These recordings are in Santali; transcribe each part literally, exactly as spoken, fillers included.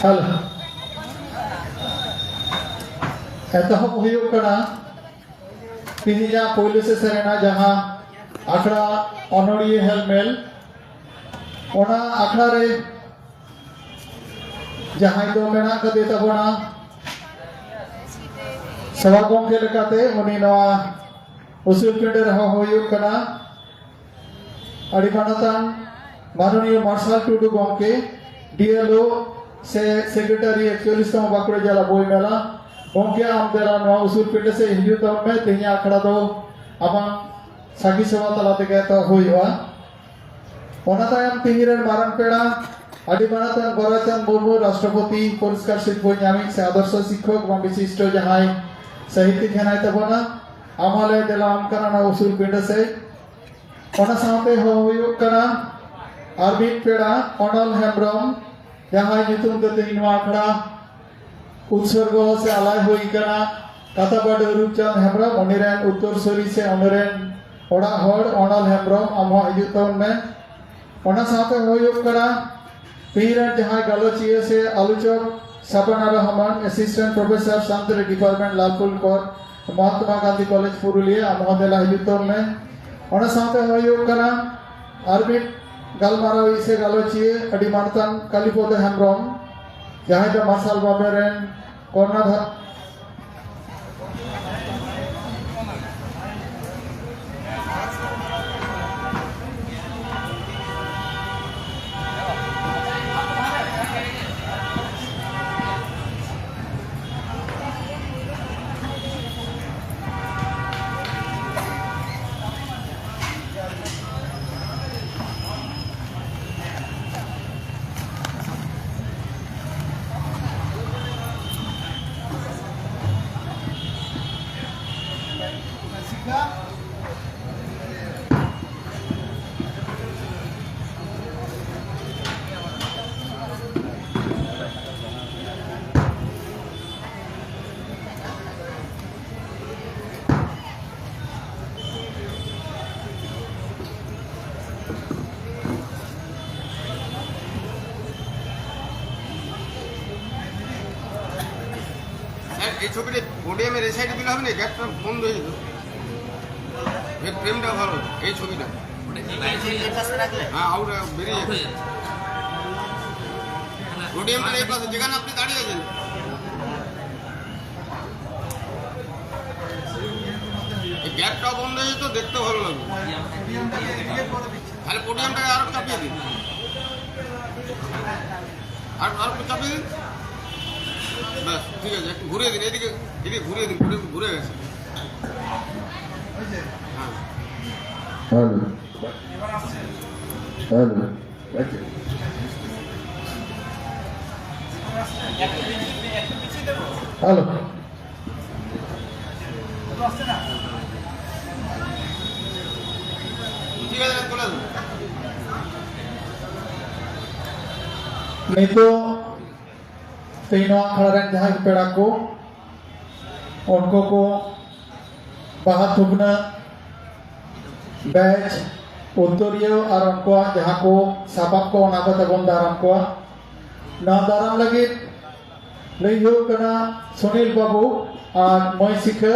ᱦᱮᱞᱳ᱾ ᱮᱛᱚᱦᱚᱵ ᱦᱩᱭᱩᱜ ᱠᱟᱱᱟ ᱛᱮᱦᱮᱧᱟᱜ ᱯᱳᱭᱞᱳ ᱥᱮᱥᱚᱱ ᱨᱮᱱᱟᱜ ᱡᱟᱦᱟᱸ ᱟᱠᱷᱲᱟ ᱚᱱᱚᱲᱤᱭᱟᱹ ᱦᱮᱞᱢᱮᱞ᱾ ᱚᱱᱟ ᱟᱠᱷᱲᱟ ᱨᱮ ᱡᱟᱦᱟᱸᱭ ᱫᱚ ᱢᱮᱱᱟᱜ ᱠᱟᱫᱮ ᱛᱟᱵᱚᱱᱟ ᱥᱮᱵᱟ ᱜᱚᱢᱠᱮ ᱞᱮᱠᱟᱛᱮ, ᱩᱱᱤ ᱱᱚᱣᱟ ᱩᱥᱩᱞ ᱯᱤᱸᱰᱟᱹ ᱨᱮ ᱦᱚᱦᱚ ᱦᱩᱭᱩᱜ ᱠᱟᱱᱟ ᱟᱹᱰᱤ ᱢᱟᱱᱚᱛᱟᱱ ᱢᱟᱱᱚᱱᱤᱭᱚ ᱢᱟᱨᱥᱟᱞ ᱴᱩᱰᱩ ᱜᱚᱢᱠᱮ, ᱰᱤ ᱮᱞ ᱳ ᱥᱮ ᱥᱮᱠᱨᱮᱴᱟᱨᱤ ᱮᱠᱪᱚᱞᱞᱤᱥ ᱛᱚᱢ ᱵᱟᱸᱠᱩᱲᱟ ᱡᱮᱞᱟ ᱵᱳᱭ ᱢᱮᱞᱟ᱾ ᱜᱚᱢᱠᱮ, ᱟᱢ ᱫᱮᱞᱟ ᱱᱚᱣᱟ ᱩᱥᱩᱞ ᱯᱤᱸᱰᱟᱹ ᱥᱮᱫ ᱦᱤᱡᱩᱜ ᱛᱟᱵᱚᱱ ᱢᱮ, ᱛᱮᱦᱮᱧᱟᱜ ᱟᱠᱷᱲᱟ ᱫᱚ ᱟᱢᱟᱜ ᱥᱟᱹᱠᱷᱤ ᱥᱚᱵᱷᱟ ᱛᱟᱞᱟ ᱛᱮᱜᱮ ᱮᱛᱚᱦᱚᱵ ᱦᱩᱭᱩᱜᱼᱟ᱾ ᱚᱱᱟ ᱛᱟᱭᱚᱢ ᱛᱮᱦᱮᱧ ᱨᱮᱱ ᱢᱟᱨᱟᱝ ᱯᱮᱲᱟ ᱟᱹᱰᱤ ᱢᱟᱱᱚᱛᱟᱱ ᱜᱳᱨᱟᱪᱟᱸᱫᱽ ᱢᱩᱨᱢᱩ, ᱨᱟᱥᱴᱨᱚᱯᱚᱛᱤ ᱯᱩᱨᱚᱥᱠᱟᱨ ᱥᱤᱨᱯᱷᱟᱹ ᱧᱟᱢᱤᱡ ᱥᱮ ᱟᱫᱚᱨᱥᱚ ᱥᱤᱠᱠᱷᱚᱠ ᱵᱟᱝ ᱵᱤᱥᱤᱥᱴᱚ ᱡᱟᱦᱟᱸᱭ ᱥᱟᱦᱤᱛᱭᱚ ᱠᱟᱱᱟᱭ ᱛᱟᱵᱚᱱᱟ, ᱟᱢ ᱦᱚᱸᱞᱮ ᱫᱮᱞᱟ ᱟᱢ ᱠᱟᱱᱟ ᱱᱚᱣᱟ ᱩᱥᱩᱞ ᱯᱤᱸᱰᱟᱹ ᱥᱮᱫ᱾ ᱚᱱᱟ ᱥᱟᱶᱛᱮ ᱦᱚᱦᱚ ᱦᱩᱭᱩᱜ ᱠᱟᱱᱟ ᱟᱨ ᱢᱤᱫ ᱯᱮᱲᱟ ᱚᱱᱚᱞ ᱦᱮᱢᱵᱨᱚᱢ, ᱡᱟᱦᱟᱸᱭ ᱧᱩᱛᱩᱢ ᱛᱮ ᱛᱮᱦᱮᱧ ᱱᱚᱣᱟ ᱟᱠᱷᱲᱟ ᱩᱛᱥᱚᱨᱜᱚ ᱥᱮ ᱟᱞᱟᱭ ᱦᱩᱭ ᱠᱟᱱᱟ, ᱠᱟᱛᱷᱟ ᱵᱟᱰᱟᱹ ᱨᱩᱯᱪᱟᱸᱫᱽ ᱦᱮᱢᱵᱨᱚᱢ, ᱩᱱᱤ ᱨᱮᱱ ᱩᱛᱛᱚᱨ ᱥᱩᱨᱤ ᱥᱮ ᱩᱱᱤ ᱨᱮᱱ ᱚᱲᱟᱜ ᱦᱚᱲ ᱚᱱᱚᱞ ᱦᱮᱢᱵᱨᱚᱢ, ᱟᱢ ᱦᱚᱸ ᱦᱤᱡᱩᱜ ᱛᱟᱵᱚᱱ ᱢᱮ᱾ ᱚᱱᱟ ᱥᱟᱶᱛᱮ ᱦᱩᱭᱩᱜ ᱠᱟᱱᱟ ᱛᱤᱦᱤᱧ ᱨᱮᱱ ᱡᱟᱦᱟᱸᱭ ᱜᱟᱞᱚᱪᱤᱭᱟᱹ ᱥᱮ ᱟᱞᱳᱪᱚᱠ Sapana Rahman, assistant professor Santali department, Lalpur court, Mahatma Gandhi college Purulia, ᱟᱢ ᱦᱚᱸ ᱫᱮᱞᱟ ᱦᱤᱡᱩᱜ ᱛᱟᱵᱚᱱ ᱢᱮ᱾ ᱚᱱᱟ ᱥᱟᱶᱛᱮ ᱦᱩᱭᱩᱜ ᱠᱟᱱᱟ ᱟᱨ ᱢᱤᱫ ᱜᱟᱞᱢᱟᱨᱟᱣᱤᱡ ᱥᱮ ᱜᱟᱞᱚᱪᱤᱭᱟᱹ ᱟᱹᱰᱤ ᱢᱟᱱᱚᱛᱟᱱ ᱠᱟᱞᱤᱯᱚᱫᱚ ᱦᱮᱢᱵᱨᱚᱢ, ᱡᱟᱦᱟᱸᱭ ᱫᱚ ᱢᱟᱨᱥᱟᱞ ᱵᱟᱵᱮᱨ ᱨᱮᱱ ᱠᱚᱨᱱᱟᱫᱷᱟᱨ এই ছবিটা পোডিয়ামের এই সাইডে দিলে হবে না, গেটটা বন্ধ হয়ে যেত। এই ফ্রেমটা ভালো, এই ছবিটা। হ্যাঁ, আউট বেরিয়ে যাবে। পোডিয়ামটা এই পাশে, যেখানে আপনি দাঁড়িয়ে আছেন, এই গ্যাপটা বন্ধ হয়ে যেত, দেখতে ভালো লাগবে। তাহলে পোডিয়ামটাকে আরো চাপিয়ে দিন। আর আর একটু চাপিয়ে দিন। ব্যাস, ঠিক আছে, একটু ঘুরিয়ে দিন, এদিকে, এদিকে ঘুরিয়ে দিন, ঘুরে ঘুরে গেছে। হ্যাঁ। হ্যালো। হ্যালো। হ্যালো। ᱱᱤᱛᱚᱜ ᱛᱮᱦᱮᱧ ᱱᱚᱣᱟ ᱟᱠᱷᱲᱟ ᱨᱮᱱ ᱡᱟᱦᱟᱸᱭ ᱯᱮᱲᱟ ᱠᱚ, ᱩᱱᱠᱩ ᱠᱚ ᱵᱟᱦᱟ ᱛᱷᱩᱯᱱᱟᱹ ᱵᱮᱪ ᱩᱛᱛᱚᱨᱤᱭᱟᱹ ᱟᱨ ᱩᱱᱠᱩᱣᱟᱜ ᱡᱟᱦᱟᱸ ᱠᱚ ᱥᱟᱯᱟᱵ ᱠᱚ, ᱚᱱᱟ ᱠᱚᱛᱮ ᱵᱚᱱ ᱫᱟᱨᱟᱢ ᱠᱚᱣᱟ᱾ ᱱᱚᱣᱟ ᱫᱟᱨᱟᱢ ᱞᱟᱹᱜᱤᱫ ᱞᱟᱹᱭ ᱦᱩᱭᱩᱜ ᱠᱟᱱᱟ ᱥᱩᱱᱤᱞ ᱵᱟᱹᱵᱩ ᱟᱨ ᱢᱟᱹᱭ ᱥᱤᱠᱷᱟᱹ᱾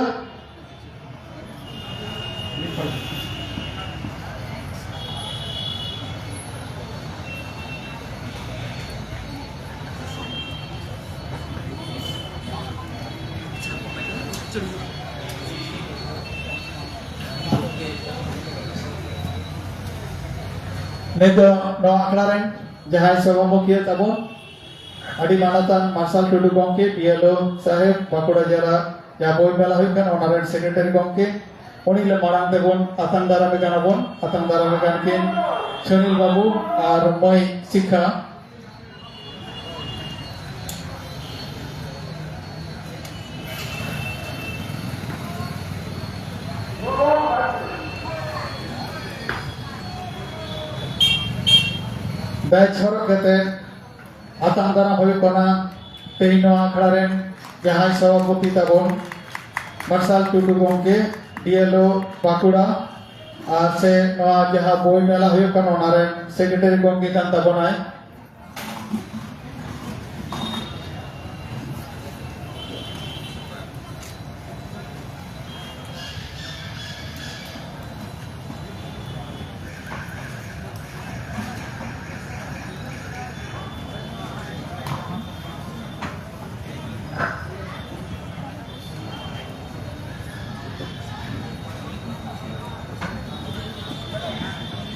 ᱱᱤᱛᱚᱜ ᱱᱚᱣᱟ ᱟᱠᱷᱲᱟ ᱨᱮᱱ ᱡᱟᱦᱟᱸᱭ ᱥᱚᱵᱷᱟᱢᱩᱠᱷᱤᱭᱟᱹ ᱛᱟᱵᱚᱱ, ᱟᱹᱰᱤ ᱢᱟᱱᱚᱛᱟᱱ ᱢᱟᱨᱥᱟᱞ ᱴᱩᱰᱩ ᱜᱚᱢᱠᱮ, ᱵᱤ ᱮᱞ ᱳ ᱥᱟᱦᱮᱵᱽ, ᱵᱟᱸᱠᱩᱲᱟ ᱡᱮᱞᱟ ᱡᱟᱦᱟᱸ ᱵᱳᱭ ᱢᱮᱞᱟ ᱦᱩᱭᱩᱜ ᱠᱟᱱᱟ, ᱚᱱᱟ ᱨᱮᱱ ᱥᱮᱠᱨᱮᱴᱟᱨᱤ ᱜᱚᱢᱠᱮ, ᱩᱱᱤ ᱞᱮ ᱢᱟᱲᱟᱝ ᱛᱮᱵᱚᱱ ᱟᱛᱟᱝ ᱫᱟᱨᱟᱢᱮ ᱠᱟᱱᱟ ᱵᱚᱱ᱾ ᱟᱛᱟᱝ ᱫᱟᱨᱟᱢᱮ ᱠᱟᱱ ᱠᱤᱱ ᱥᱩᱱᱤᱞ ᱵᱟᱹᱵᱩ ᱟᱨ ᱢᱟᱹᱭ ᱥᱤᱠᱷᱟ᱾ ᱵᱮᱪ ᱦᱚᱨᱚᱜ ᱠᱟᱛᱮ ᱟᱛᱟᱝ ᱫᱟᱨᱟᱢ ᱦᱩᱭᱩᱜ ᱠᱟᱱᱟ ᱛᱮᱦᱮᱧ ᱱᱚᱣᱟ ᱟᱠᱷᱲᱟ ᱨᱮᱱ ᱡᱟᱦᱟᱸᱭ ᱥᱚᱵᱷᱟᱯᱚᱛᱤ ᱛᱟᱵᱚᱱ, ᱢᱟᱨᱥᱟᱞ ᱴᱩᱰᱩ ᱜᱚᱢᱠᱮ, ᱰᱤ ᱮᱞ ᱳ ᱵᱟᱸᱠᱩᱲᱟ, ᱟᱨ ᱥᱮ ᱱᱚᱣᱟ ᱡᱟᱦᱟᱸ ᱵᱳᱭ ᱢᱮᱞᱟ ᱦᱩᱭᱩᱜ ᱠᱟᱱᱟ, ᱚᱱᱟ ᱨᱮᱱ ᱥᱮᱠᱨᱮᱴᱟᱨᱤ ᱜᱚᱢᱠᱮ ᱠᱟᱱ ᱛᱟᱵᱚᱱᱟᱭ᱾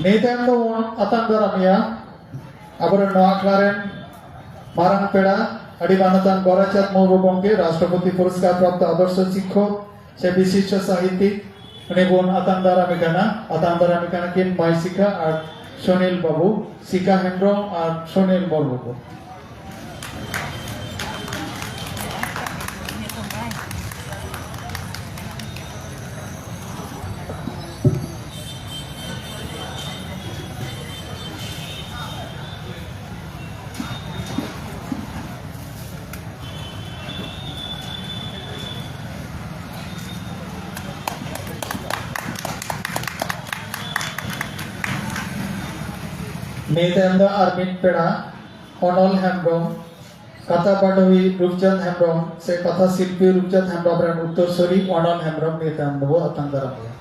ᱱᱤᱭᱟᱹ ᱛᱟᱭᱚᱢ ᱫᱚᱵᱚᱱ ᱟᱛᱟᱝ ᱫᱟᱨᱟᱢᱮᱭᱟ ᱟᱵᱚᱨᱮᱱ ᱱᱚᱣᱟ ᱟᱠᱷᱲᱟ ᱨᱮᱱ ᱢᱟᱨᱟᱝ ᱯᱮᱲᱟ, ᱟᱹᱰᱤ ᱢᱟᱱᱚᱛᱟᱱ ᱜᱳᱨᱟᱪᱟᱸᱫᱽ ᱢᱩᱨᱢᱩ ᱜᱚᱢᱠᱮ, ᱨᱟᱥᱴᱨᱚᱯᱚᱛᱤ ᱯᱩᱨᱚᱥᱠᱟᱨ ᱯᱨᱟᱯᱛᱚ ᱟᱫᱚᱨᱥᱚ ᱥᱤᱠᱠᱷᱚᱠ ᱥᱮ ᱵᱤᱥᱤᱥᱴᱚ ᱥᱟᱦᱤᱛᱭᱤᱠ, ᱩᱱᱤ ᱵᱚᱱ ᱟᱛᱟᱝ ᱫᱟᱨᱟᱢᱮ ᱠᱟᱱᱟ᱾ ᱟᱛᱟᱝ ᱫᱟᱨᱟᱢᱮ ᱠᱟᱱᱟ ᱠᱤᱱ ᱢᱟᱹᱭ ᱥᱤᱠᱷᱟ ᱟᱨ ᱥᱩᱱᱤᱞ ᱵᱟᱹᱵᱩ, ᱥᱤᱠᱷᱟ ᱦᱮᱢᱵᱨᱚᱢ ᱟᱨ ᱥᱩᱱᱤᱞ ᱢᱩᱨᱢᱩ ᱠᱚ᱾ ᱱᱤᱭᱟᱹ ᱛᱟᱭᱚᱢ ᱫᱚ ᱟᱨ ᱢᱤᱫ ᱯᱮᱲᱟ, ᱚᱱᱚᱞ ᱦᱮᱢᱵᱨᱚᱢ, ᱠᱟᱛᱷᱟ ᱯᱟᱴᱷᱚᱵᱤ ᱨᱩᱯᱪᱟᱸᱫᱽ ᱦᱮᱢᱵᱨᱚᱢ ᱥᱮ ᱠᱟᱛᱷᱟ ᱥᱤᱞᱯᱤ ᱨᱩᱯᱪᱟᱸᱫᱽ ᱦᱮᱢᱵᱨᱚᱢ ᱨᱮᱱ ᱩᱛᱛᱚᱨᱥᱚᱨᱤ ᱚᱱᱚᱞ ᱦᱮᱢᱵᱨᱚᱢ ᱱᱤᱭᱟᱹ ᱛᱟᱭᱚᱢ ᱫᱚᱵᱚ ᱟᱛᱟᱝ ᱫᱟᱨᱟᱢ ᱮᱭᱟ᱾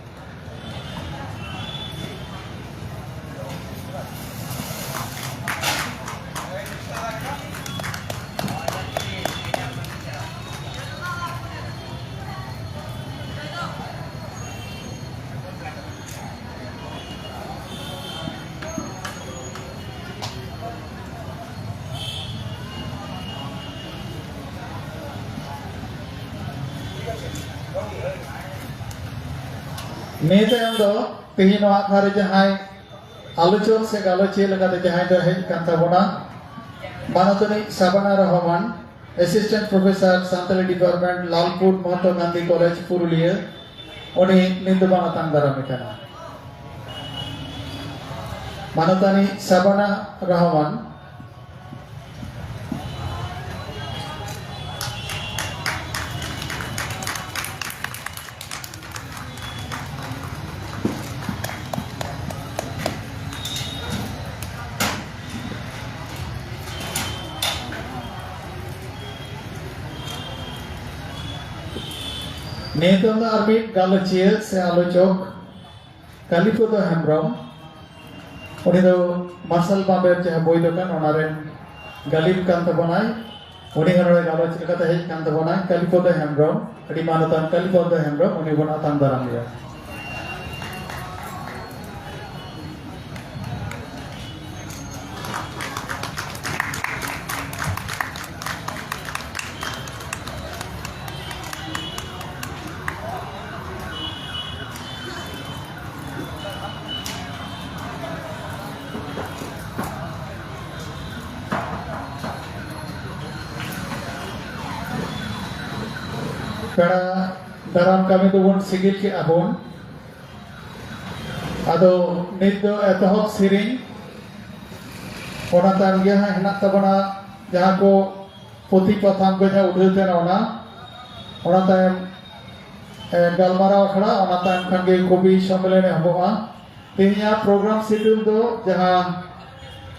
ᱱᱤᱭᱟᱹ ᱛᱟᱭᱚᱢ ᱫᱚ ᱛᱮᱦᱮᱧ ᱱᱚᱣᱟ ᱟᱠᱷᱲᱟ ᱨᱮ ᱡᱟᱦᱟᱸᱭ ᱟᱞᱳᱪᱚᱠ ᱥᱮ ᱜᱟᱞᱚᱪᱤᱭᱟᱹ ᱞᱮᱠᱟᱛᱮ ᱡᱟᱦᱟᱸᱭ ᱫᱚ ᱦᱮᱡ ᱠᱟᱱ ᱛᱟᱵᱚᱱᱟ, ᱢᱟᱱᱚᱛᱟᱱᱤ Sabana Rahman, assistant professor, Santali department, Lalpur Mahatma Gandhi college, Purulia, ᱩᱱᱤ ᱱᱤᱛ ᱫᱚ ᱵᱟᱝ ᱟᱛᱟᱝ ᱫᱟᱨᱟᱢᱮ ᱠᱟᱱᱟ᱾ ᱢᱟᱱᱚᱛᱟᱱᱤ ᱥᱟᱵᱟᱱᱟ ᱨᱚᱦᱚᱢᱟᱱ᱾ ᱱᱤᱛᱚᱝ ᱫᱚ ᱟᱨ ᱢᱤᱫ ᱜᱟᱞᱚᱪᱤᱭᱟᱹ ᱥᱮ ᱟᱞᱳᱪᱚᱠ ᱠᱟᱞᱤᱯᱚᱫᱚ ᱦᱮᱢᱵᱨᱚᱢ, ᱩᱱᱤ ᱫᱚ ᱢᱟᱨᱥᱟᱞ ᱵᱟᱵᱮᱨ ᱡᱟᱦᱟᱸ ᱵᱳᱭ ᱫᱚᱠᱟᱱ, ᱚᱱᱟ ᱨᱮᱱ ᱜᱟᱹᱞᱤᱢ ᱠᱟᱱ ᱛᱟᱵᱚᱱᱟᱭ᱾ ᱩᱱᱤ ᱦᱚᱸ ᱱᱚᱰᱮ ᱜᱟᱞᱚᱪ ᱞᱮᱠᱟᱛᱮ ᱦᱮᱡ ᱠᱟᱱ ᱛᱟᱵᱚᱱᱟᱭ, ᱠᱟᱞᱤᱯᱚᱫᱚ ᱦᱮᱢᱵᱨᱚᱢ, ᱟᱹᱰᱤ ᱢᱟᱱᱚᱛᱟᱱ ᱠᱟᱞᱤᱯᱚᱫᱚ ᱦᱮᱢᱵᱨᱚᱢ, ᱩᱱᱤ ᱵᱚᱱ ᱟᱛᱟᱝ ᱫᱟᱨᱟᱢ ᱮᱭᱟ᱾ ᱯᱮᱲᱟ ᱫᱟᱨᱟᱢ ᱠᱟᱹᱢᱤ ᱫᱚᱵᱚᱱ ᱥᱤᱜᱤᱞ ᱠᱮᱜᱼᱟ ᱵᱚᱱ᱾ ᱟᱫᱚ ᱱᱤᱛ ᱫᱚ ᱮᱛᱚᱦᱚᱵ ᱥᱮᱨᱮᱧ, ᱚᱱᱟ ᱛᱟᱭᱚᱢ ᱜᱮ ᱦᱟᱸᱜ ᱦᱮᱱᱟᱜ ᱛᱟᱵᱚᱱᱟ ᱡᱟᱦᱟᱸ ᱠᱚ ᱯᱩᱛᱷᱤ ᱯᱟᱛᱷᱟᱢ ᱠᱚ ᱡᱟᱦᱟᱸ ᱩᱰᱷᱟᱹᱣ ᱛᱟᱦᱮᱱᱟ ᱚᱱᱟ, ᱚᱱᱟ ᱛᱟᱭᱚᱢ, ᱮ, ᱜᱟᱞᱢᱟᱨᱟᱣ ᱟᱠᱷᱲᱟ, ᱚᱱᱟ ᱛᱟᱭᱚᱢ ᱠᱷᱟᱱ ᱜᱮ ᱠᱚᱵᱤ ᱥᱚᱢᱢᱮᱞᱚᱱ ᱮᱦᱚᱵᱚᱜᱼᱟ᱾ ᱛᱮᱦᱮᱧᱟᱜ program schedule ᱫᱚ ᱡᱟᱦᱟᱸ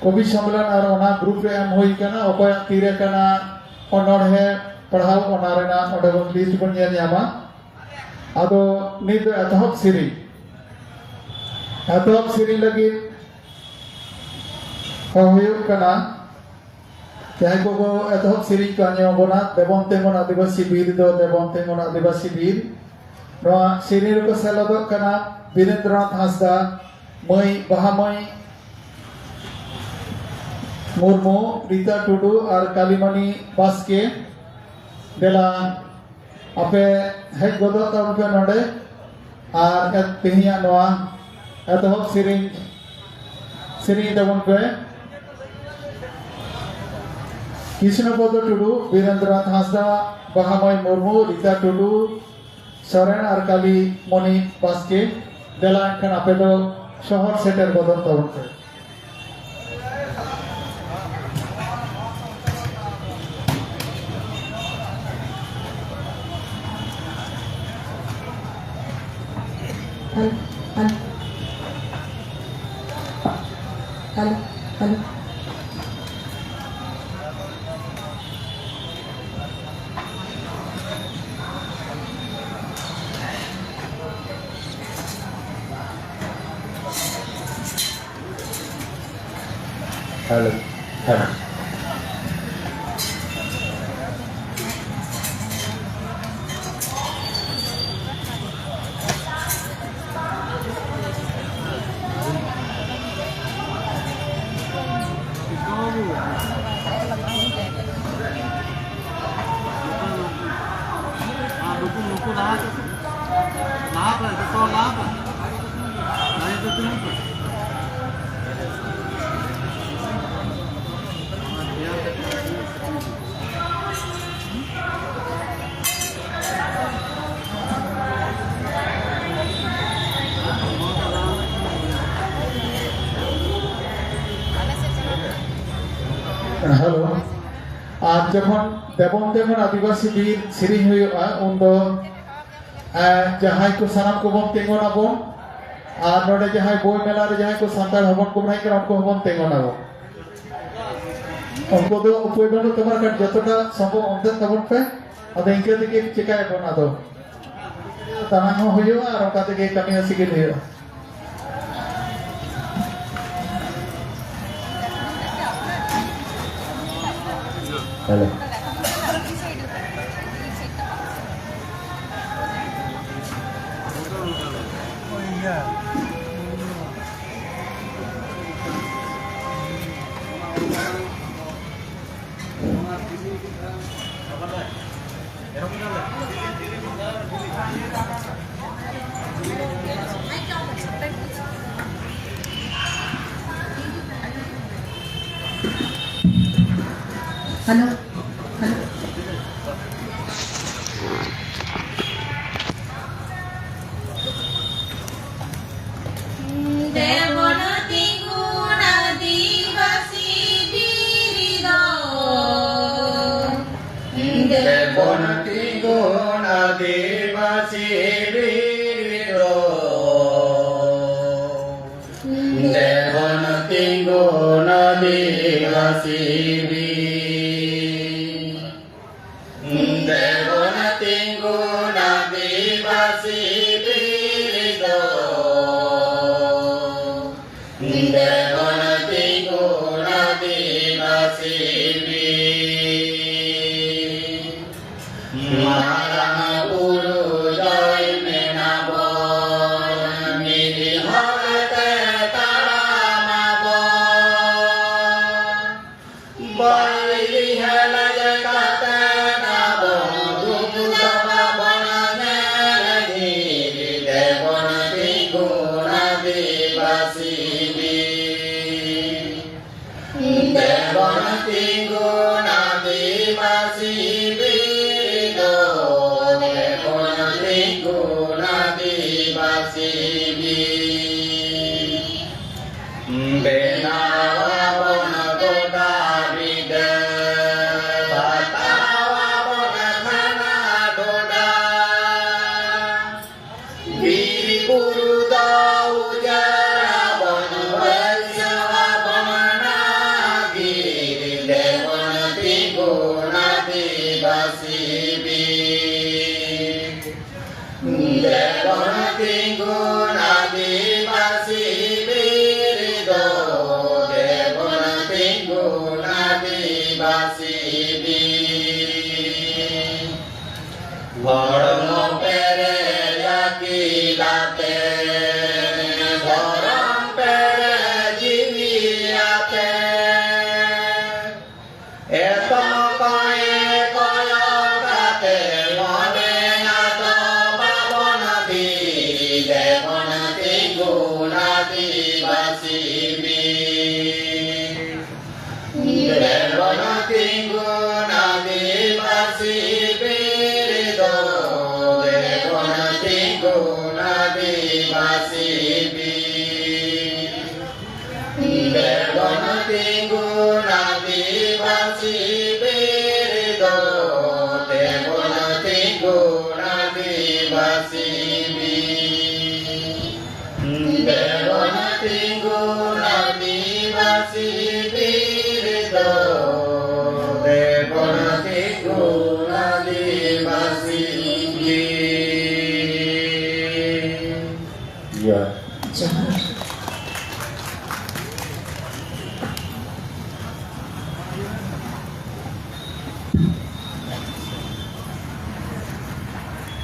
ᱠᱚᱵᱤ ᱥᱚᱢᱢᱮᱞᱚᱱ ᱟᱨ ᱚᱱᱟ group ᱨᱮ ᱮᱢ ᱦᱩᱭ ᱠᱟᱱᱟ, ᱚᱠᱚᱭᱟᱜ ᱛᱤᱨᱮ ᱠᱟᱱᱟ ᱚᱱᱚᱬᱦᱮ ᱯᱟᱲᱦᱟᱣ, ᱚᱱᱟ ᱨᱮᱱᱟᱜ ᱚᱸᱰᱮ ᱵᱚᱱ list ᱵᱚᱱ ᱧᱮᱞ ᱧᱟᱢᱟ᱾ ᱟᱫᱚ ᱱᱤᱛ ᱫᱚ ᱮᱛᱚᱦᱚᱵ ᱥᱮᱨᱮᱧ, ᱮᱛᱚᱦᱚᱵ ᱥᱮᱨᱮᱧ ᱞᱟᱹᱜᱤᱫ ᱦᱚᱦᱚ ᱦᱩᱭᱩᱜ ᱠᱟᱱᱟ ᱡᱟᱦᱟᱸᱭ ᱠᱚᱠᱚ ᱮᱛᱚᱦᱚᱵ ᱥᱮᱨᱮᱧ ᱠᱚ ᱟᱸᱡᱚᱢ ᱟᱵᱚᱱᱟ, ᱫᱮᱵᱚᱱ ᱛᱤᱸᱜᱩᱱ ᱟᱹᱫᱤᱵᱟᱹᱥᱤ ᱵᱤᱨ ᱫᱚ, ᱫᱮᱵᱚᱱ ᱛᱤᱸᱜᱩᱱ ᱟᱹᱫᱤᱵᱟᱹᱥᱤ ᱵᱤᱨ᱾ ᱱᱚᱣᱟ ᱥᱮᱨᱮᱧ ᱨᱮᱠᱚ ᱥᱮᱞᱮᱫᱚᱜ ᱠᱟᱱᱟ ᱵᱤᱨᱮᱱᱫᱨᱚᱱᱟᱛᱷ ᱦᱟᱸᱥᱫᱟ, ᱢᱟᱹᱭ ᱵᱟᱦᱟ ᱢᱟᱹᱭ ᱢᱩᱨᱢᱩ, ᱨᱤᱛᱟ ᱴᱩᱰᱩ ᱟᱨ ᱠᱟᱞᱤᱢᱚᱱᱤ ᱵᱟᱥᱠᱮ᱾ ᱫᱮᱞᱟ, ᱟᱯᱮ ᱦᱮᱡ ᱜᱚᱫᱚᱜ ᱛᱟᱵᱚᱱ ᱯᱮ ᱱᱚᱰᱮ ᱟᱨ ᱮᱛ-, ᱛᱮᱦᱮᱧᱟᱜ ᱱᱚᱣᱟ ᱮᱛᱚᱦᱚᱵ ᱥᱮᱨᱮᱧ ᱥᱮᱨᱮᱧ ᱛᱟᱵᱚᱱ ᱯᱮ᱾ ᱠᱨᱤᱥᱱᱚᱯᱚᱫᱚ ᱴᱩᱰᱩ, ᱵᱤᱨᱮᱱᱫᱨᱚᱱᱟᱛᱷ ᱦᱟᱸᱥᱫᱟ, ᱵᱟᱦᱟᱢᱟᱹᱭ ᱢᱩᱨᱢᱩ, ᱨᱤᱛᱟ ᱴᱩᱰᱩ, ᱥᱚᱨᱮᱱ ᱟᱨ ᱠᱟᱞᱤ ᱢᱚᱱᱤ ᱵᱟᱥᱠᱮ, ᱫᱮᱞᱟ ᱮᱱᱠᱷᱟᱱ ᱟᱯᱮ ᱫᱚ ᱥᱚᱦᱚᱨ ᱥᱮᱴᱮᱨ ᱜᱚᱫᱚᱜ ᱛᱟᱵᱚᱱ ᱯᱮ᱾ Hello, hello, hello, hello. Hello, hello. ᱟᱨ ᱱᱩᱠᱩ, ᱱᱩᱠᱩ ᱞᱟᱦᱟ ᱠᱚ, ᱞᱟᱦᱟ ᱠᱚ, ᱡᱚᱛᱚ ᱞᱟᱦᱟ ᱠᱚ᱾ ᱞᱟᱦᱟ ᱠᱚ ᱛᱤᱸᱜᱩᱱ ᱯᱮ᱾ ᱦᱮᱞᱳ᱾ ᱟᱨ ᱡᱚᱠᱷᱚᱱ ᱫᱮᱵᱚᱱ ᱛᱮᱵᱚᱱ ᱟᱹᱫᱤᱵᱟᱹᱥᱤ ᱵᱤᱨ ᱥᱮᱨᱮᱧ ᱦᱩᱭᱩᱜᱼᱟ, ᱩᱱᱫᱚ, ᱮ, ᱡᱟᱦᱟᱸᱭ ᱠᱚ ᱥᱟᱱᱟᱢ ᱠᱚᱵᱚᱱ ᱛᱤᱸᱜᱩᱱ ᱟᱵᱚᱱ, ᱟᱨ ᱱᱚᱰᱮ ᱡᱟᱦᱟᱸᱭ ᱵᱳᱭ ᱢᱮᱞᱟ ᱨᱮ ᱡᱟᱦᱟᱸᱭ ᱠᱚ ᱥᱟᱱᱛᱟᱲ ᱦᱚᱯᱚᱱ ᱠᱚ ᱢᱮᱱᱟᱜ ᱠᱚᱣᱟ, ᱩᱱᱠᱩ ᱦᱚᱸᱵᱚᱱ ᱛᱤᱸᱜᱩᱱ ᱟᱵᱚᱱ᱾ ᱩᱱᱠᱩ ᱫᱚ ᱩᱯᱟᱹᱭ ᱵᱟᱹᱱᱩᱜ ᱛᱟᱵᱚᱱᱟ, ᱠᱟᱨᱚᱱ ᱡᱚᱛᱚᱴᱟ ᱥᱚᱢᱵᱷᱚᱵ ᱚᱱᱛᱮ ᱛᱟᱵᱚᱱ ᱯᱮ, ᱟᱫᱚ ᱤᱱᱠᱟᱹ ᱛᱮᱜᱮ ᱪᱮᱠᱟᱭᱟᱵᱚᱱ ᱟᱫᱚ᱾ ᱫᱟᱬᱟᱱ ᱦᱚᱸ ᱦᱩᱭᱩᱜᱼᱟ ᱟᱨ ᱚᱱᱠᱟ ᱛᱮᱜᱮ ᱠᱟᱹᱢᱤ ᱦᱚᱸ ᱥᱤᱜᱤᱞ ᱦᱩᱭᱩᱜᱼᱟ᱾ ᱦᱮᱞᱳ᱾ Hello, hello. ᱫᱮᱵᱚᱱ ᱛᱤᱸᱜᱩᱱ ᱟᱹᱫᱤᱵᱟᱹᱥᱤ ᱵᱤᱨ ᱫᱚ᱾ ᱫᱮᱵᱚᱱ ᱛᱤᱸᱜᱩᱱ ᱟᱹᱫᱤᱵᱟᱹᱥᱤ ᱵᱤᱨ ᱫᱚ᱾ ᱫᱮᱵᱚᱱ ᱛᱤᱸᱜᱩᱱ ᱟᱹᱫᱤᱵᱟᱹᱥᱤ ᱵᱤᱨ᱾ ᱫᱮᱵᱚᱱ ᱛᱤᱸᱜᱩᱱ ᱟᱹᱫᱤᱵᱟᱹᱥᱤ ᱵᱤᱨ ᱫᱚ᱾ ᱫᱮᱵᱚᱱ ᱛᱤᱸᱜᱩᱱ ᱟᱹᱫᱤᱵᱟᱹᱥᱤ ᱵᱤᱨ᱾ ᱢᱟᱨᱟᱝ ᱵᱩᱨᱩ ᱡᱚᱭ ᱢᱮᱱᱟᱵᱚᱱ, ᱢᱤᱫ ᱦᱚᱨ ᱛᱮ ᱛᱟᱲᱟᱢ ᱟᱵᱚᱱ᱾ ᱵᱟᱹᱭᱨᱤ ᱦᱮᱞᱮᱡ ᱠᱟᱛᱮ ᱟᱵᱚ ᱫᱩᱠ ᱫᱚ ᱵᱟᱵᱚᱱ ᱧᱮᱞ᱾ ᱫᱮᱵᱚᱱ ᱛᱤᱸᱜᱩᱱ ᱟᱹᱫᱤᱵᱟᱹᱥᱤ ᱵᱤᱨ᱾ ᱫᱮᱵᱚᱱ ᱛᱤᱸᱜᱩᱱ ᱟᱹᱫᱤᱵᱟᱹᱥᱤ ᱵᱤᱨ ᱫᱚ᱾ ᱫᱮᱵᱚᱱ ᱛᱤᱸᱜᱩᱱ ᱟᱹᱫᱤᱵᱟᱹᱥᱤ ᱵᱤᱨ᱾ ᱵᱮᱱᱟᱣ ᱟᱵᱚᱱ ᱜᱚᱴᱟ ᱵᱤᱨ᱾ ᱟᱹᱫᱤᱵᱟᱹᱥᱤ ᱵᱤᱨ᱾ ᱫᱮᱵᱚᱱ ᱛᱤᱸᱜᱩᱱ ᱟᱹᱫᱤᱵᱟᱹᱥᱤ ᱵᱤᱨ ᱫᱚ, ᱫᱮᱵᱚᱱ ᱛᱤᱸᱜᱩᱱ ᱟᱹᱫᱤᱵᱟᱹᱥᱤ ᱵᱤᱨ᱾ ᱦᱚᱲᱢᱚ ᱯᱮᱨᱮᱡ ᱟᱹᱠᱤᱞ ᱟᱛᱮ, ᱫᱷᱚᱨᱚᱢ ᱯᱮᱨᱮᱡ ᱡᱤᱣᱤ ᱟᱛᱮ, ᱮᱛᱚᱢ ᱠᱚᱭᱮ ᱠᱚᱭᱚᱜ ᱠᱟᱛᱮ ᱢᱚᱱᱮ ᱟᱫᱚ ᱵᱟᱵᱚᱱ ᱵᱤᱫᱮ ᱵᱚᱱ ᱛᱤᱸᱜᱩᱱ ᱟᱹᱫᱤᱵᱟᱹᱥᱤ ᱵᱤᱨ᱾ ᱫᱮᱵᱚᱱ ᱛᱤᱸᱜᱩᱱ ᱟᱹᱫᱤᱵᱟᱹᱥᱤ ᱵᱤᱨ ᱫᱚ, ᱫᱮᱵᱚᱱ ᱛᱤᱸᱜᱩᱱ ᱟᱹᱫᱤᱵᱟᱹᱥᱤ ᱵᱤᱨ᱾ ᱫᱮᱵᱚᱱ ᱛᱤᱸᱜᱩᱱ ᱟᱹᱫᱤᱵᱟᱹᱥᱤ ᱵᱤᱨ ᱫᱚ, ᱫᱮᱵᱚᱱ ᱛᱤᱸᱜᱩᱱ ᱟᱹᱫᱤᱵᱟᱹᱥᱤ ᱵᱤᱨ᱾ ᱫᱮᱵᱚᱱ ᱛᱤᱸᱜᱩᱱ ᱟᱹᱫᱤᱵᱟᱹᱥᱤ ᱵᱤᱨ ᱫᱚ, ᱫᱮᱵᱚᱱ ᱛᱤᱸᱜᱩᱱ ᱟᱹᱫᱤᱵᱟᱹᱥᱤ ᱵᱤᱨ᱾ ᱡᱚᱦᱟᱨ᱾ ᱡᱚᱦᱟᱨ᱾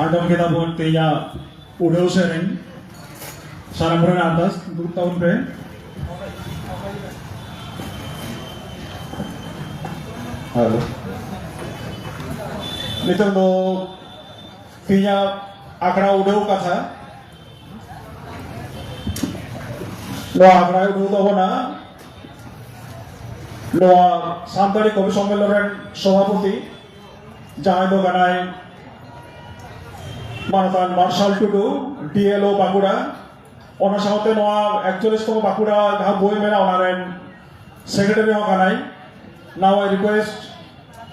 ᱟᱸᱡᱚᱢ ᱠᱮᱫᱟ ᱵᱚᱱ ᱛᱮᱦᱮᱧᱟᱜ ᱩᱰᱟᱹᱣ ᱥᱮᱨᱮᱧ᱾ ᱥᱟᱱᱟᱢ ᱠᱚᱨᱮᱱᱟᱜ ᱟᱨᱫᱟᱥ, ᱫᱩᱲᱩᱵ ᱛᱟᱵᱚᱱ ᱯᱮ᱾ ᱦᱮᱞᱳ᱾ ᱱᱤᱛᱚᱝ ᱫᱚ ᱛᱮᱦᱮᱧᱟᱜ ᱟᱠᱷᱲᱟ ᱩᱰᱟᱹᱣ ᱠᱟᱛᱷᱟ᱾ ᱱᱚᱣᱟ ᱟᱠᱷᱲᱟᱭ ᱩᱰᱩᱠ ᱛᱟᱵᱚᱱᱟ ᱱᱚᱣᱟ ᱥᱟᱱᱛᱟᱲᱤ ᱠᱚᱵᱤ ᱥᱚᱢᱢᱮᱞᱚᱱ ᱨᱮᱱ ᱥᱚᱵᱷᱟᱯᱚᱛᱤ, ᱡᱟᱦᱟᱸᱭ ᱫᱚ ᱠᱟᱱᱟᱭ ᱢᱟᱱᱚᱛᱟᱱ ᱢᱟᱨᱥᱟᱞ ᱴᱩᱰᱩ, ᱰᱤ ᱮᱞ ᱳ ᱵᱟᱸᱠᱩᱲᱟ᱾ ᱚᱱᱟ ᱥᱟᱶᱛᱮ ᱱᱚᱣᱟ ᱮᱠᱪᱚᱞᱞᱤᱥ ᱛᱚᱢ ᱵᱟᱸᱠᱩᱲᱟ ᱡᱟᱦᱟᱸ ᱵᱳᱭ ᱢᱮᱱᱟᱜᱼᱟ, ᱚᱱᱟ ᱨᱮᱱ ᱥᱮᱠᱨᱮᱴᱟᱨᱤ ᱦᱚᱸ ᱠᱟᱱᱟᱭ᱾ Now I request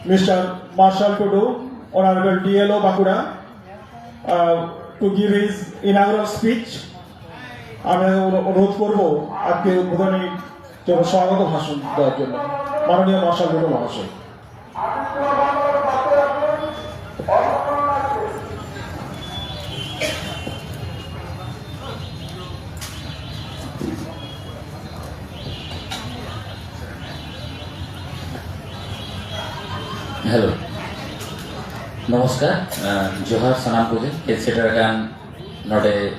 Mister Marshal Tudu, Honorable D L O Bakura, uh, to give his inaugural speech. আমি অনু-, অনুরোধ করব আজকে উদ্বোধনী যে স্বাগত ভাষণ দেওয়ার জন্য মাননীয় মার্শাল টুডু মহাশয়। ᱦᱮᱞᱳ, ᱱᱚᱢᱚᱥᱠᱟᱨ᱾ ᱟᱸ, ᱡᱚᱦᱟᱨ ᱥᱟᱱᱟᱢ ᱠᱚᱜᱮ᱾ ᱦᱮᱡ ᱥᱮᱴᱮᱨ ᱟᱠᱟᱱ ᱱᱚᱰᱮ,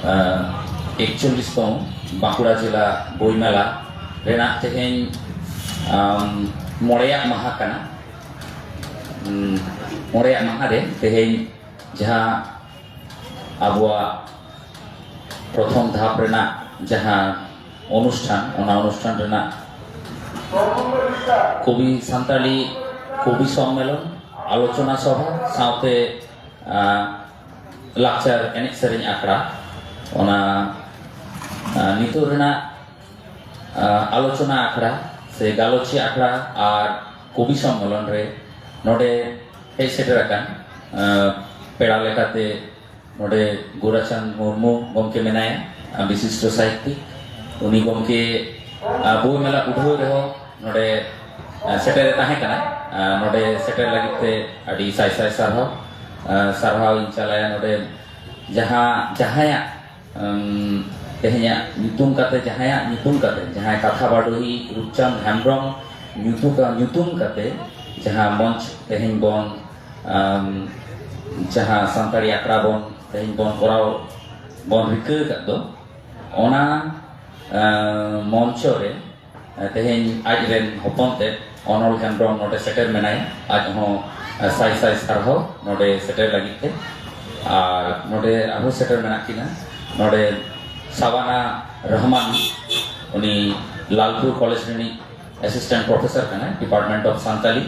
ᱟᱸ, ᱮᱠᱪᱚᱞᱞᱤᱥ ᱛᱚᱢ ᱵᱟᱸᱠᱩᱲᱟ ᱡᱮᱞᱟ ᱵᱳᱭ ᱢᱮᱞᱟ ᱨᱮᱱᱟᱜ ᱛᱮᱦᱮᱧ, ᱟᱢ, ᱢᱚᱬᱮᱭᱟᱜ ᱢᱟᱦᱟ ᱠᱟᱱᱟ᱾ ᱩᱸ, ᱢᱚᱬᱮᱭᱟᱜ ᱢᱟᱦᱟ ᱨᱮ ᱛᱮᱦᱮᱧ ᱡᱟᱦᱟᱸ ᱟᱵᱚᱣᱟᱜ ᱯᱨᱚᱛᱷᱚᱢ ᱫᱷᱟᱯ ᱨᱮᱱᱟᱜ ᱡᱟᱦᱟᱸ ᱚᱱᱩᱥᱴᱷᱟᱱ, ᱚᱱᱟ ᱚᱱᱩᱥᱴᱷᱟᱱ ᱨᱮᱱᱟᱜ ᱠᱚᱵᱤ, ᱥᱟᱱᱛᱟᱲᱤ ᱠᱚᱵᱤ ᱥᱚᱢᱢᱮᱞᱚᱱ, ᱟᱞᱳᱪᱚᱱᱟ ᱥᱚᱵᱷᱟ ᱥᱟᱶᱛᱮ, ᱟᱸ, ᱞᱟᱠᱪᱟᱨ ᱮᱱᱮᱡ ᱥᱮᱨᱮᱧ ᱟᱠᱷᱲᱟ, ᱚᱱᱟ, ᱟᱸ, ᱱᱤᱛᱚᱜ ᱨᱮᱱᱟᱜ, ᱟᱸ, ᱟᱞᱳᱪᱚᱱᱟ ᱟᱠᱷᱲᱟ ᱥᱮ ᱜᱟᱞᱚᱪᱤᱭᱟᱹ ᱟᱠᱷᱲᱟ ᱟᱨ ᱠᱚᱵᱤ ᱥᱚᱢᱢᱮᱞᱚᱱ ᱨᱮ ᱱᱚᱰᱮ ᱦᱮᱡ ᱥᱮᱴᱮᱨ ᱟᱠᱟᱱ, ᱟᱸ, ᱯᱮᱲᱟ ᱞᱮᱠᱟᱛᱮ ᱱᱚᱰᱮ ᱜᱳᱨᱟᱪᱟᱸᱫᱽ ᱢᱩᱨᱢᱩ ᱜᱚᱢᱠᱮ ᱢᱮᱱᱟᱭᱟ, ᱟᱸ, ᱵᱤᱥᱤᱥᱴᱚ ᱥᱟᱦᱤᱛᱭᱤᱠ᱾ ᱩᱱᱤ ᱜᱚᱢᱠᱮ, ᱟᱸ, ᱵᱳᱭ ᱢᱮᱞᱟ ᱩᱰᱷᱟᱹᱣ ᱨᱮᱦᱚᱸ ᱱᱚᱰᱮ, ᱟᱸ, ᱥᱮᱴᱮᱨᱮ ᱛᱟᱦᱮᱸ ᱠᱟᱱᱟ᱾ ᱟᱸ, ᱱᱚᱰᱮ ᱥᱮᱴᱮᱨ ᱞᱟᱹᱜᱤᱫ ᱛᱮ ᱟᱹᱰᱤ ᱥᱟᱭ ᱥᱟᱭ ᱥᱟᱨᱦᱟᱣ᱾ ᱟᱸ, ᱥᱟᱨᱦᱟᱣ ᱤᱧ ᱪᱟᱞᱟᱭᱟ ᱱᱚᱰᱮ ᱡᱟᱦᱟᱸ, ᱡᱟᱦᱟᱸᱭᱟᱜ, ᱟᱸ, ᱛᱮᱦᱮᱧᱟᱜ ᱧᱩᱛᱩᱢ ᱠᱟᱛᱮ, ᱡᱟᱦᱟᱸᱭᱟᱜ ᱧᱩᱛᱩᱢ ᱠᱟᱛᱮ, ᱡᱟᱦᱟᱸᱭ ᱠᱟᱛᱷᱟ ᱵᱟᱰᱚᱦᱤ ᱨᱩᱯᱪᱟᱸᱫᱽ ᱦᱮᱢᱵᱨᱚᱢ ᱧᱩᱛᱩᱢ ᱠᱟ-, ᱧᱩᱛᱩᱢ ᱠᱟᱛᱮ ᱡᱟᱦᱟᱸ ᱢᱚᱧᱪ ᱛᱮᱦᱮᱧ ᱵᱚᱱ, ᱟᱢ, ᱡᱟᱦᱟᱸ ᱥᱟᱱᱛᱟᱲᱤ ᱟᱠᱷᱲᱟ ᱵᱚᱱ ᱛᱮᱦᱮᱧ ᱵᱚᱱ ᱠᱚᱨᱟᱣ ᱵᱚᱱ ᱨᱤᱠᱟᱹ ᱟᱠᱟᱫ ᱫᱚ, ᱚᱱᱟ, ᱟᱢ, ᱢᱚᱧᱪᱚ ᱨᱮ, ᱮ, ᱛᱮᱦᱮᱧ ᱟᱡ ᱨᱮᱱ ᱦᱚᱯᱚᱱ ᱛᱮᱫ ᱚᱱᱚᱞ ᱦᱮᱢᱵᱨᱚᱢ ᱱᱚᱰᱮ ᱥᱮᱴᱮᱨ ᱢᱮᱱᱟᱭᱟ᱾ ᱟᱡ ᱦᱚᱸ, ᱮ, ᱥᱟᱭ ᱥᱟᱭ ᱥᱟᱨᱦᱟᱣ ᱱᱚᱰᱮ ᱥᱮᱴᱮᱨ ᱞᱟᱹᱜᱤᱫ ᱛᱮ᱾ ᱟᱨ ᱱᱚᱰᱮ ᱟᱨᱦᱚᱸ ᱥᱮᱴᱮᱨ ᱢᱮᱱᱟᱜ ᱠᱤᱱᱟ ᱱᱚᱰᱮ ᱥᱟᱵᱟᱱᱟ ᱨᱚᱦᱢᱟᱱ, ᱩᱱᱤ ᱞᱟᱞᱯᱩᱨ ᱠᱚᱞᱮᱡᱽ ᱨᱤᱱᱤᱡ ᱮᱥᱤᱥᱴᱮᱱᱴ ᱯᱨᱚᱯᱷᱮᱥᱚᱨ ᱠᱟᱱᱟᱭ, ᱰᱤᱯᱟᱨᱴᱢᱮᱱᱴ ᱚᱯᱷ ᱥᱟᱱᱛᱟᱞᱤ᱾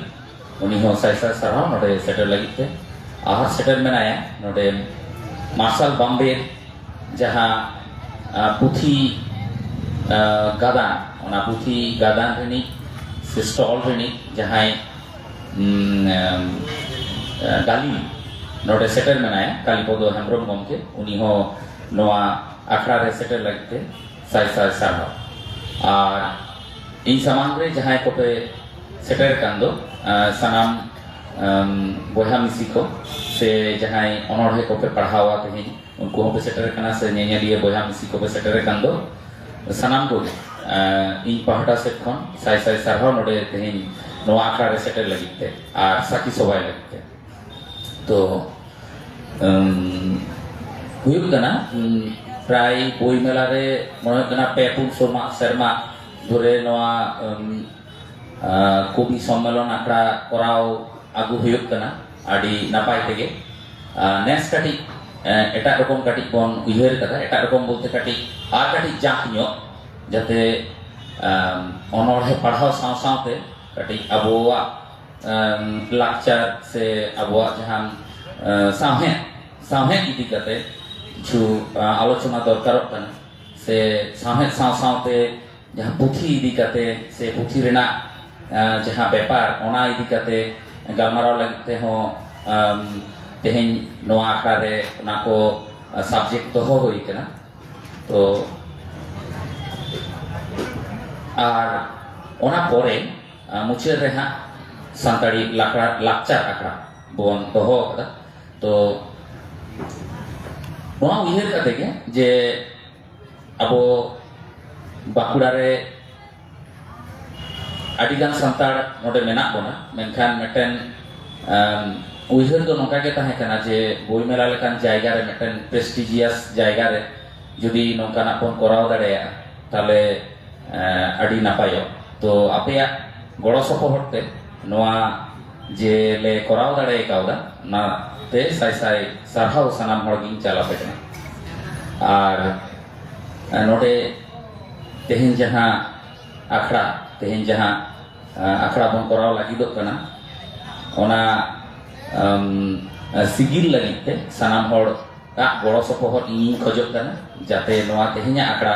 ᱩᱱᱤ ᱦᱚᱸ ᱥᱟᱭ ᱥᱟᱭ ᱥᱟᱨᱦᱟᱣ ᱱᱚᱰᱮ ᱥᱮᱴᱮᱨ ᱞᱟᱹᱜᱤᱫ ᱛᱮ᱾ ᱟᱨ ᱥᱮᱴᱮᱨ ᱢᱮᱱᱟᱭᱟ ᱱᱚᱰᱮ ᱢᱟᱨᱥᱟᱞ ᱵᱟᱢᱵᱮᱨ ᱡᱟᱦᱟᱸ, ᱟ, ᱯᱩᱛᱷᱤ, ᱟ, ᱜᱟᱫᱟᱱ, ᱚᱱᱟ ᱯᱩᱛᱷᱤ ᱜᱟᱫᱟᱱ ᱨᱤᱱᱤᱡ ᱥᱮ ᱥᱴᱚᱞ ᱨᱤᱱᱤᱡ ᱡᱟᱦᱟᱸᱭ, ᱩᱢ, ᱮᱢ, ᱟ, ᱰᱟᱹᱞᱤᱢ ᱱᱚᱰᱮ ᱥᱮᱴᱮᱨ ᱢᱮᱱᱟᱭᱟ, ᱠᱟᱞᱤᱯᱚᱫᱚ ᱦᱮᱢᱵᱨᱚᱢ ᱜᱚᱢᱠᱮ, ᱩᱱᱤ ᱦᱚᱸ ᱱᱚᱣᱟ ᱟᱠᱷᱲᱟ ᱨᱮ ᱥᱮᱴᱮᱨ ᱞᱟᱹᱜᱤᱫ ᱛᱮ ᱥᱟᱭ ᱥᱟᱭ ᱥᱟᱨᱦᱟᱣ᱾ ᱟᱨ ᱤᱧ ᱥᱟᱢᱟᱝ ᱨᱮ ᱡᱟᱦᱟᱸᱭ ᱠᱚᱯᱮ ᱥᱮᱴᱮᱨ ᱟᱠᱟᱱ ᱫᱚ, ᱟ, ᱥᱟᱱᱟᱢ, ᱟᱢ, ᱵᱚᱭᱦᱟ ᱢᱤᱥᱤ ᱠᱚ ᱥᱮ ᱡᱟᱦᱟᱸᱭ ᱚᱱᱚᱬᱦᱮ ᱠᱚᱯᱮ ᱯᱟᱲᱦᱟᱣᱟ ᱛᱮᱦᱮᱧ, ᱩᱱᱠᱩ ᱦᱚᱸᱯᱮ ᱥᱮᱴᱮᱨ ᱟᱠᱟᱱᱟ, ᱥᱮ ᱧᱮᱧᱮᱞᱤᱭᱟᱹ ᱵᱚᱭᱦᱟ ᱢᱤᱥᱤ ᱠᱚᱯᱮ ᱥᱮᱴᱮᱨ ᱟᱠᱟᱱ ᱫᱚ, ᱥᱟᱱᱟᱢ ᱠᱚᱜᱮ, ᱟ, ᱤᱧ ᱯᱟᱦᱴᱟ ᱥᱮᱫ ᱠᱷᱚᱱ ᱥᱟᱭ ᱥᱟᱭ ᱥᱟᱨᱦᱟᱣ ᱱᱚᱰᱮ ᱛᱮᱦᱮᱧ, ᱱᱚᱣᱟ ᱟᱠᱷᱲᱟ ᱨᱮ ᱥᱮᱴᱮᱨ ᱞᱟᱹᱜᱤᱫ ᱛᱮ ᱟᱨ ᱥᱟᱹᱠᱷᱤ ᱥᱚᱵᱷᱟᱭ ᱞᱟᱹᱜᱤᱫ ᱛᱮ᱾ ᱛᱚ ᱩᱢ, ᱦᱩᱭᱩᱜ ᱠᱟᱱᱟ, ᱩᱢ, ᱯᱨᱟᱭ ᱵᱳᱭ ᱢᱮᱞᱟ ᱨᱮ ᱢᱚᱱᱮ ᱦᱩᱭᱩᱜ ᱠᱟᱱᱟ ᱯᱮ ᱯᱩᱱ ᱥᱮᱨᱢᱟ ᱥᱮᱨᱢᱟ ᱫᱷᱚᱨᱮ ᱱᱚᱣᱟ ᱩᱢ, ᱟ, ᱠᱚᱵᱤ ᱥᱚᱢᱢᱮᱞᱚᱱ ᱟᱠᱷᱲᱟ ᱠᱚᱨᱟᱣ ᱟᱹᱜᱩ ᱦᱩᱭᱩᱜ ᱠᱟᱱᱟ ᱟᱹᱰᱤ ᱱᱟᱯᱟᱭ ᱛᱮᱜᱮ᱾ ᱟ, ᱱᱮᱥ ᱠᱟᱹᱴᱤᱡ ᱮ, ᱮᱴᱟᱜ ᱨᱚᱠᱚᱢ ᱠᱟᱹᱴᱤᱡ ᱵᱚᱱ ᱩᱭᱦᱟᱹᱨ ᱠᱟᱫᱟ, ᱮᱴᱟᱜ ᱨᱚᱠᱚᱢ ᱵᱚᱞᱛᱮ ᱠᱟᱹᱴᱤᱡ ᱟᱨ ᱠᱟᱹᱴᱤᱡ ᱡᱟᱸᱠ ᱧᱚᱜ, ᱡᱟᱛᱮ ᱟᱢ, ᱚᱱᱚᱬᱦᱮ ᱯᱟᱲᱦᱟᱣ ᱥᱟᱶ ᱥᱟᱶᱛᱮ ᱠᱟᱹᱴᱤᱡ ᱟᱵᱚᱣᱟᱜ ᱟᱢ, ᱞᱟᱠᱪᱟᱨ ᱥᱮ ᱟᱵᱚᱣᱟᱜ ᱡᱟᱦᱟᱸ ᱟᱢ, ᱥᱟᱶᱦᱮᱫ ᱥᱟᱶᱦᱮᱫ ᱤᱫᱤ ᱠᱟᱛᱮ ᱠᱤᱪᱷᱩ ᱟ, ᱟᱞᱳᱪᱚᱱᱟ ᱫᱚᱨᱠᱟᱨᱚᱜ ᱠᱟᱱᱟ ᱥᱮ ᱥᱟᱶᱦᱮᱫ ᱥᱟᱶ ᱥᱟᱶᱛᱮ ᱡᱟᱦᱟᱸ ᱯᱩᱛᱷᱤ ᱤᱫᱤ ᱠᱟᱛᱮ ᱥᱮ ᱯᱩᱛᱷᱤ ᱨᱮᱱᱟᱜ ᱟ, ᱡᱟᱦᱟᱸ ᱵᱮᱯᱟᱨ ᱚᱱᱟ ᱤᱫᱤ ᱠᱟᱛᱮ ᱜᱟᱞᱢᱟᱨᱟᱣ ᱞᱟᱹᱜᱤᱫ ᱛᱮᱦᱚᱸ ᱟᱢ, ᱛᱮᱦᱮᱧ ᱱᱚᱣᱟ ᱟᱠᱷᱲᱟ ᱨᱮ ᱚᱱᱟ ᱠᱚ ᱟ, ᱥᱟᱵᱡᱮᱠᱴ ᱫᱚᱦᱚ ᱦᱩᱭ ᱠᱟᱱᱟ᱾ ᱛᱚ ᱟᱨ ᱚᱱᱟ ᱯᱚᱨᱮ ᱟ, ᱢᱩᱪᱟᱹᱫ ᱨᱮ ᱦᱟᱸᱜ ᱥᱟᱱᱛᱟᱲᱤ ᱞᱟᱠᱲᱟ- ᱞᱟᱠᱪᱟᱨ ᱟᱠᱷᱲᱟ ᱵᱚᱱ ᱫᱚᱦᱚ ᱟᱠᱟᱫᱟ᱾ ᱛᱚ ᱱᱚᱣᱟ ᱩᱭᱦᱟᱹᱨ ᱠᱟᱛᱮ ᱜᱮ ᱡᱮ ᱟᱵᱚ ᱵᱟᱸᱠᱩᱲᱟ ᱨᱮ ᱟᱹᱰᱤᱜᱟᱱ ᱥᱟᱱᱛᱟᱲ ᱱᱚᱰᱮ ᱢᱮᱱᱟᱜ ᱵᱚᱱᱟ, ᱢᱮᱱᱠᱷᱟᱱ ᱢᱤᱫᱴᱮᱱ ᱟᱢ, ᱩᱭᱦᱟᱹᱨ ᱫᱚ ᱱᱚᱝᱠᱟ ᱜᱮ ᱛᱟᱦᱮᱸ ᱠᱟᱱᱟ ᱡᱮ ᱵᱳᱭ ᱢᱮᱞᱟ ᱞᱮᱠᱟᱱ ᱡᱟᱭᱜᱟ ᱨᱮ, ᱢᱤᱫᱴᱮᱱ ᱯᱨᱮᱥᱴᱤᱡᱤᱭᱟᱥ ᱡᱟᱭᱜᱟ ᱨᱮ ᱡᱩᱫᱤ ᱱᱚᱝᱠᱟᱱᱟᱜ ᱵᱚᱱ ᱠᱚᱨᱟᱣ ᱫᱟᱲᱮᱭᱟᱜᱼᱟ, ᱛᱟᱦᱚᱞᱮ ᱮ, ᱟᱹᱰᱤ ᱱᱟᱯᱟᱭᱚᱜ᱾ ᱛᱚ ᱟᱯᱮᱭᱟᱜ ᱜᱚᱲᱚ ᱥᱚᱯᱚᱦᱚᱫ ᱛᱮ ᱱᱚᱣᱟ ᱡᱮ ᱞᱮ ᱠᱚᱨᱟᱣ ᱫᱟᱲᱮ ᱠᱟᱣᱫᱟ, ᱚᱱᱟᱛᱮ ᱥᱟᱭ ᱥᱟᱭ ᱥᱟᱨᱦᱟᱣ ᱥᱟᱱᱟᱢ ᱦᱚᱲ ᱜᱤᱧ ᱪᱟᱞ ᱟᱯᱮ ᱠᱟᱱᱟ᱾ ᱟᱨ ᱮ, ᱱᱚᱰᱮ ᱛᱮᱦᱮᱧ ᱡᱟᱦᱟᱸ ᱟᱠᱷᱲᱟ, ᱛᱮᱦᱮᱧ ᱡᱟᱦᱟᱸ ᱮ, ᱟᱠᱷᱲᱟ ᱵᱚᱱ ᱠᱚᱨᱟᱣ ᱞᱟᱹᱜᱤᱫᱚᱜ ᱠᱟᱱᱟ, ᱚᱱᱟ ᱮᱢ, ᱥᱤᱜᱤᱞ ᱞᱟᱹᱜᱤᱫ ᱛᱮ ᱥᱟᱱᱟᱢ ᱦᱚᱲ ᱟᱜ ᱜᱚᱲᱚ ᱥᱚᱯᱚᱦᱚᱫ ᱤᱧᱤᱧ ᱠᱷᱚᱡᱚᱜ ᱠᱟᱱᱟ, ᱡᱟᱛᱮ ᱱᱚᱣᱟ ᱛᱮᱦᱮᱧᱟᱜ ᱟᱠᱷᱲᱟ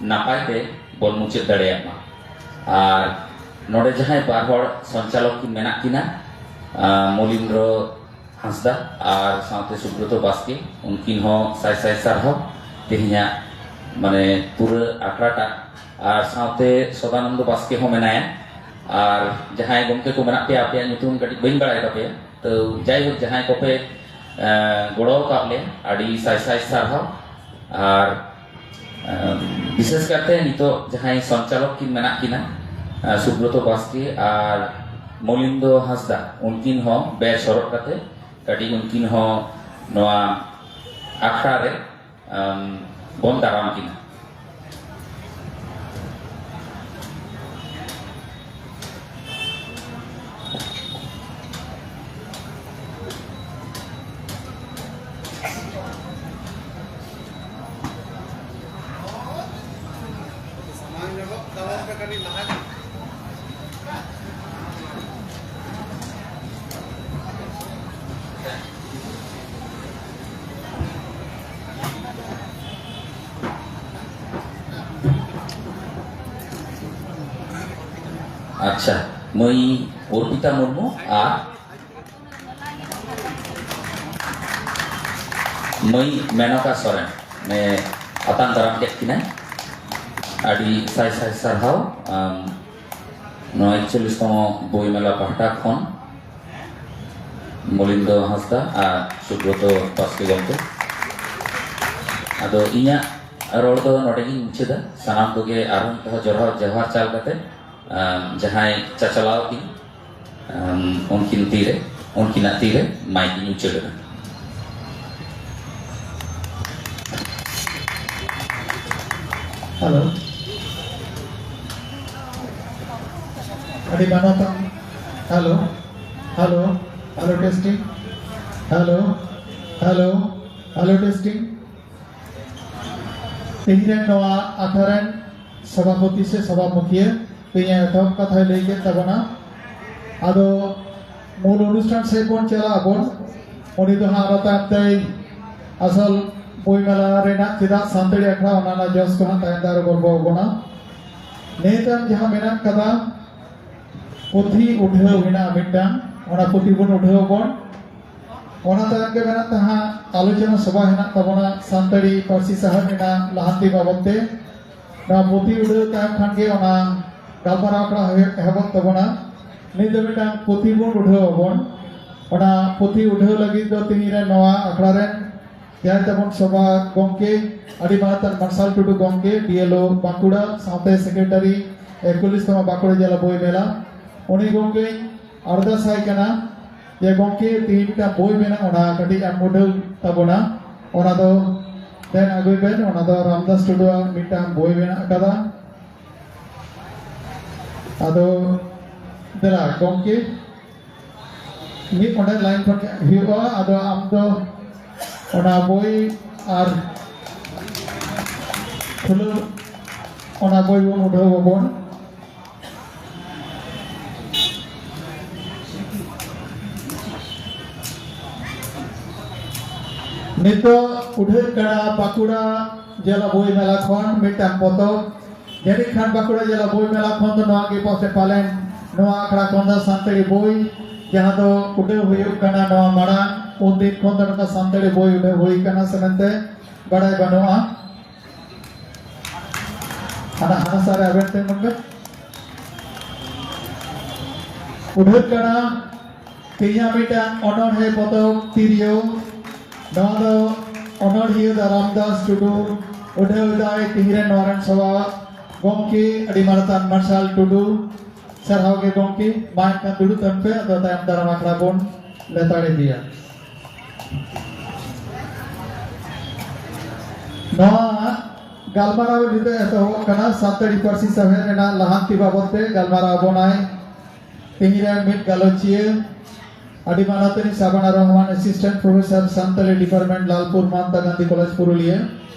ᱱᱟᱯᱟᱭ ᱛᱮ ᱵᱚᱱ ᱢᱩᱪᱟᱹᱫ ᱫᱟᱲᱮᱭᱟᱜ ᱢᱟ᱾ ᱟᱨ ᱱᱚᱰᱮ ᱡᱟᱦᱟᱸᱭ ᱵᱟᱨ ᱦᱚᱲ ᱥᱚᱧᱪᱟᱞᱚᱠ ᱠᱤᱱ ᱢᱮᱱᱟᱜ ᱠᱤᱱᱟ, ᱟ, ᱢᱚᱞᱤᱱᱫᱨᱚ ᱦᱟᱸᱥᱫᱟ ᱟᱨ ᱥᱟᱶᱛᱮ ᱥᱩᱵᱨᱚᱛᱚ ᱵᱟᱥᱠᱮ, ᱩᱱᱠᱤᱱ ᱦᱚᱸ ᱥᱟᱭ ᱥᱟᱭ ᱥᱟᱨᱦᱟᱣ ᱛᱮᱦᱮᱧᱟᱜ ᱢᱟᱱᱮ ᱯᱩᱨᱟᱹ ᱟᱠᱷᱲᱟᱴᱟᱜ᱾ ᱟᱨ ᱥᱟᱶᱛᱮ ᱥᱚᱫᱟᱱᱚᱱᱫᱚ ᱵᱟᱥᱠᱮ ᱦᱚᱸ ᱢᱮᱱᱟᱭᱟ᱾ ᱟᱨ ᱡᱟᱦᱟᱸᱭ ᱜᱚᱢᱠᱮ ᱠᱚ ᱢᱮᱱᱟᱜ ᱯᱮᱭᱟ, ᱟᱯᱮᱭᱟᱜ ᱧᱩᱛᱩᱢ ᱠᱟᱹᱴᱤᱡ ᱵᱟᱹᱧ ᱵᱟᱲᱟᱭ ᱛᱟᱯᱮᱭᱟ, ᱛᱚ ᱡᱟᱭᱦᱳᱠ, ᱡᱟᱦᱟᱸᱭ ᱠᱚᱯᱮ ᱮ, ᱜᱚᱲᱚ ᱟᱠᱟᱫ ᱞᱮᱭᱟ, ᱟᱹᱰᱤ ᱥᱟᱭ ᱥᱟᱭ ᱥᱟᱨᱦᱟᱣ᱾ ᱟᱨ ᱮ, ᱵᱤᱥᱮᱥ ᱠᱟᱨᱛᱮ ᱱᱤᱛᱚᱜ ᱡᱟᱦᱟᱸᱭ ᱥᱚᱧᱪᱟᱞᱚᱠ ᱠᱤᱱ ᱢᱮᱱᱟᱜ ᱠᱤᱱᱟ, ᱥᱩᱵᱨᱚᱛᱚ ᱵᱟᱥᱠᱮ ᱟᱨ ᱢᱚᱞᱤᱱᱫᱚ ᱦᱟᱸᱥᱫᱟ, ᱩᱱᱠᱤᱱ ᱦᱚᱸ ᱵᱮ ᱥᱚᱨᱚᱜ ᱠᱟᱛᱮ ᱠᱟᱹᱴᱤᱡ ᱩᱱᱠᱤᱱ ᱦᱚᱸ ᱱᱚᱣᱟ ᱟᱠᱷᱲᱟ ᱨᱮ, ᱟᱢ, ᱵᱚᱱ ᱫᱟᱨᱟᱢ ᱠᱤᱱᱟ᱾ ᱟᱪᱪᱷᱟ, ᱢᱟᱹᱭ ᱚᱨᱯᱤᱛᱟ ᱢᱩᱨᱢᱩ ᱟᱨ ᱢᱟᱹᱭ ᱢᱮᱱᱚᱠᱟ ᱥᱚᱨᱮᱱ ᱱᱮ ᱟᱛᱟᱝ ᱫᱟᱨᱟᱢ ᱠᱮᱫ ᱠᱤᱱᱟᱭ᱾ ᱟᱹᱰᱤ ᱥᱟᱭ ᱥᱟᱭ ᱥᱟᱨᱦᱟᱣ, ᱟᱢ, ᱱᱚᱣᱟ ᱮᱠᱪᱚᱞᱞᱤᱥ ᱛᱚᱢᱚ ᱵᱳᱭ ᱢᱮᱞᱟ ᱯᱟᱦᱴᱟ ᱠᱷᱚᱱ ᱢᱚᱞᱤᱱᱫᱚ ᱦᱟᱸᱥᱫᱟ ᱟᱨ ᱥᱩᱵᱨᱚᱛᱚ ᱵᱟᱥᱠᱮ ᱜᱚᱢᱠᱮ᱾ ᱟᱫᱚ ᱤᱧᱟᱹᱜ ᱨᱚᱲ ᱫᱚ ᱱᱚᱰᱮ ᱜᱤᱧ ᱢᱩᱪᱟᱹᱫᱟ᱾ ᱥᱟᱱᱟᱢ ᱠᱚᱜᱮ ᱟᱨᱦᱚᱸ ᱢᱤᱫ ᱫᱷᱟᱣ ᱡᱚᱦᱟᱨ, ᱡᱚᱦᱟᱨ ᱪᱟᱞ ᱠᱟᱛᱮ, ᱟᱢ, ᱡᱟᱦᱟᱸᱭ ᱪᱟᱪᱟᱞᱟᱣ ᱠᱤᱱ, ᱟᱢ, ᱩᱱᱠᱤᱱ ᱛᱤᱨᱮ, ᱩᱱᱠᱤᱱᱟᱜ ᱛᱤᱨᱮ ᱢᱟᱭᱤᱠ ᱤᱧ ᱩᱪᱟᱹᱲ ᱮᱫᱟ᱾ ᱦᱮᱞᱳ᱾ ᱟᱹᱰᱤ ᱢᱟᱱᱚᱛᱟᱱ᱾ Hello, hello, hello, testing. Hello, hello, hello, testing. ᱛᱮᱦᱮᱧ ᱨᱮᱱ ᱱᱚᱣᱟ ᱟᱠᱷᱲᱟ ᱨᱮᱱ ᱥᱚᱵᱷᱟᱯᱚᱛᱤ ᱥᱮ ᱥᱚᱵᱷᱟ ᱢᱩᱠᱷᱤᱭᱟᱹ ᱛᱮᱦᱮᱧ ᱮᱛᱚᱦᱚᱵ ᱠᱟᱛᱷᱟᱭ ᱞᱟᱹᱭ ᱠᱮᱫ ᱛᱟᱵᱚᱱᱟ᱾ ᱟᱫᱚ ᱢᱩᱞ ᱚᱱᱩᱥᱴᱷᱟᱱ ᱥᱮᱫ ᱵᱚᱱ ᱪᱟᱞᱟᱜ ᱟᱵᱚᱱ᱾ ᱩᱱᱤ ᱫᱚ ᱦᱟᱸᱜ ᱟᱨᱚ ᱛᱟᱭᱚᱢ ᱛᱮᱭ ᱟᱥᱚᱞ ᱵᱳᱭ ᱢᱮᱞᱟ ᱨᱮᱱᱟᱜ ᱪᱮᱫᱟᱜ ᱥᱟᱱᱛᱟᱲᱤ ᱟᱠᱷᱲᱟ, ᱚᱱᱟ ᱨᱮᱱᱟᱜ ᱡᱚᱥ ᱠᱚ ᱦᱟᱸᱜ ᱛᱟᱭᱚᱢ ᱛᱮ ᱟᱨᱚ ᱜᱚᱞᱯᱚ ᱟᱵᱚᱱᱟ᱾ ᱱᱤᱛ ᱟᱢ ᱡᱟᱦᱟᱸ ᱢᱮᱱᱟᱜ ᱠᱟᱫᱟ, ᱯᱩᱛᱷᱤ ᱩᱰᱷᱟᱹᱣ ᱦᱮᱱᱟᱜᱼᱟ ᱢᱤᱫᱴᱟᱝ, ᱚᱱᱟ ᱯᱩᱛᱷᱤ ᱵᱚᱱ ᱩᱰᱷᱟᱹᱣ ᱟᱵᱚᱱ᱾ ᱚᱱᱟ ᱛᱟᱭᱚᱢ ᱜᱮ ᱢᱮᱱᱟᱜ ᱛᱟᱦᱟᱸᱜ ᱟᱞᱳᱪᱚᱱᱟ ᱥᱚᱵᱷᱟ ᱦᱮᱱᱟᱜ ᱛᱟᱵᱚᱱᱟ ᱥᱟᱱᱛᱟᱲᱤ ᱯᱟᱹᱨᱥᱤ ᱥᱟᱶᱦᱮᱫ ᱨᱮᱱᱟᱜ ᱞᱟᱦᱟᱱᱛᱤ ᱵᱟᱵᱚᱫ ᱛᱮ᱾ ᱱᱚᱣᱟ ᱯᱩᱛᱷᱤ ᱩᱰᱷᱟᱹᱣ ᱛᱟᱭᱚᱢ ᱠᱷᱟᱱ ᱜᱮ ᱚᱱᱟ ᱜᱟᱞᱢᱟᱨᱟᱣ ᱟᱠᱷᱲᱟ ᱦᱩᱭᱩᱜ, ᱮᱦᱚᱵᱚᱜ ᱛᱟᱵᱚᱱᱟ᱾ ᱱᱤᱛ ᱫᱚ ᱢᱤᱫᱴᱟᱝ ᱯᱩᱛᱷᱤ ᱵᱚᱱ ᱩᱰᱷᱟᱹᱣ ᱟᱵᱚᱱ᱾ ᱚᱱᱟ ᱯᱩᱛᱷᱤ ᱩᱰᱷᱟᱹᱣ ᱞᱟᱹᱜᱤᱫ ᱫᱚ ᱛᱮᱦᱮᱧ ᱨᱮ ᱱᱚᱣᱟ ᱟᱠᱷᱲᱟ ᱨᱮᱱ ᱡᱟᱦᱟᱸᱭ ᱛᱟᱵᱚᱱ ᱥᱚᱵᱷᱟ ᱜᱚᱢᱠᱮ, ᱟᱹᱰᱤ ᱢᱟᱱᱚᱛᱟᱱ ᱢᱟᱨᱥᱟᱞ ᱴᱩᱰᱩ ᱜᱚᱢᱠᱮ, ᱰᱤ ᱮᱞ ᱳ ᱵᱟᱸᱠᱩᱲᱟ, ᱥᱟᱶᱛᱮ ᱥᱮᱠᱨᱮᱴᱟᱨᱤ ᱮᱠᱩᱞᱤᱥ ᱛᱚᱢᱟ ᱵᱟᱸᱠᱩᱲᱟ ᱡᱮᱞᱟ ᱵᱳᱭ ᱢᱮᱞᱟ᱾ ᱩᱱᱤ ᱜᱚᱢᱠᱮᱧ ᱟᱨᱫᱟᱥ ᱟᱭ ᱠᱟᱱᱟ ᱡᱮ, ᱜᱚᱢᱠᱮ, ᱛᱮᱦᱮᱧ ᱢᱤᱫᱴᱟᱝ ᱵᱳᱭ ᱢᱮᱱᱟᱜᱼᱟ, ᱚᱱᱟ ᱠᱟᱹᱴᱤᱡ ᱮᱢ ᱩᱰᱷᱟᱹᱣ ᱛᱟᱵᱚᱱᱟ᱾ ᱚᱱᱟ ᱫᱚ ᱫᱮᱱ ᱟᱹᱜᱩᱭ ᱵᱮᱱ, ᱚᱱᱟ ᱫᱚ ᱨᱟᱢᱫᱟᱥ ᱴᱩᱰᱩᱣᱟᱜ ᱢᱤᱫᱴᱟᱝ ᱵᱳᱭ ᱢᱮᱱᱟᱜ ᱟᱠᱟᱫᱟ᱾ ᱟᱫᱚ ᱫᱮᱞᱟ ᱜᱚᱢᱠᱮ, ᱢᱤᱫ ᱚᱸᱰᱮ ᱞᱟᱭᱤᱱ ᱠᱷᱚᱱ ᱦᱩᱭᱩᱜᱼᱟ᱾ ᱟᱫᱚ ᱟᱢ ᱫᱚ ᱚᱱᱟ ᱵᱳᱭ ᱟᱨ ᱠᱷᱩᱞᱟᱹᱣ, ᱚᱱᱟ ᱵᱳᱭ ᱵᱚᱱ ᱩᱰᱷᱟᱹᱣ ᱟᱵᱚᱱ᱾ ᱱᱤᱛᱚᱜ ᱩᱰᱷᱟᱹᱜ ᱠᱟᱱᱟ ᱵᱟᱸᱠᱩᱲᱟ ᱡᱮᱞᱟ ᱵᱳᱭ ᱢᱮᱞᱟ ᱠᱷᱚᱱ ᱢᱤᱫᱴᱟᱝ ᱯᱚᱛᱚᱵ᱾ ᱡᱟᱹᱱᱤᱡ ᱠᱷᱟᱱ ᱵᱟᱸᱠᱩᱲᱟ ᱡᱮᱞᱟ ᱵᱳᱭ ᱢᱮᱞᱟ ᱠᱷᱚᱱ ᱫᱚ ᱱᱚᱣᱟ ᱜᱮ ᱯᱟᱥᱮ ᱯᱟᱞᱮᱱ ᱱᱚᱣᱟ ᱟᱠᱷᱲᱟ ᱠᱷᱚᱱ ᱫᱚ ᱥᱟᱱᱛᱟᱲᱤ ᱵᱳᱭ ᱡᱟᱦᱟᱸ ᱫᱚ ᱩᱰᱷᱟᱹᱣ ᱦᱩᱭᱩᱜ ᱠᱟᱱᱟ ᱱᱚᱣᱟ ᱢᱟᱲᱟᱝ, ᱩᱱᱫᱤᱱ ᱠᱷᱚᱱ ᱫᱚ ᱱᱚᱝᱠᱟ ᱥᱟᱱᱛᱟᱲᱤ ᱵᱳᱭ ᱩᱰᱷᱟᱹᱣ ᱦᱩᱭ ᱠᱟᱱᱟ ᱥᱮ ᱢᱮᱱᱛᱮ ᱵᱟᱲᱟᱭ ᱵᱟᱹᱱᱩᱜᱼᱟ᱾ ᱦᱟᱱᱟ, ᱦᱟᱱᱟ ᱥᱟᱨ ᱨᱮ ᱟᱵᱮᱱ ᱛᱤᱸᱜᱩᱱ ᱵᱮᱱ᱾ ᱩᱰᱷᱟᱹᱜ ᱠᱟᱱᱟ ᱛᱮᱦᱮᱧᱟᱜ ᱢᱤᱫᱴᱟᱝ ᱚᱱᱚᱬᱦᱮ ᱯᱚᱛᱚᱵ ᱛᱤᱨᱭᱳ᱾ ᱱᱚᱣᱟ ᱫᱚ ᱚᱱᱚᱬᱦᱤᱭᱟᱹ ᱫᱚ ᱨᱟᱢᱫᱟᱥ ᱴᱩᱰᱩ᱾ ᱩᱰᱷᱟᱹᱣ ᱮᱫᱟᱭ ᱛᱤᱦᱤᱧ ᱨᱮᱱ ᱱᱚᱣᱟ ᱨᱮᱱ ᱥᱚᱵᱷᱟ ᱜᱚᱢᱠᱮ ᱟᱹᱰᱤ ᱢᱟᱱᱚᱛᱟᱱ ᱢᱟᱨᱥᱟᱞ ᱴᱩᱰᱩ᱾ ᱥᱟᱨᱦᱟᱣ ᱜᱮ ᱜᱚᱢᱠᱮ, ᱢᱟ ᱮᱱᱠᱷᱟᱱ ᱫᱩᱲᱩᱵ ᱛᱟᱵᱚᱱ ᱯᱮ, ᱟᱫᱚ ᱛᱟᱭᱚᱢ ᱫᱟᱨᱟᱢ ᱟᱠᱷᱲᱟ ᱵᱚᱱ ᱞᱮᱛᱟᱲ ᱤᱫᱤᱭᱟ᱾ ᱱᱚᱣᱟ ᱜᱟᱞᱢᱟᱨᱟᱣ ᱱᱤᱛᱚᱜ ᱮᱛᱚᱦᱚᱵᱚᱜ ᱠᱟᱱᱟ ᱥᱟᱱᱛᱟᱲᱤ ᱯᱟᱹᱨᱥᱤ ᱥᱟᱶᱦᱮᱫ ᱨᱮᱱᱟᱜ ᱞᱟᱦᱟᱱᱛᱤ ᱵᱟᱵᱚᱫ ᱛᱮ ᱜᱟᱞᱢᱟᱨᱟᱣ ᱟᱵᱚᱱᱟᱭ ᱛᱮᱦᱮᱧ ᱨᱮᱱ ᱢᱤᱫ ᱜᱟᱞᱚᱪᱤᱭᱟᱹ, ᱟᱹᱰᱤ ᱢᱟᱱᱚᱛᱟᱱᱤ Shabana Rahman, Assistant Professor, Santali Department, Lalpur, Mahatma Gandhi college, Purulia.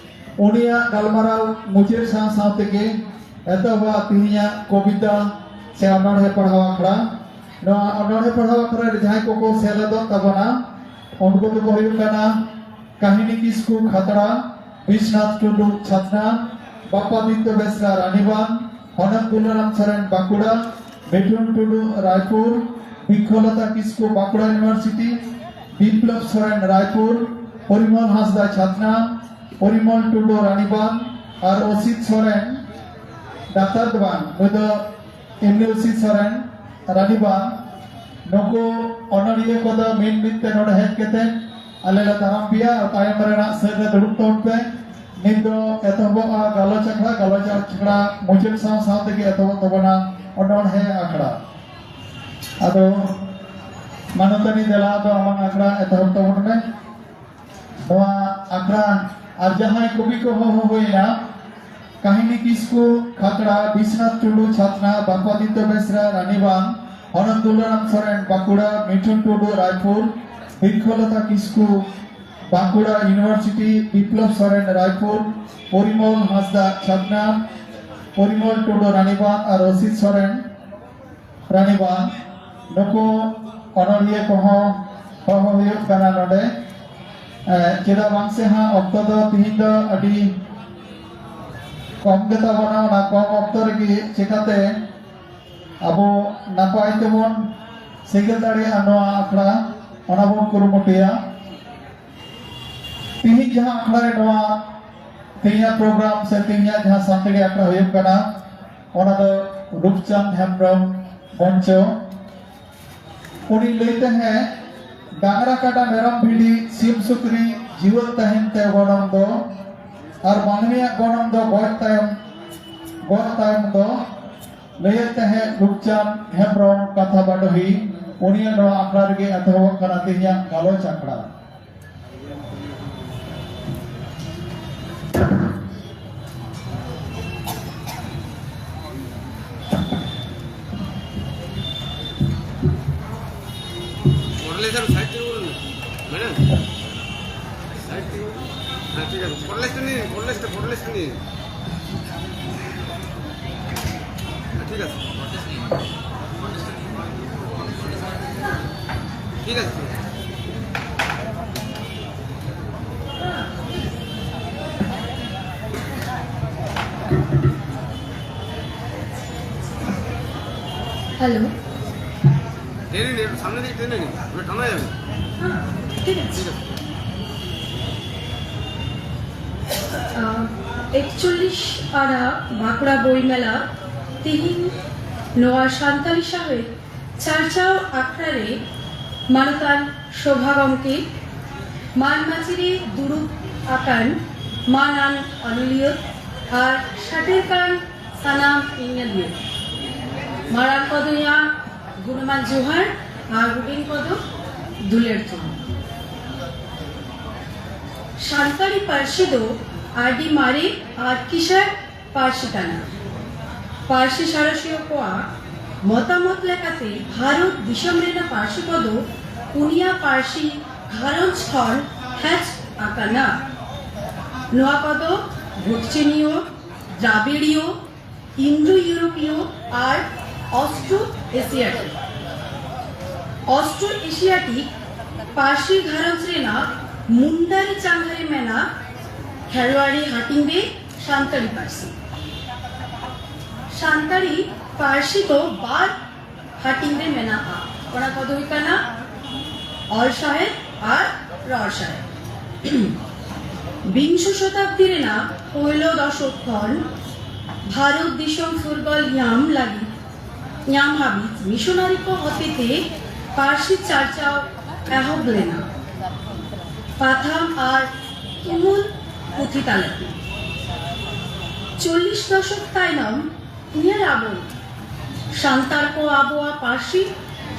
ᱩᱱᱤᱭᱟᱜ ᱜᱟᱞᱢᱟᱨᱟᱣ ᱢᱩᱪᱟᱹᱫ ᱥᱟᱶ ᱥᱟᱶ ᱛᱮᱜᱮ ᱮᱛᱚᱦᱚᱵᱟ ᱛᱮᱦᱮᱧᱟᱜ ᱠᱚᱵᱤᱛᱟ ᱥᱮ ᱚᱱᱚᱬᱦᱮ ᱯᱟᱲᱦᱟᱣ ᱟᱠᱷᱲᱟ᱾ ᱱᱚᱣᱟ ᱚᱱᱚᱬᱦᱮ ᱯᱟᱲᱦᱟᱣ ᱟᱠᱷᱲᱟ ᱨᱮ ᱡᱟᱦᱟᱸᱭ ᱠᱚᱠᱚ ᱥᱮᱞᱮᱫᱚᱜ ᱛᱟᱵᱚᱱᱟ, ᱩᱱᱠᱩ ᱫᱚᱠᱚ ᱦᱩᱭᱩᱜ ᱠᱟᱱᱟ ᱠᱟᱹᱦᱱᱤ ᱠᱤᱥᱠᱩ, ᱠᱷᱟᱛᱲᱟ, ᱵᱤᱥᱱᱟᱛᱷ ᱴᱩᱰᱩ, ᱪᱷᱟᱛᱱᱟ, ᱵᱟᱯᱟᱫᱤᱛᱛᱚ ᱵᱮᱥᱨᱟ, ᱨᱟᱱᱤᱵᱟᱸᱫᱷ, ᱦᱚᱱᱚᱛ ᱜᱩᱱᱟᱨᱟᱢ ᱥᱚᱨᱮᱱ, ᱵᱟᱸᱠᱩᱲᱟ, ᱢᱤᱴᱷᱩᱱ ᱴᱩᱰᱩ, ᱨᱟᱭᱯᱩᱨ, ᱵᱤᱠᱠᱷᱚᱞᱚᱛᱟ ᱠᱤᱥᱠᱩ, ᱵᱟᱸᱠᱩᱲᱟ University, ᱵᱤᱯᱞᱚᱵ ᱥᱚᱨᱮᱱ, ᱨᱟᱭᱯᱩᱨ, ᱯᱚᱨᱤᱢᱚᱞ ᱦᱟᱸᱥᱫᱟ, ᱪᱷᱟᱛᱱᱟ, ᱯᱚᱨᱤᱢᱚᱞ ᱴᱩᱰᱩ, ᱨᱟᱱᱤᱵᱟᱸᱫᱷ, ᱟᱨ ᱚᱥᱤᱛ ᱥᱚᱨᱮᱱ, ᱰᱟᱠᱛᱟᱨ ᱫᱚ ᱵᱟᱝ, ᱱᱩᱭ ᱫᱚ ᱮᱢᱱᱤ ᱚᱥᱤᱛ ᱥᱚᱨᱮᱱ, ᱨᱟᱱᱤᱵᱟᱸᱫᱷ᱾ ᱱᱩᱠᱩ ᱚᱱᱚᱞᱤᱭᱟᱹ ᱠᱚᱫᱚ ᱢᱤᱫ ᱢᱤᱫ ᱛᱮ ᱱᱚᱰᱮ ᱦᱮᱡ ᱠᱟᱛᱮ ᱟᱞᱮ ᱞᱮ ᱫᱟᱨᱟᱢ ᱯᱮᱭᱟ᱾ ᱛᱟᱭᱚᱢ ᱨᱮᱱᱟᱜ ᱥᱟᱹᱨ ᱨᱮ ᱫᱩᱲᱩᱵ ᱛᱟᱵᱚᱱ ᱯᱮ᱾ ᱱᱤᱛ ᱫᱚ ᱮᱛᱚᱦᱚᱵᱚᱜᱼᱟ ᱜᱟᱞᱚᱪ ᱟᱠᱷᱲᱟ᱾ ᱜᱟᱞᱚᱪ ᱟᱠᱷᱲᱟ ᱢᱩᱪᱟᱹᱫ ᱥᱟᱶ ᱥᱟᱶ ᱛᱮᱜᱮ ᱮᱛᱚᱦᱚᱵᱚᱜ ᱛᱟᱵᱚᱱᱟ ᱚᱱᱚᱬᱦᱮ ᱟᱠᱷᱲᱟ᱾ ᱟᱫᱚ ᱢᱟᱱᱚᱛᱟᱱᱤ ᱫᱮᱞᱟ ᱫᱚ ᱟᱢᱟᱜ ᱟᱠᱷᱲᱟ ᱮᱛᱚᱦᱚᱵ ᱛᱟᱵᱚᱱ ᱢᱮ᱾ ᱱᱚᱣᱟ ᱟᱠᱷᱲᱟ ᱟᱨ ᱡᱟᱦᱟᱸᱭ ᱠᱚᱵᱤ ᱠᱚ ᱦᱚᱦᱚ ᱦᱩᱭᱱᱟ, ᱠᱟᱹᱦᱱᱤ ᱠᱤᱥᱠᱩ ᱠᱷᱟᱛᱲᱟ, ᱵᱤᱥᱱᱟᱛᱷ ᱴᱩᱰᱩ ᱪᱷᱟᱛᱱᱟ, ᱵᱟᱯᱟᱫᱤᱛᱛᱚ ᱵᱮᱥᱨᱟ ᱨᱟᱱᱤᱵᱟᱸᱫᱷ, ᱦᱚᱱᱚᱛ ᱫᱩᱞᱟᱨᱟᱢ ᱥᱚᱨᱮᱱ ᱵᱟᱸᱠᱩᱲᱟ, ᱢᱤᱴᱷᱩᱱ ᱴᱩᱰᱩ ᱨᱟᱭᱯᱩᱨ, ᱵᱤᱠᱠᱷᱚᱞᱚᱛᱟ ᱠᱤᱥᱠᱩ ᱵᱟᱸᱠᱩᱲᱟ ᱤᱭᱩᱱᱤᱵᱷᱟᱨᱥᱤᱴᱤ, ᱵᱤᱯᱞᱚᱵ ᱥᱚᱨᱮᱱ ᱨᱟᱭᱯᱩᱨ, ᱯᱚᱨᱤᱢᱚᱞ ᱦᱟᱸᱥᱫᱟ ᱪᱷᱟᱛᱱᱟ, ᱯᱚᱨᱤᱢᱚᱞ ᱴᱩᱰᱩ ᱨᱟᱱᱤᱵᱟᱸᱫᱷ ᱟᱨ ᱨᱚᱥᱤᱫ ᱥᱚᱨᱮᱱ ᱨᱟᱱᱤᱵᱟᱸᱫᱷ, ᱱᱩᱠᱩ ᱚᱱᱚᱞᱤᱭᱟᱹ ᱠᱚᱦᱚᱸ ᱦᱚᱦᱚ ᱦᱩᱭᱩᱜ ᱠᱟᱱᱟ ᱱᱚᱰᱮ᱾ ᱮ, ᱪᱮᱫᱟᱜ ᱵᱟᱝ ᱥᱮ ᱦᱟᱸᱜ ᱚᱠᱛᱚ ᱫᱚ ᱛᱤᱦᱤᱧ ᱫᱚ ᱟᱹᱰᱤ ᱠᱚᱢ ᱜᱮᱛᱟ ᱵᱚᱱᱟ᱾ ᱚᱱᱟ ᱠᱚᱢ ᱚᱠᱛᱚ ᱨᱮᱜᱮ ᱪᱮᱠᱟᱛᱮ ᱟᱵᱚ ᱱᱟᱯᱟᱭ ᱛᱮᱵᱚᱱ ᱥᱮᱸᱜᱮᱞ ᱫᱟᱲᱮᱭᱟᱜᱼᱟ ᱱᱚᱣᱟ ᱟᱠᱷᱲᱟ, ᱚᱱᱟ ᱵᱚᱱ ᱠᱩᱨᱩᱢᱩᱴᱩᱭᱟ᱾ ᱛᱤᱦᱤᱧ ᱡᱟᱦᱟᱸ ᱟᱠᱷᱲᱟ ᱨᱮ ᱱᱚᱣᱟ ᱛᱮᱦᱮᱧᱟᱜ ᱯᱨᱳᱜᱨᱟᱢ ᱥᱮ ᱛᱮᱦᱮᱧᱟᱜ ᱡᱟᱦᱟᱸ ᱥᱟᱱᱛᱟᱲᱤ ᱟᱠᱷᱲᱟ ᱦᱩᱭᱩᱜ ᱠᱟᱱᱟ, ᱚᱱᱟ ᱫᱚ ᱨᱩᱯᱪᱟᱸᱫᱽ ᱦᱮᱢᱵᱨᱚᱢ ᱢᱚᱧᱪᱚ᱾ ᱩᱱᱤ ᱞᱟᱹᱭ ᱛᱟᱦᱮᱸᱫ, "ᱰᱟᱝᱨᱟ ᱠᱟᱰᱟ ᱢᱮᱨᱚᱢ ᱵᱷᱤᱰᱤ ᱥᱤᱢ ᱥᱩᱠᱨᱤ ᱡᱤᱣᱮᱫ ᱛᱟᱦᱮᱱ ᱛᱮ ᱜᱚᱱᱚᱝ ᱫᱚ, ᱟᱨ ᱢᱟᱹᱱᱢᱤᱭᱟᱜ ᱜᱚᱱᱚᱝ ᱫᱚ ᱜᱚᱡ ᱛᱟᱭᱚᱢ, ᱜᱚᱡ ᱛᱟᱭᱚᱢ ᱫᱚ", ᱞᱟᱹᱭᱮᱫ ᱛᱟᱦᱮᱸᱫ ᱨᱩᱯᱪᱟᱸᱫᱽ ᱦᱮᱢᱵᱨᱚᱢ ᱠᱟᱛᱷᱟ ᱵᱟᱰᱚᱦᱤ᱾ ᱩᱱᱤᱭᱟᱜ ᱱᱚᱣᱟ ᱟᱠᱷᱲᱟ ᱨᱮᱜᱮ ᱮᱛᱚᱦᱚᱵᱚᱜ ᱠᱟᱱᱟ ᱛᱮᱦᱮᱧᱟᱜ ᱜᱟᱞᱚᱪ ᱟᱠᱷᱲᱟ᱾ ম্যাডাম, সাইড থেকে বলুন না। ম্যাডাম, সাইড থেকে বলুন। হ্যাঁ, ঠিক আছে। পরের লাইনটা নিন, পরের লাইনটা, পরের লাইনটা নিন। হ্যাঁ, ঠিক আছে। ঠিক আছে। হ্যালো। টেনে নিন, একটু সামনে দিকে টেনে নিন, ওটা টানা যাবে। হ্যাঁ, ঠিক আছে। ঠিক আছে। ᱟᱸ, ᱮᱠᱪᱚᱞᱞᱤᱥ ᱟᱱᱟᱜ ᱵᱟᱸᱠᱩᱲᱟ ᱵᱳᱭ ᱢᱮᱞᱟ ᱛᱤᱦᱤᱧ ᱱᱚᱣᱟ ᱥᱟᱱᱛᱟᱲᱤ ᱥᱟᱶᱦᱮᱫ ᱪᱟᱨᱪᱟᱣ ᱟᱠᱷᱲᱟ ᱨᱮ ᱢᱟᱱᱚᱛᱟᱱ ᱥᱚᱵᱷᱟ ᱜᱚᱢᱠᱮ, ᱢᱟᱱ ᱢᱟᱹᱪᱤ ᱨᱮ ᱫᱩᱲᱩᱵ ᱟᱠᱟᱱ ᱢᱟᱱᱟᱱ ᱚᱱᱚᱞᱤᱭᱟᱹ ᱟᱨ ᱥᱟᱹᱴᱤᱨ ᱠᱟᱱ ᱥᱟᱱᱟᱢ ᱧᱮᱧᱮᱞᱤᱭᱟᱹ, ᱢᱟᱨᱟᱝ ᱠᱚᱫᱚ ᱤᱧᱟᱹᱜ ᱜᱩᱱᱢᱟᱱ ᱡᱚᱦᱟᱨ ᱟᱨ ᱦᱩᱰᱤᱧ ᱠᱚᱫᱚ ᱫᱩᱞᱟᱹᱲ ᱪᱩᱢᱩ᱾ ᱥᱟᱱᱛᱟᱲᱤ ᱯᱟᱹᱨᱥᱤ ᱫᱚ ᱟᱹᱰᱤ ᱢᱟᱨᱮ ᱟᱨ ᱠᱤᱥᱟᱹᱬ ᱯᱟᱹᱨᱥᱤ ᱠᱟᱱᱟ᱾ ᱯᱟᱹᱨᱥᱤ ᱥᱟᱬᱮᱥᱤᱭᱟᱹ ᱠᱚᱣᱟᱜ ᱢᱚᱛᱟᱢᱚᱛ ᱞᱮᱠᱟᱛᱮ, ᱵᱷᱟᱨᱚᱛ ᱫᱤᱥᱚᱢ ᱨᱮᱱᱟᱜ ᱯᱟᱹᱨᱥᱤ ᱠᱚᱫᱚ ᱯᱩᱱᱭᱟ ᱯᱟᱹᱨᱥᱤ ᱜᱷᱟᱨᱚᱸᱡᱽ ᱠᱷᱚᱱ ᱦᱮᱡ ᱟᱠᱟᱱᱟ᱾ ᱱᱚᱣᱟ ᱠᱚᱫᱚ ᱜᱷᱩᱴᱪᱤᱱᱤᱭᱚ, ᱫᱨᱟᱵᱤᱲᱤᱭᱚ, ᱤᱱᱰᱳ ᱤᱭᱩᱨᱳᱯᱤᱭᱚ ᱟᱨ ᱚᱥᱴᱨᱳ ᱮᱥᱤᱭᱟᱴᱤᱠ᱾ ᱚᱥᱴᱨᱳ ᱮᱥᱤᱭᱟᱴᱤᱠ ᱯᱟᱹᱨᱥᱤ ᱜᱷᱟᱨᱚᱸᱡᱽ ᱨᱮᱱᱟᱜ ᱢᱩᱱᱰᱟᱨᱤ ᱪᱟᱸᱜᱟ ᱨᱮ ᱢᱮᱱᱟᱜ ᱠᱷᱮᱨᱣᱟᱲᱤ ᱦᱟᱹᱴᱤᱧ ᱨᱮ ᱥᱟᱱᱛᱟᱲᱤ ᱯᱟᱹᱨᱥᱤ᱾ ᱥᱟᱱᱛᱟᱲᱤ ᱯᱟᱹᱨᱥᱤ ᱫᱚ ᱵᱟᱨ ᱦᱟᱹᱴᱤᱧ ᱨᱮ ᱢᱮᱱᱟᱜᱼᱟ᱾ ᱚᱱᱟ ᱠᱚᱫᱚ ᱦᱩᱭᱩᱜ ᱠᱟᱱᱟ ᱚᱞ ᱥᱟᱶᱦᱮᱫ ᱟᱨ ᱨᱚᱲ ᱥᱟᱶᱦᱮᱫ᱾ ᱵᱤᱝᱥᱚ ᱥᱚᱛᱟᱵᱫᱤ ᱨᱮᱱᱟᱜ ᱯᱳᱭᱞᱳ ᱫᱚᱥᱚᱠ ᱠᱷᱚᱱ ᱵᱷᱟᱨᱚᱛ ᱫᱤᱥᱚᱢ ᱯᱷᱩᱨᱜᱟᱹᱞ ᱧᱟᱢ ᱞᱟᱹᱜᱤᱫ, ᱧᱟᱢ ᱦᱟᱹᱵᱤᱡ ᱢᱤᱥᱚᱱᱟᱨᱤ ᱠᱚ ᱦᱚᱛᱮᱛᱮ ᱯᱟᱹᱨᱥᱤ ᱪᱟᱨᱪᱟᱣ ᱮᱦᱚᱵ ᱞᱮᱱᱟ, ᱯᱟᱛᱷᱟᱢ ᱟᱨ ᱛᱩᱢᱩᱞ ᱯᱩᱛᱷᱤ ᱛᱟᱞᱟᱛᱮ᱾ ᱪᱚᱞᱞᱤᱥ ᱫᱚᱥᱚᱠ ᱛᱟᱭᱱᱚᱢ ᱧᱮᱞ ᱟᱵᱚᱱ, ᱥᱟᱱᱛᱟᱲ ᱠᱚ ᱟᱵᱚᱣᱟᱜ ᱯᱟᱹᱨᱥᱤ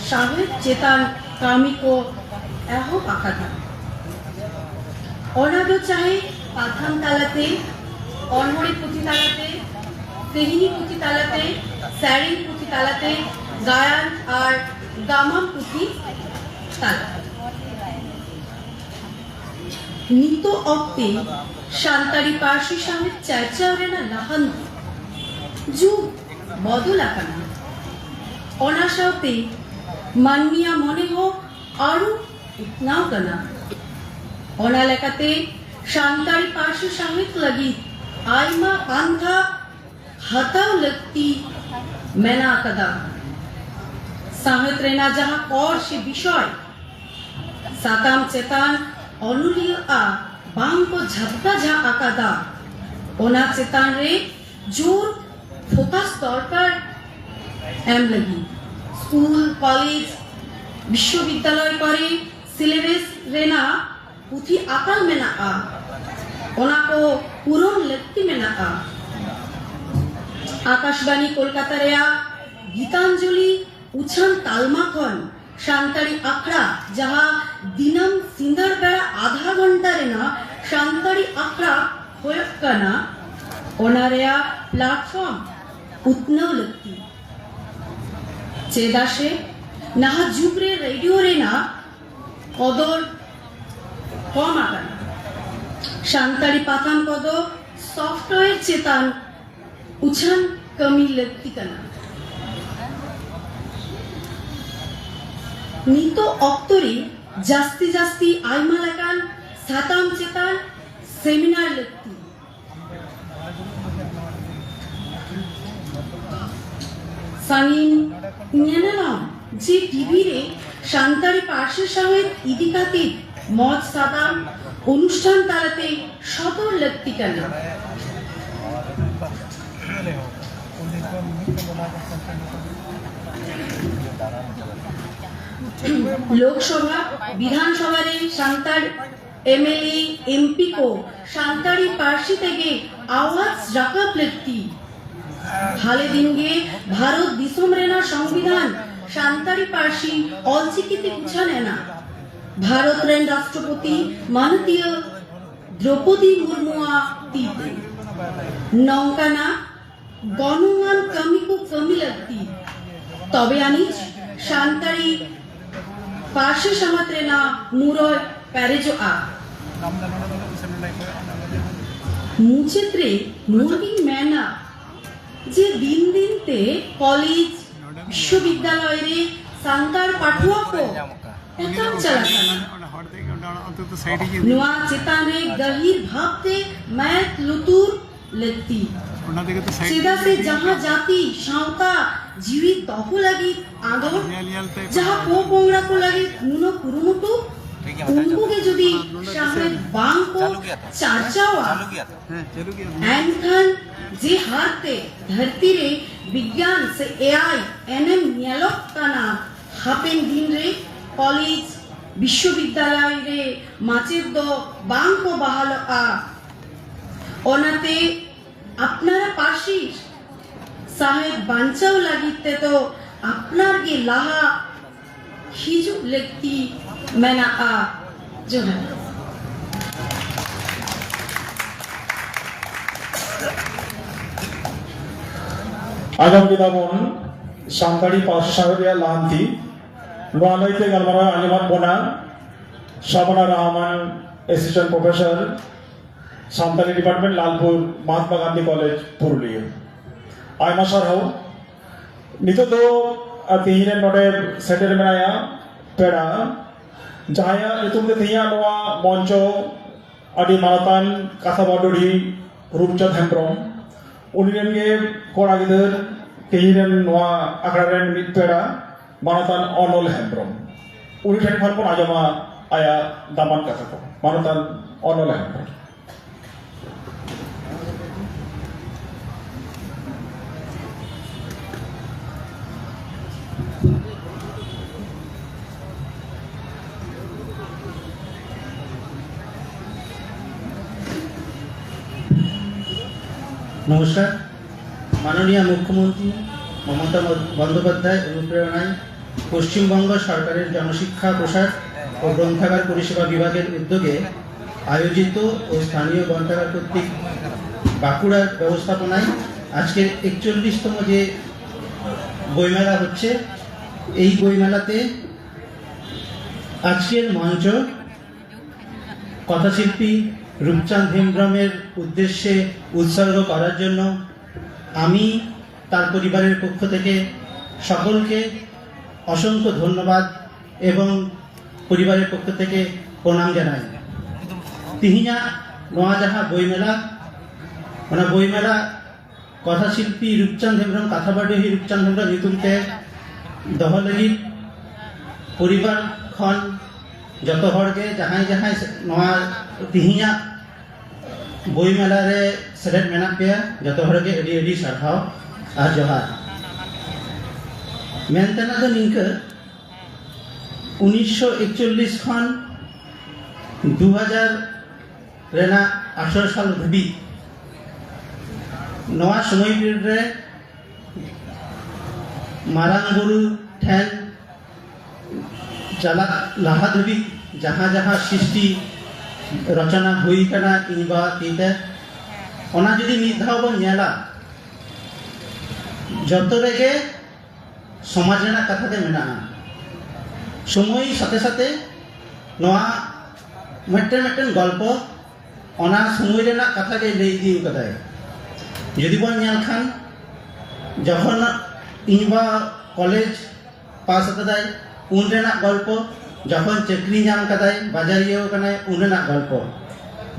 ᱥᱟᱶᱦᱮᱫ ᱪᱮᱛᱟᱱ ᱠᱟᱹᱢᱤ ᱠᱚ ᱮᱦᱚᱵ ᱟᱠᱟᱫᱟ᱾ ᱚᱱᱟ ᱫᱚ ᱪᱟᱦᱮ ᱯᱟᱛᱷᱟᱢ ᱛᱟᱞᱟᱛᱮ, ᱚᱱᱚᱬᱦᱮ ᱯᱩᱛᱷᱤ ᱛᱟᱞᱟᱛᱮ, ᱛᱮᱦᱤᱧ ᱯᱩᱛᱷᱤ ᱛᱟᱞᱟᱛᱮ, ᱥᱮᱨᱮᱧ ᱯᱩᱛᱷᱤ ᱛᱟᱞᱟᱛᱮ, ᱜᱟᱭᱟᱱ ᱟᱨ ᱜᱟᱢᱟᱢ ᱯᱩᱛᱷᱤ ᱛᱟᱞᱟᱛᱮ᱾ ᱱᱤᱛᱚᱜ ᱚᱠᱛᱮ ᱥᱟᱱᱛᱟᱲᱤ ᱯᱟᱹᱨᱥᱤ ᱥᱟᱶᱦᱮᱫ ᱪᱟᱨᱪᱟᱣ ᱨᱮᱱᱟᱜ ᱞᱟᱦᱟᱱᱛᱤ ᱡᱩᱜᱽ ᱵᱚᱫᱚᱞ ᱟᱠᱟᱱᱟ᱾ ᱚᱱᱟ ᱥᱟᱶᱛᱮ ᱢᱟᱹᱱᱢᱤᱭᱟᱜ ᱢᱚᱱᱮ ᱦᱚᱸ ᱟᱹᱨᱩ ᱩᱛᱱᱟᱹᱣ ᱠᱟᱱᱟ᱾ ᱚᱱᱟ ᱞᱮᱠᱟᱛᱮ ᱥᱟᱱᱛᱟᱲᱤ ᱯᱟᱹᱨᱥᱤ ᱥᱟᱶᱦᱮᱫ ᱞᱟᱹᱜᱤᱫ ᱟᱭᱢᱟ ᱯᱟᱱᱛᱷᱟ ᱦᱟᱛᱟᱣ ᱞᱟᱹᱠᱛᱤ ᱢᱮᱱᱟᱜ ᱟᱠᱟᱫᱟ᱾ ᱥᱟᱶᱦᱮᱫ ᱨᱮᱱᱟᱜ ᱡᱟᱦᱟᱸ ᱠᱚᱨ ᱥᱮ ᱵᱤᱥᱚᱭ ᱥᱟᱛᱟᱢ ᱪᱮᱛᱟᱱ ᱚᱱᱚᱞᱤᱭᱟᱹ ᱟᱜ ᱵᱟᱝ ᱠᱚ ᱡᱷᱟᱯᱴᱟ ᱡᱷᱟᱜ ᱟᱠᱟᱫᱟ, ᱚᱱᱟ ᱪᱮᱛᱟᱱ ᱨᱮ ᱡᱳᱨ ᱯᱷᱳᱠᱟᱥ ᱫᱚᱨᱠᱟᱨ ᱮᱢ ᱞᱟᱹᱜᱤᱫ᱾ ᱥᱠᱩᱞ, ᱠᱚᱞᱮᱡᱽ, ᱵᱤᱥᱥᱚᱵᱤᱫᱽᱫᱟᱞᱚᱭ ᱠᱚᱨᱮ ᱥᱤᱞᱮᱵᱟᱥ ᱨᱮᱱᱟᱜ ᱯᱩᱛᱷᱤ ᱟᱠᱟᱞ ᱢᱮᱱᱟᱜᱼᱟ᱾ ᱚᱱᱟ ᱠᱚ ᱯᱩᱨᱚᱱ ᱞᱟᱹᱠᱛᱤ ᱢᱮᱱᱟᱜᱼᱟ᱾ ᱟᱠᱟᱥᱵᱟᱱᱤ ᱠᱳᱞᱠᱟᱛᱟ ᱨᱮᱭᱟᱜ ᱜᱤᱛᱟᱧᱡᱚᱞᱤ ᱩᱪᱷᱟᱹᱱ ᱛᱟᱞᱢᱟ ᱠᱷᱚᱱ ᱥᱟᱱᱛᱟᱲᱤ ᱟᱠᱷᱲᱟ, ᱡᱟᱦᱟᱸ ᱫᱤᱱᱟᱹᱢ ᱥᱤᱸᱜᱟᱹᱲ ᱵᱮᱲᱟ ᱟᱫᱷᱟ ᱜᱷᱚᱱᱴᱟ ᱨᱮᱱᱟᱜ ᱥᱟᱱᱛᱟᱲᱤ ᱟᱠᱷᱲᱟ ᱦᱩᱭᱩᱜ ᱠᱟᱱᱟ, ᱚᱱᱟ ᱨᱮᱭᱟᱜ platform ᱩᱛᱱᱟᱹᱣ ᱞᱟᱹᱠᱛᱤ᱾ ᱪᱮᱫᱟᱜ ᱥᱮ ᱱᱟᱦᱟᱜ ᱡᱩᱜᱽ ᱨᱮ ᱨᱮᱰᱤᱭᱳ ᱨᱮᱱᱟᱜ ᱠᱚᱫᱚᱨ ᱠᱚᱢ ᱟᱠᱟᱱᱟ᱾ ᱥᱟᱱᱛᱟᱲᱤ ᱯᱟᱛᱷᱟᱢ ᱠᱚᱫᱚ ᱥᱚᱯᱷᱴᱣᱮᱭᱟᱨ ᱪᱮᱛᱟᱱ ᱩᱪᱷᱟᱹᱱ ᱠᱟᱹᱢᱤ ᱞᱟᱹᱠᱛᱤ ᱠᱟᱱᱟ᱾ ᱱᱤᱛᱚᱜ ᱚᱠᱛᱚ ᱨᱮ ᱡᱟᱹᱥᱛᱤ ᱡᱟᱹᱥᱛᱤ ᱟᱭᱢᱟ ᱞᱮᱠᱟᱱ ᱥᱟᱛᱟᱢ ᱪᱮᱛᱟᱱ ᱥᱮᱢᱤᱱᱟᱨ ᱞᱟᱹᱠᱛᱤ᱾ ᱥᱟᱺᱜᱤᱧ ᱧᱮᱱᱮᱞᱚᱢ ᱡᱮ ᱴᱤᱵᱷᱤ ᱨᱮ ᱥᱟᱱᱛᱟᱲᱤ ᱯᱟᱹᱨᱥᱤ ᱥᱟᱶᱦᱮᱫ ᱤᱫᱤ ᱠᱟᱛᱮ ᱢᱚᱡᱽ ᱥᱟᱛᱟᱢ ᱚᱱᱩᱥᱴᱷᱟᱱ ᱛᱟᱞᱟᱛᱮ ᱥᱚᱫᱚᱨ ᱞᱟᱹᱠᱛᱤ ᱠᱟᱱᱟ᱾ ᱞᱳᱠᱥᱚᱵᱷᱟ, ᱵᱤᱫᱷᱟᱱ ᱥᱚᱵᱷᱟ ᱨᱮ ᱥᱟᱱᱛᱟᱲ ᱮᱢᱮᱞᱮ, ᱮᱢᱯᱤ ᱠᱚ ᱥᱟᱱᱛᱟᱲᱤ ᱯᱟᱹᱨᱥᱤ ᱛᱮᱜᱮ ᱟᱣᱟᱡᱽ ᱨᱟᱠᱟᱵ ᱞᱟᱹᱠᱛᱤ᱾ ᱦᱟᱞᱮ ᱫᱤᱱ ᱜᱮ ᱵᱷᱟᱨᱚᱛ ᱫᱤᱥᱚᱢ ᱨᱮᱱᱟᱜ ᱥᱚᱝᱵᱤᱫᱷᱟᱱ ᱥᱟᱱᱛᱟᱲᱤ ᱯᱟᱹᱨᱥᱤ ᱚᱞᱪᱤᱠᱤ ᱛᱮ ᱩᱪᱷᱟᱹᱱ ᱮᱱᱟ᱾ ᱵᱷᱟᱨᱚᱛ ᱨᱮᱱ ᱨᱟᱥᱴᱨᱚᱯᱚᱛᱤ ᱢᱟᱱᱚᱛᱤᱭᱟᱹ ᱫᱨᱚᱯᱚᱫᱤ ᱢᱩᱨᱢᱩᱣᱟᱜ ᱛᱤ ᱛᱮ᱾ ᱱᱚᱝᱠᱟᱱᱟᱜ ᱜᱚᱱᱚᱝᱟᱱ ᱠᱟᱹᱢᱤ ᱠᱚ ᱠᱟᱹᱢᱤ ᱞᱟᱹᱠᱛᱤ, ᱛᱚᱵᱮ ᱟᱹᱱᱤᱡ ᱥᱟᱱᱛᱟᱲᱤ ᱯᱟᱹᱨᱥᱤ ᱥᱟᱶᱦᱮᱫ ᱨᱮᱱᱟᱜ ᱢᱩᱨᱟᱹᱭ ᱯᱮᱨᱮᱡᱚᱜᱼᱟ᱾ ᱢᱩᱪᱟᱹᱫ ᱨᱮ ᱱᱚᱣᱟᱜᱤᱧ ᱢᱮᱱᱟ ᱡᱮ ᱫᱤᱱ ᱫᱤᱱ ᱛᱮ ᱠᱚᱞᱮᱡᱽ, ᱵᱤᱥᱥᱚᱵᱤᱫᱽᱫᱟᱞᱚᱭ ᱨᱮ ᱥᱟᱱᱛᱟᱲ ᱯᱟᱹᱴᱷᱩᱣᱟᱹ ᱠᱚ ᱮᱛᱚᱢ ᱪᱟᱞᱟᱜ ᱠᱟᱱᱟ᱾ ᱱᱚᱣᱟ ᱪᱮᱛᱟᱱ ᱨᱮ ᱜᱟᱹᱦᱤᱨ ᱵᱷᱟᱵᱽᱛᱮ ᱢᱮᱫ ᱞᱩᱛᱩᱨ ᱞᱟᱹᱠᱛᱤ᱾ ᱪᱮᱫᱟᱜ ᱥᱮ ᱡᱟᱦᱟᱸ ᱡᱟᱹᱛᱤ ᱥᱟᱶᱛᱟ ᱡᱤᱣᱤ ᱫᱚᱦᱚ ᱞᱟᱹᱜᱤᱫ ᱟᱸᱫᱳᱲ, ᱡᱟᱦᱟᱸ ᱯᱚᱯᱚᱝᱲᱟ ᱠᱚ ᱞᱟᱹᱜᱤᱫ ᱱᱩᱱᱟᱹᱜ ᱠᱩᱨᱩᱢᱩᱴᱩ, ᱩᱱᱠᱩ ᱜᱮ ᱡᱩᱫᱤ ᱥᱟᱶᱦᱮᱫ ᱵᱟᱝ ᱠᱚ ᱪᱟᱨᱪᱟᱣᱟ, ᱮᱱᱠᱷᱟᱱ ᱡᱮ ᱦᱟᱨᱛᱮ ᱫᱷᱟᱹᱨᱛᱤ ᱨᱮ ᱵᱤᱜᱽᱜᱟᱱ ᱥᱮ ᱮ ᱟᱭ ᱮᱱᱮᱢ ᱧᱮᱞᱚᱜ ᱠᱟᱱᱟ, ᱦᱟᱯᱮᱱ ᱫᱤᱱ ᱨᱮ ᱠᱚᱞᱮᱡᱽ, ᱵᱤᱥᱥᱚᱵᱤᱫᱽᱫᱟᱞᱚᱭ ᱨᱮ ᱢᱟᱪᱮᱫ ᱫᱚ ᱵᱟᱝ ᱠᱚ ᱵᱟᱦᱟᱞᱚᱜᱼᱟ᱾ ᱚᱱᱟᱛᱮ ᱟᱯᱱᱟᱨᱟᱜ ᱯᱟᱹᱨᱥᱤ ᱥᱟᱶᱦᱮᱫ ᱵᱟᱧᱪᱟᱣ ᱞᱟᱹᱜᱤᱫ ᱛᱮᱫᱚ ᱟᱯᱱᱟᱨ ᱜᱮ ᱞᱟᱦᱟ ᱦᱤᱡᱩᱜ ᱞᱟᱹᱠᱛᱤ ᱢᱮᱱᱟᱜᱼᱟ᱾ ᱡᱚᱦᱟᱨ᱾ ᱟᱸᱡᱚᱢ ᱠᱮᱫᱟ ᱵᱚᱱ ᱥᱟᱱᱛᱟᱲᱤ ᱯᱟᱹᱨᱥᱤ ᱥᱟᱶᱦᱮᱫ ᱨᱮᱭᱟᱜ ᱞᱟᱦᱟᱱᱛᱤ᱾ ᱱᱚᱣᱟ ᱞᱟᱹᱭᱛᱮ ᱜᱟᱞᱢᱟᱨᱟᱣ ᱟᱸᱡᱚᱢᱟᱫ ᱵᱚᱱᱟ Sabana Rahman, assistant professor, Santali department, Lalpur Mahatma Gandhi college, Purulia. ᱟᱭᱢᱟ ᱥᱟᱨᱦᱟᱣ᱾ ᱱᱤᱛᱚᱜ ᱫᱚ ᱟᱨ ᱛᱮᱦᱮᱧ ᱨᱮ ᱱᱚᱰᱮ ᱥᱮᱴᱮᱨ ᱢᱮᱱᱟᱭᱟ ᱯᱮᱲᱟ, ᱡᱟᱦᱟᱸᱭᱟᱜ ᱧᱩᱛᱩᱢ ᱛᱮ ᱛᱮᱦᱮᱧᱟᱜ ᱱᱚᱣᱟ ᱢᱚᱧᱪᱚ ᱟᱹᱰᱤ ᱢᱟᱱᱚᱛᱟᱱ ᱠᱟᱛᱷᱟ ᱵᱟᱰᱚᱰᱤ ᱨᱩᱯᱪᱟᱸᱫᱽ ᱦᱮᱢᱵᱨᱚᱢ, ᱩᱱᱤ ᱨᱮᱱ ᱜᱮ ᱠᱚᱲᱟ ᱜᱤᱫᱟᱹᱨ, ᱛᱮᱦᱮᱧ ᱨᱮᱱ ᱱᱚᱣᱟ ᱟᱠᱷᱲᱟ ᱨᱮᱱ ᱢᱤᱫ ᱯᱮᱲᱟ ᱢᱟᱱᱚᱛᱟᱱ ᱚᱱᱚᱞ ᱦᱮᱢᱵᱨᱚᱢ, ᱩᱱᱤ ᱴᱷᱮᱱ ᱠᱷᱚᱱ ᱵᱚᱱ ᱟᱸᱡᱚᱢᱟ ᱟᱭᱟᱜ ᱫᱟᱢᱟᱱ ᱠᱟᱛᱷᱟ ᱠᱚ᱾ ᱢᱟᱱᱚᱛᱟᱱ ᱚᱱᱚᱞ ᱦᱮᱢᱵᱨᱚᱢ᱾ নমস্কার। মাননীয় মুখ্যমন্ত্রী মমতা বন্দ্যোপাধ্যায় অনুপ্রেরণায় পশ্চিমবঙ্গ সরকারের জনশিক্ষা প্রসার ও গ্রন্থাগার পরিষেবা বিভাগের উদ্যোগে আয়োজিত ও স্থানীয় গ্রন্থাগার কর্তৃক বাঁকুড়ার ব্যবস্থাপনায় আজকের একচল্লিশতম যে বইমেলা হচ্ছে, এই বইমেলাতে আজকের মঞ্চ কথাশিল্পী রূপচাঁদ হেমব্রমের উদ্দেশ্যে উৎসর্গ করার জন্য আমি তার পরিবারের পক্ষ থেকে সকলকে অসংখ্য ধন্যবাদ এবং পরিবারের পক্ষ থেকে প্রণাম জানাই। ᱛᱮᱦᱮᱧᱟᱜ ᱱᱚᱣᱟ ᱡᱟᱦᱟᱸ ᱵᱳᱭ ᱢᱮᱞᱟ, ᱚᱱᱟ ᱵᱳᱭ ᱢᱮᱞᱟ ᱠᱟᱛᱷᱟ ᱥᱤᱞᱯᱤ ᱨᱩᱯᱪᱟᱸᱫᱽ ᱦᱮᱢᱵᱨᱚᱢ, ᱠᱟᱛᱷᱟ ᱵᱟᱰᱚᱦᱤ ᱨᱩᱯᱪᱟᱸᱫᱽ ᱦᱮᱢᱵᱨᱚᱢ ᱧᱩᱛᱩᱢ ᱛᱮ ᱫᱚᱦᱚ ᱞᱟᱹᱜᱤᱫ ᱯᱚᱨᱤᱵᱟᱨ ᱠᱷᱚᱱ ᱡᱚᱛᱚ ᱦᱚᱲ ᱜᱮ, ᱡᱟᱦᱟᱸᱭ ᱡᱟᱦᱟᱸᱭ ᱱᱚᱣᱟ ᱛᱮᱦᱮᱧᱟᱜ ᱵᱳᱭ ᱢᱮᱞᱟ ᱨᱮ ᱥᱮᱞᱮᱫ ᱢᱮᱱᱟᱜ ᱯᱮᱭᱟ, ᱡᱚᱛᱚ ᱦᱚᱲ ᱜᱮ ᱟᱹᱰᱤ ᱟᱹᱰᱤ ᱥᱟᱨᱦᱟᱣ ᱟᱨ ᱡᱚᱦᱟᱨ᱾ ᱢᱮᱱ ᱛᱮᱱᱟᱜ ᱫᱚ ᱱᱤᱝᱠᱟᱹ, ᱩᱱᱤᱥᱥᱚ ᱮᱠᱪᱚᱞᱞᱤᱥ ᱠᱷᱚᱱ ᱫᱩ ᱦᱟᱡᱟᱨ ᱨᱮᱱᱟᱜ ᱟᱴᱷᱨᱚ ᱥᱟᱞ ᱫᱷᱟᱹᱵᱤᱡ ᱱᱚᱣᱟ ᱥᱚᱢᱚᱭ ᱯᱤᱨᱤᱭᱚᱰ ᱨᱮ ᱢᱟᱨᱟᱝ ᱵᱩᱨᱩ ᱴᱷᱮᱱ ᱪᱟᱞᱟᱜ ᱞᱟᱦᱟ ᱫᱷᱟᱹᱵᱤᱡ ᱡᱟᱦᱟᱸ ᱡᱟᱦᱟᱸ ᱥᱨᱤᱥᱴᱤ ᱨᱚᱪᱚᱱᱟ ᱦᱩᱭ ᱠᱟᱱᱟ ᱤᱧ ᱵᱟ ᱛᱤ ᱛᱮ, ᱚᱱᱟ ᱡᱩᱫᱤ ᱢᱤᱫ ᱫᱷᱟᱣ ᱵᱚᱱ ᱧᱮᱞᱟ, ᱡᱚᱛᱚ ᱨᱮᱜᱮ ᱥᱚᱢᱟᱡᱽ ᱨᱮᱱᱟᱜ ᱠᱟᱛᱷᱟ ᱜᱮ ᱢᱮᱱᱟᱜᱼᱟ᱾ ᱥᱚᱢᱚᱭ ᱥᱟᱛᱮ ᱥᱟᱛᱮ ᱱᱚᱣᱟ ᱢᱤᱫᱴᱮᱱ ᱢᱤᱫᱴᱮᱱ ᱜᱚᱞᱯᱚ ᱚᱱᱟ ᱥᱚᱢᱚᱭ ᱨᱮᱱᱟᱜ ᱠᱟᱛᱷᱟ ᱜᱮ ᱞᱟᱹᱭ ᱤᱫᱤ ᱠᱟᱫᱟᱭ᱾ ᱡᱩᱫᱤ ᱵᱚᱱ ᱧᱮᱞ ᱠᱷᱟᱱ, ᱡᱚᱠᱷᱚᱱ ᱤᱧ ᱵᱟ ᱠᱚᱞᱮᱡᱽ ᱯᱟᱥ ᱠᱟᱫᱟᱭ, ᱩᱱ ᱨᱮᱱᱟᱜ ᱜᱚᱞᱯᱚ, ᱡᱚᱠᱷᱚᱱ ᱪᱟᱹᱠᱨᱤ ᱧᱟᱢ ᱠᱟᱫᱟᱭ, ᱵᱟᱡᱟᱨᱤᱭᱟᱹ ᱠᱟᱱᱟᱭ, ᱩᱱ ᱨᱮᱱᱟᱜ ᱜᱚᱞᱯᱚ,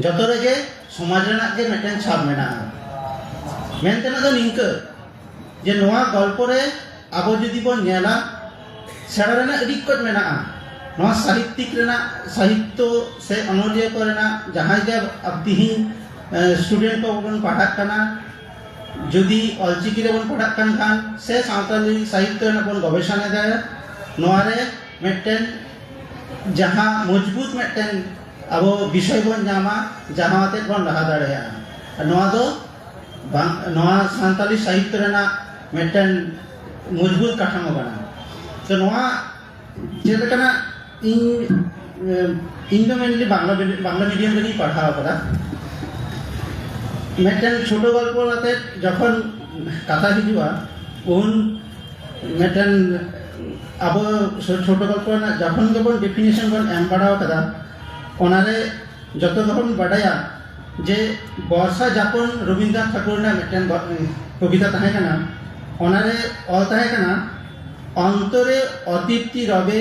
ᱡᱚᱛᱚ ᱨᱮᱜᱮ ᱥᱚᱢᱟᱡᱽ ᱨᱮᱱᱟᱜ ᱜᱮ ᱢᱤᱫᱴᱮᱱ ᱪᱷᱟᱯ ᱢᱮᱱᱟᱜᱼᱟ᱾ ᱢᱮᱱ ᱛᱮᱱᱟᱜ ᱫᱚ ᱱᱤᱝᱠᱟᱹ, ᱡᱮ ᱱᱚᱣᱟ ᱜᱚᱞᱯᱚ ᱨᱮ ᱟᱵᱚ ᱡᱩᱫᱤ ᱵᱚᱱ ᱧᱮᱞᱟ, ᱥᱮᱬᱟ ᱨᱮᱱᱟᱜ ᱟᱹᱰᱤ ᱠᱚᱡ ᱢᱮᱱᱟᱜᱼᱟ᱾ ᱱᱚᱣᱟ ᱥᱟᱦᱤᱛᱭᱤᱠ ᱨᱮᱱᱟᱜ, ᱥᱟᱦᱤᱛᱭᱚ ᱥᱮ ᱚᱱᱚᱞᱤᱭᱟᱹ ᱠᱚ ᱨᱮᱱᱟᱜ ᱡᱟᱦᱟᱸᱭ ᱜᱮ ᱟᱵ-, ᱛᱤᱦᱤᱧ, ᱮ, ᱥᱴᱩᱰᱮᱱᱴ ᱠᱚ ᱵᱚᱱ ᱯᱟᱲᱦᱟᱜ ᱠᱟᱱᱟ, ᱡᱩᱫᱤ ᱚᱞᱪᱤᱠᱤ ᱨᱮᱵᱚᱱ ᱯᱟᱲᱦᱟᱜ ᱠᱟᱱ ᱠᱷᱟᱱ ᱥᱮ ᱥᱟᱶᱛᱟᱞᱤ ᱥᱟᱦᱤᱛᱭᱚ ᱨᱮᱱᱟᱜ ᱵᱚᱱ ᱜᱚᱵᱮᱥᱚᱱᱟ ᱮᱫᱟ, ᱱᱚᱣᱟ ᱨᱮ ᱢᱤᱫᱴᱮᱱ ᱡᱟᱦᱟᱸ ᱢᱚᱡᱽᱵᱩᱛ ᱢᱤᱫᱴᱮᱱ ᱟᱵᱚ ᱵᱤᱥᱚᱭ ᱵᱚᱱ ᱧᱟᱢᱟ, ᱡᱟᱦᱟᱸ ᱟᱛᱮᱫ ᱵᱚᱱ ᱞᱟᱦᱟ ᱫᱟᱲᱮᱭᱟᱜᱼᱟ᱾ ᱟᱨ ᱱᱚᱣᱟ ᱫᱚ ᱵᱟᱝ, ᱱᱚᱣᱟ ᱥᱟᱱᱛᱟᱞᱤ ᱥᱟᱦᱤᱛᱭᱚ ᱨᱮᱱᱟᱜ ᱢᱤᱫᱴᱮᱱ ᱢᱚᱡᱽᱵᱩᱛ ᱠᱟᱴᱷᱟᱢᱳ ᱠᱟᱱᱟ᱾ ᱛᱚ ᱱᱚᱣᱟ ᱪᱮᱫ ᱞᱮᱠᱟᱱᱟᱜ, ᱤᱧ, ᱤᱧ ᱫᱚ mainly ᱵᱟᱝᱞᱟ ᱢᱤᱰᱤ-, ᱵᱟᱝᱞᱟ ᱢᱤᱰᱤᱭᱟᱢ ᱨᱮᱜᱮᱧ ᱯᱟᱲᱦᱟᱣ ᱟᱠᱟᱫᱟ᱾ ᱢᱤᱫᱴᱮᱱ ᱪᱷᱳᱴᱳ ᱜᱚᱞᱯᱚ ᱟᱛᱮ ᱡᱚᱠᱷᱚᱱ ᱠᱟᱛᱷᱟ ᱦᱤᱡᱩᱜᱼᱟ, ᱩᱱ ᱢᱤᱫᱴᱮᱱ ᱟᱵᱚ ᱪᱷᱳ-, ᱪᱷᱳᱴᱳ ᱜᱚᱞᱯᱚ ᱨᱮᱱᱟᱜ ᱡᱚᱠᱷᱚᱱ ᱜᱮᱵᱚᱱ definition ᱵᱚᱱ ᱮᱢ ᱵᱟᱲᱟ ᱟᱠᱟᱫᱟ, ᱚᱱᱟᱨᱮ ᱡᱚᱛᱚ ᱜᱮᱵᱚᱱ ᱵᱟᱰᱟᱭᱟ ᱡᱮ ᱵᱚᱨᱥᱟ ᱡᱟᱯᱚᱱ ᱨᱚᱵᱤᱱᱫᱨᱚᱱᱟᱛᱷ ᱴᱷᱟᱠᱩᱨ ᱨᱮᱱᱟᱜ ᱢᱤᱫᱴᱮᱱ ᱜᱚ-, ᱠᱚᱵᱤᱛᱟ ᱛᱟᱦᱮᱸ ᱠᱟᱱᱟ᱾ ᱚᱱᱟᱨᱮ ᱚᱞ ᱛᱟᱦᱮᱸ ᱠᱟᱱᱟ, "অন্তরে অতৃপ্তি রবে,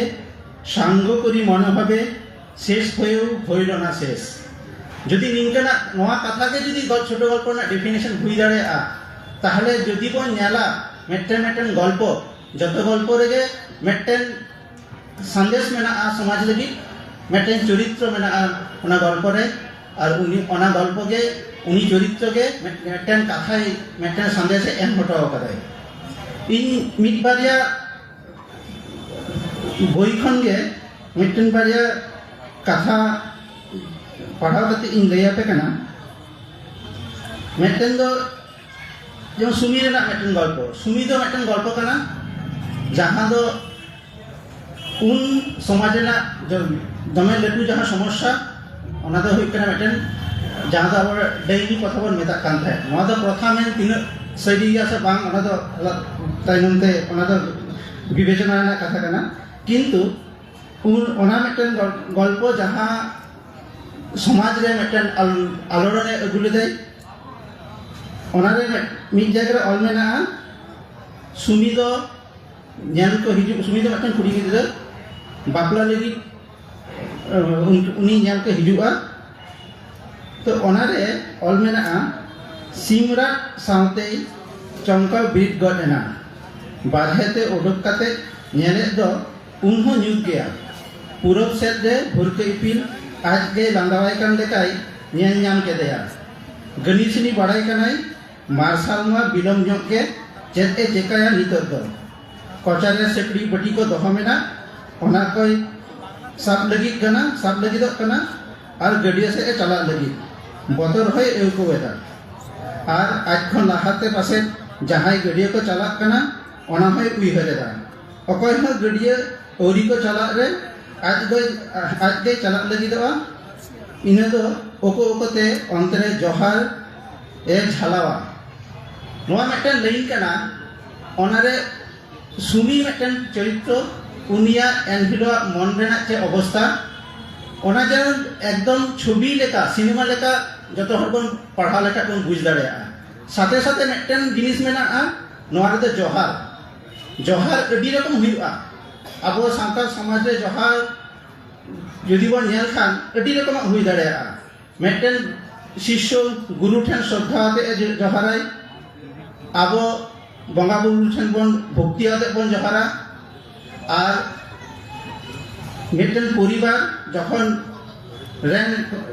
সাঙ্গ করি মনোভাবে, শেষ হয়েও হইল না শেষ।" ᱡᱩᱫᱤ ᱱᱤᱝᱠᱟᱹᱱᱟᱜ ᱱᱚᱣᱟ ᱠᱟᱛᱷᱟ ᱜᱮ ᱡᱩᱫᱤ ᱜᱚ-, ᱪᱷᱳᱴᱳ ᱜᱚᱞᱯᱚ ᱨᱮᱱᱟᱜ definition ᱦᱩᱭ ᱫᱟᱲᱮᱭᱟᱜᱼᱟ, ᱛᱟᱦᱞᱮ ᱡᱩᱫᱤ ᱵᱚᱱ ᱧᱮᱞᱟ ᱢᱤᱫᱴᱮᱱ ᱢᱤᱫᱴᱮᱱ ᱜᱚᱞᱯᱚ, ᱡᱚᱛᱚ ᱜᱚᱞᱯᱚ ᱨᱮᱜᱮ ᱢᱤᱫᱴᱮᱱ ᱥᱟᱸᱫᱮᱥ ᱢᱮᱱᱟᱜᱼᱟ ᱥᱚᱢᱟᱡᱽ ᱞᱟᱹᱜᱤᱫ, ᱢᱤᱫᱴᱮᱱ ᱪᱚᱨᱤᱛᱨᱚ ᱢᱮᱱᱟᱜᱼᱟ ᱚᱱᱟ ᱜᱚᱞᱯᱚ ᱨᱮ, ᱟᱨ ᱩᱱᱤ ᱚᱱᱟ ᱜᱚᱞᱯᱚ ᱜᱮ, ᱩᱱᱤ ᱪᱚᱨᱤᱛᱨᱚ ᱜᱮ ᱢᱤᱫ-, ᱢᱤᱫᱴᱮᱱ ᱠᱟᱛᱷᱟᱭ, ᱢᱤᱫᱴᱮᱱ ᱥᱟᱸᱫᱮᱥᱮ ᱮᱢ ᱦᱚᱴᱚ ᱟᱠᱟᱫᱟᱭ᱾ ᱤᱧ ᱢᱤᱫ ᱵᱟᱨᱭᱟ ᱵᱳᱭ ᱠᱷᱚᱱ ᱜᱮ ᱢᱤᱫᱴᱮᱱ ᱵᱟᱨᱭᱟ ᱠᱟᱛᱷᱟ ᱯᱟᱲᱦᱟᱣ ᱠᱟᱛᱮ ᱤᱧ ᱞᱟᱹᱭ ᱟᱯᱮ ᱠᱟᱱᱟ᱾ ᱢᱤᱫᱴᱮᱱ ᱫᱚ ᱡᱮᱢᱚᱱ ᱥᱩᱢᱤ ᱨᱮᱱᱟᱜ ᱢᱤᱫᱴᱮᱱ ᱜᱚᱞᱯᱚ, ᱥᱩᱢᱤ ᱫᱚ ᱢᱤᱫᱴᱮᱱ ᱜᱚᱞᱯᱚ ᱠᱟᱱᱟ, ᱡᱟᱦᱟᱸ ᱫᱚ ᱩᱱ ᱥᱚᱢᱟᱡᱽ ᱨᱮᱱᱟᱜ ᱡᱚ-, ᱫᱚᱢᱮ ᱞᱟᱹᱴᱩ ᱡᱟᱦᱟᱸ ᱥᱚᱢᱚᱥᱥᱟ, ᱚᱱᱟ ᱫᱚ ᱦᱩᱭᱩᱜ ᱠᱟᱱᱟ ᱢᱤᱫᱴᱮᱱ, ᱡᱟᱦᱟᱸ ᱫᱚ ᱟᱵᱚ ᱰᱟᱹᱝᱜᱤ ᱯᱨᱚᱛᱷᱟ ᱵᱚᱱ ᱢᱮᱛᱟᱜ ᱠᱟᱱ ᱛᱟᱦᱮᱸᱫ᱾ ᱱᱚᱣᱟ ᱫᱚ ᱯᱨᱚᱛᱷᱟ ᱢᱮᱱ ᱛᱤᱱᱟᱹᱜ ᱥᱟᱹᱨᱤ ᱜᱮᱭᱟ ᱥᱮ ᱵᱟᱝ, ᱚᱱᱟ ᱫᱚ ᱟᱞᱟ-, ᱛᱟᱭᱱᱚᱢ ᱛᱮ ᱚᱱᱟ ᱫᱚ ᱵᱤᱵᱮᱪᱚᱱᱟ ᱨᱮᱱᱟᱜ ᱠᱟᱛᱷᱟ ᱠᱟᱱᱟ᱾ ᱠᱤᱱᱛᱩ ᱩᱱ, ᱚᱱᱟ ᱢᱤᱫᱴᱮᱱ ᱜᱚᱞ-, ᱜᱚᱞᱯᱚ ᱡᱟᱦᱟᱸ ᱥᱚᱢᱟᱡᱽ ᱨᱮ ᱢᱤᱫᱴᱮᱱ ᱟᱞ-, ᱟᱞᱚᱲᱚᱱᱮ ᱟᱹᱜᱩ ᱞᱮᱫᱟᱭ, ᱚᱱᱟᱨᱮ ᱢᱤᱫ, ᱢᱤᱫ ᱡᱟᱭᱜᱟ ᱨᱮ ᱚᱞ ᱢᱮᱱᱟᱜᱼᱟ, ᱥᱩᱢᱤ ᱫᱚ ᱧᱮᱞ ᱠᱚ ᱦᱤᱡᱩᱜ, ᱥᱩᱢᱤ ᱫᱚ ᱢᱤᱫᱴᱮᱱ ᱠᱩᱲᱤ ᱜᱤᱫᱽᱨᱟᱹ ᱵᱟᱯᱞᱟ ᱞᱟᱹᱜᱤᱫ, ᱩᱱ-, ᱩᱱᱤ ᱧᱮᱞ ᱠᱚ ᱦᱤᱡᱩᱜᱼᱟ᱾ ᱛᱚ ᱚᱱᱟᱨᱮ ᱚᱞ ᱢᱮᱱᱟᱜᱼᱟ, ᱥᱤᱢᱨᱟᱜ ᱥᱟᱶᱛᱮᱭ ᱪᱚᱢᱠᱟᱣ ᱵᱤᱨᱤᱫ ᱜᱚᱫ ᱮᱱᱟ᱾ ᱵᱟᱨᱦᱮ ᱛᱮ ᱩᱰᱩᱠ ᱠᱟᱛᱮ ᱧᱮᱞᱮᱫ ᱫᱚ ᱩᱱᱦᱚᱸ ᱧᱩᱛ ᱜᱮᱭᱟ᱾ ᱯᱩᱨᱚᱵ ᱥᱮᱫ ᱨᱮ ᱵᱷᱩᱨᱠᱟᱹ ᱤᱯᱤᱞ ᱟᱡ ᱜᱮᱭ ᱞᱟᱸᱫᱟᱣᱟᱭ ᱠᱟᱱ ᱞᱮᱠᱟᱭ ᱧᱮᱞ ᱧᱟᱢ ᱠᱮᱫᱮᱭᱟ᱾ ᱜᱟᱹᱱᱤᱥᱤᱱᱤ ᱵᱟᱲᱟᱭ ᱠᱟᱱᱟᱭ, ᱢᱟᱨᱥᱟᱞ ᱢᱟ ᱵᱤᱞᱚᱢ ᱧᱚᱜ ᱜᱮ, ᱪᱮᱫ ᱮ ᱪᱮᱠᱟᱭᱟ ᱱᱤᱛᱚᱜ ᱫᱚ? ᱠᱚᱪᱟ ᱨᱮ ᱥᱤᱠᱲᱤ ᱵᱟᱹᱴᱤ ᱠᱚ ᱫᱚᱦᱚ ᱢᱮᱱᱟᱜ, ᱚᱱᱟ ᱠᱚᱭ ᱥᱟᱵ ᱞᱟᱹᱜᱤᱫ ᱠᱟᱱᱟ, ᱥᱟᱵ ᱞᱟᱹᱜᱤᱫᱚᱜ ᱠᱟᱱᱟ ᱟᱨ ᱜᱟᱹᱰᱭᱟᱹ ᱥᱮᱫ ᱮ ᱪᱟᱞᱟᱜ ᱞᱟᱹᱜᱤᱫ ᱵᱚᱛᱚᱨ ᱦᱚᱸᱭ ᱟᱹᱭᱠᱟᱹᱣ ᱮᱫᱟ᱾ ᱟᱨ ᱟᱡ ᱠᱷᱚᱱ ᱞᱟᱦᱟᱛᱮ ᱯᱟᱥᱮᱡ ᱡᱟᱦᱟᱸᱭ ᱜᱟᱹᱰᱭᱟᱹ ᱠᱚ ᱪᱟᱞᱟᱜ ᱠᱟᱱᱟ, ᱚᱱᱟ ᱦᱚᱸᱭ ᱩᱭᱦᱟᱹᱨ ᱮᱫᱟ᱾ ᱚᱠᱚᱭ ᱦᱚᱸ ᱜᱟᱹᱰᱭᱟᱹ ᱟᱹᱣᱨᱤ ᱠᱚ ᱪᱟᱞᱟᱜ ᱨᱮ ᱟᱡ ᱫᱚᱭ, ᱟᱡ ᱜᱮᱭ ᱪᱟᱞᱟᱜ ᱞᱟᱹᱜᱤᱫᱚᱜᱼᱟ᱾ ᱤᱱᱟᱹ ᱫᱚ ᱚᱠᱚ ᱚᱠᱚᱛᱮ ᱚᱱᱛᱮ ᱨᱮ ᱡᱚᱦᱟᱨ ᱮ ᱡᱷᱟᱞᱟᱣᱟ᱾ ᱱᱚᱣᱟ ᱢᱤᱫᱴᱮᱱ ᱞᱟᱭᱤᱱ ᱠᱟᱱᱟ, ᱚᱱᱟᱨᱮ ᱥᱩᱢᱤ ᱢᱤᱫᱴᱮᱱ ᱪᱚᱨᱤᱛᱨᱚ, ᱩᱱᱤᱭᱟᱜ ᱮᱱᱦᱤᱞᱳᱜ ᱢᱚᱱ ᱨᱮᱱᱟᱜ ᱪᱮᱫ ᱚᱵᱚᱥᱛᱟ, ᱚᱱᱟ ᱡᱮᱱᱚ ᱮᱠᱫᱚᱢ ᱪᱷᱚᱵᱤ ᱞᱮᱠᱟ, ᱥᱤᱱᱮᱢᱟ ᱞᱮᱠᱟ ᱡᱚᱛᱚ ᱦᱚᱲ ᱵᱚᱱ ᱯᱟᱲᱦᱟᱣ ᱞᱮᱠᱷᱟᱱ ᱵᱚᱱ ᱵᱩᱡᱽ ᱫᱟᱲᱮᱭᱟᱜᱼᱟ᱾ ᱥᱟᱛᱮ ᱥᱟᱛᱮ ᱢᱤᱫᱴᱮᱱ ᱡᱤᱱᱤᱥ ᱢᱮᱱᱟᱜᱼᱟ, ᱱᱚᱣᱟ ᱨᱮᱫᱚ ᱡᱚᱦᱟᱨ, ᱡᱚᱦᱟᱨ ᱟᱹᱰᱤ ᱨᱚᱠᱚᱢ ᱦᱩᱭᱩᱜᱼᱟ᱾ ᱟᱵᱚ ᱥᱟᱱᱛᱟᱲ ᱥᱚᱢᱟᱡᱽ ᱨᱮ ᱡᱚᱦᱟᱨ ᱡᱩᱫᱤ ᱵᱚᱱ ᱧᱮᱞ ᱠᱷᱟᱱ ᱟᱹᱰᱤ ᱨᱚᱠᱚᱢᱟᱜ ᱦᱩᱭ ᱫᱟᱲᱮᱭᱟᱜᱼᱟ᱾ ᱢᱤᱫᱴᱮᱱ ᱥᱤᱥᱥᱚ ᱜᱩᱨᱩ ᱴᱷᱮᱱ ᱥᱨᱚᱫᱷᱟ ᱟᱛᱮ ᱮ ᱡᱚ-, ᱡᱚᱦᱟᱨᱟᱭ᱾ ᱟᱵᱚ ᱵᱚᱸᱜᱟ ᱵᱩᱨᱩ ᱴᱷᱮᱱ ᱵᱚᱱ ᱵᱷᱚᱠᱛᱤ ᱟᱛᱮ ᱵᱚᱱ ᱡᱚᱦᱟᱨᱟ᱾ ᱟᱨ ᱢᱤᱫᱴᱮᱱ ᱯᱚᱨᱤᱵᱟᱨ ᱡᱚᱠᱷᱚᱱ ᱨᱮᱱ,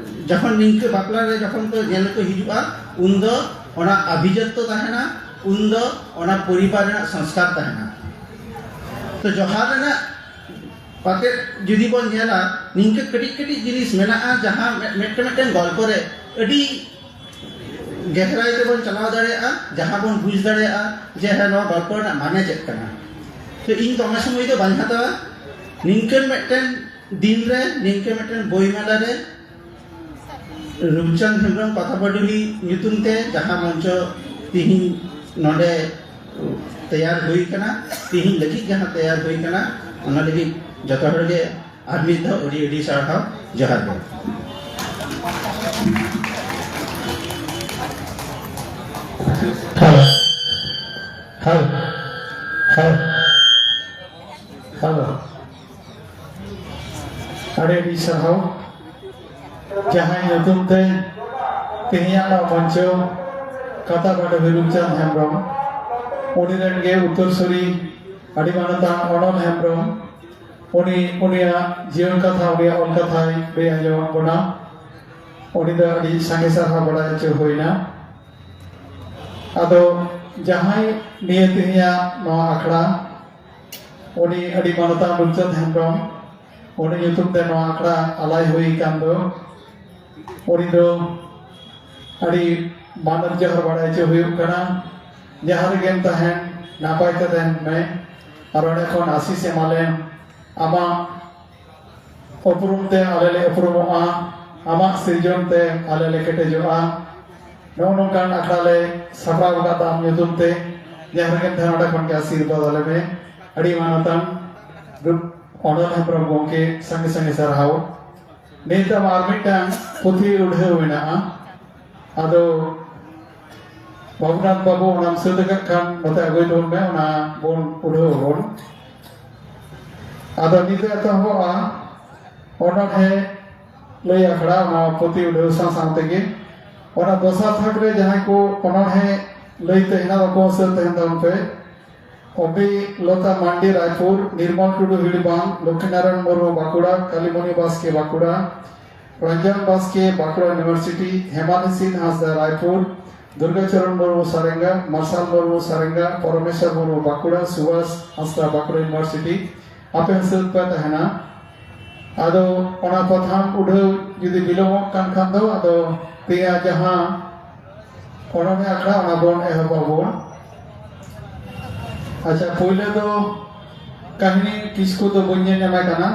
ᱡᱚᱠᱷᱚᱱ ᱱᱤᱝᱠᱟᱹ ᱵᱟᱯᱞᱟ ᱨᱮ ᱡᱚᱠᱷᱚᱱ ᱠᱚ ᱧᱮᱞ ᱠᱚ ᱦᱤᱡᱩᱜᱼᱟ, ᱩᱱᱫᱚ ᱚᱱᱟ ᱟᱵᱷᱤᱡᱟᱛᱛᱚ ᱛᱟᱦᱮᱱᱟ, ᱩᱱᱫᱚ ᱚᱱᱟ ᱯᱚᱨᱤᱵᱟᱨ ᱨᱮᱱᱟᱜ ᱥᱚᱝᱥᱠᱟᱨ ᱛᱟᱦᱮᱱᱟ᱾ ᱛᱚ ᱡᱚᱦᱟᱨ ᱨᱮᱱᱟᱜ ᱯᱟᱛᱮ ᱡᱩᱫᱤ ᱵᱚᱱ ᱧᱮᱞᱟ, ᱱᱤᱝᱠᱟᱹ ᱠᱟᱹᱴᱤᱡ ᱠᱟᱹᱴᱤᱡ ᱡᱤᱱᱤᱥ ᱢᱮᱱᱟᱜᱼᱟ, ᱡᱟᱦᱟᱸ ᱢᱤᱫ-, ᱢᱤᱫᱴᱮᱱ ᱢᱤᱫᱴᱮᱱ ᱜᱚᱞᱯᱚ ᱨᱮ ᱟᱹᱰᱤ ᱜᱮᱦᱨᱟᱭ ᱛᱮᱵᱚᱱ ᱪᱟᱞᱟᱣ ᱫᱟᱲᱮᱭᱟᱜᱼᱟ, ᱡᱟᱦᱟᱸ ᱵᱚᱱ ᱵᱩᱡᱽ ᱫᱟᱲᱮᱭᱟᱜᱼᱟ ᱡᱮ ᱦᱮᱸ, ᱱᱚᱣᱟ ᱜᱚᱞᱯᱚ ᱨᱮᱱᱟᱜ ᱢᱟᱱᱮ ᱪᱮᱫ ᱠᱟᱱᱟ᱾ ᱛᱚ ᱤᱧ ᱫᱚᱢᱮ ᱥᱚᱢᱚᱭ ᱫᱚ ᱵᱟᱹᱧ ᱦᱟᱛᱟᱣᱟ, ᱱᱤᱝᱠᱟᱹᱱ ᱢᱤᱫᱴᱮᱱ ᱫᱤᱱ ᱨᱮ, ᱱᱤᱝᱠᱟᱹ ᱢᱤᱫᱴᱮᱱ ᱵᱳᱭ ᱢᱮᱞᱟ ᱨᱮ ᱨᱩᱯᱪᱟᱸᱫᱽ ᱦᱮᱢᱵᱨᱚᱢ ᱠᱟᱛᱷᱟ ᱯᱟᱴᱩᱞᱤ ᱧᱩᱛᱩᱢ ᱛᱮ ᱡᱟᱦᱟᱸ ᱢᱚᱧᱪᱚ ᱛᱤᱦᱤᱧ ᱱᱚᱰᱮ ᱛᱮᱭᱟᱨ ᱦᱩᱭ ᱠᱟᱱᱟ, ᱛᱤᱦᱤᱧ ᱞᱟᱹᱜᱤᱫ ᱡᱟᱦᱟᱸ ᱛᱮᱭᱟᱨ ᱦᱩᱭ ᱠᱟᱱᱟ, ᱚᱱᱟ ᱞᱟᱹᱜᱤᱫ ᱡᱚᱛᱚ ᱦᱚᱲ ᱜᱮ ᱟᱨ ᱢᱤᱫ ᱫᱷᱟᱣ ᱟᱹᱰᱤ ᱟᱹᱰᱤ ᱥᱟᱨᱦᱟᱣ᱾ ᱡᱚᱦᱟᱨ ᱜᱮ᱾ Hello, hello, hello, hello. ᱟᱹᱰᱤ ᱟᱹᱰᱤ ᱥᱟᱨᱦᱟᱣ᱾ ᱡᱟᱦᱟᱸᱭ ᱧᱩᱛᱩᱢ ᱛᱮ ᱛᱮᱦᱮᱧᱟᱜ ᱱᱚᱣᱟ ᱢᱚᱧᱪᱚ ᱠᱟᱛᱷᱟ ᱯᱟᱴᱩᱞᱤ ᱨᱩᱯᱪᱟᱸᱫᱽ ᱦᱮᱢᱵᱨᱚᱢ, ᱩᱱᱤ ᱨᱮᱱ ᱜᱮ ᱩᱛᱛᱚᱨᱥᱩᱨᱤ ᱟᱹᱰᱤ ᱢᱟᱱᱚᱛᱟᱱ ᱚᱱᱚᱞ ᱦᱮᱢᱵᱨᱚᱢ, ᱩᱱᱤ, ᱩᱱᱤᱭᱟᱜ ᱡᱤᱭᱚᱱ ᱠᱟᱛᱷᱟ, ᱩᱱᱤᱭᱟᱜ ᱚᱞ ᱠᱟᱛᱷᱟᱭ ᱞᱟᱹᱭ ᱟᱸᱡᱚᱢᱟᱫ ᱵᱚᱱᱟ᱾ ᱩᱱᱤ ᱫᱚ ᱟᱹᱰᱤ ᱥᱟᱸᱜᱮ ᱥᱟᱨᱦᱟᱣ ᱵᱟᱲᱟᱭ ᱦᱚᱪᱚ ᱦᱩᱭᱱᱟ᱾ ᱟᱫᱚ ᱡᱟᱦᱟᱸᱭ ᱱᱤᱭᱟᱹ ᱛᱮᱦᱮᱧᱟᱜ ᱱᱚᱣᱟ ᱟᱠᱷᱲᱟ, ᱩᱱᱤ ᱟᱹᱰᱤ ᱢᱟᱱᱚᱛᱟᱱ ᱨᱩᱯᱪᱟᱸᱫᱽ ᱦᱮᱢᱵᱨᱚᱢ, ᱩᱱᱤ ᱧᱩᱛᱩᱢ ᱛᱮ ᱱᱚᱣᱟ ᱟᱠᱷᱲᱟ ᱟᱞᱟᱭ ᱦᱩᱭ ᱟᱠᱟᱱ ᱫᱚ, ᱩᱱᱤ ᱫᱚ ᱟᱹᱰᱤ ᱢᱟᱱᱚᱛ ᱡᱚᱦᱟᱨ ᱵᱟᱲᱟᱭ ᱦᱚᱪᱚ ᱦᱩᱭᱩᱜ ᱠᱟᱱᱟ᱾ ᱡᱟᱦᱟᱸ ᱨᱮᱜᱮᱢ ᱛᱟᱦᱮᱱ, ᱱᱟᱯᱟᱭ ᱛᱮ ᱛᱟᱦᱮᱱ ᱢᱮ᱾ ᱟᱨ ᱚᱸᱰᱮ ᱠᱷᱚᱱ ᱟᱥᱤᱥ ᱮᱢᱟᱞᱮᱢ᱾ ᱟᱢᱟᱜ ᱩᱯᱨᱩᱢ ᱛᱮ ᱟᱞᱮ ᱞᱮ ᱩᱯᱨᱩᱢᱚᱜᱼᱟ, ᱟᱢᱟᱜ ᱥᱤᱨᱡᱚᱱ ᱛᱮ ᱟᱞᱮ ᱞᱮ ᱠᱮᱴᱮᱡᱚᱜᱼᱟ᱾ ᱱᱚᱜᱼᱚ ᱱᱚᱝᱠᱟᱱ ᱟᱠᱷᱲᱟ ᱞᱮ ᱥᱟᱯᱲᱟᱣ ᱟᱠᱟᱫ ᱟᱢ ᱧᱩᱛᱩᱢ ᱛᱮ᱾ ᱡᱟᱦᱟᱸ ᱨᱮᱜᱮᱢ ᱛᱟᱦᱮᱱ, ᱚᱸᱰᱮ ᱠᱷᱚᱱ ᱜᱮ ᱟᱥᱤᱨᱵᱟᱫᱽ ᱟᱞᱮ ᱢᱮ᱾ ᱟᱹᱰᱤ ᱢᱟᱱᱚᱛᱟᱱ ᱨᱩᱯ-, ᱚᱱᱚᱞ ᱦᱮᱢᱵᱨᱚᱢ ᱜᱚᱢᱠᱮ, ᱥᱟᱸᱜᱮ ᱥᱟᱸᱜᱮ ᱥᱟᱨᱦᱟᱣ᱾ ᱱᱤᱛ ᱟᱢᱟᱜ ᱟᱨ ᱢᱤᱫᱴᱟᱝ ᱯᱩᱛᱷᱤ ᱩᱰᱷᱟᱹᱣ ᱢᱮᱱᱟᱜᱼᱟ᱾ ᱟᱫᱚ ᱵᱟᱹᱵᱩᱱᱟᱛᱷ ᱵᱟᱹᱵᱩ, ᱚᱱᱟᱢ ᱥᱟᱹᱛ ᱟᱠᱟᱫ ᱠᱷᱟᱱ ᱱᱚᱛᱮ ᱟᱹᱜᱩᱭ ᱛᱟᱵᱚᱱ ᱢᱮ, ᱚᱱᱟ ᱵᱚᱱ ᱩᱰᱷᱟᱹᱣ ᱟᱵᱚᱱ᱾ ᱟᱫᱚ ᱱᱤᱛ ᱮᱛᱚᱦᱚᱵᱚᱜᱼᱟ ᱚᱱᱚᱬᱦᱮ ᱞᱟᱹᱭ ᱟᱠᱷᱲᱟ, ᱚᱱᱟ ᱯᱩᱛᱷᱤ ᱩᱰᱷᱟᱹᱣ ᱥᱟᱶ ᱥᱟᱶ ᱛᱮᱜᱮ᱾ ᱚᱱᱟ ᱫᱚᱥᱟᱨ ᱛᱷᱟᱠ ᱨᱮ ᱡᱟᱦᱟᱸᱭ ᱠᱚ ᱚᱱᱚᱬᱦᱮ ᱞᱟᱹᱭ ᱛᱮ ᱦᱮᱱᱟᱜ ᱛᱟᱠᱚᱣᱟ, ᱥᱟᱹᱛ ᱛᱟᱦᱮᱱ ᱛᱟᱵᱚᱱ ᱯᱮ᱾ ᱚᱵᱤ ᱞᱚᱛᱟ ᱢᱟᱱᱰᱤ, ᱨᱟᱭᱯᱩᱨ, ᱱᱤᱨᱢᱚᱞ ᱴᱩᱰᱩ, ᱦᱤᱲᱤᱵᱟᱸᱫ, ᱞᱚᱠᱠᱷᱤᱱᱟᱨᱟᱭᱚᱬ ᱢᱩᱨᱢᱩ, ᱵᱟᱸᱠᱩᱲᱟ, ᱠᱟᱞᱤᱢᱚᱱᱤ ᱵᱟᱥᱠᱮ, ᱵᱟᱸᱠᱩᱲᱟ, ᱨᱚᱧᱡᱚᱱ ᱵᱟᱥᱠᱮ, ᱵᱟᱸᱠᱩᱲᱟ ᱤᱭᱩᱱᱤᱵᱷᱟᱨᱥᱤᱴᱤ, ᱦᱮᱢᱟᱞ ᱦᱤᱥᱤᱫ ᱦᱟᱸᱥᱫᱟ, ᱨᱟᱭᱯᱩᱨ, ᱫᱩᱨᱜᱟᱪᱚᱨᱚᱱ ᱢᱩᱨᱢᱩ, ᱥᱟᱨᱮᱝᱜᱟ, ᱢᱟᱨᱥᱟᱞ ᱢᱩᱨᱢᱩ, ᱥᱟᱨᱮᱝᱜᱟ, ᱯᱚᱨᱚᱢᱮᱥᱣᱚᱨ ᱢᱩᱨᱢᱩ, ᱵᱟᱸᱠᱩᱲᱟ, ᱥᱩᱵᱷᱟᱥ ᱦᱟᱸᱥᱫᱟ, ᱵᱟᱸᱠᱩᱲᱟ ᱤᱭᱩᱱᱤᱵᱷᱟᱨᱥᱤᱴᱤ, ᱟᱯᱮ ᱦᱚᱸ ᱥᱟᱹᱛ ᱯᱮ ᱛᱟᱦᱮᱱᱟ᱾ ᱟᱫᱚ ᱚᱱᱟ ᱯᱟᱛᱷᱟᱢ ᱩᱰᱷᱟᱹᱣ ᱡᱩᱫᱤ ᱵᱤᱞᱚᱢᱚᱜ ᱠᱟᱱ ᱠᱷᱟᱱ ᱫᱚ, ᱟᱫᱚ ᱛᱮᱭᱟᱜ ᱡᱟᱦᱟᱸ ᱚᱱᱚᱬᱦᱮ ᱟᱠᱷᱲᱟ ᱚᱱᱟ ᱵᱚᱱ ᱮᱦᱚᱵ ᱟᱵᱚᱱ᱾ ᱟᱪᱪᱷᱟ, ᱯᱳᱭᱞᱳ ᱫᱚ ᱠᱟᱹᱦᱱᱤ ᱠᱤᱥᱠᱩ ᱫᱚ ᱵᱟᱹᱧ ᱧᱮᱞ ᱧᱟᱢᱮ ᱠᱟᱱᱟ᱾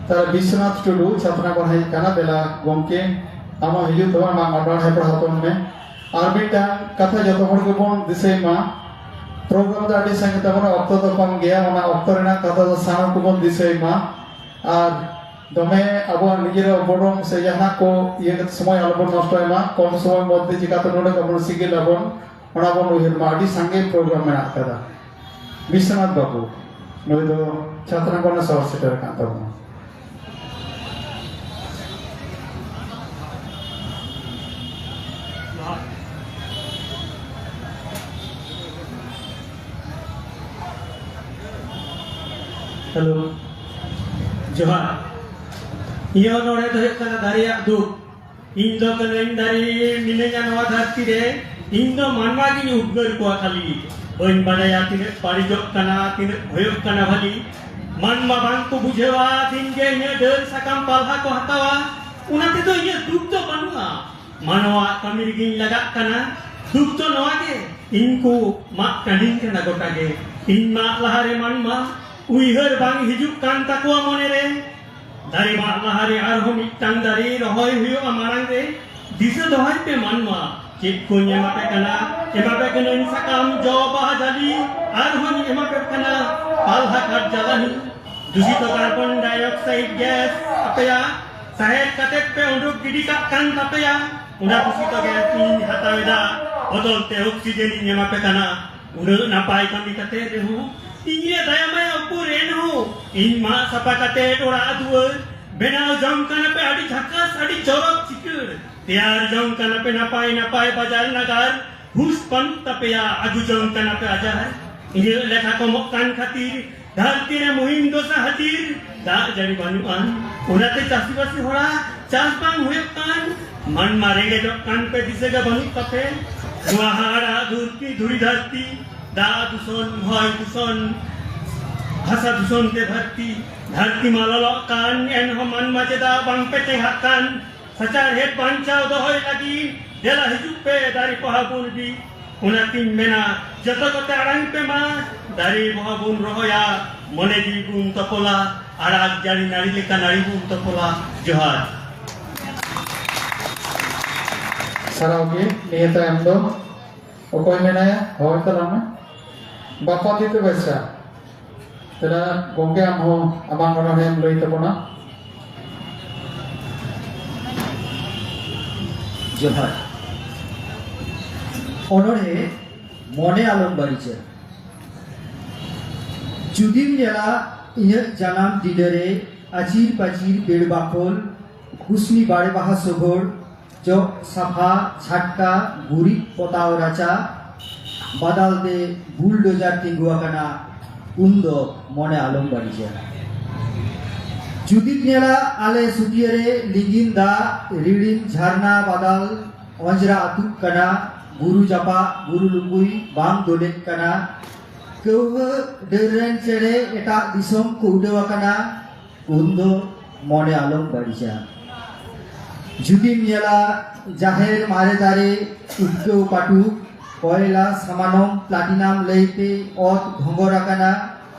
ᱛᱟᱦᱞᱮ ᱵᱤᱥᱥᱚᱱᱟᱛᱷ ᱴᱩᱰᱩ ᱪᱷᱟᱛᱱᱟ ᱠᱷᱚᱱ ᱦᱮᱡ ᱠᱟᱱᱟ, ᱫᱮᱞᱟ ᱜᱚᱢᱠᱮ, ᱟᱢ ᱦᱚᱸ ᱦᱤᱡᱩᱜ ᱛᱟᱵᱚᱱ, ᱟᱢᱟᱜ ᱚᱱᱚᱬᱦᱮ ᱯᱟᱲᱦᱟᱣ ᱛᱟᱵᱚᱱ ᱢᱮ᱾ ᱟᱨ ᱢᱤᱫᱴᱟᱝ ᱠᱟᱛᱷᱟ ᱡᱚᱛᱚ ᱦᱚᱲ ᱜᱮᱵᱚᱱ ᱫᱤᱥᱟᱹᱭ ᱢᱟ, ᱯᱨᱳᱜᱨᱟᱢ ᱫᱚ ᱟᱹᱰᱤ ᱥᱟᱸᱜᱮ ᱛᱟᱵᱚᱱᱟ, ᱚᱠᱛᱚ ᱫᱚ ᱠᱚᱢ ᱜᱮᱭᱟ, ᱚᱱᱟ ᱚᱠᱛᱚ ᱨᱮᱱᱟᱜ ᱠᱟᱛᱷᱟ ᱫᱚ ᱥᱟᱱᱟᱢ ᱠᱚᱵᱚᱱ ᱫᱤᱥᱟᱹᱭ ᱢᱟ᱾ ᱟᱨ ᱫᱚᱢᱮ ᱟᱵᱚᱣᱟᱜ ᱱᱤᱡᱮᱨᱟᱜ ᱵᱚᱰᱚᱢ ᱥᱮ ᱡᱟᱦᱟᱱᱟᱜ ᱠᱚ ᱤᱭᱟᱹ ᱠᱟᱛᱮ ᱥᱚᱢᱚᱭ ᱟᱞᱚᱵᱚᱱ ᱱᱚᱥᱴᱚᱭ ᱢᱟ, ᱠᱚᱢ ᱥᱚᱢᱚᱭ ᱢᱚᱫᱽᱫᱷᱮ ᱪᱤᱠᱟᱛᱮ ᱱᱚᱰᱮ ᱠᱷᱚᱱ ᱵᱚᱱ ᱥᱤᱜᱤᱞ ᱟᱵᱚᱱ, ᱚᱱᱟ ᱵᱚᱱ ᱩᱭᱦᱟᱹᱨ ᱢᱟ᱾ ᱟᱹᱰᱤ ᱥᱟᱸᱜᱮ ᱯᱨᱳᱜᱨᱟᱢ ᱢᱮᱱᱟᱜ ᱟᱠᱟᱫᱟ᱾ ᱵᱤᱥᱥᱚᱱᱟᱛᱷ ᱵᱟᱵᱩ, ᱱᱩᱭ ᱫᱚ ᱪᱷᱟᱛᱱᱟ ᱠᱷᱚᱱᱮ ᱥᱚᱦᱚᱨ ᱥᱮᱴᱮᱨ ᱟᱠᱟᱱ ᱛᱟᱵᱚᱱᱟ᱾ ᱦᱮᱞᱳ, ᱡᱚᱦᱟᱨ᱾ ᱤᱧᱟᱹᱜ ᱚᱱᱚᱬᱦᱮ ᱫᱚ ᱦᱩᱭᱩᱜ ᱠᱟᱱᱟ ᱫᱟᱨᱮᱭᱟᱜ ᱫᱩᱠ᱾ ᱤᱧ ᱫᱚ ᱠᱟᱹᱱᱟᱹᱧ ᱫᱟᱨᱮ, ᱢᱤᱱᱟᱹᱧᱟ ᱱᱚᱣᱟ ᱫᱷᱟᱹᱨᱛᱤ ᱨᱮ᱾ ᱤᱧ ᱫᱚ ᱢᱟᱱᱣᱟ ᱜᱤᱧ ᱩᱫᱽᱜᱟᱹᱨ ᱠᱚᱣᱟ ᱠᱷᱟᱹᱞᱤ᱾ ᱵᱟᱹᱧ ᱵᱟᱰᱟᱭᱟ ᱛᱤᱱᱟᱹᱜ ᱵᱟᱹᱲᱤᱡᱚᱜ ᱠᱟᱱᱟ, ᱛᱤᱱᱟᱹᱜ ᱦᱩᱭᱩᱜ ᱠᱟᱱᱟ ᱵᱷᱟᱹᱞᱤ᱾ ᱢᱟᱱᱣᱟ ᱵᱟᱝ ᱠᱚ ᱵᱩᱡᱷᱟᱹᱣᱟ, ᱫᱤᱱ ᱜᱮ ᱤᱧᱟᱹᱜ ᱰᱟᱹᱨ ᱥᱟᱠᱟᱢ ᱯᱟᱞᱦᱟ ᱠᱚ ᱦᱟᱛᱟᱣᱟ, ᱚᱱᱟ ᱛᱮᱫᱚ ᱤᱧᱟᱹᱜ ᱫᱩᱠ ᱫᱚ ᱵᱟᱹᱱᱩᱜᱼᱟ᱾ ᱢᱟᱱᱣᱟ ᱠᱟᱹᱢᱤ ᱨᱮᱜᱤᱧ ᱞᱟᱜᱟᱜ ᱠᱟᱱᱟ᱾ ᱫᱩᱠ ᱫᱚ ᱱᱚᱣᱟ ᱜᱮ, ᱤᱧ ᱠᱚ ᱢᱟᱜ ᱴᱟᱺᱰᱤᱧ ᱠᱟᱱᱟ ᱜᱚᱴᱟ ᱜᱮ᱾ ᱤᱧ ᱢᱟᱜ ᱞᱟᱦᱟᱨᱮ ᱢᱟᱱᱣᱟ ᱩᱭᱦᱟᱹᱨ ᱵᱟᱝ ᱦᱤᱡᱩᱜ ᱠᱟᱱ ᱛᱟᱠᱚᱣᱟ ᱢᱚᱱᱮᱨᱮ᱾ ᱫᱟᱨᱮ ᱢᱟᱜ ᱞᱟᱦᱟᱨᱮ ᱟᱨᱦᱚᱸ ᱢᱤᱫᱴᱟᱝ ᱫᱟᱨᱮ ᱨᱚᱦᱚᱭ ᱦᱩᱭᱩᱜᱼᱟ ᱢᱟᱲᱟᱝ ᱨᱮ᱾ ᱫᱤᱥᱟᱹ ᱫᱚᱦᱚᱭ ᱯᱮ ᱢᱟᱱᱣᱟ, ᱪᱮᱫ ᱠᱚᱧ ᱮᱢᱟ ᱯᱮ ᱠᱟᱱᱟ? ᱮᱢᱟ ᱯᱮ ᱠᱟᱹᱱᱟᱹᱧ ᱥᱟᱠᱟᱢ, ᱡᱚ, ᱵᱟᱦᱟ, ᱡᱟᱹᱞᱤ, ᱟᱨᱦᱚᱸᱧ ᱮᱢᱟ ᱯᱮ ᱠᱟᱱᱟ ᱯᱟᱞᱦᱟ ᱠᱟᱴ ᱡᱟᱞᱟᱱᱤ᱾ ᱫᱩᱥᱤᱛᱚ ᱠᱟᱨᱵᱚᱱ ᱰᱟᱭ ᱚᱠᱥᱟᱭᱤᱰ ᱜᱮᱥ ᱟᱯᱮᱭᱟᱜ ᱥᱟᱦᱮᱫ ᱠᱟᱛᱮ ᱯᱮ ᱩᱰᱩᱠ ᱜᱤᱰᱤ ᱠᱟᱜ ᱠᱟᱱ ᱛᱟᱯᱮᱭᱟ᱾ ᱚᱱᱟ ᱫᱩᱥᱤᱛᱚ ᱜᱮᱥ ᱤᱧ ᱦᱟᱛᱟᱣ ᱮᱫᱟ, ᱵᱚᱫᱚᱞ ᱛᱮ ᱚᱠᱥᱤᱡᱮᱱ ᱤᱧ ᱮᱢᱟ ᱯᱮ ᱠᱟᱱᱟ᱾ ᱩᱱᱟᱹᱜ ᱱᱟᱯᱟᱭ ᱠᱟᱹᱢᱤ ᱠᱟᱛᱮ ᱨᱮᱦᱚᱸ ᱤᱧ ᱨᱮ ᱫᱟᱭᱟ ᱢᱟᱭᱟ ᱩᱠᱩᱨ ᱮᱱᱦᱚᱸ ᱤᱧ ᱢᱟᱜ ᱥᱟᱯᱷᱟ ᱠᱟᱛᱮ ᱚᱲᱟᱜ ᱫᱩᱣᱟᱹᱨ ᱵᱮᱱᱟᱣ ᱡᱚᱝ ᱠᱟᱱᱟ ᱯᱮ ᱟᱹᱰᱤ ᱡᱷᱟᱠᱟᱥ, ᱟᱹᱰᱤ ᱪᱚᱨᱚᱠ ᱪᱤᱠᱟᱹᱲ᱾ ᱛᱮᱭᱟᱨ ᱡᱚᱝ ᱠᱟᱱᱟ ᱯᱮ ᱱᱟᱯᱟᱭ ᱱᱟᱯᱟᱭ ᱵᱟᱡᱟᱨ ᱱᱟᱜᱟᱨ, ᱦᱩᱥ ᱵᱟᱹᱱᱩᱜ ᱛᱟᱯᱮᱭᱟ, ᱟᱹᱜᱩ ᱡᱚᱝ ᱠᱟᱱᱟ ᱯᱮ ᱟᱡᱟᱨ᱾ ᱤᱧᱟᱹᱜ ᱞᱮᱠᱷᱟ ᱠᱚᱢᱚᱜ ᱠᱟᱱ ᱠᱷᱟᱹᱛᱤᱨ ᱫᱷᱟᱹᱨᱛᱤ ᱨᱮ ᱢᱩᱦᱤᱢ ᱫᱚᱥᱟ ᱦᱟᱹᱛᱤᱨ ᱫᱟᱜ ᱡᱟᱹᱲᱤ ᱵᱟᱹᱱᱩᱜᱼᱟ᱾ ᱚᱱᱟᱛᱮ ᱪᱟᱹᱥᱤᱵᱟᱹᱥᱤ ᱦᱚᱲᱟᱜ ᱪᱟᱥ ᱵᱟᱝ ᱦᱩᱭᱩᱜ ᱠᱟᱱ᱾ ᱢᱟᱱᱢᱟ ᱨᱮᱸᱜᱮᱡᱚᱜ ᱠᱟᱱ ᱯᱮ ᱫᱤᱥᱟᱹ ᱜᱮ ᱵᱟᱹᱱᱩᱜ ᱛᱟᱯᱮ᱾ ᱱᱚᱣᱟ ᱦᱟᱦᱟᱲᱟ ᱫᱷᱩᱨᱛᱤ ᱫᱷᱩᱲᱤ ᱫᱷᱟᱹᱨᱛᱤ, ᱫᱟᱜ ᱫᱩᱥᱚᱱ, ᱦᱚᱭ ᱫᱩᱥᱚᱱ, ᱦᱟᱥᱟ ᱫᱩᱥᱚᱱ ᱛᱮ ᱫᱷᱟᱹᱨᱛᱤ, ᱫᱷᱟᱹᱨᱛᱤ ᱢᱟ ᱞᱚᱞᱚᱜ ᱠᱟᱱ, ᱮᱱᱦᱚᱸ ᱢᱟᱱᱢᱟ ᱪᱮᱫᱟᱜ ᱵᱟᱝ ᱯᱮ ᱪᱮᱸᱜᱷᱟᱜ ᱠᱟᱱ? ᱥᱟᱪᱟᱨᱦᱮᱫ ᱵᱟᱧᱪᱟᱣ ᱫᱚᱦᱚᱭ ᱞᱟᱹᱜᱤᱫ ᱫᱮᱞᱟ ᱦᱤᱡᱩᱜ ᱯᱮ, ᱫᱟᱨᱮ ᱯᱚᱦᱟ ᱵᱚᱱ ᱤᱫᱤ᱾ ᱚᱱᱟᱛᱤᱧ ᱢᱮᱱᱟ, ᱡᱚᱛᱚ ᱠᱚᱛᱮ ᱟᱲᱟᱝ ᱯᱮ ᱢᱟ, ᱫᱟᱨᱮ ᱯᱚᱦᱟ ᱵᱚᱱ ᱨᱚᱦᱚᱭᱟ, ᱢᱚᱱᱮ ᱡᱤᱣᱤ ᱵᱚᱱ ᱛᱚᱯᱚᱞᱟ, ᱟᱲᱟᱜ ᱡᱟᱹᱲᱤ ᱱᱟᱹᱲᱤ ᱞᱮᱠᱟ ᱱᱟᱹᱲᱤ ᱵᱚᱱ ᱛᱚᱯᱚᱞᱟ᱾ ᱡᱚᱦᱟᱨ᱾ ᱥᱟᱨᱦᱟᱣ ᱜᱮ᱾ ᱱᱤᱭᱟᱹ ᱛᱟᱭᱚᱢ ᱫᱚ ᱚᱠᱚᱭ ᱢᱮᱱᱟᱭᱟ? ᱦᱳᱭ, ᱛᱟᱞᱟᱝ ᱢᱮ᱾ ᱵᱟᱯᱟᱫᱤᱛ ᱵᱮᱥᱨᱟ᱾ ᱛᱮᱞᱟ ᱜᱚᱢᱠᱮ, ᱟᱢ ᱦᱚᱸ ᱟᱢᱟᱜ ᱚᱱᱚᱬᱦᱮᱢ ᱞᱟᱹᱭ ᱛᱟᱵᱚᱱᱟ᱾ ᱡᱚᱦᱟᱨ᱾ ᱚᱱᱚᱬᱦᱮ ᱢᱚᱱᱮ ᱟᱞᱚᱢ ᱵᱟᱹᱲᱤᱡᱟ᱾ ᱡᱩᱫᱤᱢ ᱧᱮᱞᱟ ᱤᱧᱟᱹᱜ ᱡᱟᱱᱟᱢ ᱰᱤᱸᱰᱟᱹ ᱨᱮ ᱟᱹᱪᱤᱨ ᱯᱟᱹᱪᱤᱨ ᱵᱮᱲ ᱵᱟᱠᱷᱳᱞ, ᱠᱩᱥᱱᱤ ᱵᱟᱲᱮ ᱵᱟᱦᱟ ᱥᱳᱜᱳᱲ, ᱡᱚᱜ ᱥᱟᱯᱷᱟ ᱪᱷᱟᱴᱠᱟ, ᱜᱩᱨᱤᱡ ᱯᱚᱛᱟᱣ ᱨᱟᱪᱟ, ᱵᱟᱫᱟᱞ ᱛᱮ ᱵᱩᱞᱰᱳᱡᱟᱨ ᱛᱤᱸᱜᱩ ᱟᱠᱟᱱᱟ, ᱩᱱ ᱫᱚ ᱢᱚᱱᱮ ᱟᱞᱚᱢ ᱵᱟᱹᱲᱤᱡᱟ᱾ ᱡᱩᱫᱤᱢ ᱧᱮᱞᱟ ᱟᱞᱮ ᱥᱩᱴᱤᱭᱟᱹ ᱨᱮ ᱞᱤᱸᱜᱤᱱ ᱫᱟᱜ ᱨᱤᱲᱤᱢ ᱡᱷᱟᱨᱱᱟ ᱵᱟᱫᱟᱞ ᱚᱸᱡᱽᱨᱟ ᱟᱹᱛᱩᱜ ᱠᱟᱱᱟ, ᱜᱩᱨᱩ ᱡᱟᱯᱟᱜ ᱜᱩᱨᱩ ᱞᱩᱸᱜᱩᱭ ᱵᱟᱝ ᱫᱚᱞᱮᱜ ᱠᱟᱱᱟ, ᱠᱟᱹᱣᱦᱟᱹ ᱰᱟᱹᱨ ᱨᱮᱱ ᱪᱮᱬᱮ ᱮᱴᱟᱜ ᱫᱤᱥᱚᱢ ᱠᱚ ᱩᱰᱟᱹᱣ ᱟᱠᱟᱱᱟ, ᱩᱱ ᱫᱚ ᱢᱚᱱᱮ ᱟᱞᱚᱢ ᱵᱟᱹᱲᱤᱡᱟ᱾ ᱡᱩᱫᱤᱢ ᱧᱮᱞᱟ ᱡᱟᱦᱮᱨ ᱢᱟᱨᱮ ᱫᱟᱨᱮ, ᱩᱴᱠᱟᱹᱣ ᱯᱟᱹᱴᱩᱠ, ᱠᱚᱭᱞᱟ ᱥᱟᱢᱟᱱᱚᱢ ᱯᱞᱟᱴᱤᱱᱟᱢ ᱞᱟᱹᱭᱛᱮ ᱚᱛ ᱜᱷᱚᱸᱜᱚᱨ ᱟᱠᱟᱱᱟ,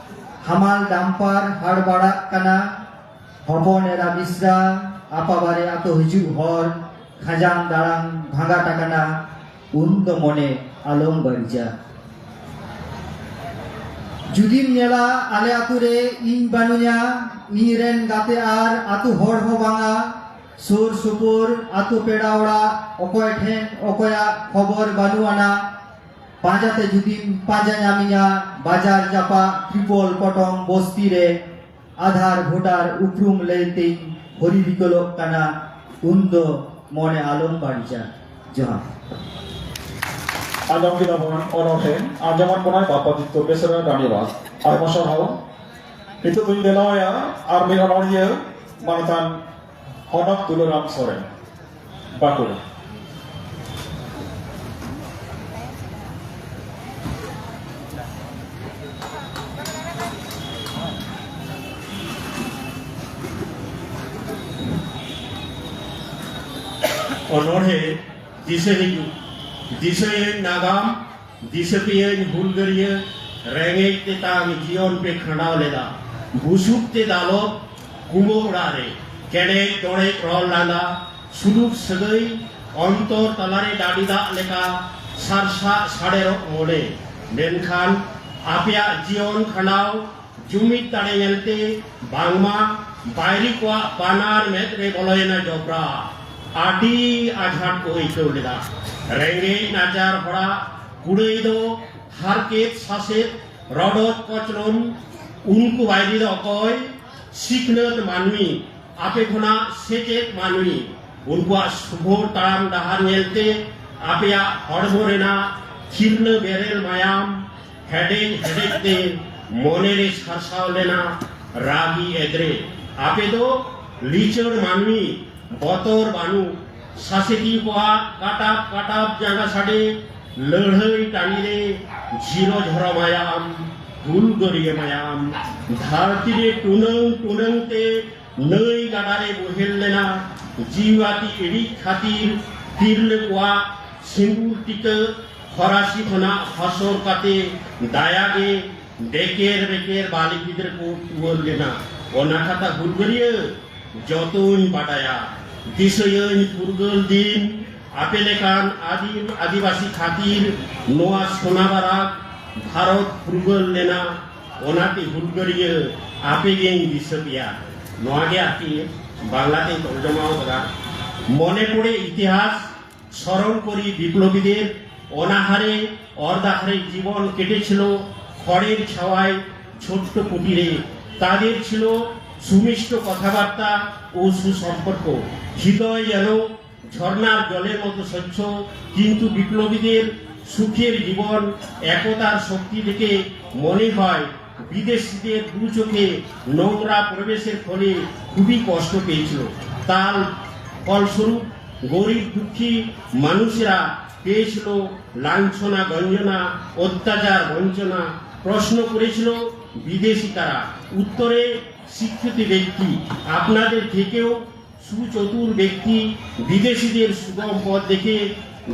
ᱦᱟᱢᱟᱞ ᱰᱟᱢᱯᱟᱨ ᱦᱟᱲ ᱵᱟᱲᱟᱜ ᱠᱟᱱᱟ, ᱦᱚᱯᱚᱱ ᱮᱨᱟ ᱵᱤᱥᱨᱟ ᱟᱯᱟᱵᱟᱨᱮ ᱟᱛᱳ ᱦᱤᱡᱩᱜ ᱦᱚᱨ ᱠᱷᱟᱸᱡᱟᱝ ᱫᱟᱲᱟᱝ ᱵᱷᱟᱸᱜᱟᱴ ᱟᱠᱟᱱᱟ, ᱩᱱ ᱫᱚ ᱢᱚᱱᱮ ᱟᱞᱚᱢ ᱵᱟᱹᱲᱤᱡᱟ᱾ ᱡᱩᱫᱤᱢ ᱧᱮᱞᱟ ᱟᱞᱮ ᱟᱛᱳ ᱨᱮ ᱤᱧ ᱵᱟᱹᱱᱩᱧᱟ, ᱤᱧ ᱨᱮᱱ ᱜᱟᱛᱮ ᱟᱨ ᱟᱛᱳ ᱦᱚᱲ ᱦᱚᱸ ᱵᱟᱝᱟ, ᱥᱩᱨ ᱥᱩᱯᱩᱨ ᱟᱛᱳ ᱯᱮᱲᱟ ᱚᱲᱟᱜ ᱚᱠᱚᱭ ᱴᱷᱮᱱ ᱚᱠᱚᱭᱟᱜ ᱠᱷᱚᱵᱚᱨ ᱵᱟᱹᱱᱩᱜ ᱟᱱᱟ, ᱯᱟᱸᱡᱟᱛᱮ ᱡᱩᱫᱤᱢ ᱯᱟᱸᱡᱟ ᱧᱟᱢᱤᱧᱟ, ᱵᱟᱡᱟᱨ ᱡᱟᱯᱟᱜ ᱴᱨᱤᱯᱚᱞ ᱯᱚᱴᱚᱢ ᱵᱚᱥᱛᱤ ᱨᱮ ᱟᱫᱷᱟᱨ ᱵᱷᱳᱴᱟᱨ ᱩᱯᱨᱩᱢ ᱞᱟᱹᱭᱛᱮᱧ ᱦᱚᱨᱤ ᱵᱤᱠᱚᱞᱚᱜ ᱠᱟᱱᱟ, ᱩᱱ ᱫᱚ ᱢᱚᱱᱮ ᱟᱞᱚᱢ ᱵᱟᱹᱲᱤᱡᱟ᱾ ᱡᱚᱦᱟᱨ᱾ ᱟᱸᱡᱚᱢ ᱠᱮᱫᱟ ᱵᱚᱱ ᱚᱱᱚᱬᱦᱮ, ᱟᱸᱡᱚᱢᱟᱫ ᱵᱚᱱᱟᱭ ᱵᱟᱯᱟᱫᱤᱛᱛᱚ ᱵᱮᱥᱨᱟ ᱨᱟᱱᱤᱵᱟᱸᱫᱷ᱾ ᱟᱭᱢᱟ ᱥᱟᱨᱦᱟᱣ᱾ ᱱᱤᱛᱚᱜ ᱫᱚᱧ ᱫᱮᱞᱟᱣᱟᱭᱟ ᱟᱨ ᱢᱤᱫ ᱚᱱᱚᱬᱦᱤᱭᱟᱹ, ᱢᱟᱱᱚᱛᱟᱱ ᱦᱚᱱᱚᱛ ᱛᱩᱞᱟᱹᱨᱟᱢ ᱥᱚᱨᱮᱱ, ᱵᱟᱸᱠᱩᱲᱟ᱾ ᱚᱱᱚᱬᱦᱮ ᱫᱤᱥᱟᱹ ᱦᱤᱡᱩᱜ, ᱫᱤᱥᱟᱹᱭᱟᱹᱧ ᱱᱟᱜᱟᱢ, ᱫᱤᱥᱟᱹ ᱯᱮᱭᱟᱹᱧ ᱦᱩᱞᱜᱟᱹᱨᱤᱭᱟᱹ᱾ ᱨᱮᱸᱜᱮᱡ ᱛᱮᱛᱟᱝ ᱡᱤᱭᱚᱱ ᱯᱮ ᱠᱷᱟᱸᱰᱟᱣ ᱞᱮᱫᱟ, ᱵᱩᱥᱩᱵ ᱛᱮ ᱫᱟᱞᱚᱵ ᱠᱩᱸᱵᱟᱹ ᱚᱲᱟᱜ ᱨᱮ᱾ ᱠᱮᱲᱮᱡ ᱫᱚᱲᱮᱡ ᱨᱚᱲ ᱞᱟᱸᱫᱟ, ᱥᱩᱞᱩᱠ ᱥᱟᱹᱜᱟᱹᱭ, ᱚᱱᱛᱚᱨ ᱛᱟᱞᱟᱨᱮ ᱰᱟᱹᱰᱤ ᱫᱟᱜ ᱞᱮᱠᱟ ᱥᱟᱨᱥᱟᱜ ᱥᱟᱰᱮᱨᱚᱜ ᱢᱚᱱᱮ᱾ ᱢᱮᱱᱠᱷᱟᱱ ᱟᱯᱮᱭᱟᱜ ᱡᱤᱭᱚᱱ ᱠᱷᱟᱸᱰᱟᱣ ᱡᱩᱢᱤᱫ ᱫᱟᱲᱮ ᱧᱮᱞᱛᱮ ᱵᱟᱝᱢᱟ ᱵᱟᱭᱨᱤ ᱠᱚᱣᱟᱜ ᱵᱟᱱᱟᱨ ᱢᱮᱫ ᱨᱮ ᱵᱚᱞᱚᱭᱮᱱᱟ ᱡᱚᱵᱽᱨᱟ᱾ ᱟᱹᱰᱤ ᱟᱡᱷᱟᱴ ᱠᱚ ᱟᱹᱭᱠᱟᱹᱣ ᱞᱮᱫᱟ᱾ ᱨᱮᱸᱜᱮᱡ ᱱᱟᱪᱟᱨ ᱦᱚᱲᱟᱜ ᱠᱩᱲᱟᱹᱭ ᱫᱚ ᱦᱟᱨᱠᱮᱛ ᱥᱟᱥᱮᱛ, ᱨᱚᱰᱚᱡ ᱠᱚᱪᱞᱚᱱ᱾ ᱩᱱᱠᱩ ᱵᱟᱭᱨᱤ ᱫᱚ ᱚᱠᱚᱭ? ᱥᱤᱠᱷᱱᱟᱹᱛ ᱢᱟᱹᱱᱢᱤ, ᱟᱯᱮ ᱠᱷᱚᱱᱟᱜ ᱥᱮᱪᱮᱫ ᱢᱟᱹᱱᱢᱤ᱾ ᱩᱱᱠᱩᱣᱟᱜ ᱥᱩᱜᱷᱚᱨ ᱛᱟᱲᱟᱢ ᱰᱟᱦᱟᱨ ᱧᱮᱞᱛᱮ ᱟᱯᱮᱭᱟᱜ ᱦᱚᱲᱢᱚ ᱨᱮᱱᱟᱜ ᱛᱷᱤᱨᱞᱟᱹ ᱵᱮᱨᱮᱞ ᱢᱟᱭᱟᱢ ᱦᱮᱰᱮᱡ ᱦᱮᱰᱮᱡ ᱛᱮ ᱢᱚᱱᱮᱨᱮ ᱥᱟᱨᱥᱟᱣ ᱞᱮᱱᱟ ᱨᱟᱹᱜᱤ ᱮᱫᱽᱨᱮ᱾ ᱟᱯᱮ ᱫᱚ ᱞᱤᱪᱟᱹᱲ ᱢᱟᱹᱱᱢᱤ, ᱵᱚᱛᱚᱨ ᱵᱟᱹᱱᱩᱜ᱾ ᱥᱟᱥᱮᱛᱤ ᱠᱚᱣᱟᱜ ᱠᱟᱴᱟᱵ ᱠᱟᱴᱟᱵ ᱡᱟᱸᱜᱟ ᱥᱟᱰᱮ, ᱞᱟᱹᱲᱦᱟᱹᱭ ᱴᱟᱺᱰᱤ ᱨᱮ ᱡᱷᱤᱨᱚ ᱡᱷᱚᱨᱚ ᱢᱟᱭᱟᱢ, ᱦᱩᱞᱜᱟᱹᱨᱤᱭᱟᱹ ᱢᱟᱭᱟᱢ᱾ ᱫᱷᱟᱹᱨᱛᱤ ᱨᱮ ᱴᱩᱱᱟᱹᱝ ᱴᱩᱱᱟᱹᱝ ᱛᱮ ᱱᱟᱹᱭ ᱜᱟᱰᱟ ᱨᱮ ᱵᱚᱦᱮᱞ ᱞᱮᱱᱟ᱾ ᱡᱤᱣᱤᱵᱟᱹᱛᱤ ᱤᱲᱤᱡ ᱠᱷᱟᱹᱛᱤᱨ ᱛᱤᱨᱞᱟᱹ ᱠᱚᱣᱟᱜ ᱥᱤᱸᱫᱩᱨ ᱴᱤᱠᱟᱹ ᱯᱷᱚᱨᱟᱥᱤ ᱠᱷᱚᱱᱟᱜ ᱦᱚᱥᱚᱨ ᱠᱟᱛᱮ ᱫᱟᱭᱟ ᱜᱮ ᱰᱮᱠᱮᱨ ᱵᱮᱠᱮᱨ ᱵᱟᱞᱮ ᱜᱤᱫᱽᱨᱟᱹ ᱠᱚ ᱴᱩᱣᱟᱹᱨ ᱞᱮᱱᱟ᱾ ᱚᱱᱟ ᱠᱟᱛᱷᱟ ᱦᱩᱞᱜᱟᱹᱨᱤᱭᱟᱹ ᱡᱚᱛᱚᱧ ᱵᱟᱰᱟᱭᱟ᱾ ᱫᱤᱥᱟᱹᱭᱟᱹᱧ ᱯᱷᱩᱨᱜᱟᱹᱞ ᱫᱤᱱ, ᱟᱯᱮ ᱞᱮᱠᱟᱱ ᱟᱹᱫᱤᱢ ᱟᱹᱫᱤᱵᱟᱹᱥᱤ ᱠᱷᱟᱹᱛᱤᱨ ᱱᱚᱣᱟ ᱥᱳᱱᱟᱵᱟᱨᱟᱜᱽ ᱵᱷᱟᱨᱚᱛ ᱯᱷᱩᱨᱜᱟᱹᱞ ᱞᱮᱱᱟ᱾ ᱚᱱᱟᱛᱮ ᱦᱩᱞᱜᱟᱹᱨᱤᱭᱟᱹ ᱟᱯᱮ ᱜᱮᱧ ᱫᱤᱥᱟᱹ ᱯᱮᱭᱟ᱾ ᱱᱚᱣᱟ ᱜᱮ ᱟᱨᱠᱤ ᱵᱟᱝᱞᱟᱛᱮᱧ ᱛᱚᱨᱡᱚᱢᱟ ᱟᱠᱟᱫᱟ᱾ মনে পড়ে ইতিহাস, স্মরণ করি বিপ্লবীদের। অনাহারে অর্ধাহারে জীবন কেটেছিল খড়ের ছাওয়ায় ছোট্ট কুটিরে। তাদের ছিল সুমিষ্ট কথাবার্তা ও সুসম্পর্ক। হৃদয় যেন ঝর্ণার জলের মতো স্বচ্ছ, কিন্তু বিপ্লবীদের সুখের জীবন, একতার শক্তি দেখে মনে হয় বিদেশিদের দু চোখে নোংরা প্রবেশের ফলে খুবই কষ্ট পেয়েছিল। তার ফলস্বরূপ গরিব দুঃখী মানুষেরা পেয়েছিল লাঞ্ছনা, গঞ্জনা, অত্যাচার, বঞ্চনা। প্রশ্ন করেছিল বিদেশি কারা। উত্তরে শিক্ষিত ব্যক্তি। আপনাদের থেকেও সুচতুর ব্যক্তি বিদেশিদের সুগম পথ দেখে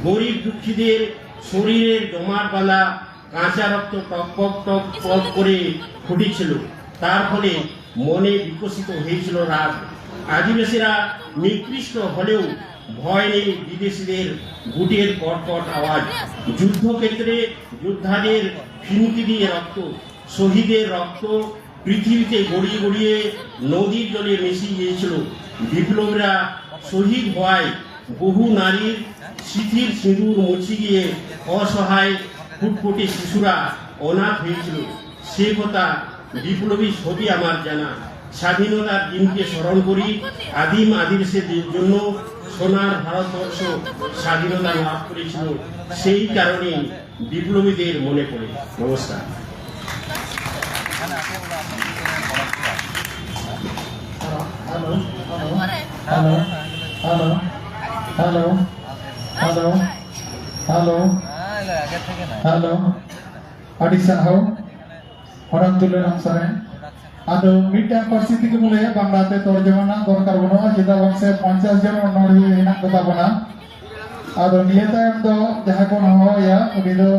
গরিব দুঃখীদের শরীরের জমাট বাঁধা কাঁচা রক্ত টক পক টক পক করে ফুটেছিল। তার ফলে মনে বিকশিত হয়েছিল রাগ। আদিবাসীরা নিকৃষ্ট হলেও ভয় নেই বিদেশিদের বুটের কটকট আওয়াজ। যুদ্ধক্ষেত্রে যোদ্ধাদের ফিনকি দিয়ে রক্ত, শহীদের রক্ত পৃথিবীতে গড়িয়ে গড়িয়ে নদীর জলে মিশে গিয়েছিল। বিপ্লবীরা শহীদ হওয়ায় বহু নারীর স্মৃতির সিঁদুর মুছে গিয়ে অসহায় ফুটফুটে শিশুরা অনাথ হয়েছিল। সে কথা বিপ্লবী ছবি আমার জানা। স্বাধীনতার দিনকে স্মরণ করি, আদিম আদিবাসীদের জন্য সোনার ভারতবর্ষ স্বাধীনতা লাভ করেছিল, সেই কারণেই বিপ্লবীদের মনে পড়ে। নমস্কার। Hello, hello, hello, hello, hello, hello, hello, hello. ᱟᱹᱰᱤ ᱥᱟᱨᱦᱟᱣ ᱦᱚᱲᱟᱝ ᱛᱩᱞᱟᱹ ᱨᱟᱢ ᱥᱚᱨᱮᱱ᱾ ᱟᱫᱚ ᱢᱤᱫᱴᱟᱝ ᱯᱟᱹᱨᱥᱤ ᱛᱮᱜᱮ ᱵᱚᱞᱮ ᱵᱟᱝᱞᱟᱛᱮ ᱛᱚᱨᱡᱚᱢᱟ ᱨᱮᱱᱟᱜ ᱫᱚᱨᱠᱟᱨ ᱵᱟᱹᱱᱩᱜᱼᱟ, ᱪᱮᱫᱟᱜ ᱵᱟᱝ ᱥᱮ ᱯᱚᱧᱪᱟᱥ ᱡᱚᱱ ᱚᱱᱚᱬᱦᱤᱭᱟᱹ ᱦᱮᱱᱟᱜ ᱠᱚᱛᱟ ᱵᱚᱱᱟ᱾ ᱟᱫᱚ ᱱᱤᱭᱟᱹ ᱛᱟᱭᱚᱢ ᱫᱚ ᱡᱟᱦᱟᱸᱭ ᱵᱚᱱ ᱦᱚᱦᱚᱣᱟᱭᱟ, ᱩᱱᱤ ᱫᱚ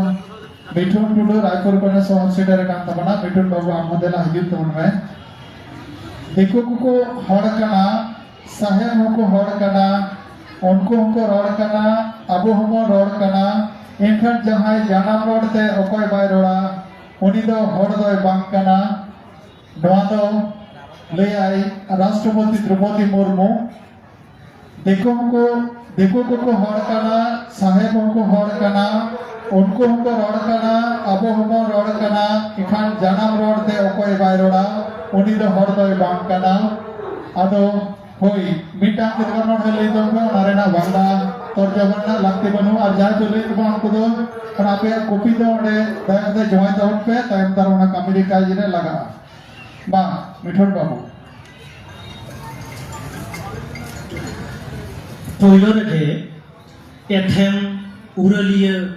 ᱢᱤᱴᱷᱩᱱ ᱴᱩᱰᱩ, ᱨᱟᱭᱯᱩᱨ ᱠᱷᱚᱱᱮ ᱥᱚᱦᱚᱨ ᱥᱮᱴᱮᱨ ᱟᱠᱟᱱ ᱛᱟᱵᱚᱱᱟ᱾ ᱢᱤᱴᱷᱩᱱ ᱵᱟᱹᱵᱩ, ᱟᱢ ᱦᱚᱸ ᱫᱮᱞᱟ ᱦᱤᱡᱩᱜ ᱛᱟᱵᱚᱱ ᱢᱮ᱾ ᱫᱤᱠᱩ ᱠᱚᱠᱚ ᱦᱚᱲ ᱠᱟᱱᱟ, ᱥᱟᱦᱮᱵ ᱦᱚᱸᱠᱚ ᱦᱚᱲ ᱠᱟᱱᱟ, ᱩᱱᱠᱩ ᱦᱚᱸᱠᱚ ᱨᱚᱲ ᱠᱟᱱᱟ, ᱟᱵᱚ ᱦᱚᱸᱵᱚᱱ ᱨᱚᱲ ᱠᱟᱱᱟ᱾ ᱮᱱᱠᱷᱟᱱ ᱡᱟᱦᱟᱸᱭ ᱡᱟᱱᱟᱢ ᱨᱚᱲ ᱛᱮ ᱚᱠᱚᱭ ᱵᱟᱭ ᱨᱚᱲᱟ, ᱩᱱᱤ ᱫᱚ ᱦᱚᱲ ᱫᱚᱭ ᱵᱟᱝ ᱠᱟᱱᱟ᱾ ᱱᱚᱣᱟ ᱫᱚ ᱞᱟᱹᱭᱟᱭ ᱨᱟᱥᱴᱨᱚᱯᱚᱛᱤ ᱫᱨᱚᱣᱯᱚᱫᱤ ᱢᱩᱨᱢᱩ᱾ ᱫᱤᱠᱩ ᱦᱚᱸᱠᱚ, ᱫᱤᱠᱩ ᱠᱚᱠᱚ ᱦᱚᱲ ᱠᱟᱱᱟ, ᱥᱟᱦᱮᱵ ᱦᱚᱸᱠᱚ ᱦᱚᱲ ᱠᱟᱱᱟ, ᱩᱱᱠᱩ ᱦᱚᱸᱠᱚ ᱨᱚᱲ ᱠᱟᱱᱟ, ᱟᱵᱚ ᱦᱚᱸᱵᱚᱱ ᱨᱚᱲ ᱠᱟᱱᱟ᱾ ᱮᱱᱠᱷᱟᱱ ᱡᱟᱱᱟᱢ ᱨᱚᱲ ᱛᱮ ᱚᱠᱚᱭ ᱵᱟᱭ ᱨᱚᱲᱟ, ᱩᱱᱤ ᱫᱚ ᱦᱚᱲ ᱫᱚᱭ ᱵᱟᱝ ᱠᱟᱱᱟ᱾ ᱟᱫᱚ ᱦᱳᱭ, ᱢᱤᱫᱴᱟᱝ ᱜᱤᱫᱽᱨᱟᱹ ᱱᱚᱰᱮ ᱞᱟᱹᱭ ᱛᱟᱵᱚᱱ ᱯᱮ, ᱚᱱᱟ ᱨᱮᱱᱟᱜ ᱵᱟᱝᱞᱟ ᱛᱚᱨᱡᱚᱢᱟ ᱨᱮᱱᱟᱜ ᱞᱟᱹᱠᱛᱤ ᱵᱟᱹᱱᱩᱜᱼᱟ᱾ ᱟᱨ ᱡᱟᱦᱟᱸᱭ ᱯᱮ ᱞᱟᱹᱭ ᱛᱟᱵᱚᱱᱟ, ᱩᱱᱠᱩ ᱫᱚ ᱚᱱᱟ ᱟᱯᱮᱭᱟᱜ ᱠᱚᱯᱤ ᱫᱚ ᱚᱸᱰᱮ ᱫᱟᱭᱟ ᱠᱟᱛᱮ ᱡᱚᱢᱟᱭ ᱛᱟᱵᱚᱱ ᱯᱮ, ᱛᱟᱭᱚᱢ ᱫᱟᱨᱟᱢ ᱚᱱᱟ ᱠᱟᱹᱢᱤ ᱨᱮ ᱠᱟᱡᱽ ᱨᱮ ᱞᱟᱜᱟᱜᱼᱟ᱾ ᱢᱟ, ᱢᱤᱴᱷᱩᱱ ᱵᱟᱹᱵᱩ᱾ ᱯᱳᱭᱞᱳ ᱨᱮᱜᱮ ᱮᱛᱷᱮᱢ ᱩᱨᱟᱹᱞᱤᱭᱟᱹ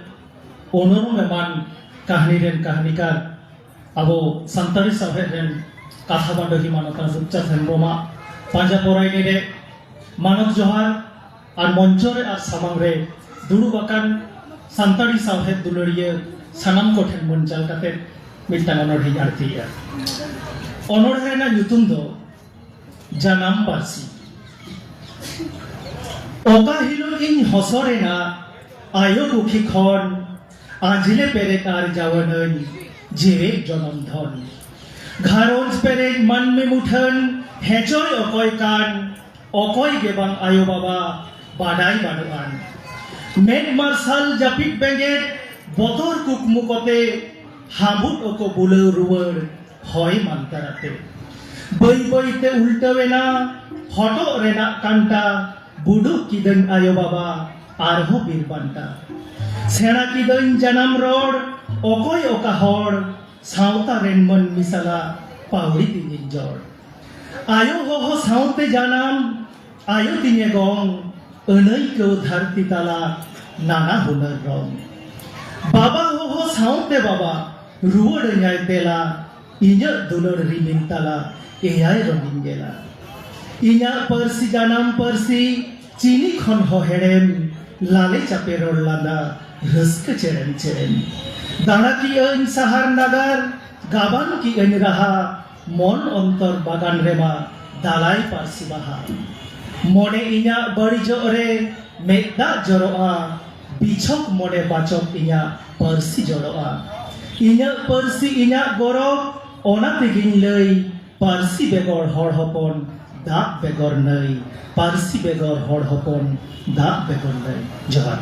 ᱚᱱᱚᱨᱚᱢ ᱮᱢᱟᱱ ᱠᱟᱹᱦᱱᱤ ᱨᱮᱱ ᱠᱟᱹᱦᱱᱤᱠᱟᱨ ᱟᱵᱚ ᱥᱟᱱᱛᱟᱲᱤ ᱥᱟᱶᱦᱮᱫ ᱨᱮᱱ ᱠᱟᱛᱷᱟ ᱵᱟᱰᱚᱦᱤ ᱢᱟᱱᱚᱛᱟᱱ ᱨᱩᱯᱪᱟᱸᱫᱽ ᱦᱮᱢᱵᱽᱨᱚᱢᱟᱜ ᱯᱟᱸᱡᱟ ᱯᱚᱨᱟᱭᱱᱤ ᱨᱮ ᱢᱟᱱᱚᱛ ᱡᱚᱦᱟᱨ ᱟᱨ ᱢᱚᱧᱪᱚ ᱨᱮ ᱟᱨ ᱥᱟᱢᱟᱝ ᱨᱮ ᱫᱩᱲᱩᱵ ᱟᱠᱟᱱ ᱥᱟᱱᱛᱟᱲᱤ ᱥᱟᱶᱦᱮᱫ ᱫᱩᱞᱟᱹᱲᱤᱭᱟᱹ ᱥᱟᱱᱟᱢ ᱠᱚᱴᱷᱮᱱ ᱢᱚᱱ ᱪᱟᱞ ᱠᱟᱛᱮ ᱢᱤᱫᱴᱟᱝ ᱚᱱᱚᱬᱦᱮᱧ ᱟᱬᱛᱤᱭᱮᱫᱼᱟ᱾ ᱚᱱᱚᱬᱦᱮ ᱨᱮᱱᱟᱜ ᱧᱩᱛᱩᱢ ᱫᱚ ᱡᱟᱱᱟᱢ ᱯᱟᱹᱨᱥᱤ᱾ ᱚᱠᱟ ᱦᱤᱞᱳᱜ ᱤᱧ ᱦᱚᱥᱚᱨ ᱮᱱᱟ ᱟᱭᱳ ᱠᱩᱠᱷᱤ ᱠᱷᱚᱱ, ᱟᱸᱡᱽᱞᱮ ᱯᱮᱨᱮᱡ ᱟᱨ ᱡᱟᱣᱟᱱᱟᱹᱧ ᱡᱮᱣᱮᱫ ᱡᱚᱱᱚᱢ ᱫᱷᱚᱱ᱾ ᱜᱷᱟᱨᱚᱸᱡᱽ ᱯᱮᱨᱮᱡ ᱢᱟᱹᱱᱢᱤ ᱢᱩᱴᱷᱟᱹᱱ ᱦᱮᱸᱪᱚᱭ ᱚᱠᱚᱭ ᱠᱟᱱ, ᱚᱠᱚᱭ ᱜᱮ ᱵᱟᱝ ᱟᱭᱳ ᱵᱟᱵᱟ ᱵᱟᱰᱟᱭ ᱵᱟᱹᱱᱩᱜ ᱟᱱ᱾ ᱢᱮᱫ ᱢᱟᱨᱥᱟᱞ ᱡᱟᱹᱯᱤᱫ ᱵᱮᱸᱜᱮᱫ ᱵᱚᱛᱚᱨ ᱠᱩᱠᱢᱩ ᱠᱚᱛᱮ ᱦᱟᱹᱵᱩᱫ ᱚᱠᱚ ᱵᱩᱞᱟᱹᱣ ᱨᱩᱣᱟᱹᱲ ᱦᱚᱭ ᱢᱟᱱᱛᱟᱨᱟᱛᱮ᱾ ᱵᱟᱹᱭ ᱵᱟᱹᱭ ᱛᱮ ᱩᱞᱴᱟᱹᱣ ᱮᱱᱟ ᱦᱚᱴᱚᱜ ᱨᱮᱱᱟᱜ ᱠᱟᱱᱴᱟ, ᱵᱩᱰᱩᱜ ᱠᱤᱫᱟᱹᱧ ᱟᱭᱳ ᱵᱟᱵᱟ ᱟᱨᱦᱚᱸ ᱵᱤᱨ ᱵᱟᱱᱴᱟ᱾ ᱥᱮᱬᱟ ᱠᱤᱫᱟᱹᱧ ᱡᱟᱱᱟᱢ ᱨᱚᱲ, ᱚᱠᱚᱭ ᱚᱠᱟ ᱦᱚᱲ, ᱥᱟᱶᱛᱟ ᱨᱮᱱ ᱢᱟᱹᱱᱢᱤ ᱥᱟᱞᱟᱜ ᱯᱟᱹᱣᱲᱤ ᱛᱤᱧᱤᱧ ᱡᱚᱲ᱾ ᱟᱭᱳ ᱦᱚᱦᱚ ᱥᱟᱶᱛᱮ ᱡᱟᱱᱟᱢ, ᱟᱭᱳ ᱛᱤᱧᱮ ᱜᱚᱝ, ᱟᱹᱱᱟᱹᱭᱠᱟᱹᱣ ᱫᱷᱟᱹᱨᱛᱤ ᱛᱟᱞᱟ ᱱᱟᱱᱟ ᱦᱩᱱᱟᱹᱨ ᱨᱚᱝ᱾ ᱵᱟᱵᱟ ᱦᱚᱦᱚ ᱥᱟᱶᱛᱮ ᱵᱟᱵᱟ, ᱨᱩᱣᱟᱹᱲᱟᱹᱧᱟᱭ ᱛᱮᱞᱟ, ᱤᱧᱟᱹᱜ ᱫᱩᱞᱟᱹᱲ ᱨᱤᱢᱤᱞ ᱛᱟᱞᱟ ᱮᱭᱟᱭ ᱨᱚᱝᱤᱧ ᱧᱮᱞᱟ᱾ ᱤᱧᱟᱹᱜ ᱯᱟᱹᱨᱥᱤ ᱡᱟᱱᱟᱢ ᱯᱟᱹᱨᱥᱤ, ᱪᱤᱱᱤ ᱠᱷᱚᱱ ᱦᱚᱸ ᱦᱮᱲᱮᱢ, ᱞᱟᱞᱮ ᱪᱟᱯᱮ ᱨᱚᱲ ᱞᱟᱸᱫᱟ, ᱨᱟᱹᱥᱠᱟᱹ ᱪᱮᱨᱮᱢ ᱪᱮᱨᱮᱢ᱾ ᱫᱟᱬᱟ ᱠᱤᱜᱼᱟᱹᱧ ᱥᱟᱦᱟᱨ ᱱᱟᱜᱟᱨ, ᱜᱟᱵᱟᱱ ᱠᱤᱜᱼᱟᱹᱧ ᱨᱟᱦᱟ, ᱢᱚᱱ ᱚᱱᱛᱚᱨ ᱵᱟᱜᱟᱱ ᱨᱮᱢᱟ ᱫᱟᱞᱟᱭ ᱯᱟᱹᱨᱥᱤ ᱵᱟᱦᱟ᱾ ᱢᱚᱱᱮ ᱤᱧᱟᱹᱜ ᱵᱟᱹᱲᱤᱡᱚᱜ ᱨᱮ ᱢᱮᱫ ᱫᱟᱜ ᱡᱚᱨᱚᱜᱼᱟ, ᱵᱤᱪᱷᱚᱠ ᱢᱚᱱᱮ ᱵᱟᱪᱚᱠ ᱤᱧᱟᱹᱜ ᱯᱟᱹᱨᱥᱤ ᱡᱚᱲᱚᱜᱼᱟ᱾ ᱤᱧᱟᱹᱜ ᱯᱟᱹᱨᱥᱤ ᱤᱧᱟᱹᱜ ᱜᱚᱨᱚᱵ, ᱚᱱᱟ ᱛᱮᱜᱤᱧ ᱞᱟᱹᱭ, ᱯᱟᱹᱨᱥᱤ ᱵᱮᱜᱚᱨ ᱦᱚᱲ ᱦᱚᱯᱚᱱ, ᱫᱟᱜ ᱵᱮᱜᱚᱨ ᱱᱟᱹᱭ᱾ ᱯᱟᱹᱨᱥᱤ ᱵᱮᱜᱚᱨ ᱦᱚᱲ ᱦᱚᱯᱚᱱ, ᱫᱟᱜ ᱵᱮᱜᱚᱨ ᱱᱟᱹᱭ᱾ ᱡᱚᱦᱟᱨ᱾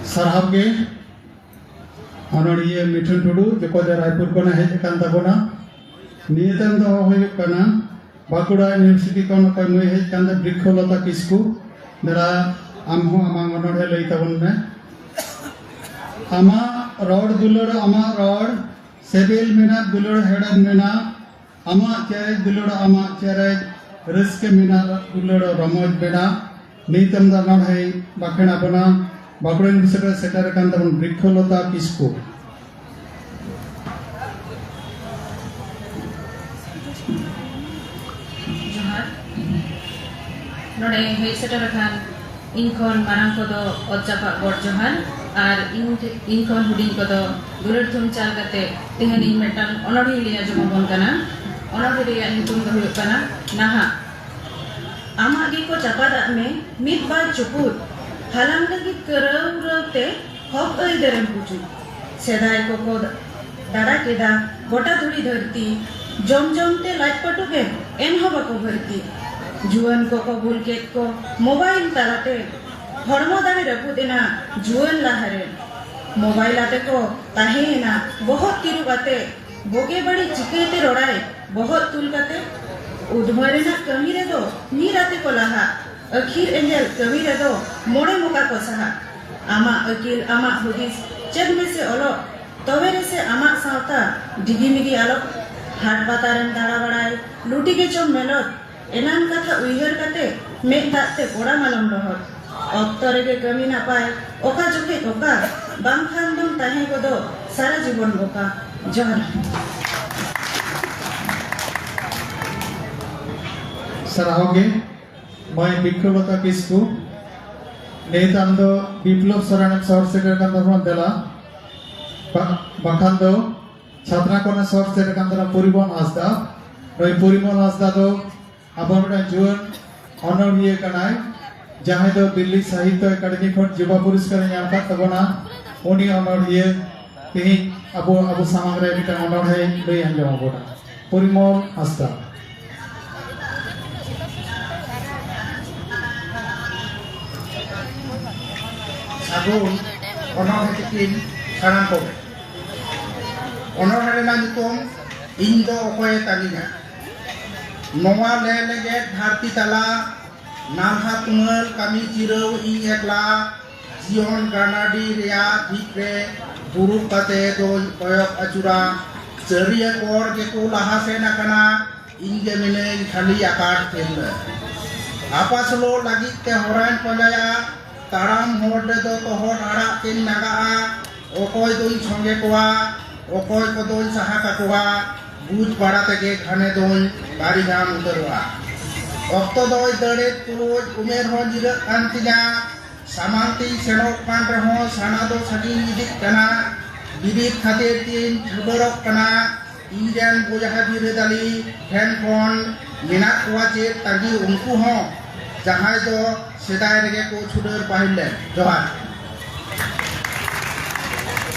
ᱥᱟᱨᱦᱟᱣ ᱜᱮ ᱚᱱᱚᱲᱦᱤᱭᱟᱹ ᱢᱤᱴᱷᱩᱱ ᱴᱩᱰᱩ, ᱡᱚᱠᱚᱡ ᱨᱟᱭᱯᱩᱨ ᱠᱷᱚᱱᱮ ᱦᱮᱡ ᱟᱠᱟᱱ ᱛᱟᱵᱚᱱᱟ᱾ ᱱᱤᱭᱟᱹ ᱛᱟᱭᱚᱢ ᱫᱚ ᱦᱩᱭᱩᱜ ᱠᱟᱱᱟ ᱵᱟᱸᱠᱩᱲᱟ ᱤᱭᱩᱱᱤᱵᱷᱟᱨᱥᱤᱴᱤ ᱠᱷᱚᱱ ᱚᱠᱚᱭ ᱢᱟᱹᱭ ᱦᱮᱡ ᱟᱠᱟᱱ ᱫᱚ, ᱵᱨᱤᱠᱠᱷᱚᱞᱚᱛᱟ ᱠᱤᱥᱠᱩ᱾ ᱫᱮᱞᱟ, ᱟᱢ ᱦᱚᱸ ᱟᱢᱟᱜ ᱚᱱᱚᱲᱦᱮ ᱞᱟᱹᱭ ᱛᱟᱵᱚᱱ ᱢᱮ᱾ ᱟᱢᱟᱜ ᱨᱚᱲ ᱫᱩᱞᱟᱹᱲ, ᱟᱢᱟᱜ ᱨᱚᱲ ᱥᱤᱵᱤᱞ ᱢᱮᱱᱟᱜ, ᱫᱩᱞᱟᱹᱲ ᱦᱮᱲᱮᱢ ᱢᱮᱱᱟᱜ, ᱟᱢᱟᱜ ᱪᱮᱨᱮᱡ ᱫᱩᱞᱟᱹᱲ, ᱟᱢᱟᱜ ᱪᱮᱨᱮᱡ ᱨᱟᱹᱥᱠᱟᱹ ᱢᱮᱱᱟᱜ, ᱫᱩᱞᱟᱹᱲ ᱨᱚᱢᱚᱡᱽ ᱢᱮᱱᱟᱜ᱾ ᱱᱤᱛ ᱟᱢ ᱫᱚ ᱚᱱᱚᱲᱦᱮ ᱵᱟᱠᱷᱮᱬ ᱟᱵᱚᱱᱟ ᱵᱟᱸᱠᱩᱲᱟ ᱤᱭᱩᱱᱤᱵᱷᱟᱨᱥᱤᱴᱤ ᱨᱮ ᱥᱮᱴᱮᱨ ᱟᱠᱟᱱ ᱛᱟᱵᱚᱱ ᱵᱨᱤᱠᱠᱷᱚᱞᱚᱛᱟ ᱠᱤᱥᱠᱩ᱾ ᱱᱚᱰᱮ ᱦᱮᱡ ᱥᱮᱴᱮᱨ ᱟᱠᱟᱱ ᱤᱧ ᱠᱷᱚᱱ ᱢᱟᱨᱟᱝ ᱠᱚᱫᱚ ᱚᱛ ᱡᱟᱯᱟᱜ ᱜᱚᱰ ᱡᱚᱦᱟᱨ ᱟᱨ ᱤᱧ ᱤᱧ ᱠᱷᱚᱱ ᱦᱩᱰᱤᱧ ᱠᱚᱫᱚ ᱫᱩᱞᱟᱹᱲ ᱛᱷᱩᱢ ᱪᱟᱞ ᱠᱟᱛᱮ ᱛᱮᱦᱮᱧ ᱤᱧ ᱢᱤᱫᱴᱟᱝ ᱚᱱᱚᱬᱦᱮᱧ ᱞᱟᱹᱭ ᱟᱸᱡᱚᱢ ᱟᱵᱚᱱ ᱠᱟᱱᱟ᱾ ᱚᱱᱚᱬᱦᱮ ᱨᱮᱭᱟᱜ ᱧᱩᱛᱩᱢ ᱫᱚ ᱦᱩᱭᱩᱜ ᱠᱟᱱᱟ ᱱᱟᱦᱟᱜ᱾ ᱟᱢᱟᱜ ᱜᱮᱠᱚ ᱪᱟᱯᱟᱫᱟᱜ ᱢᱮ ᱢᱤᱫ ᱵᱟᱨ ᱪᱩᱯᱩᱫ, ᱦᱟᱞᱟᱝ ᱞᱟᱹᱜᱤᱫ ᱠᱟᱹᱨᱟᱹᱣ ᱨᱟᱹᱣ ᱛᱮ ᱦᱚᱠ ᱟᱹᱭᱫᱟᱹᱨᱮᱢ ᱯᱩᱪᱩᱡ᱾ ᱥᱮᱫᱟᱭ ᱠᱚᱠᱚ ᱫᱟᱬᱟ ᱠᱮᱫᱟ ᱜᱚᱴᱟ ᱫᱷᱩᱲᱤ ᱫᱷᱟᱹᱨᱛᱤ, ᱡᱚᱢ ᱡᱚᱢ ᱛᱮ ᱞᱟᱡ ᱯᱟᱹᱴᱩᱵ ᱮᱱ ᱮᱱᱦᱚᱸ ᱵᱟᱠᱚ ᱵᱷᱟᱹᱨᱛᱤ᱾ ᱡᱩᱣᱟᱹᱱ ᱠᱚᱠᱚ ᱵᱩᱞ ᱠᱮᱫ ᱠᱚ ᱢᱳᱵᱟᱭᱤᱞ ᱛᱟᱞᱟᱛᱮ, ᱦᱚᱲᱢᱚ ᱫᱟᱲᱮ ᱨᱟᱹᱯᱩᱫ ᱮᱱᱟ ᱡᱩᱣᱟᱹᱱ ᱞᱟᱦᱟᱨᱮ᱾ ᱢᱳᱵᱟᱭᱤᱞ ᱟᱛᱮ ᱠᱚ ᱛᱟᱦᱮᱸᱭᱮᱱᱟ ᱵᱚᱦᱚᱜ ᱛᱤᱨᱩᱵ ᱟᱛᱮ, ᱵᱳᱜᱮ ᱵᱟᱹᱲᱤᱡ ᱪᱤᱠᱟᱹᱭᱛᱮ ᱨᱚᱲᱟᱭ ᱵᱚᱦᱚᱜ ᱛᱩᱞ ᱠᱟᱛᱮ᱾ ᱩᱫᱷᱢᱟᱹ ᱨᱮᱱᱟᱜ ᱠᱟᱹᱢᱤ ᱨᱮᱫᱚ ᱧᱤᱨ ᱟᱛᱮ ᱠᱚ ᱞᱟᱦᱟᱜ, ᱟᱹᱠᱷᱤᱨ ᱮᱸᱜᱮᱞ ᱠᱟᱹᱢᱤ ᱨᱮᱫᱚ ᱢᱚᱬᱮ ᱢᱚᱠᱟ ᱠᱚ ᱥᱟᱦᱟᱜ᱾ ᱟᱢᱟᱜ ᱟᱹᱠᱤᱞ, ᱟᱢᱟᱜ ᱦᱩᱫᱤᱥ, ᱪᱮᱫ ᱢᱮᱥᱮ ᱚᱞᱚᱜ, ᱛᱚᱵᱮ ᱨᱮᱥᱮ ᱟᱢᱟᱜ ᱥᱟᱶᱛᱟ ᱰᱤᱜᱤ ᱢᱤᱜᱤ ᱟᱞᱚᱜ᱾ ᱦᱟᱴ ᱯᱟᱛᱟᱨᱮᱢ ᱫᱟᱬᱟ ᱵᱟᱲᱟᱭ, ᱞᱩᱴᱤ ᱜᱮᱪᱚᱢ ᱢᱮᱞᱚᱫ, ᱮᱱᱟᱱ ᱠᱟᱛᱷᱟ ᱩᱭᱦᱟᱹᱨ ᱠᱟᱛᱮ ᱢᱮᱫ ᱫᱟᱜ ᱛᱮ ᱠᱚᱲᱟᱢ ᱟᱞᱚᱢ ᱞᱚᱦᱚᱫ᱾ ᱚᱠᱛᱚ ᱨᱮᱜᱮ ᱠᱟᱹᱢᱤ ᱱᱟᱯᱟᱭ, ᱚᱠᱟ ᱡᱚᱠᱷᱮᱡ ᱚᱠᱟ, ᱵᱟᱝᱠᱷᱟᱱ ᱫᱚᱢ ᱛᱟᱦᱮᱸ ᱜᱚᱫᱚᱜ ᱥᱟᱨᱟ ᱡᱤᱵᱚᱱ ᱵᱚᱠᱟ᱾ ᱡᱚᱦᱟᱨ᱾ ᱥᱟᱨᱦᱟᱣ ᱜᱮ ᱢᱟᱹᱭ ᱵᱤᱠᱨᱚᱢᱞᱚᱛᱟ ᱠᱤᱥᱠᱩ᱾ ᱱᱤᱛ ᱟᱢ ᱫᱚ ᱵᱤᱯᱞᱚᱵ ᱥᱚᱨᱮᱱ ᱮᱢ ᱥᱚᱦᱚᱨ ᱥᱮᱴᱮᱨ ᱠᱟᱱ ᱛᱟᱵᱚᱱᱟ, ᱫᱮᱞᱟ᱾ ᱵᱟ-, ᱵᱟᱠᱷᱟᱱ ᱫᱚ ᱪᱷᱟᱛᱱᱟ ᱠᱷᱚᱱᱮ ᱥᱚᱦᱚᱨ ᱥᱮᱴᱮᱨ ᱠᱟᱱ ᱛᱟᱵᱚᱱᱟ ᱯᱚᱨᱤᱢᱚᱞ ᱦᱟᱸᱥᱫᱟ᱾ ᱱᱩᱭ ᱯᱚᱨᱤᱢᱚᱞ ᱦᱟᱸᱥᱫᱟ ᱫᱚ ᱟᱵᱚ ᱢᱤᱫᱴᱟᱝ ᱡᱩᱣᱟᱹᱱ ᱚᱱᱚᱬᱦᱤᱭᱟᱹ ᱠᱟᱱᱟᱭ, ᱡᱟᱦᱟᱸᱭ ᱫᱚ ᱫᱤᱞᱞᱤ ᱥᱟᱦᱤᱛᱛᱚ ᱮᱠᱟᱰᱮᱢᱤ ᱠᱷᱚᱱ ᱡᱩᱵᱟ ᱯᱩᱨᱚᱥᱠᱟᱨᱮ ᱧᱟᱢ ᱟᱠᱟᱫ ᱛᱟᱵᱚᱱᱟ᱾ ᱩᱱᱤ ᱚᱱᱚᱬᱦᱤᱭᱟᱹ ᱛᱮᱦᱮᱧ ᱟᱵᱚ, ᱟᱵᱚ ᱥᱟᱢᱟᱝ ᱨᱮ ᱢᱤᱫᱴᱟᱝ ᱚᱱᱚᱬᱦᱮ ᱞᱟᱹᱭ ᱟᱸᱡᱚᱢ ᱟᱵᱚᱱᱟ᱾ ᱯᱚᱨᱤᱢᱚᱞ ᱦᱟᱸᱥᱫᱟ᱾ ᱥᱟᱹᱜᱩᱱ ᱚᱱᱚᱬᱦᱮ ᱛᱤᱠᱤᱱ ᱥᱟᱱᱟᱢ ᱠᱚᱜᱮ᱾ ᱚᱱᱚᱬᱦᱮ ᱨᱮᱱᱟᱜ ᱧᱩᱛᱩᱢ ᱤᱧ ᱫᱚ ᱚᱠᱚᱭᱮ ᱛᱟᱺᱜᱤᱧᱟ᱾ ᱱᱚᱣᱟ ᱞᱮ ᱞᱮᱜᱮᱫ ᱫᱷᱟᱹᱨᱛᱤ ᱛᱟᱞᱟ, ᱱᱟᱞᱦᱟ ᱛᱩᱢᱟᱹᱞ ᱠᱟᱹᱢᱤ ᱡᱤᱨᱟᱹᱣ ᱤᱧ ᱮᱠᱞᱟ, ᱡᱤᱭᱚᱱ ᱜᱟᱱᱟᱰᱤ ᱨᱮᱭᱟᱜ ᱰᱷᱤᱯ ᱨᱮ ᱫᱩᱲᱩᱵ ᱠᱟᱛᱮ ᱫᱚᱧ ᱠᱚᱭᱚᱜ ᱟᱹᱪᱩᱨᱟ᱾ ᱪᱟᱹᱨᱤᱭᱟᱹ ᱠᱚᱬ ᱜᱮᱠᱚ ᱞᱟᱦᱟ ᱥᱮᱱ ᱟᱠᱟᱱᱟ, ᱤᱧ ᱜᱮ ᱢᱤᱱᱟᱹᱧ ᱠᱷᱟᱹᱞᱤ ᱟᱠᱟᱴ ᱛᱤᱨᱞᱟᱹ᱾ ᱟᱯᱟᱥᱩᱞᱚᱜ ᱞᱟᱹᱜᱤᱫ ᱛᱮ ᱦᱚᱨᱟᱧ ᱯᱟᱸᱡᱟᱭᱟ, ᱛᱟᱲᱟᱢ ᱦᱚᱨ ᱨᱮᱫᱚ ᱛᱚᱦᱚᱫ ᱟᱲᱟᱜ ᱛᱮᱧ ᱞᱟᱸᱜᱟᱜᱼᱟ᱾ ᱚᱠᱚᱭ ᱫᱚᱧ ᱥᱚᱸᱜᱮ ᱠᱚᱣᱟ, ᱚᱠᱚᱭ ᱠᱚᱫᱚᱧ ᱥᱟᱦᱟ ᱠᱟᱠᱚᱣᱟ, ᱵᱩᱡᱽ ᱵᱟᱲᱟ ᱛᱮᱜᱮ ᱜᱷᱟᱱᱮ ᱫᱚᱧ ᱵᱟᱹᱲᱤᱡᱟᱢ ᱩᱛᱟᱹᱨᱚᱜᱼᱟ᱾ ᱚᱠᱛᱚ ᱫᱚᱭ ᱫᱟᱹᱲᱮᱫ ᱛᱩᱞᱩᱡ ᱩᱢᱮᱨ ᱦᱚᱸ ᱡᱤᱨᱟᱹᱜ ᱠᱟᱱ ᱛᱤᱧᱟ᱾ ᱥᱟᱢᱟᱝ ᱛᱤᱧ ᱥᱮᱱᱚᱜ ᱠᱟᱱ ᱨᱮᱦᱚᱸ ᱥᱟᱱᱟ ᱫᱚ ᱥᱟᱺᱜᱤᱧ ᱤᱫᱤᱜ ᱠᱟᱱᱟ᱾ ᱵᱤᱨᱤᱫ ᱠᱷᱟᱹᱛᱤᱨ ᱛᱤᱧ ᱪᱷᱩᱰᱟᱹᱨᱚᱜ ᱠᱟᱱᱟ᱾ ᱤᱧ ᱨᱮᱱ ᱵᱚᱭᱦᱟ ᱵᱤᱨᱟᱹᱫᱟᱹᱞᱤ ᱴᱷᱮᱱ ᱠᱷᱚᱱ ᱢᱮᱱᱟᱜ ᱠᱚᱣᱟ ᱪᱮᱫ ᱛᱟᱺᱜᱤ ᱩᱱᱠᱩ ᱦᱚᱸ, ᱡᱟᱦᱟᱸᱭ ᱫᱚ ᱥᱮᱫᱟᱭ ᱨᱮᱜᱮ ᱠᱚ ᱪᱷᱩᱰᱟᱹᱨ ᱯᱟᱹᱦᱤᱞ ᱞᱮᱱ᱾ ᱡᱚᱦᱟᱨ᱾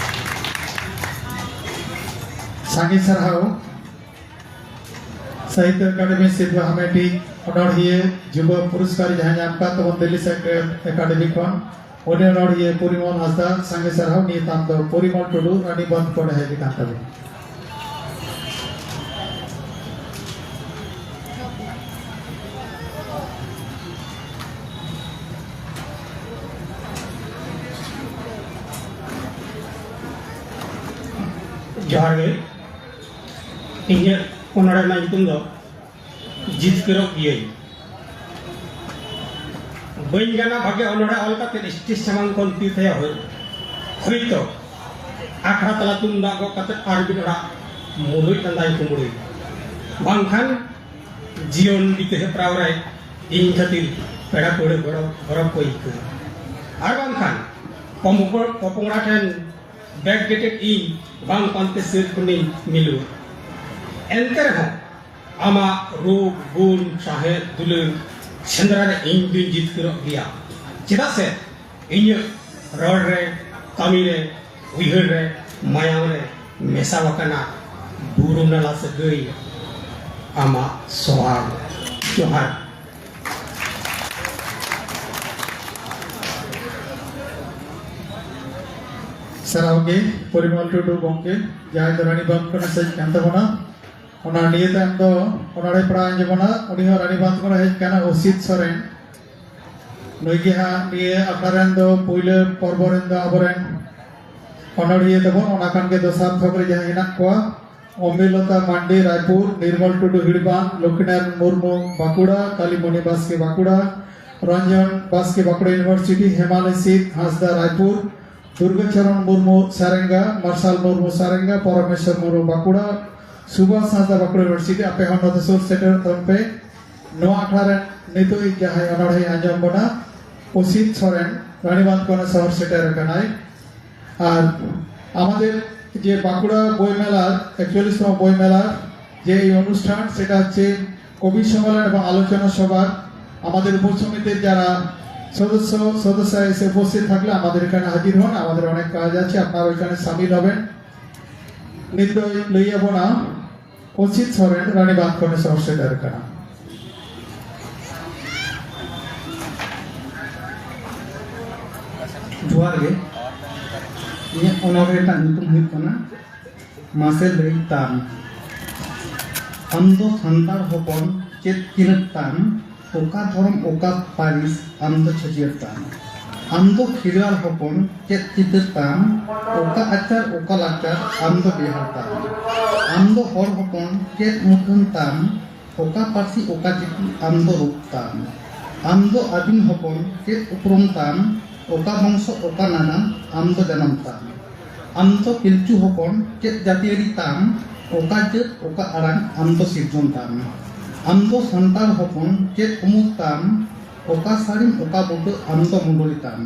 ᱥᱟᱸᱜᱮ ᱥᱟᱨᱦᱟᱣ᱾ ᱥᱟᱦᱤᱛᱭᱚ ᱮᱠᱟᱰᱮᱢᱤ ᱥᱤᱨᱯᱷᱟᱹ ᱦᱟᱢᱮᱴᱤᱡ ᱚᱱᱚᱬᱦᱤᱭᱟᱹ ᱡᱩᱵᱟ ᱯᱩᱨᱚᱥᱠᱟᱨ ᱡᱟᱦᱟᱸᱭ ᱧᱟᱢ ᱟᱠᱟᱫ ᱛᱟᱵᱚᱱ ᱫᱤᱞᱞᱤ ᱥᱟᱦᱤᱛᱭᱚ ᱮᱠᱟᱰᱮᱢᱤ ᱠᱷᱚᱱ, ᱩᱱᱤ ᱚᱱᱚᱬᱦᱤᱭᱟᱹ ᱯᱚᱨᱤᱢᱚᱞ ᱦᱟᱸᱥᱫᱟ, ᱥᱟᱸᱜᱮ ᱥᱟᱨᱦᱟᱣ᱾ ᱱᱤᱭᱟᱹ ᱛᱟᱢ ᱫᱚ ᱯᱚᱨᱤᱢᱚᱞ ᱴᱩᱰᱩ, ᱨᱟᱱᱤᱵᱟᱸᱫᱷ ᱠᱷᱚᱱ ᱦᱮᱡ ᱟᱠᱟᱱ ᱛᱟᱵᱚᱱ᱾ ᱡᱚᱦᱟᱨ ᱜᱮ᱾ ᱤᱧᱟᱹᱜ ᱚᱱᱚᱬᱦᱮ ᱨᱮᱱᱟᱜ ᱧᱩᱛᱩᱢ ᱫᱚ ᱡᱤᱛᱠᱟᱹᱨᱚᱜ ᱜᱤᱭᱟᱹᱧ᱾ ᱵᱟᱹᱧ ᱜᱟᱱᱟ ᱵᱷᱟᱜᱮ ᱚᱱᱚᱬᱦᱮ ᱚᱞ ᱠᱟᱛᱮ ᱥᱴᱮᱡᱽ ᱥᱟᱢᱟᱝ ᱠᱷᱚᱱ ᱛᱤ ᱛᱷᱟᱭᱟ ᱦᱩᱭ, ᱦᱳᱭᱛᱚ ᱟᱠᱷᱲᱟ ᱛᱟᱞᱟ ᱛᱩᱢᱫᱟᱜ ᱜᱚᱜ ᱠᱟᱛᱮ ᱟᱨ ᱢᱤᱫ ᱚᱲᱟᱜ ᱢᱩᱞᱩᱡ ᱞᱟᱸᱫᱟᱧ ᱠᱩᱢᱵᱽᱲᱩᱭ, ᱵᱟᱝᱠᱷᱟᱱ ᱡᱤᱭᱚᱱ ᱵᱤᱛᱟᱹ ᱦᱮᱯᱨᱟᱣ ᱨᱮ ᱤᱧ ᱠᱷᱟᱹᱛᱤᱨ ᱯᱮᱲᱟ ᱯᱟᱹᱲᱦᱟᱹ ᱜᱚᱲᱚ ᱜᱚᱨᱚᱵ ᱠᱚ ᱟᱹᱭᱠᱟᱹᱣᱟ, ᱟᱨ ᱵᱟᱝᱠᱷᱟᱱ ᱯᱚᱢᱚᱠᱚᱲ-, ᱯᱚᱯᱚᱝᱲᱟ ᱴᱷᱮᱱ ᱵᱮᱠᱰᱮᱴᱮᱰ ᱤᱧ ᱵᱟᱝ ᱯᱟᱱᱛᱮ ᱥᱟᱹᱨ ᱠᱷᱚᱱᱤᱧ ᱢᱤᱞᱟᱹᱣᱟ᱾ ᱮᱱᱛᱮ ᱨᱮᱦᱚᱸ ᱟᱢᱟᱜ ᱨᱩᱯ, ᱜᱩᱱ, ᱥᱟᱶᱦᱮᱫ, ᱫᱩᱞᱟᱹᱲ ᱥᱮᱸᱫᱽᱨᱟ ᱨᱮ ᱤᱧ ᱫᱩᱧ ᱡᱤᱛᱠᱟᱹᱨᱚᱜ ᱜᱮᱭᱟ᱾ ᱪᱮᱫᱟᱜ ᱥᱮ ᱤᱧᱟᱹᱜ ᱨᱚᱲ ᱨᱮ, ᱠᱟᱹᱢᱤ ᱨᱮ, ᱩᱭᱦᱟᱹᱨ ᱨᱮ, ᱢᱟᱭᱟᱢ ᱨᱮ ᱢᱮᱥᱟ ᱟᱠᱟᱱᱟ ᱵᱩᱨᱩ ᱱᱟᱞᱟ ᱥᱟᱹᱜᱟᱹᱭ ᱟᱢᱟᱜ ᱥᱚᱦᱟᱜ᱾ ᱡᱚᱦᱟᱨ᱾ ᱥᱟᱨᱦᱟᱣ ᱜᱮ ᱯᱚᱨᱤᱢᱚᱞ ᱴᱩᱰᱩ ᱜᱚᱢᱠᱮ, ᱡᱟᱦᱟᱸᱭ ᱫᱚ ᱨᱟᱱᱤᱵᱟᱸᱫᱷ ᱠᱷᱚᱱᱮ ᱦᱮᱡ ᱠᱟᱱ ᱛᱟᱵᱚᱱᱟ᱾ ᱚᱱᱟ ᱱᱤᱭᱟᱹ ᱛᱟᱭᱚᱢ ᱫᱚ ᱚᱱᱚᱬᱦᱮ ᱯᱟᱲᱦᱟᱣ ᱟᱸᱡᱚᱢ ᱵᱚᱱᱟ, ᱩᱱᱤ ᱦᱚᱸ ᱨᱟᱱᱤᱵᱟᱸᱫᱷ ᱠᱷᱚᱱᱮ ᱦᱮᱡ ᱠᱟᱱᱟ, ᱚᱥᱤᱛ ᱥᱚᱨᱮᱱ᱾ ᱱᱩᱭ ᱜᱮ ᱦᱟᱸᱜ ᱱᱤᱭᱟᱹ ᱟᱠᱷᱲᱟ ᱨᱮᱱ ᱫᱚ ᱯᱩᱭᱞᱟᱹ ᱯᱚᱨᱵᱚ ᱨᱮᱱ ᱫᱚ ᱟᱵᱚᱨᱮᱱ ᱚᱱᱚᱬᱦᱤᱭᱟᱹ ᱛᱟᱵᱚᱱ, ᱚᱱᱟ ᱠᱷᱟᱱ ᱜᱮ ᱫᱚᱥᱟᱨ ᱛᱷᱚᱠ ᱨᱮ ᱡᱟᱦᱟᱸᱭ ᱦᱮᱱᱟᱜ ᱠᱚᱣᱟ, ᱚᱢᱵᱤᱞᱚᱛᱟ ᱢᱟᱱᱰᱤ ᱨᱟᱭᱯᱩᱨ, ᱱᱤᱨᱢᱚᱞ ᱴᱩᱰᱩ ᱦᱤᱲᱵᱟᱸᱫ, ᱞᱚᱠᱷᱤᱱᱟᱨᱟᱭᱚᱱ ᱢᱩᱨᱢᱩ ᱵᱟᱸᱠᱩᱲᱟ, ᱠᱟᱞᱤᱢᱚᱱᱤ ᱵᱟᱥᱠᱮ ᱵᱟᱸᱠᱩᱲᱟ, ᱨᱚᱧᱡᱚᱱ ᱵᱟᱥᱠᱮ ᱵᱟᱸᱠᱩᱲᱟ ᱤᱭᱩᱱᱤᱵᱷᱟᱨᱥᱤᱴᱤ, ᱦᱮᱢᱟᱞᱤ ᱥᱤᱫ ᱦᱟᱸᱥᱫᱟ ᱨᱟᱭᱯᱩᱨ, ᱫᱩᱨᱜᱟᱪᱚᱨᱚᱱ ᱢᱩᱨᱢᱩ ᱥᱟᱨᱮᱝᱜᱟ, ᱢᱟᱨᱥᱟᱞ ᱢᱩᱨᱢᱩ ᱥᱟᱨᱮᱝᱜᱟ, ᱯᱚᱨᱚᱢᱮᱥᱣᱚᱨ ᱢᱩᱨᱢᱩ ᱵᱟᱸᱠᱩᱲᱟ, ᱥᱩᱵᱷᱟᱥ ᱦᱟᱸᱥᱫᱟ ᱵᱟᱸᱠᱩᱲᱟ ᱤᱭᱩᱱᱤᱵᱷᱟᱨᱥᱤᱴᱤ, ᱟᱯᱮ ᱦᱚᱸ ᱱᱚᱛᱮ ᱥᱩᱨ ᱥᱮᱴᱮᱨᱚᱜ ᱛᱟᱵᱚᱱ ᱯᱮ᱾ ᱱᱚᱣᱟ ᱟᱠᱷᱲᱟ ᱨᱮ ᱱᱤᱛᱚᱜ ᱡᱟᱦᱟᱸᱭ ᱚᱱᱚᱬᱦᱮ ᱟᱸᱡᱚᱢ ᱵᱚᱱᱟ, ᱚᱥᱤᱛ ᱥᱚᱨᱮᱱ, ᱨᱟᱱᱤᱵᱟᱸᱫᱷ ᱠᱷᱚᱱ ᱥᱚᱦᱚᱨ ᱥᱮᱴᱮᱨ ᱟᱠᱟᱱᱟᱭ᱾ ᱟᱨ ᱟᱢᱟᱫᱮᱨ ᱡᱮ ᱵᱟᱸᱠᱩᱲᱟ ᱵᱳᱭ ᱢᱮᱞᱟ, একচল্লিশতম বই মেলার যে এই অনুষ্ঠান, সেটা হচ্ছে কবি সম্মেলন এবং আলোচনা সভার আমাদের উপসমিতির যারা সদস্য সদস্য এসে উপস্থিত থাকলে আমাদের এখানে হাজির হন। আমাদের অনেক কাজ আছে, আপনারা ওইখানে সামিল হবেন। নিত্য লইয়া বোনা অসিত সরেন রানীবাঁধ খনে সহসে দরকার। ᱡᱚᱦᱟᱨ ᱜᱮ᱾ ᱤᱧᱟᱹᱜ ᱚᱱᱚᱬᱦᱮ ᱨᱮᱱᱟᱜ ᱧᱩᱛᱩᱢ ᱦᱩᱭᱩᱜ ᱠᱟᱱᱟ ᱢᱟᱥᱮ ᱞᱟᱹᱭ ᱛᱟᱢ᱾ ᱟᱢ ᱫᱚ ᱥᱟᱱᱛᱟᱲ ᱦᱚᱯᱚᱱ ᱪᱮᱫ ᱪᱤᱱᱦᱟᱹᱯ ᱛᱟᱢ? ᱚᱠᱟ ᱫᱷᱚᱨᱚᱢ ᱚᱠᱟ ᱯᱟᱹᱨᱤᱥ ᱟᱢ ᱫᱚ ᱪᱷᱟᱹᱴᱭᱟᱹᱨ ᱛᱟᱢ? ᱟᱢ ᱫᱚ ᱠᱷᱤᱨᱣᱟᱞ ᱦᱚᱯᱚᱱ ᱪᱮᱫ ᱪᱤᱛᱟᱹᱨ ᱛᱟᱢ? ᱚᱠᱟ ᱟᱪᱟᱨ ᱚᱠᱟ ᱞᱟᱠᱪᱟᱨ ᱟᱢ ᱫᱚ ᱵᱮᱣᱦᱟᱨ ᱛᱟᱢ? ᱟᱢ ᱫᱚ ᱦᱚᱲ ᱦᱚᱯᱚᱱ ᱪᱮᱫ ᱢᱩᱴᱷᱟᱹᱱ ᱛᱟᱢ? ᱚᱠᱟ ᱯᱟᱹᱨᱥᱤ ᱚᱠᱟ ᱪᱤᱠᱤ ᱟᱢ ᱫᱚ ᱨᱩᱯ ᱛᱟᱢ? ᱟᱢ ᱫᱚ ᱟᱹᱫᱤᱢ ᱦᱚᱯᱚᱱ ᱪᱮᱫ ᱩᱯᱨᱩᱢ ᱛᱟᱢ? ᱚᱠᱟ ᱵᱚᱝᱥᱚ ᱚᱠᱟ ᱱᱟᱜᱟᱢ ᱟᱢ ᱫᱚ ᱡᱟᱱᱟᱢ ᱛᱟᱢ? ᱟᱢ ᱫᱚ ᱯᱤᱞᱪᱩ ᱦᱚᱯᱚᱱ ᱪᱮᱫ ᱡᱟᱹᱛᱤᱭᱟᱹᱨᱤ ᱛᱟᱢ? ᱚᱠᱟ ᱡᱟᱹᱛ ᱚᱠᱟ ᱟᱲᱟᱝ ᱟᱢ ᱫᱚ ᱥᱤᱨᱡᱚᱱ ᱛᱟᱢ? ᱟᱢ ᱫᱚ ᱥᱟᱱᱛᱟᱲ ᱦᱚᱯᱚᱱ ᱪᱮᱫ ᱩᱢᱩᱞ ᱛᱟᱢ? ᱚᱠᱟ ᱥᱟᱹᱲᱤᱢ ᱚᱠᱟ ᱵᱩᱴᱟᱹ ᱟᱢ ᱫᱚ ᱢᱩᱰᱚᱞᱤ ᱛᱟᱢ?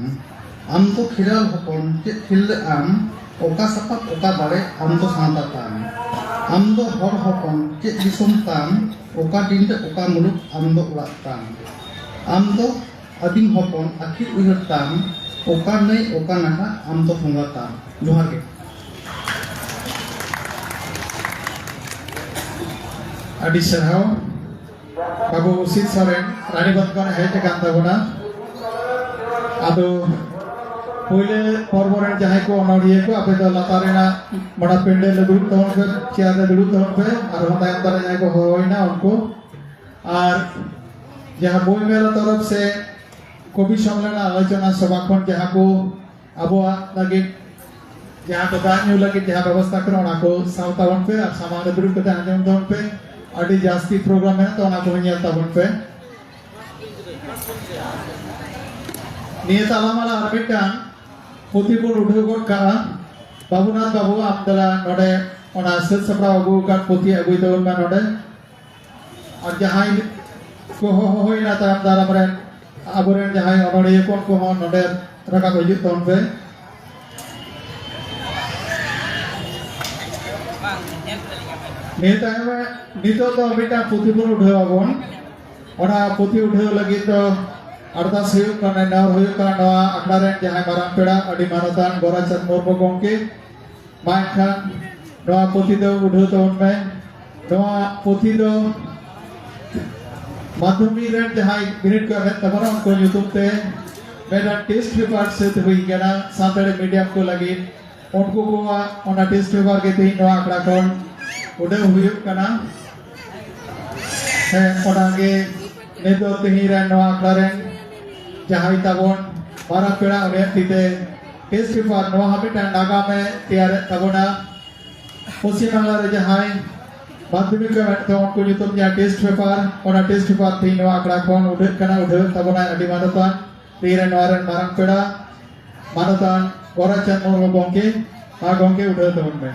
ᱟᱢ ᱫᱚ ᱠᱷᱮᱨᱣᱟᱞ ᱦᱚᱯᱚᱱ ᱪᱮᱫ ᱠᱷᱤᱨᱞᱟᱹ ᱟᱢ? ᱚᱠᱟ ᱥᱟᱯᱟᱵ ᱚᱠᱟ ᱫᱟᱲᱮ ᱟᱢ ᱫᱚ ᱥᱟᱶᱛᱟ ᱛᱟᱢ? ᱟᱢ ᱫᱚ ᱦᱚᱲ ᱦᱚᱯᱚᱱ ᱪᱮᱫ ᱫᱤᱥᱚᱢ ᱛᱟᱢ? ᱚᱠᱟ ᱰᱤᱸᱰᱟᱹ ᱚᱠᱟ ᱢᱩᱞᱩᱠ ᱟᱢ ᱫᱚ ᱚᱲᱟᱜ ᱛᱟᱢ? ᱟᱢ ᱫᱚ ᱟᱹᱫᱤᱢ ᱦᱚᱯᱚᱱ ᱟᱹᱠᱷᱤᱨ ᱩᱭᱦᱟᱹᱨ ᱛᱟᱢ? ᱚᱠᱟ ᱱᱟᱹᱭ ᱚᱠᱟ ᱱᱟᱠᱷᱟ ᱟᱢ ᱫᱚ ᱵᱚᱸᱜᱟ ᱛᱟᱢ? ᱡᱚᱦᱟᱨ ᱜᱮ᱾ ᱟᱹᱰᱤ ᱥᱟᱨᱦᱟᱣ᱾ ᱵᱟᱹᱵᱩ ᱚᱥᱤᱛ ᱥᱚᱨᱮᱱ ᱨᱟᱱᱤᱵᱟᱸᱫᱷ ᱠᱷᱚᱱ ᱦᱮᱡ ᱟᱠᱟᱱ ᱛᱟᱵᱚᱱᱟ᱾ ᱟᱫᱚ ᱯᱳᱭᱞᱳ ᱯᱚᱨᱵᱚ ᱨᱮᱱ ᱡᱟᱦᱟᱸᱭ ᱠᱚ ᱚᱱᱚᱬᱦᱤᱭᱟᱹ ᱠᱚ, ᱟᱯᱮ ᱫᱚ ᱞᱟᱛᱟᱨ ᱨᱮᱱᱟᱜ ᱢᱟᱲᱟᱝ ᱯᱮᱱᱰᱮᱞ ᱨᱮ ᱫᱩᱲᱩᱵ ᱛᱟᱵᱚᱱ ᱯᱮ, ᱪᱮᱭᱟᱨ ᱨᱮ ᱫᱩᱲᱩᱵ ᱛᱟᱵᱚᱱ ᱯᱮ, ᱟᱨ ᱚᱱᱟ ᱛᱟᱭᱚᱢ ᱫᱟᱨᱟ ᱡᱟᱦᱟᱸᱭ ᱠᱚ ᱦᱚᱦᱚᱭᱮᱱᱟ ᱩᱱᱠᱩ᱾ ᱟᱨ ᱡᱟᱦᱟᱸ ᱵᱳᱭ ᱢᱮᱞᱟ ᱛᱚᱨᱚᱯ ᱥᱮ ᱠᱚᱵᱤ ᱥᱚᱢᱢᱮᱞᱚᱱ ᱟᱞᱳᱪᱚᱱᱟ ᱥᱚᱵᱷᱟ ᱠᱷᱚᱱ ᱡᱟᱦᱟᱸ ᱠᱚ ᱟᱵᱚᱣᱟᱜ ᱞᱟᱹᱜᱤᱫ ᱡᱟᱦᱟᱸ ᱠᱚ ᱫᱟᱜ ᱧᱩ ᱞᱟᱹᱜᱤᱫ ᱡᱟᱦᱟᱸ ᱵᱮᱵᱚᱥᱛᱷᱟ ᱠᱟᱱᱟ, ᱚᱱᱟ ᱠᱚ ᱥᱟᱵ ᱛᱟᱵᱚᱱ ᱯᱮ ᱟᱨ ᱥᱟᱢᱟᱝ ᱨᱮ ᱫᱩᱲᱩᱵ ᱠᱟᱛᱮ ᱟᱸᱡᱚᱢ ᱛᱟᱵᱚᱱ ᱯᱮ᱾ ᱟᱹᱰᱤ ᱡᱟᱹᱥᱛᱤ ᱯᱨᱳᱜᱨᱟᱢ ᱢᱮᱱᱟᱜ ᱛᱚ, ᱚᱱᱟ ᱠᱚᱦᱚᱸ ᱧᱮᱞ ᱛᱟᱵᱚᱱ ᱯᱮ᱾ ᱱᱤᱭᱟᱹ ᱛᱟᱞᱟᱢᱟᱞᱟ ᱟᱨ ᱢᱤᱫᱴᱟᱝ ᱯᱩᱛᱷᱤ ᱵᱚᱱ ᱩᱰᱷᱟᱹᱣ ᱜᱚᱫ ᱠᱟᱜᱼᱟ᱾ ᱵᱟᱹᱵᱩᱱᱟᱛᱷ ᱵᱟᱹᱵᱩ, ᱟᱢ ᱫᱮᱞᱟ ᱱᱚᱰᱮ ᱚᱱᱟ ᱥᱟᱹᱛ ᱥᱟᱯᱲᱟᱣ ᱟᱹᱜᱩ ᱟᱠᱟᱫ ᱯᱩᱛᱷᱤ ᱟᱹᱜᱩᱭ ᱛᱟᱵᱚᱱ ᱢᱮ ᱱᱚᱰᱮ᱾ ᱟᱨ ᱡᱟᱦᱟᱸᱭ ᱠᱚ ᱦᱚᱦᱚ ᱦᱩᱭᱱᱟ ᱛᱟᱭᱚᱢ ᱫᱟᱨᱟᱢ ᱨᱮᱱ ᱟᱵᱚᱨᱮᱱ ᱡᱟᱦᱟᱸᱭ ᱚᱱᱚᱲᱦᱤᱭᱟᱹ ᱠᱚ, ᱩᱱᱠᱩ ᱦᱚᱸ ᱱᱚᱰᱮ ᱨᱟᱠᱟᱵ ᱦᱤᱡᱩᱜ ᱛᱟᱵᱚᱱ ᱯᱮ᱾ ᱱᱤᱭᱟᱹ ᱛᱟᱭᱚᱢ ᱨᱮ ᱱᱤᱛᱚᱜ ᱫᱚ ᱢᱤᱫᱴᱟᱝ ᱯᱩᱛᱷᱤ ᱵᱚᱱ ᱩᱰᱷᱟᱹᱣ ᱟᱵᱚᱱ᱾ ᱚᱱᱟ ᱯᱩᱛᱷᱤ ᱩᱰᱷᱟᱹᱣ ᱞᱟᱹᱜᱤᱫ ᱫᱚ ᱟᱨᱫᱟᱥ ᱦᱩᱭᱩᱜ ᱠᱟᱱᱟ, ᱱᱮᱦᱚᱨ ᱦᱩᱭᱩᱜ ᱠᱟᱱᱟ ᱱᱚᱣᱟ ᱟᱠᱷᱲᱟ ᱨᱮᱱ ᱡᱟᱦᱟᱸᱭ ᱢᱟᱨᱟᱝ ᱯᱮᱲᱟ, ᱟᱹᱰᱤ ᱢᱟᱱᱚᱛᱟᱱ ᱜᱳᱨᱟᱪᱟᱸᱫᱽ ᱢᱩᱨᱢᱩ ᱜᱚᱢᱠᱮ, ᱢᱟ ᱮᱱᱠᱷᱟᱱ ᱱᱚᱣᱟ ᱯᱩᱛᱷᱤ ᱫᱚ ᱩᱰᱷᱟᱹᱣ ᱛᱟᱵᱚᱱ ᱢᱮ᱾ ᱱᱚᱣᱟ ᱯᱩᱛᱷᱤ ᱫᱚ ᱢᱟᱫᱽᱫᱷᱚᱢᱤᱠ ᱨᱮᱱ ᱡᱟᱦᱟᱸᱭ ᱵᱤᱱᱤᱰ ᱠᱚ ᱮᱢᱮᱫ ᱛᱟᱵᱚᱱᱟ, ᱩᱱᱠᱩ ᱧᱩᱛᱩᱢ ᱛᱮ ᱢᱤᱫᱴᱟᱝ ᱴᱮᱥᱴ ᱯᱮᱯᱟᱨ ᱥᱟᱹᱛ ᱦᱩᱭ ᱠᱟᱱᱟ ᱥᱟᱱᱛᱟᱲᱤ ᱢᱤᱰᱤᱭᱟᱢ ᱠᱚ ᱞᱟᱹᱜᱤᱫ᱾ ᱩᱱᱠᱩ ᱠᱚᱣᱟᱜ ᱚᱱᱟ ᱴᱮᱥᱴ ᱯᱮᱯᱟᱨ ᱜᱮ ᱛᱮᱦᱮᱧ ᱱᱚᱣᱟ ᱟᱠᱷᱲᱟ ᱠᱷᱚᱱ ᱩᱰᱷᱟᱹᱣ ᱦᱩᱭᱩᱜ ᱠᱟᱱᱟ᱾ ᱦᱮᱸ, ᱚᱱᱟᱜᱮ ᱱᱤᱛ ᱫᱚ ᱛᱮᱦᱮᱧ ᱨᱮᱱ ᱱᱚᱣᱟ ᱟᱠᱷᱲᱟ ᱨᱮᱱ ᱡᱟᱦᱟᱸᱭ ᱛᱟᱵᱚᱱ ᱢᱟᱨᱟᱝ ᱯᱮᱲᱟ, ᱩᱱᱤᱭᱟᱜ ᱛᱤᱛᱮ ᱴᱮᱥᱴ ᱯᱮᱯᱟᱨ, ᱱᱚᱣᱟ ᱦᱚᱸ ᱢᱤᱫᱴᱟᱝ ᱱᱟᱜᱟᱢᱮ ᱛᱮᱭᱟᱨᱮᱫ ᱛᱟᱵᱚᱱᱟ᱾ ᱯᱚᱥᱪᱤᱢ ᱵᱟᱝᱞᱟ ᱨᱮ ᱡᱟᱦᱟᱸᱭ ᱢᱟᱫᱽᱫᱷᱚᱢᱤᱠ ᱠᱚ ᱮᱢᱮᱫ ᱛᱟᱦᱮᱸ, ᱩᱱᱠᱩ ᱧᱩᱛᱩᱢ ᱡᱟᱦᱟᱸ ᱴᱮᱥᱴ ᱯᱮᱯᱟᱨ, ᱚᱱᱟ ᱴᱮᱥᱴ ᱯᱮᱯᱟᱨ ᱛᱮᱦᱮᱧ ᱱᱚᱣᱟ ᱟᱠᱷᱲᱟ ᱠᱷᱚᱱ ᱩᱰᱷᱟᱹᱜ ᱠᱟᱱᱟ, ᱩᱰᱷᱟᱹᱣ ᱛᱟᱵᱚᱱᱟᱭ ᱟᱹᱰᱤ ᱢᱟᱱᱚᱛᱟᱱ ᱛᱮᱦᱮᱧ ᱨᱮᱱ ᱱᱚᱣᱟ ᱨᱮᱱ ᱢᱟᱨᱟᱝ ᱯᱮᱲᱟ ᱢᱟᱱᱚᱛᱟᱱ ᱜᱳᱨᱟᱪᱟᱸᱫᱽ ᱢᱩᱨᱢᱩ ᱜᱚᱢᱠᱮ᱾ ᱢᱟ ᱜᱚᱢᱠᱮ, ᱩᱰᱷᱟᱹᱣ ᱛᱟᱵᱚᱱ ᱢᱮ᱾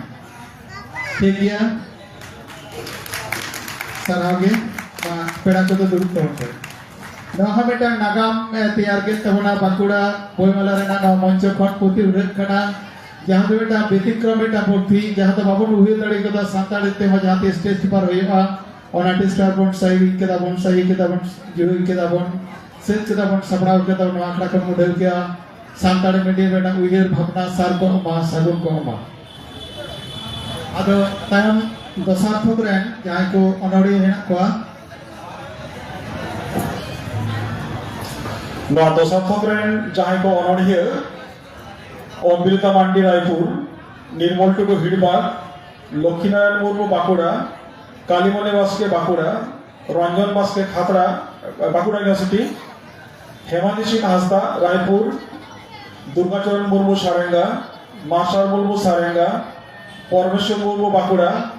ᱴᱷᱤᱠ ᱜᱮᱭᱟ, ᱥᱟᱨᱦᱟᱣ ᱜᱮ᱾ ᱢᱟ ᱯᱮᱲᱟ ᱠᱚᱫᱚ ᱫᱩᱲᱩᱵ ᱛᱟᱵᱚᱱ ᱯᱮ᱾ ᱱᱚᱣᱟ ᱦᱚᱸ ᱢᱤᱫᱴᱟᱝ ᱱᱟᱜᱟᱢ ᱮ ᱛᱮᱭᱟᱨ ᱠᱮᱫ ᱛᱟᱵᱚᱱᱟ ᱵᱟᱸᱠᱩᱲᱟ ᱵᱳᱭᱢᱮᱞᱟ ᱨᱮᱱᱟᱜ ᱱᱚᱣᱟ ᱢᱚᱧᱪᱚ ᱠᱷᱚᱱ ᱯᱩᱛᱷᱤ ᱩᱰᱷᱟᱹᱜ ᱠᱟᱱᱟ, ᱡᱟᱦᱟᱸ ᱫᱚ ᱢᱤᱫᱴᱟᱝ ᱵᱮᱛᱤᱠᱨᱚᱢ, ᱢᱤᱫᱴᱟᱝ ᱯᱩᱛᱷᱤ, ᱡᱟᱦᱟᱸ ᱫᱚ ᱵᱟᱵᱚᱱ ᱩᱭᱦᱟᱹᱨ ᱫᱟᱲᱮ ᱠᱟᱫᱟ ᱥᱟᱱᱛᱟᱲᱤ ᱛᱮᱦᱚᱸ ᱡᱟᱦᱟᱸ ᱛᱤᱥ ᱴᱮᱥᱴ ᱯᱮᱯᱟᱨ ᱦᱩᱭᱩᱜᱼᱟ᱾ ᱚᱱᱟ ᱴᱮᱥᱴ ᱯᱮᱯᱟᱨ ᱵᱚᱱ ᱥᱟᱹᱦᱤ ᱠᱮᱫᱟ ᱵᱚᱱ, ᱥᱟᱹᱦᱤ ᱠᱮᱫᱟ ᱵᱚᱱ, ᱡᱩᱦᱤ ᱠᱮᱫᱟ ᱵᱚᱱ, ᱥᱟᱹᱛ ᱠᱮᱫᱟ ᱵᱚᱱ, ᱥᱟᱯᱲᱟᱣ ᱠᱮᱫᱟ ᱵᱚᱱ, ᱱᱚᱣᱟ ᱟᱠᱷᱲᱟ ᱠᱷᱚᱱ ᱩᱰᱷᱟᱹᱣ ᱠᱮᱫᱟ᱾ ᱥᱟᱱᱛᱟᱲᱤ ᱢᱤᱰᱤᱭᱟᱢ ᱨᱮᱱᱟᱜ ᱩᱭᱦᱟᱹᱨ ᱵᱷᱟᱵᱽᱱᱟ ᱥᱟᱨ ᱠᱚ ᱮᱢᱟ, ᱥᱟᱹᱜᱩᱱ ᱠᱚ ᱮᱢᱟ᱾ ᱟᱫᱚ ᱛᱟᱭᱚᱢ ᱫᱚᱥᱟᱨ ᱛᱷᱚᱠ ᱨᱮᱱ ᱡᱟᱦᱟᱸᱭ ᱠᱚ ᱚᱱᱚᱲᱦᱤᱭᱟᱹ ᱦᱮᱱᱟᱜ ᱠᱚᱣᱟ, ᱱᱚᱣᱟ ᱫᱚᱥᱟᱨ ᱛᱷᱚᱠ ᱨᱮᱱ ᱡᱟᱦᱟᱸᱭ ᱠᱚ ᱚᱱᱚᱲᱦᱤᱭᱟᱹ, ᱚᱢᱵᱤᱞᱤᱛᱟ ᱢᱟᱱᱰᱤ ᱨᱟᱭᱯᱩᱨ, ᱱᱤᱨᱢᱚᱞ ᱴᱩᱰᱩ ᱦᱤᱲᱵᱟᱫ, ᱞᱚᱠᱠᱷᱤᱱᱟᱨᱟᱭᱚᱱ ᱢᱩᱨᱢᱩ ᱵᱟᱸᱠᱩᱲᱟ, ᱠᱟᱞᱤᱢᱚᱱᱤ ᱵᱟᱥᱠᱮ ᱵᱟᱸᱠᱩᱲᱟ, ᱨᱚᱧᱡᱚᱱ ᱵᱟᱥᱠᱮ ᱠᱷᱟᱛᱲᱟ, ᱵᱟᱸᱠᱩᱲᱟ ᱤᱭᱩᱱᱤᱵᱷᱟᱨᱥᱤᱴᱤ, ᱦᱮᱢᱟᱞᱤᱥᱤᱱ ᱦᱟᱸᱥᱫᱟ ᱨᱟᱭᱯᱩᱨ, ᱫᱩᱨᱜᱟᱪᱚᱨᱚᱱ ᱢᱩᱨᱢᱩ ᱥᱟᱨᱮᱝᱜᱟ, ᱢᱟᱨᱥᱟᱞ ᱢᱩᱨᱢᱩ ᱥᱟᱨᱮᱝᱜᱟ, ᱯᱚᱨᱢᱮᱥᱣᱚᱨ ᱢᱩᱨᱢᱩ ᱵᱟᱸᱠᱩᱲᱟ,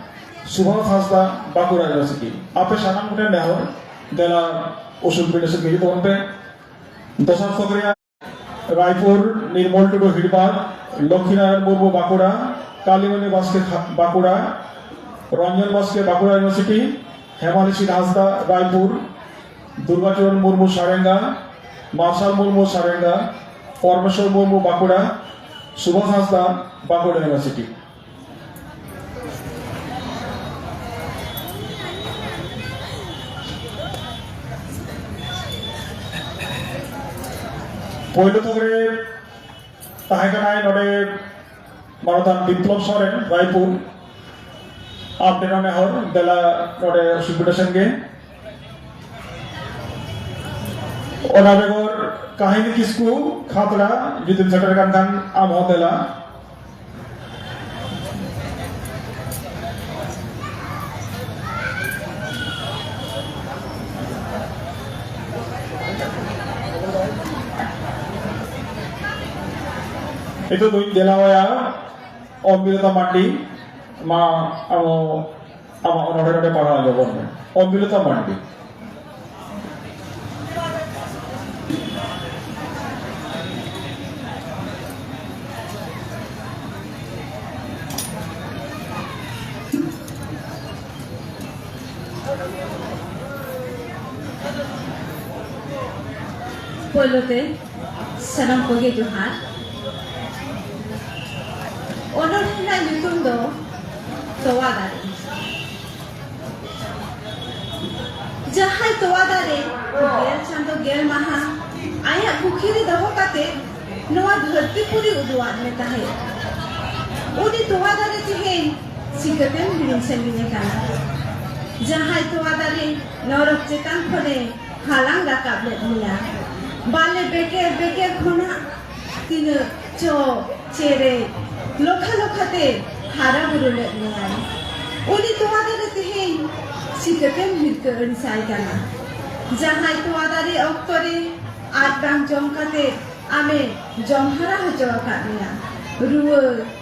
ᱥᱩᱵᱷᱟᱥ ᱦᱟᱸᱥᱫᱟ ᱵᱟᱸᱠᱩᱲᱟ ᱤᱭᱩᱱᱤᱵᱷᱟᱨᱥᱤᱴᱤ᱾ ᱟᱯᱮ ᱥᱟᱱᱟᱢ ᱠᱚᱴᱷᱮᱱ ᱱᱮᱦᱚᱨ, ᱫᱮᱞᱟ ᱩᱥᱩᱞ ᱯᱤᱸᱰᱟᱹ ᱥᱮᱫ ᱦᱤᱡᱩᱜ ᱛᱟᱵᱚᱱ ᱯᱮ᱾ ᱫᱚᱥᱟᱨ ᱛᱷᱚᱠ ᱨᱮᱭᱟᱜ ᱨᱟᱭᱯᱩᱨ, ᱱᱤᱨᱢᱚᱞ ᱴᱩᱰᱩ ᱦᱤᱲᱵᱟᱫ, ᱞᱚᱠᱠᱷᱤᱱᱟᱨᱟᱭᱚᱱ ᱢᱩᱨᱢᱩ ᱵᱟᱸᱠᱩᱲᱟ, ᱠᱟᱞᱤᱢᱚᱱᱤ ᱵᱟᱥᱠᱮ ᱠᱷᱟ-, ᱵᱟᱸᱠᱩᱲᱟ, ᱨᱚᱧᱡᱚᱱ ᱵᱟᱥᱠᱮ ᱵᱟᱸᱠᱩᱲᱟ ᱤᱭᱩᱱᱤᱵᱷᱟᱨᱥᱤᱴᱤ, ᱦᱮᱢᱟᱞᱤᱥᱤᱱ ᱦᱟᱸᱥᱫᱟ ᱨᱟᱭᱯᱩᱨ, ᱫᱩᱨᱜᱟᱪᱚᱨᱚᱱ ᱢᱩᱨᱢᱩ, ᱥᱟᱨᱮᱝᱜᱟ᱾ ᱢᱟᱨᱥᱟᱞ ᱢᱩᱨᱢᱩ, ᱥᱟᱨᱮᱝᱜᱟ᱾ ᱯᱚᱨᱢᱮᱥᱣᱚᱨ ᱢᱩᱨᱢᱩ, ᱵᱟᱸᱠᱩᱲᱟ᱾ ᱥᱩᱵᱷᱟᱥ ᱦᱟᱸᱥᱫᱟ, ᱵᱟᱸᱠᱩᱲᱟ ᱤᱭᱩᱱᱤᱵᱷᱟᱨᱥᱤᱴᱤ᱾ ᱯᱳᱭᱞᱳ ᱛᱷᱚᱠ ᱨᱮ ᱛᱟᱦᱮᱸ ᱠᱟᱱᱟᱭ ᱱᱚᱰᱮ ᱢᱟᱱᱚᱛᱟᱱ ᱵᱤᱯᱞᱚᱵ ᱥᱚᱨᱮᱱ, ᱨᱟᱭᱯᱩᱨ᱾ ᱟᱢ ᱴᱷᱮᱱ ᱱᱮᱦᱚᱨ, ᱫᱮᱞᱟ ᱱᱚᱰᱮ ᱥᱩᱵᱤᱫᱟ ᱥᱮᱱ ᱜᱮ᱾ ᱚᱱᱟ ᱵᱮᱜᱚᱨ ᱠᱟᱹᱦᱤᱞᱤ ᱠᱤᱥᱠᱩ, ᱠᱷᱟᱛᱲᱟ, ᱡᱩᱫᱤᱢ ᱥᱮᱴᱮᱨ ᱠᱟᱱ ᱠᱷᱟᱱ ᱟᱢ ᱦᱚᱸ ᱫᱮᱞᱟ᱾ ᱱᱤᱛᱚᱜ ᱫᱚᱧ ᱫᱮᱞᱟᱣᱟᱭᱟ ᱚᱢᱵᱤᱞᱚᱛᱟ ᱢᱟᱱᱰᱤ᱾ ᱢᱟ, ᱟᱵᱚ ᱟᱢᱟᱜ ᱚᱱᱚᱬᱦᱮ ᱱᱚᱰᱮ ᱯᱟᱲᱦᱟᱣ ᱟᱸᱡᱚᱢ ᱵᱚᱱ ᱢᱮ, ᱚᱢᱵᱤᱞᱚᱛᱟ ᱢᱟᱱᱰᱤ᱾ ᱯᱳᱭᱞᱳ ᱛᱮ ᱥᱟᱱᱟᱢ ᱠᱚᱜᱮ ᱡᱚᱦᱟᱨ᱾ ᱚᱱᱚᱬᱦᱮ ᱨᱮᱱᱟᱜ ᱧᱩᱛᱩᱢ ᱫᱚ ᱛᱚᱣᱟ ᱫᱟᱨᱮ᱾ ᱡᱟᱦᱟᱸᱭ ᱛᱚᱣᱟ ᱫᱟᱨᱮ ᱜᱮᱞ ᱪᱟᱸᱫᱚ ᱜᱮᱞ ᱢᱟᱦᱟ ᱟᱭᱟᱜ ᱯᱩᱠᱷᱨᱤ ᱨᱮ ᱫᱚᱦᱚ ᱠᱟᱛᱮ ᱱᱚᱣᱟ ᱫᱷᱟᱹᱨᱛᱤ ᱯᱩᱨᱤ ᱩᱫᱩᱜ ᱟᱫ ᱢᱮ ᱛᱟᱦᱮᱸᱫ, ᱩᱱᱤ ᱛᱚᱣᱟ ᱫᱟᱨᱮ ᱛᱮᱦᱮᱧ ᱪᱤᱠᱟᱹᱛᱮᱢ ᱦᱤᱲᱤᱧ ᱥᱟᱺᱜᱤᱧ ᱟᱠᱟᱱᱟ? ᱡᱟᱦᱟᱸᱭ ᱛᱚᱣᱟ ᱫᱟᱨᱮ ᱱᱚᱨᱚᱠ ᱪᱮᱛᱟᱱ ᱠᱷᱚᱱᱮ ᱦᱟᱞᱟᱝ ᱨᱟᱠᱟᱵ ᱞᱮᱫ ᱢᱮᱭᱟ, ᱵᱟᱞᱮ ᱵᱮᱠᱮᱨ ᱵᱮᱠᱮᱨ ᱠᱷᱚᱱᱟᱜ ᱛᱤᱱᱟᱹᱜ ᱪᱚ ᱪᱮᱨᱮᱡ ᱞᱚᱠᱷᱟ ᱞᱚᱠᱷᱟᱛᱮ ᱦᱟᱨᱟ ᱵᱩᱨᱩ ᱞᱮᱫ ᱢᱮᱭᱟᱭ᱾ ᱩᱱᱤ ᱛᱚᱣᱟ ᱫᱟᱨᱮ ᱛᱮᱦᱮᱧ ᱪᱤᱠᱟᱹᱛᱮᱢ ᱦᱤᱨᱠᱟᱹ ᱟᱹᱲᱤᱥᱟᱭ ᱠᱟᱱᱟ? ᱡᱟᱦᱟᱸᱭ ᱛᱚᱣᱟ ᱫᱟᱨᱮ ᱚᱠᱛᱚ ᱨᱮ ᱟᱡ ᱵᱟᱝ ᱡᱚᱢ ᱠᱟᱛᱮ ᱟᱢᱮ ᱡᱚᱢ ᱦᱟᱨᱟ ᱦᱚᱪᱚ ᱟᱠᱟᱫ ᱢᱮᱭᱟ, ᱨᱩᱣᱟᱹ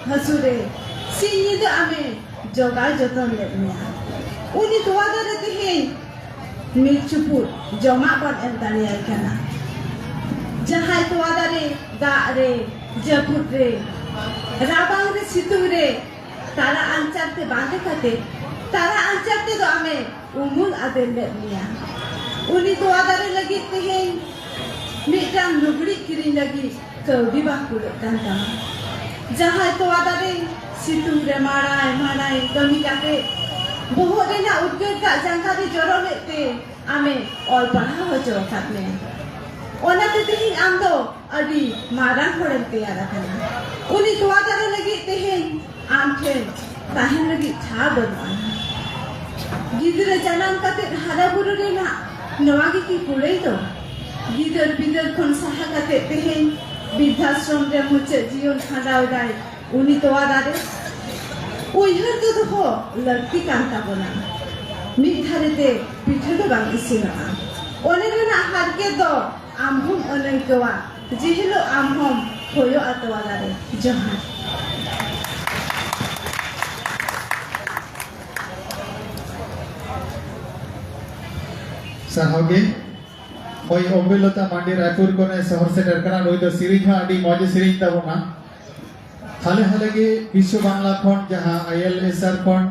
ᱦᱟᱹᱥᱩ ᱨᱮ ᱥᱤᱧ ᱧᱤᱫᱟᱹ ᱟᱢᱮ ᱡᱚᱜᱟᱣ ᱡᱚᱛᱚᱱ ᱞᱮᱫ ᱢᱮᱭᱟ, ᱩᱱᱤ ᱛᱚᱣᱟ ᱫᱟᱨᱮ ᱛᱮᱦᱮᱧ ᱢᱤᱫ ᱪᱩᱯᱩᱫ ᱡᱚᱢᱟᱜ ᱵᱚᱱ ᱮᱢ ᱫᱟᱲᱮᱭᱟᱭ ᱠᱟᱱᱟ᱾ ᱡᱟᱦᱟᱸᱭ ᱛᱚᱣᱟ ᱫᱟᱨᱮ ᱫᱟᱜ ᱨᱮ, ᱡᱟᱹᱯᱩᱫ ᱨᱮ, ᱨᱟᱵᱟᱝ ᱨᱮ, ᱥᱤᱛᱩᱝ ᱨᱮ ᱛᱟᱨᱟ ᱟᱧᱪᱟᱨ ᱛᱮ ᱵᱟᱸᱫᱮ ᱠᱟᱛᱮ ᱛᱟᱨᱟ ᱟᱧᱪᱟᱨ ᱛᱮᱫᱚ ᱟᱢᱮ ᱩᱢᱩᱞ ᱟᱫᱮᱨ ᱞᱮᱫ ᱢᱮᱭᱟ, ᱩᱱᱤ ᱛᱚᱣᱟ ᱫᱟᱨᱮ ᱞᱟᱹᱜᱤᱫ ᱛᱮᱦᱮᱧ ᱢᱤᱫᱴᱟᱝ ᱞᱩᱜᱽᱲᱤᱡ ᱠᱤᱨᱤᱧ ᱞᱟᱹᱜᱤᱫ ᱠᱟᱹᱣᱰᱤ ᱵᱟᱝ ᱠᱩᱲᱟᱹᱜ ᱠᱟᱱ ᱛᱟᱢᱟ᱾ ᱡᱟᱦᱟᱸᱭ ᱛᱚᱣᱟ ᱫᱟᱨᱮ ᱥᱤᱛᱩᱝ ᱨᱮ ᱢᱟᱲᱟᱭ ᱢᱟᱲᱟᱭ ᱠᱟᱹᱢᱤ ᱠᱟᱛᱮ ᱵᱚᱦᱚᱜ ᱨᱮᱱᱟᱜ ᱩᱫᱽᱜᱟᱹᱨ ᱫᱟᱜ ᱡᱟᱸᱜᱟ ᱨᱮ ᱡᱚᱨᱚ ᱞᱮᱫ ᱛᱮ ᱟᱢᱮ ᱚᱞ ᱯᱟᱲᱦᱟᱣ ᱦᱚᱪᱚ ᱟᱠᱟᱫ ᱢᱮᱭᱟ᱾ ᱚᱱᱟᱛᱮ ᱛᱮᱦᱮᱧ ᱟᱢ ᱫᱚ ᱟᱹᱰᱤ ᱢᱟᱨᱟᱝ ᱦᱚᱲᱮᱢ ᱛᱮᱭᱟᱨ ᱟᱠᱟᱱᱟ᱾ ᱩᱱᱤ ᱛᱚᱣᱟ ᱫᱟᱨᱮ ᱞᱟᱹᱜᱤᱫ ᱛᱮᱦᱮᱧ ᱟᱢ ᱴᱷᱮᱱ ᱛᱟᱦᱮᱱ ᱞᱟᱹᱜᱤᱫ ᱴᱷᱟᱶ ᱵᱟᱹᱱᱩᱜᱼᱟ᱾ ᱜᱤᱫᱽᱨᱟᱹ ᱡᱟᱱᱟᱢ ᱠᱟᱛᱮ ᱦᱟᱨᱟ ᱵᱩᱨᱩ ᱨᱮᱱᱟᱜ ᱱᱚᱣᱟ ᱜᱮ ᱠᱤ ᱠᱩᱲᱟᱹᱭ ᱫᱚ? ᱜᱤᱫᱟᱹᱨ ᱯᱤᱫᱟᱹᱨ ᱠᱷᱚᱱ ᱥᱟᱦᱟ ᱠᱟᱛᱮ ᱛᱮᱦᱮᱧ ᱵᱤᱨᱫᱷᱟᱥᱨᱚᱢ ᱨᱮ ᱢᱩᱪᱟᱹᱫ ᱡᱤᱭᱚᱱ ᱠᱷᱟᱸᱰᱟᱣ ᱮᱫᱟᱭ ᱩᱱᱤ ᱛᱚᱣᱟ ᱫᱟᱨᱮ᱾ ᱩᱭᱦᱟᱹᱨ ᱫᱚ ᱫᱚᱦᱚ ᱞᱟᱹᱠᱛᱤ ᱠᱟᱱ ᱛᱟᱵᱚᱱᱟ᱾ ᱢᱤᱫ ᱫᱷᱟᱨᱮ ᱛᱮ ᱯᱤᱴᱷᱟᱹ ᱫᱚ ᱵᱟᱝ ᱤᱥᱤᱱᱚᱜᱼᱟ᱾ ᱚᱱᱮ ᱨᱮᱱᱟᱜ ᱦᱟᱨᱠᱮᱛ ᱫᱚ ᱟᱢ ᱦᱚᱸᱢ ᱟᱹᱱᱟᱹᱭᱠᱟᱹᱣᱟ᱾ ᱡᱮ ᱦᱤᱞᱳᱜ ᱟᱢ ᱦᱚᱸᱢ ᱦᱳᱭᱳᱜᱼᱟ ᱛᱚᱣᱟ ᱫᱟᱨᱮ᱾ ᱡᱚᱦᱟᱨ᱾ ᱥᱟᱨᱦᱟᱣ ᱜᱮ᱾ ᱦᱳᱭ, ᱚᱢᱵᱤᱞᱚᱛᱟ ᱢᱟᱱᱰᱤ ᱨᱟᱭᱯᱩᱨ ᱠᱷᱚᱱᱮ ᱥᱚᱦᱚᱨ ᱥᱮᱴᱮᱨ ᱠᱟᱱᱟ᱾ ᱱᱩᱭ ᱫᱚ ᱥᱮᱨᱮᱧ ᱦᱚᱸ ᱟᱹᱰᱤ ᱢᱚᱡᱽ ᱮ ᱥᱮᱨᱮᱧ ᱛᱟᱵᱚᱱᱟ᱾ ᱦᱟᱞᱮ ᱦᱟᱞᱮ ᱜᱮ ᱵᱤᱥᱥᱚ ᱵᱟᱝᱞᱟ ᱠᱷᱚᱱ ᱡᱟᱦᱟᱸ ᱟᱭᱮᱞ ᱮᱥ ᱟᱨ ᱠᱷᱚᱱ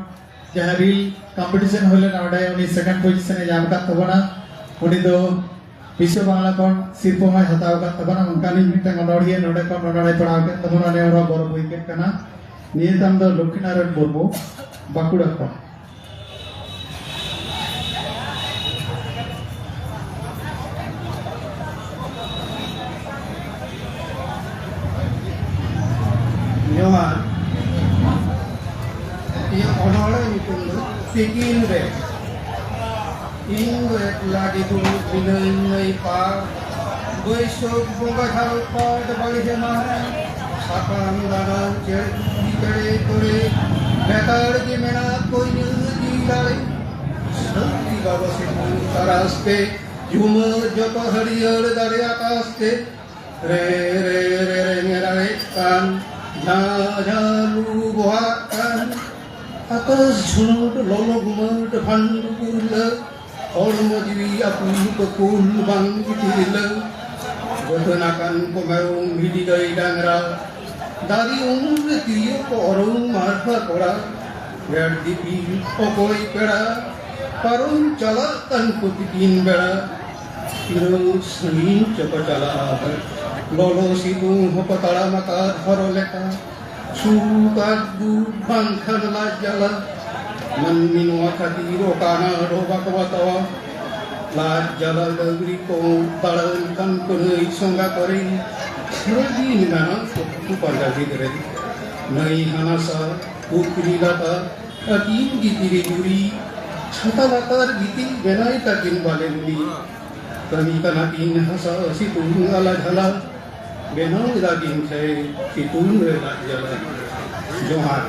ᱡᱟᱦᱟᱸ ᱨᱤᱞ ᱠᱚᱢᱯᱤᱴᱤᱥᱚᱱ ᱦᱩᱭ ᱞᱮᱱᱟ, ᱚᱸᱰᱮ ᱩᱱᱤ ᱥᱮᱠᱮᱱᱰ ᱯᱚᱡᱤᱥᱚᱱ ᱮ ᱧᱟᱢ ᱟᱠᱟᱫ ᱛᱟᱵᱚᱱᱟ᱾ ᱩᱱᱤ ᱫᱚ ᱵᱤᱥᱥᱚ ᱵᱟᱝᱞᱟ ᱠᱷᱚᱱ ᱥᱤᱨᱯᱟᱹ ᱦᱚᱸᱭ ᱦᱟᱛᱟᱣ ᱟᱠᱟᱫ ᱛᱟᱵᱚᱱᱟ᱾ ᱚᱱᱠᱟᱱᱤᱡ ᱢᱤᱫᱴᱟᱝ ᱚᱱᱚᱲᱦᱤᱭᱟᱹ ᱱᱚᱰᱮ ᱠᱷᱚᱱ ᱚᱱᱚᱲᱦᱮ ᱯᱟᱲᱦᱟᱣ ᱠᱮᱫ ᱛᱟᱵᱚᱱᱟ᱾ ᱱᱮ ᱦᱚᱲ ᱦᱚᱸ ᱜᱚᱨᱚᱵᱽ ᱟᱹᱭᱠᱟᱹᱜ ᱠᱟᱱᱟ᱾ ᱱᱤᱭᱟᱹ ᱛᱟᱢ ᱫᱚ ᱞᱚᱠᱠᱷᱤᱱᱟᱨᱟᱭᱚᱬ ᱢᱩᱨᱢᱩ, ᱵᱟᱸᱠᱩᱲᱟ ᱠᱷᱚᱱ᱾ ᱡᱚᱦᱟᱨ᱾ ᱤᱧᱟᱹᱜ ᱚᱱᱚᱬᱦᱮ ᱧᱩᱛᱩᱢ ᱫᱚ ᱛᱤᱠᱤᱱ ᱨᱮ᱾ ᱤᱧ ᱫᱚ ᱮᱠᱞᱟ ᱜᱮ ᱫᱩᱲᱩᱵ ᱢᱤᱱᱟᱹᱧ ᱱᱟᱹᱭ ᱯᱟᱲ᱾ ᱵᱟᱹᱭᱥᱟᱹᱠᱷ ᱵᱚᱸᱜᱟ ᱡᱷᱟᱲ ᱯᱟᱴ ᱵᱟᱲᱮ ᱦᱮᱢᱟᱞ᱾ ᱥᱟᱠᱟᱢ ᱫᱟᱱᱟᱝ ᱪᱮᱬᱮ ᱪᱩᱯᱲᱤ ᱪᱮᱬᱮ ᱠᱚᱨᱮ ᱞᱮᱛᱟᱲ ᱜᱮ ᱢᱮᱱᱟᱜ ᱠᱚ ᱤᱧᱟᱹᱜ ᱡᱤᱣᱤ ᱫᱟᱲᱮ᱾ ᱥᱟᱹᱨᱫᱤ ᱵᱟᱵᱟ ᱥᱤᱛᱩᱝ ᱛᱟᱨᱟᱥ ᱛᱮ ᱡᱷᱩᱢᱟᱹ ᱡᱚᱛᱚ ᱦᱟᱹᱨᱭᱟᱹᱲ ᱫᱟᱲᱮ ᱟᱠᱟᱥ ᱛᱮ ᱨᱮ ᱨᱮ ᱨᱮ ᱨᱮ ᱨᱟᱲᱮᱫ ᱠᱟᱱ ᱡᱷᱟᱸ ᱡᱷᱟᱸ ᱞᱩ ᱵᱚᱦᱟᱜ ᱠᱟᱱ᱾ ᱟᱠᱟᱥ ᱡᱷᱩᱱᱩᱴ ᱞᱚᱞᱚ ᱜᱩᱢᱟᱹᱴ ᱵᱷᱟᱱᱰᱩ ᱜᱩᱨᱞᱟᱹ᱾ ᱦᱚᱲᱢᱚ ᱡᱤᱣᱤ ᱟᱹᱯᱩᱞ ᱯᱟᱹᱯᱩᱞ ᱵᱟᱝ ᱛᱤᱨᱞᱟᱹ᱾ ᱵᱟᱹᱛᱟᱹᱱ ᱟᱠᱟᱱ ᱠᱚ ᱢᱮᱨᱚᱢ ᱵᱷᱤᱰᱤ ᱜᱟᱹᱭ ᱰᱟᱝᱨᱟ᱾ ᱫᱟᱨᱮ ᱩᱢᱩᱞ ᱨᱮ ᱛᱤᱨᱭᱳ ᱠᱚ ᱚᱨᱚᱝ ᱢᱟᱨᱯᱷᱟ ᱠᱚᱲᱟ᱾ ᱜᱮᱰ ᱫᱤᱯᱤᱞ ᱚᱠᱚᱭ ᱯᱮᱲᱟ᱾ ᱯᱟᱨᱚᱢ ᱪᱟᱞᱟᱜ ᱠᱟᱱ ᱠᱚ ᱛᱤᱠᱤᱱ ᱵᱮᱲᱟ, ᱛᱤᱱᱟᱹᱜ ᱥᱟᱺᱜᱤᱧ ᱪᱚᱠᱚ ᱪᱟᱞᱟᱜᱼᱟ᱾ ᱞᱚᱞᱚ ᱥᱤᱛᱩᱝ ᱦᱚᱸᱠᱚ ᱛᱟᱲᱟᱢ ᱟᱠᱟᱫ ᱦᱚᱨᱚ ᱞᱮᱠᱟ᱾ ᱥᱩᱠ ᱟᱨ ᱫᱩᱠ ᱵᱟᱝᱠᱷᱟᱱ ᱞᱟᱡ ᱡᱟᱞᱟ᱾ ᱢᱟᱹᱱᱢᱤ ᱱᱚᱣᱟ ᱠᱷᱟᱹᱛᱤᱨ ᱚᱠᱟᱱᱟ ᱰᱚᱵᱟ ᱠᱚ ᱵᱟᱛᱟᱣᱟ᱾ ᱞᱟᱡ ᱡᱟᱞᱟ ᱰᱟᱹᱝᱨᱤ ᱠᱚ ᱫᱟᱬᱟᱱ ᱠᱟᱱ ᱠᱚ ᱱᱟᱹᱭ ᱥᱚᱸᱜᱟ ᱠᱚᱨᱮ᱾ ᱥᱟᱹᱨᱫᱤ ᱢᱮᱱᱟᱜᱼᱟ ᱠᱚ ᱯᱟᱸᱡᱟ ᱜᱤᱫᱽᱨᱟᱹ᱾ ᱱᱟᱹᱭ ᱦᱟᱱᱟ ᱥᱟ ᱯᱩᱠᱷᱨᱤ ᱞᱟᱛᱟᱨ ᱟᱹᱠᱤᱱ ᱜᱤᱛᱤᱞ ᱨᱮ ᱡᱩᱨᱤ, ᱪᱷᱟᱛᱟ ᱞᱟᱛᱟᱨ ᱜᱤᱛᱤᱞ ᱵᱮᱱᱟᱭ ᱛᱟᱹᱠᱤᱱ ᱵᱟᱞᱮ ᱢᱩᱱᱤ᱾ ᱠᱟᱹᱢᱤ ᱠᱟᱱᱟ ᱠᱤᱱ ᱦᱟᱥᱟ ᱥᱤᱛᱩᱝ ᱟᱞᱟ ᱡᱷᱟᱞᱟ, ᱵᱮᱱᱟᱣ ᱮᱫᱟ ᱠᱤᱱ ᱥᱮ ᱥᱤᱛᱩᱝ ᱨᱮ ᱞᱟᱡ ᱡᱟᱞᱟ᱾ ᱡᱚᱦᱟᱨ᱾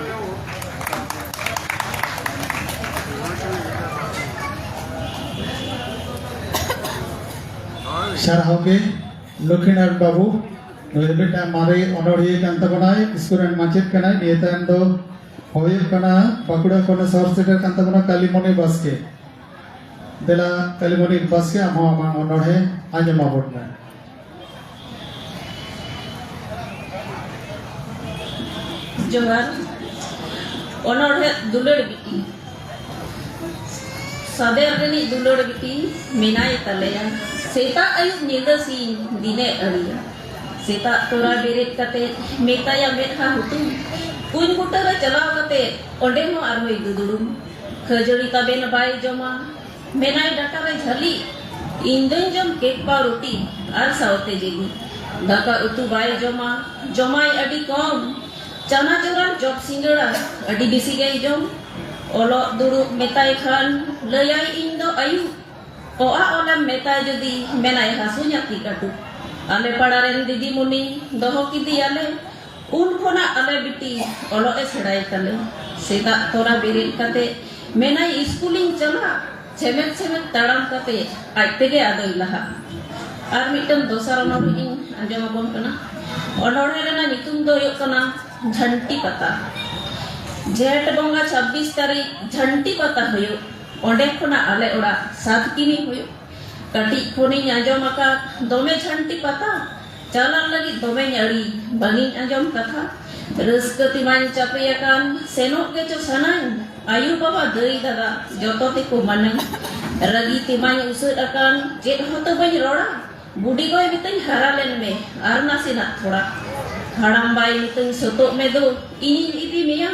ᱥᱟᱨᱦᱟᱣ ᱜᱮ ᱞᱚᱠᱷᱤᱱᱟᱨ ᱵᱟᱹᱵᱩ, ᱱᱩᱭ ᱫᱚ ᱢᱤᱫᱴᱟᱝ ᱢᱟᱨᱮ ᱚᱱᱚᱬᱦᱤᱭᱟᱹ ᱠᱟᱱ ᱛᱟᱵᱚᱱᱟᱭ, ᱥᱠᱩᱞ ᱨᱮᱱ ᱢᱟᱪᱮᱫ ᱠᱟᱱᱟᱭ᱾ ᱱᱤᱭᱟᱹ ᱛᱟᱭᱚᱢ ᱫᱚ ᱦᱩᱭᱩᱜ ᱠᱟᱱᱟ ᱵᱟᱸᱠᱩᱲᱟ ᱠᱷᱚᱱᱮ ᱥᱚᱦᱚᱨ ᱥᱮᱴᱮᱨ ᱠᱟᱱ ᱛᱟᱵᱚᱱᱟ ᱠᱟᱞᱤᱢᱚᱱᱤ ᱵᱟᱥᱠᱮ᱾ ᱫᱮᱞᱟ ᱠᱟᱞᱤᱢᱚᱱᱤ ᱵᱟᱥᱠᱮ, ᱟᱢ ᱦᱚᱸ ᱟᱢᱟᱜ ᱚᱱᱚᱬᱦᱮ ᱟᱸᱡᱚᱢ ᱟᱵᱚᱱ ᱢᱮ᱾ ᱡᱚᱦᱟᱨ᱾ ᱚᱱᱚᱬᱦᱮ ᱫᱩᱞᱟᱹᱲ ᱵᱤᱴᱤ᱾ ᱥᱟᱫᱮᱨ ᱨᱤᱱᱤᱡ ᱫᱩᱞᱟᱹᱲ ᱵᱤᱴᱤ ᱢᱮᱱᱟᱭ ᱛᱟᱞᱮᱭᱟ᱾ ᱥᱮᱛᱟᱜ ᱟᱹᱭᱩᱵ ᱧᱤᱫᱟᱹ ᱥᱤᱧ ᱫᱤᱱᱮ ᱟᱹᱲᱤᱭᱟ᱾ ᱥᱮᱛᱟᱜ ᱛᱚᱨᱟ ᱵᱮᱨᱮᱫ ᱠᱟᱛᱮ ᱢᱮᱛᱟᱭᱟ ᱢᱮᱫᱦᱟ ᱦᱩᱛᱩᱢ᱾ ᱠᱩᱧ ᱵᱩᱴᱟᱹ ᱨᱮ ᱪᱟᱞᱟᱣ ᱠᱟᱛᱮ ᱚᱸᱰᱮ ᱦᱚᱸ ᱟᱨᱦᱚᱸᱭ ᱫᱩᱫᱩᱲᱩᱢ᱾ ᱠᱷᱟᱹᱡᱟᱹᱲᱤ ᱛᱟᱵᱮᱱ ᱵᱟᱭ ᱡᱚᱢᱟ, ᱢᱮᱱᱟᱭ ᱰᱟᱴᱟ ᱨᱮ ᱡᱷᱟᱹᱞᱤ᱾ ᱤᱧ ᱫᱚᱧ ᱡᱚᱢ ᱠᱮᱠ ᱯᱟᱣᱨᱩᱴᱤ ᱟᱨ ᱥᱟᱶᱛᱮ ᱡᱮᱞᱤ᱾ ᱫᱟᱠᱟ ᱩᱛᱩ ᱵᱟᱭ ᱡᱚᱢᱟ, ᱡᱚᱢᱟᱭ ᱟᱹᱰᱤ ᱠᱚᱢ᱾ ᱪᱟᱱᱟᱪᱩᱨ ᱟᱨ ᱪᱚᱯ ᱥᱤᱸᱜᱟᱹᱲᱟ ᱟᱹᱰᱤ ᱵᱮᱥᱤ ᱜᱮᱭ ᱡᱚᱢ᱾ ᱚᱞᱚᱜ ᱫᱩᱲᱩᱵ ᱢᱮᱛᱟᱭ ᱠᱷᱟᱱ ᱞᱟᱹᱭᱟᱭ ᱤᱧ ᱫᱚ ᱟᱹᱭᱩᱵ᱾ ᱚᱜᱼᱟ ᱚᱞᱮᱢ ᱢᱮᱛᱟᱭ ᱡᱩᱫᱤ ᱢᱮᱱᱟᱭ ᱦᱟᱹᱥᱩᱧᱟ ᱛᱤ ᱠᱟᱹᱴᱩᱵ᱾ ᱟᱞᱮ ᱯᱟᱲᱟ ᱨᱮᱱ ᱫᱤᱫᱤᱢᱩᱱᱤ ᱫᱚᱦᱚ ᱠᱮᱫᱮᱭᱟᱞᱮ᱾ ᱩᱱ ᱠᱷᱚᱱᱟᱜ ᱟᱞᱮ ᱵᱤᱴᱤ ᱚᱞᱚᱜ ᱮ ᱥᱮᱬᱟᱭ ᱛᱟᱞᱮ᱾ ᱥᱮᱛᱟᱜ ᱛᱚᱨᱟ ᱵᱮᱨᱮᱫ ᱠᱟᱛᱮ ᱢᱮᱱᱟᱭ ᱤᱥᱠᱩᱞᱤᱧ ᱪᱟᱞᱟᱜ᱾ ᱪᱷᱮᱢᱮᱫ ᱪᱷᱮᱢᱮᱫ ᱛᱟᱲᱟᱢ ᱠᱟᱛᱮ ᱟᱡ ᱛᱮᱜᱮ ᱟᱫᱚᱭ ᱞᱟᱦᱟᱜᱼᱟ᱾ ᱟᱨ ᱢᱤᱫᱴᱟᱝ ᱫᱚᱥᱟᱨ ᱚᱱᱚᱬᱦᱮ ᱤᱧ ᱟᱸᱡᱚᱢ ᱟᱵᱚᱱ ᱠᱟᱱᱟ᱾ ᱚᱱᱚᱬᱦᱮ ᱨᱮᱱᱟᱜ ᱧᱩᱛᱩᱢ ᱫᱚ ᱦᱩᱭᱩᱜ ᱠᱟᱱᱟ ᱡᱷᱟᱱᱴᱤ ᱯᱟᱛᱟ᱾ ᱡᱷᱮᱸᱴ ᱵᱚᱸᱜᱟ ᱪᱷᱟᱵᱵᱤᱥ ᱛᱟᱹᱨᱤᱠᱷ ᱡᱷᱟᱱᱴᱤ ᱯᱟᱛᱟ ᱦᱩᱭᱩᱜ, ᱚᱸᱰᱮ ᱠᱷᱚᱱᱟᱜ ᱟᱞᱮ ᱚᱲᱟᱜ ᱥᱟᱛ ᱠᱤᱢᱤ ᱦᱩᱭᱩᱜ᱾ ᱠᱟᱹᱴᱤᱡ ᱠᱷᱚᱱᱤᱧ ᱟᱸᱡᱚᱢ ᱟᱠᱟᱫ ᱫᱚᱢᱮ ᱡᱷᱟᱱᱴᱤ ᱯᱟᱛᱟ᱾ ᱪᱟᱞᱟᱜ ᱞᱟᱹᱜᱤᱫ ᱫᱚᱢᱮᱧ ᱟᱹᱲᱤ, ᱵᱟᱝᱤᱧ ᱟᱸᱡᱚᱢ ᱠᱟᱛᱷᱟ᱾ ᱨᱟᱹᱥᱠᱟᱹ ᱛᱮᱢᱟᱧ ᱪᱟᱯᱮ ᱟᱠᱟᱱ, ᱥᱮᱱᱚᱜ ᱜᱮᱪᱚ ᱥᱟᱱᱟᱧ᱾ ᱟᱭᱳ ᱵᱟᱵᱟ ᱫᱟᱹᱭ ᱫᱟᱫᱟ ᱡᱚᱛᱚ ᱛᱮᱠᱚ ᱢᱟᱱᱟᱧ᱾ ᱨᱟᱹᱜᱤ ᱛᱮᱢᱟᱧ ᱩᱥᱟᱹᱫ ᱟᱠᱟᱱ, ᱪᱮᱫ ᱦᱚᱸᱛᱚ ᱵᱟᱹᱧ ᱨᱚᱲᱟ᱾ ᱵᱩᱰᱤ ᱜᱚᱭ ᱢᱤᱛᱟᱹᱧ, ᱦᱟᱨᱟ ᱞᱮᱱ ᱢᱮ ᱟᱨ ᱱᱟᱥᱮᱱᱟᱜ ᱛᱷᱚᱲᱟ᱾ ᱦᱟᱲᱟᱢ ᱵᱟᱭ ᱢᱤᱛᱟᱹᱧ, ᱥᱟᱹᱛᱚᱜ ᱢᱮ ᱫᱩ, ᱤᱧᱤᱧ ᱤᱫᱤ ᱢᱮᱭᱟ᱾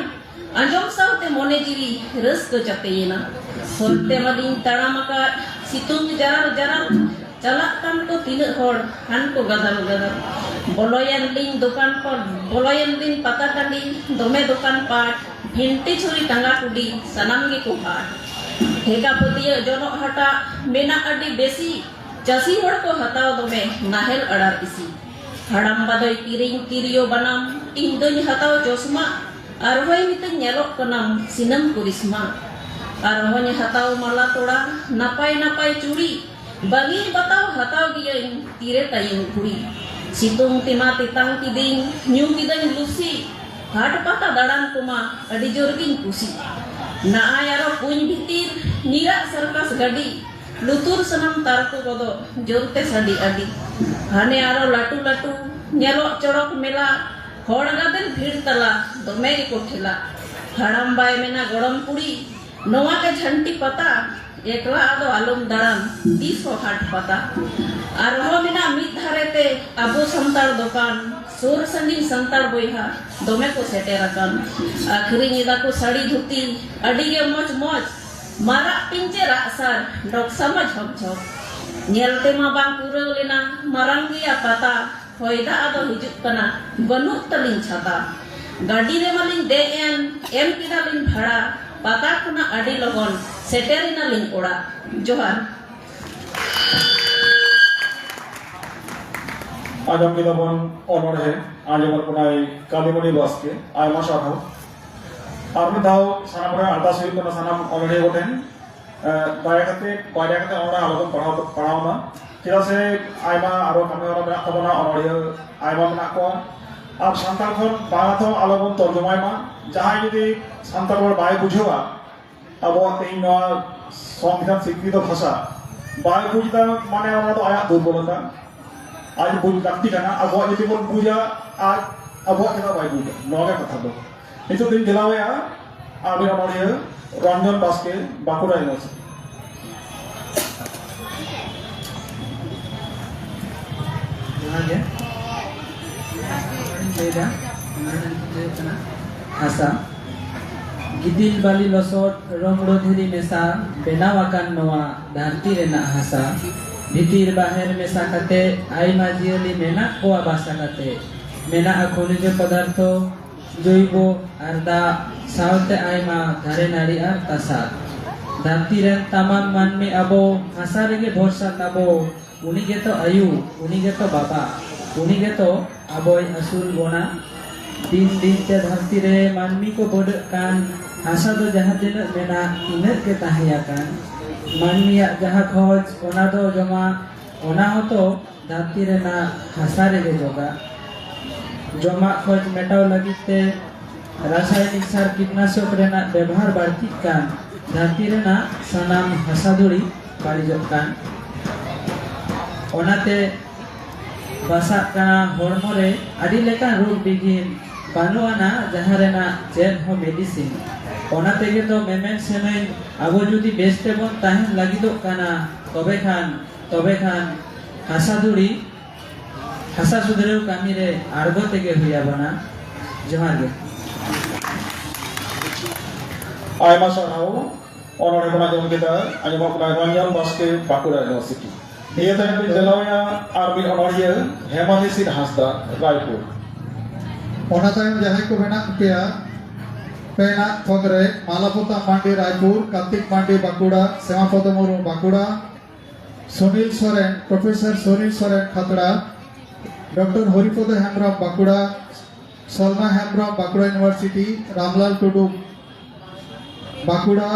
ᱟᱸᱡᱚᱢ ᱥᱟᱶᱛᱮ ᱢᱚᱱᱮ ᱡᱤᱣᱤ ᱨᱟᱹᱥᱠᱟᱹ ᱪᱟᱯᱮᱭᱮᱱᱟ᱾ ᱦᱚᱨᱛᱮ ᱢᱟᱞᱤᱧ ᱛᱟᱲᱟᱢ ᱟᱠᱟᱫ, ᱥᱤᱛᱩᱝ ᱡᱟᱨᱟᱞ ᱡᱟᱨᱟᱞ᱾ ᱪᱟᱞᱟᱜ ᱠᱟᱱ ᱠᱚ ᱛᱤᱱᱟᱹᱜ ᱦᱚᱲ, ᱦᱟᱱ ᱠᱚ ᱜᱟᱫᱟᱞ ᱜᱟᱫᱟᱞ᱾ ᱵᱚᱞᱚᱭᱮᱱ ᱞᱤᱧ ᱫᱚᱠᱟᱱ ᱯᱟᱴ, ᱵᱚᱞᱚᱭᱮᱱ ᱞᱤᱧ ᱯᱟᱛᱟ ᱴᱟᱺᱰᱤ, ᱫᱚᱢᱮ ᱫᱚᱠᱟᱱ ᱯᱟᱴ, ᱵᱷᱤᱱᱴᱤ ᱪᱷᱩᱨᱤ ᱴᱟᱸᱜᱟ ᱠᱩᱰᱤ, ᱥᱟᱱᱟᱢ ᱜᱮᱠᱚ ᱦᱟᱴ᱾ ᱴᱷᱮᱠᱟ ᱯᱟᱹᱛᱭᱟᱹ ᱡᱚᱱᱚᱜ ᱦᱟᱴᱟᱜ, ᱢᱮᱱᱟᱜ ᱟᱹᱰᱤ ᱵᱮᱥᱤ, ᱪᱟᱹᱥᱤ ᱦᱚᱲ ᱠᱚ ᱦᱟᱛᱟᱣ ᱫᱚᱢᱮ, ᱱᱟᱦᱮᱞ ᱟᱲᱟᱨ ᱤᱥᱤ᱾ ᱦᱟᱲᱟᱢ ᱵᱟᱫᱚᱭ ᱠᱤᱨᱤᱧ ᱛᱤᱨᱭᱳ ᱵᱟᱱᱟᱢ, ᱤᱧ ᱫᱚᱧ ᱦᱟᱛᱟᱣ ᱪᱚᱥᱢᱟ, ᱟᱨ ᱦᱚᱭ ᱢᱤᱛᱟᱹᱧ ᱧᱮᱞᱚᱜ ᱠᱟᱱᱟᱢ ᱥᱤᱱᱟᱹᱢ ᱠᱚᱨᱤᱥᱢᱟ᱾ ᱟᱨ ᱦᱚᱧ ᱦᱟᱛᱟᱣ ᱢᱟᱞᱟ ᱛᱚᱲᱟ, ᱱᱟᱯᱟᱭ ᱱᱟᱯᱟᱭ ᱪᱩᱲᱤ, ᱵᱟᱹᱜᱤ ᱵᱟᱛᱟᱣ ᱦᱟᱛᱟᱣ ᱜᱤᱭᱟᱹᱧ ᱛᱤᱨᱮ ᱛᱟᱭᱤᱧ ᱠᱩᱲᱤ᱾ ᱥᱤᱛᱩᱝ ᱛᱮᱢᱟ ᱛᱮᱛᱟᱝ ᱠᱤᱫᱤᱧ, ᱧᱩ ᱠᱤᱫᱟᱹᱧ ᱞᱩᱥᱤ᱾ ᱦᱟᱴ ᱯᱟᱛᱟ ᱫᱟᱬᱟᱱ ᱠᱚᱢᱟ ᱟᱹᱰᱤ ᱡᱳᱨ ᱜᱤᱧ ᱠᱩᱥᱤ᱾ ᱱᱟᱜᱼᱟᱭ ᱟᱨᱚ ᱠᱩᱧ ᱵᱷᱤᱛᱤᱨ ᱧᱤᱨᱟᱜ ᱥᱟᱨᱠᱟᱥ ᱜᱟᱹᱰᱤ, ᱞᱩᱛᱩᱨ ᱥᱟᱱᱟᱢ ᱛᱟᱨᱠᱚ ᱜᱚᱫᱚᱜ ᱡᱳᱨᱛᱮ ᱥᱟᱰᱮ ᱟᱹᱰᱤ᱾ ᱦᱟᱱᱮ ᱟᱨᱚ ᱞᱟᱹᱴᱩ ᱞᱟᱹᱴᱩ ᱧᱮᱞᱚᱜ ᱪᱚᱲᱚᱠ ᱢᱮᱞᱟ, ᱦᱚᱲ ᱜᱟᱫᱮᱞ ᱵᱷᱤᱲ ᱛᱟᱞᱟ ᱫᱚᱢᱮ ᱜᱮᱠᱚ ᱴᱷᱮᱞᱟ᱾ ᱦᱟᱲᱟᱢ ᱵᱟᱭ ᱢᱮᱱᱟ, ᱜᱚᱲᱚᱢ ᱠᱩᱲᱤ, ᱱᱚᱣᱟ ᱜᱮ ᱡᱷᱟᱹᱱᱴᱤ ᱯᱟᱛᱟ, ᱮᱠᱞᱟ ᱟᱫᱚ ᱟᱞᱚᱢ ᱫᱟᱬᱟᱱ ᱛᱤᱥ ᱦᱚᱸ ᱦᱟᱴ ᱯᱟᱛᱟ᱾ ᱟᱨᱦᱚᱸ ᱢᱮᱱᱟᱜ ᱢᱤᱫ ᱫᱷᱟᱨᱮ ᱛᱮ ᱟᱵᱚ ᱥᱟᱱᱛᱟᱲ ᱫᱚᱠᱟᱱ, ᱥᱩᱨ ᱥᱟᱺᱜᱤᱧ ᱥᱟᱱᱛᱟᱲ ᱵᱚᱭᱦᱟ ᱫᱚᱢᱮ ᱠᱚ ᱥᱮᱴᱮᱨ ᱟᱠᱟᱱ᱾ ᱟᱹᱠᱷᱨᱤᱧ ᱮᱫᱟ ᱠᱚ ᱥᱟᱹᱲᱤ ᱫᱷᱩᱛᱤ, ᱟᱹᱰᱤ ᱜᱮ ᱢᱚᱡᱽ ᱢᱚᱡᱽ, ᱢᱟᱨᱟᱜ ᱯᱤᱧᱪᱟᱹᱨ ᱟᱜ ᱥᱟᱨ, ᱰᱚᱠᱥᱟ ᱢᱟ ᱡᱷᱚᱠ ᱡᱷᱚᱠ᱾ ᱧᱮᱞ ᱛᱮᱢᱟ ᱵᱟᱝ ᱯᱩᱨᱟᱹᱣ ᱞᱮᱱᱟ ᱢᱟᱨᱟᱝ ᱜᱮᱭᱟ ᱯᱟᱛᱟ, ᱦᱚᱭ ᱫᱟᱜ ᱟᱫᱚ ᱦᱤᱡᱩᱜ ᱠᱟᱱᱟ, ᱵᱟᱹᱱᱩᱜ ᱛᱟᱹᱞᱤᱧ ᱪᱷᱟᱛᱟ᱾ ᱜᱟᱹᱰᱤ ᱨᱮᱢᱟᱞᱤᱧ ᱫᱮᱡ ᱮᱱ, ᱮᱢ ᱠᱮᱫᱟᱞᱤᱧ ᱵᱷᱟᱲᱟ, ᱯᱟᱛᱟ ᱠᱷᱚᱱᱟᱜ ᱟᱹᱰᱤ ᱞᱚᱜᱚᱱ ᱥᱮᱴᱮᱨ ᱮᱱᱟᱞᱤᱧ ᱚᱲᱟᱜ᱾ ᱡᱚᱦᱟᱨ᱾ ᱟᱸᱡᱚᱢ ᱠᱮᱫᱟ ᱵᱚᱱ ᱚᱱᱚᱬᱦᱮ, ᱟᱸᱡᱚᱢᱟᱫ ᱵᱚᱱᱟᱭ ᱠᱟᱞᱤᱢᱚᱬᱤ ᱵᱟᱥᱠᱮ, ᱟᱭᱢᱟ ᱥᱟᱨᱦᱟᱣ᱾ ᱟᱨ ᱢᱤᱫ ᱫᱷᱟᱣ ᱥᱟᱱᱟᱢ ᱦᱚᱲ ᱟᱨᱫᱟᱥ ᱦᱩᱭᱩᱜ ᱠᱟᱱᱟ ᱥᱟᱱᱟᱢ ᱚᱱᱚᱬᱦᱤᱭᱟᱹ ᱠᱚᱴᱷᱮᱱ, ᱮ, ᱫᱟᱭᱟ ᱠᱟᱛᱮ, ᱵᱟᱨᱭᱟ ᱠᱟᱛᱮ ᱚᱱᱚᱬᱦᱮ ᱟᱞᱚᱵᱚᱱ ᱯᱟᱲᱦᱟᱣ, ᱯᱟᱲᱦᱟᱣ ᱢᱟ, ᱪᱮᱫᱟᱜ ᱥᱮ ᱟᱭᱢᱟ ᱟᱨᱚ ᱠᱟᱹᱢᱤ ᱦᱚᱨᱟ ᱢᱮᱱᱟᱜ ᱛᱟᱵᱚᱱᱟ, ᱚᱱᱚᱬᱦᱤᱭᱟᱹ ᱟᱭᱢᱟ ᱢᱮᱱᱟᱜ ᱠᱚᱣᱟ᱾ ᱟᱨ ᱥᱟᱱᱛᱟᱲ ᱠᱷᱚᱱ ᱵᱟᱝᱞᱟ ᱛᱮᱦᱚᱸ ᱟᱞᱚᱵᱚᱱ ᱛᱚᱨᱡᱚᱢᱟᱭ ᱢᱟ᱾ ᱡᱟᱦᱟᱸᱭ ᱡᱩᱫᱤ ᱥᱟᱱᱛᱟᱲ ᱨᱚᱲ ᱵᱟᱭ ᱵᱩᱡᱷᱟᱹᱣᱟ, ᱟᱵᱚᱣᱟᱜ ᱛᱮᱦᱮᱧ ᱱᱚᱣᱟ ᱥᱚᱝᱵᱤᱫᱷᱟᱱ ᱥᱤᱠᱨᱤᱛᱚ ᱵᱷᱟᱥᱟ ᱵᱟᱭ ᱵᱩᱡᱽ ᱮᱫᱟ, ᱢᱟᱱᱮ ᱚᱱᱟ ᱫᱚ ᱟᱭᱟᱜ ᱫᱩᱨᱵᱚᱞᱚᱛᱟ᱾ ᱟᱡ ᱵᱩᱡᱽ ᱞᱟᱹᱠᱛᱤ ᱠᱟᱱᱟ, ᱟᱵᱚᱣᱟᱜ ᱡᱩᱫᱤ ᱵᱚᱱ ᱵᱩᱡᱟ, ᱟᱡ ᱟᱵᱚᱣᱟᱜ ᱪᱮᱫᱟᱜ ᱵᱟᱭ ᱵᱩᱡᱟ? ᱱᱚᱣᱟ ᱜᱮ ᱠᱟᱛᱷᱟ ᱫᱚ᱾ ᱱᱤᱛᱚᱜ ᱫᱚᱧ ᱫᱮᱞᱟᱣᱟᱭᱟ ᱟᱵᱚ ᱚᱱᱚᱞᱤᱭᱟᱹ ᱨᱚᱱᱡᱚᱱ ᱵᱟᱥᱠᱮ, ᱵᱟᱸᱠᱩᱲᱟ ᱤᱭᱩᱱᱤᱵᱷᱟᱨᱥᱤᱴᱤ᱾ ᱡᱚᱦᱟᱨ ᱜᱮ᱾ ᱞᱟᱹᱭᱫᱟ, ᱚᱱᱟ ᱨᱮᱱᱟᱜ ᱧᱩᱛᱩᱢ ᱫᱚ ᱦᱩᱭᱩᱜ ᱠᱟᱱᱟ ᱦᱟᱥᱟ᱾ ᱜᱤᱛᱤᱞ ᱵᱟᱹᱞᱤ ᱞᱚᱥᱚᱫ ᱨᱚᱢᱲᱚ ᱫᱷᱤᱨᱤ ᱢᱮᱥᱟ ᱵᱮᱱᱟᱣ ᱟᱠᱟᱱ ᱱᱚᱣᱟ ᱫᱷᱟᱹᱨᱛᱤ ᱨᱮᱱᱟᱜ ᱦᱟᱥᱟ, ᱵᱷᱤᱛᱤᱨ ᱵᱟᱦᱮᱨ ᱢᱮᱥᱟ ᱠᱟᱛᱮ ᱟᱭᱢᱟ ᱡᱤᱭᱟᱹᱞᱤ ᱢᱮᱱᱟᱜ ᱠᱚᱣᱟ ᱵᱟᱥᱟ ᱠᱟᱛᱮ᱾ ᱢᱮᱱᱟᱜᱼᱟ ᱠᱷᱚᱱᱤᱡᱚ ᱯᱚᱫᱟᱨᱛᱷᱚ, ᱡᱳᱭᱵᱚ ᱟᱨ ᱫᱟᱜ, ᱥᱟᱶᱛᱮ ᱟᱭᱢᱟ ᱫᱟᱨᱮ ᱱᱟᱹᱲᱤ ᱟᱨ ᱛᱟᱥᱟᱫ᱾ ᱫᱷᱟᱹᱨᱛᱤ ᱨᱮᱱ ᱛᱟᱢᱟᱢ ᱢᱟᱹᱱᱢᱤ ᱟᱵᱚ ᱦᱟᱥᱟ ᱨᱮᱜᱮ ᱵᱷᱚᱨᱥᱟ ᱛᱟᱵᱚ᱾ ᱩᱱᱤ ᱜᱮᱛᱚ ᱟᱭᱩ, ᱩᱱᱤ ᱜᱮᱛᱚ ᱵᱟᱵᱟ, ᱩᱱᱤ ᱜᱮᱛᱚ ᱟᱵᱚᱭ ᱟᱹᱥᱩᱞ ᱵᱚᱱᱟ᱾ ᱫᱤᱱ ᱫᱤᱱ ᱛᱮ ᱫᱷᱟᱹᱨᱛᱤ ᱨᱮ ᱢᱟᱹᱱᱢᱤ ᱠᱚ ᱵᱟᱹᱰᱟᱹᱜ ᱠᱟᱱ, ᱦᱟᱥᱟ ᱫᱚ ᱡᱟᱦᱟᱸ ᱛᱤᱱᱟᱹᱜ ᱢᱮᱱᱟᱜ, ᱤᱱᱟᱹᱜ ᱜᱮ ᱛᱟᱦᱮᱸ ᱟᱠᱟᱱ᱾ ᱢᱟᱹᱱᱢᱤᱭᱟᱜ ᱡᱟᱦᱟᱸ ᱠᱷᱚᱡᱽ, ᱚᱱᱟ ᱫᱚ ᱡᱚᱢᱟᱜ, ᱚᱱᱟ ᱦᱚᱸᱛᱚ ᱫᱷᱟᱹᱨᱛᱤ ᱨᱮᱱᱟᱜ ᱦᱟᱥᱟ ᱨᱮᱜᱮ ᱡᱚᱜᱟ᱾ ᱡᱚᱢᱟᱜ ᱠᱷᱚᱡᱽ ᱢᱮᱴᱟᱣ ᱞᱟᱹᱜᱤᱫ ᱛᱮ ᱨᱟᱥᱟᱭᱚᱱᱤᱠ ᱥᱟᱨ ᱠᱤᱴᱱᱟᱥᱚᱠ ᱨᱮᱱᱟᱜ ᱵᱮᱵᱚᱦᱟᱨ ᱵᱟᱹᱲᱛᱤᱜ ᱠᱟᱱ, ᱫᱷᱟᱹᱨᱛᱤ ᱨᱮᱱᱟᱜ ᱥᱟᱱᱟᱢ ᱦᱟᱥᱟ ᱫᱷᱩᱲᱤ ᱵᱟᱹᱲᱤᱡᱚᱜ ᱠᱟᱱ᱾ ᱚᱱᱟᱛᱮ ᱵᱟᱥᱟᱜ ᱠᱟᱱᱟ ᱦᱚᱲᱢᱚ ᱨᱮ ᱟᱹᱰᱤ ᱞᱮᱠᱟᱱ ᱨᱳᱜᱽ ᱵᱤᱜᱷᱤᱱ, ᱵᱟᱹᱱᱩᱜ ᱟᱱᱟ ᱡᱟᱦᱟᱸ ᱨᱮᱱᱟᱜ ᱪᱮᱫ ᱦᱚᱸ ᱢᱮᱰᱤᱥᱤᱱ᱾ ᱚᱱᱟ ᱛᱮᱜᱮ ᱛᱚ ᱢᱮᱢᱮᱱ ᱥᱟᱱᱟᱧ, ᱟᱵᱚ ᱡᱩᱫᱤ ᱵᱮᱥ ᱛᱮᱵᱚᱱ ᱛᱟᱦᱮᱱ ᱞᱟᱹᱜᱤᱫᱚᱜ ᱠᱟᱱᱟ, ᱛᱚᱵᱮ ᱠᱷᱟᱱ, ᱛᱚᱵᱮ ᱠᱷᱟᱱ ᱦᱟᱥᱟ ᱫᱷᱩᱲᱤ, ᱦᱟᱥᱟ ᱥᱩᱫᱷᱨᱟᱹᱣ ᱠᱟᱹᱢᱤ ᱨᱮ ᱟᱬᱜᱚ ᱛᱮᱜᱮ ᱦᱩᱭ ᱟᱵᱚᱱᱟ᱾ ᱡᱚᱦᱟᱨ ᱜᱮ᱾ ᱟᱭᱢᱟ ᱥᱟᱨᱦᱟᱣ᱾ ᱚᱱᱚᱬᱦᱮ ᱵᱚᱱ ᱟᱸᱡᱚᱢ ᱠᱮᱫᱟ, ᱟᱸᱡᱚᱢᱚᱜ ᱠᱟᱱᱟ ᱨᱚᱧᱡᱚᱱ ᱵᱟᱥᱠᱮ, ᱵᱟᱸᱠᱩᱲᱟ ᱤᱭᱩᱱᱤᱵᱷᱟᱨᱥᱤᱴᱤ᱾ ᱱᱤᱭᱟᱹ ᱛᱟᱭᱚᱢ ᱤᱧ ᱫᱮᱞᱟᱣᱟᱭᱟ ᱟᱨ ᱢᱤᱫ ᱚᱱᱚᱬᱦᱤᱭᱟᱹ, ᱦᱮᱢᱟᱞᱤᱥᱤᱨ ᱦᱟᱸᱥᱫᱟ, ᱨᱟᱭᱯᱩᱨ᱾ ᱚᱱᱟ ᱛᱟᱭᱚᱢ ᱡᱟᱦᱟᱸᱭ ᱠᱚ ᱢᱮᱱᱟᱜ ᱯᱮᱭᱟ ᱯᱮᱱᱟᱜ ᱛᱷᱚᱠ ᱨᱮ, ᱢᱟᱞᱟᱯᱚᱛᱟᱢ ᱢᱟᱱᱰᱤ, ᱨᱟᱭᱯᱩᱨ, ᱠᱟᱨᱛᱤᱠ ᱢᱟᱱᱰᱤ, ᱵᱟᱸᱠᱩᱲᱟ, ᱥᱮᱢᱟᱯᱚᱫᱚ ᱢᱩᱨᱢᱩ, ᱵᱟᱸᱠᱩᱲᱟ, ᱥᱩᱱᱤᱞ ᱥᱚᱨᱮᱱ, ᱯᱨᱚᱯᱷᱮᱥᱚᱨ ᱥᱩᱱᱤᱞ ᱥᱚᱨᱮᱱ, ᱠᱷᱟᱛᱲᱟ, ᱰᱚᱠᱴᱚᱨ ᱦᱚᱨᱤᱯᱚᱫᱚ ᱦᱮᱢᱵᱨᱚᱢ, ᱵᱟᱸᱠᱩᱲᱟ, ᱥᱚᱞᱢᱟ ᱦᱮᱢᱵᱨᱚᱢ, ᱵᱟᱸᱠᱩᱲᱟ ᱤᱭᱩᱱᱤᱵᱷᱟᱨᱥᱤᱴᱤ, ᱨᱟᱢᱞᱟᱞ ᱴᱩᱰᱩ, ᱵᱟᱸᱠᱩᱲᱟ,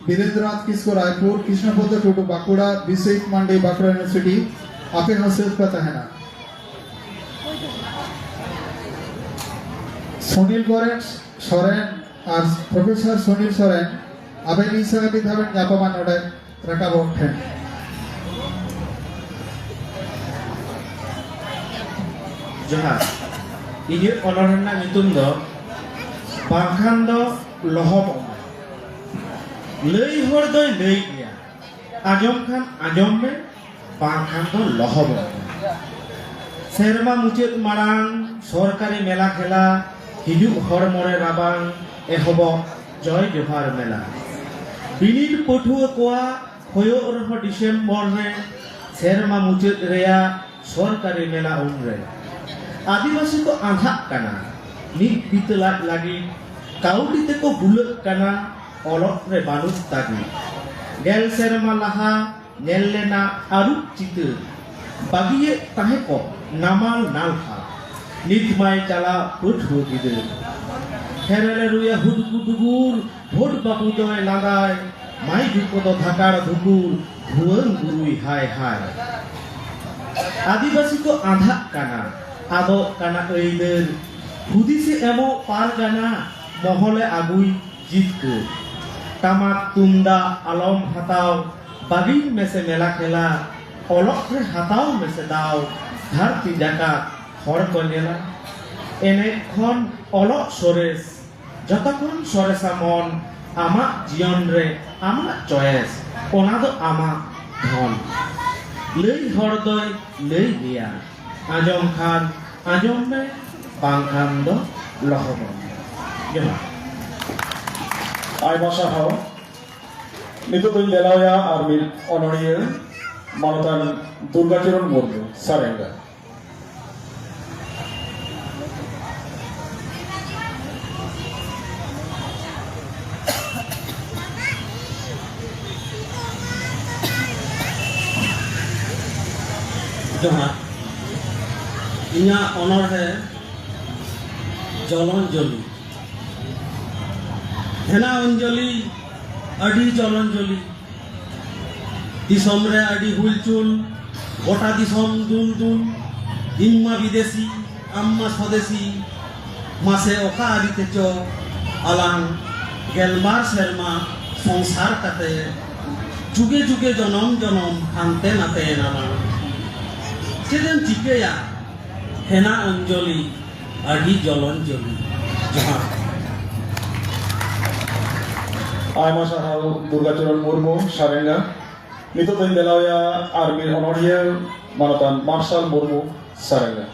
ᱵᱤᱨᱮᱱᱫᱨᱚᱱᱟᱛᱷ ᱠᱤᱥᱠᱩ ᱨᱟᱭᱯᱩᱨ, ᱠᱨᱤᱥᱱᱚᱯᱚᱫᱚ ᱴᱩᱰᱩ ᱵᱟᱸᱠᱩᱲᱟ, ᱵᱤᱥᱣᱚᱡᱤᱛ ᱢᱟᱱᱰᱤ ᱵᱟᱸᱠᱩᱲᱟ ᱤᱭᱩᱱᱤᱵᱷᱟᱨᱥᱤᱴᱤ, ᱟᱯᱮ ᱦᱚᱸ ᱥᱟᱹᱛ ᱯᱮ ᱛᱟᱦᱮᱱᱟ᱾ ᱥᱩᱱᱤᱞ ᱜᱚᱨᱮᱱ ᱥᱚᱨᱮᱱ ᱟᱨ ᱯᱨᱚᱯᱷᱮᱥᱚᱨ ᱥᱩᱱᱤᱞ ᱥᱚᱨᱮᱱ, ᱟᱵᱮᱱ ᱤᱧ ᱥᱟᱶ ᱢᱤᱫ ᱫᱷᱟᱣ ᱵᱮᱱ ᱧᱟᱯᱟᱢᱟ ᱱᱚᱰᱮ ᱨᱟᱠᱟᱵᱚᱜ ᱴᱷᱮᱱ᱾ ᱡᱚᱦᱟᱨ᱾ ᱤᱧᱟᱹᱜ ᱚᱱᱚᱬᱦᱮ ᱨᱮᱱᱟᱜ ᱧᱩᱛᱩᱢ ᱫᱚ ᱵᱟᱝᱠᱷᱟᱱ ᱫᱚ ᱞᱚᱦᱚᱵᱚᱜ ᱢᱮ᱾ ᱞᱟᱹᱭ ᱦᱚᱲ ᱫᱚᱭ ᱞᱟᱹᱭ ᱜᱮᱭᱟ, ᱟᱸᱡᱚᱢ ᱠᱷᱟᱱ ᱟᱸᱡᱚᱢ ᱢᱮ, ᱵᱟᱝᱠᱷᱟᱱ ᱫᱚ ᱞᱚᱦᱚᱵᱚᱜ ᱢᱮ᱾ ᱥᱮᱨᱢᱟ ᱢᱩᱪᱟᱹᱫ ᱢᱟᱲᱟᱝ ᱥᱚᱨᱠᱟᱨᱤ ᱢᱮᱞᱟ ᱠᱷᱮᱞᱟ, ᱦᱤᱡᱩᱜ ᱦᱚᱲᱢᱚ ᱨᱮ ᱨᱟᱵᱟᱝ, ᱮᱦᱚᱵᱚᱜ ᱡᱚᱭ ᱡᱚᱦᱟᱨ ᱢᱮᱞᱟ᱾ ᱵᱤᱱᱤᱰ ᱯᱟᱹᱴᱷᱩᱣᱟᱹ ᱠᱚᱣᱟᱜ ᱦᱩᱭᱩᱜ ᱨᱮᱦᱚᱸ ᱰᱤᱥᱮᱢᱵᱚᱨ ᱨᱮ, ᱥᱮᱨᱢᱟ ᱢᱩᱪᱟᱹᱫ ᱨᱮᱭᱟᱜ ᱥᱚᱨᱠᱟᱨᱤ ᱢᱮᱞᱟ ᱩᱱᱨᱮ᱾ ᱟᱹᱫᱤᱵᱟᱹᱥᱤ ᱠᱚ ᱟᱸᱫᱷᱟᱜ ᱠᱟᱱᱟ, ᱢᱤᱫ ᱵᱤᱛᱟᱹ ᱞᱟᱡ ᱞᱟᱹᱜᱤᱫ ᱠᱟᱹᱣᱰᱤ ᱛᱮᱠᱚ ᱵᱩᱞᱟᱹᱜ ᱠᱟᱱᱟ, ᱚᱞᱚᱜ ᱨᱮ ᱵᱟᱹᱱᱩᱜ ᱛᱟᱹᱜᱤᱫ᱾ ᱜᱮᱞ ᱥᱮᱨᱢᱟ ᱞᱟᱦᱟ ᱧᱮᱞ ᱞᱮᱱᱟ ᱟᱹᱨᱩᱵ ᱪᱤᱛᱟᱹᱨ, ᱵᱟᱹᱜᱤᱭᱮᱫ ᱛᱟᱦᱮᱸ ᱠᱚ ᱱᱟᱢᱟᱞ ᱱᱟᱞᱦᱟ, ᱱᱤᱛ ᱢᱟᱭ ᱪᱟᱞᱟᱜ ᱯᱟᱹᱴᱷᱩᱣᱟᱹ ᱜᱤᱫᱟᱹᱨ᱾ ᱦᱮᱨᱮᱞᱮ ᱨᱩᱭᱟ ᱦᱩᱫᱽᱜᱩ ᱰᱩᱜᱩᱨ, ᱵᱷᱳᱴ ᱵᱟᱹᱵᱩ ᱫᱚᱭ ᱞᱟᱸᱫᱟᱭ, ᱢᱟᱹᱭ ᱡᱩ ᱠᱚᱫᱚ ᱫᱷᱟᱠᱟᱲ ᱫᱷᱩᱠᱩᱨ, ᱵᱷᱩᱣᱟᱹᱝ ᱵᱩᱨᱩᱭ ᱦᱟᱭ ᱦᱟᱭ᱾ ᱟᱹᱫᱤᱵᱟᱹᱥᱤ ᱠᱚ ᱟᱸᱫᱷᱟᱜ ᱠᱟᱱᱟ, ᱟᱫᱚᱜ ᱠᱟᱱᱟ ᱟᱹᱭᱫᱟᱹᱨ, ᱦᱩᱫᱤᱥᱮ ᱮᱢᱚᱜ ᱯᱟᱨᱜᱟᱱᱟ, ᱢᱚᱦᱚᱞᱮ ᱟᱹᱜᱩᱭ ᱡᱤᱛᱠᱟᱹᱨ᱾ ᱴᱟᱢᱟᱠ ᱛᱩᱢᱫᱟᱜ ᱟᱞᱚᱢ ᱦᱟᱛᱟᱣ, ᱵᱟᱹᱜᱤᱧ ᱢᱮᱥᱮ ᱢᱮᱞᱟ ᱠᱷᱮᱞᱟ, ᱚᱞᱚᱜ ᱨᱮ ᱦᱟᱛᱟᱣ ᱢᱮᱥᱮ ᱫᱟᱣ, ᱫᱷᱟᱹᱨᱛᱤ ᱡᱟᱠᱟᱛ ᱦᱚᱲ ᱠᱚ ᱧᱮᱞᱟ᱾ ᱮᱱᱮᱡ ᱠᱷᱚᱱ ᱚᱞᱚᱜ ᱥᱚᱨᱮᱥ, ᱡᱚᱛᱚ ᱠᱷᱚᱱ ᱥᱚᱨᱮᱥᱟ ᱢᱚᱱ, ᱟᱢᱟᱜ ᱡᱤᱭᱚᱱ ᱨᱮ ᱟᱢᱟᱜ ᱪᱚᱭᱮᱥ, ᱚᱱᱟ ᱫᱚ ᱟᱢᱟᱜ ᱫᱷᱚᱱ᱾ ᱞᱟᱹᱭ ᱦᱚᱲ ᱫᱚᱭ ᱞᱟᱹᱭ ᱜᱮᱭᱟ, ᱟᱸᱡᱚᱢ ᱠᱷᱟᱱ ᱟᱸᱡᱚᱢ ᱢᱮ, ᱵᱟᱝᱠᱷᱟᱱ ᱫᱚ ᱞᱚᱦᱚᱫᱚᱜ ᱢᱮ᱾ ᱡᱚᱦᱟᱨ᱾ ᱟᱭᱢᱟ ᱥᱟᱨᱦᱟᱣ᱾ ᱱᱤᱛᱚᱜ ᱫᱚᱧ ᱫᱮᱞᱟᱣᱭᱟ ᱟᱨ ᱢᱤᱫ ᱚᱱᱚᱬᱦᱤᱭᱟᱹ, ᱢᱟᱱᱚᱛᱟᱱ ᱫᱩᱨᱜᱟᱪᱚᱨᱚᱱ ᱢᱩᱨᱢᱩ, ᱥᱟᱨᱮᱝᱜᱟ᱾ ᱡᱚᱦᱟᱨ᱾ ᱤᱧᱟᱹᱜ ᱚᱱᱚᱬᱦᱮ ᱡᱚᱞᱚᱱᱡᱚᱞᱤ᱾ ᱦᱮᱱᱟ ᱚᱧᱡᱚᱞᱤ, ᱟᱹᱰᱤ ᱡᱚᱞᱚᱱᱡᱚᱞᱤ᱾ ᱫᱤᱥᱚᱢ ᱨᱮ ᱟᱹᱰᱤ ᱦᱩᱞᱪᱩᱞ, ᱜᱚᱴᱟ ᱫᱤᱥᱚᱢ ᱫᱩᱞ ᱫᱩᱞ᱾ ᱤᱧ ᱢᱟ ᱵᱤᱫᱮᱥᱤ, ᱟᱢ ᱢᱟ ᱥᱚᱫᱮᱥᱤ᱾ ᱢᱟᱥᱮ ᱚᱠᱟ ᱟᱹᱨᱤ ᱛᱮᱪᱚ ᱟᱞᱟᱝ ᱜᱮᱞᱵᱟᱨ ᱥᱮᱨᱢᱟ ᱥᱚᱝᱥᱟᱨ ᱠᱟᱛᱮ, ᱡᱩᱜᱮ ᱡᱩᱜᱮ ᱡᱚᱱᱚᱢ ᱡᱚᱱᱚᱢ ᱦᱟᱱᱛᱮ ᱱᱟᱛᱮ ᱮᱱᱟᱞᱟᱝ᱾ ᱪᱮᱫ ᱮᱢ ᱪᱤᱠᱟᱹᱭᱟ? ᱦᱮᱱᱟ ᱚᱧᱡᱚᱞᱤ, ᱟᱹᱰᱤ ᱡᱚᱞᱚᱱᱡᱚᱞᱤ᱾ ᱡᱚᱦᱟᱨ᱾ ᱟᱭᱢᱟ ᱥᱟᱨᱦᱟᱣ ᱫᱩᱨᱜᱟᱪᱚᱨᱚᱱ ᱢᱩᱨᱢᱩ, ᱥᱟᱨᱮᱝᱜᱟ᱾ ᱱᱤᱛᱚᱜ ᱫᱚᱧ ᱫᱮᱞᱟᱣᱮᱭᱟ ᱟᱨ ᱢᱤᱫ ᱚᱱᱚᱬᱦᱤᱭᱟᱹ, ᱢᱟᱱᱚᱛᱟᱱ ᱢᱟᱨᱥᱟᱞ ᱢᱩᱨᱢᱩ, ᱥᱟᱨᱮᱝᱜᱟ᱾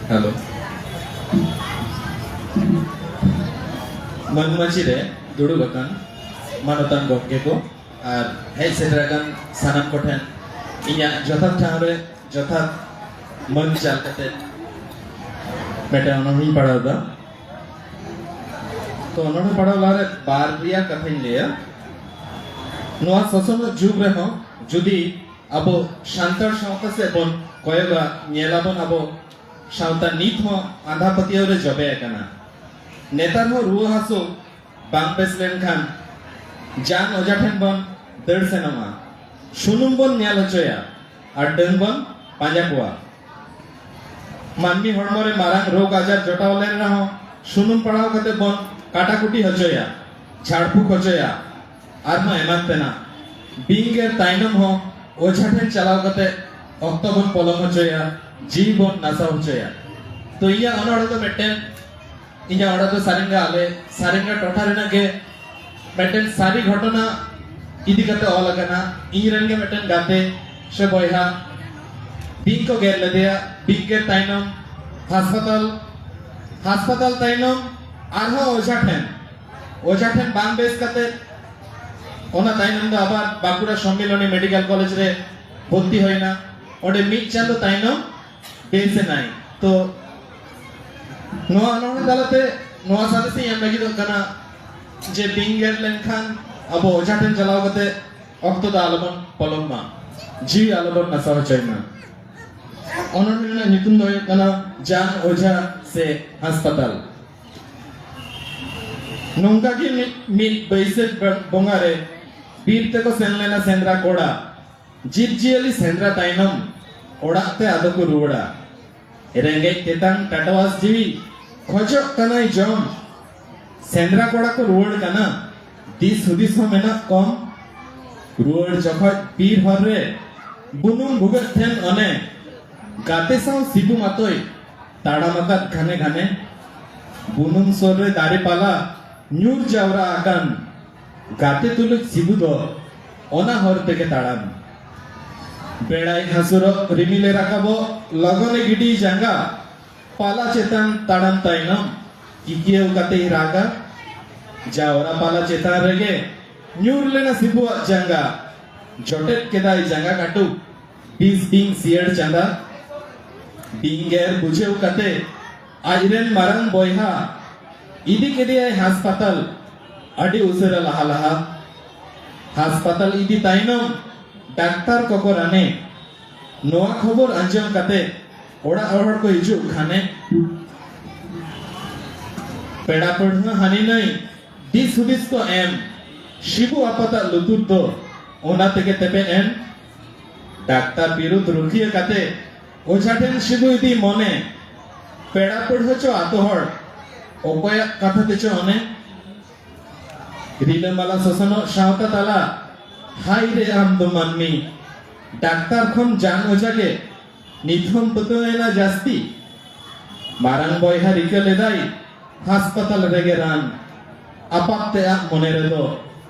ᱦᱮᱞᱳ᱾ ᱢᱟᱹᱱ ᱢᱟᱹᱪᱤ ᱨᱮ ᱫᱩᱲᱩᱵ ᱟᱠᱟᱱ ᱢᱟᱱᱚᱛᱟᱱ ᱜᱚᱢᱠᱮ ᱠᱚ ᱟᱨ ᱦᱮᱡ ᱥᱮᱴᱮᱨ ᱟᱠᱟᱱ ᱥᱟᱱᱟᱢ ᱠᱚᱴᱷᱮᱱ ᱤᱧᱟᱹᱜ ᱡᱚᱛᱷᱟᱛ ᱴᱷᱟᱶ ᱨᱮ ᱡᱚᱛᱷᱟᱛ ᱢᱟᱹᱱ ᱪᱟᱞ ᱠᱟᱛᱮ ᱢᱤᱫᱴᱮᱱ ᱚᱱᱚᱬᱦᱮᱧ ᱯᱟᱲᱦᱟᱣ ᱮᱫᱟ᱾ ᱛᱚ, ᱚᱱᱚᱬᱦᱮ ᱯᱟᱲᱦᱟᱣ ᱞᱟᱦᱟᱨᱮ ᱵᱟᱨᱭᱟ ᱠᱟᱛᱷᱟᱧ ᱞᱟᱹᱭᱟ᱾ ᱱᱚᱣᱟ ᱥᱚᱥᱚᱱᱚᱜ ᱡᱩᱜᱽ ᱨᱮᱦᱚᱸ ᱡᱩᱫᱤ ᱟᱵᱚ ᱥᱟᱱᱛᱟᱲ ᱥᱟᱶᱛᱟ ᱥᱮᱫ ᱵᱚᱱ ᱠᱚᱭᱚᱜᱟ, ᱧᱮᱞᱟᱵᱚᱱ ᱟᱵᱚ ᱥᱟᱶᱛᱟ ᱱᱤᱛ ᱦᱚᱸ ᱟᱸᱫᱷᱟ ᱯᱟᱹᱛᱭᱟᱹᱣ ᱨᱮ ᱡᱚᱵᱮ ᱟᱠᱟᱱᱟ᱾ ᱱᱮᱛᱟᱨ ᱦᱚᱸ ᱨᱩᱣᱟᱹ ᱦᱟᱹᱥᱩ ᱵᱟᱝ ᱵᱮᱥ ᱞᱮᱱᱠᱷᱟᱱ ᱡᱟᱱ ᱚᱡᱷᱟ ᱴᱷᱮᱱ ᱵᱚᱱ ᱫᱟᱹᱲ ᱥᱮᱱᱚᱜᱼᱟ, ᱥᱩᱱᱩᱢ ᱵᱚᱱ ᱧᱮᱞ ᱦᱚᱪᱚᱭᱟ ᱟᱨ ᱰᱟᱹᱱ ᱵᱚᱱ ᱯᱟᱸᱡᱟ ᱠᱚᱣᱟ᱾ ᱢᱟᱹᱱᱢᱤ ᱦᱚᱲᱢᱚ ᱨᱮ ᱢᱟᱨᱟᱝ ᱨᱳᱜᱽ ᱟᱡᱟᱨ ᱡᱚᱴᱟᱣ ᱞᱮᱱ ᱨᱮᱦᱚᱸ ᱥᱩᱱᱩᱢ ᱯᱟᱲᱟᱣ ᱠᱟᱛᱮ ᱵᱚᱱ ᱠᱟᱴᱟᱠᱩᱴᱤ ᱦᱚᱪᱚᱭᱟ, ᱡᱷᱟᱲᱯᱷᱩᱸᱠ ᱦᱚᱪᱚᱭᱟ, ᱟᱨᱦᱚᱸ ᱮᱢᱟᱱ ᱛᱮᱱᱟᱜ᱾ ᱵᱤᱧ ᱜᱮᱨ ᱛᱟᱭᱱᱚᱢ ᱦᱚᱸ ᱚᱡᱷᱟ ᱴᱷᱮᱱ ᱪᱟᱞᱟᱣ ᱠᱟᱛᱮ ᱚᱠᱛᱚ ᱵᱚᱱ ᱯᱚᱞᱚᱢ ᱦᱚᱪᱚᱭᱟ, ᱡᱤᱣᱤ ᱵᱚᱱ ᱱᱟᱥᱟᱣ ᱦᱚᱪᱚᱭᱟ᱾ ᱛᱚ, ᱤᱧᱟᱹᱜ ᱚᱱᱚᱬᱦᱮ ᱫᱚ ᱢᱤᱫᱴᱮᱱ, ᱤᱧᱟᱹᱜ ᱚᱲᱟᱜ ᱫᱚ ᱥᱟᱨᱮᱝᱜᱟ, ᱟᱞᱮ ᱥᱟᱨᱮᱝᱜᱟ ᱴᱚᱴᱷᱟ ᱨᱮᱱᱟᱜ ᱜᱮ ᱢᱤᱫᱴᱮᱱ ᱥᱟᱹᱨᱤ ᱜᱷᱚᱴᱚᱱᱟ ᱤᱫᱤ ᱠᱟᱛᱮ ᱚᱞ ᱟᱠᱟᱱᱟ᱾ ᱤᱧ ᱨᱮᱱ ᱜᱮ ᱢᱤᱫᱴᱮᱱ ᱜᱟᱛᱮ ᱥᱮ ᱵᱚᱭᱦᱟ ᱵᱤᱧ ᱠᱚ ᱜᱮᱨ ᱞᱮᱫᱮᱭᱟ᱾ ᱵᱤᱧ ᱜᱮᱨ ᱛᱟᱭᱱᱚᱢ ᱦᱟᱥᱯᱟᱛᱟᱞ, ᱦᱟᱥᱯᱟᱛᱟᱞ ᱛᱟᱭᱱᱚᱢ ᱟᱨᱦᱚᱸ ᱚᱡᱷᱟ ᱴᱷᱮᱱ, ᱚᱡᱷᱟ ᱴᱷᱮᱱ ᱵᱟᱝ ᱵᱮᱥ ᱠᱟᱛᱮ ᱚᱱᱟ ᱛᱟᱭᱱᱚᱢ ᱫᱚ ᱟᱵᱟᱨ ᱵᱟᱸᱠᱩᱲᱟ ᱥᱚᱢᱢᱤᱞᱚᱱᱤ ᱢᱮᱰᱤᱠᱮᱞ ᱠᱚᱞᱮᱡᱽ ᱨᱮ ᱵᱷᱚᱨᱛᱤ ᱦᱩᱭᱱᱟ᱾ ᱚᱸᱰᱮ ᱢᱤᱫ ᱪᱟᱸᱫᱚ ᱛᱟᱭᱱᱚᱢ ᱵᱮᱥ ᱮᱱᱟᱭ᱾ ᱛᱚ, ᱱᱚᱣᱟ ᱚᱱᱚᱬᱦᱮ ᱛᱟᱞᱟᱛᱮ ᱱᱚᱣᱟ ᱥᱟᱸᱫᱮᱥ ᱤᱧ ᱮᱢ ᱞᱟᱹᱜᱤᱫᱚᱜ ᱠᱟᱱᱟ ᱡᱮ ᱵᱤᱧ ᱜᱮᱨ ᱞᱮᱱᱠᱷᱟᱱ ᱟᱵᱚ ᱚᱡᱷᱟ ᱴᱷᱮᱱ ᱪᱟᱞᱟᱣ ᱠᱟᱛᱮ ᱚᱠᱛᱚ ᱫᱚ ᱟᱞᱚᱵᱚᱱ ᱯᱚᱞᱚᱢ ᱢᱟ, ᱡᱤᱣᱤ ᱟᱞᱚᱵᱚᱱ ᱱᱟᱥᱟᱣ ᱦᱚᱪᱚᱭ ᱢᱟ᱾ ᱚᱱᱚᱬᱦᱮ ᱨᱮᱱᱟᱜ ᱧᱩᱛᱩᱢ ᱫᱚ ᱦᱩᱭᱩᱜ ᱠᱟᱱᱟ ᱡᱟᱱ ᱚᱡᱷᱟ ᱥᱮ ᱦᱟᱥᱯᱟᱛᱟᱞ᱾ ᱱᱚᱝᱠᱟ ᱜᱮ ᱢᱤᱫ, ᱢᱤᱫ ᱵᱟᱹᱭᱥᱟᱹᱠᱷ ᱵᱚᱸᱜᱟ ᱨᱮ ᱵᱤᱨ ᱛᱮᱠᱚ ᱥᱮᱱ ᱞᱮᱱᱟ ᱥᱮᱸᱫᱽᱨᱟ ᱠᱚᱲᱟ᱾ ᱡᱤᱵᱽᱼᱡᱤᱭᱟᱹᱞᱤ ᱥᱮᱸᱫᱽᱨᱟ ᱛᱟᱭᱱᱚᱢ ᱚᱲᱟᱜ ᱛᱮ ᱟᱫᱚ ᱠᱚ ᱨᱩᱣᱟᱹᱲᱟ᱾ ᱨᱮᱸᱜᱮᱡ ᱛᱮᱛᱟᱝ ᱴᱟᱴᱣᱟᱥ ᱡᱤᱣᱤ ᱠᱷᱚᱡᱚᱜ ᱠᱟᱱᱟᱭ ᱡᱚᱢ᱾ ᱥᱮᱸᱫᱽᱨᱟ ᱠᱚᱲᱟ ᱠᱚ ᱨᱩᱣᱟᱹᱲ ᱠᱟᱱᱟ, ᱫᱤᱥ ᱦᱩᱫᱤᱥ ᱦᱚᱸ ᱢᱮᱱᱟᱜ ᱠᱚᱢ᱾ ᱨᱩᱣᱟᱹᱲ ᱡᱚᱠᱷᱚᱡ ᱵᱤᱨ ᱦᱚᱨ ᱨᱮ ᱵᱩᱱᱩᱢ ᱵᱷᱩᱜᱟᱹᱜ ᱴᱷᱮᱱ ᱚᱱᱮ ᱜᱟᱛᱮ ᱥᱟᱶ ᱥᱤᱵᱩ ᱢᱟᱛᱚᱭ ᱛᱟᱲᱟᱢ ᱟᱠᱟᱫ ᱜᱷᱟᱱᱮ ᱜᱷᱟᱱᱮ᱾ ᱵᱩᱱᱩᱢ ᱥᱩᱨ ᱨᱮ ᱫᱟᱨᱮ ᱯᱟᱞᱟ ᱧᱩᱨ ᱡᱟᱣᱨᱟ ᱟᱠᱟᱱ᱾ ᱜᱟᱛᱮ ᱛᱩᱞᱩᱡ ᱥᱤᱵᱩ ᱫᱚ ᱚᱱᱟ ᱦᱚᱨ ᱛᱮᱜᱮ ᱛᱟᱲᱟᱢ᱾ ᱵᱮᱲᱟᱭ ᱦᱟᱹᱥᱩᱨᱚᱜ, ᱨᱤᱢᱤᱞᱮ ᱨᱟᱠᱟᱵᱚᱜ, ᱞᱚᱜᱚᱱᱮ ᱜᱤᱰᱤ ᱡᱟᱸᱜᱟ᱾ ᱯᱟᱞᱟ ᱪᱮᱛᱟᱱ ᱛᱟᱲᱟᱢ ᱛᱟᱭᱱᱚᱢ ᱠᱤᱠᱤᱭᱟᱹᱣ ᱠᱟᱛᱮᱭ ᱨᱟᱜᱟ᱾ ᱡᱟᱣᱨᱟ ᱯᱟᱞᱟ ᱪᱮᱛᱟᱱ ᱨᱮᱜᱮ ᱧᱩᱨ ᱞᱮᱱᱟ ᱥᱤᱵᱩᱣᱟᱜ ᱡᱟᱸᱜᱟ᱾ ᱡᱚᱴᱮᱫ ᱠᱮᱫᱟᱭ ᱡᱟᱸᱜᱟ ᱠᱟᱹᱴᱩᱵ, ᱵᱤᱥ ᱵᱤᱧ ᱥᱤᱭᱟᱹᱲ ᱪᱟᱸᱫᱟ᱾ ᱵᱤᱧ ᱜᱮᱨ ᱵᱩᱡᱷᱟᱹᱣ ᱠᱟᱛᱮ ᱟᱡᱨᱮᱱ ᱢᱟᱨᱟᱝ ᱵᱚᱭᱦᱟ ᱤᱫᱤ ᱠᱮᱫᱮᱭᱟᱭ ᱦᱟᱥᱯᱟᱛᱟᱞ᱾ ᱟᱹᱰᱤ ᱩᱥᱟᱹᱨᱟ ᱞᱟᱦᱟ ᱞᱟᱦᱟ ᱦᱟᱥᱯᱟᱛᱟᱞ ᱤᱫᱤ ᱛᱟᱭᱱᱚᱢ ᱰᱟᱠᱛᱟᱨ ᱠᱚᱠᱚ ᱨᱟᱱᱮ᱾ ᱱᱚᱣᱟ ᱠᱷᱚᱵᱚᱨ ᱟᱸᱡᱚᱢ ᱠᱟᱛᱮ ᱚᱲᱟᱜ ᱦᱚᱲ ᱠᱚ ᱦᱤᱡᱩᱜ ᱠᱷᱟᱱᱮ ᱯᱮᱲᱟ ᱯᱟᱹᱲᱦᱟᱹ ᱦᱟᱹᱱᱤ ᱱᱟᱹᱭ ᱫᱤᱥ ᱦᱩᱫᱤᱥ ᱠᱚ ᱮᱢ᱾ ᱥᱤᱵᱩ ᱟᱯᱟᱛᱟᱜ ᱞᱩᱛᱩᱨ ᱫᱚ ᱚᱱᱟ ᱛᱮᱜᱮ ᱛᱮᱯᱮᱫ ᱮᱱ᱾ ᱰᱟᱠᱛᱟᱨ ᱵᱤᱨᱩᱫᱷ ᱨᱩᱠᱷᱤᱭᱟᱹ ᱠᱟᱛᱮ ᱚᱡᱷᱟ ᱴᱷᱮᱱ ᱥᱤᱵᱩ ᱤᱫᱤ ᱢᱚᱱᱮ᱾ ᱯᱮᱲᱟ ᱯᱟᱹᱲᱦᱟᱹ ᱪᱚ ᱟᱛᱳ ᱦᱚᱲ, ᱚᱠᱚᱭᱟᱜ ᱠᱟᱛᱷᱟ ᱛᱮᱪᱚ ᱚᱱᱮ ᱨᱤᱞᱟᱹᱢᱟᱞᱟ ᱥᱚᱥᱚᱱᱚᱜ ᱥᱟᱶᱛᱟ ᱛᱟᱞᱟ᱾ ᱦᱟᱭ ᱨᱮ ᱟᱢ ᱫᱚ ᱢᱟᱹᱱᱢᱤ, ᱰᱟᱠᱛᱟᱨ ᱠᱷᱚᱱ ᱡᱟᱱ ᱚᱡᱷᱟ ᱜᱮ ᱱᱤᱛ ᱦᱚᱸᱢ ᱯᱟᱹᱛᱭᱟᱹᱣ ᱮᱱᱟ ᱡᱟᱹᱥᱛᱤ᱾ ᱢᱟᱨᱟᱝ ᱵᱚᱭᱦᱟ ᱨᱤᱠᱟᱹ ᱞᱮᱫᱟᱭ ᱦᱟᱥᱯᱟᱛᱟᱞ ᱨᱮᱜᱮ ᱨᱟᱱ᱾ ᱟᱯᱟᱛ ᱛᱮ ᱟᱜ ᱢᱚᱱᱮ ᱨᱮᱫᱚ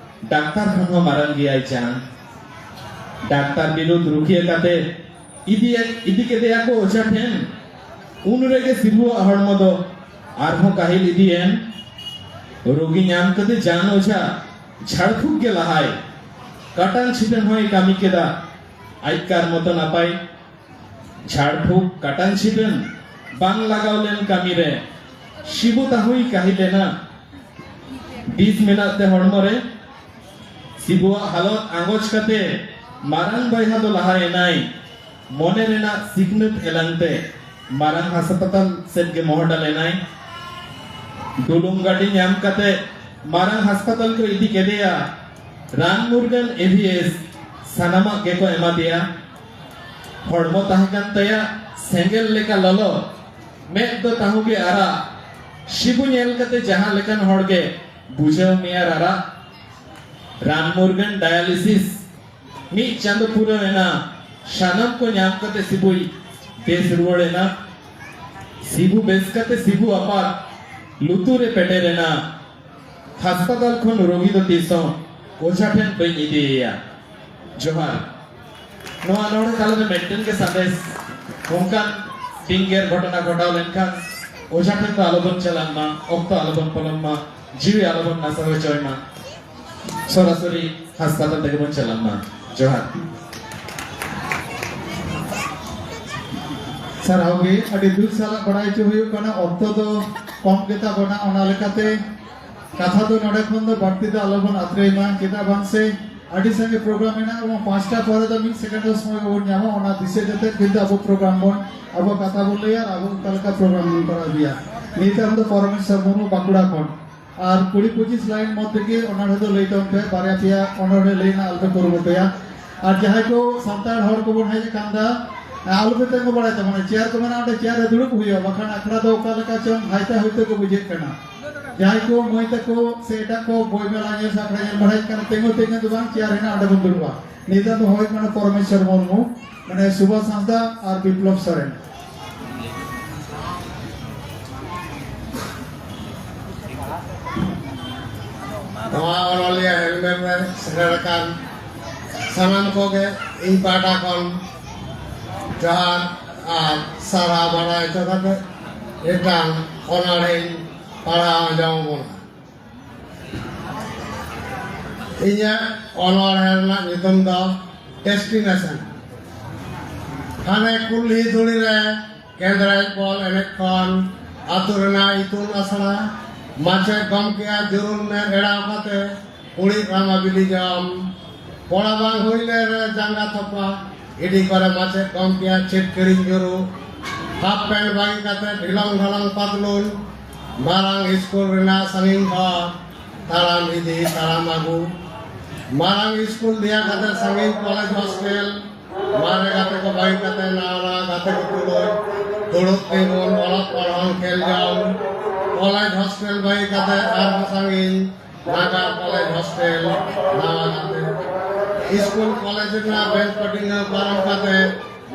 ᱰᱟᱠᱛᱟᱨ ᱠᱷᱚᱱ ᱦᱚᱸ ᱢᱟᱨᱟᱝ ᱜᱮᱭᱟᱭ ᱡᱟᱱ᱾ ᱰᱟᱠᱛᱟᱨ ᱵᱤᱨᱩᱫᱷ ᱨᱩᱠᱷᱤᱭᱟᱹ ᱠᱟᱛᱮ ᱤᱫᱤ, ᱤᱫᱤ ᱠᱮᱫᱮᱭᱟ ᱠᱚ ᱚᱡᱷᱟ ᱴᱷᱮᱱ᱾ ᱩᱱ ᱨᱮᱜᱮ ᱥᱤᱵᱩᱣᱟᱜ ᱦᱚᱲᱢᱚ ᱫᱚ ᱟᱨᱦᱚᱸ ᱠᱟᱹᱦᱤᱞ ᱤᱫᱤᱭᱮᱱ᱾ ᱨᱳᱜᱤ ᱧᱟᱢ ᱠᱟᱛᱮ ᱡᱟᱱ ᱚᱡᱷᱟ ᱡᱷᱟᱲ ᱯᱷᱩᱸᱠ ᱜᱮ ᱞᱟᱦᱟᱭ᱾ ᱠᱟᱴᱟᱱ ᱪᱷᱤᱴᱟᱹᱱ ᱦᱚᱸᱭ ᱠᱟᱹᱢᱤ ᱠᱮᱫᱟ᱾ ᱟᱡᱠᱟᱨ ᱢᱚᱛᱚ ᱱᱟᱯᱟᱭ᱾ ᱡᱷᱟᱲ ᱯᱷᱩᱸᱠ ᱠᱟᱴᱟᱱ ᱪᱷᱤᱴᱟᱹᱱ ᱵᱟᱝ ᱞᱟᱜᱟᱣ ᱞᱮᱱ ᱠᱟᱹᱢᱤ ᱨᱮ ᱥᱤᱵᱩ ᱛᱟᱦᱩᱭ ᱠᱟᱹᱦᱤᱞ ᱮᱱᱟ᱾ ᱵᱤᱥ ᱢᱮᱱᱟᱜ ᱛᱮ ᱦᱚᱲᱢᱚ ᱨᱮ᱾ ᱥᱤᱵᱩᱣᱟᱜ ᱦᱟᱞᱚᱛ ᱟᱸᱜᱚᱪ ᱠᱟᱛᱮ ᱢᱟᱨᱟᱝ ᱵᱚᱭᱦᱟ ᱫᱚ ᱞᱟᱦᱟ ᱮᱱᱟᱭ᱾ ᱢᱚᱱᱮ ᱨᱮᱱᱟᱜ ᱥᱤᱠᱷᱱᱟᱹᱛ ᱮᱞᱟᱝ ᱛᱮ ᱢᱟᱨᱟᱝ ᱦᱟᱥᱯᱟᱛᱟᱞ ᱥᱮᱫ ᱜᱮ ᱢᱚᱦᱰᱟ ᱞᱮᱱᱟᱭ᱾ ᱰᱩᱞᱩᱝ ᱜᱟᱹᱰᱤ ᱧᱟᱢ ᱠᱟᱛᱮ ᱢᱟᱨᱟᱝ ᱦᱟᱥᱯᱟᱛᱟᱞ ᱠᱚ ᱤᱫᱤ ᱠᱮᱫᱮᱭᱟ᱾ ᱨᱟᱱ ᱢᱩᱨᱜᱟᱹᱱ ᱮᱵᱷᱤᱮᱥ ᱥᱟᱱᱟᱢᱟᱜ ᱜᱮᱠᱚ ᱮᱢᱟ ᱫᱮᱭᱟ᱾ ᱦᱚᱲᱢᱚ ᱛᱟᱦᱮᱸ ᱠᱟᱱ ᱛᱟᱭᱟ ᱥᱮᱸᱜᱮᱞ ᱞᱮᱠᱟ ᱞᱚᱞᱚ, ᱢᱮᱫ ᱫᱚ ᱛᱟᱹᱦᱩ ᱜᱮ ᱟᱨᱟᱜ᱾ ᱥᱤᱵᱩ ᱧᱮᱞ ᱠᱟᱛᱮ ᱡᱟᱦᱟᱸ ᱞᱮᱠᱟᱱ ᱦᱚᱲ ᱜᱮ ᱵᱩᱡᱷᱟᱹᱣ ᱢᱮᱭᱟ ᱨᱟᱨᱟᱜ᱾ ᱨᱟᱱ ᱢᱩᱨᱜᱟᱹᱱ ᱰᱟᱭᱟᱞᱤᱥᱤᱥ ᱢᱤᱫ ᱪᱟᱸᱫᱚ ᱯᱩᱨᱟᱹᱣ ᱮᱱᱟ, ᱥᱟᱱᱟᱢ ᱠᱚ ᱧᱟᱢ ᱠᱟᱛᱮ ᱥᱤᱵᱩᱭ ᱵᱮᱥ ᱨᱩᱣᱟᱹᱲ ᱮᱱᱟ᱾ ᱥᱤᱵᱩ ᱵᱮᱥ ᱠᱟᱛᱮ ᱥᱤᱵᱩ ᱟᱯᱟᱛ ᱞᱩᱛᱩᱨ ᱮ ᱯᱮᱴᱮᱨ ᱮᱱᱟ᱾ ᱦᱟᱥᱯᱟᱛᱟᱞ ᱠᱷᱚᱱ ᱨᱳᱜᱤ ᱫᱚ ᱛᱤᱥ ᱦᱚᱸ ᱚᱡᱷᱟ ᱴᱷᱮᱱ ᱵᱟᱹᱧ ᱤᱫᱤᱭᱮᱭᱟ᱾ ᱡᱚᱦᱟᱨ᱾ ᱱᱚᱣᱟ ᱚᱱᱚᱬᱦᱮ ᱛᱟᱞᱟᱨᱮ ᱢᱤᱫᱴᱮᱱ ᱜᱮ ᱥᱟᱸᱫᱮᱥ, ᱚᱱᱠᱟᱱ ᱵᱤᱧᱜᱮᱨ ᱜᱷᱚᱴᱚᱱᱟ ᱜᱷᱚᱴᱟᱣ ᱞᱮᱱᱠᱷᱟᱱ ᱚᱡᱷᱟ ᱴᱷᱮᱱ ᱫᱚ ᱟᱞᱚᱵᱚᱱ ᱪᱟᱞᱟᱜ ᱢᱟ, ᱚᱠᱛᱚ ᱟᱞᱚᱵᱚᱱ ᱯᱚᱞᱚᱢ ᱢᱟ, ᱡᱤᱣᱤ ᱟᱞᱚᱵᱚᱱ ᱱᱟᱥᱟᱣ ᱦᱚᱪᱚᱭ ᱢᱟ᱾ ᱥᱚᱨᱟᱥᱚᱨᱤ ᱦᱟᱥᱯᱟᱛᱟᱞ ᱛᱮᱜᱮ ᱵᱚᱱ ᱪᱟᱞᱟᱜ ᱢᱟ᱾ ᱡᱚᱦᱟᱨ᱾ ᱥᱟᱨᱦᱟᱣ ᱜᱮ᱾ ᱟᱹᱰᱤ ᱫᱩᱠ ᱥᱟᱞᱟᱜ ᱵᱟᱲᱟᱭ ᱦᱚᱪᱚ ᱦᱩᱭᱩᱜ ᱠᱟᱱᱟ, ᱚᱠᱛᱚ ᱫᱚ ᱠᱚᱢ ᱜᱮᱛᱟ ᱵᱚᱱᱟ, ᱚᱱᱟ ᱞᱮᱠᱟᱛᱮ ᱠᱟᱛᱷᱟ ᱫᱚ ᱱᱚᱰᱮ ᱠᱷᱚᱱ ᱫᱚ ᱵᱟᱹᱲᱛᱤ ᱫᱚ ᱟᱞᱚᱵᱚᱱ ᱟᱛᱨᱮᱭ ᱢᱟ᱾ ᱪᱮᱫᱟᱜ ᱵᱟᱝ ᱥᱮ ᱟᱹᱰᱤ ᱥᱟᱸᱜᱮ ᱯᱨᱳᱜᱨᱟᱢ ᱢᱮᱱᱟᱜᱼᱟ ᱮᱵᱚᱝ ᱯᱟᱸᱪᱴᱟ ᱯᱚᱨᱮ ᱫᱚ ᱢᱤᱫ ᱥᱮᱠᱮᱱᱰ ᱦᱚᱸ ᱥᱚᱢᱚᱭ ᱵᱟᱵᱚᱱ ᱧᱟᱢᱟ᱾ ᱚᱱᱟ ᱫᱤᱥᱟᱹ ᱠᱟᱛᱮ ᱠᱤᱱᱛᱩ ᱟᱵᱚ ᱯᱨᱳᱜᱨᱟᱢ ᱵᱚᱱ, ᱟᱵᱚ ᱠᱟᱛᱷᱟ ᱵᱚᱱ ᱞᱟᱹᱭᱟ ᱟᱨ ᱟᱵᱚ ᱚᱱᱠᱟ ᱞᱮᱠᱟ ᱯᱨᱳᱜᱨᱟᱢ ᱵᱚᱱ ᱠᱚᱨᱟᱣ ᱤᱫᱤᱭᱟ᱾ ᱱᱤᱛ ᱟᱢ ᱫᱚ ᱯᱚᱨᱚᱢᱮᱥᱣᱚᱨ ᱢᱩᱨᱢᱩ, ᱵᱟᱸᱠᱩᱲᱟ ᱠᱷᱚᱱ᱾ ᱟᱨ ᱠᱩᱲᱤ ᱯᱚᱸᱪᱤᱥ ᱞᱟᱭᱤᱱ ᱢᱚᱫᱽᱫᱷᱮ ᱜᱮ ᱚᱱᱚᱬᱦᱮ ᱫᱚ ᱞᱟᱹᱭ ᱛᱟᱵᱚᱱ ᱯᱮ, ᱵᱟᱨᱭᱟ ᱯᱮᱭᱟ ᱚᱱᱚᱬᱦᱮ ᱞᱟᱹᱭ ᱨᱮᱱᱟᱜ ᱟᱞᱚᱯᱮ ᱠᱩᱨᱩᱢᱩᱴᱩᱭᱟ᱾ ᱟᱨ ᱡᱟᱦᱟᱸᱭ ᱠᱚ ᱥᱟᱱᱛᱟᱲ ᱦᱚᱲ ᱠᱚᱵᱚᱱ ᱦᱮᱡ ᱟᱠᱟᱱ ᱫᱟ, ᱟᱞᱚᱯᱮ ᱛᱤᱸᱜᱩ ᱵᱟᱲᱟᱭ ᱛᱟᱵᱚᱱᱟ᱾ ᱪᱮᱭᱟᱨ ᱠᱚ ᱢᱮᱱᱟᱜᱼᱟ, ᱚᱸᱰᱮ ᱪᱮᱭᱟᱨ ᱨᱮ ᱫᱩᱲᱩᱵ ᱦᱩᱭᱩᱜᱼᱟ, ᱵᱟᱠᱷᱟᱱ ᱟᱠᱷᱲᱟ ᱫᱚ ᱚᱠᱟ ᱞᱮᱠᱟ ᱪᱚᱝ ᱦᱟᱭᱛᱟ ᱦᱩᱭᱛᱟ ᱠᱚ ᱵᱩᱡᱷᱟᱹᱜ ᱠᱟᱱᱟ᱾ ᱡᱟᱦᱟᱸᱭ ᱠᱚ ᱢᱟᱹᱭ ᱛᱟᱠᱚ ᱥᱮ ᱮᱴᱟᱜ ᱠᱚ ᱵᱳᱭ ᱢᱮᱞᱟ ᱧᱮᱞ ᱥᱮ ᱟᱠᱷᱲᱟ ᱧᱮᱞ ᱵᱟᱲᱟᱭ ᱠᱟᱱᱟ, ᱛᱤᱸᱜᱩ ᱛᱤᱸᱜᱩ ᱫᱚ ᱵᱟᱝ, ᱪᱮᱭᱟᱨ ᱦᱮᱱᱟᱜ, ᱚᱸᱰᱮ ᱵᱚᱱ ᱫᱩᱲᱩᱵᱼᱟ᱾ ᱱᱤᱛᱚᱜ ᱫᱚ ᱦᱩᱭᱩᱜ ᱠᱟᱱᱟ ᱯᱚᱨᱚᱢᱮᱥᱣᱚᱨ ᱢᱩᱨᱢᱩ, ᱢᱟᱱᱮ ᱥᱩᱵᱷᱟᱥ ᱦᱟᱸᱥᱫᱟ ᱟᱨ ᱵᱤᱯᱞᱚᱵ ᱥᱚᱨᱮᱱ᱾ ᱱᱚᱣᱟ ᱚᱱᱚᱞᱤᱭᱟᱹ ᱦᱮᱞᱢᱮᱴ ᱨᱮ ᱥᱮᱴᱮᱨ ᱟᱠᱟᱱ ᱥᱟᱱᱟᱢ ᱠᱚᱜᱮ ᱤᱧ ᱯᱟᱦᱴᱟ ᱠᱷᱚᱱ ᱡᱚᱦᱟᱨ ᱟᱨ ᱥᱟᱨᱦᱟᱣ ᱵᱟᱲᱟᱭ ᱦᱚᱪᱚ ᱠᱟᱛᱮ ᱢᱤᱫᱴᱟᱝ ᱚᱱᱚᱬᱦᱮᱧ ᱯᱟᱲᱦᱟᱣ ᱟᱸᱡᱚᱢ ᱟᱵᱚᱱᱟ᱾ ᱤᱧᱟᱹᱜ ᱚᱱᱚᱬᱦᱮ ᱨᱮᱱᱟᱜ ᱧᱩᱛᱩᱢ ᱫᱚ ᱰᱮᱥᱴᱤᱱᱮᱥᱚᱱ᱾ ᱦᱟᱱᱮ ᱠᱩᱞᱦᱤ ᱫᱷᱩᱲᱤ ᱨᱮ ᱜᱮᱸᱫᱽᱨᱮᱡ ᱵᱚᱞ ᱮᱱᱮᱡ ᱠᱷᱚᱱ ᱟᱹᱛᱩ ᱨᱮᱱᱟᱜ ᱤᱛᱩᱱ ᱟᱥᱲᱟ, ᱢᱟᱪᱮᱫ ᱜᱚᱢᱠᱮᱭᱟᱜ ᱡᱩᱨᱩᱢ ᱢᱮᱫ ᱮᱲᱟᱣ ᱠᱟᱛᱮ ᱠᱩᱲᱤᱫ ᱨᱟᱢᱟ ᱵᱤᱞᱤ ᱡᱚᱢ, ᱯᱚᱲᱟ ᱵᱟᱝ ᱦᱩᱭ ᱞᱮᱱ ᱨᱮ ᱡᱟᱸᱜᱟ ᱛᱷᱚᱯᱟ, ᱤᱰᱤ ᱠᱚᱨᱮ ᱢᱟᱪᱮᱫ ᱜᱚᱢᱠᱮᱭᱟᱜ ᱪᱷᱤᱴ ᱠᱤᱨᱤᱧ ᱡᱩᱨᱩ, ᱦᱟᱯ ᱯᱮᱱᱴ ᱵᱟᱹᱜᱤ ᱠᱟᱛᱮ ᱰᱷᱤᱞᱚᱝ ᱰᱷᱚᱞᱚᱝ ᱯᱟᱛᱞᱩᱱ, ᱢᱟᱨᱟᱝ ᱤᱥᱠᱩᱞ ᱨᱮᱱᱟᱜ ᱥᱟᱺᱜᱤᱧ ᱦᱚᱨ, ᱛᱟᱲᱟᱢ ᱤᱫᱤ ᱛᱟᱲᱟᱢ ᱟᱹᱜᱩ, ᱢᱟᱨᱟᱝ ᱥᱠᱩᱞ ᱫᱮᱭᱟ ᱠᱟᱛᱮ ᱥᱟᱺᱜᱤᱧ ᱠᱚᱞᱮᱡᱽ ᱦᱚᱥᱴᱮᱞ, ᱢᱟᱨᱮ ᱜᱟᱛᱮ ᱠᱚ ᱵᱟᱹᱜᱤ ᱠᱟᱛᱮ ᱱᱟᱣᱟ ᱱᱟᱣᱟ ᱜᱟᱛᱮ ᱠᱚ ᱛᱩᱞᱩᱡ ᱫᱩᱲᱩᱵ ᱛᱤᱸᱜᱩᱱ, ᱚᱞᱚᱜ ᱯᱟᱲᱦᱟᱣ, ᱠᱷᱮᱞ ᱡᱚᱝ᱾ ᱠᱚᱞᱮᱡᱽ ᱦᱚᱥᱴᱮᱞ ᱵᱟᱹᱜᱤ ᱠᱟᱛᱮ ᱟᱨᱦᱚᱸ ᱥᱟᱺᱜᱤᱧ ᱱᱟᱜᱟᱨ ᱠᱚᱞᱮᱡᱽ ᱦᱚᱥᱴᱮᱞ, ᱱᱟᱣᱟ ᱜᱟᱛᱮ᱾ ᱥᱠᱩᱞ ᱠᱚᱞᱮᱡᱽ ᱨᱮᱱᱟᱜ ᱵᱮᱧᱪ ᱯᱟᱹᱴᱤ ᱯᱟᱨᱚᱢ ᱠᱟᱛᱮ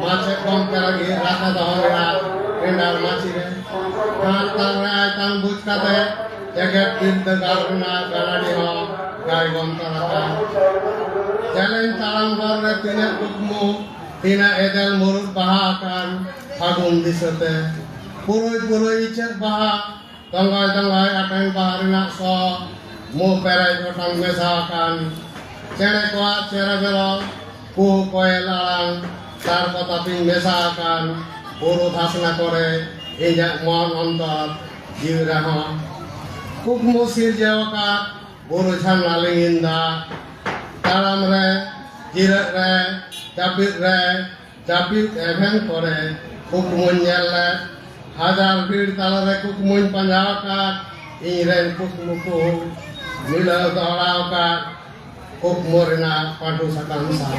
ᱢᱟᱪᱮᱫ ᱜᱚᱢᱠᱮ ᱞᱟᱹᱜᱤᱫ ᱨᱟᱠᱷᱟ ᱫᱚᱦᱚ ᱨᱮᱱᱟᱜ ᱴᱮᱱᱰᱟᱨ ᱢᱟᱹᱪᱤ ᱨᱮ᱾ ᱠᱷᱟᱱ ᱛᱟᱞ ᱨᱮ ᱟᱭᱛᱟᱝ ᱵᱩᱡᱽ ᱠᱟᱛᱮ ᱡᱮᱜᱮᱛ ᱵᱤᱨᱫᱟᱹᱜᱟᱲ ᱨᱮᱱᱟᱜ ᱜᱟᱱᱟᱰᱤ ᱦᱚᱸ ᱜᱟᱭ ᱜᱚᱱᱛᱚᱨ ᱟᱠᱟᱱ᱾ ᱪᱮᱞᱮᱧ ᱛᱟᱲᱟᱢ ᱰᱚᱨ ᱨᱮ ᱛᱤᱱᱟᱹᱜ ᱠᱩᱠᱢᱩ, ᱛᱤᱱᱟᱹᱜ ᱮᱫᱮᱞ ᱢᱩᱨᱩᱫ ᱵᱟᱦᱟ ᱟᱠᱟᱱ ᱯᱷᱟᱹᱜᱩᱱ ᱫᱤᱥᱟᱹᱛᱮ᱾ ᱯᱩᱨᱩᱭ ᱯᱩᱨᱩᱭ ᱤᱪᱟᱹᱜ ᱵᱟᱦᱟ, ᱛᱚᱸᱜᱟᱭ ᱛᱚᱸᱜᱟᱭ ᱟᱴᱮᱱ ᱵᱟᱦᱟ ᱨᱮᱱᱟᱜ ᱥᱚ, ᱢᱩ ᱯᱮᱨᱮᱡ ᱚᱴᱟᱝ ᱢᱮᱥᱟ ᱟᱠᱟᱱ᱾ ᱪᱮᱬᱮ ᱠᱚᱣᱟᱜ ᱪᱮᱨᱚ ᱵᱮᱨᱚ, ᱠᱩᱦᱩ ᱠᱚᱭᱮᱞ ᱟᱲᱟᱝ, ᱛᱟᱨ ᱠᱚ ᱛᱟᱹᱯᱤᱧ ᱢᱮᱥᱟ ᱟᱠᱟᱱ᱾ ᱵᱩᱨᱩ ᱫᱷᱟᱥᱱᱟ ᱠᱚᱨᱮ ᱤᱧᱟᱹᱜ ᱢᱚᱱ ᱚᱱᱛᱚᱨ ᱡᱤᱣᱤ ᱨᱮᱦᱚᱸ ᱠᱩᱠᱢᱩ ᱥᱤᱨᱡᱟᱹᱣ ᱟᱠᱟᱫ᱾ ᱵᱩᱨᱩ ᱡᱷᱟᱨᱱᱟ ᱞᱤᱸᱜᱤᱱ ᱫᱟᱜ, ᱛᱟᱲᱟᱢ ᱨᱮ, ᱡᱤᱨᱟᱹᱜ ᱨᱮ, ᱡᱟᱹᱯᱤᱫ ᱨᱮ, ᱡᱟᱹᱯᱤᱫ ᱮᱵᱷᱮᱱ ᱠᱚᱨᱮ ᱠᱩᱠᱢᱩᱧ ᱧᱮᱞ ᱞᱮᱫ᱾ ᱦᱟᱡᱟᱨ ᱵᱷᱤᱲ ᱛᱟᱞᱟᱨᱮ ᱠᱩᱠᱢᱩᱧ ᱯᱟᱸᱡᱟ ᱟᱠᱟᱫ᱾ ᱤᱧ ᱨᱮᱱ ᱠᱩᱠᱢᱩ ᱠᱚ ᱢᱤᱞᱟᱹᱣ ᱫᱚᱦᱲᱟ ᱟᱠᱟᱫ᱾ ᱠᱩᱠᱢᱩ ᱨᱮᱱᱟᱜ ᱯᱟᱹᱴᱩ ᱥᱟᱠᱟᱢ ᱥᱟᱶ᱾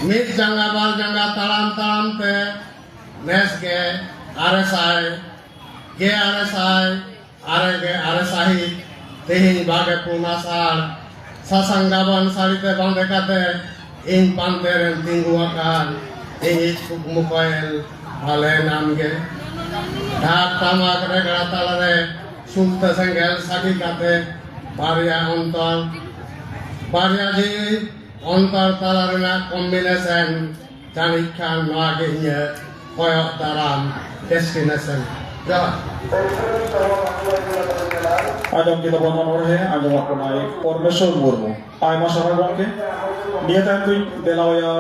ᱢᱤᱫ ᱡᱟᱸᱜᱟ ᱵᱟᱨ ᱡᱟᱸᱜᱟ ᱛᱟᱲᱟᱢ ᱛᱟᱲᱟᱢ ᱛᱮ ᱱᱮᱥ ᱜᱮ ᱟᱨᱮ ᱥᱟᱭ ᱜᱮ ᱟᱨᱮ ᱥᱟᱭ ᱟᱨᱮ ᱜᱮ ᱟᱨᱮ ᱥᱟᱹᱦᱤᱛ, ᱛᱮᱦᱮᱧ ᱵᱟᱜᱮ ᱯᱩᱱ ᱟᱥᱟᱲ, ᱥᱟᱥᱟᱝ ᱜᱟᱵᱟᱱ ᱥᱟᱹᱲᱤ ᱛᱮ ᱵᱟᱸᱫᱮ ᱠᱟᱛᱮ ᱤᱧ ᱯᱟᱱᱛᱮ ᱨᱮᱢ ᱛᱤᱸᱜᱩ ᱟᱠᱟᱱ᱾ ᱤᱧᱤᱡ ᱠᱩᱠᱢᱩ ᱠᱚᱭᱮᱞ ᱵᱷᱟᱞᱮ ᱱᱟᱢ ᱜᱮ᱾ ᱰᱷᱟᱠ ᱴᱟᱢᱟᱠ ᱨᱮᱜᱽᱲᱟ ᱛᱟᱞᱟᱨᱮ ᱥᱩᱞᱛᱟᱹ ᱥᱮᱸᱜᱮᱞ ᱥᱟᱹᱠᱷᱤ ᱠᱟᱛᱮ ᱵᱟᱨᱭᱟ ᱚᱱᱛᱚᱨ, ᱵᱟᱨᱭᱟ ᱡᱤᱣᱤ ᱚᱱᱛᱚᱨ ᱛᱟᱞᱟ ᱨᱮᱱᱟᱜ ᱠᱚᱢᱵᱤᱱᱮᱥᱚᱱ᱾ ᱡᱟᱹᱱᱤᱡ ᱠᱷᱟᱱ ᱱᱚᱣᱟ ᱜᱮ ᱤᱧᱟᱹᱜ ᱠᱚᱭᱚᱜ ᱫᱟᱨᱟᱢ ᱰᱮᱥᱴᱤᱱᱮᱥᱚᱱ᱾ ᱡᱚᱦᱟᱨ᱾ ᱟᱸᱡᱚᱢ ᱠᱮᱫᱟ ᱵᱚᱱ ᱚᱱᱚᱬᱦᱮ, ᱟᱸᱡᱚᱢᱟᱜ ᱵᱚᱱᱟᱭ ᱯᱚᱨᱢᱮᱥᱣᱚᱨ ᱢᱩᱨᱢᱩ᱾ ᱟᱭᱢᱟ ᱥᱟᱨᱦᱟᱣ ᱜᱚᱢᱠᱮ᱾ ᱱᱤᱭᱟᱹ ᱛᱟᱭᱚᱢ ᱫᱚᱧ ᱫᱮᱞᱟᱣᱟᱭᱟ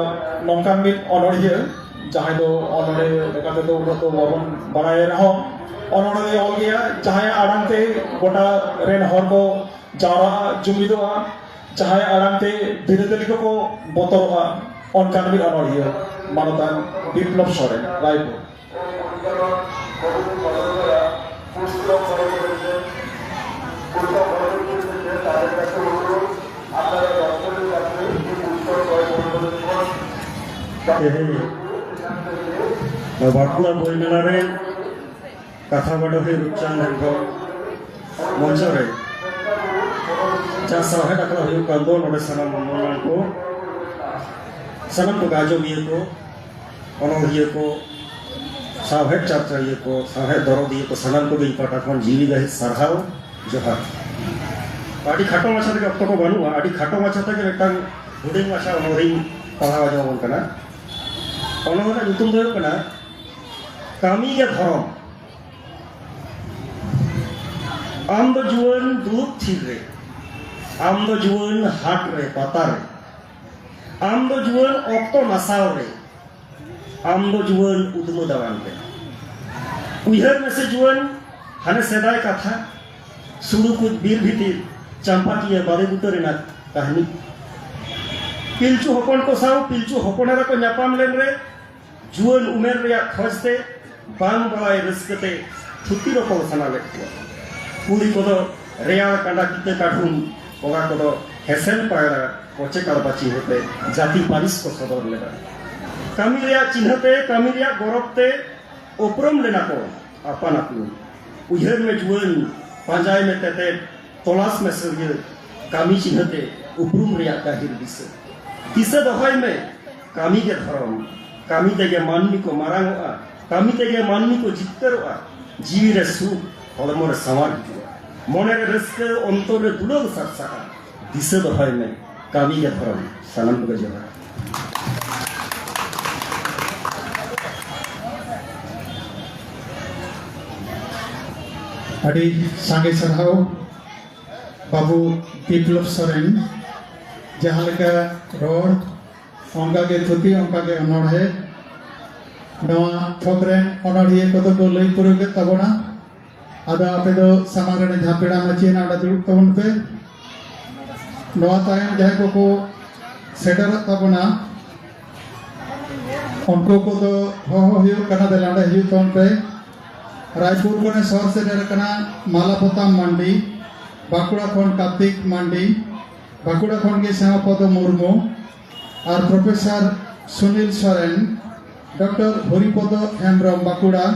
ᱱᱚᱝᱠᱟᱱ ᱢᱤᱫ ᱚᱱᱚᱬᱦᱤᱭᱟᱹ, ᱡᱟᱦᱟᱸᱭ ᱫᱚ ᱚᱱᱚᱬᱦᱮ ᱞᱮᱠᱟ ᱛᱮᱫᱚ ᱩᱱᱟᱹᱜ ᱫᱚ ᱵᱟᱵᱚᱱ ᱵᱟᱲᱟᱭ ᱨᱮᱦᱚᱸ, ᱚᱱᱚᱬᱦᱮ ᱫᱚᱭ ᱚᱞ ᱜᱮᱭᱟ, ᱡᱟᱦᱟᱸᱭᱟᱜ ᱟᱲᱟᱝ ᱛᱮ ᱜᱚᱴᱟ ᱨᱮᱱ ᱦᱚᱲ ᱠᱚ ᱡᱟᱣᱨᱟᱜᱼᱟ, ᱡᱩᱢᱤᱫᱚᱜᱼᱟ, ᱡᱟᱦᱟᱸᱭᱟᱜ ᱟᱲᱟᱝ ᱛᱮ ᱵᱤᱨᱟᱹᱫᱟᱹᱞᱤ ᱠᱚᱠᱚ ᱵᱚᱛᱚᱨᱚᱜᱼᱟ, ᱚᱱᱠᱟᱱ ᱢᱤᱫ ᱚᱱᱚᱬᱦᱤᱭᱟᱹ, ᱢᱟᱱᱚᱛᱟᱱ ᱵᱤᱯᱞᱚᱵ ᱥᱚᱨᱮᱱ, ᱨᱟᱭᱯᱩᱨ᱾ ᱛᱮᱦᱮᱧ ᱵᱟᱸᱠᱩᱲᱟ ᱵᱳᱭ ᱢᱮᱞᱟ ᱨᱮ ᱠᱟᱛᱷᱟ ᱵᱟᱰᱚᱦᱤ ᱨᱩᱯᱪᱟᱸᱫᱽ ᱦᱮᱢᱵᱨᱚᱢ ᱢᱚᱧᱪᱚ ᱨᱮ ᱡᱟᱦᱟᱸ ᱥᱟᱶᱦᱮᱫ ᱟᱠᱷᱲᱟ ᱦᱩᱭᱩᱜ ᱠᱟᱱ ᱫᱚ, ᱱᱚᱰᱮ ᱥᱟᱱᱟᱢ ᱢᱟᱹᱱᱟᱱ ᱠᱚ, ᱥᱟᱱᱟᱢ ᱠᱚ ᱟᱸᱡᱚᱢᱤᱭᱟᱹ ᱠᱚ, ᱚᱱᱚᱲᱦᱤᱭᱟᱹ ᱠᱚ, ᱥᱟᱶᱦᱮᱫ ᱪᱟᱨᱪᱟᱣᱤᱭᱟᱹ ᱠᱚ, ᱥᱟᱶᱦᱮᱫ ᱫᱚᱨᱚᱫᱤᱭᱟᱹ ᱠᱚ, ᱥᱟᱱᱟᱢ ᱠᱚᱜᱮ ᱤᱧ ᱯᱟᱦᱴᱟ ᱠᱷᱚᱱ ᱡᱤᱣᱤ ᱜᱟᱹᱦᱤᱨ ᱥᱟᱨᱦᱟᱣ ᱡᱚᱦᱟᱨ᱾ ᱟᱹᱰᱤ ᱠᱷᱟᱴᱚ ᱢᱟᱪᱷᱟ ᱛᱮᱜᱮ, ᱚᱠᱛᱚ ᱠᱚ ᱵᱟᱹᱱᱩᱜᱼᱟ, ᱟᱹᱰᱤ ᱠᱷᱟᱴᱚ ᱢᱟᱪᱷᱟ ᱛᱮᱜᱮ ᱢᱤᱫᱴᱟᱝ ᱦᱩᱰᱤᱧ ᱢᱟᱪᱷᱟ ᱚᱱᱚᱲᱦᱮᱧ ᱯᱟᱲᱦᱟᱣ ᱟᱸᱡᱚᱢ ᱟᱵᱚᱱ ᱠᱟᱱᱟ᱾ ᱚᱱᱚᱲᱦᱮ ᱨᱮᱱᱟᱜ ᱧᱩᱛᱩᱢ ᱫᱚ ᱦᱩᱭᱩᱜ ᱠᱟᱱᱟ ᱠᱟᱹᱢᱤ ᱜᱮ ᱫᱷᱚᱨᱚᱢ᱾ ᱟᱢ ᱫᱚ ᱡᱩᱣᱟᱹᱱ ᱫᱩᱲᱩᱵ ᱛᱷᱤᱨ ᱨᱮ, ᱟᱢ ᱫᱚ ᱡᱩᱣᱟᱹᱱ ᱦᱟᱴ ᱨᱮ ᱯᱟᱛᱟ ᱨᱮ, ᱟᱢ ᱫᱚ ᱡᱩᱣᱟᱹᱱ ᱚᱠᱛᱚ ᱱᱟᱥᱟᱣ ᱨᱮ, ᱟᱢ ᱫᱚ ᱡᱩᱣᱟᱹᱱ ᱩᱫᱽᱢᱟᱹ ᱫᱟᱲᱟᱱ ᱨᱮ᱾ ᱩᱭᱦᱟᱹᱨ ᱢᱮᱥᱮ ᱡᱩᱣᱟᱹᱱ, ᱦᱟᱱᱮ ᱥᱮᱫᱟᱭ ᱠᱟᱛᱷᱟ, ᱥᱩᱲᱩ ᱠᱩᱫ ᱵᱤᱨ ᱵᱷᱤᱛᱤᱨ, ᱪᱟᱢᱯᱟᱠᱤᱭᱟᱹ ᱵᱟᱲᱮ ᱵᱩᱴᱟᱹ ᱨᱮᱱᱟᱜ ᱠᱟᱹᱦᱱᱤ᱾ ᱯᱤᱞᱪᱩ ᱦᱚᱯᱚᱱ ᱠᱚ ᱥᱟᱶ ᱯᱤᱞᱪᱩ ᱦᱚᱯᱚᱱ ᱮᱨᱟ ᱠᱚ ᱧᱟᱯᱟᱢ ᱞᱮᱱ ᱨᱮ, ᱡᱩᱣᱟᱹᱱ ᱩᱢᱮᱨ ᱨᱮᱭᱟᱜ ᱠᱷᱚᱡᱽ ᱛᱮ ᱵᱟᱝ ᱵᱟᱲᱟᱭ ᱨᱟᱹᱥᱠᱟᱹ ᱛᱮ ᱛᱷᱩᱛᱤ ᱨᱚᱯᱚᱲ ᱥᱟᱱᱟ ᱞᱮᱫ ᱠᱚᱣᱟ᱾ ᱠᱩᱲᱤ ᱠᱚᱫᱚ ᱨᱮᱭᱟᱲ ᱠᱟᱸᱰᱟ ᱠᱤᱛᱟᱹ ᱠᱟᱹᱰᱷᱩᱢ, ᱠᱚᱲᱟ ᱠᱚᱫᱚ ᱦᱮᱸᱥᱮᱞ ᱯᱟᱭᱲᱟ ᱠᱚᱪᱮ ᱠᱟᱲᱵᱟ ᱪᱤᱱᱦᱟᱹ ᱛᱮ ᱡᱟᱹᱛᱤ ᱯᱟᱹᱨᱤᱥ ᱠᱚ ᱥᱚᱫᱚᱨ ᱞᱮᱫᱟ᱾ ᱠᱟᱹᱢᱤ ᱨᱮᱭᱟᱜ ᱪᱤᱱᱦᱟᱹ ᱛᱮ, ᱠᱟᱹᱢᱤ ᱨᱮᱭᱟᱜ ᱜᱚᱨᱚᱵᱽ ᱛᱮ ᱩᱯᱨᱩᱢ ᱞᱮᱱᱟ ᱠᱚ ᱟᱯᱟᱱ ᱟᱹᱯᱤᱱ᱾ ᱩᱭᱦᱟᱹᱨ ᱢᱮ ᱡᱩᱣᱟᱹᱱ, ᱯᱟᱸᱡᱟᱭ ᱢᱮ ᱛᱮᱛᱮᱫ, ᱛᱚᱞᱟᱥ ᱢᱮ ᱥᱟᱹᱨᱭᱟᱹ, ᱠᱟᱹᱢᱤ ᱪᱤᱱᱦᱟᱹ ᱛᱮ ᱩᱯᱨᱩᱢ ᱨᱮᱭᱟᱜ ᱜᱟᱹᱦᱤᱨ ᱫᱤᱥᱟᱹ᱾ ᱫᱤᱥᱟᱹ ᱫᱚᱦᱚᱭ ᱢᱮ, ᱠᱟᱹᱢᱤ ᱜᱮ ᱫᱷᱚᱨᱚᱢ᱾ ᱠᱟᱹᱢᱤ ᱛᱮᱜᱮ ᱢᱟᱹᱱᱢᱤ ᱠᱚ ᱢᱟᱨᱟᱝᱚᱜᱼᱟ, ᱠᱟᱹᱢᱤ ᱛᱮᱜᱮ ᱢᱟᱹᱱᱢᱤ ᱠᱚ ᱡᱤᱛᱠᱟᱹᱨᱚᱜᱼᱟ᱾ ᱡᱤᱣᱤ ᱨᱮ ᱥᱩᱠ, ᱦᱚᱲᱢᱚ ᱨᱮ ᱥᱟᱶᱟᱨ ᱦᱤᱡᱩᱜᱼᱟ᱾ ᱢᱚᱱᱮ ᱨᱮ ᱨᱟᱹᱥᱠᱟᱹ, ᱚᱱᱛᱚᱨ ᱨᱮ ᱫᱩᱞᱟᱹᱲ ᱥᱟᱨᱥᱟᱜᱼᱟ᱾ ᱫᱤᱥᱟᱹ ᱫᱚᱦᱚᱭ ᱢᱮ, ᱠᱟᱹᱢᱤ ᱜᱮ ᱫᱷᱚᱨᱚᱢ᱾ ᱥᱟᱱᱟᱢ ᱠᱚᱜᱮ ᱡᱚᱦᱟᱨ᱾ ᱟᱹᱰᱤ ᱥᱟᱸᱜᱮ ᱥᱟᱨᱦᱟᱣ ᱵᱟᱹᱵᱩ ᱵᱤᱯᱞᱚᱵ ᱥᱚᱨᱮᱱ, ᱡᱟᱦᱟᱸ ᱞᱮᱠᱟ ᱨᱚᱲ, ᱚᱱᱠᱟ ᱜᱮ ᱛᱷᱩᱛᱤ, ᱚᱱᱠᱟ ᱜᱮ ᱚᱱᱚᱬᱦᱮ᱾ ᱱᱚᱣᱟ ᱛᱷᱚᱠ ᱨᱮᱱ ᱚᱱᱚᱬᱦᱤᱭᱟᱹ ᱠᱚᱫᱚ ᱠᱚ ᱞᱟᱹᱭ ᱯᱩᱨᱟᱹᱣ ᱠᱮᱫ ᱛᱟᱵᱚᱱᱟ᱾ ᱟᱫᱚ ᱟᱯᱮ ᱫᱚ ᱥᱟᱢᱟᱝ ᱨᱮ ᱡᱟᱦᱟᱸ ᱯᱮᱲᱟ ᱢᱟᱹᱪᱤ ᱦᱮᱱᱟᱜ, ᱚᱸᱰᱮ ᱫᱩᱲᱩᱵ ᱛᱟᱵᱚᱱ ᱯᱮ᱾ ᱱᱚᱣᱟ ᱛᱟᱭᱚᱢ ᱡᱟᱦᱟᱸᱭ ᱠᱚᱠᱚ ᱥᱮᱴᱮᱨᱚᱜ ᱛᱟᱵᱚᱱᱟ, ᱩᱱᱠᱩ ᱠᱚᱫᱚ ᱦᱚᱦᱚ ᱦᱩᱭᱩᱜ ᱠᱟᱱᱟ, ᱫᱮᱞᱟ ᱱᱚᱰᱮ ᱦᱤᱡᱩᱜ ᱛᱟᱵᱚᱱ ᱯᱮ᱾ ᱨᱟᱭᱯᱩᱨ ᱠᱷᱚᱱᱮ ᱥᱚᱦᱚᱨ ᱥᱮᱴᱮᱨ ᱟᱠᱟᱱᱟ ᱢᱟᱞᱟᱯᱚᱛᱟᱢ ᱢᱟᱱᱰᱤ, ᱵᱟᱸᱠᱩᱲᱟ ᱠᱷᱚᱱ ᱠᱟᱨᱛᱤᱠ ᱢᱟᱱᱰᱤ, ᱵᱟᱸᱠᱩᱲᱟ ᱠᱷᱚᱱ ᱜᱮ ᱥᱭᱟᱢᱟ ᱯᱚᱫᱚ ᱢᱩᱨᱢᱩ ᱟᱨ ᱯᱨᱚᱯᱷᱮᱥᱚᱨ ᱥᱩᱱᱤᱞ ᱥᱚᱨᱮᱱ, ᱰᱚᱠᱴᱚᱨ ᱦᱚᱨᱤᱯᱚᱫᱚ ᱦᱮᱢᱵᱨᱚᱢ ᱵᱟᱸᱠᱩᱲᱟ,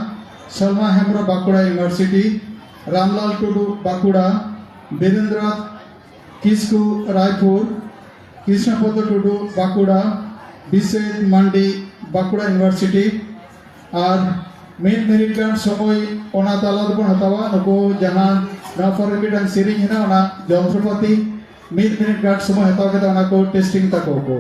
ᱥᱚᱞᱢᱟ ᱦᱮᱢᱵᱨᱚᱢ ᱵᱟᱸᱠᱩᱲᱟ ᱤᱭᱩᱱᱤᱵᱷᱟᱨᱥᱤᱴᱤ, ᱨᱟᱢᱞᱟᱞ ᱴᱩᱰᱩ ᱵᱟᱸᱠᱩᱲᱟ, ᱵᱤᱨᱮᱱᱫᱨᱚᱱᱟᱛᱷ ᱠᱤᱥᱠᱩ ᱨᱟᱭᱯᱩᱨ, ᱠᱨᱤᱥᱱᱚᱯᱚᱫᱚ ᱴᱩᱰᱩ ᱵᱟᱸᱠᱩᱲᱟ, ᱵᱤᱥᱮᱫ ᱢᱟᱱᱰᱤ ᱵᱟᱸᱠᱩᱲᱟ ᱤᱭᱩᱱᱤᱵᱷᱟᱨᱥᱤᱴᱤ, ᱟᱨ ᱢᱤᱫ ᱢᱤᱱᱤᱴ ᱜᱟᱱ ᱥᱚᱢᱚᱭ ᱚᱱᱟ ᱛᱟᱞᱟ ᱨᱮᱵᱚᱱ ᱦᱟᱛᱟᱣᱟ᱾ ᱱᱩᱠᱩ ᱡᱟᱦᱟᱸ ᱱᱚᱣᱟ ᱯᱚᱨᱮ ᱢᱤᱫᱴᱟᱝ ᱥᱮᱨᱮᱧ ᱦᱮᱱᱟᱜᱼᱟ, ᱚᱱᱟ ᱡᱚᱱᱛᱨᱚᱯᱟᱛᱤ ᱢᱤᱫ ᱢᱤᱱᱤᱴ ᱜᱟᱱ ᱥᱚᱢᱚᱭ ᱦᱟᱛᱟᱣ ᱠᱟᱛᱮ ᱚᱱᱟ ᱠᱚ ᱴᱮᱥᱴᱤᱝ ᱛᱟᱠᱚ ᱠᱚ᱾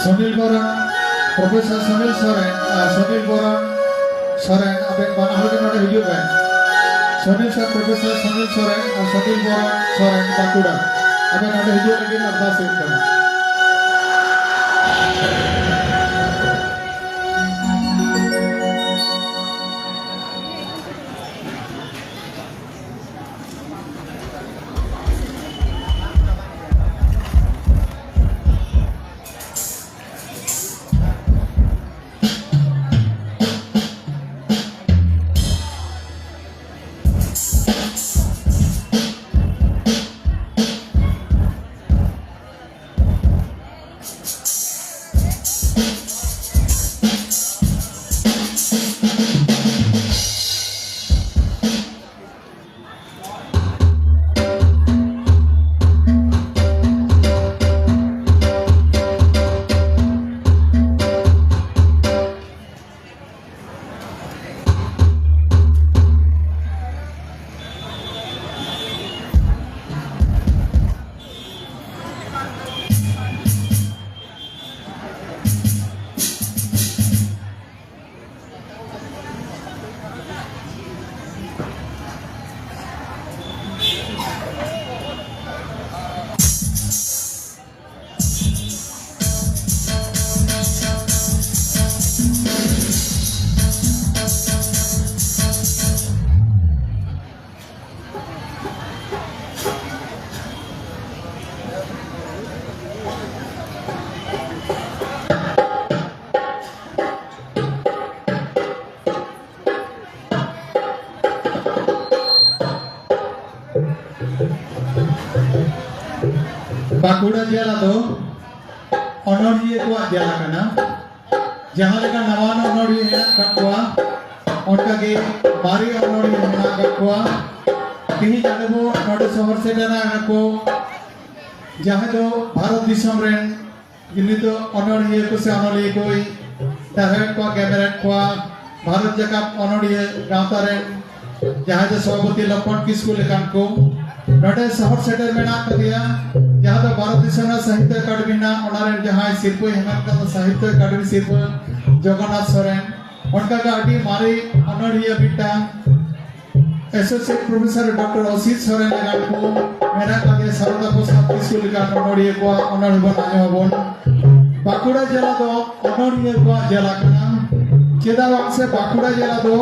ᱥᱩᱱᱤᱞ ᱢᱟᱨᱟᱝ, ᱯᱨᱚᱯᱷᱮᱥᱚᱨ ᱥᱚᱱᱤᱞ ᱥᱚᱨᱮᱱ ᱟᱨ ᱥᱚᱱᱤᱞ ᱵᱚᱨᱚᱱ ᱥᱚᱨᱮᱱ, ᱟᱵᱮᱱ ᱵᱟᱱᱟ ᱦᱚᱲ ᱜᱮ ᱱᱚᱰᱮ ᱦᱤᱡᱩᱜ ᱵᱮᱱ᱾ ᱥᱚᱱᱤᱞ ᱥᱚᱨ, ᱯᱨᱚᱯᱷᱮᱥᱚᱨ ᱥᱚᱱᱤᱞ ᱥᱚᱨᱮᱱ ᱟᱨ ᱥᱚᱱᱤᱞ ᱵᱚᱨᱚᱱ ᱥᱚᱨᱮᱱ, ᱵᱟᱸᱠᱩᱲᱟ, ᱟᱵᱮᱱ ᱱᱚᱰᱮ ᱦᱤᱡᱩᱜ ᱞᱟᱹᱜᱤᱫ ᱟᱨᱫᱟᱥ ᱦᱩᱭᱩᱜ ᱠᱟᱱᱟ᱾ ᱵᱟᱸᱠᱩᱲᱟ ᱡᱮᱞᱟ ᱫᱚ ᱚᱱᱚᱬᱦᱤᱭᱟᱹ ᱠᱚᱣᱟᱜ ᱡᱮᱞᱟ ᱠᱟᱱᱟ᱾ ᱡᱟᱦᱟᱸ ᱞᱮᱠᱟ ᱱᱟᱣᱟᱱ ᱚᱱᱚᱬᱦᱤᱭᱟᱹ ᱦᱮᱱᱟᱜ ᱟᱠᱟᱫ ᱠᱚᱣᱟ, ᱚᱱᱠᱟᱜᱮ ᱢᱟᱨᱮ ᱚᱱᱚᱬᱦᱤᱭᱟᱹ ᱦᱮᱱᱟᱜ ᱟᱠᱟᱫ ᱠᱚᱣᱟ᱾ ᱛᱮᱦᱮᱧ ᱟᱞᱮ ᱵᱚ ᱱᱚᱰᱮ ᱥᱚᱦᱚᱨ ᱥᱮᱴᱮᱨ ᱟᱠᱟᱱᱟ ᱠᱚ, ᱡᱟᱦᱟᱸᱭ ᱫᱚ ᱵᱷᱟᱨᱚᱛ ᱫᱤᱥᱚᱢ ᱨᱮᱱ ᱱᱤᱛᱚᱜ ᱚᱱᱚᱬᱦᱤᱭᱟᱹ ᱠᱚ ᱥᱮ ᱚᱱᱚᱞᱤᱭᱟᱹ ᱠᱚᱭ ᱫᱟᱨᱦᱟᱣᱮᱫ ᱠᱚᱣᱟ, ᱜᱮᱢᱮᱨᱮᱫ ᱠᱚᱣᱟ᱾ ᱵᱷᱟᱨᱚᱛ ᱡᱟᱠᱟᱛ ᱚᱱᱚᱬᱦᱤᱭᱟᱹ ᱜᱟᱶᱛᱟ ᱨᱮᱱ ᱡᱟᱦᱟᱸᱭ ᱫᱚ ᱥᱚᱵᱷᱟᱯᱚᱛᱤ ᱞᱚᱠᱠᱷᱚᱱ ᱠᱤᱥᱠᱩ ᱞᱮᱠᱟᱱ ᱠᱚ, ᱱᱚᱰᱮ ᱥᱚᱦᱚᱨ ᱥᱮᱴᱮᱨ ᱢᱮᱱᱟᱜ ᱟᱠᱟᱫᱮᱭᱟ, ᱡᱟᱦᱟᱸ ᱫᱚ ᱵᱷᱟᱨᱚᱛ ᱫᱤᱥᱚᱢ ᱨᱮᱱᱟᱜ ᱥᱟᱦᱤᱛᱭᱚ ᱮᱠᱟᱰᱮᱢᱤ ᱨᱮᱱᱟᱜ, ᱚᱱᱟ ᱨᱮᱱ ᱡᱟᱦᱟᱸᱭ ᱥᱤᱨᱯᱟᱹᱭ ᱦᱟᱢᱮᱴ ᱟᱠᱟᱫᱟ ᱥᱟᱦᱤᱛᱭᱚ ᱮᱠᱟᱰᱮᱢᱤ ᱥᱤᱨᱯᱟᱹ, ᱡᱚᱜᱚᱱᱱᱟᱛᱷ ᱥᱚᱨᱮᱱ᱾ ᱚᱱᱠᱟ ᱜᱮ ᱟᱹᱰᱤ ᱢᱟᱨᱮ ᱚᱱᱚᱬᱦᱤᱭᱟᱹ ᱢᱤᱫᱴᱟᱝ ᱮᱥᱳᱥᱤᱭᱮᱴ ᱯᱨᱚᱯᱷᱮᱥᱚᱨ ᱰᱚᱠᱴᱚᱨ ᱚᱥᱤᱛ ᱥᱚᱨᱮᱱ ᱞᱮᱠᱟᱱ ᱠᱚ ᱢᱮᱱᱟᱜ ᱟᱠᱟᱫᱮᱭᱟ, ᱥᱟᱨᱚᱫᱟ ᱯᱨᱚᱥᱟᱫᱽ ᱠᱤᱥᱠᱩ ᱞᱮᱠᱟᱱ ᱚᱱᱚᱬᱦᱤᱭᱟᱹ ᱠᱚᱣᱟᱜ ᱚᱱᱚᱬᱦᱮ ᱵᱚᱱ ᱟᱸᱡᱚᱢ ᱟᱵᱚᱱ᱾ ᱵᱟᱸᱠᱩᱲᱟ ᱡᱮᱞᱟ ᱫᱚ ᱚᱱᱚᱬᱦᱤᱭᱟᱹ ᱠᱚᱣᱟᱜ ᱡᱮᱞᱟ ᱠᱟᱱᱟ᱾ ᱪᱮᱫᱟᱜ ᱵᱟᱝ ᱥᱮ ᱵᱟᱸᱠᱩᱲᱟ ᱡᱮᱞᱟ ᱫᱚ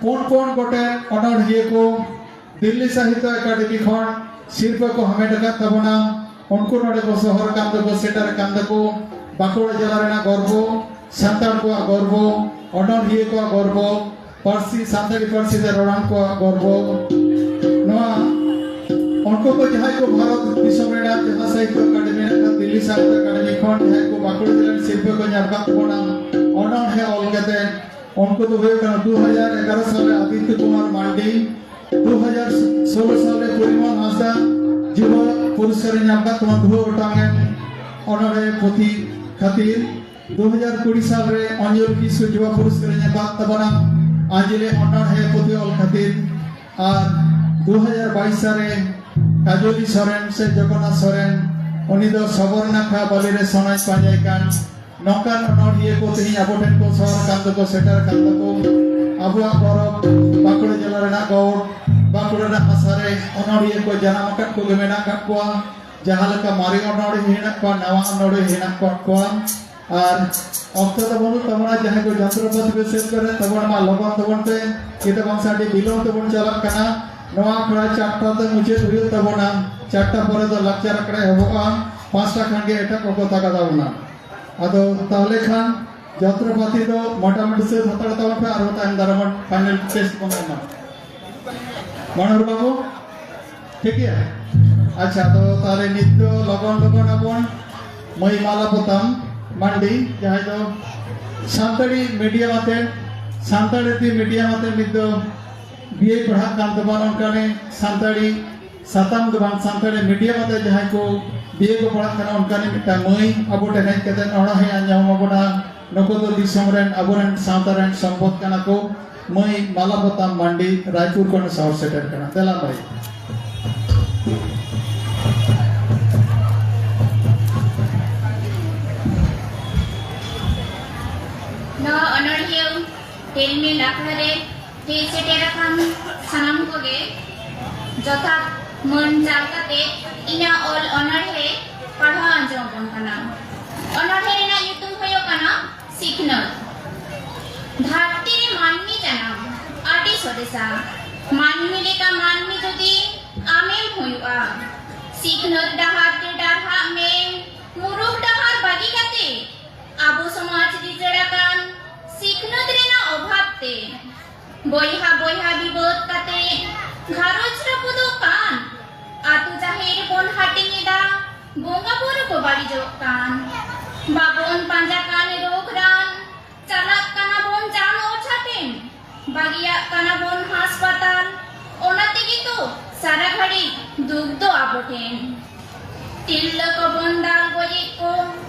ᱯᱩᱱ ᱯᱩᱱ ᱜᱚᱴᱮᱱ ᱚᱱᱚᱬᱦᱤᱭᱟᱹ ᱠᱚ ᱫᱤᱞᱞᱤ ᱥᱟᱦᱤᱛᱭᱚ ᱮᱠᱟᱰᱮᱢᱤ ᱠᱷᱚᱱ ᱥᱤᱨᱯᱟᱹ ᱠᱚ ᱦᱟᱢᱮᱴ ᱟᱠᱟᱫ ᱛᱟᱵᱚᱱᱟ᱾ ᱩᱱᱠᱩ ᱱᱚᱰᱮ ᱠᱚ ᱥᱚᱦᱚᱨ ᱟᱠᱟᱱ ᱫᱚᱠᱚ ᱥᱮᱴᱮᱨ ᱟᱠᱟᱱ ᱫᱚᱠᱚ ᱵᱟᱸᱠᱩᱲᱟ ᱡᱮᱞᱟ ᱨᱮᱱᱟᱜ ᱜᱚᱨᱵᱚ, ᱥᱟᱱᱛᱟᱲ ᱠᱚᱣᱟᱜ ᱜᱚᱨᱵᱚ, ᱚᱱᱚᱬᱦᱤᱭᱟᱹ ᱠᱚᱣᱟᱜ ᱜᱚᱨᱵᱚ, ᱯᱟᱹᱨᱥᱤ, ᱥᱟᱱᱛᱟᱲᱤ ᱯᱟᱹᱨᱥᱤ ᱛᱮ ᱨᱚᱲᱟᱱ ᱠᱚᱣᱟᱜ ᱜᱚᱨᱵᱚ᱾ ᱱᱚᱣᱟ ᱩᱱᱠᱩ ᱠᱚ ᱡᱟᱦᱟᱸᱭ ᱠᱚ ᱵᱷᱟᱨᱚᱛ ᱫᱤᱥᱚᱢ ᱨᱮᱱᱟᱜ ᱡᱟᱦᱟᱸ ᱥᱟᱦᱤᱛᱭᱚ ᱮᱠᱟᱰᱮᱢᱤ ᱨᱮᱱᱟᱜ ᱫᱤᱞᱞᱤ ᱥᱟᱦᱤᱛᱭᱚ ᱮᱠᱟᱰᱮᱢᱤ ᱠᱷᱚᱱ ᱡᱟᱦᱟᱸᱭ ᱠᱚ ᱵᱟᱸᱠᱩᱲᱟ ᱡᱮᱞᱟ ᱨᱮ ᱥᱤᱨᱯᱟᱹ ᱠᱚ ᱧᱟᱢ ᱟᱠᱟᱫ ᱛᱟᱵᱚᱱᱟ ᱚᱱᱚᱬᱦᱮ ᱚᱞ ᱠᱟᱛᱮ, ᱩᱱᱠᱩ ᱫᱚ ᱦᱩᱭᱩᱜ ᱠᱟᱱᱟ ᱫᱩ ᱦᱟᱡᱟᱨ ᱮᱜᱟᱨᱚ ᱥᱟᱞ ᱨᱮ ᱟᱫᱤᱛᱭᱚ ᱠᱩᱢᱟᱨ ᱢᱟᱱᱰᱤ, ᱫᱩ ᱦᱟᱡᱟᱨ ᱥᱳᱞᱳ ᱥᱟᱞ ᱨᱮ ᱯᱚᱨᱤᱢᱚᱞ ᱦᱟᱸᱥᱫᱟ ᱡᱩᱵᱟ ᱯᱩᱨᱚᱥᱠᱟᱨ ᱮ ᱧᱟᱢ ᱟᱠᱟᱫ ᱛᱟᱵᱚᱱᱟ ᱫᱩᱦᱟᱹ ᱜᱚᱴᱟᱝ ᱮᱱ ᱚᱱᱚᱬᱦᱮ ᱯᱩᱛᱷᱤ ᱠᱷᱟᱹᱛᱤᱨ᱾ ᱫᱩ ᱦᱟᱡᱟᱨ ᱠᱩᱲᱤ ᱥᱟᱞ ᱨᱮ ᱚᱧᱡᱚᱞᱤ ᱠᱤᱥᱠᱩ ᱡᱩᱵᱟ ᱯᱩᱨᱚᱥᱠᱟᱨ ᱮ ᱧᱟᱢ ᱟᱠᱟᱫ ᱛᱟᱵᱚᱱᱟ ᱟᱸᱡᱽᱞᱮ ᱚᱱᱚᱬᱦᱮ ᱯᱩᱛᱷᱤ ᱚᱞ ᱠᱷᱟᱹᱛᱤᱨ᱾ ᱟᱨ ᱫᱩ ᱦᱟᱡᱟᱨ ᱵᱟᱭᱤᱥ ᱥᱟᱞ ᱨᱮ ᱠᱟᱡᱚᱞᱤ ᱥᱚᱨᱮᱱ ᱥᱮ ᱡᱚᱜᱚᱱᱱᱟᱛᱷ ᱥᱚᱨᱮᱱ, ᱩᱱᱤ ᱫᱚ ᱥᱚᱵᱚᱨᱱᱟᱠᱷᱟ ᱵᱟᱹᱞᱤ ᱨᱮ ᱥᱚᱱᱟᱧ ᱯᱟᱸᱡᱟᱭ ᱠᱟᱱ, ᱱᱚᱝᱠᱟᱱ ᱚᱱᱚᱬᱦᱤᱭᱟᱹ ᱠᱚ ᱛᱮᱦᱮᱧ ᱟᱵᱚ ᱴᱷᱮᱱ ᱠᱚ ᱥᱚᱦᱚᱨ ᱟᱠᱟᱱ ᱫᱚᱠᱚ ᱥᱮᱴᱮᱨ ᱟᱠᱟᱱ ᱫᱚᱠᱚ ᱟᱵᱚᱣᱟᱜ ᱜᱚᱨᱚᱵᱽ, ᱵᱟᱸᱠᱩᱲᱟ ᱡᱮᱞᱟ ᱨᱮᱱᱟᱜ ᱜᱚᱨᱚᱵᱽ, ᱵᱟᱸᱠᱩᱲᱟ ᱨᱮᱱᱟᱜ ᱦᱟᱥᱟ ᱨᱮ ᱚᱱᱚᱬᱦᱤᱭᱟᱹ ᱠᱚ ᱡᱟᱱᱟᱢ ᱟᱠᱟᱫ ᱠᱚᱜᱮ ᱢᱮᱱᱟᱜ ᱟᱠᱟᱫ ᱠᱚᱣᱟ᱾ ᱡᱟᱦᱟᱸ ᱞᱮᱠᱟ ᱢᱟᱨᱮ ᱚᱱᱚᱬᱦᱤᱭᱟᱹ ᱦᱮᱱᱟᱜ ᱠᱚᱣᱟ, ᱱᱟᱣᱟ ᱚᱱᱚᱬᱦᱤᱭᱟᱹ ᱦᱮᱱᱟᱜ ᱟᱠᱟᱫ ᱠᱚᱣᱟ᱾ ᱟᱨ ᱚᱠᱛᱚ ᱫᱚ ᱵᱟᱹᱱᱩᱜ ᱛᱟᱵᱚᱱᱟ, ᱡᱟᱦᱟᱸᱭ ᱠᱚ ᱡᱚᱱᱛᱨᱚᱯᱟᱹᱛᱤ ᱠᱚ ᱥᱮᱫ ᱠᱚᱨᱮ ᱛᱟᱵᱚᱱ ᱢᱟ ᱞᱚᱜᱚᱱ ᱛᱟᱵᱚᱱ ᱯᱮ, ᱪᱮᱫᱟᱜ ᱵᱟᱝ ᱥᱮ ᱟᱹᱰᱤ ᱵᱤᱞᱚᱢ ᱛᱮᱵᱚᱱ ᱪᱟᱞᱟᱜ ᱠᱟᱱᱟ᱾ ᱱᱚᱣᱟ ᱟᱠᱷᱲᱟ ᱪᱟᱨᱴᱟ ᱛᱮ ᱢᱩᱪᱟᱹᱫ ᱦᱩᱭᱩᱜ ᱛᱟᱵᱚᱱᱟ᱾ ᱪᱟᱨᱴᱟ ᱯᱚᱨᱮ ᱫᱚ ᱞᱟᱠᱪᱟᱨ ᱟᱠᱷᱲᱟ ᱮᱦᱚᱵᱚᱜᱼᱟ, ᱯᱟᱸᱪᱴᱟ ᱠᱷᱟᱱ ᱜᱮ ᱮᱴᱟᱜ ᱠᱚᱠᱚ ᱛᱟᱠᱟ ᱛᱟᱵᱚᱱᱟ᱾ ᱟᱫᱚ ᱛᱟᱦᱚᱞᱮ ᱠᱷᱟᱱ ᱡᱚᱱᱛᱨᱚᱯᱟᱹᱛᱤ ᱫᱚ ᱢᱚᱴᱟᱢᱩᱴᱤ ᱥᱟᱹᱛ ᱦᱟᱛᱟᱲ ᱛᱟᱵᱚᱱ ᱯᱮ, ᱟᱨᱦᱚᱸ ᱛᱟᱭᱚᱢ ᱫᱟᱨᱟᱢ final test ᱵᱚᱱ ᱮᱢᱟ᱾ ᱢᱚᱱᱳᱦᱚᱨ ᱵᱟᱹᱵᱩ, ᱴᱷᱤᱠ ᱜᱮᱭᱟ? ᱟᱪᱪᱷᱟ, ᱟᱫᱚ ᱛᱟᱦᱚᱞᱮ ᱱᱤᱛ ᱫᱚ ᱞᱚᱜᱚᱱ ᱞᱚᱜᱚᱱ ᱟᱵᱚᱱ ᱢᱟᱹᱭ ᱢᱟᱞᱟ ᱯᱚᱛᱟᱢ ᱢᱟᱱᱰᱤ, ᱡᱟᱦᱟᱸᱭ ᱫᱚ ᱥᱟᱱᱛᱟᱲᱤ medium ᱟᱛᱮ, ᱥᱟᱱᱛᱟᱲᱤ medium ᱟᱛᱮ ᱱᱤᱛ ᱫᱚ BA ᱯᱟᱲᱦᱟᱜ ᱠᱟᱱ ᱛᱟᱵᱚᱱ, ᱚᱱᱠᱟᱱᱤ ᱥᱟᱱᱛᱟᱲᱤ ᱥᱟᱛᱟᱢ ᱫᱚ ᱵᱟᱝ, ᱥᱟᱱᱛᱟᱲᱤ medium ᱟᱛᱮ ᱡᱟᱦᱟᱸᱭ ᱠᱚ BA ᱠᱚ ᱯᱟᱲᱦᱟᱜ ᱠᱟᱱᱟ, ᱚᱱᱠᱟᱱᱤ ᱢᱤᱫᱴᱟᱝ ᱢᱟᱹᱭ ᱟᱵᱚ ᱴᱷᱮᱱ ᱦᱮᱡ ᱠᱟᱛᱮ ᱚᱱᱚᱬᱦᱮ ᱟᱸᱡᱚᱢ ᱟᱵᱚᱱᱟ᱾ ᱱᱩᱠᱩ ᱫᱚ ᱫᱤᱥᱚᱢ ᱨᱮᱱ, ᱟᱵᱚᱨᱮᱱ ᱥᱟᱶᱛᱟ ᱨᱮᱱ ᱥᱚᱢᱯᱚᱫ ᱠᱟᱱᱟ ᱠᱚ᱾ ᱢᱟᱹᱭ ᱢᱟᱞᱟ ᱯᱚᱛᱟᱢ ᱢᱟᱱᱰᱤ ᱨᱟᱭᱯᱩᱨ ᱠᱷᱚᱱ ᱥᱚᱦᱚᱨ ᱥᱮᱴᱮᱨ ᱠᱟᱱᱟ᱾ ᱫᱮᱞᱟ ᱢᱟᱹᱭ᱾ ᱱᱚᱣᱟ ᱚᱱᱚᱬᱦᱤᱭᱟᱹ ᱛᱮᱞᱢᱮ ᱞᱟᱠᱷᱲᱟ ᱨᱮ ᱦᱮᱡ ᱥᱮᱴᱮᱨ ᱟᱠᱟᱱ ᱥᱟᱱᱟᱢ ᱠᱚᱜᱮ ᱡᱚᱛᱷᱟᱛ ᱢᱟᱹᱱ ᱪᱟᱞ ᱠᱟᱛᱮ ᱤᱧᱟᱹᱜ ᱚᱞ ᱚᱱᱚᱬᱦᱮ ᱯᱟᱲᱦᱟᱣ ᱟᱸᱡᱚᱢ ᱟᱵᱚᱱ ᱠᱟᱱᱟ᱾ ᱚᱱᱚᱬᱦᱮ ᱨᱮᱱᱟᱜ ᱧᱩᱛᱩᱢ ᱦᱩᱭᱩᱜ ᱠᱟᱱᱟ ᱥᱤᱠᱷᱱᱟᱹᱛ᱾ ᱫᱷᱟᱹᱨᱛᱤ ᱨᱮ ᱢᱟᱹᱱᱢᱤ ᱡᱟᱱᱟᱢ ᱟᱹᱰᱤ ᱥᱚᱨᱮᱥᱟ᱾ ᱢᱟᱹᱱᱢᱤ ᱞᱮᱠᱟ ᱢᱟᱹᱱᱢᱤ ᱡᱩᱫᱤ ᱟᱢᱮᱢ ᱦᱩᱭᱩᱜᱼᱟ, ᱥᱤᱠᱷᱱᱟᱹᱛ ᱰᱟᱦᱟᱨ ᱛᱮ ᱰᱟᱨᱦᱟᱜ ᱢᱮ, ᱢᱩᱨᱩᱠ ᱰᱟᱦᱟᱨ ᱵᱟᱹᱜᱤ ᱠᱟᱛᱮ ᱟᱵᱚ ᱥᱚᱢᱟᱡᱽ ᱨᱤᱡᱟᱹᱲ ᱟᱠᱟᱱ ᱥᱤᱠᱷᱱᱟᱹᱛ ᱨᱮᱱᱟᱜ ᱚᱵᱷᱟᱵ ᱛᱮ ᱵᱚᱭᱦᱟ ᱵᱚᱭᱦᱟ ᱵᱤᱵᱟᱹᱫ ᱠᱟᱛᱮ ᱜᱷᱟᱨᱚᱸᱡᱽ ᱨᱟᱹᱯᱩᱫᱚᱜ ᱠᱟᱱ, ᱟᱹᱛᱩ ᱡᱟᱦᱮᱨ ᱵᱚᱱ ᱦᱟᱹᱴᱤᱧ ᱮᱫᱟ, ᱵᱚᱸᱜᱟ ᱵᱩᱨᱩ ᱠᱚ ᱵᱟᱹᱲᱤᱡᱚᱜ ᱠᱟᱱ, ᱵᱟᱵᱚᱱ ᱯᱟᱸᱡᱟ ᱠᱟᱱ ᱨᱳᱜᱽ ᱨᱟᱱ, ᱪᱟᱞᱟᱜ ᱠᱟᱱᱟ ᱵᱚᱱ ᱡᱟᱱ ᱚᱡᱷᱟ ᱴᱷᱮᱱ, ᱵᱟᱹᱜᱤᱭᱟᱜ ᱠᱟᱱᱟ ᱵᱚᱱ ᱦᱟᱥᱯᱟᱛᱟᱞ, ᱚᱱᱟ ᱛᱮᱜᱮ ᱛᱚ ᱥᱟᱨᱟ ᱜᱷᱟᱹᱲᱤᱡ ᱫᱩᱠ ᱫᱚ ᱟᱵᱚ ᱴᱷᱮᱱ᱾ ᱛᱤᱨᱞᱟᱹ ᱠᱚᱵᱚᱱ ᱫᱟᱞ ᱜᱚᱡᱮᱫ ᱠᱚ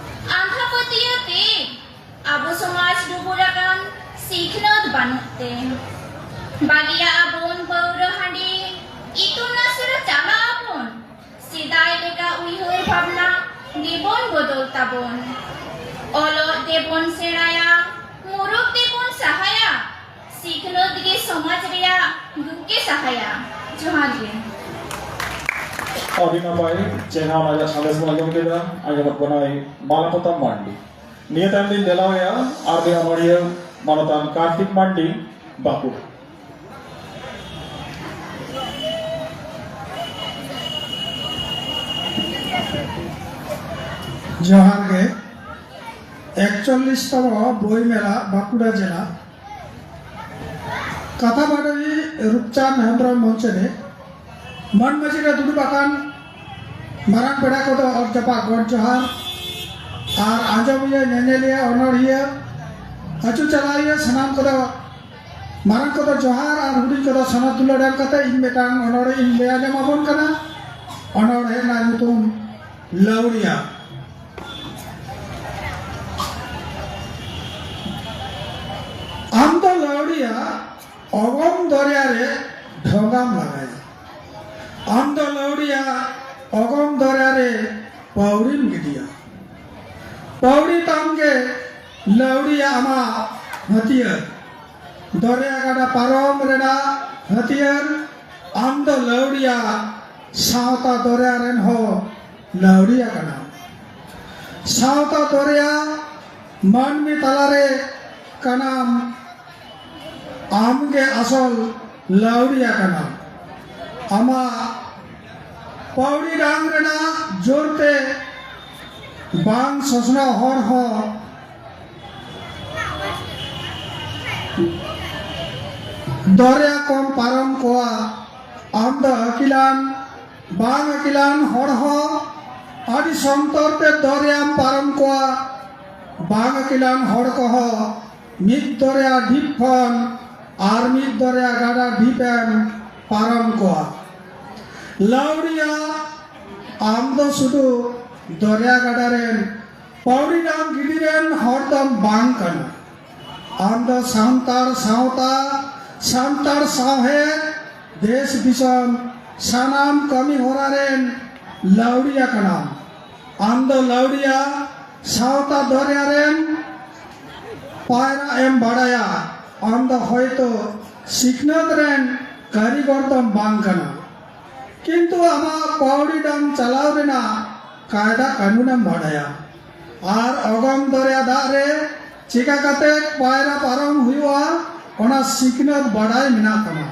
ᱟᱸᱫᱷᱟ ᱯᱟᱹᱛᱭᱟᱹᱣ ᱛᱮ, ᱟᱵᱚ ᱥᱚᱢᱟᱡᱽ ᱰᱩᱵᱩᱨ ᱟᱠᱟᱱ ᱥᱤᱠᱷᱱᱟᱹᱛ ᱵᱟᱹᱱᱩᱜ ᱛᱮ᱾ ᱵᱟᱹᱜᱤᱭᱟᱜ ᱟᱵᱚᱱ ᱯᱟᱹᱣᱨᱟᱹ ᱦᱟᱺᱰᱤ, ᱤᱛᱩᱱ ᱟᱥᱲᱟ ᱪᱟᱞᱟᱜ ᱟᱵᱚᱱ, ᱥᱮᱫᱟᱭ ᱞᱮᱠᱟ ᱩᱭᱦᱟᱹᱨ ᱵᱷᱟᱵᱽᱱᱟ ᱜᱮᱵᱚᱱ ᱵᱚᱫᱚᱞ ᱛᱟᱵᱚᱱ᱾ ᱚᱞᱚᱜ ᱛᱮᱵᱚᱱ ᱥᱮᱬᱟᱭᱟ, ᱢᱩᱨᱩᱠ ᱛᱮᱵᱚᱱ ᱥᱟᱦᱟᱭᱟ, ᱥᱤᱠᱷᱱᱟᱹᱛ ᱜᱮ ᱥᱚᱢᱟᱡᱽ ᱨᱮᱭᱟᱜ ᱫᱩᱠᱮ ᱥᱟᱦᱟᱭᱟ᱾ ᱡᱚᱦᱟᱨ ᱜᱮ᱾ ᱟᱹᱰᱤ ᱱᱟᱯᱟᱭ, ᱪᱮᱦᱨᱟ ᱟᱭᱟᱜ ᱥᱟᱸᱫᱮᱥ ᱵᱚᱱ ᱟᱸᱡᱚᱢ ᱠᱮᱫᱟ᱾ ᱟᱸᱡᱚᱢᱚᱜ ᱠᱟᱱᱟᱭ ᱢᱟᱞᱟᱯᱚᱛᱟᱢ ᱢᱟᱱᱰᱤ᱾ ᱱᱤᱭᱟᱹ ᱛᱟᱭᱚᱢ ᱫᱚᱧ ᱫᱮᱞᱟᱣᱟᱭᱟ ᱟᱨ ᱢᱤᱫ ᱚᱱᱚᱲᱦᱤᱭᱟᱹ ᱢᱟᱱᱚᱛᱟᱱ ᱠᱟᱨᱛᱤᱠ ᱢᱟᱱᱰᱤ, ᱵᱟᱸᱠᱩᱲᱟ᱾ ᱡᱚᱦᱟᱨ ᱜᱮ᱾ ᱮᱠᱪᱚᱞᱞᱤᱥ ᱛᱚᱢᱚ ᱵᱳᱭ ᱢᱮᱞᱟ ᱵᱟᱸᱠᱩᱲᱟ ᱡᱮᱞᱟ᱾ ᱠᱟᱛᱷᱟ ᱵᱟᱰᱟᱭᱤᱡ ᱨᱩᱯᱪᱟᱸᱫᱽ ᱦᱮᱢᱵᱽᱨᱚᱢ ᱢᱚᱧᱪᱚ ᱨᱮ, ᱢᱟᱹᱱ ᱢᱟᱹᱡᱷᱤ ᱨᱮ ᱫᱩᱲᱩᱵ ᱟᱠᱟᱱ ᱢᱟᱨᱟᱝ ᱯᱮᱲᱟ ᱠᱚᱫᱚ ᱚᱛ ᱡᱟᱯᱟᱜ ᱜᱚᱰ ᱡᱚᱦᱟᱨ, ᱟᱨ ᱟᱸᱡᱚᱢᱤᱭᱟᱹ, ᱧᱮᱧᱮᱞᱤᱭᱟᱹ, ᱚᱱᱚᱲᱦᱤᱭᱟᱹ, ᱟᱹᱪᱩ ᱪᱟᱞᱟᱣᱤᱭᱟᱹ ᱥᱟᱱᱟᱢ ᱠᱚᱫᱚ, ᱢᱟᱨᱟᱝ ᱠᱚᱫᱚ ᱡᱚᱦᱟᱨ ᱟᱨ ᱦᱩᱰᱤᱧ ᱠᱚᱫᱚ ᱥᱚᱱᱚᱛ ᱫᱩᱞᱟᱹᱲ ᱮᱢ ᱠᱟᱛᱮ ᱤᱧ ᱢᱤᱫᱴᱟᱝ ᱚᱱᱚᱲᱦᱮ ᱤᱧ ᱞᱟᱹᱭ ᱟᱸᱡᱚᱢ ᱟᱵᱚᱱ ᱠᱟᱱᱟ᱾ ᱚᱱᱚᱲᱦᱮ ᱨᱮᱱᱟᱜ ᱧᱩᱛᱩᱢ ᱞᱟᱹᱣᱲᱤᱭᱟ᱾ ᱟᱢ ᱫᱚ ᱞᱟᱹᱣᱲᱤᱭᱟ ᱚᱜᱚᱢ ᱫᱚᱨᱭᱟ ᱨᱮ ᱰᱷᱚᱸᱜᱟᱢ ᱞᱟᱜᱟᱭᱟ᱾ ᱟᱢ ᱫᱚ ᱞᱟᱹᱣᱲᱤᱭᱟ ᱚᱜᱚᱢ ᱫᱚᱨᱭᱟ ᱨᱮ ᱯᱟᱹᱣᱲᱤᱢ ᱜᱤᱰᱤᱭᱟ᱾ ᱯᱟᱹᱣᱲᱤ ᱛᱟᱢ ᱜᱮ ᱞᱟᱹᱣᱲᱤᱭᱟ ᱟᱢᱟᱜ ᱦᱟᱹᱛᱭᱟᱹᱨ, ᱫᱚᱨᱭᱟ ᱜᱟᱰᱟ ᱯᱟᱨᱚᱢ ᱨᱮᱱᱟᱜ ᱦᱟᱹᱛᱭᱟᱹᱨ, ᱟᱢ ᱫᱚ ᱞᱟᱹᱣᱲᱤᱭᱟ ᱥᱟᱶᱛᱟ ᱫᱚᱨᱭᱟ ᱨᱮᱱ ᱦᱚᱸ ᱞᱟᱹᱣᱲᱤᱭᱟ ᱠᱟᱱᱟᱢ᱾ ᱥᱟᱶᱛᱟ ᱫᱚᱨᱭᱟ ᱢᱟᱹᱱᱢᱤ ᱛᱟᱞᱟᱨᱮ ᱠᱟᱱᱟᱢ, ᱟᱢᱜᱮ ᱟᱥᱚᱞ ᱞᱟᱹᱣᱲᱤᱭᱟ ᱠᱟᱱᱟᱢ᱾ ᱟᱢᱟᱜ ᱯᱟᱹᱣᱲᱤ ᱰᱟᱝ ᱨᱮᱱᱟᱜ ᱡᱳᱨᱛᱮ ᱵᱟᱝ ᱥᱚᱥᱱᱚᱜ ᱦᱚᱲ ᱦᱚᱸ ᱫᱚᱨᱭᱟ ᱠᱚᱢ ᱯᱟᱨᱚᱢ ᱠᱚᱣᱟ᱾ ᱟᱢ ᱫᱚ ᱟᱹᱠᱤᱞᱟᱱ ᱵᱟᱝ ᱟᱹᱠᱤᱞᱟᱱ ᱦᱚᱲ ᱦᱚᱸ ᱟᱹᱰᱤ ᱥᱚᱱᱛᱚᱨ ᱛᱮ ᱫᱚᱨᱭᱟᱢ ᱯᱟᱨᱚᱢ ᱠᱚᱣᱟ᱾ ᱵᱟᱝ ᱟᱹᱠᱤᱞᱟᱱ ᱦᱚᱲ ᱠᱚᱦᱚᱸ ᱢᱤᱫ ᱫᱚᱨᱭᱟ ᱰᱷᱤᱯ ᱠᱷᱚᱱ ᱟᱨ ᱢᱤᱫ ᱫᱚᱨᱭᱟ ᱜᱟᱰᱟ ᱰᱷᱤᱯᱮᱢ ᱯᱟᱨᱚᱢ ᱠᱚᱣᱟ᱾ ᱞᱟᱹᱣᱲᱤᱭᱟ, ᱟᱢ ᱫᱚ ᱥᱩᱫᱷᱩ ᱫᱚᱨᱭᱟ ᱜᱟᱰᱟ ᱨᱮᱱ ᱯᱟᱹᱣᱲᱤ ᱰᱟᱝ ᱜᱤᱰᱤ ᱨᱮᱱ ᱦᱚᱲ ᱫᱚᱢ ᱵᱟᱝ ᱠᱟᱱᱟ᱾ ᱟᱢ ᱫᱚ ᱥᱟᱱᱛᱟᱲ ᱥᱟᱶᱛᱟ, ᱥᱟᱱᱛᱟᱲ ᱥᱟᱶᱦᱮᱫ, ᱫᱮᱥ ᱫᱤᱥᱚᱢ ᱥᱟᱱᱟᱢ ᱠᱟᱹᱢᱤ ᱦᱚᱨᱟ ᱨᱮᱱ ᱞᱟᱹᱣᱲᱤᱭᱟ ᱠᱟᱱᱟᱢ᱾ ᱟᱢ ᱫᱚ ᱞᱟᱹᱣᱲᱤᱭᱟ ᱥᱟᱶᱛᱟ ᱫᱚᱨᱭᱟ ᱨᱮᱱ ᱯᱟᱭᱨᱟᱜ ᱮᱢ ᱵᱟᱲᱟᱭᱟ᱾ ᱟᱢ ᱫᱚ ᱦᱚᱭᱛᱳ ᱥᱤᱠᱷᱱᱟᱹᱛ ᱨᱮᱱ ᱠᱟᱹᱨᱤᱜᱚᱨ ᱫᱚᱢ ᱵᱟᱝ ᱠᱟᱱᱟ, ᱠᱤᱱᱛᱩ ᱟᱢᱟᱜ ᱯᱟᱹᱣᱲᱤ ᱰᱟᱝ ᱪᱟᱞᱟᱣ ᱨᱮᱱᱟᱜ ᱠᱟᱭᱫᱟ ᱠᱟᱹᱱᱩᱱᱮᱢ ᱵᱟᱲᱟᱭᱟ᱾ ᱟᱨ ᱚᱜᱚᱢ ᱫᱚᱨᱭᱟ ᱫᱟᱜ ᱨᱮ ᱪᱤᱠᱟ ᱠᱟᱛᱮ ᱯᱟᱭᱨᱟ ᱯᱟᱨᱚᱢ ᱦᱩᱭᱩᱜᱼᱟ, ᱚᱱᱟ ᱥᱤᱠᱷᱱᱟᱹᱛ ᱵᱟᱲᱟᱭ ᱢᱮᱱᱟᱜ ᱛᱟᱢᱟ᱾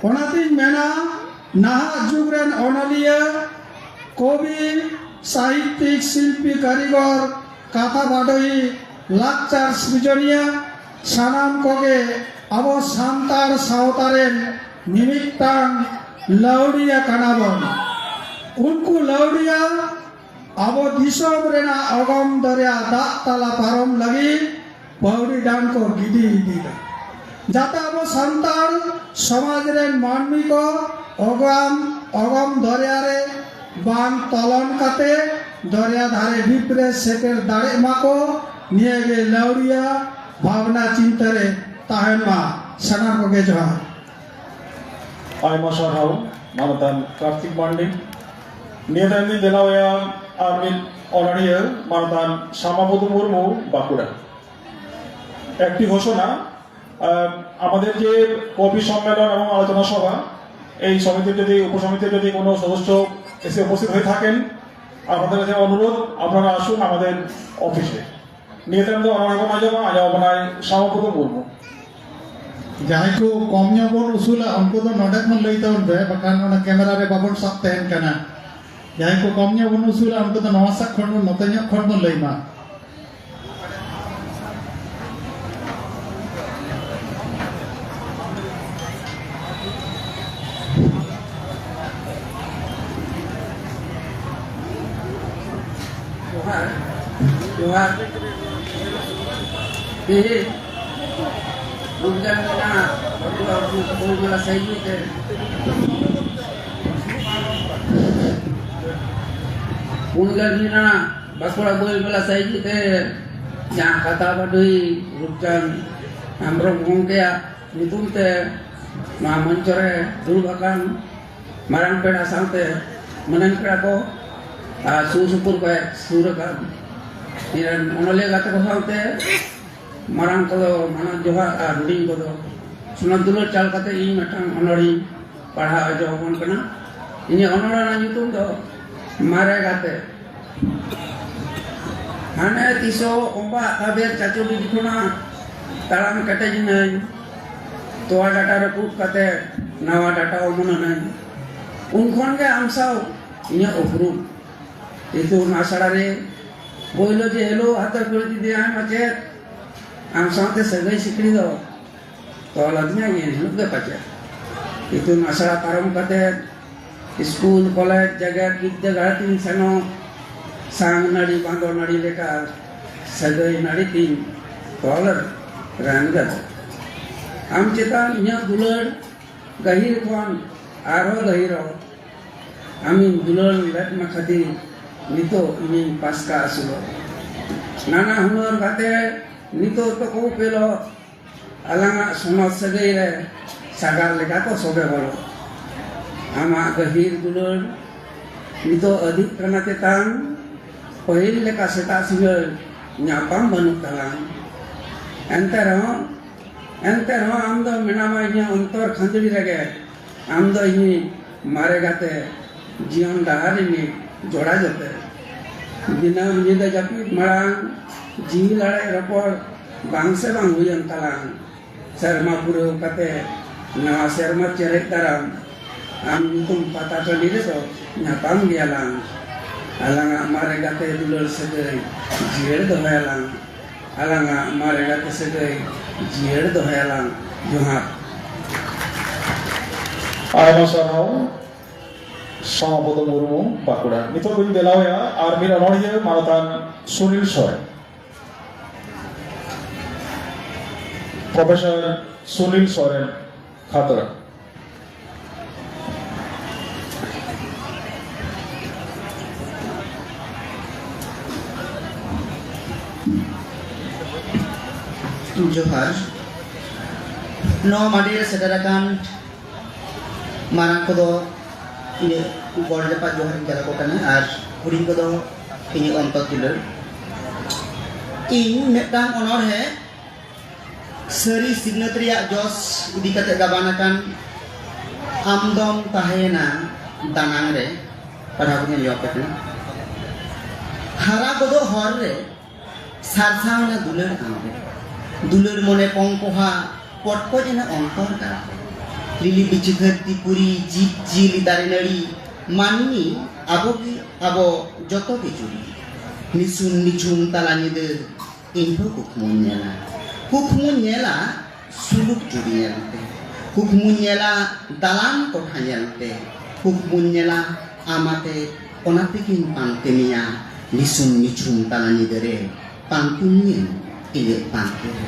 ᱚᱱᱟᱛᱤᱧ ᱢᱮᱱᱟ, ᱱᱟᱦᱟᱜ ᱡᱩᱜᱽ ᱨᱮᱱ ᱚᱱᱚᱞᱤᱭᱟᱹ, ᱠᱚᱵᱤ, ᱥᱟᱦᱤᱛᱭᱤᱠ, ᱥᱤᱞᱯᱤ, ᱠᱟᱹᱨᱤᱜᱚᱨ, ᱠᱟᱛᱷᱟ ᱵᱟᱰᱚᱦᱤ, ᱞᱟᱠᱪᱟᱨ ᱥᱤᱨᱡᱚᱱᱤᱭᱟᱹ, ᱥᱟᱱᱟᱢ ᱠᱚᱜᱮ ᱟᱵᱚ ᱥᱟᱱᱛᱟᱲ ᱥᱟᱶᱛᱟ ᱨᱮᱱ ᱢᱤᱢᱤᱫᱴᱟᱝ ᱞᱟᱹᱣᱲᱤᱭᱟ ᱠᱟᱱᱟ ᱵᱚᱱ᱾ ᱩᱱᱠᱩ ᱞᱟᱹᱣᱲᱤᱭᱟ ᱟᱵᱚ ᱫᱤᱥᱚᱢ ᱨᱮᱱᱟᱜ ᱚᱜᱚᱢ ᱫᱚᱨᱭᱟ ᱫᱟᱜ ᱛᱟᱞᱟ ᱯᱟᱨᱚᱢ ᱞᱟᱹᱜᱤᱫ ᱯᱟᱹᱣᱲᱤ ᱰᱟᱝ ᱠᱚ ᱜᱤᱰᱤ ᱤᱫᱤᱭᱮᱫᱟ, ᱡᱟᱛᱮ ᱟᱵᱚ ᱥᱟᱱᱛᱟᱲ ᱥᱚᱢᱟᱡᱽ ᱨᱮᱱ ᱢᱟᱹᱱᱢᱤ ᱠᱚ ᱚᱜᱟᱢ, ᱚᱜᱚᱢ ᱫᱚᱨᱭᱟ ᱨᱮ ᱵᱟᱝ ᱛᱚᱞᱚᱱ ᱠᱟᱛᱮ ᱫᱚᱨᱭᱟ ᱫᱷᱟᱨᱮ ᱰᱷᱤᱯ ᱨᱮ ᱥᱮᱴᱮᱨ ᱫᱟᱲᱮᱜ ᱢᱟᱠᱚ᱾ ᱱᱤᱭᱟᱹ ᱜᱮ ᱞᱟᱹᱣᱲᱤᱭᱟ ᱵᱷᱟᱵᱽᱱᱟ ᱪᱤᱱᱛᱟᱹ ᱨᱮ ᱛᱟᱦᱮᱱ ᱢᱟ᱾ ᱥᱟᱱᱟᱢ ᱠᱚᱜᱮ ᱡᱚᱦᱟᱨ᱾ ᱟᱭᱢᱟ ᱥᱟᱨᱦᱟᱣ ᱢᱟᱱᱚᱛᱟᱱ ᱠᱟᱨᱛᱤᱠ ᱢᱟᱱᱰᱤ᱾ ᱱᱤᱭᱟᱹ ᱛᱟᱭᱚᱢ ᱫᱚᱧ ᱫᱮᱞᱟᱣᱟᱭᱟ ᱟᱨ ᱢᱤᱫ ᱚᱱᱚᱲᱦᱤᱭᱟᱹ, ᱢᱟᱱᱚᱛᱟᱱ ᱥᱟᱢᱟᱯᱚᱫᱩ ᱢᱩᱨᱢᱩ, ᱵᱟᱸᱠᱩᱲᱟ᱾ একটি ঘোষণা, আহ, আমাদের যে কবি সম্মেলন এবং আলোচনা সভা, এই সমিতির যদি, উপসমিতির যদি কোনো সদস্য এসে উপস্থিত হয়ে থাকেন, আপনাদের কাছে অনুরোধ, আপনারা আসুন আমাদের অফিসে। ᱱᱤᱭᱟᱹ ᱛᱟᱭᱚᱢ ᱫᱚ ᱚᱱᱚᱬᱦᱮ ᱵᱚᱱ ᱟᱸᱡᱚᱢᱟ, ᱟᱸᱡᱚᱢ ᱟᱵᱚᱱᱟᱭ ᱥᱟᱢᱟᱯᱩᱨᱩᱢ ᱢᱩᱨᱢᱩ᱾ ᱡᱟᱦᱟᱸᱭ ᱠᱚ ᱠᱚᱢ ᱧᱚᱜ ᱵᱚᱱ ᱩᱥᱩᱞᱟ, ᱩᱱᱠᱩ ᱫᱚ ᱱᱚᱰᱮ ᱠᱷᱚᱱ ᱞᱟᱹᱭ ᱛᱟᱵᱚᱱ ᱯᱮ, ᱵᱟᱠᱷᱟᱱ ᱚᱱᱟ ᱠᱮᱢᱮᱨᱟ ᱨᱮ ᱵᱟᱵᱚᱱ ᱥᱟᱵ ᱛᱟᱦᱮᱱ ᱠᱟᱱᱟ᱾ ᱡᱟᱦᱟᱸᱭ ᱠᱚ ᱠᱚᱢ ᱧᱚᱜ ᱵᱚᱱ ᱩᱥᱩᱞᱟ, ᱩᱱᱠᱩ ᱫᱚ ᱱᱚᱣᱟ ᱥᱟᱜ ᱠᱷᱚᱱ ᱵᱚᱱ, ᱱᱚᱛᱮ ᱧᱚᱜ ᱠᱷᱚᱱ ᱵᱚᱱ ᱞᱟᱹᱭ ᱢᱟ᱾ ᱡᱚᱦᱟᱨ, ᱡᱚᱦᱟᱨ᱾ ᱛᱮᱦᱮᱧ ᱩᱫᱽᱜᱟᱨ ᱢᱮᱱᱟᱜᱼᱟ, ᱵᱟᱸᱠᱩᱲᱟ ᱵᱚᱞ ᱢᱮᱞᱟ ᱥᱟᱭᱤᱰ ᱛᱮ᱾ ᱩᱫᱽᱜᱟᱨ ᱢᱮᱱᱟᱜᱼᱟ, ᱵᱟᱸᱠᱩᱲᱟ ᱵᱚᱞ ᱢᱮᱞᱟ ᱥᱟᱭᱤᱰ ᱛᱮ ᱡᱟᱦᱟᱸ ᱠᱟᱛᱷᱟ ᱵᱟᱰᱚᱭᱤ ᱨᱩᱯᱪᱟᱸᱫᱽ ᱦᱮᱢᱵᱨᱚᱢ ᱜᱚᱢᱠᱮᱭᱟᱜ ᱧᱩᱛᱩᱢ ᱛᱮ ᱱᱚᱣᱟ ᱢᱚᱧᱪᱚ ᱨᱮ ᱫᱩᱲᱩᱵ ᱟᱠᱟᱱ ᱢᱟᱨᱟᱝ ᱯᱮᱲᱟ ᱥᱟᱶᱛᱮ ᱢᱟᱹᱱᱟᱱ ᱯᱮᱲᱟ ᱠᱚ ᱟᱨ ᱥᱩᱨ ᱥᱩᱯᱩᱨ ᱠᱚᱨᱮ ᱥᱩᱨ ᱟᱠᱟᱱ ᱤᱧ ᱨᱮᱱ ᱚᱱᱚᱞᱤᱭᱟᱹ ᱜᱟᱛᱮ ᱠᱚ ᱥᱟᱶᱛᱮ ᱢᱟᱨᱟᱝ ᱠᱚᱫᱚ ᱢᱟᱱᱚᱛ ᱡᱚᱦᱟᱨ ᱟᱨ ᱦᱩᱰᱤᱧ ᱠᱚᱫᱚ ᱥᱚᱱᱚᱛ ᱫᱩᱞᱟᱹᱲ ᱪᱟᱞ ᱠᱟᱛᱮ ᱤᱧ ᱢᱤᱫᱴᱟᱝ ᱚᱱᱚᱬᱦᱮᱧ ᱯᱟᱲᱦᱟᱣ ᱦᱚᱪᱚ ᱟᱵᱚᱱ ᱠᱟᱱᱟ᱾ ᱤᱧᱟᱹᱜ ᱚᱱᱚᱬᱦᱮ ᱨᱮᱱᱟᱜ ᱧᱩᱛᱩᱢ ᱫᱚ ᱢᱟᱨᱮ ᱜᱟᱛᱮ᱾ ᱦᱟᱱᱮ ᱛᱤᱥᱚᱜ ᱚᱵᱟᱜ ᱛᱟᱵᱮᱨ ᱪᱟᱪᱚ ᱵᱤᱨ ᱠᱷᱚᱱᱟᱜ ᱛᱟᱲᱟᱢ ᱠᱮᱴᱮᱡ ᱮᱱᱟᱹᱧ, ᱛᱚᱣᱟ ᱰᱟᱴᱟ ᱨᱟᱹᱯᱩᱫ ᱠᱟᱛᱮ ᱱᱟᱣᱟ ᱰᱟᱴᱟ ᱚᱢᱚᱱ ᱮᱱᱟᱹᱧ᱾ ᱩᱱ ᱠᱷᱚᱱ ᱜᱮ ᱟᱢ ᱥᱟᱶ ᱤᱧᱟᱹᱜ ᱩᱯᱨᱩᱢ᱾ ᱤᱛᱩᱱ ᱟᱥᱲᱟ ᱨᱮ ᱯᱳᱭᱞᱳ ᱡᱮ ᱦᱤᱞᱳᱜ ᱦᱟᱛᱟᱣ ᱠᱚ ᱤᱫᱤᱭᱟ ᱢᱟᱪᱮᱫ, ᱟᱢ ᱥᱟᱶᱛᱮ ᱥᱟᱹᱜᱟᱹᱭ ᱥᱤᱠᱲᱤ ᱫᱚ ᱛᱚᱞ ᱟᱹᱫᱤᱧᱟ ᱮᱱ ᱦᱤᱞᱳᱜ ᱜᱮ ᱯᱟᱪᱮᱫ᱾ ᱤᱛᱩᱱ ᱟᱥᱲᱟ ᱯᱟᱨᱚᱢ ᱠᱟᱛᱮ ᱥᱠᱩᱞ, ᱠᱚᱞᱮᱡᱽ, ᱡᱮᱜᱮᱛ ᱵᱤᱫᱽᱫᱟᱹᱜᱟᱲ ᱛᱤᱧ ᱥᱮᱱᱚᱜ, ᱥᱟᱝ ᱱᱟᱹᱲᱤ ᱵᱟᱸᱫᱚ ᱱᱟᱹᱲᱤ ᱞᱮᱠᱟ ᱥᱟᱹᱜᱟᱹᱭ ᱱᱟᱹᱲᱤ ᱛᱤᱧ ᱛᱚᱞ ᱨᱟᱱ ᱜᱟᱫᱚ᱾ ᱟᱢ ᱪᱮᱛᱟᱱ ᱤᱧᱟᱹᱜ ᱫᱩᱞᱟᱹᱲ ᱜᱟᱹᱦᱤᱨ ᱠᱷᱚᱱ ᱟᱨᱦᱚᱸ ᱜᱟᱹᱦᱤᱨᱚᱜ᱾ ᱟᱢᱤᱧ ᱫᱩᱞᱟᱹᱲ ᱞᱮᱫ ᱢᱟ ᱠᱷᱟᱹᱛᱤᱨ ᱱᱤᱛᱚᱜ ᱤᱧᱤᱧ ᱯᱟᱥᱠᱟ ᱟᱹᱥᱩᱞᱚᱜ᱾ ᱱᱟᱱᱟ ᱦᱩᱱᱟᱹᱨ ᱜᱟᱛᱮ ᱱᱤᱛᱚᱜ ᱛᱚᱠᱚ ᱩᱯᱮᱞᱚᱜ᱾ ᱟᱞᱟᱝᱟᱜ ᱥᱚᱱᱚᱛ ᱥᱟᱹᱜᱟᱹᱭ ᱨᱮ ᱥᱟᱜᱟᱨ ᱞᱮᱠᱟ ᱠᱚ ᱥᱚᱜᱮ ᱵᱚᱞᱚᱜ᱾ ᱟᱢᱟᱜ ᱜᱟᱹᱦᱤᱨ ᱫᱩᱞᱟᱹᱲ ᱱᱤᱛᱚᱜ ᱟᱹᱫᱷᱤᱜ ᱠᱟᱱᱟ ᱪᱮᱛᱟᱱ, ᱯᱟᱹᱦᱤᱞ ᱞᱮᱠᱟ ᱥᱮᱛᱟᱜ ᱥᱤᱸᱜᱟᱹᱲ ᱧᱟᱯᱟᱢ ᱵᱟᱹᱱᱩᱜ ᱛᱟᱞᱟᱝ᱾ ᱮᱱᱛᱮ ᱨᱮᱦᱚᱸ, ᱮᱱᱛᱮ ᱨᱮᱦᱚᱸ ᱟᱢ ᱫᱚ ᱢᱮᱱᱟᱢᱟ ᱤᱧᱟᱹᱜ ᱚᱱᱛᱚᱨ ᱠᱷᱟᱹᱱᱫᱽᱲᱤ ᱨᱮᱜᱮ᱾ ᱟᱢ ᱫᱚ ᱤᱧᱤᱡ ᱢᱟᱨᱮ ᱜᱟᱛᱮ, ᱡᱤᱭᱚᱱ ᱰᱟᱦᱟᱨ ᱨᱤᱱᱤᱡ ᱡᱚᱲᱟ ᱡᱚᱯᱮ᱾ ᱫᱤᱱᱟᱹᱢ ᱧᱤᱫᱟᱹ ᱡᱟᱹᱯᱤᱫ ᱢᱟᱲᱟᱝ ᱡᱤᱣᱤ ᱞᱟᱲᱮᱡ ᱨᱚᱯᱚᱲ ᱵᱟᱝ ᱥᱮ ᱵᱟᱝ ᱦᱩᱭᱮᱱ ᱛᱟᱞᱟᱝ᱾ ᱥᱮᱨᱢᱟ ᱯᱩᱨᱟᱹᱣ ᱠᱟᱛᱮ ᱱᱟᱣᱟ ᱥᱮᱨᱢᱟ ᱪᱮᱨᱮᱡ ᱫᱟᱨᱟᱢ ᱟᱢ ᱧᱩᱛᱩᱢ ᱯᱟᱛᱟ ᱴᱟᱺᱰᱤ ᱨᱮᱫᱚ ᱧᱟᱯᱟᱢ ᱜᱮᱭᱟᱞᱟᱝ᱾ ᱟᱞᱟᱝᱟᱜ ᱢᱟᱨᱮ ᱜᱟᱛᱮ ᱫᱩᱞᱟᱹᱲ ᱥᱟᱹᱜᱟᱹᱭ ᱡᱤᱭᱟᱹᱲ ᱫᱚᱦᱚᱭᱟᱞᱟᱝ᱾ ᱟᱞᱟᱝᱟᱜ ᱢᱟᱨᱮ ᱜᱟᱛᱮ ᱥᱟᱹᱜᱟᱹᱭ ᱡᱤᱭᱟᱹᱲ ᱫᱚᱦᱚᱭᱟᱞᱟᱝ᱾ ᱡᱚᱦᱟᱨ᱾ ᱟᱭᱢᱟ ᱥᱟᱨᱦᱟᱣ, ᱥᱟᱢᱟᱯᱚᱫᱚ ᱢᱩᱨᱢᱩ, ᱵᱟᱸᱠᱩᱲᱟ᱾ ᱱᱤᱛᱚᱜ ᱫᱚᱧ ᱫᱮᱞᱟᱣᱮᱭᱟ ᱟᱨ ᱢᱤᱫ ᱚᱱᱚᱬᱦᱤᱭᱟᱹ ᱢᱟᱱᱚᱛᱟᱱ ᱥᱩᱱᱤᱞ ᱥᱚᱨᱮᱱ, ᱯᱨᱚᱯᱷᱮᱥᱚᱨ ᱥᱩᱱᱤᱞ ᱥᱚᱨᱮᱱ, ᱠᱷᱟᱛᱲᱟ᱾ ᱡᱚᱦᱟᱨ᱾ ᱱᱚᱣᱟ ᱢᱟᱹᱰᱤ ᱨᱮ ᱥᱮᱴᱮᱨ ᱟᱠᱟᱱ ᱢᱟᱨᱟᱝ ᱠᱚᱫᱚ ᱤᱧᱟᱹᱜ ᱜᱚᱰ ᱡᱟᱯᱟᱜ ᱡᱚᱦᱟᱨ ᱤᱧ ᱪᱟᱞ ᱟᱠᱚ ᱠᱟᱱᱟ, ᱟᱨ ᱦᱩᱰᱤᱧ ᱠᱚᱫᱚ ᱤᱧᱟᱹᱜ ᱚᱱᱛᱚᱨ ᱫᱩᱞᱟᱹᱲ᱾ ᱤᱧ ᱢᱤᱫᱴᱟᱝ ᱚᱱᱚᱬᱦᱮ ᱥᱟᱹᱨᱤ ᱥᱤᱠᱷᱱᱟᱹᱛ ᱨᱮᱭᱟᱜ ᱡᱚᱥ ᱤᱫᱤ ᱠᱟᱛᱮ ᱜᱟᱵᱟᱱ ᱟᱠᱟᱱ ᱟᱢᱫᱚᱢ ᱛᱟᱦᱮᱸᱭᱮᱱᱟ ᱫᱟᱱᱟᱝ ᱨᱮ ᱯᱟᱲᱦᱟᱣ ᱠᱟᱛᱮᱧ ᱞᱟᱹᱭ ᱟᱯᱮ ᱠᱟᱱᱟ᱾ ᱦᱟᱨᱟ ᱜᱚᱫᱚᱜ ᱦᱚᱨ ᱨᱮ ᱥᱟᱨᱥᱟᱣ ᱮᱱᱟ ᱫᱩᱞᱟᱹᱲ ᱟᱢ ᱨᱮ᱾ ᱫᱩᱞᱟᱹᱲ ᱢᱚᱱᱮ ᱯᱚᱝ ᱯᱚᱦᱟ ᱯᱚᱴᱠᱚᱡ ᱮᱱᱟ ᱚᱱᱛᱚᱨ ᱜᱟᱲ ᱨᱮ᱾ ᱞᱤᱞᱤ ᱵᱤᱪᱤ ᱫᱷᱟᱹᱨᱛᱤ ᱯᱩᱨᱤ, ᱡᱤᱵᱽ ᱡᱤᱭᱟᱹᱞᱤ ᱫᱟᱨᱮ ᱱᱟᱹᱲᱤ, ᱢᱟᱹᱱᱢᱤ ᱟᱵᱚ ᱜᱮ ᱟᱵᱚ ᱡᱚᱛᱚ ᱜᱮ ᱡᱩᱨᱤ᱾ ᱱᱤᱥᱩᱱ ᱱᱤᱡᱷᱩᱢ ᱛᱟᱞᱟ ᱧᱤᱫᱟᱹ ᱤᱧ ᱦᱚᱸ ᱠᱩᱠᱢᱩᱧ ᱧᱮᱞᱟ᱾ ᱠᱩᱠᱢᱩᱧ ᱧᱮᱞᱟ ᱥᱩᱞᱩᱠ ᱡᱩᱨᱤ ᱧᱮᱞᱛᱮ᱾ ᱠᱩᱠᱢᱩᱧ ᱧᱮᱞᱟ ᱫᱟᱞᱟᱱ ᱴᱚᱴᱷᱟ ᱧᱮᱞᱛᱮ᱾ ᱠᱩᱠᱢᱩᱧ ᱧᱮᱞᱟ ᱟᱢᱟᱛᱮ, ᱚᱱᱟ ᱛᱮᱜᱤᱧ ᱯᱟᱱᱛᱮ ᱢᱮᱭᱟ᱾ ᱱᱤᱥᱩᱱ ᱱᱤᱪᱷᱩᱢ ᱛᱟᱞᱟ ᱧᱤᱫᱟᱹ ᱨᱮ ᱯᱟᱱᱛᱮᱧ ᱧᱮᱞ ᱤᱧᱟᱹᱜ ᱯᱟᱱᱛᱮ ᱨᱮ᱾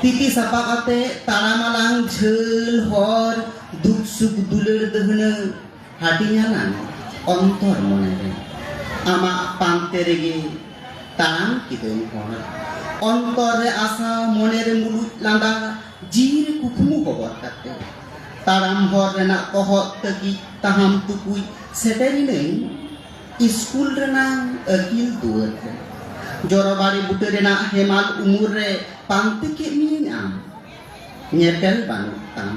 ᱛᱤᱛᱤ ᱥᱟᱯᱟᱵ ᱟᱛᱮ ᱛᱟᱲᱟᱢᱟᱞᱟᱝ ᱡᱷᱟᱹᱞ ᱦᱚᱨ, ᱫᱩᱠ ᱥᱩᱠ ᱫᱩᱞᱟᱹᱲ ᱫᱟᱹᱦᱱᱟᱹ ᱦᱟᱹᱴᱤᱧᱟᱞᱟᱝ ᱚᱱᱛᱚᱨ ᱢᱚᱱᱮ ᱨᱮ᱾ ᱟᱢᱟᱜ ᱯᱟᱱᱛᱮ ᱨᱮᱜᱮ ᱛᱟᱲᱟᱢ ᱠᱤᱫᱟᱹᱧ ᱦᱚᱨ᱾ ᱚᱱᱛᱚᱨ ᱨᱮ ᱟᱥᱟ, ᱢᱚᱱᱮ ᱨᱮ ᱢᱩᱞᱩᱡ ᱞᱟᱸᱫᱟ, ᱡᱤᱣᱤ ᱨᱮ ᱠᱩᱠᱢᱩ ᱦᱚᱵᱚᱨ ᱠᱟᱛᱮ᱾ ᱛᱟᱲᱟᱢ ᱦᱚᱨ ᱨᱮᱱᱟᱜ ᱛᱚᱦᱚᱫ ᱛᱟᱹᱠᱤᱡ, ᱛᱟᱦᱟᱢ ᱛᱩᱠᱩᱡ, ᱥᱮᱴᱮᱨᱤᱱᱟᱹᱧ ᱤᱥᱠᱩᱞ ᱨᱮᱱᱟᱝ ᱟᱹᱠᱤᱞ ᱫᱩᱣᱟᱹᱨ ᱨᱮ᱾ ᱡᱚᱨᱚᱵᱟᱲᱤ ᱵᱩᱴᱟᱹ ᱨᱮᱱᱟᱜ ᱦᱮᱢᱟᱞ ᱩᱢᱩᱞ ᱨᱮ ᱯᱟᱱᱛᱮ ᱠᱮᱫ ᱢᱤᱭᱟᱹᱧ ᱟᱢ᱾ ᱧᱮᱯᱮᱞ ᱵᱟᱹᱱᱩᱜ ᱛᱟᱢ᱾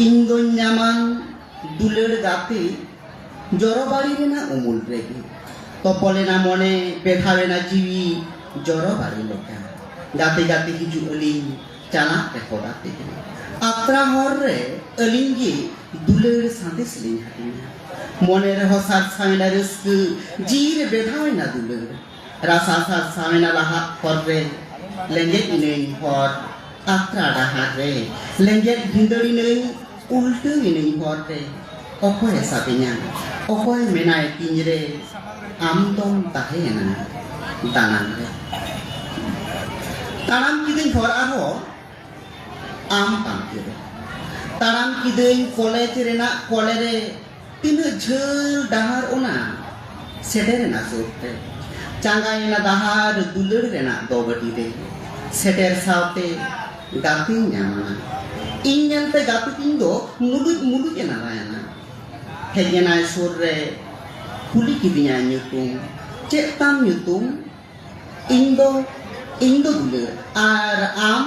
ᱤᱧ ᱫᱚᱧ ᱧᱟᱢᱟᱱ ᱫᱩᱞᱟᱹᱲ ᱜᱟᱛᱮ ᱡᱚᱨᱚᱵᱟᱲᱤ ᱨᱮᱱᱟᱜ ᱩᱢᱩᱞ ᱨᱮᱜᱮ᱾ ᱛᱚᱯᱚᱞᱮᱱᱟ ᱢᱚᱱᱮ, ᱵᱮᱫᱷᱟᱣᱮᱱᱟ ᱡᱤᱣᱤ ᱡᱚᱨᱚᱵᱟᱲᱤ ᱞᱮᱠᱟ᱾ ᱜᱟᱛᱮ ᱜᱟᱛᱮ ᱦᱤᱡᱩᱜ ᱟᱹᱞᱤᱧ ᱪᱟᱞᱟᱜ ᱨᱮᱦᱚᱸ ᱜᱟᱛᱮ ᱜᱮ᱾ ᱟᱛᱨᱟ ᱦᱚᱨ ᱨᱮ ᱟᱹᱞᱤᱧ ᱜᱮ ᱫᱩᱞᱟᱹᱲ ᱥᱟᱸᱫᱮᱥ ᱞᱤᱧ ᱦᱟᱹᱴᱤᱧᱟ᱾ ᱢᱚᱱᱮ ᱨᱮᱦᱚᱸ ᱥᱟᱨᱥᱟᱣᱮᱱᱟ ᱨᱟᱹᱥᱠᱟᱹ, ᱡᱤᱣᱤ ᱨᱮ ᱵᱮᱫᱷᱟᱣᱮᱱᱟ ᱫᱩᱞᱟᱹᱲ᱾ ᱨᱟᱥᱟ ᱥᱟᱨᱥᱟᱣᱮᱱᱟ ᱞᱟᱦᱟᱜ ᱦᱚᱨ ᱨᱮ, ᱞᱮᱸᱜᱮᱫ ᱤᱱᱟᱹᱧ ᱦᱚᱨ ᱟᱛᱨᱟ ᱰᱟᱦᱟᱨ ᱨᱮ, ᱞᱮᱸᱜᱮᱫ ᱵᱷᱤᱸᱫᱟᱹᱲ ᱤᱱᱟᱹᱧ ᱩᱞᱴᱟᱹᱣ ᱤᱱᱟᱹᱧ ᱦᱚᱨ ᱨᱮ᱾ ᱚᱠᱚᱭᱮ ᱥᱟᱵᱤᱧᱟ, ᱚᱠᱚᱭ ᱢᱮᱱᱟᱭ ᱛᱤᱧ ᱨᱮ, ᱟᱢ ᱫᱚᱢ ᱛᱟᱦᱮᱸᱭᱮᱱᱟ ᱫᱟᱱᱟᱝ ᱨᱮ᱾ ᱛᱟᱲᱟᱢ ᱠᱤᱫᱟᱹᱧ ᱦᱚᱨ ᱟᱨᱦᱚᱸ ᱟᱢ ᱯᱟᱱᱛᱮ ᱨᱮ᱾ ᱛᱟᱲᱟᱢ ᱠᱤᱫᱟᱹᱧ ᱠᱚᱞᱮᱡᱽ ᱨᱮᱱᱟᱜ ᱠᱚᱞᱮ ᱨᱮ, ᱛᱤᱱᱟᱹᱜ ᱡᱷᱟᱹᱞ ᱰᱟᱦᱟᱨ ᱚᱱᱟ ᱥᱮᱴᱮᱨᱮᱱᱟ ᱥᱩᱨ ᱛᱮ᱾ ᱪᱟᱸᱜᱟᱭᱮᱱᱟ ᱰᱟᱦᱟᱨ ᱫᱩᱞᱟᱹᱲ ᱨᱮᱱᱟᱜ ᱫᱚᱵᱟᱹᱴᱤ ᱨᱮ᱾ ᱥᱮᱴᱮᱨ ᱥᱟᱶᱛᱮ ᱜᱟᱛᱮᱧ ᱧᱟᱢᱟᱱᱟ᱾ ᱤᱧ ᱧᱮᱞᱛᱮ ᱜᱟᱛᱮ ᱛᱤᱧ ᱫᱚ ᱢᱩᱞᱩᱡ ᱢᱩᱞᱩᱡ ᱮ ᱱᱟᱨᱟᱭᱟᱱᱟ᱾ ᱦᱮᱡ ᱮᱱᱟᱭ ᱥᱩᱨ ᱨᱮ, ᱠᱩᱞᱤ ᱠᱤᱫᱤᱧᱟᱭ ᱧᱩᱛᱩᱢ᱾ ᱪᱮᱫ ᱛᱟᱢ ᱧᱩᱛᱩᱢ? ᱤᱧ ᱫᱚ, ᱤᱧ ᱫᱚ ᱫᱩᱞᱟᱹᱲ᱾ ᱟᱨ ᱟᱢ?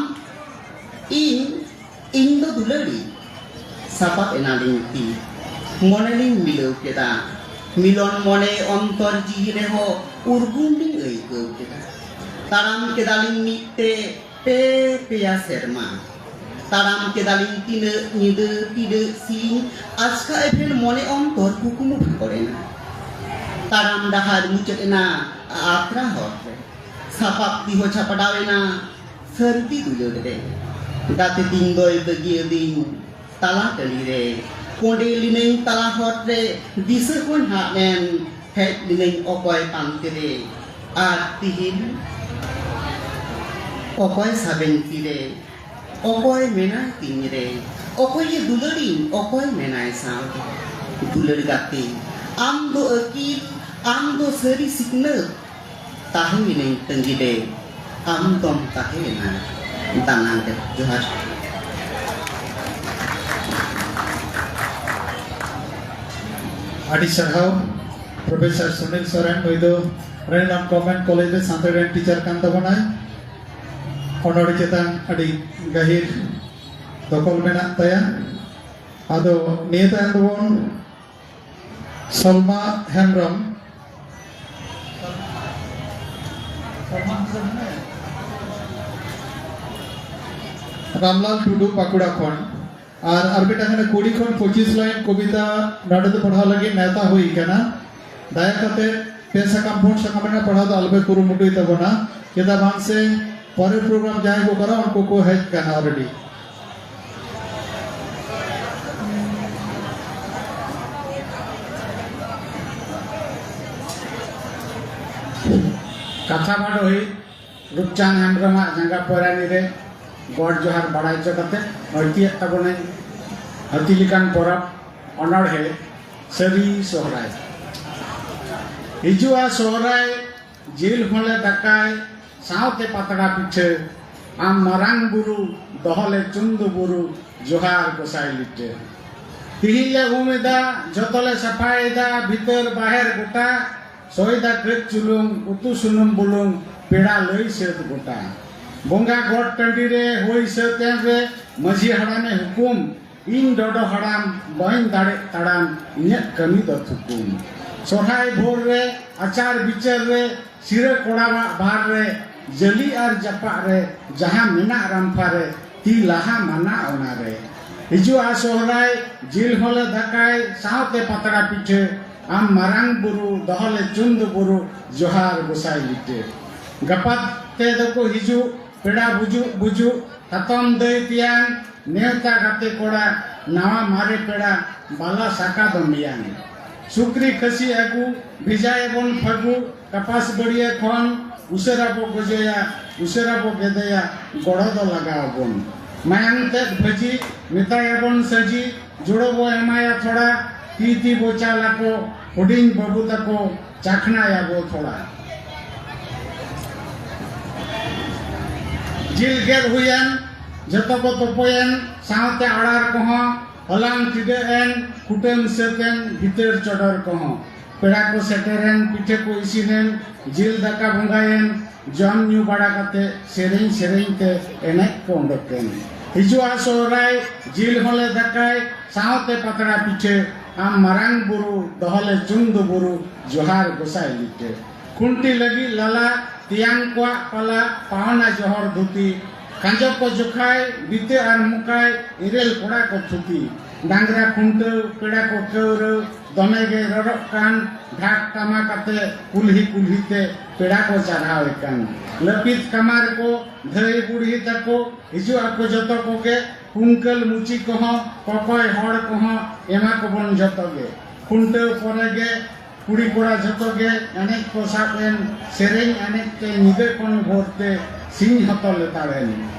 ᱤᱧ, ᱤᱧ ᱫᱚ ᱫᱩᱞᱟᱹᱲᱤ᱾ ᱥᱟᱯᱟᱵ ᱮᱱᱟᱞᱤᱧ ᱛᱤ, ᱢᱚᱱᱮ ᱞᱤᱧ ᱢᱤᱞᱟᱹᱣ ᱠᱮᱫᱟ᱾ ᱢᱤᱞᱚᱱ ᱢᱚᱱᱮ ᱚᱱᱛᱚᱨ ᱡᱤᱣᱤ ᱨᱮᱦᱚᱸ ᱩᱨᱜᱩᱢ ᱞᱤᱧ ᱟᱹᱭᱠᱟᱹᱣ ᱠᱮᱫᱟ᱾ ᱛᱟᱲᱟᱢ ᱠᱮᱫᱟᱞᱤᱧ ᱢᱤᱫ ᱛᱮ ᱯᱮ ᱯᱮᱭᱟ ᱥᱮᱨᱢᱟ᱾ ᱛᱟᱲᱟᱢ ᱠᱮᱫᱟᱞᱤᱧ ᱛᱤᱱᱟᱹᱜ ᱧᱤᱫᱟᱹ, ᱛᱤᱱᱟᱹᱜ ᱥᱤᱧ, ᱟᱪᱠᱟ ᱮᱵᱷᱮᱱ ᱢᱚᱱᱮ ᱚᱱᱛᱚᱨ ᱠᱩᱠᱢᱩ ᱯᱷᱟᱠᱚᱲ ᱮᱱᱟ᱾ ᱛᱟᱲᱟᱢ ᱰᱟᱦᱟᱨ ᱢᱩᱪᱟᱹᱫ ᱮᱱᱟ ᱟᱛᱨᱟ ᱦᱚᱨ ᱨᱮ᱾ ᱥᱟᱯᱟᱵ ᱛᱤ ᱦᱚᱸ ᱪᱷᱟᱯᱰᱟᱣ ᱮᱱᱟ ᱥᱟᱹᱨᱫᱤ ᱫᱩᱞᱟᱹᱲ ᱨᱮ᱾ ᱜᱟᱛᱮ ᱛᱤᱧ ᱫᱚᱭ ᱵᱟᱹᱜᱤ ᱟᱹᱫᱤᱧ ᱛᱟᱞᱟ ᱴᱟᱺᱰᱤ ᱨᱮ᱾ ᱠᱚᱸᱰᱮ ᱞᱤᱱᱟᱹᱧ ᱛᱟᱞᱟ ᱦᱚᱨ ᱨᱮ, ᱫᱤᱥᱟᱹ ᱦᱚᱸᱧ ᱦᱟᱜ ᱮᱱ, ᱦᱮᱡ ᱞᱤᱱᱟᱹᱧ ᱚᱠᱚᱭ ᱯᱟᱱᱛᱮ ᱨᱮ᱾ ᱟᱨ ᱛᱤᱦᱤᱧ ᱚᱠᱚᱭ ᱥᱟᱵᱮᱧ ᱛᱤᱨᱮ, ᱚᱠᱚᱭ ᱢᱮᱱᱟᱭ ᱛᱤᱧ ᱨᱮ, ᱚᱠᱚᱭᱮ ᱫᱩᱞᱟᱹᱲᱤᱧ, ᱚᱠᱚᱭ ᱢᱮᱱᱟᱭ ᱥᱟᱶ ᱨᱮ᱾ ᱫᱩᱞᱟᱹᱲ ᱜᱟᱛᱮ, ᱟᱢ ᱫᱚ ᱟᱹᱠᱤᱞ, ᱟᱢ ᱫᱚ ᱥᱟᱹᱨᱤ ᱥᱤᱠᱷᱱᱟᱹᱛ, ᱛᱟᱦᱮᱸᱭᱮᱱᱟᱹᱧ ᱛᱟᱺᱜᱤ ᱨᱮ, ᱟᱢ ᱫᱚᱢ ᱛᱟᱦᱮᱸᱭᱮᱱᱟ ᱫᱟᱱᱟᱝ ᱨᱮ᱾ ᱡᱚᱦᱟᱨ᱾ ᱟᱹᱰᱤ ᱥᱟᱨᱦᱟᱣ ᱯᱨᱚᱯᱷᱮᱥᱚᱨ ᱥᱩᱱᱤᱞ ᱥᱚᱨᱮᱱ, ᱱᱩᱭ ᱫᱚ ᱨᱮᱱᱟᱜ ᱜᱚᱵᱷᱚᱨᱱᱢᱮᱱᱴ ᱠᱚᱞᱮᱡᱽ ᱨᱮ ᱥᱟᱱᱛᱟᱲᱤ ᱨᱮᱱ ᱴᱤᱪᱟᱨ ᱠᱟᱱ ᱛᱟᱵᱚᱱᱟᱭ᱾ ᱚᱱᱚᱲᱦᱮ ᱪᱮᱛᱟᱱ ᱟᱹᱰᱤ ᱜᱟᱹᱦᱤᱨ ᱫᱚᱠᱷᱚᱞ ᱢᱮᱱᱟᱜ ᱛᱟᱭᱟ᱾ ᱟᱫᱚ ᱱᱤᱭᱟᱹ ᱛᱟᱭᱚᱢ ᱫᱚᱵᱚᱱ ᱥᱚᱞᱢᱟ ᱦᱮᱢᱵᱨᱚᱢ, ᱨᱟᱢᱞᱟᱞ ᱴᱩᱰᱩ ᱯᱟᱠᱩᱲᱟ ᱠᱷᱚᱱ, ᱟᱨ ᱟᱨ ᱢᱤᱫᱴᱟᱝ ᱠᱟᱱᱟ ᱠᱩᱲᱤ ᱠᱷᱚᱱ ᱯᱚᱸᱪᱤᱥ ᱞᱟᱭᱤᱱ ᱠᱚᱵᱤᱛᱟ ᱱᱚᱰᱮ ᱫᱚ ᱯᱟᱲᱦᱟᱣ ᱞᱟᱹᱜᱤᱫ ᱱᱮᱣᱛᱟ ᱦᱩᱭ ᱠᱟᱱᱟ᱾ ᱫᱟᱭᱟ ᱠᱟᱛᱮ ᱯᱮ ᱥᱟᱠᱟᱢ ᱯᱩᱱ ᱥᱟᱠᱟᱢ ᱨᱮᱱᱟᱜ ᱯᱟᱲᱦᱟᱣ ᱫᱚ ᱟᱞᱚᱯᱮ ᱠᱩᱨᱩᱢᱩᱴᱩᱭ ᱛᱟᱵᱚᱱᱟ, ᱪᱮᱫᱟᱜ ᱵᱟᱝ ᱥᱮ ᱯᱚᱨᱮᱨ ᱯᱨᱳᱜᱨᱟᱢ ᱡᱟᱦᱟᱸᱭ ᱠᱚ ᱠᱚᱨᱟᱣᱟ ᱩᱱᱠᱩ ᱠᱚ ᱦᱮᱡ ᱠᱟᱱᱟ ᱚᱞᱨᱮᱰᱤ᱾ ᱠᱟᱛᱷᱟ ᱵᱟᱰᱚᱦᱤ ᱨᱩᱯᱪᱟᱸᱫᱽ ᱦᱮᱢᱵᱨᱚᱢᱟᱜ ᱡᱟᱸᱜᱟ ᱯᱚᱭᱨᱟᱱᱤ ᱨᱮ ᱜᱚᱰ ᱡᱚᱦᱟᱨ ᱵᱟᱲᱟᱭ ᱦᱚᱪᱚ ᱠᱟᱛᱮ ᱟᱹᱲᱛᱤᱭᱮᱫ ᱛᱟᱵᱚᱱᱟᱹᱧ ᱦᱟᱹᱛᱤ ᱞᱮᱠᱟᱱ ᱯᱚᱨᱚᱵᱽ ᱚᱱᱚᱬᱦᱮ ᱥᱟᱹᱨᱤ ᱥᱚᱦᱨᱟᱭ᱾ ᱦᱤᱡᱩᱜᱼᱟ ᱥᱚᱦᱨᱟᱭ, ᱡᱤᱞ ᱦᱚᱸᱞᱮ ᱫᱟᱠᱟᱭ, ᱥᱟᱶᱛᱮ ᱯᱟᱛᱲᱟ ᱯᱤᱴᱷᱟᱹ, ᱟᱢ ᱢᱟᱨᱟᱝ ᱵᱩᱨᱩ, ᱫᱚᱦᱚ ᱞᱮ ᱪᱩᱱᱫᱩ ᱵᱩᱨᱩ, ᱡᱚᱦᱟᱨ ᱜᱚᱸᱥᱟᱭ ᱞᱤᱴᱟᱹ᱾ ᱛᱤᱦᱤᱧ ᱞᱮ ᱩᱢ ᱮᱫᱟ, ᱡᱷᱚᱛᱚ ᱞᱮ ᱥᱟᱯᱷᱟᱭᱮᱫᱟ, ᱵᱷᱤᱛᱟᱹᱨ ᱵᱟᱦᱮᱨ ᱜᱚᱴᱟ, ᱥᱚᱭᱫᱟ ᱠᱟᱹᱡ ᱪᱩᱞᱩᱝ, ᱩᱛᱩ ᱥᱩᱱᱩᱢ ᱵᱩᱞᱩᱝ, ᱯᱮᱲᱟ ᱞᱟᱹᱭ ᱥᱟᱹᱛ ᱜᱚᱴᱟ᱾ ᱵᱚᱸᱜᱟ ᱜᱚᱴ ᱴᱟᱺᱰᱤ ᱨᱮ ᱦᱩᱭ ᱥᱟᱹᱛ ᱮᱱ ᱨᱮ, ᱢᱟᱹᱡᱷᱤ ᱦᱟᱲᱟᱢᱮ ᱦᱩᱠᱩᱢ, ᱤᱧ ᱰᱚᱰᱚ ᱦᱟᱲᱟᱢ ᱵᱟᱹᱧ ᱫᱟᱲᱮᱜ ᱛᱟᱲᱟᱢ, ᱤᱧᱟᱹᱜ ᱠᱟᱹᱢᱤ ᱫᱚ ᱛᱷᱩᱠᱩᱢ᱾ ᱥᱚᱨᱦᱟᱭ ᱵᱷᱳᱨ ᱨᱮ ᱟᱪᱟᱨ ᱵᱤᱪᱟᱹᱨ ᱨᱮ, ᱥᱤᱨᱟᱹ ᱠᱚᱲᱟᱣᱟᱜ ᱵᱷᱟᱨ ᱨᱮ, ᱡᱟᱹᱞᱤ ᱟᱨ ᱡᱟᱯᱟᱜ ᱨᱮ, ᱡᱟᱦᱟᱸ ᱢᱮᱱᱟᱜ ᱨᱟᱢᱯᱷᱟ ᱨᱮ, ᱛᱤ ᱞᱟᱦᱟ ᱢᱟᱱᱟ ᱚᱱᱟ ᱨᱮ᱾ ᱦᱤᱡᱩᱜᱼᱟ ᱥᱚᱦᱨᱟᱭ, ᱡᱤᱞ ᱦᱚᱸᱞᱮ ᱫᱟᱠᱟᱭ, ᱥᱟᱶᱛᱮ ᱯᱟᱛᱲᱟ ᱯᱤᱴᱷᱟᱹ, ᱟᱢ ᱢᱟᱨᱟᱝ ᱵᱩᱨᱩ, ᱫᱚᱦᱚ ᱞᱮ ᱪᱩᱱᱫᱩ ᱵᱩᱨᱩ, ᱡᱚᱦᱟᱨ ᱜᱚᱸᱥᱟᱭ ᱞᱤᱴᱟᱹ᱾ ᱜᱟᱯᱟ ᱛᱮ ᱫᱚᱠᱚ ᱦᱤᱡᱩᱜ, ᱯᱮᱲᱟ ᱵᱩᱡᱩᱜ ᱵᱩᱡᱩᱜ, ᱦᱟᱛᱚᱢ ᱫᱟᱹᱭ ᱛᱮᱭᱟᱝ, ᱱᱮᱣᱛᱟ ᱜᱟᱛᱮ ᱠᱚᱲᱟ, ᱱᱟᱣᱟ ᱢᱟᱨᱮ ᱯᱮᱲᱟ, ᱵᱟᱞᱟ ᱥᱟᱠᱟ ᱫᱚ ᱢᱮᱭᱟᱝ᱾ ᱥᱩᱠᱨᱤ ᱠᱷᱟᱹᱥᱤ ᱟᱹᱜᱩ, ᱵᱷᱮᱡᱟᱭᱟᱵᱚᱱ ᱯᱷᱟᱹᱜᱩ, ᱠᱟᱯᱟᱥ ᱵᱟᱹᱲᱤᱭᱟᱹ ᱠᱷᱚᱱ, ᱩᱥᱟᱹᱨᱟ ᱵᱚ ᱜᱚᱡᱮᱭᱟ, ᱩᱥᱟᱹᱨᱟ ᱵᱚ ᱜᱮᱫᱮᱭᱟ, ᱜᱚᱲᱚ ᱫᱚ ᱞᱟᱜᱟᱣ ᱟᱵᱚᱱ᱾ ᱢᱟᱭᱟᱝ ᱛᱮᱫ ᱵᱷᱟᱹᱡᱤ, ᱢᱮᱛᱟᱭᱟᱵᱚᱱ ᱥᱟᱹᱡᱤ, ᱡᱩᱲᱟᱹ ᱵᱚ ᱮᱢᱟᱭᱟ ᱛᱷᱚᱲᱟ, ᱛᱤ ᱛᱤ ᱵᱚ ᱪᱟᱞ ᱟᱠᱚ, ᱦᱩᱰᱤᱧ ᱵᱟᱹᱵᱩ ᱛᱟᱠᱚ, ᱪᱟᱠᱷᱱᱟᱭᱟᱵᱚ ᱛᱷᱚᱲᱟ᱾ ᱡᱤᱞ ᱜᱮᱫ ᱦᱩᱭᱮᱱ, ᱡᱚᱛᱚ ᱠᱚ ᱛᱚᱯᱚᱭᱮᱱ, ᱥᱟᱶᱛᱮ ᱟᱲᱟᱨ ᱠᱚᱦᱚᱸ, ᱦᱚᱞᱟᱝ ᱴᱤᱰᱟᱹᱜ ᱮᱱ, ᱠᱩᱴᱟᱹᱢ ᱥᱟᱹᱛ ᱮᱱ, ᱵᱷᱤᱛᱟᱹᱨ ᱪᱚᱰᱚᱨ ᱠᱚᱦᱚᱸ᱾ ᱯᱮᱲᱟ ᱠᱚ ᱥᱮᱴᱮᱨᱮᱱ, ᱯᱤᱴᱷᱟᱹ ᱠᱚ ᱤᱥᱤᱱᱮᱱ, ᱡᱤᱞ ᱫᱟᱠᱟ ᱵᱚᱸᱜᱟᱭᱮᱱ, ᱡᱚᱢ ᱧᱩ ᱵᱟᱲᱟ ᱠᱟᱛᱮ ᱥᱮᱨᱮᱧ ᱥᱮᱨᱮᱧ ᱛᱮ ᱮᱱᱮᱡ ᱠᱚ ᱚᱰᱚᱠᱮᱱ᱾ ᱦᱤᱡᱩᱜᱼᱟ ᱥᱚᱦᱨᱟᱭ, ᱡᱤᱞ ᱦᱚᱸᱞᱮ ᱫᱟᱠᱟᱭ, ᱥᱟᱶᱛᱮ ᱯᱟᱛᱲᱟ ᱯᱤᱴᱷᱟᱹ, ᱟᱢ ᱢᱟᱨᱟᱝ ᱵᱩᱨᱩ, ᱫᱚᱦᱚᱞᱮ ᱪᱩᱱᱫᱩ ᱵᱩᱨᱩ, ᱡᱚᱦᱟᱨ ᱜᱚᱸᱥᱟᱭ ᱞᱤᱴᱟᱹ᱾ ᱠᱷᱩᱱᱴᱤ ᱞᱟᱹᱜᱤᱫ ᱞᱟᱞᱟ, ᱛᱮᱭᱟᱝ ᱠᱚᱣᱟᱜ ᱯᱟᱞᱟ, ᱯᱟᱣᱱᱟ ᱡᱚᱦᱚᱨ ᱫᱷᱩᱛᱤ, ᱠᱷᱟᱸᱡᱚ ᱠᱚ ᱡᱚᱠᱷᱟᱭ, ᱵᱤᱛᱟᱹ ᱟᱨ ᱢᱚᱠᱟᱭ, ᱤᱨᱮᱞ ᱠᱚᱲᱟ ᱠᱚ ᱛᱷᱩᱛᱤ᱾ ᱰᱟᱝᱨᱟ ᱠᱷᱩᱱᱴᱟᱹᱣ, ᱯᱮᱲᱟ ᱠᱚ ᱠᱟᱹᱣᱨᱟᱹᱣ, ᱫᱚᱢᱮ ᱜᱮ ᱨᱚᱨᱚᱜ ᱠᱟᱱ, ᱰᱷᱟᱠ ᱴᱟᱢᱟ ᱠᱟᱛᱮ ᱠᱩᱞᱦᱤ ᱠᱩᱞᱦᱤ ᱛᱮ ᱯᱮᱲᱟ ᱠᱚ ᱪᱟᱨᱦᱟᱣᱮ ᱠᱟᱱ᱾ ᱞᱟᱹᱯᱤᱛ ᱠᱟᱢᱟᱨ ᱠᱚ, ᱫᱷᱟᱹᱭ ᱵᱩᱲᱦᱤ ᱛᱟᱠᱚ, ᱦᱤᱡᱩᱜ ᱟᱠᱚ ᱡᱚᱛᱚ ᱠᱚᱜᱮ, ᱠᱩᱝᱠᱟᱹᱞ ᱢᱩᱪᱤ ᱠᱚᱦᱚᱸ, ᱠᱚᱠᱚᱭ ᱦᱚᱲ ᱠᱚᱦᱚᱸ, ᱮᱢᱟ ᱠᱚᱵᱚᱱ ᱡᱚᱛᱚ ᱜᱮ᱾ ᱠᱷᱩᱱᱴᱟᱹᱣ ᱯᱚᱨᱮ ᱜᱮ ᱠᱩᱲᱤ ᱠᱚᱲᱟ ᱡᱚᱛᱚ ᱜᱮ ᱮᱱᱮᱡ ᱠᱚ ᱥᱟᱵ ᱮᱱ, ᱥᱮᱨᱮᱧ ᱮᱱᱮᱡ ᱛᱮ ᱧᱤᱫᱟᱹ ᱠᱷᱚᱱ ᱵᱷᱳᱨ ᱛᱮ ᱥᱤᱧ ᱦᱚᱸᱛᱚ ᱞᱮᱛᱟᱲ ᱮᱱ᱾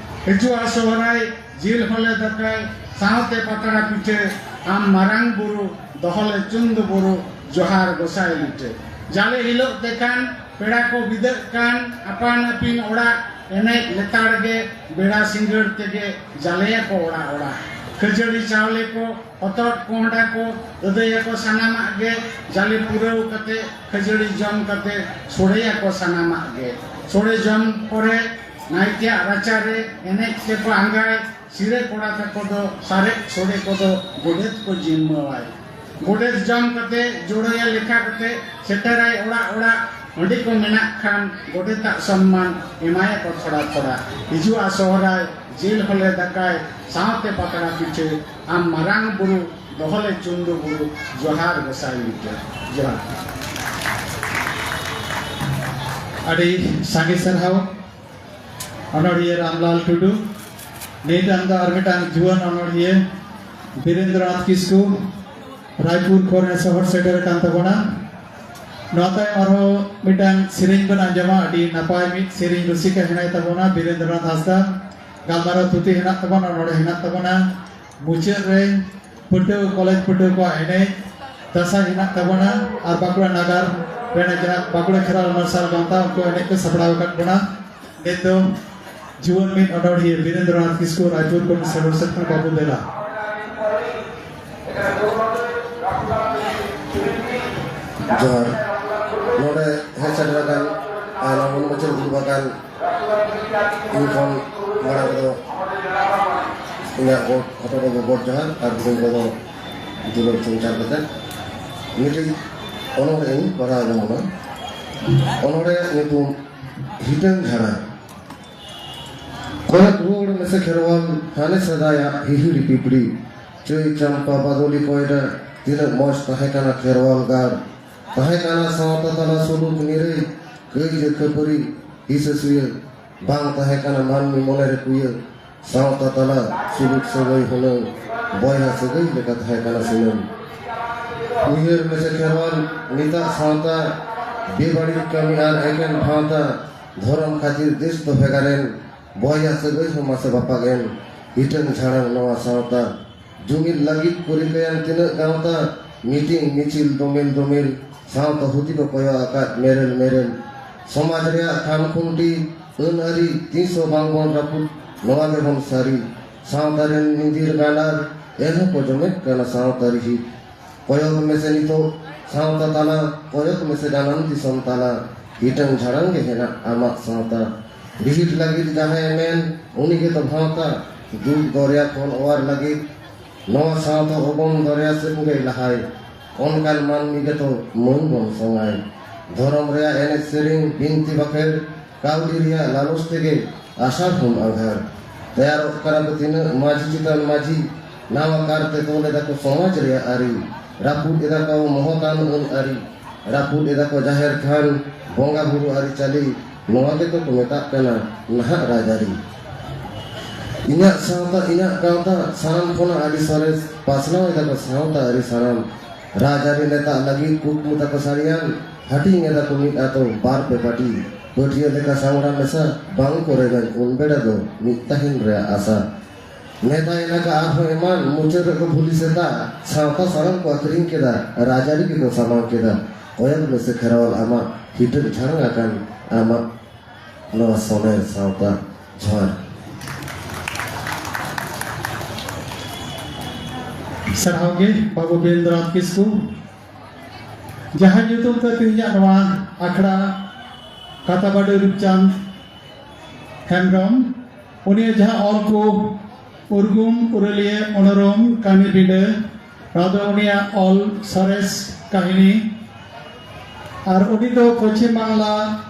ᱦᱤᱡᱩᱜᱼᱟ ᱥᱚᱦᱨᱟᱭ, ᱡᱤᱞ ᱦᱚᱸᱞᱮ ᱫᱟᱠᱟᱭ, ᱥᱟᱶᱛᱮ ᱯᱟᱛᱲᱟ ᱯᱤᱴᱷᱟᱹ, ᱟᱢ ᱢᱟᱨᱟᱝ ᱵᱩᱨᱩ, ᱫᱚᱦᱚᱞᱮ ᱪᱩᱱᱫᱩ ᱵᱩᱨᱩ, ᱡᱚᱦᱟᱨ ᱜᱚᱸᱥᱟᱭ ᱞᱤᱴᱟᱹ᱾ ᱡᱟᱞᱮ ᱦᱤᱞᱳᱜ ᱛᱮᱠᱷᱟᱱ ᱯᱮᱲᱟ ᱠᱚ ᱵᱤᱫᱟᱹᱜ ᱠᱟᱱ, ᱟᱯᱟᱱ ᱟᱹᱯᱤᱱ ᱚᱲᱟᱜ ᱮᱱᱮᱡ ᱞᱮᱛᱟᱲ ᱜᱮ, ᱵᱮᱲᱟ ᱥᱤᱸᱜᱟᱹᱲ ᱛᱮᱜᱮ ᱡᱟᱞᱮᱭᱟᱠᱚ ᱚᱲᱟᱜ ᱚᱲᱟᱜ᱾ ᱠᱷᱟᱹᱡᱟᱹᱲᱤ ᱪᱟᱣᱞᱮ ᱠᱚ, ᱦᱚᱛᱚᱫ ᱠᱚᱸᱦᱰᱟ ᱠᱚ ᱟᱹᱫᱟᱹᱭᱟᱠᱚ ᱥᱟᱱᱟᱢᱟᱜ ᱜᱮ᱾ ᱡᱟᱞᱮ ᱯᱩᱨᱟᱹᱣ ᱠᱟᱛᱮ ᱠᱷᱟᱹᱡᱟᱹᱲᱤ ᱡᱚᱢ ᱠᱟᱛᱮ ᱥᱚᱲᱮᱭᱟᱠᱚ ᱥᱟᱱᱟᱢᱟᱜ ᱜᱮ᱾ ᱥᱚᱲᱮ ᱡᱚᱢ ᱯᱚᱨᱮ ᱱᱟᱭᱠᱮᱭᱟᱜ ᱨᱟᱪᱟᱨᱮ ᱮᱱᱮᱡ ᱛᱮᱠᱚ ᱟᱸᱜᱟᱭ᱾ ᱥᱤᱨᱟᱹ ᱠᱚᱲᱟ ᱛᱟᱠᱚ ᱫᱚ ᱥᱟᱨᱮᱡ ᱥᱚᱲᱮ ᱠᱚᱫᱚ ᱜᱚᱰᱮᱛ ᱠᱚ ᱡᱤᱢᱢᱟᱹᱣᱟᱭ᱾ ᱜᱚᱰᱮᱛ ᱡᱚᱢ ᱠᱟᱛᱮ ᱡᱳᱲᱳᱭᱟ ᱞᱮᱠᱷᱟ ᱠᱟᱛᱮ ᱥᱮᱴᱮᱨᱟᱭ ᱚᱲᱟᱜ ᱚᱲᱟᱜ᱾ ᱦᱟᱺᱰᱤ ᱠᱚ ᱢᱮᱱᱟᱜ ᱠᱷᱟᱱ ᱜᱚᱰᱮᱛᱟᱜ ᱥᱚᱱᱢᱟᱱ ᱮᱢᱟᱭᱟᱠᱚ ᱛᱷᱚᱲᱟ ᱛᱷᱚᱲᱟ᱾ ᱦᱤᱡᱩᱜᱼᱟ ᱥᱚᱦᱨᱟᱭ, ᱡᱤᱞ ᱦᱚᱞᱮ ᱫᱟᱠᱟᱭ, ᱥᱟᱶᱛᱮ ᱯᱟᱛᱲᱟ ᱯᱤᱴᱷᱟᱹ, ᱟᱢ ᱢᱟᱨᱟᱝ ᱵᱩᱨᱩ, ᱫᱚᱦᱚᱞᱮ ᱪᱩᱱᱫᱩ ᱵᱩᱨᱩ, ᱡᱚᱦᱟᱨ ᱜᱚᱸᱥᱟᱭ ᱞᱤᱴᱟᱹ᱾ ᱡᱚᱦᱟᱨ᱾ ᱟᱹᱰᱤ ᱥᱟᱸᱜᱮ ᱥᱟᱨᱦᱟᱣ᱾ ᱚᱱᱚᱲᱦᱤᱭᱟᱹ ᱨᱟᱢᱞᱟᱞ ᱴᱩᱰᱩ᱾ ᱱᱤᱛ ᱟᱢ ᱫᱚ ᱟᱨ ᱢᱤᱫᱴᱟᱝ ᱡᱩᱣᱟᱹᱱ ᱚᱱᱚᱲᱦᱤᱭᱟᱹ ᱵᱤᱨᱮᱱᱫᱨᱚᱱᱟᱛᱷ ᱠᱤᱥᱠᱩ ᱨᱟᱭᱯᱩᱨ ᱠᱷᱚᱱ ᱮ ᱥᱚᱦᱚᱨ ᱥᱮᱴᱮᱨ ᱟᱠᱟᱱ ᱛᱟᱵᱚᱱᱟ᱾ ᱱᱚᱣᱟ ᱛᱟᱭᱚᱢ ᱟᱨᱦᱚᱸ ᱢᱤᱫᱴᱟᱝ ᱥᱮᱨᱮᱧ ᱵᱚᱱ ᱟᱸᱡᱚᱢᱟ᱾ ᱟᱹᱰᱤ ᱱᱟᱯᱟᱭ ᱢᱤᱫ ᱥᱮᱨᱮᱧ ᱨᱩᱥᱤᱠᱟ ᱦᱮᱱᱟᱭ ᱛᱟᱵᱚᱱᱟ ᱵᱤᱨᱮᱱᱫᱨᱚᱱᱟᱛᱷ ᱦᱟᱸᱥᱫᱟ᱾ ᱜᱟᱞᱢᱟᱨᱟᱣ ᱛᱷᱩᱛᱤ ᱦᱮᱱᱟᱜ ᱛᱟᱵᱚᱱᱟ, ᱚᱱᱚᱲᱦᱮ ᱦᱮᱱᱟᱜ ᱛᱟᱵᱚᱱᱟ᱾ ᱢᱩᱪᱟᱹᱫ ᱨᱮ ᱯᱟᱹᱴᱷᱩᱣᱟᱹ, ᱠᱚᱞᱮᱡᱽ ᱯᱟᱹᱴᱷᱩᱣᱟᱹ ᱠᱚᱣᱟᱜ ᱮᱱᱮᱡ ᱫᱟᱸᱥᱟᱭ ᱦᱮᱱᱟᱜ ᱛᱟᱵᱚᱱᱟ᱾ ᱟᱨ ᱵᱟᱸᱠᱩᱲᱟ ᱱᱟᱜᱟᱨ ᱨᱮᱱᱟᱜ ᱡᱟᱦᱟᱸ ᱵᱟᱸᱠᱩᱲᱟ ᱠᱷᱮᱨᱣᱟᱞ ᱢᱟᱨᱥᱟᱞ ᱜᱟᱶᱛᱟ, ᱩᱱᱠᱩ ᱮᱱᱮᱡ ᱠᱚ ᱥᱟᱯᱲᱟᱣ ᱟᱠᱟᱫ ᱵᱚᱱᱟ᱾ ᱱᱤᱛ ᱫᱚ ᱡᱩᱣᱟᱹᱱ ᱢᱤᱫ ᱚᱱᱚᱲᱦᱤᱭᱟᱹ ᱵᱤᱨᱮᱱᱫᱨᱚᱱᱟᱛᱷ ᱠᱤᱥᱠᱩ ᱨᱟᱭᱯᱩᱨ ᱠᱷᱚᱱ ᱥᱮᱴᱮᱨ ᱥᱮᱴᱮᱨ ᱵᱟᱹᱵᱩ ᱫᱮᱞᱟ᱾ ᱡᱚᱦᱟᱨ᱾ ᱱᱚᱰᱮ ᱦᱮᱡ ᱥᱮᱴᱮᱨ ᱟᱠᱟᱱ ᱟᱨ ᱱᱚᱣᱟ ᱢᱚᱱ ᱢᱩᱪᱟᱹᱫ ᱫᱩᱲᱩᱵ ᱟᱠᱟᱱ ᱤᱧ ᱠᱷᱚᱱ ᱢᱟᱲᱟᱝ ᱨᱮᱫᱚ ᱤᱧᱟᱹᱜ ᱜᱚᱰ ᱦᱚᱯᱚᱱ ᱠᱚᱫᱚ ᱜᱚᱰ ᱡᱚᱦᱟᱨ ᱟᱨ ᱦᱩᱰᱤᱧ ᱠᱚᱫᱚ ᱫᱩᱞᱟᱹᱲ ᱥᱚᱧᱪᱟᱨ ᱠᱟᱛᱮ ᱢᱤᱫᱴᱤᱡ ᱚᱱᱚᱬᱦᱮ ᱤᱧ ᱯᱟᱲᱦᱟᱣ ᱡᱚᱝ ᱠᱟᱱᱟ᱾ ᱚᱱᱚᱬᱦᱮ ᱧᱩᱛᱩᱢ ᱦᱤᱴᱟᱹᱝ ᱡᱷᱟᱲᱟᱝ᱾ ᱠᱚᱭᱚᱜ ᱨᱩᱣᱟᱹᱲ ᱢᱮᱥᱮ ᱠᱷᱮᱨᱣᱟᱞ, ᱦᱟᱱᱮ ᱥᱮᱫᱟᱭᱟᱜ ᱦᱤᱦᱤᱲᱤ ᱯᱤᱯᱤᱲᱤ᱾ ᱪᱟᱹᱭ ᱪᱟᱢᱯᱟ ᱵᱟᱫᱚᱞᱤ ᱠᱚᱭᱰᱟ, ᱛᱤᱱᱟᱹᱜ ᱢᱚᱡᱽ ᱛᱟᱦᱮᱸ ᱠᱟᱱᱟ ᱠᱷᱮᱨᱣᱟᱞ ᱜᱟᱲ᱾ ᱛᱟᱦᱮᱸ ᱠᱟᱱᱟ ᱥᱟᱶᱛᱟ ᱛᱟᱞᱟ ᱥᱩᱞᱩᱠ ᱱᱤᱨᱟᱹᱭ, ᱠᱟᱹᱭᱡᱟᱹ ᱠᱷᱟᱹᱯᱟᱹᱨᱤ ᱦᱤᱥᱟᱹ ᱥᱩᱭᱟᱹ᱾ ᱵᱟᱝ ᱛᱟᱦᱮᱸ ᱠᱟᱱᱟ ᱢᱟᱹᱱᱢᱤ ᱢᱚᱱᱮ ᱨᱮ ᱠᱩᱭᱟᱹ, ᱥᱟᱶᱛᱟ ᱛᱟᱞᱟ ᱥᱩᱞᱩᱠ ᱥᱟᱹᱜᱟᱹᱭ ᱦᱩᱱᱟᱹᱝ, ᱵᱚᱭᱦᱟ ᱥᱟᱹᱜᱟᱹᱭ ᱞᱮᱠᱟ ᱛᱟᱦᱮᱸ ᱠᱟᱱᱟ ᱥᱤᱱᱟᱹᱢ᱾ ᱩᱭᱦᱟᱹᱨ ᱢᱮᱥᱮ ᱠᱷᱮᱨᱣᱟᱞ, ᱱᱤᱛᱟᱜ ᱥᱟᱶᱛᱟ, ᱵᱮᱵᱟᱹᱲᱤᱡ ᱠᱟᱹᱢᱤ ᱟᱨ ᱮᱠᱮᱱ ᱵᱷᱟᱶᱛᱟ, ᱫᱷᱚᱨᱚᱢ ᱠᱷᱟᱹᱛᱤᱨ ᱫᱮᱥ ᱫᱚ ᱵᱷᱮᱜᱟᱨᱮᱱ, ᱵᱚᱭᱦᱟ ᱥᱟᱹᱜᱟᱹᱭ ᱦᱚᱸ ᱢᱟᱥᱮ ᱵᱟᱯᱟᱜ ᱮᱱ, ᱦᱤᱴᱟᱹᱝ ᱡᱷᱟᱲᱟᱝ ᱱᱚᱣᱟ ᱥᱟᱶᱛᱟ᱾ ᱡᱩᱢᱤᱫ ᱞᱟᱹᱜᱤᱫ ᱠᱚ ᱨᱤᱠᱟᱹᱭᱟᱱ ᱛᱤᱱᱟᱹᱜ ᱜᱟᱶᱛᱟ, ᱢᱤᱴᱤᱝ ᱢᱤᱪᱷᱤᱞ ᱫᱚᱢᱮᱞ ᱫᱚᱢᱮᱞ, ᱥᱟᱶᱛᱟ ᱦᱩᱫᱤ ᱠᱚ ᱠᱚᱭᱚᱜ ᱟᱠᱟᱫ ᱢᱮᱨᱮᱞ ᱢᱮᱨᱮᱞ᱾ ᱥᱚᱢᱟᱡᱽ ᱨᱮᱭᱟᱜ ᱠᱷᱟᱢ ᱠᱷᱩᱱᱴᱤ, ᱟᱹᱱ ᱟᱹᱨᱤ ᱛᱤᱥ ᱦᱚᱸ ᱵᱟᱝ ᱵᱚᱱ ᱨᱟᱹᱯᱩᱫ, ᱱᱚᱣᱟ ᱜᱮᱵᱚᱱ ᱥᱟᱹᱨᱤ᱾ ᱥᱟᱶᱛᱟ ᱨᱮᱱ ᱧᱤᱫᱤᱨ ᱜᱟᱸᱰᱟᱨ, ᱮᱱᱦᱚᱸ ᱠᱚ ᱡᱚᱢᱮᱫ ᱠᱟᱱᱟ ᱥᱟᱶᱛᱟ ᱨᱤᱦᱤᱴ᱾ ᱠᱚᱭᱚᱜ ᱢᱮᱥᱮ ᱱᱤᱛᱚᱜ ᱥᱟᱶᱛᱟ ᱛᱟᱞᱟ, ᱠᱚᱭᱚᱜ ᱢᱮᱥᱮ ᱡᱟᱱᱟᱢ ᱫᱤᱥᱚᱢ ᱛᱟᱞᱟ, ᱦᱤᱴᱟᱹᱝ ᱡᱷᱟᱲᱟᱝ ᱜᱮ ᱦᱮᱱᱟᱜ ᱟᱢᱟᱜ ᱥᱟᱶᱛᱟ᱾ ᱨᱤᱦᱤᱴ ᱞᱟᱹᱜᱤᱫ ᱡᱟᱦᱟᱸᱭ ᱢᱮᱱ, ᱩᱱᱤ ᱜᱮᱛᱚ ᱵᱷᱟᱶᱛᱟ᱾ ᱫᱩᱠ ᱫᱚᱨᱭᱟ ᱠᱷᱚᱱ ᱚᱣᱟᱨ ᱞᱟᱹᱜᱤᱫ ᱱᱚᱣᱟ ᱥᱟᱶᱛᱟ ᱚᱜᱚᱢ ᱫᱚᱨᱭᱟ ᱥᱮᱫ ᱜᱮᱭ ᱞᱟᱦᱟᱭ᱾ ᱚᱱᱠᱟᱱ ᱢᱟᱹᱱᱢᱤ ᱜᱮᱛᱚ ᱢᱟᱹᱱ ᱵᱚᱱ ᱥᱚᱝᱟᱭ᱾ ᱫᱷᱚᱨᱚᱢ ᱨᱮᱭᱟᱜ ᱮᱱᱮᱡ ᱥᱮᱨᱮᱧ, ᱵᱤᱱᱛᱤ ᱵᱟᱠᱷᱮᱲ, ᱠᱟᱹᱣᱰᱤ ᱨᱮᱭᱟᱜ ᱞᱟᱞᱚᱪ ᱛᱮᱜᱮ ᱟᱥᱟᱲ ᱦᱚᱢ ᱟᱸᱜᱷᱟᱲ᱾ ᱛᱮᱭᱟᱨᱚᱜ ᱠᱟᱱᱟ ᱠᱚ ᱛᱤᱱᱟᱹᱜ ᱢᱟᱹᱡᱷᱤ ᱪᱮᱛᱟᱱ ᱢᱟᱹᱡᱷᱤ, ᱱᱟᱣᱟ ᱠᱟᱨᱛᱮ ᱛᱚᱞ ᱮᱫᱟ ᱠᱚ ᱥᱚᱢᱟᱡᱽ ᱨᱮᱭᱟᱜ ᱟᱹᱨᱤ, ᱨᱟᱹᱯᱩᱫ ᱮᱫᱟ ᱠᱚ ᱢᱚᱦᱚᱛᱟᱱ ᱟᱹᱱ ᱟᱹᱨᱤ, ᱨᱟᱹᱯᱩᱫ ᱮᱫᱟ ᱠᱚ ᱡᱟᱦᱮᱨ ᱛᱷᱟᱱ, ᱵᱚᱸᱜᱟ ᱵᱩᱨᱩ ᱟᱹᱨᱤᱪᱟᱹᱞᱤ, ᱱᱚᱣᱟ ᱜᱮᱛᱚ ᱠᱚ ᱢᱮᱛᱟᱜ ᱠᱟᱱᱟ ᱱᱟᱦᱟᱜ ᱨᱟᱡᱽᱟᱹᱨᱤ᱾ ᱤᱧᱟᱹᱜ ᱥᱟᱶᱛᱟ ᱤᱧᱟᱹᱜ ᱜᱟᱶᱛᱟ, ᱥᱟᱱᱟᱢ ᱠᱷᱚᱱᱟᱜ ᱟᱹᱰᱤ ᱥᱚᱨᱮᱥ, ᱯᱟᱥᱱᱟᱣ ᱮᱫᱟ ᱠᱚ ᱥᱟᱶᱛᱟ ᱟᱹᱨᱤ ᱥᱟᱱᱟᱢ᱾ ᱨᱟᱡᱽᱟᱹᱨᱤ ᱱᱮᱛᱟ ᱞᱟᱹᱜᱤᱫ ᱠᱩᱠᱢᱩ ᱛᱟᱠᱚ ᱥᱟᱹᱨᱤᱭᱟᱱ, ᱦᱟᱹᱴᱤᱧ ᱮᱫᱟ ᱠᱚ ᱢᱤᱫ ᱟᱛᱳ ᱵᱟᱨ ᱯᱮ ᱯᱟᱹᱴᱤ᱾ ᱯᱟᱹᱴᱷᱤᱭᱟᱹ ᱞᱮᱠᱟ ᱥᱟᱢᱲᱟ ᱢᱮᱥᱟ, ᱵᱟᱝ ᱠᱚ ᱨᱮᱵᱮᱱ ᱩᱱ ᱵᱮᱲᱟ ᱫᱚ ᱢᱤᱫ ᱛᱟᱦᱮᱱ ᱨᱮᱭᱟᱜ ᱟᱥᱟ᱾ ᱱᱮᱛᱟ ᱮᱞᱟᱠᱟ ᱟᱨᱦᱚᱸ ᱮᱢᱟᱱ, ᱢᱩᱪᱟᱹᱫ ᱨᱮᱠᱚ ᱵᱷᱩᱞᱤ ᱥᱮᱛᱟ, ᱥᱟᱶᱛᱟ ᱥᱟᱱᱟᱢ ᱠᱚ ᱟᱹᱠᱷᱨᱤᱧ ᱠᱮᱫᱟ, ᱨᱟᱡᱽᱟᱹᱨᱤ ᱜᱮᱠᱚ ᱥᱟᱢᱟᱝ ᱠᱮᱫᱟ᱾ ᱠᱚᱭᱚᱜ ᱢᱮᱥᱮ ᱠᱷᱮᱨᱣᱟᱞ ᱟᱢᱟᱜ, ᱦᱤᱴᱟᱹᱝ ᱡᱷᱟᱲᱟᱝ ᱟᱠᱟᱱ ᱟᱢᱟᱜ ᱱᱚᱣᱟ ᱥᱚᱱᱮᱨ ᱥᱟᱶᱛᱟ᱾ ᱡᱚᱦᱟᱨ᱾ ᱥᱟᱨᱦᱟᱣ ᱜᱮ ᱵᱟᱹᱵᱩ ᱵᱤᱨᱮᱱᱫᱨᱚᱱᱟᱛᱷ ᱠᱤᱥᱠᱩ᱾ ᱡᱟᱦᱟᱸ ᱧᱩᱛᱩᱢ ᱛᱮ ᱛᱮᱦᱮᱧᱟᱜ ᱱᱚᱣᱟ ᱟᱠᱷᱲᱟ ᱠᱟᱛᱟᱵᱟᱰᱤ ᱨᱩᱯᱪᱟᱸᱫᱽ ᱦᱮᱢᱵᱨᱚᱢ, ᱩᱱᱤᱭᱟᱜ ᱡᱟᱦᱟᱸ ᱚᱞ ᱠᱚ ᱩᱨᱜᱩᱢ ᱩᱨᱟᱹᱞᱤᱭᱟᱹ ᱚᱱᱚᱨᱚᱢ ᱠᱟᱹᱢᱤ ᱵᱤᱰᱟᱹ, ᱱᱚᱣᱟ ᱫᱚ ᱩᱱᱤᱭᱟᱜ ᱚᱞ ᱥᱚᱨᱮᱥ ᱠᱟᱹᱦᱱᱤ᱾ ᱟᱨ ᱩᱱᱤ ᱫᱚ ᱯᱚᱪᱷᱤᱢ ᱵᱟᱝᱞᱟ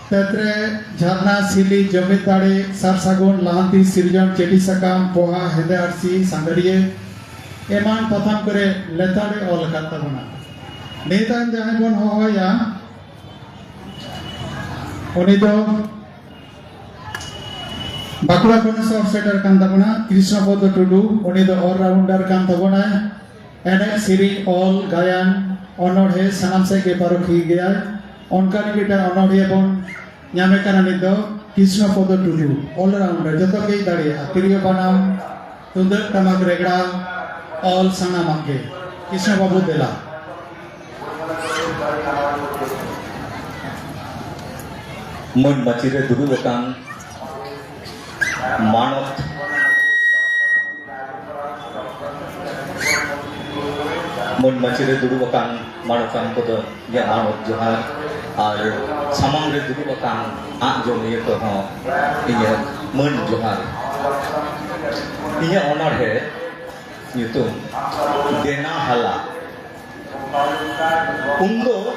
ᱛᱮᱛᱨᱮ ᱡᱷᱟᱨᱱᱟ ᱥᱤᱞᱤ ᱡᱚᱢᱤᱫ ᱫᱟᱲᱮ ᱥᱟᱨ ᱥᱟᱹᱜᱩᱱ ᱞᱟᱦᱟᱱᱛᱤ ᱥᱤᱨᱡᱚᱱ ᱪᱮᱴᱤ ᱥᱟᱠᱟᱢ ᱯᱚᱦᱟ ᱦᱮᱸᱫᱮ ᱟᱹᱨᱥᱤ ᱥᱟᱸᱫᱟᱹᱲᱤᱭᱟᱹ ᱮᱢᱟᱱ ᱯᱟᱛᱷᱟᱢ ᱠᱚᱨᱮ ᱞᱮᱛᱟᱲᱮ ᱚᱞ ᱟᱠᱟᱫ ᱛᱟᱵᱚᱱᱟ᱾ ᱱᱤᱛᱟᱱ ᱡᱟᱦᱟᱸᱭ ᱵᱚᱱ ᱦᱚᱦᱚᱭᱟ, ᱩᱱᱤ ᱫᱚ ᱵᱟᱸᱠᱩᱲᱟ ᱠᱷᱚᱱ ᱥᱚᱦᱚᱨ ᱥᱮᱴᱮᱨ ᱠᱟᱱ ᱛᱟᱵᱚᱱᱟ ᱠᱨᱤᱥᱱᱚ ᱯᱚᱫᱚ ᱴᱩᱰᱩ᱾ ᱩᱱᱤ ᱫᱚ ᱚᱞᱨᱟᱣᱩᱱᱰᱟᱨ ᱠᱟᱱ ᱛᱟᱵᱚᱱᱟᱭ᱾ ᱮᱱᱮᱡ, ᱥᱮᱨᱮᱧ, ᱚᱞ, ᱜᱟᱭᱟᱱ, ᱚᱱᱚᱬᱦᱮ, ᱥᱟᱱᱟᱢ ᱥᱮᱫ ᱜᱮ ᱯᱟᱹᱨᱩᱠᱷᱤᱭᱟᱹ ᱜᱮᱭᱟᱭ᱾ ᱚᱱᱠᱟᱱ ᱢᱤᱫᱴᱟᱝ ᱚᱱᱚᱬᱦᱤᱭᱟᱹ ᱵᱚᱱ ᱧᱟᱢᱮ ᱠᱟᱱᱟ ᱱᱤᱛ ᱫᱚ ᱠᱨᱤᱥᱱᱚ ᱯᱚᱫᱚ ᱴᱩᱰᱩ, ᱚᱞᱨᱟᱣᱩᱱᱰᱟᱨ, ᱡᱚᱛᱚ ᱜᱮᱭ ᱫᱟᱲᱮᱭᱟᱜᱼᱟ, ᱛᱤᱨᱭᱳ ᱵᱟᱱᱟᱢ, ᱛᱩᱢᱫᱟᱹᱜ ᱴᱟᱢᱟᱠ ᱨᱮᱜᱽᱲᱟ, ᱚᱞ, ᱥᱟᱱᱟᱢᱟᱜ ᱜᱮ᱾ ᱠᱨᱤᱥᱱᱚ ᱵᱟᱹᱵᱩ, ᱫᱮᱞᱟ᱾ ᱢᱟᱹᱱ ᱢᱟᱹᱪᱤ ᱨᱮ ᱫᱩᱲᱩᱵ ᱟᱠᱟᱱ ᱢᱟᱱᱚᱛ, ᱢᱟᱹᱱ ᱢᱟᱹᱪᱤ ᱨᱮ ᱫᱩᱲᱩᱵ ᱟᱠᱟᱱ ᱢᱟᱱᱚᱛᱟᱱ ᱠᱚᱫᱚ ᱤᱧᱟᱹᱜ ᱢᱟᱱᱚᱛ ᱡᱚᱦᱟᱨ, ᱟᱨ ᱥᱟᱢᱟᱝ ᱨᱮ ᱫᱩᱲᱩᱵ ᱟᱠᱟᱱ ᱟᱜ ᱡᱚᱢᱤᱭᱟᱹ ᱠᱚᱦᱚᱸ ᱤᱧᱟᱹᱜ ᱢᱟᱹᱱ ᱡᱚᱦᱟᱨ᱾ ᱤᱧᱟᱹᱜ ᱚᱱᱚᱬᱦᱮ ᱧᱩᱛᱩᱢ ᱫᱮᱱᱟ ᱦᱟᱞᱟ᱾ ᱩᱱᱫᱚ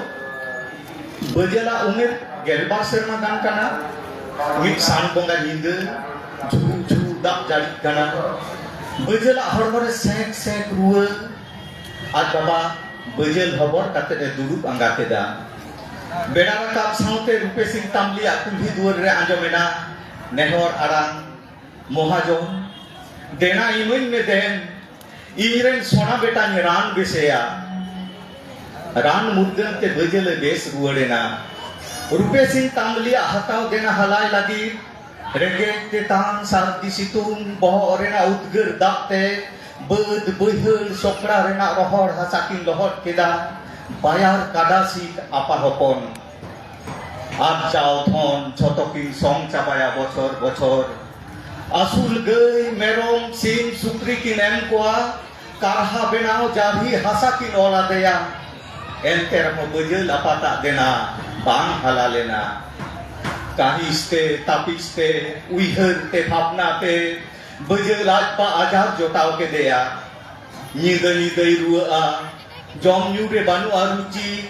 ᱵᱟᱹᱡᱟᱹᱞᱟᱜ ᱩᱢᱮᱨ ᱜᱮᱞᱵᱟᱨ ᱥᱮᱨᱢᱟ ᱜᱟᱱ ᱠᱟᱱᱟ᱾ ᱢᱤᱫ ᱥᱟᱱ ᱵᱚᱸᱜᱟ ᱧᱤᱫᱟᱹ ᱡᱷᱩ ᱡᱷᱩ ᱫᱟᱜ ᱡᱟᱹᱲᱤᱜ ᱠᱟᱱᱟ᱾ ᱵᱟᱹᱡᱟᱹᱞᱟᱜ ᱦᱚᱲᱢᱚ ᱨᱮ ᱥᱮᱸᱠ ᱥᱮᱸᱠ ᱨᱩᱣᱟᱹ᱾ ᱟᱡ ᱵᱟᱵᱟ ᱵᱟᱹᱡᱟᱹᱞ ᱦᱚᱵᱚᱨ ᱠᱟᱛᱮ ᱮ ᱫᱩᱲᱩᱵ ᱟᱸᱜᱟ ᱠᱮᱫᱟ᱾ ᱵᱮᱲᱟ ᱨᱟᱠᱟᱵ ᱥᱟᱶᱛᱮ ᱨᱩᱯᱮ ᱥᱤᱝ ᱛᱟᱢᱞᱤᱭᱟᱜ ᱠᱩᱞᱦᱤ ᱫᱩᱣᱟᱹᱨ ᱨᱮ ᱟᱸᱡᱚᱢᱮᱱᱟ ᱱᱮᱦᱚᱨ ᱟᱲᱟᱝ, "ᱢᱚᱦᱟᱡᱚᱱ, ᱫᱮᱱᱟ ᱤᱢᱟᱹᱧ ᱢᱮ ᱫᱮᱱ, ᱤᱧ ᱨᱮᱱ ᱥᱚᱱᱟ ᱵᱮᱴᱟᱧ ᱨᱟᱱ ᱵᱮᱥᱮᱭᱟ᱾" ᱨᱟᱱ ᱢᱩᱨᱜᱟᱹᱱ ᱛᱮ ᱵᱟᱹᱡᱟᱹᱞᱮ ᱵᱮᱥ ᱨᱩᱣᱟᱹᱲᱮᱱᱟ᱾ ᱨᱩᱯᱮ ᱥᱤᱝ ᱛᱟᱢᱞᱤᱭᱟᱜ ᱦᱟᱛᱟᱣ ᱫᱮᱱᱟ ᱦᱟᱞᱟᱭ ᱞᱟᱹᱜᱤᱫ ᱨᱮᱸᱜᱮᱡ ᱛᱮᱛᱟᱝ ᱥᱟᱹᱨᱫᱤ ᱥᱤᱛᱩᱝ ᱵᱚᱦᱚᱜ ᱨᱮᱱᱟᱜ ᱩᱫᱽᱜᱟᱹᱨ ᱫᱟᱜ ᱛᱮ ᱵᱟᱹᱫᱽ ᱵᱟᱹᱭᱦᱟᱹᱲ ᱥᱚᱠᱲᱟ ᱨᱮᱱᱟᱜ ᱨᱚᱦᱚᱲ ᱦᱟᱥᱟ ᱠᱤᱱ ᱞᱚᱦᱚᱫ ᱠᱮᱫᱟ᱾ ᱵᱟᱭᱟᱨ ᱠᱟᱰᱟ ᱥᱤᱫ ᱟᱯᱟ ᱦᱚᱯᱚᱱ᱾ ᱟᱨᱡᱟᱣ ᱫᱷᱚᱱ ᱡᱷᱚᱛᱚ ᱠᱤᱱ ᱥᱚᱝ ᱪᱟᱵᱟᱭᱟ ᱵᱚᱪᱷᱚᱨ ᱵᱚᱪᱷᱚᱨ᱾ ᱟᱹᱥᱩᱞ ᱜᱟᱹᱭ, ᱢᱮᱨᱚᱢ, ᱥᱤᱢ, ᱥᱩᱠᱨᱤ ᱠᱤᱱ ᱮᱢ ᱠᱚᱣᱟ᱾ ᱠᱟᱨᱦᱟ ᱵᱮᱱᱟᱣ ᱡᱟᱨᱦᱤ ᱦᱟᱥᱟ ᱠᱤᱱ ᱚᱞ ᱟᱫᱮᱭᱟ᱾ ᱮᱱᱛᱮ ᱨᱮᱦᱚᱸ ᱵᱟᱹᱡᱟᱹᱞ ᱟᱯᱟᱛᱟᱜ ᱫᱮᱱᱟ ᱵᱟᱝ ᱦᱟᱞᱟ ᱞᱮᱱᱟ᱾ ᱠᱟᱹᱦᱤᱥ ᱛᱮ, ᱛᱟᱹᱯᱤᱥ ᱛᱮ, ᱩᱭᱦᱟᱹᱨ ᱛᱮ, ᱵᱷᱟᱵᱽᱱᱟ ᱛᱮ, ᱵᱟᱹᱡᱟᱹᱞ ᱟᱡ ᱵᱟ ᱟᱡᱟᱨ ᱡᱚᱴᱟᱣ ᱠᱮᱫᱮᱭᱟ᱾ ᱧᱤᱫᱟᱹ ᱧᱤᱫᱟᱹᱭ ᱨᱩᱣᱟᱹᱜᱼᱟ, ᱡᱚᱢ ᱧᱩ ᱨᱮ ᱵᱟᱹᱱᱩᱜᱼᱟ ᱨᱩᱪᱤ᱾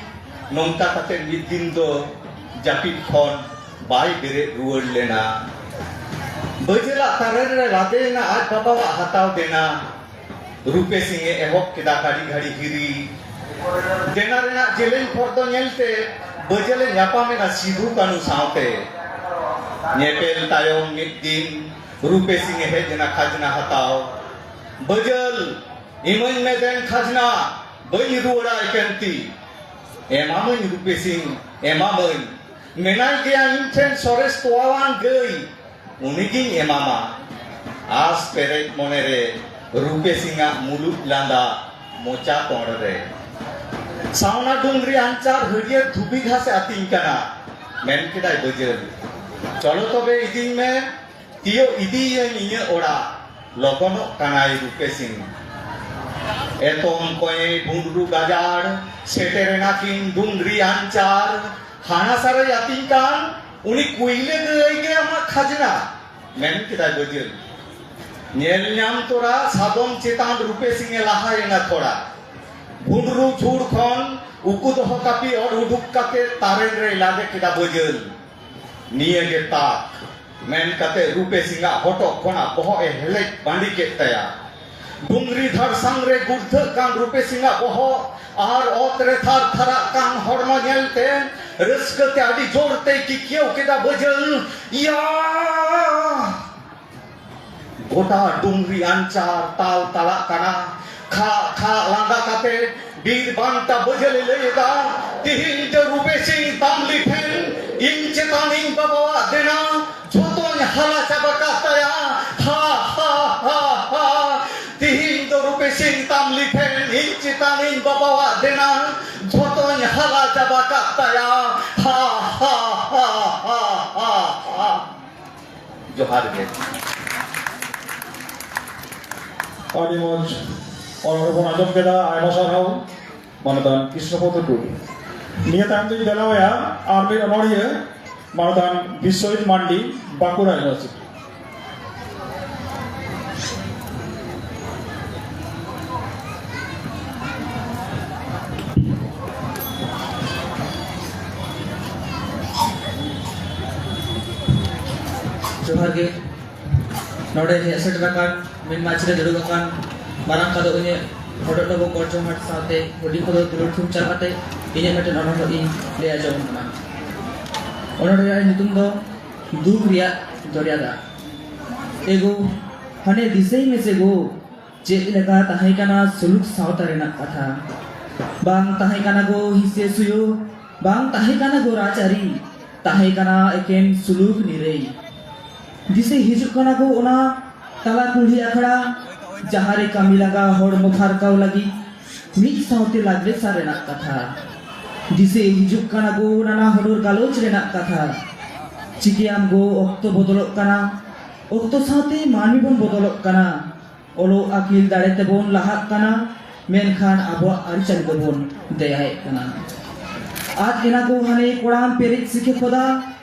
ᱱᱚᱝᱠᱟ ᱠᱟᱛᱮ ᱢᱤᱫ ᱫᱤᱱ ᱫᱚ ᱡᱟᱹᱯᱤᱫ ᱠᱷᱚᱱ ᱵᱟᱭ ᱵᱮᱨᱮᱫ ᱨᱩᱣᱟᱹᱲ ᱞᱮᱱᱟ᱾ ᱵᱟᱹᱡᱟᱹᱞᱟᱜ ᱛᱟᱨᱮᱱ ᱨᱮ ᱞᱟᱫᱮᱭᱮᱱᱟ ᱟᱡ ᱵᱟᱵᱟᱣᱟᱜ ᱦᱟᱛᱟᱣ ᱫᱮᱱᱟ᱾ ᱨᱩᱯᱮ ᱥᱤᱝ ᱮ ᱮᱦᱚᱵ ᱠᱮᱫᱟ ᱜᱷᱟᱹᱲᱤ ᱜᱷᱟᱹᱲᱤ ᱦᱤᱨᱤ᱾ ᱫᱮᱱᱟ ᱨᱮᱱᱟᱜ ᱡᱮᱞᱮᱧ ᱦᱚᱨ ᱫᱚ ᱧᱮᱞᱛᱮ ᱵᱟᱹᱡᱟᱹᱞ ᱮ ᱧᱟᱯᱟᱢ ᱮᱱᱟ ᱥᱤᱫᱷᱩ ᱠᱟᱹᱱᱩ ᱥᱟᱶᱛᱮ᱾ ᱧᱮᱯᱮᱞ ᱛᱟᱭᱚᱢ ᱢᱤᱫ ᱫᱤᱱ ᱨᱩᱯᱮ ᱥᱤᱝ ᱮ ᱦᱮᱡ ᱮᱱᱟ ᱠᱷᱟᱡᱽᱱᱟ ᱦᱟᱛᱟᱣ᱾ ᱵᱟᱹᱡᱟᱹᱞ, ᱤᱢᱟᱹᱧ ᱢᱮ ᱫᱮᱱ ᱠᱷᱟᱡᱽᱱᱟ, ᱵᱟᱹᱧ ᱨᱩᱣᱟᱹᱲᱟ ᱮᱠᱮᱱ ᱛᱤ᱾ ᱮᱢᱟᱢᱟᱹᱧ ᱨᱩᱯᱮ ᱥᱤᱝ, ᱮᱢᱟᱢᱟᱹᱧ᱾ ᱢᱮᱱᱟᱭ ᱜᱮᱭᱟ ᱤᱧ ᱴᱷᱮᱱ ᱥᱚᱨᱮᱥ ᱛᱚᱣᱟᱣᱟᱱ ᱜᱟᱹᱭ, ᱩᱱᱤᱜᱤᱧ ᱮᱢᱟᱢᱟ᱾ ᱟᱸᱥ ᱯᱮᱨᱮᱡ ᱢᱚᱱᱮᱨᱮ ᱨᱩᱯᱮ ᱥᱤᱝᱟᱜ ᱢᱩᱞᱩᱡ ᱞᱟᱸᱫᱟ ᱢᱚᱪᱟ ᱠᱚᱬ ᱨᱮ᱾ ᱥᱟᱣᱱᱟ ᱰᱩᱝᱨᱤ ᱟᱧᱪᱟᱨ ᱦᱟᱹᱨᱭᱟᱹᱲ ᱫᱷᱩᱵᱤ ᱜᱷᱟᱥᱮ ᱟᱹᱛᱤᱧ ᱠᱟᱱᱟ, ᱢᱮᱱ ᱠᱮᱫᱟᱭ ᱵᱟᱹᱡᱟᱹᱞ᱾ ᱪᱚᱞᱚ ᱛᱚᱵᱮ ᱤᱫᱤᱧ ᱢᱮ, ᱛᱤᱭᱳᱜ ᱤᱫᱤᱭᱟᱹᱧ ᱤᱧᱟᱹᱜ ᱚᱲᱟᱜ, ᱞᱚᱜᱚᱱᱚᱜ ᱠᱟᱱᱟᱭ ᱨᱩᱯᱮ ᱥᱤᱝ᱾ ᱮᱛᱚᱢ ᱠᱚᱭᱮ ᱵᱷᱩᱸᱰᱨᱩ ᱜᱟᱡᱟᱲ, ᱥᱮᱴᱮᱨᱮᱱᱟ ᱠᱤᱱ ᱰᱩᱝᱨᱤ ᱟᱧᱪᱟᱨ᱾ ᱦᱟᱱᱟ ᱥᱟᱨᱮ ᱟᱹᱛᱤᱧ ᱠᱟᱱ ᱩᱱᱤ ᱠᱩᱭᱞᱟᱹ ᱜᱟᱹᱭ ᱜᱮ ᱟᱢᱟᱜ ᱠᱷᱟᱡᱽᱱᱟ, ᱢᱮᱱ ᱠᱮᱫᱟᱭ ᱵᱟᱹᱡᱟᱹᱞ᱾ ᱧᱮᱞ ᱧᱟᱢ ᱛᱚᱨᱟ ᱥᱟᱫᱚᱢ ᱪᱮᱛᱟᱱ ᱨᱩᱯᱮ ᱥᱤᱝ ᱮ ᱞᱟᱦᱟᱭᱮᱱᱟ ᱛᱷᱚᱲᱟ᱾ ᱵᱷᱩᱸᱰᱨᱩ ᱡᱷᱩᱲ ᱠᱷᱚᱱ ᱩᱠᱩ ᱫᱚᱦᱚ ᱠᱟᱹᱯᱤ ᱚᱨ ᱩᱰᱩᱠ ᱠᱟᱛᱮ ᱛᱟᱨᱮᱱ ᱨᱮᱭ ᱞᱟᱫᱮ ᱠᱮᱫᱟ ᱵᱟᱹᱡᱟᱹᱞ᱾ ᱱᱤᱭᱟᱹ ᱜᱮ ᱛᱟᱠ, ᱢᱮᱱ ᱠᱟᱛᱮ ᱨᱩᱯᱮ ᱥᱤᱝᱟᱜ ᱦᱚᱴᱚᱜ ᱠᱷᱚᱱᱟᱜ ᱵᱚᱦᱚᱜ ᱮ ᱦᱮᱞᱮᱡ ᱵᱟᱺᱰᱤ ᱠᱮᱫ ᱛᱟᱭᱟ᱾ ᱰᱩᱝᱨᱤ ᱫᱷᱟᱲᱥᱟᱝ ᱨᱮ ᱜᱩᱲᱫᱷᱟᱹᱜ ᱠᱟᱱ ᱨᱩᱯᱮ ᱥᱤᱝᱟᱜ ᱵᱚᱦᱚᱜ ᱟᱨ ᱚᱛ ᱨᱮ ᱛᱷᱟᱨ ᱛᱷᱟᱨᱟᱜ ᱠᱟᱱ ᱦᱚᱲᱢᱚ ᱧᱮᱞᱛᱮ ᱨᱟᱹᱥᱠᱟᱹ ᱛᱮ ᱟᱹᱰᱤ ᱡᱳᱨ ᱛᱮᱭ ᱠᱤᱠᱤᱭᱟᱹᱣ ᱠᱮᱫᱟ ᱵᱟᱹᱡᱟᱹᱞ, ᱤᱭᱟ! ᱜᱚᱴᱟ ᱰᱩᱝᱨᱤ ᱟᱧᱪᱟᱨ ᱛᱟᱞ ᱛᱟᱞᱟᱜ ᱠᱟᱱᱟ᱾ ᱠᱷᱟᱜ ᱠᱷᱟᱜ ᱞᱟᱸᱫᱟ ᱠᱟᱛᱮ ᱵᱤᱨ ᱵᱟᱱᱴᱟ ᱵᱟᱹᱡᱟᱹᱞᱮ ᱞᱟᱹᱭ ᱮᱫᱟ, ᱛᱤᱦᱤᱧ ᱫᱚ ᱨᱩᱯᱮ ᱥᱤᱝ ᱛᱟᱢᱞᱤ ᱴᱷᱮᱱ ᱤᱧ ᱪᱮᱛᱟᱱ ᱤᱧ ᱵᱟᱵᱟᱣᱟᱜ ᱫᱮᱱᱟ ᱡᱷᱚᱛᱚᱧ ᱦᱟᱞᱟ ᱪᱟᱵᱟ ᱠᱟᱜ ᱛᱟᱭᱟ᱾ ᱦᱟ, ᱦᱟ, ᱦᱟ, ᱦᱟ᱾ ᱛᱤᱦᱤᱧ ᱫᱚ ᱨᱩᱯᱮ ᱥᱤᱝ ᱛᱟᱢᱞᱤ ᱴᱷᱮᱱ ᱤᱧ ᱪᱮᱛᱟᱱ ᱤᱧ ᱵᱟᱵᱟᱣᱟᱜ ᱫᱮᱱᱟ ᱡᱷᱚᱛᱚᱧ ᱦᱟᱞᱟ ᱪᱟᱵᱟ ᱠᱟᱜ ᱛᱟᱭᱟ᱾ ᱦᱟ, ᱦᱟ, ᱦᱟ, ᱦᱟ, ᱦᱟ᱾ ᱡᱚᱦᱟᱨ ᱜᱮ᱾ ᱟᱹᱰᱤ ᱢᱚᱡᱽ᱾ ᱚᱱᱟ ᱵᱚᱱ ᱟᱸᱡᱚᱢ ᱠᱮᱫᱟ, ᱟᱭᱢᱟ ᱥᱟᱨᱦᱟᱣ᱾ ᱢᱟᱱᱚᱛᱟᱱ ᱠᱨᱤᱥᱱᱚᱯᱚᱫᱚ ᱴᱩᱰᱩ᱾ ᱱᱤᱭᱟᱹ ᱛᱟᱭᱚᱢ ᱫᱚᱧ ᱫᱮᱞᱟᱣᱟᱭᱟ ᱟᱨ ᱢᱤᱫ ᱚᱱᱚᱲᱦᱤᱭᱟᱹ, ᱢᱟᱱᱚᱛᱟᱱ ᱵᱤᱥᱥᱚᱡᱤᱛ ᱢᱟᱱᱰᱤ, ᱵᱟᱸᱠᱩᱲᱟ ᱤᱭᱩᱱᱤᱵᱷᱟᱨᱥᱤᱴᱤ᱾ ᱡᱚᱦᱟᱨ ᱜᱮ᱾ ᱱᱚᱰᱮ ᱦᱮᱡ ᱥᱮᱴᱮᱨ ᱟᱠᱟᱱ, ᱢᱮᱱ ᱢᱟᱹᱪᱷᱤ ᱨᱮ ᱫᱩᱲᱩᱵ ᱟᱠᱟᱱ ᱢᱟᱨᱟᱝ ᱠᱟᱫᱚ ᱤᱧᱟᱹᱜ ᱦᱚᱰᱚᱜ ᱰᱚᱵᱚᱜ ᱜᱚᱰ ᱡᱚᱦᱟᱨ ᱥᱟᱶᱛᱮ ᱦᱩᱰᱤᱧ ᱠᱚᱫᱚ ᱫᱩᱞᱟᱹᱲ ᱛᱷᱩᱢ ᱪᱟᱞ ᱠᱟᱛᱮ ᱤᱧᱟᱹᱜ ᱢᱤᱫᱴᱮᱱ ᱚᱱᱚᱬᱦᱮ ᱤᱧ ᱞᱟᱹᱭ ᱟᱸᱡᱚᱢ ᱠᱟᱱᱟ᱾ ᱚᱱᱚᱬᱦᱮ ᱨᱮᱭᱟᱜ ᱧᱩᱛᱩᱢ ᱫᱚ ᱫᱩᱠ ᱨᱮᱭᱟᱜ ᱫᱚᱨᱭᱟ ᱫᱟᱜ᱾ ᱮᱜᱳ, ᱦᱟᱱᱮ ᱫᱤᱥᱟᱹᱭ ᱢᱮᱥᱮ ᱜᱳ, ᱪᱮᱫ ᱞᱮᱠᱟ ᱛᱟᱦᱮᱸ ᱠᱟᱱᱟ ᱥᱩᱞᱩᱠ ᱥᱟᱶᱛᱟ ᱨᱮᱱᱟᱜ ᱠᱟᱛᱷᱟ᱾ ᱵᱟᱝ ᱛᱟᱦᱮᱸ ᱠᱟᱱᱟ ᱜᱳ ᱦᱤᱥᱟᱹ ᱥᱩᱭᱟᱹ, ᱵᱟᱝ ᱛᱟᱦᱮᱸ ᱠᱟᱱᱟ ᱜᱳ ᱨᱟᱡᱽᱟᱹᱨᱤ, ᱛᱟᱦᱮᱸ ᱠᱟᱱᱟ ᱮᱠᱮᱱ ᱥᱩᱞᱩᱠ ᱱᱤᱨᱟᱹᱭ᱾ ᱫᱤᱥᱟᱹ ᱦᱤᱡᱩᱜ ᱠᱟᱱᱟ ᱜᱳ ᱚᱱᱟ ᱛᱟᱞᱟ ᱠᱩᱞᱦᱤ ᱟᱠᱷᱲᱟ, ᱡᱟᱦᱟᱸ ᱨᱮ ᱠᱟᱹᱢᱤ ᱞᱟᱸᱜᱟ ᱦᱚᱲᱢᱚ ᱯᱷᱟᱨᱠᱟᱣ ᱞᱟᱹᱜᱤᱫ ᱢᱤᱫ ᱥᱟᱶᱛᱮ ᱞᱟᱜᱽᱲᱮ ᱥᱟᱨ ᱨᱮᱱᱟᱜ ᱠᱟᱛᱷᱟ᱾ ᱫᱤᱥᱟᱹ ᱦᱤᱡᱩᱜ ᱠᱟᱱᱟ ᱜᱳ ᱱᱟᱱᱟ ᱦᱩᱱᱟᱹᱨ ᱜᱟᱞᱚᱪ ᱨᱮᱱᱟᱜ ᱠᱟᱛᱷᱟ᱾ ᱪᱤᱠᱟᱹᱭᱟᱢ ᱜᱳ, ᱚᱠᱛᱚ ᱵᱚᱫᱚᱞᱚᱜ ᱠᱟᱱᱟ, ᱚᱠᱛᱚ ᱥᱟᱶᱛᱮ ᱢᱟᱹᱱᱢᱤ ᱵᱚᱱ ᱵᱚᱫᱚᱞᱚᱜ ᱠᱟᱱᱟ᱾ ᱚᱞᱚᱜ ᱟᱹᱠᱤᱞ ᱫᱟᱲᱮ ᱛᱮᱵᱚᱱ ᱞᱟᱦᱟᱜ ᱠᱟᱱᱟ, ᱢᱮᱱᱠᱷᱟᱱ ᱟᱵᱚᱣᱟᱜ ᱟᱹᱨᱤᱪᱟᱹᱞᱤ ᱫᱚᱵᱚᱱ ᱫᱮᱭᱟᱭᱮᱫ ᱠᱟᱱᱟ᱾ ᱟᱫ ᱮᱱᱟ ᱠᱚ ᱦᱟᱱᱮ ᱠᱚᱲᱟᱢ ᱯᱮᱨᱮᱡ ᱥᱤᱠᱷᱮ ᱠᱷᱚᱫᱟ,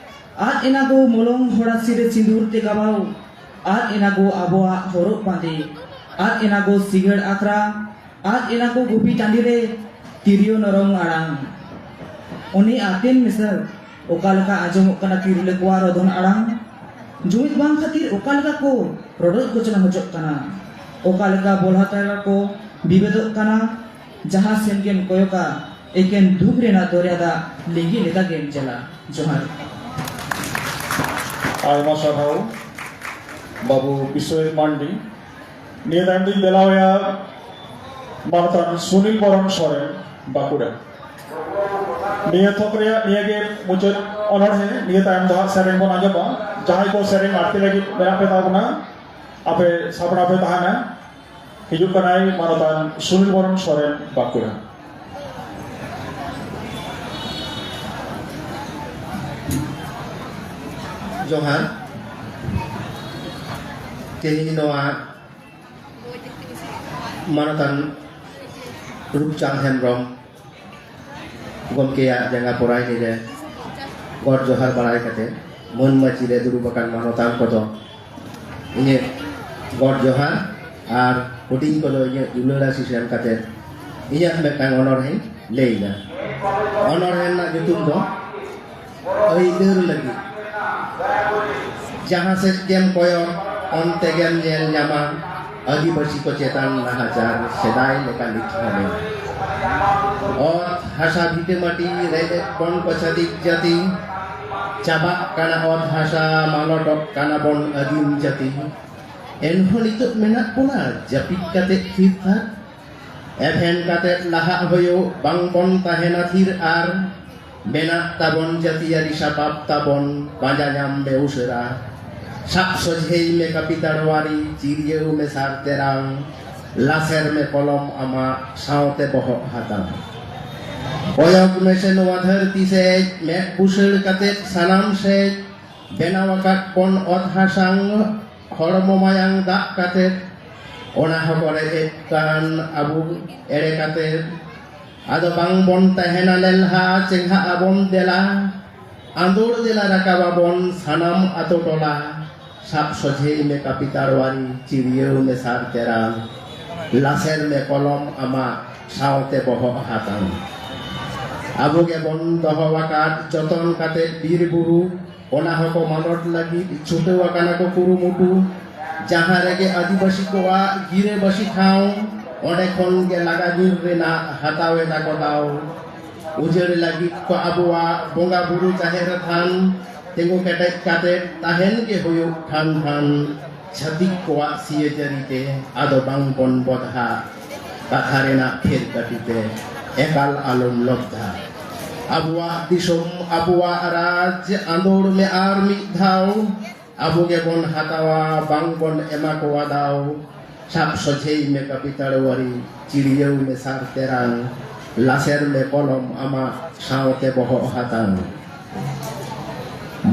ᱟᱫ ᱮᱱᱟ ᱠᱚ ᱢᱚᱞᱚᱝ ᱦᱚᱲᱟᱥᱤ ᱨᱮ ᱥᱤᱸᱫᱩᱨ ᱛᱮ ᱜᱟᱵᱟᱣ, ᱟᱫ ᱮᱱᱟ ᱠᱚ ᱟᱵᱚᱣᱟᱜ ᱦᱚᱨᱚᱜ ᱵᱟᱸᱫᱮ, ᱟᱫ ᱮᱱᱟ ᱠᱚ ᱥᱤᱸᱜᱟᱹᱲ ᱟᱠᱷᱲᱟ, ᱟᱫ ᱮᱱᱟ ᱠᱚ ᱜᱩᱯᱤ ᱴᱟᱺᱰᱤ ᱨᱮ ᱛᱤᱨᱭᱳ ᱱᱚᱨᱚᱝ ᱟᱲᱟᱝ᱾ ᱩᱱᱤ ᱟᱛᱮᱱ ᱢᱮᱥᱟ ᱚᱠᱟ ᱞᱮᱠᱟ ᱟᱸᱡᱚᱢᱚᱜ ᱠᱟᱱᱟ ᱛᱤᱨᱞᱟᱹ ᱠᱚᱣᱟᱜ ᱨᱚᱫᱚᱱ ᱟᱲᱟᱝ? ᱡᱩᱢᱤᱫ ᱵᱟᱝ ᱠᱷᱟᱹᱛᱤᱨ ᱚᱠᱟ ᱞᱮᱠᱟ ᱠᱚ ᱨᱚᱰᱚᱡ ᱠᱚᱪᱞᱚᱱ ᱦᱚᱪᱚᱜ ᱠᱟᱱᱟ? ᱚᱠᱟ ᱞᱮᱠᱟ ᱵᱚᱞᱦᱟ ᱛᱟᱞᱟ ᱠᱚ ᱵᱤᱵᱟᱹᱫᱚᱜ ᱠᱟᱱᱟ? ᱡᱟᱦᱟᱸ ᱥᱮᱱ ᱜᱮᱢ ᱠᱚᱭᱚᱜᱟ, ᱮᱠᱮᱱ ᱫᱩᱠ ᱨᱮᱱᱟᱜ ᱫᱚᱨᱭᱟ ᱫᱟᱜ ᱞᱤᱸᱜᱤ ᱞᱮᱠᱟ ᱜᱮᱢ ᱧᱮᱞᱟ᱾ ᱡᱚᱦᱟᱨ᱾ ᱟᱭᱢᱟ ᱥᱟᱨᱦᱟᱣ ᱵᱟᱹᱵᱩ ᱵᱤᱥᱣᱚᱡᱤᱛ ᱢᱟᱱᱰᱤ᱾ ᱱᱤᱭᱟᱹ ᱛᱟᱭᱚᱢ ᱫᱚᱧ ᱫᱮᱞᱟᱣᱟᱭᱟ ᱢᱟᱱᱚᱛᱟᱱ ᱥᱩᱱᱤᱞ ᱵᱚᱨᱚᱱ ᱥᱚᱨᱮᱱ, ᱵᱟᱸᱠᱩᱲᱟ᱾ ᱱᱤᱭᱟᱹ ᱛᱷᱚᱠ ᱨᱮᱭᱟᱜ ᱱᱤᱭᱟᱹ ᱜᱮ ᱢᱩᱪᱟᱹᱫ ᱚᱱᱚᱬᱦᱮ᱾ ᱱᱤᱭᱟᱹ ᱛᱟᱭᱚᱢ ᱫᱚ ᱦᱟᱸᱜ ᱥᱮᱨᱮᱧ ᱵᱚᱱ ᱟᱸᱡᱚᱢᱟ᱾ ᱡᱟᱦᱟᱸᱭ ᱠᱚ ᱥᱮᱨᱮᱧ ᱟᱲᱛᱤ ᱞᱟᱹᱜᱤᱫ ᱢᱮᱱᱟᱜ ᱯᱮ ᱛᱟᱵᱚᱱᱟ, ᱟᱯᱮ ᱥᱟᱯᱲᱟᱣ ᱯᱮ ᱛᱟᱦᱮᱱᱟ᱾ ᱦᱤᱡᱩᱜ ᱠᱟᱱᱟᱭ ᱢᱟᱱᱚᱛᱟᱱ ᱥᱩᱱᱤᱞ ᱵᱚᱨᱚᱱ ᱥᱚᱨᱮᱱ, ᱵᱟᱸᱠᱩᱲᱟ᱾ ᱡᱚᱦᱟᱨ᱾ ᱛᱮᱦᱮᱧ ᱱᱚᱣᱟ ᱢᱟᱱᱚᱛᱟᱱ ᱨᱩᱯᱪᱟᱸᱫᱽ ᱦᱮᱢᱵᱨᱚᱢ ᱜᱚᱢᱠᱮᱭᱟᱜ ᱡᱟᱸᱜᱟ ᱯᱚᱨᱟᱭᱱᱤ ᱨᱮ ᱜᱚᱰ ᱡᱚᱦᱟᱨ ᱵᱟᱲᱟᱭ ᱠᱟᱛᱮ, ᱢᱟᱹᱱ ᱢᱟᱹᱪᱤ ᱨᱮ ᱫᱩᱲᱩᱵ ᱟᱠᱟᱱ ᱢᱟᱱᱚᱛᱟᱱ ᱠᱚᱫᱚ ᱤᱧᱟᱹᱜ ᱜᱚᱰ ᱡᱚᱦᱟᱨ ᱟᱨ ᱦᱩᱰᱤᱧ ᱠᱚᱫᱚ ᱤᱧᱟᱹᱜ ᱫᱩᱞᱟᱹᱲ ᱟᱥᱤᱥ ᱮᱢ ᱠᱟᱛᱮ ᱤᱧᱟᱹᱜ ᱢᱤᱫᱴᱟᱝ ᱚᱱᱚᱬᱦᱮᱧ ᱞᱟᱹᱭᱫᱟ᱾ ᱚᱱᱚᱬᱦᱮ ᱨᱮᱱᱟᱜ ᱧᱩᱛᱩᱢ ᱫᱚ ᱟᱹᱭᱫᱟᱹᱨ ᱞᱟᱹᱜᱤᱫ᱾ ᱡᱟᱦᱟᱸ ᱥᱮᱫ ᱜᱮᱢ ᱠᱚᱭᱚᱜ, ᱚᱱᱛᱮ ᱜᱮᱢ ᱧᱮᱞ ᱧᱟᱢᱟ ᱟᱹᱫᱤᱵᱟᱹᱥᱤ ᱠᱚ ᱪᱮᱛᱟᱱ ᱱᱟᱦᱟᱪᱟᱨ ᱥᱮᱫᱟᱭ ᱞᱮᱠᱟ ᱱᱤᱛ ᱦᱚᱸ ᱢᱮᱱᱟᱜᱼᱟ᱾ ᱚᱛ ᱦᱟᱥᱟ ᱵᱷᱤᱴᱟᱹ ᱢᱟᱹᱴᱤ ᱨᱮᱡ ᱮᱫ ᱵᱚᱱ ᱠᱚ ᱪᱷᱟᱹᱛᱤᱠ ᱡᱟᱹᱛᱤ, ᱪᱟᱵᱟᱜ ᱠᱟᱱᱟ ᱚᱛ ᱦᱟᱥᱟ, ᱢᱟᱞᱚᱴᱚᱜ ᱠᱟᱱᱟ ᱵᱚᱱ ᱟᱹᱫᱤᱢ ᱡᱟᱹᱛᱤ᱾ ᱮᱱᱦᱚᱸ ᱱᱤᱛᱚᱜ ᱢᱮᱱᱟᱜ ᱵᱚᱱᱟ ᱡᱟᱹᱯᱤᱫ ᱠᱟᱛᱮ ᱛᱷᱤᱨ ᱛᱷᱟᱨ᱾ ᱮᱵᱷᱮᱱ ᱠᱟᱛᱮ ᱞᱟᱦᱟᱜ ᱦᱩᱭᱩᱜ, ᱵᱟᱝ ᱵᱚᱱ ᱛᱟᱦᱮᱱᱟ ᱛᱷᱤᱨ ᱟᱨ᱾ ᱢᱮᱱᱟᱜ ᱛᱟᱵᱚᱱ ᱡᱟᱹᱛᱤᱭᱟᱹᱨᱤ ᱥᱟᱯᱟᱵ ᱛᱟᱵᱚᱱ, ᱯᱟᱸᱡᱟ ᱧᱟᱢ ᱢᱮ ᱩᱥᱟᱹᱨᱟ᱾ ᱥᱟᱵ ᱥᱚᱡᱷᱮᱭ ᱢᱮ ᱠᱟᱹᱯᱤ ᱛᱟᱲᱣᱟᱨᱤ, ᱪᱤᱨᱭᱟᱹᱣ ᱢᱮ ᱥᱟᱨ ᱛᱮᱨᱟᱝ᱾ ᱞᱟᱥᱮᱨ ᱢᱮ ᱠᱚᱞᱚᱢ ᱟᱢᱟᱜ, ᱥᱟᱶᱛᱮ ᱵᱚᱦᱚᱜ ᱦᱟᱛᱟᱝ᱾ ᱠᱚᱭᱚᱜ ᱢᱮᱥᱮ ᱱᱚᱣᱟ ᱫᱷᱟᱹᱨᱛᱤ ᱥᱮᱡ, ᱢᱮᱫ ᱵᱩᱥᱟᱹᱲ ᱠᱟᱛᱮ ᱥᱟᱱᱟᱢ ᱥᱮᱡ᱾ ᱵᱮᱱᱟᱣ ᱟᱠᱟᱫ ᱵᱚᱱ ᱚᱛ ᱦᱟᱥᱟᱝ, ᱦᱚᱲᱢᱚ ᱢᱟᱭᱟᱝ ᱫᱟᱜ ᱠᱟᱛᱮ᱾ ᱚᱱᱟ ᱦᱚᱸᱠᱚ ᱨᱮᱡ ᱮᱫ ᱠᱟᱱ ᱟᱵᱚ ᱮᱲᱮ ᱠᱟᱛᱮ᱾ ᱟᱫᱚ ᱵᱟᱝ ᱵᱚᱱ ᱛᱟᱦᱮᱱᱟ ᱞᱮᱞᱦᱟ, ᱪᱮᱸᱜᱷᱟᱜ ᱟᱵᱚᱱ ᱫᱮᱞᱟ᱾ ᱟᱸᱫᱳᱲ ᱫᱮᱞᱟ ᱨᱟᱠᱟᱵ ᱟᱵᱚᱱ ᱥᱟᱱᱟᱢ ᱟᱛᱳ ᱴᱚᱞᱟ᱾ ᱥᱟᱵ ᱥᱚᱡᱷᱮᱭ ᱢᱮ ᱠᱟᱹᱯᱤ ᱛᱟᱲᱣᱟᱨᱤ, ᱪᱤᱨᱭᱟᱹᱣ ᱢᱮ ᱥᱟᱨ ᱛᱮᱨᱟᱝ᱾ ᱞᱟᱥᱮᱨ ᱢᱮ ᱠᱚᱞᱚᱢ ᱟᱢᱟᱜ, ᱥᱟᱶᱛᱮ ᱵᱚᱦᱚᱜ ᱦᱟᱛᱟᱝ᱾ ᱟᱵᱚ ᱜᱮᱵᱚᱱ ᱫᱚᱦᱚ ᱟᱠᱟᱫ ᱡᱚᱛᱚᱱ ᱠᱟᱛᱮ ᱵᱤᱨ ᱵᱩᱨᱩ, ᱚᱱᱟ ᱦᱚᱸᱠᱚ ᱢᱟᱞᱚᱴ ᱞᱟᱹᱜᱤᱫ ᱪᱷᱩᱴᱟᱹᱣ ᱟᱠᱟᱱᱟ ᱠᱚ ᱠᱩᱨᱩᱢᱩᱴᱩ᱾ ᱡᱟᱦᱟᱸ ᱨᱮᱜᱮ ᱟᱹᱫᱤᱵᱟᱹᱥᱤ ᱠᱚᱣᱟᱜ ᱜᱤᱨᱟᱹᱵᱟᱹᱥᱤ ᱴᱷᱟᱶ, ᱚᱸᱰᱮ ᱠᱷᱚᱱ ᱜᱮ ᱞᱟᱜᱟ ᱧᱤᱨ ᱨᱮᱱᱟᱜ ᱦᱟᱛᱟᱣ ᱮᱫᱟ ᱠᱚ ᱫᱟᱣ᱾ ᱩᱡᱟᱹᱲ ᱞᱟᱹᱜᱤᱫ ᱠᱚ ᱟᱵᱚᱣᱟᱜ ᱵᱚᱸᱜᱟ ᱵᱩᱨᱩ ᱡᱟᱦᱮᱨ ᱛᱷᱟᱱ, ᱛᱤᱸᱜᱩ ᱠᱮᱴᱮᱡ ᱠᱟᱛᱮ ᱛᱟᱦᱮᱱ ᱜᱮ ᱦᱩᱭᱩᱜ ᱠᱷᱟᱱ ᱠᱷᱟᱱ᱾ ᱪᱷᱟᱹᱛᱤᱠ ᱠᱚᱣᱟᱜ ᱥᱤᱭᱟᱹ ᱡᱟᱹᱨᱤ ᱛᱮ ᱟᱫᱚ ᱵᱟᱝ ᱵᱚᱱ ᱵᱚᱫᱷᱟ᱾ ᱠᱟᱛᱷᱟ ᱨᱮᱱᱟᱜ ᱯᱷᱮᱨ ᱠᱟᱹᱴᱤ ᱛᱮ ᱮᱠᱟᱞ ᱟᱞᱚᱢ ᱞᱚᱵᱫᱷᱟ᱾ ᱟᱵᱚᱣᱟᱜ ᱫᱤᱥᱚᱢ, ᱟᱵᱚᱣᱟᱜ ᱨᱟᱡᱽ, ᱟᱸᱫᱳᱲ ᱢᱮ ᱟᱨ ᱢᱤᱫ ᱫᱷᱟᱣ᱾ ᱟᱵᱚ ᱜᱮᱵᱚᱱ ᱦᱟᱛᱟᱣᱟ, ᱵᱟᱝ ᱵᱚᱱ ᱮᱢᱟ ᱠᱚᱣᱟ ᱫᱟᱣ᱾ ᱥᱟᱵ ᱥᱚᱡᱷᱮᱭ ᱢᱮ ᱠᱟᱹᱯᱤ ᱛᱟᱲᱣᱟᱨᱤ, ᱪᱤᱨᱭᱟᱹᱣ ᱢᱮ ᱥᱟᱨ ᱛᱮᱨᱟᱝ᱾ ᱞᱟᱥᱮᱨ ᱢᱮ ᱠᱚᱞᱚᱢ ᱟᱢᱟᱜ, ᱥᱟᱶᱛᱮ ᱵᱚᱦᱚᱜ ᱦᱟᱛᱟᱝ᱾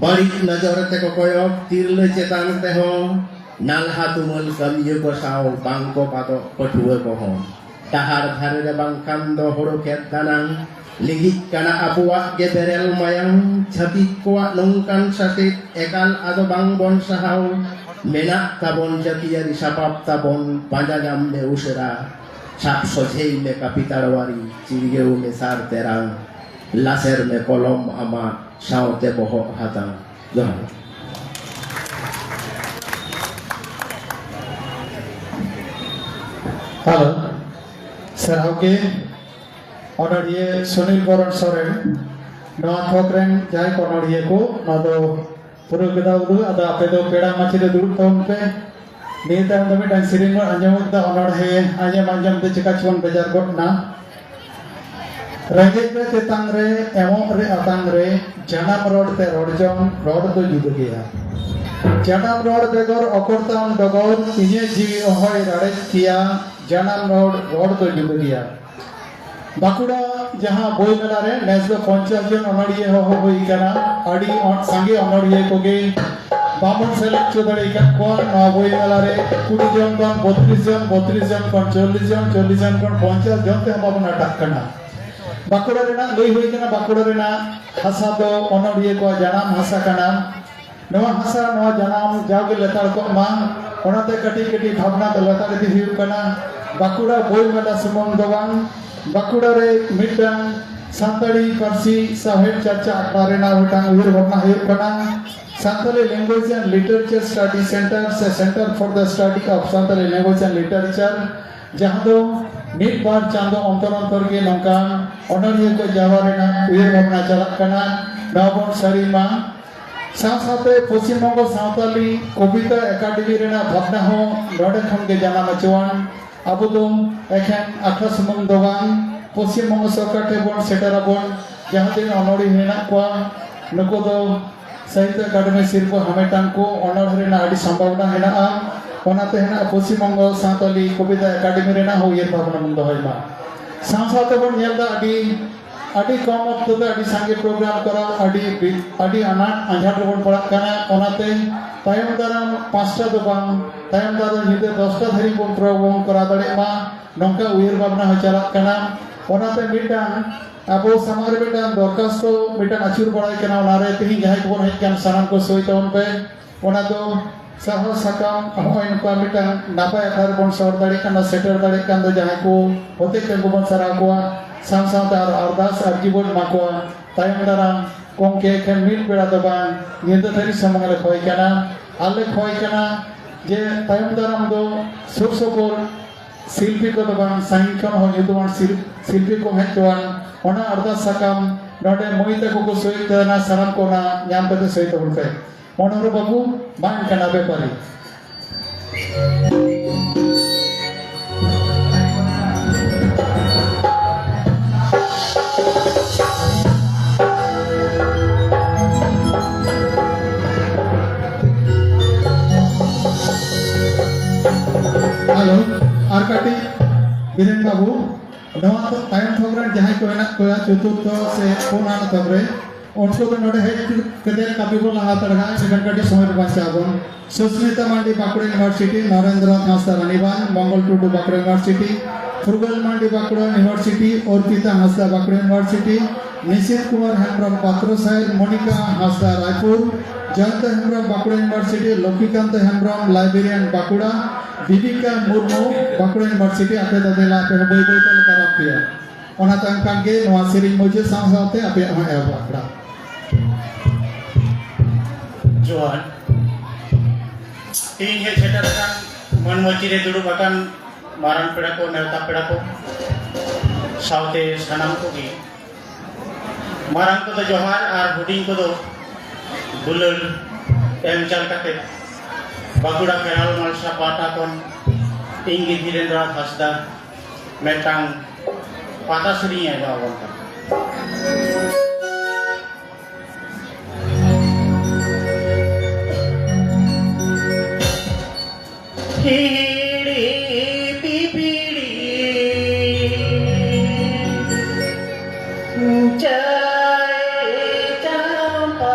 ᱵᱟᱹᱲᱤᱡ ᱱᱚᱡᱚᱨ ᱛᱮᱠᱚ ᱠᱚᱭᱚᱜ ᱛᱤᱨᱞᱟᱹ ᱪᱮᱛᱟᱱ ᱛᱮᱦᱚᱸ, ᱱᱟᱞᱦᱟ ᱛᱩᱢᱟᱹᱞ ᱠᱟᱹᱢᱤᱭᱟᱹ ᱠᱚ ᱥᱟᱶ ᱵᱟᱝ ᱠᱚ ᱵᱟᱫᱚᱜ ᱯᱟᱹᱴᱷᱩᱣᱟᱹ ᱠᱚᱦᱚᱸ᱾ ᱰᱟᱦᱟᱨ ᱫᱷᱟᱨᱮ ᱨᱮ ᱵᱟᱝᱠᱷᱟᱱ ᱫᱚ ᱦᱳᱲᱳ ᱠᱷᱮᱛ ᱫᱟᱱᱟᱝ᱾ ᱞᱤᱸᱜᱤᱜ ᱠᱟᱱᱟ ᱟᱵᱚᱣᱟᱜ ᱜᱮ ᱵᱮᱨᱮᱞ ᱢᱟᱭᱟᱝ᱾ ᱪᱷᱟᱹᱛᱤᱠ ᱠᱚᱣᱟᱜ ᱱᱚᱝᱠᱟᱱ ᱥᱟᱥᱮᱛ ᱮᱠᱟᱞ ᱟᱫᱚ ᱵᱟᱝ ᱵᱚᱱ ᱥᱟᱦᱟᱣ᱾ ᱢᱮᱱᱟᱜ ᱛᱟᱵᱚᱱ ᱡᱟᱹᱛᱤᱭᱟᱹᱨᱤ ᱥᱟᱯᱟᱵ ᱛᱟᱵᱚᱱ, ᱯᱟᱸᱡᱟ ᱧᱟᱢ ᱢᱮ ᱩᱥᱟᱹᱨᱟ᱾ ᱥᱟᱵ ᱥᱚᱡᱷᱮᱭ ᱢᱮ ᱠᱟᱹᱯᱤ ᱛᱟᱲᱣᱟᱨᱤ, ᱪᱤᱨᱜᱟᱹᱣ ᱢᱮ ᱥᱟᱨ ᱛᱮᱨᱟᱝ᱾ ᱞᱟᱥᱮᱨ ᱢᱮ ᱠᱚᱞᱚᱢ ᱟᱢᱟᱜ, ᱥᱟᱶᱛᱮ ᱵᱚᱦᱚᱜ ᱦᱟᱛᱟᱝ᱾ ᱡᱚᱦᱟᱨ᱾ ᱦᱮᱞᱳ, ᱥᱟᱨᱦᱟᱣ ᱜᱮ ᱚᱱᱚᱲᱦᱤᱭᱟᱹ ᱥᱩᱱᱤᱞ ᱵᱚᱨᱚᱱ ᱥᱚᱨᱮᱱ᱾ ᱱᱚᱣᱟ ᱛᱷᱚᱠ ᱨᱮᱱ ᱡᱟᱦᱟᱸᱭ ᱠᱚ ᱚᱱᱚᱲᱦᱤᱭᱟᱹ ᱠᱚ, ᱱᱚᱣᱟ ᱫᱚ ᱯᱩᱨᱟᱹ ᱠᱮᱫᱟ ᱩᱫᱩᱜ, ᱟᱫᱚ ᱟᱯᱮ ᱫᱚ ᱯᱮᱲᱟ ᱢᱟᱹᱪᱤ ᱨᱮ ᱫᱩᱲᱩᱵ ᱛᱟᱵᱚᱱ ᱯᱮ᱾ ᱱᱤᱭᱟᱹ ᱛᱟᱭᱚᱢ ᱫᱚ ᱢᱤᱫᱴᱟᱝ ᱥᱮᱨᱮᱧ ᱵᱚᱱ ᱟᱸᱡᱚᱢ ᱮᱫᱟ, ᱚᱱᱚᱲᱦᱮ ᱟᱸᱡᱚᱢ ᱟᱸᱡᱚᱢ ᱛᱮ ᱪᱮᱠᱟ ᱪᱚᱵᱚᱱ ᱵᱮᱡᱟᱨ ᱜᱚᱫ ᱱᱟ᱾ ᱨᱮᱸᱜᱮᱡ ᱨᱮ ᱛᱮᱛᱟᱝ ᱨᱮ, ᱮᱢᱚᱜ ᱨᱮ ᱟᱛᱟᱝ ᱨᱮ, ᱡᱟᱱᱟᱢ ᱨᱚᱲ ᱛᱮ ᱨᱚᱲ ᱡᱚᱝ, ᱨᱚᱲ ᱫᱚ ᱡᱩᱫᱟᱹ ᱜᱮᱭᱟ᱾ ᱡᱟᱱᱟᱢ ᱨᱚᱲ ᱵᱮᱜᱚᱨ ᱚᱠᱚᱨ ᱛᱟᱢ ᱰᱚᱜᱚᱨ, ᱤᱧᱟᱹᱜ ᱡᱤᱣᱤ ᱚᱦᱚᱭ ᱨᱟᱲᱮᱡ ᱠᱮᱭᱟ, ᱡᱟᱱᱟᱢ ᱨᱚᱲ, ᱨᱚᱲ ᱫᱚ ᱡᱩᱫᱟᱹ ᱜᱮᱭᱟ᱾ ᱵᱟᱸᱠᱩᱲᱟ ᱡᱟᱦᱟᱸ ᱵᱳᱭ ᱢᱮᱞᱟ ᱨᱮ ᱱᱮᱥ ᱫᱚ ᱯᱚᱧᱪᱟᱥ ᱡᱚᱱ ᱚᱱᱚᱲᱦᱤᱭᱟᱹ ᱦᱚᱦᱚ ᱦᱩᱭ ᱠᱟᱱᱟ᱾ ᱟᱹᱰᱤ ᱚᱱ-, ᱥᱟᱸᱜᱮ ᱚᱱᱚᱲᱦᱤᱭᱟᱹ ᱠᱚᱜᱮ ᱵᱟᱵᱚᱱ ᱥᱮᱞᱮᱫ ᱦᱚᱪᱚ ᱫᱟᱲᱮ ᱟᱠᱟᱫ ᱠᱚᱣᱟ᱾ ᱱᱚᱣᱟ ᱵᱳᱭ ᱢᱮᱞᱟ ᱨᱮ ᱠᱩᱲᱤ ᱡᱚᱱ ᱠᱷᱚᱱ ᱵᱚᱛᱨᱤᱥ ᱡᱚᱱ, ᱵᱚᱛᱨᱤᱥ ᱡᱚᱱ ᱠᱷᱚᱱ ᱪᱚᱞᱞᱤᱥ ᱡᱚᱱ, ᱪᱚᱞᱞᱤᱥ ᱡᱚᱱ ᱠᱷᱚᱱ ᱯᱚᱧᱪᱟᱥ ᱡᱚᱱ ᱛᱮᱦᱚᱸ ᱵᱟᱵᱚᱱ ᱟᱴᱟᱜ ᱠᱟᱱᱟ᱾ ᱵᱟᱸᱠᱩᱲᱟ ᱨᱮᱱᱟᱜ ᱞᱟᱹᱭ ᱦᱩᱭ ᱠᱟᱱᱟ, ᱵᱟᱸᱠᱩᱲᱟ ᱨᱮᱱᱟᱜ ᱦᱟᱥᱟ ᱫᱚ ᱚᱱᱚᱲᱦᱤᱭᱟᱹ ᱠᱚᱣᱟᱜ ᱡᱟᱱᱟᱢ ᱦᱟᱥᱟ ᱠᱟᱱᱟ᱾ ᱱᱚᱣᱟ ᱦᱟᱥᱟ, ᱱᱚᱣᱟ ᱡᱟᱱᱟᱢ ᱡᱟᱣᱜᱮ ᱞᱮᱛᱟᱲ ᱠᱚᱜ ᱢᱟ, ᱚᱱᱟᱛᱮ ᱠᱟᱹᱴᱤᱡ ᱠᱟᱹᱴᱤᱡ ᱵᱷᱟᱵᱽᱱᱟ ᱫᱚ ᱞᱮᱛᱟᱲ ᱤᱫᱤ ᱦᱩᱭᱩᱜ ᱠᱟᱱᱟ᱾ ᱵᱟᱸᱠᱩᱲᱟ ᱵᱳᱭ ᱢᱮᱞᱟ ᱥᱩᱢᱩᱝ ᱫᱚ ᱵᱟᱝ, ᱵᱟᱸᱠᱩᱲᱟ ᱨᱮ ᱢᱤᱫᱴᱟᱝ ᱥᱟᱱᱛᱟᱲᱤ ᱯᱟᱹᱨᱥᱤ ᱥᱟᱶᱦᱮᱫ ᱪᱟᱨᱪᱟ ᱟᱠᱷᱲᱟ ᱨᱮᱱᱟᱜ ᱢᱤᱫᱴᱟᱝ ᱩᱭᱦᱟᱹᱨ ᱵᱷᱟᱵᱽᱱᱟ ᱦᱩᱭᱩᱜ ᱠᱟᱱᱟ᱾ Santali Language and Literature Study Center ᱥᱮ Center for the Study of Santali Language and Literature, ᱡᱟᱦᱟᱸ ᱫᱚ ᱢᱤᱫ ᱵᱟᱨ ᱪᱟᱸᱫᱚ ᱚᱱᱛᱚᱨ ᱚᱱᱛᱚᱨ ᱜᱮ ᱱᱚᱝᱠᱟᱱ ᱚᱱᱚᱲᱦᱤᱭᱟᱹ ᱠᱚ ᱡᱟᱣᱨᱟ ᱨᱮᱱᱟᱜ ᱩᱭᱦᱟᱹᱨ ᱵᱷᱟᱵᱽᱱᱟ ᱪᱟᱞᱟᱜ ᱠᱟᱱᱟ᱾ ᱱᱚᱣᱟ ᱵᱚᱱ ᱥᱟᱹᱨᱤ ᱢᱟ᱾ ᱥᱟᱶ ᱥᱟᱶᱛᱮ ᱯᱚᱥᱪᱤᱢ ᱵᱚᱝᱜᱚ ᱥᱟᱶᱛᱟᱞᱤ ᱠᱚᱵᱤᱛᱟ ᱮᱠᱟᱰᱮᱢᱤ ᱨᱮᱱᱟᱜ ᱵᱷᱟᱵᱽᱱᱟ ᱦᱚᱸ ᱱᱚᱰᱮ ᱠᱷᱚᱱ ᱜᱮ ᱡᱟᱱᱟᱢ ᱦᱚᱪᱚᱣᱟᱱ᱾ ᱟᱵᱚ ᱫᱚ ᱮᱠᱷᱮᱱ ᱟᱠᱷᱲᱟ ᱥᱩᱢᱩᱝ ᱫᱚ ᱵᱟᱝ, ᱯᱚᱥᱪᱤᱢ ᱵᱚᱝᱜᱚ ᱥᱚᱨᱠᱟᱨ ᱴᱷᱮᱱ ᱵᱚᱱ ᱥᱮᱴᱮᱨᱟᱵᱚᱱ᱾ ᱡᱟᱦᱟᱸ ᱛᱤᱱᱟᱹᱜ ᱚᱱᱚᱲᱦᱤᱭᱟᱹ ᱢᱮᱱᱟᱜ ᱠᱚᱣᱟ, ᱱᱩᱠᱩ ᱫᱚ ᱥᱟᱦᱤᱛᱛᱚ ᱮᱠᱟᱰᱮᱢᱤ ᱥᱤᱨᱯᱟᱹ ᱦᱟᱢᱮᱴᱟᱱ ᱠᱚ, ᱚᱱᱚᱲᱦᱮ ᱨᱮᱱᱟᱜ ᱟᱹᱰᱤ ᱥᱚᱢᱵᱷᱟᱵᱚᱱᱟ ᱦᱮᱱᱟᱜᱼᱟ᱾ ᱚᱱᱟᱛᱮ ᱦᱮᱱᱟᱜᱼᱟ ᱯᱚᱥᱪᱤᱢ ᱵᱚᱝᱜᱚ ᱥᱟᱶᱛᱟᱞᱤ ᱠᱚᱵᱤᱛᱟ ᱮᱠᱟᱰᱮᱢᱤ ᱨᱮᱱᱟᱜ ᱦᱚᱸ ᱩᱭᱦᱟᱹᱨ ᱵᱷᱟᱵᱽᱱᱟ ᱵᱚᱱ ᱫᱚᱦᱚᱭ ᱢᱟ᱾ ᱥᱟᱶ ᱥᱟᱶᱛᱮ ᱵᱚᱱ ᱧᱮᱞ ᱮᱫᱟ, ᱟᱹᱰᱤ, ᱟᱹᱰᱤ ᱠᱚᱢ ᱚᱠᱛᱚ ᱛᱮ ᱟᱹᱰᱤ ᱥᱟᱸᱜᱮ ᱯᱨᱳᱜᱨᱟᱢ ᱠᱚᱨᱟᱣ ᱟᱹᱰᱤ ᱵᱤ-, ᱟᱹᱰᱤ ᱟᱱᱟᱴ ᱟᱸᱡᱷᱟᱴ ᱨᱮᱵᱚᱱ ᱯᱟᱲᱟᱜ ᱠᱟᱱᱟ᱾ ᱚᱱᱟᱛᱮ ᱛᱟᱭᱚᱢ ᱫᱟᱨᱟᱢ ᱯᱟᱸᱪᱴᱟ ᱫᱚ ᱵᱟᱝ, ᱛᱟᱭᱚᱢ ᱫᱟᱨᱟᱢ ᱧᱤᱫᱟᱹ ᱫᱚᱥᱴᱟ ᱫᱷᱟᱹᱨᱤᱡ ᱵᱚᱱ ᱯᱨᱳᱜᱨᱟᱢ ᱠᱚᱨᱟᱣ ᱫᱟᱲᱮᱭᱟᱜ ᱢᱟ᱾ ᱱᱚᱝᱠᱟ ᱩᱭᱦᱟᱹᱨ ᱵᱷᱟᱵᱽᱱᱟ ᱦᱚᱸ ᱪᱟᱞᱟᱜ ᱠᱟᱱᱟ᱾ ᱚᱱᱟᱛᱮ ᱢᱤᱫᱴᱟᱝ ᱟᱵᱚ ᱥᱟᱢᱟᱝ ᱨᱮ ᱢᱤᱫᱴᱟᱝ ᱫᱚᱨᱠᱷᱟᱥᱛᱚ ᱢᱤᱫᱴᱟᱝ ᱟᱹᱪᱩᱨ ᱵᱟᱲᱟᱭ ᱠᱟᱱᱟ, ᱚᱱᱟᱨᱮ ᱛᱮᱦᱮᱧ ᱡᱟᱦᱟᱸᱭ ᱠᱚᱵᱚᱱ ᱦᱮᱡ ᱟᱠᱟᱱ ᱥᱟᱱᱟᱢ ᱠᱚ ᱥᱳᱭ ᱛᱟᱵᱚᱱ ᱯᱮ᱾ ᱚᱱᱟ ᱫᱚ ᱥᱟᱨᱦᱟᱣ ᱥᱟᱠᱟᱢ, ᱱᱚᱜᱼᱚᱭ ᱱᱚᱝᱠᱟ ᱢᱤᱫᱴᱟᱝ ᱱᱟᱯᱟᱭ ᱟᱠᱷᱲᱟ ᱨᱮᱵᱚᱱ ᱥᱚᱦᱚᱨ ᱫᱟᱲᱮᱭᱟᱜ ᱠᱟᱱᱟ, ᱥᱮᱴᱮᱨ ᱫᱟᱲᱮᱭᱟᱜ ᱠᱟᱱ ᱫᱚ ᱡᱟᱦᱟᱸᱭ ᱠᱚ ᱦᱚᱛᱮᱡ ᱛᱮ ᱩᱱᱠᱩ ᱵᱚᱱ ᱥᱟᱨᱦᱟᱣ ᱠᱚᱣᱟ, ᱥᱟᱶ ᱥᱟᱶᱛᱮ ᱟᱨ ᱟᱨᱫᱟᱥ ᱟᱨᱡᱤ ᱵᱚᱱ ᱮᱢᱟ ᱠᱚᱣᱟ᱾ ᱛᱟᱭᱚᱢ ᱫᱟᱨᱟᱢ ᱜᱚᱢᱠᱮ ᱮᱠᱷᱮᱱ ᱢᱤᱫ ᱵᱮᱲᱟ ᱫᱚ ᱵᱟᱝ, ᱧᱤᱫᱟᱹ ᱫᱷᱟᱹᱨᱤᱡ ᱥᱩᱢᱩᱝ ᱞᱮ ᱠᱷᱚᱭ ᱠᱟᱱᱟ᱾ ᱟᱨ ᱞᱮ ᱠᱷᱚᱭ ᱠᱟᱱᱟ ᱡᱮ ᱛᱟᱭᱚᱢ ᱫᱟᱨᱟᱢ ᱫᱚ ᱥᱩᱨ ᱥᱩᱯᱩᱨ ᱥᱤᱞᱯᱤ ᱠᱚᱫᱚ ᱵᱟᱝ, ᱥᱟᱺᱜᱤᱧ ᱠᱷᱚᱱ ᱦᱚᱸ ᱧᱩᱛᱩᱢᱟᱱ ᱥᱤᱞ-, ᱥᱤᱞᱯᱤ ᱠᱚ ᱦᱮᱡ ᱦᱚᱪᱚᱣᱟᱱ, ᱚᱱᱟ ᱟᱨᱫᱟᱥ ᱥᱟᱠᱟᱢ ᱱᱚᱰᱮ ᱢᱟᱹᱭ ᱛᱟᱠᱚ ᱠᱚ ᱥᱳᱭᱮᱫ ᱛᱟᱦᱮᱱᱟ, ᱥᱟᱱᱟᱢ ᱠᱚ ᱚᱱᱟ ᱧᱟᱢ ᱠᱟᱛᱮ ᱥᱳᱭ ᱛᱟᱵᱚᱱ ᱯᱮ᱾ ᱢᱚᱱᱳᱦᱚᱨ ᱵᱟᱹᱵᱩ, ᱢᱟ ᱮᱱᱠᱷᱟᱱ ᱟᱯᱮ ᱯᱟᱹᱨᱤ᱾ ᱦᱮᱞᱳ, ᱟᱨ ᱠᱟᱹᱴᱤᱡ ᱵᱤᱨᱮᱱ ᱵᱟᱹᱵᱩ, ᱱᱚᱣᱟ ᱛᱟᱭᱚᱢ ᱛᱷᱚᱠ ᱨᱮᱱ ᱡᱟᱦᱟᱸᱭ ᱠᱚ ᱦᱮᱱᱟᱜ ᱠᱚᱣᱟ, ᱪᱚᱛᱩᱨᱛᱷᱚ ᱥᱮ ᱯᱩᱱᱟᱱ ᱛᱷᱚᱠ ᱨᱮ, ᱩᱱᱠᱩ ᱫᱚ ᱱᱚᱰᱮ ᱦᱮᱡ ᱠᱟᱛᱮ ᱠᱟᱹᱢᱤ ᱵᱚᱱ ᱞᱟᱦᱟ ᱦᱟᱛᱟᱲ ᱠᱟᱜᱼᱟ, ᱮᱸᱰᱮᱠᱷᱟᱱ ᱠᱟᱹᱴᱤᱡ ᱥᱚᱢᱚᱭ ᱵᱚ ᱵᱟᱧᱪᱟᱣ ᱟᱵᱚᱱ᱾ ᱥᱩᱥᱢᱤᱛᱟ ᱢᱟᱱᱰᱤ, ᱵᱟᱸᱠᱩᱲᱟ ᱤᱭᱩᱱᱤᱵᱷᱟᱨᱥᱤᱴᱤ, ᱱᱚᱨᱮᱱᱫᱨᱚ ᱦᱟᱸᱥᱫᱟ, ᱨᱟᱱᱤᱵᱟᱸᱫᱷ, ᱢᱚᱝᱜᱚᱞ ᱴᱩᱰᱩ, ᱵᱟᱸᱠᱩᱲᱟ ᱤᱭᱩᱱᱤᱵᱷᱟᱨᱥᱤᱴᱤ, ᱯᱷᱩᱨᱜᱟᱹᱞ ᱢᱟᱱᱰᱤ, ᱵᱟᱸᱠᱩᱲᱟ ᱤᱭᱩᱱᱤᱵᱷᱟᱨᱥᱤᱴᱤ, ᱚᱨᱯᱤᱛᱟ ᱦᱟᱸᱥᱫᱟ, ᱵᱟᱸᱠᱩᱲᱟ ᱤᱭᱩᱱᱤᱵᱷᱟᱨᱥᱤᱴᱤ, ᱱᱤᱥᱤᱛ ᱠᱩᱢᱟᱨ ᱦᱮᱢᱵᱨᱚᱢ, ᱯᱟᱛᱨᱚ ᱥᱟᱦᱮᱵ, ᱢᱚᱱᱤᱠᱟ ᱦᱟᱸᱥᱫᱟ, ᱨᱟᱭᱯᱩᱨ, ᱡᱚᱭᱚᱱᱛᱚ ᱦᱮᱢᱵᱨᱚᱢ, ᱵᱟᱸᱠᱩᱲᱟ ᱤᱭᱩᱱᱤᱵᱷᱟᱨᱥᱤᱴᱤ, ᱞᱚᱠᱠᱷᱤᱠᱟᱱᱛ ᱦᱮᱢᱵᱨᱚᱢ, ᱞᱟᱭᱵᱨᱮᱨᱤᱭᱟᱱ, ᱵᱟᱸᱠᱩᱲᱟ, ᱵᱤᱵᱤᱠᱟ ᱢᱩᱨᱢᱩ, ᱵᱟᱸᱠᱩᱲᱟ ᱤᱭᱩᱱᱤᱵᱷᱟᱨᱥᱤᱴᱤ, ᱟᱯᱮ ᱫᱚ ᱫᱮᱞᱟ, ᱟᱯᱮ ᱦᱚᱸ ᱵᱟᱹᱭ ᱵᱟᱹᱭ ᱛᱮᱞᱮ ᱫᱟᱨᱟᱢ ᱯᱮᱭᱟ᱾ ᱚᱱᱟ ᱛᱟᱭᱚᱢ ᱠᱷᱟᱱ ᱜᱮ ᱱᱚᱣᱟ ᱥᱮᱨᱮᱧ ᱢᱩᱪᱟᱹᱫ ᱥᱟᱶ ᱥᱟᱶᱛᱮ ᱟᱯᱮᱭᱟᱜ ᱦᱚᱸ ᱮᱦᱚᱵ ᱟᱠᱷᱲᱟ᱾ ᱡᱚᱦᱟᱨ᱾ ᱛᱮᱦᱮᱧ ᱦᱮᱡ ᱥᱮᱴᱮᱨ ᱟᱠᱟᱱ ᱢᱟᱹᱱ ᱢᱟᱹᱪᱤ ᱨᱮ ᱫᱩᱲᱩᱵ ᱟᱠᱟᱱ ᱢᱟᱨᱟᱝ ᱯᱮᱲᱟ ᱠᱚ, ᱱᱮᱣᱛᱟ ᱯᱮᱲᱟ ᱠᱚ, ᱥᱟᱶᱛᱮ ᱥᱟᱱᱟᱢ ᱠᱚᱜᱮ ᱢᱟᱨᱟᱝ ᱠᱚᱫᱚ ᱡᱚᱦᱟᱨ ᱟᱨ ᱦᱩᱰᱤᱧ ᱠᱚᱫᱚ ᱫᱩᱞᱟᱹᱲ ᱮᱢ ᱪᱟᱞ ᱠᱟᱛᱮ ᱵᱟᱸᱠᱩᱲᱟ ᱯᱷᱮᱨᱟᱞ ᱢᱟᱞᱥᱟ ᱯᱟᱦᱴᱟ ᱠᱷᱚᱱ ᱤᱧ ᱜᱮ ᱫᱷᱤᱨᱮᱱᱫᱨᱚ ᱦᱟᱸᱥᱫᱟ ᱢᱤᱫᱴᱟᱝ ᱯᱟᱛᱟ ᱥᱮᱨᱮᱧ ᱮ ᱮᱢᱟ ᱵᱚᱱ ᱠᱟᱱᱟ᱾ ᱦᱤᱦᱤᱲᱤ ᱯᱤᱯᱤᱲᱤ ᱪᱟᱭ ᱪᱟᱢᱯᱟ᱾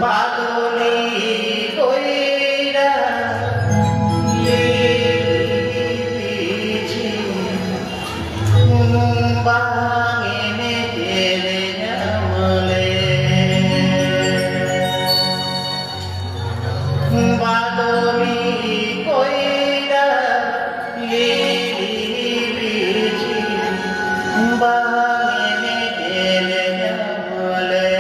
ᱵᱟᱫᱚᱞᱤ ᱠᱚᱭᱨᱟ ᱞᱤᱞᱤ ᱵᱤᱡᱤ ᱵᱟᱝ ᱮᱱᱮᱡ ᱧᱟᱢ ᱞᱮ᱾ ᱵᱟᱫᱚᱞᱤ ᱠᱚᱭᱨᱟ ᱞᱤᱞᱤ ᱵᱤᱡᱤ ᱵᱟᱝ ᱮᱱᱮᱡ ᱧᱟᱢ ᱞᱮ᱾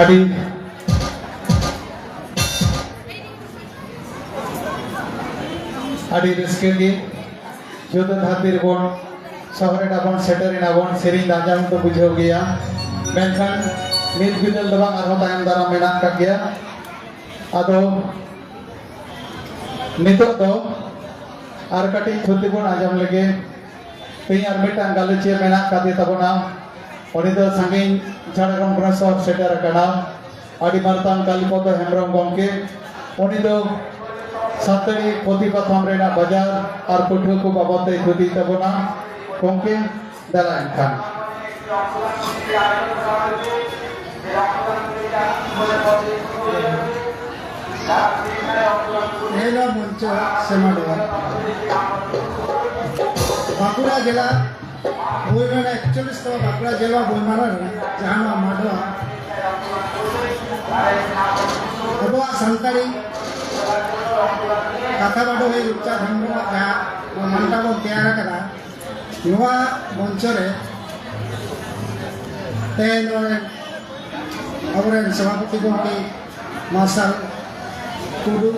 ᱟᱹᱰᱤ ᱟᱹᱰᱤ ᱨᱟᱹᱥᱠᱟᱹ ᱜᱮ᱾ ᱡᱩᱫᱟᱹ ᱫᱷᱟᱹᱨᱛᱤ ᱨᱮᱵᱚᱱ ᱥᱚᱦᱚᱨ ᱮᱱᱟ ᱵᱚᱱ, ᱥᱮᱴᱮᱨ ᱮᱱᱟ ᱵᱚᱱ, ᱥᱮᱨᱮᱧ ᱫᱚ ᱟᱸᱡᱚᱢ ᱫᱚ ᱵᱩᱡᱷᱟᱹᱣ ᱜᱮᱭᱟ, ᱢᱮᱱᱠᱷᱟᱱ ᱢᱤᱫ ᱵᱤᱫᱟᱹᱞ ᱫᱚ ᱵᱟᱝ, ᱟᱨᱦᱚᱸ ᱛᱟᱭᱚᱢ ᱫᱟᱨᱟᱢ ᱢᱮᱱᱟᱜ ᱟᱠᱟᱫ ᱜᱮᱭᱟ᱾ ᱟᱫᱚ ᱱᱤᱛᱚᱜ ᱫᱚ ᱟᱨ ᱠᱟᱹᱴᱤᱡ ᱛᱷᱩᱛᱤ ᱵᱚᱱ ᱟᱸᱡᱚᱢ ᱞᱮᱜᱮ᱾ ᱛᱮᱦᱮᱧ ᱟᱨ ᱢᱤᱫᱴᱟᱝ ᱜᱟᱞᱚᱪᱤᱭᱟᱹ ᱢᱮᱱᱟᱜ ᱟᱠᱟᱫᱮ ᱛᱟᱵᱚᱱᱟ᱾ ᱩᱱᱤ ᱫᱚ ᱥᱟᱺᱜᱤᱧ ᱡᱷᱟᱲᱜᱨᱟᱢ ᱠᱷᱚᱱ ᱥᱚᱦᱚᱨ ᱥᱮᱴᱮᱨ ᱟᱠᱟᱱᱟ, ᱟᱹᱰᱤ ᱢᱟᱨᱛᱟᱝ ᱠᱟᱞᱤᱯᱚᱫᱚ ᱦᱮᱢᱵᱨᱚᱢ ᱜᱚᱢᱠᱮ᱾ ᱩᱱᱤ ᱫᱚ ᱥᱟᱱᱛᱟᱲᱤ ᱯᱩᱛᱷᱤ ᱯᱟᱛᱷᱟᱢ ᱨᱮᱱᱟᱜ ᱵᱟᱡᱟᱨ ᱟᱨ ᱯᱟᱹᱴᱷᱩᱣᱟᱹ ᱠᱚ ᱵᱟᱵᱚᱫ ᱛᱮᱭ ᱛᱷᱩᱛᱤᱭ ᱛᱟᱵᱚᱱᱟ᱾ ᱜᱚᱢᱠᱮ, ᱫᱮᱞᱟ ᱮᱱᱠᱷᱟᱱ᱾ ᱮ ᱱᱚᱣᱟ ᱢᱚᱧᱪᱚ ᱥᱮ ᱢᱟᱰᱣᱟ, ᱵᱟᱸᱠᱩᱲᱟ ᱡᱮᱞᱟ ᱵᱳᱭᱢᱮᱞᱟ, ᱮᱠᱪᱚᱞᱞᱤᱥ ᱛᱚᱢ ᱵᱟᱸᱠᱩᱲᱟ ᱡᱮᱞᱟ ᱵᱳᱭᱢᱮᱞᱟ ᱨᱮ ᱡᱟᱦᱟᱸ ᱱᱚᱣᱟ ᱢᱟᱰᱣᱟ, ᱟᱵᱚᱣᱟᱜ ᱥᱟᱱᱛᱟᱲᱤ ᱠᱟᱛᱷᱟ ᱵᱟᱰᱚᱦᱤ ᱨᱩᱯᱪᱟᱸᱫᱽ ᱦᱮᱢᱵᱨᱚᱢᱟᱜ ᱡᱟᱦᱟᱸ ᱱᱚᱣᱟ ᱢᱟᱱᱰᱟ ᱵᱚᱱ ᱛᱮᱭᱟᱨ ᱟᱠᱟᱫᱟ, ᱱᱚᱣᱟ ᱢᱚᱧᱪᱚ ᱨᱮ ᱛᱮᱦᱮᱧ ᱱᱚᱰᱮ ᱟᱵᱚᱨᱮᱱ ᱥᱚᱵᱷᱟᱯᱚᱛᱤ ᱜᱚᱢᱠᱮ ᱢᱟᱨᱥᱟᱞ ᱴᱩᱰᱩ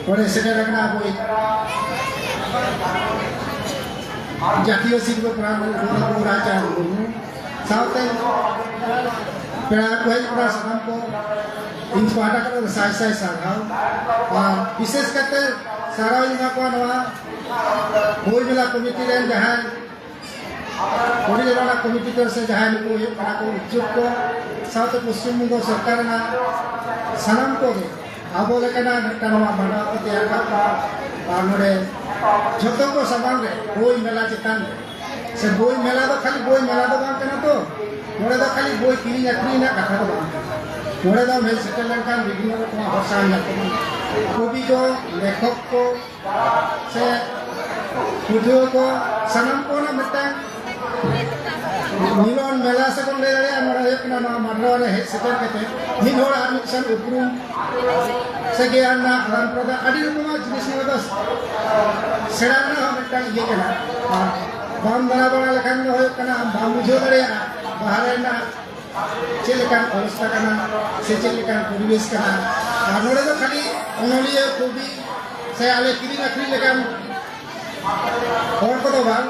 ᱱᱚᱰᱮ ᱥᱮᱴᱮᱨ ᱟᱠᱟᱱᱟ, ᱟᱵᱚᱭᱤᱡ ᱡᱟᱛᱤᱭᱚ ᱥᱤᱨᱯᱟᱹ ᱯᱨᱟᱱ ᱜᱩᱨᱩ ᱨᱟᱡᱟ ᱢᱩᱨᱢᱩ ᱥᱟᱶᱛᱮ ᱯᱮᱲᱟ ᱠᱚ ᱦᱮᱡ ᱟᱠᱟᱱᱟ, ᱥᱟᱱᱟᱢ ᱠᱚ ᱤᱧ ᱯᱟᱦᱴᱟ ᱠᱷᱚᱱ ᱥᱟᱭ ᱥᱟᱭ ᱥᱟᱨᱦᱟᱣ᱾ ᱟᱨ ᱵᱤᱥᱮᱥ ᱠᱟᱛᱮ ᱥᱟᱨᱦᱟᱣ ᱤᱧ ᱮᱢᱟ ᱠᱚᱣᱟ ᱱᱚᱣᱟ ᱵᱳᱭ ᱢᱮᱞᱟ ᱠᱚᱢᱤᱴᱤ ᱨᱮᱱ ᱡᱟᱦᱟᱸᱭ ᱠᱩᱲᱤ ᱨᱮᱱᱟᱜ ᱠᱚᱢᱤᱴᱤ ᱠᱚ ᱥᱮ ᱡᱟᱦᱟᱸᱭ ᱱᱩᱠᱩ ᱦᱩᱭᱩᱜ ᱠᱟᱱᱟ ᱠᱚ ᱩᱫᱽᱡᱳᱜᱽ ᱠᱚ, ᱥᱟᱶᱛᱮ ᱯᱚᱥᱪᱤᱢ ᱵᱚᱝᱜᱚ ᱥᱚᱨᱠᱟᱨ ᱨᱮᱱᱟᱜ ᱥᱟᱱᱟᱢ ᱠᱚᱜᱮ ᱟᱵᱚ ᱞᱮᱠᱟᱱᱟᱜ ᱢᱤᱫᱴᱟᱝ ᱱᱚᱣᱟ ᱢᱟᱰᱣᱟ ᱠᱚ ᱛᱮᱭᱟᱨ ᱠᱟᱜ ᱠᱚᱣᱟ᱾ ᱟᱨ ᱱᱚᱰᱮ ᱡᱷᱚᱛᱚ ᱠᱚ ᱥᱟᱢᱟᱝ ᱨᱮ ᱵᱳᱭ ᱢᱮᱞᱟ ᱪᱮᱛᱟᱱ ᱨᱮ ᱥᱮ ᱵᱳᱭ ᱢᱮᱞᱟ ᱫᱚ ᱠᱷᱟᱹᱞᱤ ᱵᱳᱭ ᱢᱮᱞᱟ ᱫᱚ ᱵᱟᱝ ᱠᱟᱱᱟ ᱛᱚ, ᱱᱚᱰᱮ ᱫᱚ ᱠᱷᱟᱹᱞᱤ ᱵᱳᱭ ᱠᱤᱨᱤᱧ ᱟᱹᱠᱷᱨᱤᱧ ᱨᱮᱱᱟᱜ ᱠᱟᱛᱷᱟ ᱫᱚ ᱵᱟᱝ ᱠᱟᱱᱟ᱾ ᱱᱚᱰᱮ ᱫᱚ ᱦᱮᱡ ᱥᱮᱴᱮᱨ ᱞᱮᱱᱠᱷᱟᱱ ᱵᱤᱵᱷᱤᱱᱱᱚ ᱨᱚᱠᱚᱢᱟᱜ ᱦᱚᱲ ᱥᱟᱶ ᱧᱟᱯᱟᱢ, ᱠᱚᱵᱤ ᱠᱚ, ᱞᱮᱠᱷᱚᱠ ᱠᱚ, ᱥᱮ ᱯᱟᱹᱴᱷᱩᱣᱟᱹ ᱠᱚ ᱥᱟᱱᱟᱢ ᱠᱚ ᱨᱮᱱᱟᱜ ᱢᱤᱫᱴᱟᱝ ᱢᱤᱞᱚᱱ ᱢᱮᱞᱟ ᱥᱮ ᱵᱚᱱ ᱞᱟᱹᱭ ᱫᱟᱲᱮᱭᱟᱜᱼᱟ᱾ ᱱᱚᱰᱮ ᱦᱩᱭᱩᱜ ᱠᱟᱱᱟ ᱱᱚᱣᱟ ᱢᱟᱰᱣᱟ ᱨᱮ ᱦᱮᱡ ᱥᱮᱴᱮᱨ ᱠᱟᱛᱮ ᱢᱤᱫ ᱦᱚᱲ ᱟᱨ ᱢᱤᱫ ᱥᱟᱶ ᱩᱯᱨᱩᱢ ᱥᱮ ᱜᱮᱭᱟᱱ ᱨᱮᱱᱟᱜ ᱟᱫᱟᱱ ᱯᱨᱚᱫᱟᱱ, ᱟᱹᱰᱤ ᱨᱚᱠᱚᱢᱟᱜ ᱡᱤᱱᱤᱥ ᱱᱚᱣᱟ ᱫᱚ ᱥᱮᱬᱟ ᱨᱮᱱᱟᱜ ᱦᱚᱸ ᱢᱤᱫᱴᱟᱝ ᱤᱭᱟᱹ ᱠᱟᱱᱟ᱾ ᱟᱨ ᱵᱟᱢ ᱫᱟᱬᱟ ᱵᱟᱲᱟ ᱞᱮᱠᱷᱟᱱ ᱫᱚ ᱦᱩᱭᱩᱜ ᱠᱟᱱᱟ, ᱟᱢ ᱵᱟᱢ ᱵᱩᱡᱷᱟᱹᱣ ᱫᱟᱲᱮᱭᱟᱜᱼᱟ ᱵᱟᱦᱨᱮ ᱨᱮᱱᱟᱜ ᱪᱮᱫ ᱞᱮᱠᱟᱱ ᱚᱵᱚᱥᱛᱟ ᱠᱟᱱᱟ ᱥᱮ ᱪᱮᱫ ᱞᱮᱠᱟᱱ ᱯᱚᱨᱤᱵᱮᱥ ᱠᱟᱱᱟ᱾ ᱟᱨ ᱱᱚᱰᱮ ᱫᱚ ᱠᱷᱟᱹᱞᱤ ᱚᱱᱚᱞᱤᱭᱟᱹ, ᱠᱚᱵᱤ ᱥᱮ ᱟᱞᱮ ᱠᱤᱨᱤᱧ ᱟᱹᱠᱷᱨᱤᱧ ᱞᱮᱠᱟᱱ ᱦᱚᱲ ᱠᱚᱫᱚ ᱵᱟᱝ,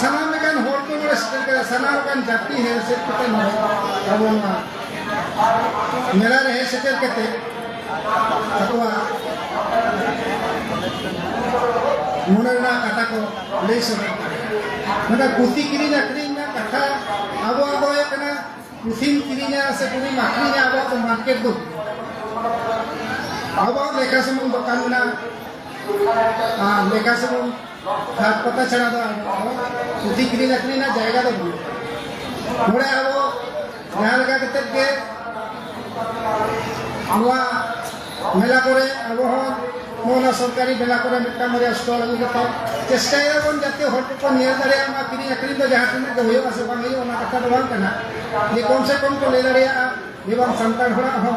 ᱥᱟᱱᱟᱢ ᱞᱮᱠᱟᱱ ᱦᱚᱲ ᱠᱚ ᱱᱚᱰᱮ ᱥᱮᱴᱮᱨ ᱠᱟᱛᱮ, ᱥᱟᱱᱟᱢ ᱞᱮᱠᱟᱱ ᱡᱟᱹᱛᱤ ᱦᱮᱡ ᱥᱮᱫ ᱠᱟᱛᱮ ᱱᱚᱰᱮ ᱟᱵᱚ ᱱᱚᱣᱟ ᱢᱮᱞᱟ ᱨᱮ ᱦᱮᱡ ᱥᱮᱴᱮᱨ ᱠᱟᱛᱮ ᱟᱠᱚᱣᱟᱜ ᱢᱚᱱᱮ ᱨᱮᱱᱟᱜ ᱠᱟᱛᱷᱟ ᱠᱚ ᱞᱟᱹᱭ ᱥᱚᱫᱚᱨ ᱫᱟᱲᱮᱭᱟᱜᱼᱟ᱾ ᱢᱮᱱᱠᱷᱟᱱ ᱯᱩᱛᱷᱤ ᱠᱤᱨᱤᱧ ᱟᱹᱠᱷᱨᱤᱧ ᱨᱮᱱᱟᱜ ᱠᱟᱛᱷᱟ ᱟᱵᱚᱣᱟᱜ ᱫᱚ ᱦᱩᱭᱩᱜ ᱠᱟᱱᱟ, ᱯᱩᱛᱷᱤᱢ ᱠᱤᱨᱤᱧᱟ ᱥᱮ ᱯᱩᱛᱷᱤᱢ ᱟᱹᱠᱷᱨᱤᱧᱟ, ᱟᱵᱚᱣᱟᱜ ᱫᱚ ᱢᱟᱨᱠᱮᱴ ᱫᱚ, ᱟᱵᱚᱣᱟᱜ ᱞᱮᱠᱷᱟ ᱥᱩᱢᱩᱝ ᱫᱚᱠᱟᱱ ᱢᱮᱱᱟᱜᱼᱟ᱾ ᱟᱨ ᱞᱮᱠᱷᱟ ᱥᱩᱢᱩᱝ ᱦᱟᱴ ᱯᱟᱛᱟ ᱪᱷᱟᱲᱟ ᱫᱚ ᱟᱵᱚ ᱯᱩᱛᱷᱤ ᱠᱤᱨᱤᱧ ᱟᱹᱠᱷᱨᱤᱧ ᱨᱮᱱᱟᱜ ᱡᱟᱭᱜᱟ ᱫᱚ ᱵᱟᱹᱱᱩᱜᱼᱟ᱾ ᱱᱚᱰᱮ ᱟᱵᱚ ᱡᱟᱦᱟᱸ ᱞᱮᱠᱟ ᱠᱟᱛᱮᱫ ᱜᱮ ᱱᱚᱣᱟ ᱢᱮᱞᱟ ᱠᱚᱨᱮ ᱟᱵᱚ ᱦᱚᱸ ᱱᱚᱣᱟ ᱥᱚᱨᱠᱟᱨᱤ ᱢᱮᱞᱟ ᱠᱚᱨᱮ ᱢᱤᱫᱴᱟᱝ ᱵᱟᱨᱭᱟ ᱥᱴᱚᱞ ᱟᱹᱜᱩ ᱠᱟᱛᱮ ᱪᱮᱥᱴᱟᱭᱟᱵᱚᱱ ᱡᱟᱛᱮ ᱦᱚᱲ ᱠᱚᱠᱚ ᱧᱮᱞ ᱫᱟᱲᱮᱭᱟᱜ ᱢᱟ᱾ ᱠᱤᱨᱤᱧ ᱟᱹᱠᱷᱨᱤᱧ ᱫᱚ ᱡᱟᱦᱟᱸ ᱛᱤᱱᱟᱹᱜ ᱜᱮ ᱦᱩᱭᱩᱜᱼᱟ ᱥᱮ ᱵᱟᱝ ᱦᱩᱭᱩᱜᱼᱟ, ᱚᱱᱟ ᱠᱟᱛᱷᱟ ᱫᱚ ᱵᱟᱝ ᱠᱟᱱᱟ, ᱡᱮ ᱠᱚᱢ ᱥᱮ ᱠᱚᱢ ᱠᱚ ᱞᱟᱹᱭ ᱫᱟᱲᱮᱭᱟᱜᱼᱟ ᱡᱮ ᱵᱟᱝ ᱥᱟᱱᱛᱟᱲ ᱦᱚᱲᱟᱜ ᱦᱚᱸ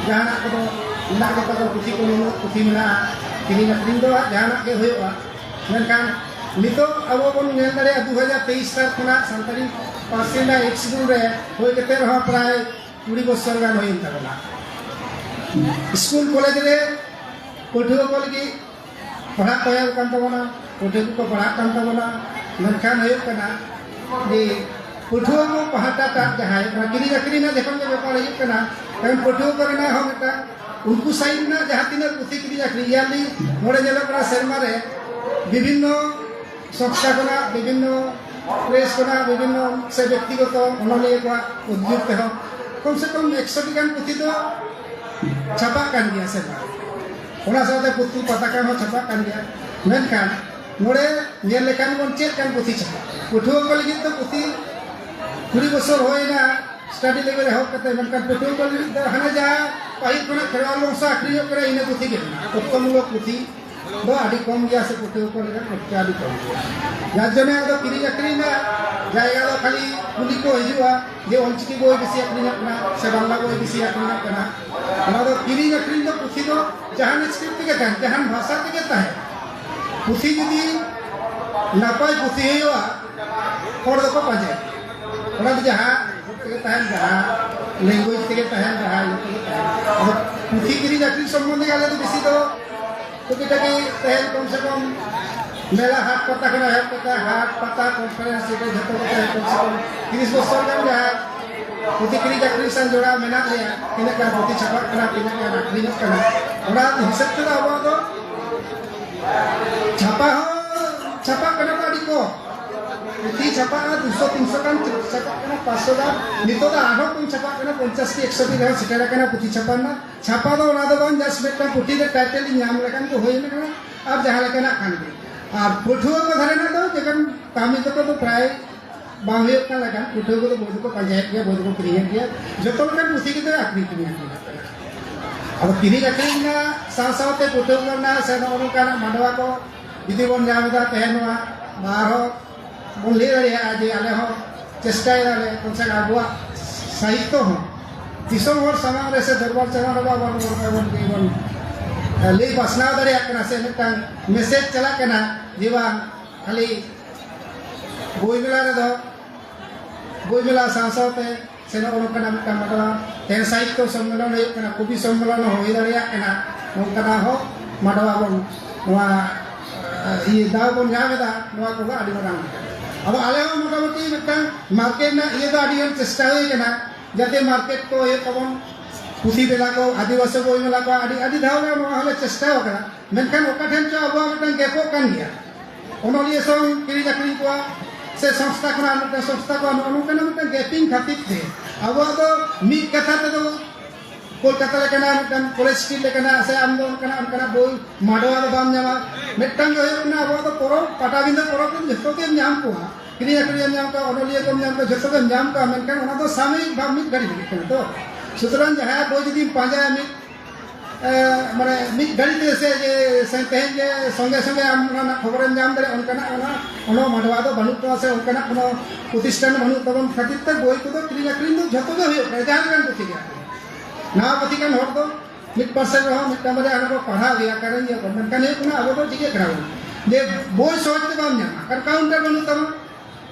ᱡᱟᱦᱟᱱᱟᱜ ᱠᱚᱫᱚ ᱢᱮᱱᱟᱜ ᱜᱮᱛᱟ ᱠᱚᱣᱟ, ᱯᱩᱛᱷᱤ ᱠᱚ ᱱᱩᱱᱟᱹᱜ ᱯᱩᱛᱷᱤ ᱢᱮᱱᱟᱜᱼᱟ, ᱠᱤᱨᱤᱧ ᱟᱹᱠᱷᱨᱤᱧ ᱫᱚ ᱦᱟᱸᱜ ᱡᱟᱦᱟᱱᱟᱜ ᱜᱮ ᱦᱩᱭᱩᱜᱼᱟ᱾ ᱢᱮᱱᱠᱷᱟᱱ ᱱᱤᱛᱚᱜ ᱟᱵᱚ ᱵᱚᱱ ᱧᱮᱞ ᱫᱟᱲᱮᱭᱟᱜᱼᱟ, ᱫᱩ ᱦᱟᱡᱟᱨ ᱛᱮᱭᱤᱥ ᱥᱟᱞ ᱠᱷᱚᱱᱟᱜ ᱥᱟᱱᱛᱟᱲᱤ ᱯᱟᱹᱨᱥᱤ ᱨᱮᱱᱟᱜ ᱮᱠ ᱥᱤᱰᱩᱞ ᱨᱮ ᱦᱩᱭ ᱠᱟᱛᱮ ᱨᱮᱦᱚᱸ ᱯᱨᱟᱭ ᱠᱩᱲᱤ ᱵᱚᱪᱷᱚᱨ ᱜᱟᱱ ᱦᱩᱭᱮᱱ ᱛᱟᱵᱚᱱᱟ᱾ ᱥᱠᱩᱞ ᱠᱚᱞᱮᱡᱽ ᱨᱮ ᱯᱟᱹᱴᱷᱩᱣᱟᱹ ᱠᱚ ᱞᱟᱹᱜᱤᱫ ᱯᱟᱲᱦᱟᱜ ᱠᱚ ᱮᱦᱚᱵ ᱠᱟᱱ ᱛᱟᱵᱚᱱᱟ, ᱯᱟᱹᱴᱷᱩᱣᱟᱹ ᱠᱚᱠᱚ ᱯᱟᱲᱦᱟᱜ ᱠᱟᱱ ᱛᱟᱵᱚᱱᱟ᱾ ᱢᱮᱱᱠᱷᱟᱱ ᱦᱩᱭᱩᱜ ᱠᱟᱱᱟ ᱡᱮ ᱯᱟᱹᱴᱷᱩᱣᱟᱹ ᱠᱚ ᱯᱟᱦᱴᱟᱴᱟᱜ ᱡᱟᱦᱟᱸ ᱦᱩᱭᱩᱜ ᱠᱟᱱᱟ, ᱠᱤᱨᱤᱧ ᱟᱹᱠᱷᱨᱤᱧ ᱨᱮᱱᱟᱜ ᱡᱚᱠᱷᱚᱱ ᱜᱮ ᱵᱮᱯᱟᱨ ᱦᱩᱭᱩᱜ ᱠᱟᱱᱟ, ᱛᱚᱠᱷᱚᱱ ᱯᱟᱹᱴᱷᱩᱣᱟᱹ ᱠᱚ ᱨᱮᱱᱟᱜ ᱦᱚᱸ ᱢᱤᱫᱴᱟᱝ, ᱩᱱᱠᱩ ᱥᱟᱭᱤᱰ ᱨᱮᱱᱟᱜ ᱡᱟᱦᱟᱸ ᱛᱤᱱᱟᱹᱜ ᱯᱩᱛᱷᱤ ᱠᱤᱨᱤᱧ ᱟᱹᱠᱷᱨᱤᱧ ᱤᱭᱟᱨᱞᱤ ᱱᱚᱰᱮ ᱧᱮᱞᱚᱜ ᱠᱟᱱᱟ, ᱥᱮᱨᱢᱟ ᱨᱮ ᱵᱤᱵᱷᱤᱱᱱᱚ ᱥᱚᱝᱥᱛᱷᱟ ᱠᱷᱚᱱᱟᱜ, ᱵᱤᱵᱷᱤᱱᱱᱚ ᱯᱨᱮᱥ ᱠᱷᱚᱱᱟᱜ, ᱵᱤᱵᱷᱤᱱᱱᱚ ᱥᱮ ᱵᱮᱠᱛᱤᱜᱚᱛᱚ ᱚᱱᱚᱞᱤᱭᱟᱹ ᱠᱚᱣᱟᱜ ᱩᱫᱽᱡᱳᱜᱽ ᱛᱮᱦᱚᱸ ᱠᱚᱢ ᱥᱮ ᱠᱚᱢ ᱮᱠᱥᱚ ᱴᱤ ᱜᱟᱱ ᱯᱩᱛᱷᱤ ᱫᱚ ᱪᱷᱟᱯᱟᱜ ᱠᱟᱱ ᱜᱮᱭᱟ ᱥᱮᱨᱢᱟ ᱨᱮ᱾ ᱚᱱᱟ ᱥᱟᱶᱛᱮ ᱯᱩᱛᱷᱤ ᱯᱟᱛᱟᱠᱟᱱ ᱦᱚᱸ ᱪᱷᱟᱯᱟᱜ ᱠᱟᱱ ᱜᱮᱭᱟ᱾ ᱢᱮᱱᱠᱷᱟᱱ ᱱᱚᱰᱮ ᱧᱮᱞ ᱞᱮᱠᱷᱟᱱ ᱵᱚᱱ ᱪᱮᱫ ᱠᱟᱱ ᱯᱩᱛᱷᱤ ᱪᱷᱟᱯᱟᱜ ᱠᱟᱱᱟ᱾ ᱯᱟᱹᱴᱷᱩᱣᱟᱹ ᱠᱚ ᱞᱟᱹᱜᱤᱫ ᱫᱚ ᱯᱩᱛᱷᱤ ᱠᱩᱲᱤ ᱵᱚᱪᱷᱚᱨ ᱦᱩᱭᱮᱱᱟ, ᱥᱴᱟᱰᱤ ᱞᱮᱵᱮᱞ ᱮᱦᱚᱵ ᱠᱟᱛᱮ, ᱢᱮᱱᱠᱷᱟᱱ ᱯᱟᱹᱴᱷᱩᱣᱟᱹ ᱠᱚ ᱞᱟᱹᱜᱤᱫ ᱫᱚ ᱦᱟᱱᱮ ᱡᱟᱦᱟᱸ ᱯᱟᱹᱦᱤᱞ ᱠᱷᱚᱱᱟᱜ ᱠᱷᱮᱨᱣᱟᱞ ᱵᱚᱝᱥᱚ ᱟᱹᱠᱷᱨᱤᱧᱚᱜ ᱠᱟᱱᱟ, ᱤᱱᱟᱹ ᱯᱩᱛᱷᱤ ᱜᱮ ᱢᱮᱱᱟᱜᱼᱟ᱾ ᱛᱚᱛᱛᱷᱚᱢᱩᱞᱚᱠ ᱯᱩᱛᱷᱤ ᱫᱚ ᱟᱹᱰᱤ ᱠᱚᱢ ᱜᱮᱭᱟ ᱥᱮ ᱯᱟᱹᱴᱷᱩᱣᱟᱹ ᱠᱚ ᱞᱟᱹᱜᱤᱫ ᱠᱷᱚᱨᱪᱟ ᱟᱹᱰᱤ ᱠᱚᱢ ᱜᱮᱭᱟ᱾ ᱡᱟᱨ ᱡᱚᱱᱱᱮ ᱟᱫᱚ ᱠᱤᱨᱤᱧ ᱟᱹᱠᱷᱨᱤᱧ ᱨᱮᱱᱟᱜ ᱡᱟᱭᱜᱟ ᱫᱚ ᱠᱷᱟᱹᱞᱤ ᱠᱩᱞᱤ ᱠᱚ ᱦᱤᱡᱩᱜᱼᱟ ᱡᱮ ᱚᱞᱪᱤᱠᱤ ᱵᱳᱭ ᱵᱮᱥᱤ ᱟᱹᱠᱷᱨᱤᱧᱚᱜ ᱠᱟᱱᱟ ᱥᱮ ᱵᱟᱝᱞᱟ ᱵᱳᱭ ᱵᱮᱥᱤ ᱟᱹᱠᱷᱨᱤᱧᱚᱜ ᱠᱟᱱᱟ᱾ ᱚᱱᱟ ᱫᱚ ᱠᱤᱨᱤᱧ ᱟᱹᱠᱷᱨᱤᱧ ᱫᱚ ᱯᱩᱛᱷᱤ ᱫᱚ ᱡᱟᱦᱟᱱ ᱥᱠᱨᱤᱯᱴ ᱛᱮᱜᱮ ᱛᱟᱦᱮᱱ, ᱡᱟᱦᱟᱱ ᱵᱷᱟᱥᱟ ᱛᱮᱜᱮ ᱛᱟᱦᱮᱱ, ᱯᱩᱛᱷᱤ ᱡᱩᱫᱤ ᱱᱟᱯᱟᱭ ᱯᱩᱛᱷᱤ ᱦᱩᱭᱩᱜᱼᱟ, ᱦᱚᱲ ᱫᱚᱠᱚ ᱯᱟᱸᱡᱟᱭᱟ᱾ ᱚᱱᱟ ᱫᱚ ᱡᱟᱦᱟᱸ ᱛᱮᱜᱮ ᱛᱟᱦᱮᱱ, ᱡᱟᱦᱟᱸ language ᱛᱮᱜᱮ ᱛᱟᱦᱮᱱ, ᱡᱟᱦᱟᱸ ᱤᱭᱟᱹ ᱛᱮᱜᱮ ᱛᱟᱦᱮᱱ᱾ ᱟᱫᱚ ᱯᱩᱛᱷᱤ ᱠᱤᱨᱤᱧ ᱟᱹᱠᱷᱨᱤᱧ ᱥᱚᱢᱵᱚᱱᱫᱷᱮ ᱟᱞᱮ ᱫᱚ ᱵᱮᱥᱤ ᱫᱚ ᱴᱩᱠᱤ ᱴᱟᱠᱤ ᱛᱟᱦᱮᱱ, ᱠᱚᱢ ᱥᱮ ᱠᱚᱢ ᱢᱮᱞᱟ ᱦᱟᱴ ᱯᱟᱛᱟ ᱠᱷᱚᱱᱟᱜ ᱮᱦᱚᱵ ᱠᱟᱛᱮ, ᱦᱟᱴ ᱯᱟᱛᱟ, conference, ᱡᱚᱛᱚ ᱠᱚᱛᱮ ᱠᱚᱢ ᱥᱮ ᱠᱚᱢ ᱛᱤᱨᱤᱥ ᱵᱚᱪᱷᱚᱨ ᱜᱟᱱ ᱡᱟᱦᱟᱸ ᱯᱩᱛᱷᱤ ᱠᱤᱨᱤᱧ ᱟᱹᱠᱷᱨᱤᱧ ᱥᱟᱶ ᱡᱚᱲᱟᱣ ᱢᱮᱱᱟᱜ ᱞᱮᱭᱟ᱾ ᱛᱤᱱᱟᱹᱜ ᱜᱟᱱ ᱯᱩᱛᱷᱤ ᱪᱷᱟᱯᱟᱜ ᱠᱟᱱᱟ, ᱛᱤᱱᱟᱹᱜ ᱜᱟᱱ ᱟᱹᱠᱷᱨᱤᱧᱚᱜ ᱠᱟᱱᱟ, ᱚᱱᱟ ᱦᱤᱥᱟᱹᱵ ᱛᱮᱫᱚ ᱟᱵᱚᱣᱟᱜ ᱫᱚ ᱪᱷᱟᱯᱟ ᱦᱚᱸ ᱪᱷᱟᱯᱟᱜ ᱠᱟᱱᱟ ᱠᱚ ᱟᱹᱰᱤ ᱠᱚᱢ᱾ ᱯᱩᱛᱷᱤ ᱪᱷᱟᱯᱟᱜᱼᱟ, ᱫᱩᱥᱚ ᱛᱤᱱᱥᱚ ᱜᱟᱱ ᱪᱷᱟᱯᱟᱜ ᱠᱟᱱᱟ, ᱯᱟᱸᱪᱥᱚ ᱜᱟᱱ᱾ ᱱᱤᱛᱚᱜ ᱫᱚ ᱟᱨᱦᱚᱸ ᱠᱚᱢ ᱪᱷᱟᱯᱟᱜ ᱠᱟᱱᱟ, ᱯᱚᱧᱪᱟᱥ ᱴᱤ ᱮᱠᱥᱚ ᱴᱤ ᱨᱮᱦᱚᱸ ᱥᱮᱴᱮᱨ ᱟᱠᱟᱱᱟ ᱯᱩᱛᱷᱤ ᱪᱷᱟᱯᱟ ᱨᱮᱱᱟᱜ᱾ ᱪᱷᱟᱯᱟ ᱫᱚ ᱚᱱᱟ ᱫᱚ ᱵᱟᱝ, just ᱢᱤᱫᱴᱟᱝ ᱯᱩᱛᱷᱤ ᱨᱮ title ᱤᱧ ᱧᱟᱢ ᱞᱮᱠᱷᱟᱱ ᱜᱮ ᱦᱩᱭ ᱮᱱᱟ᱾ ᱟᱨ ᱡᱟᱦᱟᱸ ᱞᱮᱠᱟᱱᱟᱜ ᱠᱟᱱ ᱜᱮ᱾ ᱟᱨ ᱯᱟᱹᱴᱷᱩᱣᱟᱹ ᱠᱚ ᱫᱷᱟᱨᱮ ᱨᱮᱱᱟᱜ ᱫᱚ ᱡᱮᱢᱚᱱ ᱠᱟᱹᱢᱤ ᱛᱟᱠᱚ ᱫᱚ ᱯᱨᱟᱭ ᱵᱟᱝ ᱦᱩᱭᱩᱜ ᱠᱟᱱ ᱞᱮᱠᱟ, ᱯᱟᱹᱴᱷᱩᱣᱟᱹ ᱠᱚᱫᱚ ᱵᱳᱭ ᱫᱚᱠᱚ ᱯᱟᱸᱡᱟᱭᱮᱫ ᱜᱮᱭᱟ, ᱵᱳᱭ ᱫᱚᱠᱚ ᱠᱤᱨᱤᱧᱮᱫ ᱜᱮᱭᱟ, ᱡᱚᱛᱚ ᱞᱮᱠᱟᱱ ᱯᱩᱛᱷᱤ ᱜᱮ ᱟᱹᱠᱷᱨᱤᱧ ᱠᱤᱨᱤᱧ ᱟᱹᱠᱷᱨᱤᱧ ᱟᱠᱟᱱᱟ᱾ ᱟᱫᱚ ᱠᱤᱨᱤᱧ ᱟᱹᱠᱷᱨᱤᱧ ᱨᱮᱱᱟᱜ ᱥᱟᱶ ᱥᱟᱶᱛᱮ ᱯᱟᱹᱴᱷᱩᱣᱟᱹ ᱠᱚ ᱨᱮᱱᱟᱜ ᱥᱮ ᱱᱚᱜᱼᱚ ᱱᱚᱝᱠᱟᱱᱟᱜ ᱢᱟᱰᱣᱟ ᱠᱚ ᱡᱩᱫᱤ ᱵᱚᱱ ᱧᱟᱢ ᱮᱫᱟ, ᱛᱮᱦᱮᱧ ᱱᱚᱣᱟ ᱟᱨᱦᱚᱸ ᱵᱚᱱ ᱞᱟᱹᱭ ᱫᱟᱲᱮᱭᱟᱜᱼᱟ ᱡᱮ ᱟᱞᱮ ᱦᱚᱸ ᱪᱮᱥᱴᱟᱭ ᱫᱟᱞᱮ ᱠᱚᱢ ᱥᱮ ᱠᱚᱢ ᱟᱵᱚᱣᱟᱜ ᱥᱟᱦᱤᱛᱛᱚ ᱦᱚᱸ ᱫᱤᱥᱚᱢ ᱦᱚᱲ ᱥᱟᱢᱟᱝ ᱨᱮ ᱥᱮ ᱫᱚᱨᱵᱟᱨ ᱥᱟᱢᱟᱝ ᱨᱮ ᱵᱚᱱ, ᱵᱚᱱ, ᱵᱚᱱ, ᱵᱚᱱ ᱞᱟᱹᱭ ᱯᱟᱥᱱᱟᱣ ᱫᱟᱲᱮᱭᱟᱜ ᱠᱟᱱᱟ ᱥᱮ ᱢᱤᱫᱴᱟᱝ message ᱪᱟᱞᱟᱜ ᱠᱟᱱᱟ ᱡᱮ ᱵᱟᱝ ᱠᱷᱟᱹᱞᱤ ᱵᱳᱭ ᱢᱮᱞᱟ ᱨᱮᱫᱚ, ᱵᱳᱭ ᱢᱮᱞᱟ ᱥᱟᱶ ᱥᱟᱶᱛᱮ ᱥᱮ ᱱᱚᱜᱼᱚ ᱱᱚᱝᱠᱟᱱᱟᱜ ᱢᱤᱫᱴᱟᱝ ᱢᱟᱰᱣᱟ, ᱛᱮᱦᱮᱧ ᱥᱟᱦᱤᱛᱛᱚ ᱥᱚᱢᱢᱮᱞᱚᱱ ᱦᱩᱭᱩᱜ ᱠᱟᱱᱟ, ᱠᱚᱵᱤ ᱥᱚᱢᱢᱮᱞᱚᱱ ᱦᱚᱸ ᱦᱩᱭ ᱫᱟᱲᱮᱭᱟᱜ ᱠᱟᱱᱟ, ᱱᱚᱝᱠᱟᱱᱟᱜ ᱦᱚᱸ ᱢᱟᱰᱣᱟ ᱵᱚᱱ ᱱᱚᱣᱟ, ᱤᱭᱟᱹ, ᱫᱟᱣ ᱵᱚᱱ ᱧᱟᱢ ᱮᱫᱟ, ᱱᱚᱣᱟ ᱠᱚᱫᱚ ᱟᱹᱰᱤ ᱢᱟᱨᱟᱝ ᱠᱟᱛᱷᱟ᱾ ᱟᱫᱚ ᱟᱞᱮ ᱦᱚᱸ ᱢᱚᱴᱟᱢᱩᱴᱤ ᱢᱤᱫᱴᱟᱝ market ᱨᱮᱱᱟᱜ ᱤᱭᱟᱹ ᱫᱚ ᱟᱹᱰᱤ ᱜᱟᱱ ᱪᱮᱥᱴᱟ ᱦᱩᱭ ᱠᱟᱱᱟ, ᱡᱟᱛᱮ market ᱠᱚ ᱦᱩᱭᱩᱜ ᱛᱟᱵᱚᱱ, ᱯᱩᱛᱷᱤ ᱢᱮᱞᱟ ᱠᱚ, ᱟᱹᱫᱤᱵᱟᱹᱥᱤ ᱵᱳᱭ ᱢᱮᱞᱟ ᱠᱚ, ᱟᱹᱰᱤ, ᱟᱹᱰᱤ ᱫᱷᱟᱣ ᱞᱮ ᱱᱚᱣᱟ ᱦᱚᱸᱞᱮ ᱪᱮᱥᱴᱟᱣ ᱠᱟᱫᱟ, ᱢᱮᱱᱠᱷᱟᱱ ᱚᱠᱟ ᱴᱷᱮᱱ ᱪᱚ ᱟᱵᱚᱣᱟᱜ ᱢᱤᱫᱴᱟᱝ gapᱚᱜ ᱠᱟᱱ ᱜᱮᱭᱟ᱾ ᱚᱱᱚᱞᱤᱭᱟᱹ ᱥᱚᱝ ᱠᱤᱨᱤᱧ ᱟᱹᱠᱷᱨᱤᱧ ᱠᱚᱣᱟ ᱥᱮ ᱥᱚᱝᱥᱛᱷᱟ ᱠᱷᱚᱱᱟᱜ ᱢᱤᱫᱴᱟᱝ ᱥᱚᱝᱥᱛᱷᱟ ᱠᱚᱣᱟ, ᱱᱚᱜᱼᱚ ᱱᱚᱝᱠᱟᱱᱟᱜ ᱢᱤᱫᱴᱟᱝ gaping ᱠᱷᱟᱹᱛᱤᱨ ᱛᱮ ᱟᱵᱚᱣᱟᱜ ᱫᱚ ᱢᱤᱫ ᱠᱟᱛᱷᱟ ᱛᱮᱫᱚ ᱠᱳᱞᱠᱟᱛᱟ ᱞᱮᱠᱟᱱᱟᱜ ᱢᱤᱫᱴᱟᱝ college street ᱞᱮᱠᱟᱱᱟᱜ ᱥᱮ ᱟᱢ ᱫᱚ ᱚᱱᱠᱟᱱᱟᱜ, ᱚᱱᱠᱟᱱᱟᱜ ᱵᱳᱭ ᱢᱟᱰᱣᱟ ᱫᱚ ᱵᱟᱢ ᱧᱟᱢᱟ᱾ ᱢᱤᱫᱴᱟᱝ ᱜᱮ ᱦᱩᱭᱩᱜ ᱠᱟᱱᱟ ᱟᱵᱚᱣᱟᱜ ᱫᱚ ᱯᱚᱨᱚᱵᱽ, ᱯᱟᱴᱟᱵᱤᱸᱫᱷᱟᱹ ᱯᱚᱨᱚᱵᱽ ᱨᱮ ᱡᱷᱚᱛᱚ ᱜᱮᱢ ᱧᱟᱢ ᱠᱚᱣᱟ, ᱠᱤᱨᱤᱧ ᱟᱹᱠᱷᱨᱤᱧ ᱮᱢ ᱧᱟᱢ ᱠᱚᱣᱟ, ᱚᱱᱚᱞᱤᱭᱟᱹ ᱠᱚᱢ ᱧᱟᱢ ᱠᱚᱣᱟ, ᱡᱷᱚᱛᱚ ᱜᱮᱢ ᱧᱟᱢ ᱠᱚᱣᱟ, ᱢᱮᱱᱠᱷᱟᱱ ᱚᱱᱟ ᱫᱚ ᱥᱟᱢᱚᱭᱤᱠ ᱵᱷᱟᱵᱽ ᱢᱤᱫ ᱜᱷᱟᱹᱲᱤᱡ ᱞᱟᱹᱜᱤᱫ ᱠᱟᱱᱟ ᱛᱚ᱾ ᱥᱩᱛᱚᱨᱟᱝ ᱡᱟᱦᱟᱸᱭᱟᱜ ᱵᱳᱭ ᱡᱩᱫᱤᱢ ᱯᱟᱸᱡᱟᱭᱟ ᱢᱤᱫ ᱮ, ᱢᱟᱱᱮ ᱢᱤᱫ ᱜᱷᱟᱹᱲᱤ ᱛᱮ ᱥᱮ ᱡᱮ ᱥᱮ ᱛᱮᱦᱮᱧ ᱜᱮ ᱥᱚᱸᱜᱮ ᱥᱚᱸᱜᱮ ᱟᱢ ᱚᱱᱟ ᱨᱮᱱᱟᱜ ᱠᱷᱚᱵᱚᱨᱮᱢ ᱧᱟᱢ ᱫᱟᱲᱮᱭᱟᱜᱼᱟ, ᱚᱱᱠᱟᱱᱟᱜ ᱚᱱᱟ ᱚᱱᱟ ᱢᱟᱰᱣᱟ ᱫᱚ ᱵᱟᱹᱱᱩᱜ ᱛᱟᱢᱟ ᱥᱮ ᱚᱱᱠᱟᱱᱟᱜ ᱠᱳᱱᱳ ᱯᱨᱚᱛᱤᱥᱴᱷᱟᱱ ᱵᱟᱹᱱᱩᱜ ᱛᱟᱵᱚᱱ ᱠᱷᱟᱹᱛᱤᱨ ᱛᱮ ᱵᱳᱭ ᱠᱚᱫᱚ ᱠᱤᱨᱤᱧ ᱟᱹᱠᱷᱨᱤᱧ ᱫᱚ ᱡᱷᱚᱛᱚ ᱜᱮ ᱦᱩᱭᱩᱜ ᱠᱟᱱᱟ, ᱡᱟᱦᱟᱸ ᱞᱮᱠᱟᱱ ᱯᱩᱛᱷᱤ ᱜᱮ᱾ ᱱᱟᱣᱟ ᱯᱩᱛᱷᱤ ᱠᱟᱱ ᱦᱚᱲ ᱫᱚ ᱢᱤᱫ ᱯᱟᱨᱥᱮᱱᱴ ᱨᱮᱦᱚᱸ ᱢᱤᱫᱴᱟᱝ ᱵᱟᱨᱭᱟ ᱟᱨᱦᱚᱸ ᱠᱚ ᱯᱟᱲᱦᱟᱣ ᱜᱮᱭᱟ, ᱠᱟᱨᱚᱱ ᱤᱭᱟᱹ ᱠᱚ, ᱢᱮᱱᱠᱷᱟᱱ ᱦᱩᱭᱩᱜ ᱠᱟᱱᱟ ᱟᱵᱚ ᱫᱚ ᱪᱤᱠᱟᱹᱜ ᱠᱟᱱᱟ ᱵᱚᱱ? ᱡᱮ ᱵᱳᱭ ᱥᱚᱦᱚᱡ ᱛᱮ ᱵᱟᱢ ᱧᱟᱢᱟ, ᱠᱟᱨᱚᱱ ᱠᱟᱣᱩᱱᱴᱟᱨ ᱵᱟᱹᱱᱩᱜ ᱛᱟᱢᱟ,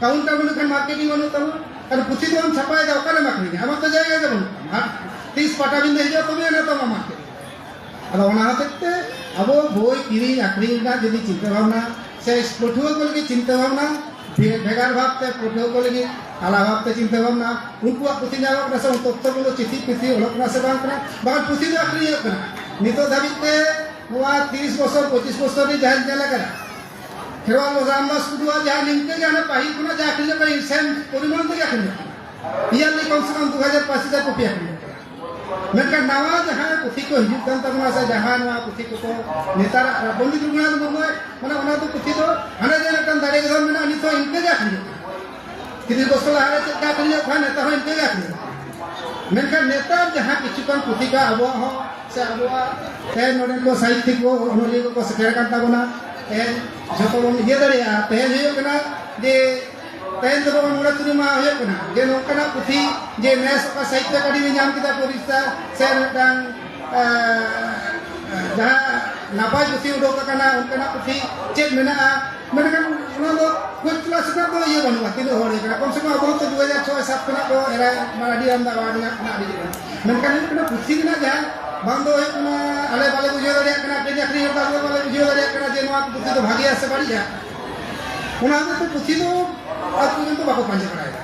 ᱠᱟᱣᱩᱱᱴᱟᱨ ᱵᱟᱹᱱᱩᱜ ᱠᱷᱟᱱ ᱢᱟᱨᱠᱮᱴᱤᱝ ᱵᱟᱹᱱᱩᱜ ᱛᱟᱢᱟ, ᱟᱨ ᱯᱩᱛᱷᱤ ᱫᱚ ᱵᱟᱢ ᱪᱷᱟᱯᱟᱭᱮᱫᱟ, ᱚᱠᱟᱨᱮᱢ ᱟᱹᱠᱷᱨᱤᱧᱟ? ᱟᱢᱟᱜ ᱛᱚ ᱡᱟᱭᱜᱟ ᱜᱮ ᱵᱟᱹᱱᱩᱜ ᱛᱟᱢᱟ᱾ ᱟᱨ ᱛᱤᱥ ᱯᱟᱴᱟᱵᱤᱸᱫᱟᱹ ᱦᱤᱡᱩᱜᱼᱟ, ᱛᱚᱵᱮ ᱟᱱᱟ ᱛᱚ ᱟᱢᱟᱜ ᱢᱟᱨᱠᱮᱴᱤᱝ᱾ ᱟᱫᱚ ᱚᱱᱟ ᱦᱚᱛᱮᱡ ᱛᱮ ᱟᱵᱚ ᱵᱳᱭ ᱠᱤᱨᱤᱧ ᱟᱹᱠᱷᱨᱤᱧ ᱨᱮᱱᱟᱜ ᱡᱩᱫᱤ ᱪᱤᱱᱛᱟᱹ ᱵᱷᱟᱵᱽᱱᱟ ᱥᱮ ᱯᱟᱹᱴᱷᱩᱣᱟᱹ ᱠᱚ ᱞᱟᱹᱜᱤᱫ ᱪᱤᱱᱛᱟᱹ ᱵᱷᱟᱵᱽᱱᱟ ᱵᱷᱮ-, ᱵᱷᱮᱜᱟᱨ ᱵᱷᱟᱵᱽᱛᱮ ᱯᱟᱹᱴᱷᱩᱣᱟᱹ ᱠᱚ ᱞᱟᱹᱜᱤᱫ ᱟᱞᱟᱫᱟ ᱵᱷᱟᱵᱽᱛᱮ ᱪᱤᱱᱛᱟᱹ ᱵᱷᱟᱵᱽᱱᱟ, ᱩᱱᱠᱩᱣᱟᱜ ᱯᱩᱛᱷᱤ ᱧᱟᱢᱚᱜ ᱠᱟᱱᱟ ᱥᱮ ᱵᱟᱝ, ᱛᱚᱛᱛᱷᱚ ᱢᱩᱞᱚᱠ ᱪᱤᱴᱷᱤ ᱯᱩᱛᱷᱤ ᱚᱞᱚᱜ ᱠᱟᱱᱟ ᱥᱮ ᱵᱟᱝ ᱠᱟᱱᱟ, ᱵᱟᱝ ᱯᱩᱛᱷᱤ ᱫᱚ ᱟᱹᱠᱷᱨᱤᱧᱚᱜ ᱠᱟᱱᱟ᱾ ᱱᱤᱛᱚᱜ ᱫᱷᱟᱹᱵᱤᱡ ᱛᱮ ᱱᱚᱣᱟ ᱛᱤᱨᱤᱥ ᱵᱚᱪᱷᱚᱨ, ᱯᱚᱸᱪᱤᱥ ᱵᱚᱪᱷᱚᱨ ᱨᱮ ᱡᱟᱦᱟᱸᱧ ᱧᱮᱞ ᱟᱠᱟᱫᱟ, ᱠᱷᱮᱨᱣᱟᱞ ᱨᱟᱢᱫᱟᱥ ᱴᱩᱰᱩᱣᱟᱜ ᱡᱟᱦᱟᱸ ᱱᱤᱝᱠᱟᱹ ᱜᱮ ᱦᱟᱱᱟ ᱯᱟᱹᱦᱤᱞ ᱠᱷᱚᱱᱟᱜ ᱡᱟᱦᱟᱸ ᱟᱹᱠᱷᱨᱤᱧᱚᱜ ᱠᱟᱱᱟ, ᱥᱮᱢ ᱯᱚᱨᱤᱢᱟᱱ ᱛᱮᱜᱮ ᱟᱹᱠᱷᱨᱤᱧᱚᱜ ᱠᱟᱱᱟ᱾ ᱤᱭᱟᱨᱞᱤ ᱠᱚᱢ ᱥᱮ ᱠᱚᱢ ᱫᱩ ᱦᱟᱡᱟᱨ ᱯᱟᱸᱪ ᱦᱟᱡᱟᱨ ᱠᱚᱯᱤ ᱟᱹᱠᱷᱨᱤᱧᱚᱜ ᱠᱟᱱᱟ᱾ ᱢᱮᱱᱠᱷᱟᱱ ᱱᱟᱣᱟ ᱡᱟᱦᱟᱸ ᱯᱩᱛᱷᱤ ᱠᱚ ᱦᱤᱡᱩᱜ ᱠᱟᱱ ᱛᱟᱵᱚᱱᱟ ᱥᱮ ᱡᱟᱦᱟᱸ ᱱᱚᱣᱟ ᱯᱩᱛᱷᱤ ᱠᱚᱠᱚ ᱱᱮᱛᱟᱨᱟᱜ ᱯᱚᱱᱰᱤᱛ ᱨᱚᱜᱷᱩᱱᱟᱛᱷ ᱢᱩᱨᱢᱩ, ᱢᱟᱱᱮ ᱚᱱᱟ ᱫᱚ ᱯᱩᱛᱷᱤ ᱫᱚ ᱦᱟᱱᱮ ᱡᱮ ᱢᱤᱫᱴᱟᱝ ᱫᱟᱲᱮ ᱜᱮ ᱫᱷᱚᱱ ᱢᱮᱱᱟᱜᱼᱟ, ᱱᱤᱛ ᱦᱚᱸ ᱤᱱᱠᱟᱹ ᱜᱮ ᱟᱹᱠᱷᱨᱤᱧᱚᱜ ᱠᱟᱱᱟ᱾ ᱛᱤᱨᱤᱥ ᱵᱚᱪᱷᱚᱨ ᱞᱟᱦᱟ ᱨᱮ ᱪᱮᱫ ᱞᱮᱠᱟ ᱟᱹᱠᱷᱨᱤᱧᱚᱜ ᱠᱟᱱ, ᱱᱮᱛᱟᱨ ᱦᱚᱸ ᱤᱱᱠᱟᱹ ᱜᱮ ᱟᱹᱠᱷᱨᱤᱧᱚᱜ ᱠᱟᱱᱟ᱾ ᱢᱮᱱᱠᱷᱟᱱ ᱱᱮᱛᱟᱨ ᱡᱟᱦᱟᱸ ᱠᱤᱪᱷᱩ ᱜᱟᱱ ᱯᱩᱛᱷᱤ ᱠᱚ ᱟᱵᱚᱣᱟᱜ ᱦᱚᱸ ᱥᱮ ᱟᱵᱚᱣᱟᱜ ᱛᱮᱦᱮᱧ ᱱᱚᱰᱮᱱ ᱠᱚ ᱥᱟᱦᱤᱛᱭᱤᱠ ᱠᱚ, ᱚᱱᱚᱞᱤᱭᱟᱹ ᱠᱚᱠᱚ ᱥᱮᱴᱮᱨ ᱟᱠᱟᱱ ᱛᱟᱵᱚᱱᱟ, ᱛᱮᱦᱮᱧ ᱡᱷᱚᱛᱚ ᱵᱚᱱ ᱤᱭᱟᱹ ᱫᱟᱲᱮᱭᱟᱜᱼᱟ᱾ ᱛᱮᱦᱮᱧ ᱦᱩᱭᱩᱜ ᱠᱟᱱᱟ ᱡᱮ ᱛᱮᱦᱮᱧ ᱫᱚ ᱵᱟᱵᱚᱱ ᱢᱚᱬᱮ ᱛᱩᱨᱩᱭ ᱢᱟᱦᱟ ᱦᱩᱭᱩᱜ ᱠᱟᱱᱟ ᱡᱮ ᱱᱚᱝᱠᱟᱱᱟᱜ ᱯᱩᱛᱷᱤ ᱡᱮ ᱱᱮᱥ ᱚᱠᱟ ᱥᱟᱦᱤᱛᱭᱚ ᱟᱠᱟᱰᱮᱢᱤ ᱧᱟᱢ ᱠᱮᱫᱟ ᱯᱚᱨᱤᱥᱛᱟ ᱥᱮ ᱢᱤᱫᱴᱟᱝ, ᱟᱸ, ᱡᱟᱦᱟᱸ ᱱᱟᱯᱟᱭ ᱯᱩᱛᱷᱤ ᱩᱰᱩᱠ ᱟᱠᱟᱱᱟ, ᱚᱱᱠᱟᱱᱟᱜ ᱯᱩᱛᱷᱤ ᱪᱮᱫ ᱢᱮᱱᱟᱜᱼᱟ? ᱢᱮᱱᱠᱷᱟᱱ ᱚᱱᱟ ᱫᱚ ᱠᱷᱚᱡᱽ ᱛᱚᱞᱟᱥ ᱨᱮᱱᱟᱜ ᱫᱚ ᱤᱭᱟᱹ ᱵᱟᱹᱱᱩᱜᱼᱟ, ᱛᱤᱱᱟᱹᱜ ᱦᱚᱲ ᱦᱩᱭ ᱠᱟᱱᱟ᱾ ᱠᱚᱢ ᱥᱮ ᱠᱚᱢ ᱟᱵᱚ ᱦᱚᱸᱛᱚ ᱫᱩ ᱦᱟᱡᱟᱨ ᱪᱷᱚᱭ ᱥᱟᱛ ᱠᱷᱚᱱᱟᱜ ᱠᱚ ᱮᱨᱟ ᱟᱹᱰᱤ ᱟᱢᱫᱟ ᱟᱹᱰᱤ ᱜᱟᱱ ᱠᱷᱚᱱᱟᱜ ᱟᱹᱰᱤ ᱜᱟᱱ᱾ ᱢᱮᱱᱠᱷᱟᱱ ᱦᱩᱭᱩᱜ ᱠᱟᱱᱟ ᱯᱩᱛᱷᱤ ᱨᱮᱱᱟᱜ ᱡᱟᱦᱟᱸ ᱵᱟᱝ ᱫᱚ ᱦᱩᱭᱩᱜ ᱠᱟᱱᱟ, ᱟᱞᱮ ᱵᱟᱞᱮ ᱵᱩᱡᱷᱟᱹᱣ ᱫᱟᱲᱮᱭᱟᱜ ᱠᱟᱱᱟ, ᱠᱤᱨᱤᱧ ᱟᱹᱠᱷᱨᱤᱧ ᱦᱚᱲ ᱫᱚ ᱟᱵᱚ ᱵᱟᱞᱮ ᱵᱩᱡᱷᱟᱹᱣ ᱫᱟᱲᱮᱭᱟᱜ ᱠᱟᱱᱟ ᱡᱮ ᱱᱚᱣᱟ ᱯᱩᱛᱷᱤ ᱫᱚ ᱵᱷᱟᱜᱮᱭᱟ ᱥᱮ ᱵᱟᱹᱲᱤᱡᱼᱟ᱾ ᱚᱱᱟ ᱦᱚᱛᱮᱡ ᱛᱮ ᱯᱩᱛᱷᱤ ᱫᱚ ᱟᱡ ᱯᱚᱨᱡᱚᱱᱛᱚ ᱵᱟᱠᱚ ᱯᱟᱸᱡᱟ ᱵᱟᱲᱟᱭᱮᱫᱟ᱾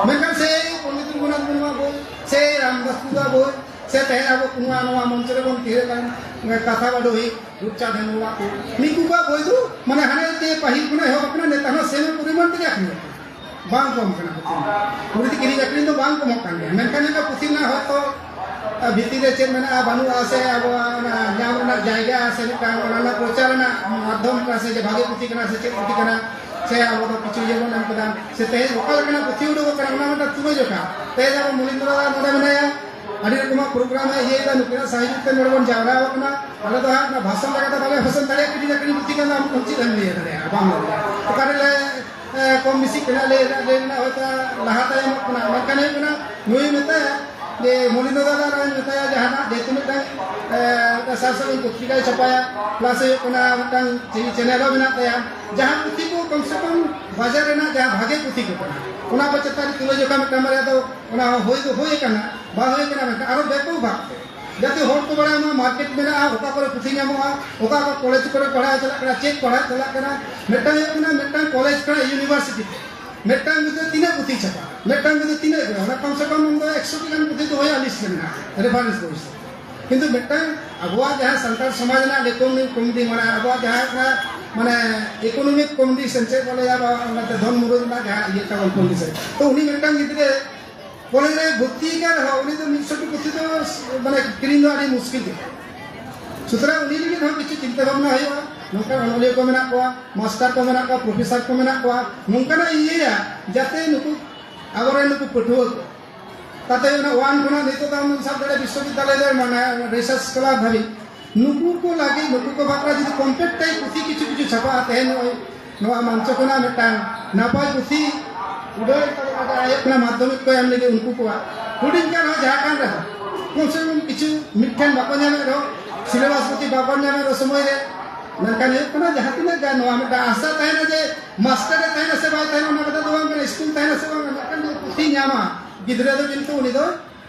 ᱢᱮᱱᱠᱷᱟᱱ ᱥᱮ ᱯᱚᱱᱰᱤᱛ ᱨᱚᱜᱷᱩᱱᱟᱛᱷ ᱢᱩᱨᱢᱩᱣᱟᱜ ᱵᱳᱭ, ᱥᱮ ᱨᱟᱢᱫᱟᱥ ᱴᱩᱰᱩᱣᱟᱜ ᱵᱳᱭ, ᱥᱮ ᱛᱮᱦᱮᱧ ᱟᱵᱚ ᱱᱚᱣᱟ, ᱱᱚᱣᱟ ᱢᱚᱧᱪᱚ ᱨᱮᱵᱚᱱ ᱛᱤᱸᱜᱩ ᱟᱠᱟᱱ ᱠᱟᱛᱷᱟ ᱵᱟᱰᱚᱦᱤ, ᱨᱩᱯᱪᱟᱸᱫᱽ ᱦᱮᱢᱵᱨᱚᱢᱟᱜ ᱠᱚ, ᱱᱩᱠᱩ ᱠᱚᱣᱟᱜ ᱵᱳᱭ ᱫᱚ ᱢᱟᱱᱮ ᱦᱟᱱᱮ ᱡᱮ ᱯᱟᱹᱦᱤᱞ ᱠᱷᱚᱱᱟᱜ ᱮᱦᱚᱵ ᱟᱠᱟᱱᱟ, ᱱᱮᱛᱟᱨ ᱦᱚᱸ ᱥᱮᱢ ᱯᱚᱨᱤᱢᱟᱱ ᱛᱮᱜᱮ ᱟᱹᱠᱷᱨᱤᱧᱚᱜ ᱠᱟᱱᱟ, ᱵᱟᱝ ᱠᱚᱢ ᱠᱟᱱᱟ ᱯᱩᱛᱷᱤ ᱨᱮᱱᱟᱜ᱾ ᱯᱩᱛᱷᱤ ᱠᱤᱨᱤᱧ ᱟᱹᱠᱷᱨᱤᱧ ᱫᱚ ᱵᱟᱝ ᱠᱚᱢᱚᱜ ᱠᱟᱱ ᱜᱮᱭᱟ, ᱢᱮᱱᱠᱷᱟᱱ ᱱᱤᱭᱟᱹ ᱯᱩᱛᱷᱤ ᱨᱮᱱᱟᱜ ᱦᱚᱭᱛᱳ, ᱟᱨ ᱵᱷᱤᱛᱤᱨ ᱨᱮ ᱪᱮᱫ ᱢᱮᱱᱟᱜᱼᱟ ᱵᱟᱹᱱᱩᱜᱼᱟ, ᱥᱮ ᱟᱵᱚᱣᱟᱜ ᱚᱱᱟ ᱧᱟᱢ ᱨᱮᱱᱟᱜ ᱡᱟᱭᱜᱟ ᱥᱮ ᱢᱤᱫᱴᱟᱝ ᱚᱱᱟ ᱨᱮᱱᱟᱜ ᱯᱨᱚᱪᱟᱨ ᱨᱮᱱᱟᱜ ᱢᱟᱫᱽᱫᱷᱚᱢ ᱠᱟᱱᱟ, ᱥᱮ ᱡᱮ ᱵᱷᱟᱜᱮ ᱯᱩᱛᱷᱤ ᱠᱟᱱᱟ ᱥᱮ ᱪᱮᱫ ᱯᱩᱛᱷᱤ ᱠᱟᱱᱟ, ᱥᱮ ᱟᱵᱚ ᱫᱚ ᱠᱤᱪᱷᱩ ᱤᱭᱟᱹ ᱵᱚᱱ ᱮᱢ ᱠᱮᱫᱟ, ᱥᱮ ᱛᱮᱦᱮᱧ ᱚᱠᱟ ᱞᱮᱠᱟᱱᱟᱜ ᱯᱩᱛᱷᱤ ᱩᱰᱩᱠᱚᱜ ᱠᱟᱱᱟ, ᱚᱱᱟ ᱢᱤᱫᱴᱟᱝ ᱛᱩᱞᱟᱹᱡᱚᱠᱷᱟ᱾ ᱛᱮᱦᱮᱧ ᱟᱵᱚ ᱢᱚᱱᱤᱱᱫᱨᱚ ᱫᱟ ᱱᱚᱰᱮ ᱢᱮᱱᱟᱭᱟ, ᱟᱹᱰᱤ ᱨᱚᱠᱚᱢᱟᱜ ᱯᱨᱳᱜᱨᱟᱢ ᱮ ᱤᱭᱟᱹᱭᱮᱫᱟ, ᱱᱩᱠᱤᱱᱟᱜ ᱥᱟᱦᱟᱡᱩᱜᱽ ᱛᱮ ᱱᱚᱰᱮ ᱵᱚᱱ ᱡᱟᱣᱨᱟ ᱟᱠᱟᱱᱟ᱾ ᱟᱞᱮ ᱫᱚ ᱦᱟᱸᱜ ᱚᱱᱟ ᱵᱷᱟᱥᱚᱱ ᱞᱮᱠᱟᱛᱮ ᱵᱟᱞᱮ ᱵᱷᱟᱥᱚᱱ ᱫᱟᱲᱮᱭᱟᱜᱼᱟ, ᱠᱤᱨᱤᱧ ᱟᱹᱠᱷᱨᱤᱧ ᱯᱩᱛᱷᱤ ᱠᱟᱱ ᱫᱚ ᱟᱢ ᱪᱮᱫ ᱮᱢ ᱞᱟᱹᱭ ᱫᱟᱲᱮᱭᱟᱜᱼᱟ, ᱵᱟᱢ ᱞᱟᱹᱭ ᱫᱟᱲᱮᱭᱟᱜᱼᱟ᱾ ᱚᱠᱟ ᱨᱮᱞᱮ ᱮ, ᱠᱚᱢ ᱵᱮᱥᱤ ᱠᱷᱮᱞᱟ ᱞᱟᱹᱭ ᱨᱮᱱᱟᱜ, ᱞᱟᱹᱭ ᱨᱮᱱᱟᱜ ᱦᱚᱭᱛᱳ ᱞᱟᱦᱟ ᱛᱟᱭᱚᱢᱚᱜ ᱠᱟᱱᱟ, ᱢᱮᱱᱠᱷᱟᱱ ᱦᱩᱭᱩᱜ ᱠᱟᱱᱟ ᱱᱩᱭ ᱢᱮᱛᱟᱭᱟ ᱡᱮ ᱢᱚᱞᱤᱱᱫᱚ ᱫᱟᱫᱟ ᱨᱮᱱ ᱢᱮᱛᱟᱭᱟ ᱡᱟᱦᱟᱱᱟᱜ, ᱡᱮᱦᱮᱛᱩ ᱢᱤᱫᱴᱟᱝ, ᱮ, ᱢᱤᱫᱴᱟᱝ ᱥᱟᱨ ᱥᱟᱹᱜᱩᱱ ᱯᱚᱛᱨᱤᱠᱟᱭ ᱪᱷᱟᱯᱟᱭᱟ, plus ᱦᱩᱭᱩᱜ ᱠᱟᱱᱟ ᱢᱤᱫᱴᱟᱝ ᱪᱮᱱᱮᱞ ᱦᱚᱸ ᱢᱮᱱᱟᱜ ᱛᱟᱭᱟ, ᱡᱟᱦᱟᱸ ᱯᱩᱛᱷᱤ ᱠᱚ ᱠᱚᱢ ᱥᱮ ᱠᱚᱢ ᱵᱟᱡᱟᱨ ᱨᱮᱱᱟᱜ ᱡᱟᱦᱟᱸ ᱵᱷᱟᱜᱮ ᱯᱩᱛᱷᱤ ᱠᱚ ᱠᱟᱱᱟ, ᱚᱱᱟ ᱠᱚ ᱪᱮᱛᱟᱱ ᱨᱮ ᱛᱩᱞᱟᱹᱡᱚᱠᱷᱟ ᱢᱤᱫᱴᱟᱝ ᱵᱟᱨᱭᱟ ᱫᱚ ᱚᱱᱟ ᱦᱚᱸ ᱦᱩᱭ ᱫᱚ ᱦᱩᱭ ᱟᱠᱟᱱᱟ, ᱵᱟᱝ ᱦᱩᱭ ᱟᱠᱟᱱᱟ, ᱢᱮᱱᱠᱷᱟᱱ ᱟᱨᱚ ᱵᱮᱯᱚᱠ ᱵᱷᱟᱵᱽ ᱛᱮ, ᱡᱟᱛᱮ ᱦᱚᱲ ᱠᱚ ᱵᱟᱲᱟᱭ ᱢᱟ ᱢᱟᱨᱠᱮᱴ ᱢᱮᱱᱟᱜᱼᱟ, ᱚᱠᱟ ᱠᱚᱨᱮ ᱯᱩᱛᱷᱤ ᱧᱟᱢᱚᱜᱼᱟ, ᱚᱠᱟ ᱠᱚ ᱠᱚᱞᱮᱡᱽ ᱠᱚᱨᱮ ᱯᱟᱲᱦᱟᱣ ᱪᱟᱞᱟᱜ ᱠᱟᱱᱟ, ᱪᱮᱫ ᱯᱟᱲᱦᱟᱣ ᱪᱟᱞᱟᱜ ᱠᱟᱱᱟ, ᱢᱤᱫᱴᱟᱝ ᱦᱩᱭᱩᱜ ᱠᱟᱱᱟ ᱢᱤᱫᱴᱟᱝ ᱠᱚᱞᱮᱡᱽ ᱠᱷᱚᱱᱟᱜ ᱤᱭᱩᱱᱤᱵᱷᱟᱨᱥᱤᱴᱤ ᱛᱮ ᱢᱤᱫᱴᱟᱝ ᱜᱤᱫᱽᱨᱟᱹ ᱛᱤᱱᱟᱹᱜ ᱯᱩᱛᱷᱤ ᱪᱷᱟᱯᱟ, ᱢᱤᱫᱴᱟᱝ ᱜᱤᱫᱽᱨᱟᱹ ᱛᱤᱱᱟᱹᱜ ᱜᱟᱱ, ᱚᱱᱟ ᱠᱚᱢ ᱥᱮ ᱠᱚᱢ ᱩᱱᱫᱚ ᱮᱠᱥᱚ ᱴᱤ ᱜᱟᱱ ᱯᱩᱛᱷᱤ ᱫᱚ ᱦᱩᱭᱩᱜᱼᱟ, ᱞᱤᱥᱴ ᱨᱮ ᱢᱮᱱᱟᱜᱼᱟ, ᱨᱮᱯᱷᱟᱨᱮᱱᱥ ᱵᱳᱭ ᱦᱤᱥᱟᱹᱵ ᱛᱮ᱾ ᱠᱤᱱᱛᱩ ᱢᱤᱫᱴᱟᱝ ᱟᱵᱚᱣᱟᱜ ᱡᱟᱦᱟᱸ ᱥᱟᱱᱛᱟᱲ ᱥᱚᱢᱟᱡᱽ ᱨᱮᱱᱟᱜ ᱤᱠᱳᱱᱚᱢᱤᱠ ᱠᱚᱢᱤᱴᱤ, ᱢᱟᱱᱮ ᱟᱵᱚᱣᱟᱜ ᱡᱟᱦᱟᱸ ᱚᱱᱟ, ᱢᱟᱱᱮ ᱤᱠᱳᱱᱚᱢᱤᱠ ᱠᱚᱢᱤᱴᱤ ᱥᱮ ᱪᱮᱫ ᱵᱚ ᱞᱟᱹᱭᱟ, ᱵᱟ ᱚᱱᱟᱛᱮ ᱫᱷᱚᱱ ᱢᱩᱨᱟᱹᱭ ᱨᱮᱱᱟᱜ ᱡᱟᱦᱟᱸ ᱤᱭᱟᱹ ᱛᱟᱵᱚᱱ ᱠᱚᱢᱤᱴᱤ ᱥᱮ, ᱛᱚ ᱩᱱᱤ ᱢᱤᱫᱴᱟᱝ ᱜᱤᱫᱽᱨᱟᱹ ᱠᱚᱞᱮᱡᱽ ᱨᱮ ᱵᱷᱚᱨᱛᱤ ᱟᱠᱟᱱ ᱨᱮᱦᱚᱸ ᱩᱱᱤ ᱫᱚ ᱢᱤᱫ ᱥᱚ ᱴᱤ ᱯᱩᱛᱷᱤ ᱫᱚ ᱢᱟᱱᱮ ᱠᱤᱨᱤᱧ ᱫᱚ ᱟᱹᱰᱤ ᱢᱩᱥᱠᱤᱞ ᱜᱮᱭᱟ᱾ ᱥᱩᱛᱚᱨᱟᱝ ᱩᱱᱤ ᱞᱟᱹᱜᱤᱫ ᱦᱚᱸ ᱠᱤᱪᱷᱩ ᱪᱤᱱᱛᱟᱹ ᱵᱷᱟᱵᱽᱱᱟ ᱦᱩᱭᱩᱜᱼᱟ᱾ ᱱᱚᱝᱠᱟᱱ ᱚᱱᱚᱞᱤᱭᱟᱹ ᱠᱚ ᱢᱮᱱᱟᱜ ᱠᱚᱣᱟ, ᱢᱟᱥᱴᱟᱨ ᱠᱚ ᱢᱮᱱᱟᱜ ᱠᱚᱣᱟ, ᱯᱨᱚᱯᱷᱮᱥᱟᱨ ᱠᱚ ᱢᱮᱱᱟᱜ ᱠᱚᱣᱟ, ᱱᱚᱝᱠᱟᱱᱟᱜ ᱤᱭᱟᱹᱭᱟ ᱡᱟᱛᱮ ᱱᱩᱠᱩ ᱟᱵᱚᱨᱮᱱ ᱱᱩᱠᱩ ᱯᱟᱹᱴᱷᱩᱣᱟᱹ ᱠᱚ, ᱛᱟᱛᱮ ᱚᱱᱟ ᱳᱣᱟᱱ ᱠᱷᱚᱱᱟᱜ ᱱᱤᱛᱚᱜ ᱫᱚ ᱟᱢ ᱥᱟᱵ ᱫᱟᱲᱮᱭᱟᱜᱼᱟ ᱵᱤᱥᱥᱚᱵᱤᱫᱽᱫᱟᱞᱚᱭ ᱨᱮ, ᱢᱟᱱᱮ ᱨᱤᱥᱟᱨᱪ ᱥᱠᱚᱞᱟᱨ ᱫᱷᱟᱹᱵᱤᱡ, ᱱᱩᱠᱩ ᱠᱚ ᱞᱟᱹᱜᱤᱫ, ᱱᱩᱠᱩ ᱠᱚ ᱵᱟᱠᱷᱨᱟ ᱡᱩᱫᱤ ᱠᱚᱢᱯᱮᱠᱴ ᱴᱟᱭᱤᱯ ᱯᱩᱛᱷᱤ ᱠᱤᱪᱷᱩ ᱠᱤᱪᱷᱩ ᱪᱷᱟᱯᱟᱜᱼᱟ, ᱛᱮᱦᱮᱧ ᱱᱚᱜᱼᱚᱭ ᱱᱚᱣᱟ ᱢᱚᱧᱪᱚ ᱠᱷᱚᱱᱟᱜ ᱢᱤᱫᱴᱟᱝ ᱱᱟᱯᱟᱭ ᱯᱩᱛᱷᱤ ᱩᱰᱟᱹᱣ ᱦᱩᱭᱩᱜ ᱠᱟᱱᱟ ᱢᱟᱫᱽᱫᱷᱚᱢᱤᱠ ᱠᱚ ᱮᱢ ᱞᱟᱹᱜᱤᱫ ᱩᱱᱠᱩ ᱠᱚᱣᱟᱜ᱾ ᱦᱩᱰᱤᱧ ᱠᱟᱱ ᱨᱮᱦᱚᱸ, ᱡᱟᱦᱟᱸ ᱠᱟᱱ ᱨᱮᱦᱚᱸ, ᱠᱚᱢ ᱥᱮ ᱠᱚᱢ ᱠᱤᱪᱷᱩ ᱢᱤᱫᱴᱷᱮᱱ ᱵᱟᱠᱚ ᱧᱟᱢᱮᱫ ᱨᱮᱦᱚᱸ, ᱥᱤᱞᱮᱵᱟᱥ ᱯᱩᱛᱷᱤ ᱵᱟᱠᱚ ᱧᱟᱢᱮᱫ ᱨᱮᱦᱚᱸ ᱥᱚᱢᱚᱭ ᱨᱮ, ᱢᱮᱱᱠᱷᱟᱱ ᱦᱩᱭᱩᱜ ᱠᱟᱱᱟ ᱡᱟᱦᱟᱸ ᱛᱤᱱᱟᱹᱜ ᱜᱟᱱ ᱱᱚᱣᱟ ᱢᱤᱫᱴᱟᱝ ᱟᱥᱟ ᱛᱟᱦᱮᱱᱟ ᱡᱮ ᱢᱟᱥᱴᱟᱨ ᱮ ᱛᱟᱦᱮᱱᱟ ᱥᱮ ᱵᱟᱭ ᱛᱟᱦᱮᱱᱟ, ᱚᱱᱟ ᱠᱟᱛᱷᱟ ᱫᱚ ᱵᱟᱝ ᱠᱟᱱᱟ, ᱥᱠᱩᱞ ᱛᱟᱦᱮᱱᱟ ᱥᱮ ᱵᱟᱝ, ᱢᱮᱱᱠᱷᱟᱱ ᱡᱩᱫᱤ ᱯᱩᱛᱷᱤ ᱧᱟᱢᱟ ᱜᱤᱫᱽᱨᱟᱹ ᱫᱚ, ᱠᱤᱱᱛᱩ ᱩᱱᱤ ᱫᱚ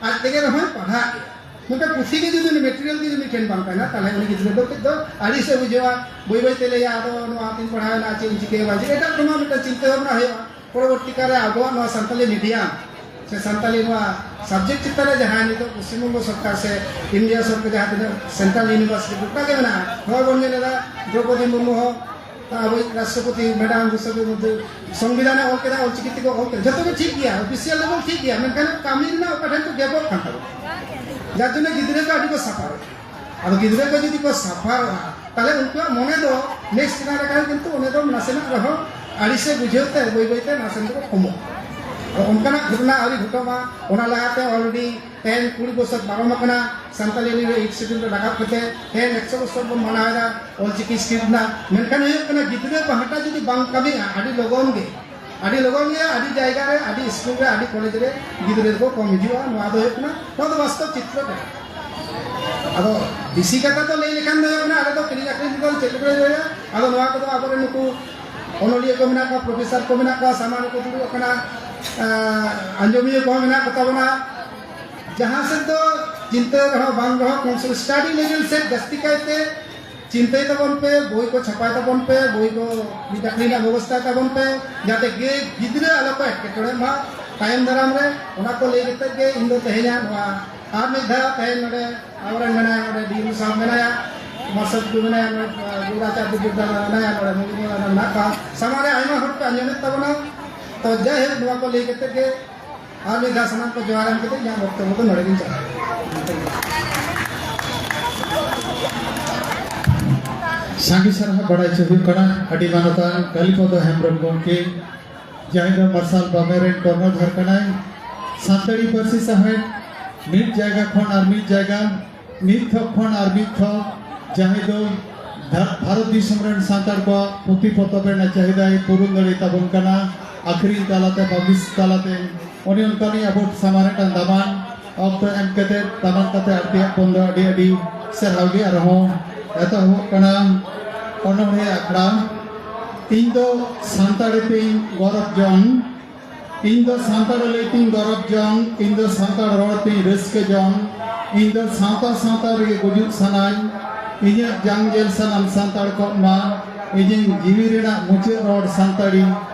ᱟᱡ ᱛᱮᱜᱮ ᱨᱮᱦᱚᱸᱭ ᱯᱟᱲᱦᱟᱜ ᱜᱮᱭᱟ᱾ ᱢᱮᱱᱠᱷᱟᱱ ᱯᱩᱛᱷᱤ ᱜᱮ ᱡᱩᱫᱤ ᱩᱱᱤ ᱢᱮᱴᱮᱨᱤᱭᱟᱞ ᱜᱮ ᱡᱩᱫᱤ ᱢᱤᱫᱴᱷᱮᱱ ᱵᱟᱝ ᱛᱟᱦᱮᱱᱟ, ᱛᱟᱦᱚᱞᱮ ᱩᱱᱤ ᱜᱤᱫᱽᱨᱟᱹ ᱫᱚ ᱠᱟᱹᱡ ᱫᱚ ᱟᱹᱲᱤᱥ ᱮ ᱵᱩᱡᱷᱟᱹᱣᱟ, ᱵᱟᱹᱭ ᱵᱟᱹᱭ ᱛᱮ ᱞᱟᱹᱭᱟ, "ᱟᱫᱚ ᱱᱚᱣᱟ ᱛᱤᱧ ᱯᱟᱲᱦᱟᱣ ᱮᱱᱟ, ᱪᱮᱫ ᱤᱧ ᱪᱤᱠᱟᱹᱭᱟ ᱵᱟᱝ ᱪᱤᱠᱟᱹᱭᱟ?" ᱮᱴᱟᱜ ᱠᱳᱱᱳ ᱢᱤᱫᱴᱟᱝ ᱪᱤᱱᱛᱟᱹ ᱵᱷᱟᱵᱽᱱᱟ ᱦᱩᱭᱩᱜᱼᱟ᱾ ᱯᱚᱨᱚᱵᱚᱨᱛᱤ ᱠᱟᱞ ᱨᱮ ᱟᱵᱚᱣᱟᱜ ᱱᱚᱣᱟ ᱥᱟᱱᱛᱟᱞᱤ ᱢᱤᱰᱤᱭᱟᱢ ᱥᱮ ᱥᱟᱱᱛᱟᱞᱤ ᱱᱚᱣᱟ ᱥᱟᱵᱡᱮᱠᱴ ᱪᱮᱛᱟᱱ ᱨᱮ ᱡᱟᱦᱟᱸ ᱱᱤᱛᱚᱜ ᱯᱚᱥᱪᱤᱢ ᱵᱚᱝᱜᱚ ᱥᱚᱨᱠᱟᱨ ᱥᱮ ᱤᱱᱰᱤᱭᱟ ᱥᱚᱨᱠᱟᱨ ᱡᱟᱦᱟᱸ ᱛᱤᱱᱟᱹᱜ ᱥᱮᱱᱴᱨᱟᱞ ᱤᱭᱩᱱᱤᱵᱷᱟᱨᱥᱤᱴᱤ ᱜᱚᱴᱟ ᱜᱮ ᱢᱮᱱᱟᱜᱼᱟ, ᱱᱚᱣᱟ ᱵᱚᱱ ᱧᱮᱞ ᱮᱫᱟ ᱫᱨᱚᱯᱚᱫᱤ ᱢᱩᱨᱢᱩ ᱦᱚᱸ ᱟᱵᱚᱭᱤᱡ ᱨᱟᱥᱴᱨᱚᱯᱚᱛᱤ ᱢᱮᱰᱟᱢ ᱜᱚᱥᱟᱫᱮ ᱢᱚᱫᱽᱫᱷᱮ ᱥᱚᱝᱵᱤᱫᱷᱟᱱᱮ ᱚᱞ ᱠᱮᱫᱟ, ᱚᱞᱪᱤᱠᱤ ᱛᱮᱠᱚ ᱚᱞ ᱠᱮᱫᱟ, ᱡᱚᱛᱚ ᱜᱮ ᱴᱷᱤᱠ ᱜᱮᱭᱟ, ᱚᱯᱷᱤᱥᱤᱭᱟᱞ ᱞᱮᱵᱮᱞ ᱴᱷᱤᱠ ᱜᱮᱭᱟ, ᱢᱮᱱᱠᱷᱟᱱ ᱠᱟᱹᱢᱤ ᱨᱮᱱᱟᱜ ᱚᱠᱟ ᱴᱷᱮᱱ ᱠᱚ ᱜᱮᱯᱚᱜ ᱠᱟᱱ ᱛᱟᱵᱚᱱᱟ, ᱡᱟᱨ ᱡᱚᱱᱱᱚ ᱜᱤᱫᱽᱨᱟᱹ ᱠᱚ ᱟᱹᱰᱤ ᱠᱚ ᱥᱟᱯᱷᱟᱨᱚᱜᱼᱟ᱾ ᱟᱫᱚ ᱜᱤᱫᱽᱨᱟᱹ ᱠᱚ ᱡᱩᱫᱤ ᱠᱚ ᱥᱟᱯᱷᱟᱨᱚᱜᱼᱟ, ᱛᱟᱦᱞᱮ ᱩᱱᱠᱩᱣᱟᱜ ᱢᱚᱱᱮ ᱫᱚ ᱱᱮᱠᱥᱴ ᱡᱮᱱᱟᱨᱮᱥᱚᱱ ᱠᱤᱱᱛᱩ ᱚᱱᱮ ᱫᱚ ᱱᱟᱥᱮᱱᱟᱜ ᱨᱮᱦᱚᱸ ᱟᱹᱲᱤᱥᱮ ᱵᱩᱡᱷᱟᱹᱣ ᱛᱮ ᱵᱟᱹᱭ ᱵᱟᱹᱭ ᱛᱮ ᱱᱟᱥᱮᱱᱟᱜ ᱠᱚ ᱠᱚᱢᱚᱜᱼᱟ᱾ ᱟᱫᱚ ᱚᱱᱠᱟᱱᱟᱜ ᱜᱷᱚᱴᱚᱱᱟ ᱟᱹᱣᱨᱤ ᱜᱷᱚᱴᱟᱜ ᱢᱟ, ᱚᱱᱟ ᱞᱟᱦᱟᱛᱮ ᱚᱞᱨᱮᱰᱤ ᱛᱮᱦᱮᱧ ᱠᱩᱲᱤ ᱵᱚᱪᱷᱚᱨ ᱯᱟᱨᱚᱢ ᱟᱠᱟᱱᱟ, ᱥᱟᱱᱛᱟᱞᱤ ᱨᱮ ᱮᱭᱤᱴ ᱥᱤᱰᱩᱞ ᱨᱮ ᱨᱟᱠᱟᱵ ᱠᱟᱛᱮ ᱛᱮᱦᱮᱧ ᱮᱠᱥᱚ ᱵᱚᱪᱷᱚᱨ ᱵᱚᱱ ᱢᱟᱱᱟᱣ ᱮᱫᱟ ᱚᱞᱪᱤᱠᱤ ᱥᱠᱨᱤᱯᱴ ᱨᱮᱱᱟᱜ᱾ ᱢᱮᱱᱠᱷᱟᱱ ᱦᱩᱭᱩᱜ ᱠᱟᱱᱟ, ᱜᱤᱫᱽᱨᱟᱹ ᱯᱟᱦᱴᱟ ᱡᱩᱫᱤ ᱵᱟᱝ ᱠᱟᱹᱢᱤᱜᱼᱟ, ᱟᱹᱰᱤ ᱞᱚᱜᱚᱱ ᱜᱮ ᱟᱹᱰᱤ ᱞᱚᱜᱚᱱ ᱜᱮ ᱟᱹᱰᱤ ᱡᱟᱭᱜᱟ ᱨᱮ, ᱟᱹᱰᱤ ᱥᱠᱩᱞ ᱨᱮ, ᱟᱹᱰᱤ ᱠᱚᱞᱮᱡᱽ ᱨᱮ ᱜᱤᱫᱽᱨᱟᱹ ᱠᱚ ᱠᱚᱢ ᱦᱤᱡᱩᱜᱼᱟ᱾ ᱱᱚᱣᱟ ᱫᱚ ᱦᱩᱭᱩᱜ ᱠᱟᱱᱟ, ᱱᱚᱣᱟ ᱫᱚ ᱵᱟᱥᱛᱚᱵ ᱪᱤᱛᱨᱚ ᱠᱟᱱᱟ᱾ ᱟᱫᱚ ᱵᱮᱥᱤ ᱠᱟᱛᱷᱟ ᱫᱚ ᱞᱟᱹᱭ ᱞᱮᱠᱷᱟᱱ ᱫᱚ ᱦᱩᱭᱩᱜ ᱠᱟᱱᱟ, ᱟᱞᱮ ᱫᱚ ᱠᱤᱨᱤᱧ ᱟᱹᱠᱷᱨᱤᱧ ᱫᱚ ᱪᱮᱫ ᱞᱮᱠᱟ ᱞᱟᱹᱭᱟ? ᱟᱫᱚ ᱱᱚᱣᱟ ᱠᱚᱫᱚ ᱟᱵᱚᱨᱮᱱ ᱱᱩᱠᱩ ᱚᱱᱚᱞᱤᱭᱟᱹ ᱠᱚ ᱢᱮᱱᱟᱜ ᱠᱚᱣᱟ, ᱯᱨᱚᱯᱷᱮᱥᱚᱨ ᱠᱚ ᱢᱮᱱᱟᱜ ᱠᱚᱣᱟ, ᱥᱟᱢᱟᱝ ᱨᱮᱠᱚ ᱫᱩᱲᱩᱵ ᱟᱠᱟᱱᱟ, ᱟᱸᱡᱚᱢᱤᱭᱟᱹ ᱠᱚᱦᱚᱸ ᱢᱮᱱᱟᱜ ᱠᱚ ᱛᱟᱵᱚᱱᱟ᱾ ᱡᱟᱦᱟᱸ ᱥᱮᱫ ᱫᱚ ᱪᱤᱱᱛᱟᱹ ᱨᱮᱦᱚᱸ ᱵᱟᱝ ᱨᱮᱦᱚᱸ, ᱠᱚᱢ ᱥᱮ ᱥᱴᱟᱰᱤ ᱞᱮᱵᱮᱞ ᱥᱮᱫ ᱡᱟᱹᱥᱛᱤ ᱠᱟᱭᱛᱮ ᱪᱤᱱᱛᱟᱹᱭ ᱛᱟᱵᱚᱱ ᱯᱮ, ᱵᱳᱭ ᱠᱚ ᱪᱷᱟᱯᱟᱭ ᱛᱟᱵᱚᱱ ᱯᱮ, ᱵᱳᱭ ᱠᱚ ᱢᱤᱫ ᱟᱹᱠᱷᱨᱤᱧ ᱨᱮᱱᱟᱜ ᱵᱮᱵᱚᱥᱛᱷᱟᱭ ᱛᱟᱵᱚᱱ ᱯᱮ, ᱡᱟᱛᱮ ᱜᱮ ᱜᱤᱫᱽᱨᱟᱹ ᱟᱞᱚ ᱠᱚ ᱮᱴᱠᱮᱴᱚᱬᱮᱜ ᱢᱟ ᱛᱟᱭᱚᱢ ᱫᱟᱨᱟᱢ ᱨᱮ᱾ ᱚᱱᱟ ᱠᱚ ᱞᱟᱹᱭ ᱠᱟᱛᱮ ᱜᱮ ᱤᱧ ᱫᱚ ᱛᱮᱦᱮᱧᱟᱜ ᱱᱚᱣᱟ ᱟᱨ ᱢᱤᱫ ᱫᱷᱟᱣ ᱛᱮᱦᱮᱧ ᱱᱚᱰᱮ ᱟᱵᱚᱨᱮᱱ ᱢᱮᱱᱟᱭᱟ, ᱱᱚᱰᱮ ᱰᱤ ᱮᱢ ᱥᱟᱦᱮᱵᱽ ᱢᱮᱱᱟᱭᱟ, ᱢᱟᱨᱥᱟᱞ ᱴᱩᱰᱩ ᱢᱮᱱᱟᱭᱟ, ᱱᱚᱰᱮ ᱜᱚᱨᱟᱪᱟᱸᱫᱽ ᱵᱤᱨᱫᱟᱹ ᱢᱮᱱᱟᱭᱟ, ᱱᱚᱰᱮ ᱢᱩᱞᱤ ᱢᱮᱱᱟᱭᱟ, ᱢᱮᱱᱟᱜ ᱠᱚᱣᱟ᱾ ᱥᱟᱢᱟᱝ ᱨᱮ ᱟᱭᱢᱟ ᱦᱚᱲ ᱯᱮ ᱟᱸᱡᱚᱢᱮᱫ ᱛᱟᱵᱚᱱᱟ᱾ ᱛᱚ ᱡᱟᱭᱦᱳᱠ, ᱱᱚᱣᱟ ᱠᱚ ᱞᱟᱹᱭ ᱠᱟᱛᱮ ᱜᱮ ᱟᱨ ᱢᱤᱫ ᱫᱷᱟᱣ ᱥᱟᱱᱟᱢ ᱠᱚ ᱡᱚᱦᱟᱨ ᱮᱢ ᱠᱟᱛᱮ ᱤᱧᱟᱹᱜ ᱵᱚᱠᱛᱚᱵᱵᱚ ᱫᱚ ᱱᱚᱰᱮ ᱜᱤᱧ ᱪᱟᱵᱟᱭᱟ᱾ ᱥᱟᱸᱜᱮ ᱥᱟᱨᱦᱟᱣ ᱵᱟᱲᱟᱭ ᱦᱚᱪᱚ ᱦᱩᱭᱩᱜ ᱠᱟᱱᱟ ᱟᱹᱰᱤ ᱢᱟᱱᱚᱛᱟᱱ ᱠᱟᱞᱤᱯᱚᱫᱚ ᱦᱮᱢᱵᱨᱚᱢ ᱜᱚᱢᱠᱮ, ᱡᱟᱦᱟᱸᱭ ᱫᱚ ᱢᱟᱨᱥᱟᱞ ᱵᱟᱢᱮ ᱨᱮᱱ ᱠᱚᱨᱱᱚᱫᱷᱚᱨ ᱠᱟᱱᱟᱭ᱾ ᱥᱟᱱᱛᱟᱲᱤ ᱯᱟᱹᱨᱥᱤ ᱥᱟᱶᱦᱮᱫ ᱢᱤᱫ ᱡᱟᱭᱜᱟ ᱠᱷᱚᱱ ᱟᱨ ᱢᱤᱫ ᱡᱟᱭᱜᱟ, ᱢᱤᱫ ᱛᱷᱚᱠ ᱠᱷᱚᱱ ᱟᱨ ᱢᱤᱫ ᱛᱷᱚᱠ, ᱡᱟᱦᱟᱸᱭ ᱫᱚ ᱵᱷᱟ- ᱵᱷᱟᱨᱚᱛ ᱫᱤᱥᱚᱢ ᱨᱮᱱ ᱥᱟᱱᱛᱟᱲ ᱠᱚᱣᱟᱜ ᱯᱩᱛᱷᱤ ᱯᱚᱛᱚᱵ ᱨᱮᱱᱟᱜ ᱪᱟᱹᱦᱤᱫᱟᱭ ᱯᱩᱨᱩᱱ ᱫᱟᱲᱮ ᱛᱟᱵᱚᱱ ᱠᱟᱱᱟ, ᱟᱹᱠᱷᱨᱤᱧ ᱛᱟᱞᱟᱛᱮ, ᱯᱟᱵᱽᱞᱤᱥ ᱛᱟᱞᱟᱛᱮ᱾ ᱩᱱᱤ ᱚᱱᱠᱟᱱᱤᱡ ᱟᱵᱚ ᱥᱟᱢᱟᱝ ᱨᱮ ᱢᱤᱫᱴᱟᱝ ᱫᱟᱢᱟᱱ ᱚᱠᱛᱚ ᱮᱢ ᱠᱟᱛᱮ, ᱫᱟᱢᱟᱱ ᱠᱟᱛᱮ ᱟᱨ ᱛᱮᱭᱟᱜ ᱵᱚᱱ ᱫᱚ ᱟᱹᱰᱤ ᱟᱹᱰᱤ ᱥᱟᱨᱦᱟᱣ ᱜᱮ᱾ ᱟᱨᱦᱚᱸ ᱮᱛᱚᱦᱚᱵᱚᱜ ᱠᱟᱱᱟ ᱚᱱᱚᱬᱦᱮ ᱟᱠᱷᱲᱟ᱾ ᱤᱧ ᱫᱚ ᱥᱟᱱᱛᱟᱲᱤ ᱛᱤᱧ ᱜᱚᱨᱚᱵᱽ ᱡᱚᱝ, ᱤᱧ ᱫᱚ ᱥᱟᱱᱛᱟᱲ ᱞᱟᱹᱭ ᱛᱤᱧ ᱜᱚᱨᱚᱵᱽ ᱡᱚᱝ, ᱤᱧ ᱫᱚ ᱥᱟᱱᱛᱟᱲ ᱨᱚᱲ ᱛᱤᱧ ᱨᱟᱹᱥᱠᱟᱹ ᱡᱚᱝ, ᱤᱧ ᱫᱚ ᱥᱟᱶᱛᱟ ᱥᱟᱶᱛᱟ ᱨᱮᱜᱮ ᱜᱩᱡᱩᱜ ᱥᱟᱱᱟᱧ, ᱤᱧᱟᱹᱜ ᱡᱟᱝ ᱡᱮᱞ ᱥᱟᱱᱟᱢ ᱥᱟᱱᱛᱟᱲ ᱠᱚᱜ ᱢᱟ, ᱤᱧᱤᱧ ᱡᱤᱣᱤ ᱨᱮᱱᱟᱜ ᱢᱩᱪᱟᱹᱫ ᱨᱚᱲ ᱥᱟᱱᱛᱟᱲᱤ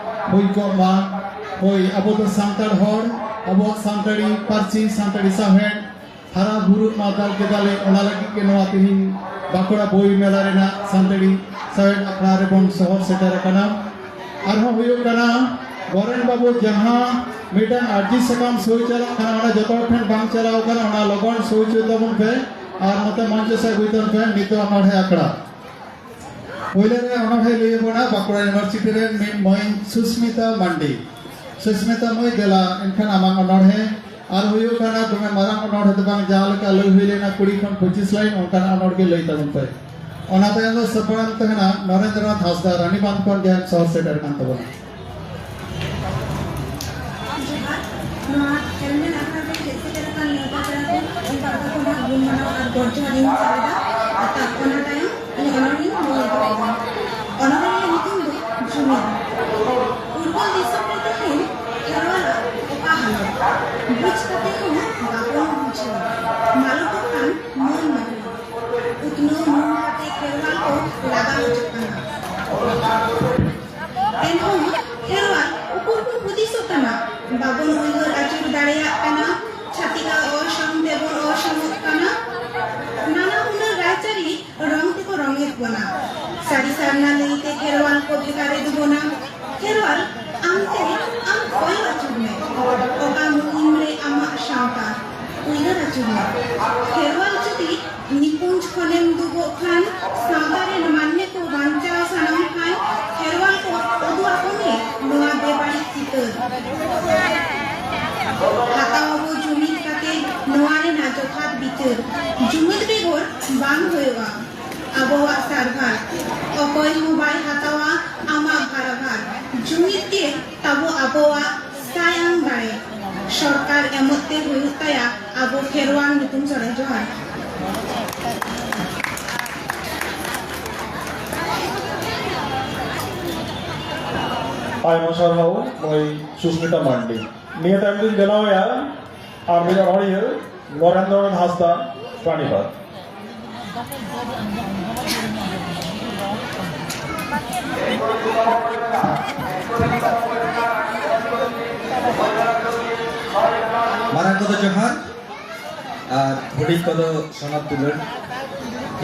ᱦᱩᱭ ᱠᱚᱜ ᱢᱟ᱾ ᱦᱳᱭ, ᱟᱵᱚ ᱫᱚ ᱥᱟᱱᱛᱟᱲ ᱦᱚᱲ, ᱟᱵᱚᱣᱟᱜ ᱥᱟᱱᱛᱟᱲᱤ ᱯᱟᱹᱨᱥᱤ, ᱥᱟᱱᱛᱟᱲᱤ ᱥᱟᱶᱦᱮᱫ ᱦᱟᱨᱟ ᱵᱩᱨᱩᱜ ᱢᱟ ᱫᱟᱞ ᱠᱮᱫᱟᱞᱮ, ᱚᱱᱟ ᱞᱟᱹᱜᱤᱫ ᱜᱮ ᱱᱚᱣᱟ ᱛᱮᱦᱮᱧ ᱵᱟᱸᱠᱩᱲᱟ ᱵᱳᱭ ᱢᱮᱞᱟ ᱨᱮᱱᱟᱜ ᱥᱟᱱᱛᱟᱲᱤ ᱥᱟᱶᱦᱮᱫ ᱟᱠᱷᱲᱟ ᱨᱮᱵᱚᱱ ᱥᱚᱦᱚᱨ ᱥᱮᱴᱮᱨ ᱟᱠᱟᱱᱟ᱾ ᱟᱨᱦᱚᱸ ᱦᱩᱭᱩᱜ ᱠᱟᱱᱟ, ᱵᱚᱨᱮᱱ ᱵᱟᱹᱵᱩ, ᱡᱟᱦᱟᱸ ᱢᱤᱫᱴᱟᱝ ᱟᱨᱡᱤ ᱥᱟᱠᱟᱢ ᱥᱳᱭ ᱪᱟᱞᱟᱜ ᱠᱟᱱᱟ, ᱚᱱᱟ ᱡᱚᱛᱚ ᱦᱚᱲ ᱴᱷᱮᱱ ᱵᱟᱝ ᱪᱟᱞᱟᱣ ᱠᱟᱱᱟ, ᱚᱱᱟ ᱞᱚᱜᱚᱱ ᱥᱳᱭ ᱦᱚᱪᱚᱭ ᱛᱟᱵᱚᱱ ᱯᱮ ᱟᱨ ᱱᱚᱛᱮ ᱢᱚᱧᱪᱚ ᱥᱮᱫ ᱟᱹᱜᱩᱭ ᱛᱟᱵᱚᱱ ᱯᱮ᱾ ᱱᱤᱛᱚᱜ ᱚᱱᱚᱬᱦᱮ ᱟᱠᱷᱲᱟ ᱯᱳᱭᱞᱳ ᱨᱮ ᱚᱱᱚᱬᱦᱮ ᱞᱟᱹᱭ ᱟᱵᱚᱱᱟ ᱵᱟᱸᱠᱩᱲᱟ ᱤᱭᱩᱱᱤᱵᱷᱟᱨᱥᱤᱴᱤ ᱨᱮᱱ ᱢᱤᱫ ᱢᱟᱹᱭ ᱥᱩᱥᱢᱤᱛᱟ ᱢᱟᱱᱰᱤ᱾ ᱥᱩᱥᱢᱤᱛᱟ ᱢᱟᱹᱭ, ᱫᱮᱞᱟ ᱮᱱᱠᱷᱟᱱ ᱟᱢᱟᱜ ᱚᱱᱚᱬᱦᱮ᱾ ᱟᱨ ᱦᱩᱭᱩᱜ ᱠᱟᱱᱟ, ᱫᱚᱢᱮ ᱢᱟᱨᱟᱝ ᱚᱱᱚᱬᱦᱮ ᱫᱚ ᱵᱟᱝ, ᱡᱟᱦᱟᱸ ᱞᱮᱠᱟ ᱞᱟᱹᱭ ᱦᱩᱭ ᱞᱮᱱᱟ ᱠᱩᱲᱤ ᱠᱷᱚᱱ ᱯᱚᱸᱪᱤᱥ ᱞᱟᱭᱤᱱ, ᱚᱱᱠᱟᱱᱟᱜ ᱚᱱᱚᱬᱦᱮ ᱞᱟᱹᱭ ᱛᱟᱵᱚᱱ ᱯᱮ᱾ ᱚᱱᱟ ᱛᱟᱭᱚᱢ ᱫᱚ ᱥᱟᱯᱲᱟᱣ ᱛᱟᱦᱮᱱᱟ ᱱᱚᱨᱮᱱᱫᱨᱚᱱᱟᱛᱷ ᱦᱟᱸᱥᱫᱟ, ᱨᱟᱱᱤᱵᱟᱸᱫᱷ ᱠᱷᱚᱱ ᱡᱟᱦᱟᱸᱭ ᱥᱚᱦᱚᱨ ᱥᱮᱴᱮᱨ ᱠᱟᱱ ᱛᱟᱵᱚᱱᱟ᱾ ᱱᱚᱣᱟ ᱠᱷᱮᱞᱢᱮᱞ ᱟᱠᱷᱲᱟ ᱨᱮ ᱦᱮᱡ ᱥᱮᱴᱮᱨ ᱟᱠᱟᱱ ᱱᱮᱣᱛᱟ ᱯᱮᱲᱟ ᱠᱚ ᱤᱧ ᱯᱟᱦᱴᱟ ᱠᱷᱚᱱᱟᱜ ᱜᱩᱱ ᱢᱟᱱᱟᱣ ᱟᱨ ᱜᱚᱰ ᱡᱚᱦᱟᱨ ᱤᱧ ᱪᱟᱞ ᱮᱫᱟ᱾ ᱟᱨ ᱛᱟ-, ᱚᱱᱟ ᱛᱟᱭᱚᱢ ᱤᱧ ᱚᱱᱚᱬᱦᱮᱧ ᱞᱟᱹᱭ ᱮᱫᱟ᱾ ᱚᱱᱚᱬᱦᱮ ᱨᱮᱭᱟᱜ ᱧᱩᱛᱩᱢ ᱫᱚ ᱡᱩᱢᱤᱫ᱾ ᱩᱨᱵᱚᱨ ᱫᱤᱥᱚᱢ ᱨᱮ ᱛᱮᱦᱮᱧ ᱠᱷᱮᱨᱣᱟᱞᱟᱜ ᱚᱠᱟ ᱦᱟᱞᱚᱛ? ᱵᱩᱡᱽ ᱠᱟᱛᱮ ᱦᱚᱸ ᱵᱟᱵᱚᱱ ᱵᱩᱡᱷᱟᱹᱣᱟ᱾ ᱢᱟᱞᱚᱴᱚᱜ ᱠᱟᱱ ᱢᱟᱹᱱ ᱢᱟᱹᱱ᱾ ᱩᱛᱱᱟᱹᱣ ᱢᱚᱱ ᱠᱟᱛᱮ ᱠᱷᱮᱨᱣᱟᱞ ᱠᱚ ᱞᱟᱜᱟ ᱦᱚᱪᱚᱜ ᱠᱟᱱᱟ᱾ ᱮᱱᱦᱚᱸ ᱠᱷᱮᱨᱣᱟᱞ ᱩᱠᱩᱨ ᱠᱚ ᱦᱩᱫᱤᱥᱚᱜ ᱠᱟᱱᱟ? ᱵᱟᱵᱚᱱ ᱩᱭᱦᱟᱹᱨ ᱟᱹᱪᱩᱨ ᱫᱟᱲᱮᱭᱟᱜ ᱠᱟᱱᱟ᱾ ᱪᱷᱟᱹᱛᱤᱠᱟᱜ ᱚᱨᱥᱚᱝ ᱛᱮᱵᱚᱱ ᱚᱨᱥᱚᱝᱚᱜ ᱠᱟᱱᱟ᱾ ᱱᱟᱱᱟ ᱦᱩᱱᱟᱹᱨ ᱨᱟᱭᱪᱟᱹᱨᱤ ᱨᱚᱝ ᱛᱮᱠᱚ ᱨᱚᱝᱮᱫ ᱵᱚᱱᱟ᱾ ᱥᱟᱹᱨᱤ ᱥᱟᱨᱱᱟ ᱞᱟᱹᱭᱛᱮ ᱠᱷᱮᱨᱣᱟᱞ ᱠᱚ ᱵᱷᱮᱜᱟᱨᱮᱫ ᱵᱚᱱᱟ᱾ ᱠᱷᱮᱨᱣᱟᱞ, ᱟᱢᱛᱮ ᱟᱢ ᱠᱚᱭᱚᱜ ᱟᱹᱪᱩᱨ ᱢᱮ᱾ ᱚᱠᱟ ᱢᱩᱦᱤᱢ ᱨᱮ ᱟᱢᱟᱜ ᱥᱟᱶᱛᱟ? ᱩᱭᱦᱟᱹᱨ ᱟᱹᱪᱩᱨ ᱢᱮ᱾ ᱠᱷᱮᱨᱣᱟᱞ ᱡᱩᱫᱤ ᱱᱤᱠᱩᱧᱡ ᱠᱷᱚᱱᱮᱢ ᱫᱩᱜᱚᱜ ᱠᱷᱟᱱ, ᱥᱟᱶᱛᱟ ᱨᱮᱱ ᱢᱟᱹᱱᱢᱤ ᱠᱚ ᱵᱟᱧᱪᱟᱣ ᱥᱟᱱᱟᱢ ᱠᱷᱟᱱ, ᱠᱷᱮᱨᱣᱟᱞ ᱠᱚ ᱩᱫᱩᱜ ᱟᱠᱚ ᱢᱮ ᱱᱚᱣᱟ ᱵᱮᱵᱟᱹᱲᱤᱡ ᱪᱤᱛᱟᱹᱨ᱾ ᱦᱟᱛᱟᱣ ᱟᱵᱚ ᱡᱩᱢᱤᱫ ᱠᱟᱛᱮ ᱱᱚᱣᱟ ᱨᱮᱱᱟᱜ ᱡᱚᱛᱷᱟᱛ ᱵᱤᱪᱟᱹᱨ᱾ ᱡᱩᱢᱤᱫ ᱵᱮᱜᱚᱨ ᱵᱟᱝ ᱦᱩᱭᱩᱜᱼᱟ ᱟᱵᱚᱣᱟᱜ ᱥᱟᱨᱵᱷᱟᱨ᱾ ᱚᱠᱚᱭ ᱦᱚᱸ ᱵᱟᱭ ᱦᱟᱛᱟᱣᱟ ᱟᱢᱟᱜ ᱵᱷᱟᱨᱟᱵᱷᱟᱨ᱾ ᱡᱩᱢᱤᱫ ᱜᱮ ᱛᱟᱵᱚ ᱟᱵᱚᱣᱟᱜ ᱥᱟᱭᱟᱝ ᱫᱟᱲᱮ᱾ ᱥᱚᱨᱠᱟᱨ ᱮᱢᱚᱜ ᱛᱮ ᱦᱩᱭᱩᱜ ᱛᱟᱭᱟ ᱟᱵᱚ ᱠᱷᱮᱨᱣᱟᱞ ᱧᱩᱛᱩᱢ ᱥᱚᱨᱮᱥ᱾ ᱡᱚᱦᱟᱨ᱾ ᱟᱭᱢᱟ ᱥᱟᱨᱦᱟᱣ ᱢᱟᱹᱭ ᱥᱩᱥᱢᱤᱛᱟ ᱢᱟᱱᱰᱤ᱾ ᱱᱤᱭᱟᱹ ᱛᱟᱭᱚᱢ ᱫᱚᱧ ᱫᱮᱞᱟᱣᱟᱭᱟ ᱟᱨ ᱢᱤᱫ ᱚᱱᱚᱬᱦᱤᱭᱟᱹ ᱱᱚᱨᱮᱱᱫᱨᱚᱱᱟᱛᱷ ᱦᱟᱸᱥᱫᱟ, ᱯᱟᱱᱤᱯᱟᱛ᱾ ᱢᱟᱨᱟᱝ ᱠᱚᱫᱚ ᱡᱚᱦᱟᱨ ᱟᱨ ᱦᱩᱰᱤᱧ ᱠᱚᱫᱚ ᱥᱚᱱᱚᱛ ᱫᱩᱞᱟᱹᱲ᱾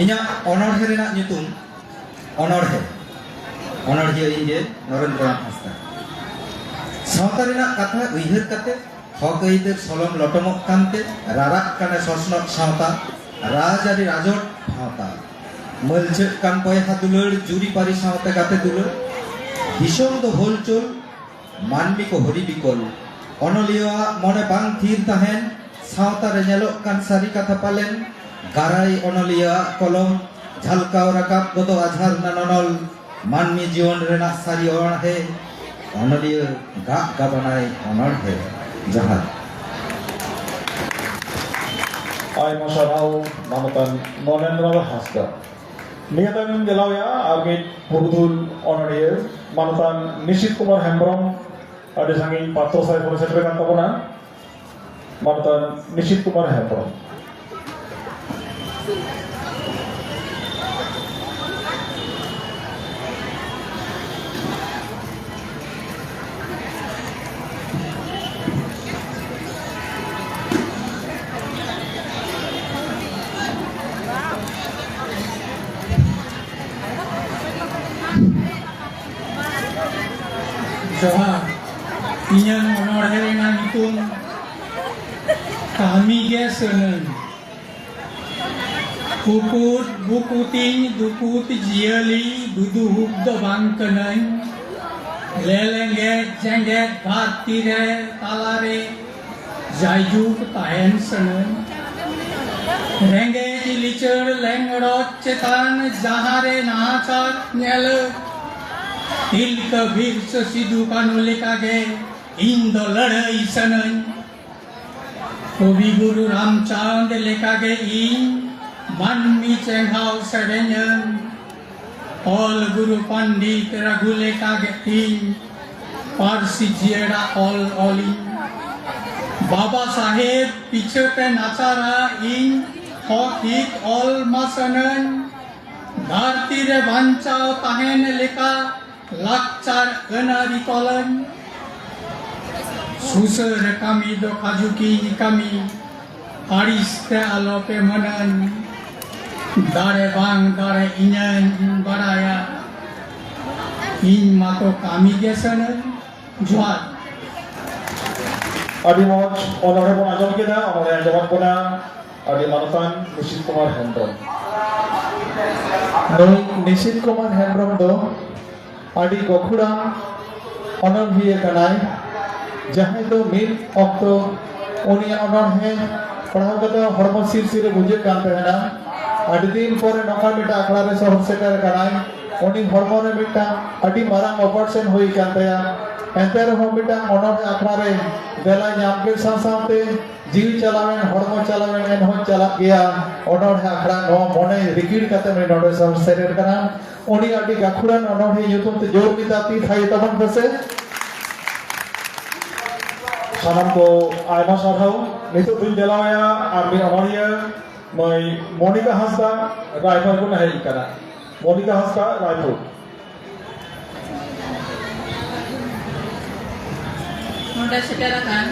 ᱤᱧᱟᱹᱜ ᱚᱱᱚᱬᱦᱮ ᱨᱮᱱᱟᱜ ᱧᱩᱛᱩᱢ ᱚᱱᱚᱬᱦᱮ᱾ ᱚᱱᱚᱬᱦᱤᱭᱟᱹ ᱤᱧ ᱜᱮ, ᱱᱚᱨᱮᱱᱫᱨᱚᱱᱟᱛᱷ ᱦᱟᱸᱥᱫᱟ᱾ ᱥᱟᱶᱛᱟ ᱨᱮᱱᱟᱜ ᱠᱟᱛᱷᱟ ᱩᱭᱦᱟᱹᱨ ᱠᱟᱛᱮ, ᱦᱚᱠ ᱟᱹᱭᱫᱟᱹᱨ ᱥᱚᱞᱚᱢ ᱞᱚᱴᱚᱢᱚᱜ ᱠᱟᱱᱛᱮ, ᱨᱟᱨᱟᱜ ᱠᱟᱱᱮ ᱥᱚᱥᱱᱚᱜ ᱥᱟᱶᱛᱟ, ᱨᱟᱡᱽᱟᱹᱨᱤ ᱨᱟᱡᱚᱴ ᱵᱷᱟᱶᱛᱟ᱾ ᱢᱟᱹᱞᱪᱷᱟᱹᱜ ᱠᱟᱱ ᱵᱚᱭᱦᱟ ᱫᱩᱞᱟᱹᱲ, ᱡᱩᱨᱤ ᱯᱟᱹᱨᱤ ᱥᱟᱶᱛᱮ ᱜᱟᱛᱮ ᱫᱩᱞᱟᱹᱲ᱾ ᱫᱤᱥᱚᱢ ᱫᱚ ᱦᱚᱞᱪᱚᱞ, ᱢᱟᱹᱱᱢᱤ ᱠᱚ ᱦᱚᱨᱤ ᱵᱤᱠᱚᱞ᱾ ᱚᱱᱚᱞᱤᱭᱟᱹᱣᱟᱜ ᱢᱚᱱᱮ ᱵᱟᱝ ᱛᱷᱤᱨ ᱛᱟᱦᱮᱱ, ᱥᱟᱶᱛᱟ ᱨᱮ ᱧᱮᱞᱚᱜ ᱠᱟᱱ ᱥᱟᱹᱨᱤ ᱠᱟᱛᱷᱟ ᱯᱟᱞᱮᱱ᱾ ᱜᱟᱨᱟᱭ ᱚᱱᱚᱞᱤᱭᱟᱹᱣᱟᱜ ᱠᱚᱞᱚᱢ, ᱡᱷᱟᱞᱠᱟᱣ ᱨᱟᱠᱟᱵ ᱜᱚᱫᱚᱜᱼᱟ ᱡᱷᱟᱨᱱᱟ ᱱᱚᱱᱚᱞ᱾ ᱢᱟᱹᱱᱢᱤ ᱡᱤᱭᱚᱱ ᱨᱮᱱᱟᱜ ᱥᱟᱹᱨᱤ ᱚᱬᱦᱮ, ᱚᱱᱚᱞᱤᱭᱟᱹ ᱜᱟᱜ ᱜᱟᱵᱟᱱᱟᱭ ᱚᱱᱚᱬᱦᱮ᱾ ᱡᱟᱦᱟᱸ ᱟᱭᱢᱟ ᱥᱟᱨᱦᱟᱣ ᱢᱟᱱᱚᱛᱟᱱ ᱱᱚᱨᱮᱱᱫᱨᱚ ᱦᱟᱸᱥᱫᱟ᱾ ᱱᱤᱭᱟᱹ ᱛᱟᱭᱱᱚᱢ ᱫᱮᱞᱟᱣᱭᱟ ᱟᱨ ᱢᱤᱫ ᱯᱩᱨᱩᱫᱷᱩᱞ ᱚᱱᱚᱲᱦᱤᱭᱟᱹ ᱢᱟᱱᱚᱛᱟᱱ ᱱᱤᱥᱤᱛ ᱠᱩᱢᱟᱨ ᱦᱮᱢᱵᱨᱚᱢ ᱟᱹᱰᱤ ᱥᱟᱺᱜᱤᱧ ᱯᱟᱛᱨᱚ ᱥᱟᱭ ᱠᱷᱚᱱᱮ ᱥᱮᱴᱮᱨ ᱟᱠᱟᱱ ᱛᱟᱵᱚᱱᱟ᱾ ᱢᱟᱱᱚᱛᱟᱱ ᱱᱤᱥᱤᱛ ᱠᱩᱢᱟᱨ ᱦᱮᱢᱵᱨᱚᱢ᱾ ᱡᱚᱦᱟᱨ᱾ ᱤᱧᱟᱹᱝ ᱚᱱᱚᱬᱦᱮ ᱨᱮᱱᱟᱜ ᱧᱩᱛᱩᱢ ᱠᱟᱹᱢᱤ ᱜᱮ ᱥᱟᱹᱱᱟᱹᱧ᱾ ᱩᱠᱩᱛ ᱵᱩᱠᱩᱛᱤᱧ ᱫᱩᱠᱩᱛ ᱡᱤᱭᱟᱹᱞᱤ ᱫᱩᱫᱩᱦᱩᱠ ᱫᱚ ᱵᱟᱝ ᱠᱟᱹᱱᱟᱹᱧ᱾ ᱞᱮᱞᱮᱸᱜᱮᱡ ᱡᱮᱜᱮᱛ ᱫᱷᱟᱹᱨᱛᱤ ᱨᱮ ᱛᱟᱞᱟᱨᱮ ᱡᱟᱭᱡᱩᱜᱽ ᱛᱟᱦᱮᱱ ᱥᱟᱹᱱᱟᱹᱧ᱾ ᱨᱮᱸᱜᱮᱡ ᱞᱤᱪᱟᱹᱲ ᱞᱮᱝᱲᱚᱡ ᱪᱮᱛᱟᱱ ᱡᱟᱦᱟᱸ ᱨᱮ ᱱᱟᱦᱟᱪᱟᱨ ᱧᱮᱞᱟᱹᱧ, ᱛᱤᱞᱠᱟᱹ ᱵᱤᱨᱥᱟᱹ ᱥᱤᱫᱩ ᱠᱟᱹᱱᱩ ᱞᱮᱠᱟᱜᱮ ᱤᱧ ᱫᱚ ᱞᱟᱹᱲᱦᱟᱹᱭ ᱥᱟᱹᱱᱟᱹᱧ᱾ ᱠᱚᱵᱤ ᱜᱩᱨᱩ ᱨᱟᱢᱪᱟᱸᱫᱽ ᱞᱮᱠᱟᱜᱮ ᱤᱧ ᱢᱟᱹᱱᱢᱤ ᱪᱮᱸᱜᱷᱟᱣ ᱥᱮᱨᱮᱧᱟᱹᱧ᱾ ᱚᱞ ᱜᱩᱨᱩ ᱯᱚᱱᱰᱤᱛ ᱨᱟᱹᱜᱷᱩ ᱞᱮᱠᱟᱜᱮ ᱤᱧ ᱯᱟᱹᱨᱥᱤ ᱡᱤᱭᱟᱹᱲᱟ ᱚᱞ ᱚᱞᱤᱧ᱾ ᱵᱟᱵᱟ ᱥᱟᱦᱮᱵᱽ ᱯᱤᱪᱷᱟᱹᱛᱮ ᱱᱟᱪᱟᱨᱟ ᱤᱧ ᱦᱚᱸ ᱴᱷᱤᱠ ᱚᱞ ᱢᱟ ᱥᱟᱹᱱᱟᱹᱧ᱾ ᱫᱷᱟᱹᱨᱛᱤ ᱨᱮ ᱵᱟᱧᱪᱟᱣ ᱛᱟᱦᱮᱱ ᱞᱮᱠᱟ ᱞᱟᱠᱪᱟᱨ ᱟᱹᱱᱟᱹᱨᱤ ᱛᱚᱞᱟᱹᱧ᱾ ᱥᱩᱥᱟᱹᱨ ᱠᱟᱹᱢᱤ ᱫᱚ ᱠᱟᱡᱩᱠᱤᱧ ᱠᱟᱹᱢᱤ, ᱟᱹᱲᱤᱥ ᱛᱮ ᱟᱞᱚᱯᱮ ᱢᱟᱹᱱᱟᱹᱧ᱾ ᱫᱟᱲᱮ ᱵᱟᱝ ᱫᱟᱲᱮ ᱤᱧᱟᱹᱧ ᱵᱟᱲᱟᱭᱟ, ᱤᱧ ᱢᱟᱛᱚ ᱠᱟᱹᱢᱤ ᱜᱮ ᱥᱟᱹᱱᱟᱹᱧ᱾ ᱡᱚᱦᱟᱨ᱾ ᱟᱹᱰᱤ ᱢᱚᱡᱽ ᱚᱱᱚᱬᱦᱮ ᱵᱚᱱ ᱟᱸᱡᱚᱢ ᱠᱮᱫᱟ᱾ ᱚᱱᱚᱬᱦᱮ ᱟᱸᱡᱚᱢᱟᱫ ᱵᱚᱱᱟ ᱟᱹᱰᱤ ᱢᱟᱱᱚᱛᱟᱱ ᱱᱤᱥᱤᱛ ᱠᱩᱢᱟᱨ ᱦᱮᱢᱵᱨᱚᱢ᱾ ᱱᱩᱭ ᱱᱤᱥᱤᱛ ᱠᱩᱢᱟᱨ ᱦᱮᱢᱵᱨᱚᱢ ᱫᱚ ᱟᱹᱰᱤ ᱜᱟᱹᱠᱷᱩᱲᱟᱱ ᱚᱱᱚᱬᱦᱤᱭᱟᱹ ᱠᱟᱱᱟᱭ, ᱡᱟᱦᱟᱸᱭ ᱫᱚ ᱢᱤᱫ ᱚᱠᱛᱚ ᱩᱱᱤᱭᱟᱜ ᱚᱱᱚᱬᱦᱮ ᱯᱟᱲᱦᱟᱣ ᱠᱟᱛᱮ ᱦᱚᱲᱢᱚ ᱥᱤᱨᱥᱤᱨ ᱮ ᱵᱩᱡᱷᱟᱹᱜ ᱠᱟᱱ ᱛᱟᱦᱮᱱᱟ᱾ ᱟᱹᱰᱤ ᱫᱤᱱ ᱯᱚᱨᱮ ᱱᱚᱝᱠᱟ ᱢᱤᱫᱴᱟᱝ ᱟᱠᱷᱲᱟ ᱨᱮ ᱥᱚᱦᱚᱨ ᱥᱮᱴᱮᱨ ᱟᱠᱟᱱᱟᱭ᱾ ᱩᱱᱤ ᱦᱚᱲᱢᱚ ᱨᱮ ᱢᱤᱫᱴᱟᱝ ᱟᱹᱰᱤ ᱢᱟᱨᱟᱝ operation ᱦᱩᱭ ᱟᱠᱟᱱ ᱛᱟᱭᱟ᱾ ᱮᱱᱛᱮ ᱨᱮᱦᱚᱸ ᱢᱤᱫᱴᱟᱝ ᱚᱱᱚᱬᱦᱮ ᱟᱠᱷᱲᱟ ᱨᱮ ᱫᱮᱞᱟ ᱧᱟᱢ ᱠᱮᱫ ᱥᱟᱶ ᱥᱟᱶᱛᱮ ᱡᱤᱣᱤ ᱪᱟᱞᱟᱣᱮᱱ, ᱦᱚᱲᱢᱚ ᱪᱟᱞᱟᱣᱮᱱ, ᱮᱱᱦᱚᱸ ᱪᱟᱞᱟᱜ ᱜᱮᱭᱟ ᱚᱱᱚᱬᱦᱮ ᱟᱠᱷᱲᱟ᱾ ᱱᱚᱣᱟ ᱢᱚᱱᱮ ᱨᱤᱠᱤᱲ ᱠᱟᱛᱮ ᱩᱱᱤ ᱱᱚᱰᱮ ᱥᱮᱴᱮᱨ ᱠᱟᱱᱟ᱾ ᱩᱱᱤ ᱟᱹᱰᱤ ᱜᱟᱹᱠᱷᱩᱲᱟᱱ ᱚᱱᱚᱬᱦᱮ ᱧᱩᱛᱩᱢ ᱛᱮ ᱡᱳᱨ ᱢᱮᱛᱟ ᱛᱤ ᱛᱷᱟᱭᱚ ᱛᱟᱵᱚᱱ ᱯᱮᱥᱮ᱾ ᱥᱟᱱᱟᱢ ᱠᱚ ᱟᱭᱢᱟ ᱥᱟᱨᱦᱟᱣ᱾ ᱱᱤᱛᱚᱜ ᱫᱚᱧ ᱫᱮᱞᱟᱣᱟᱭᱟ ᱟᱨ ᱢᱤᱫ ᱚᱱᱚᱬᱦᱤᱭᱟᱹ ᱢᱟᱹᱭ ᱢᱚᱱᱤᱠᱟ ᱦᱟᱸᱥᱫᱟ, ᱨᱟᱭᱯᱩᱨ ᱠᱷᱚᱱ ᱦᱮᱡ ᱟᱠᱟᱱᱟ᱾ ᱢᱚᱱᱤᱠᱟ ᱦᱟᱸᱥᱫᱟ, ᱨᱟᱭᱯᱩᱨ᱾ ᱱᱚᱰᱮ ᱥᱮᱴᱮᱨ ᱟᱠᱟᱱ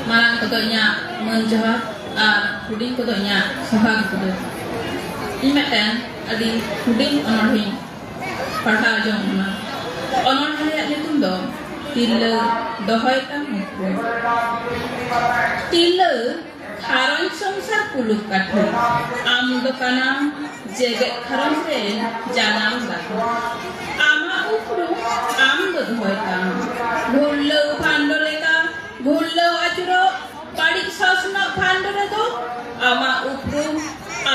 ᱢᱟᱨᱟᱝ ᱠᱚᱫᱚ ᱤᱧᱟᱹᱜ ᱢᱟᱹᱱ ᱡᱚᱦᱟᱨ ᱟᱨ ᱦᱩᱰᱤᱧ ᱠᱚᱫᱚ ᱤᱧᱟᱹᱜ ᱥᱟᱹᱜᱟᱹᱭ ᱫᱩᱞᱟᱹᱲ᱾ ᱤᱧ ᱢᱤᱫᱴᱮᱱ ᱟᱹᱰᱤ ᱦᱩᱰᱤᱧ ᱚᱱᱚᱬᱦᱮᱧ ᱯᱟᱲᱦᱟᱣ ᱡᱚᱝ ᱠᱟᱱᱟ᱾ ᱚᱱᱚᱬᱦᱮ ᱨᱮᱭᱟᱜ ᱧᱩᱛᱩᱢ ᱫᱚ ᱛᱤᱨᱞᱟᱹ ᱫᱚᱦᱚᱭ ᱛᱟᱢ ᱩᱯᱨᱩᱢ᱾ ᱛᱤᱨᱞᱟᱹ ᱜᱷᱟᱨᱚᱸᱡᱽ ᱥᱚᱝᱥᱟᱨ ᱯᱩᱞᱩᱠ ᱠᱟᱴᱷᱤ, ᱟᱢ ᱫᱚ ᱠᱟᱱᱟᱢ ᱡᱮᱜᱮᱛ ᱜᱷᱟᱨᱚᱸᱡᱽ ᱨᱮᱱ ᱡᱟᱱᱟᱢ ᱜᱟᱛᱷᱟ᱾ ᱟᱢᱟᱜ ᱩᱯᱨᱩᱢ ᱟᱢ ᱫᱚ ᱫᱚᱦᱚᱭ ᱛᱟᱢ᱾ ᱜᱷᱩᱨᱞᱟᱹᱣ ᱵᱷᱟᱱᱰᱚ ᱞᱮᱠᱟ ᱜᱷᱩᱨᱞᱟᱹᱣ ᱟᱹᱪᱩᱨᱚᱜ ᱵᱟᱹᱲᱤᱡ ᱥᱟᱥᱚᱱᱟᱜ ᱵᱷᱟᱱᱰᱚ ᱨᱮᱫᱚ ᱟᱢᱟᱜ ᱩᱯᱨᱩᱢ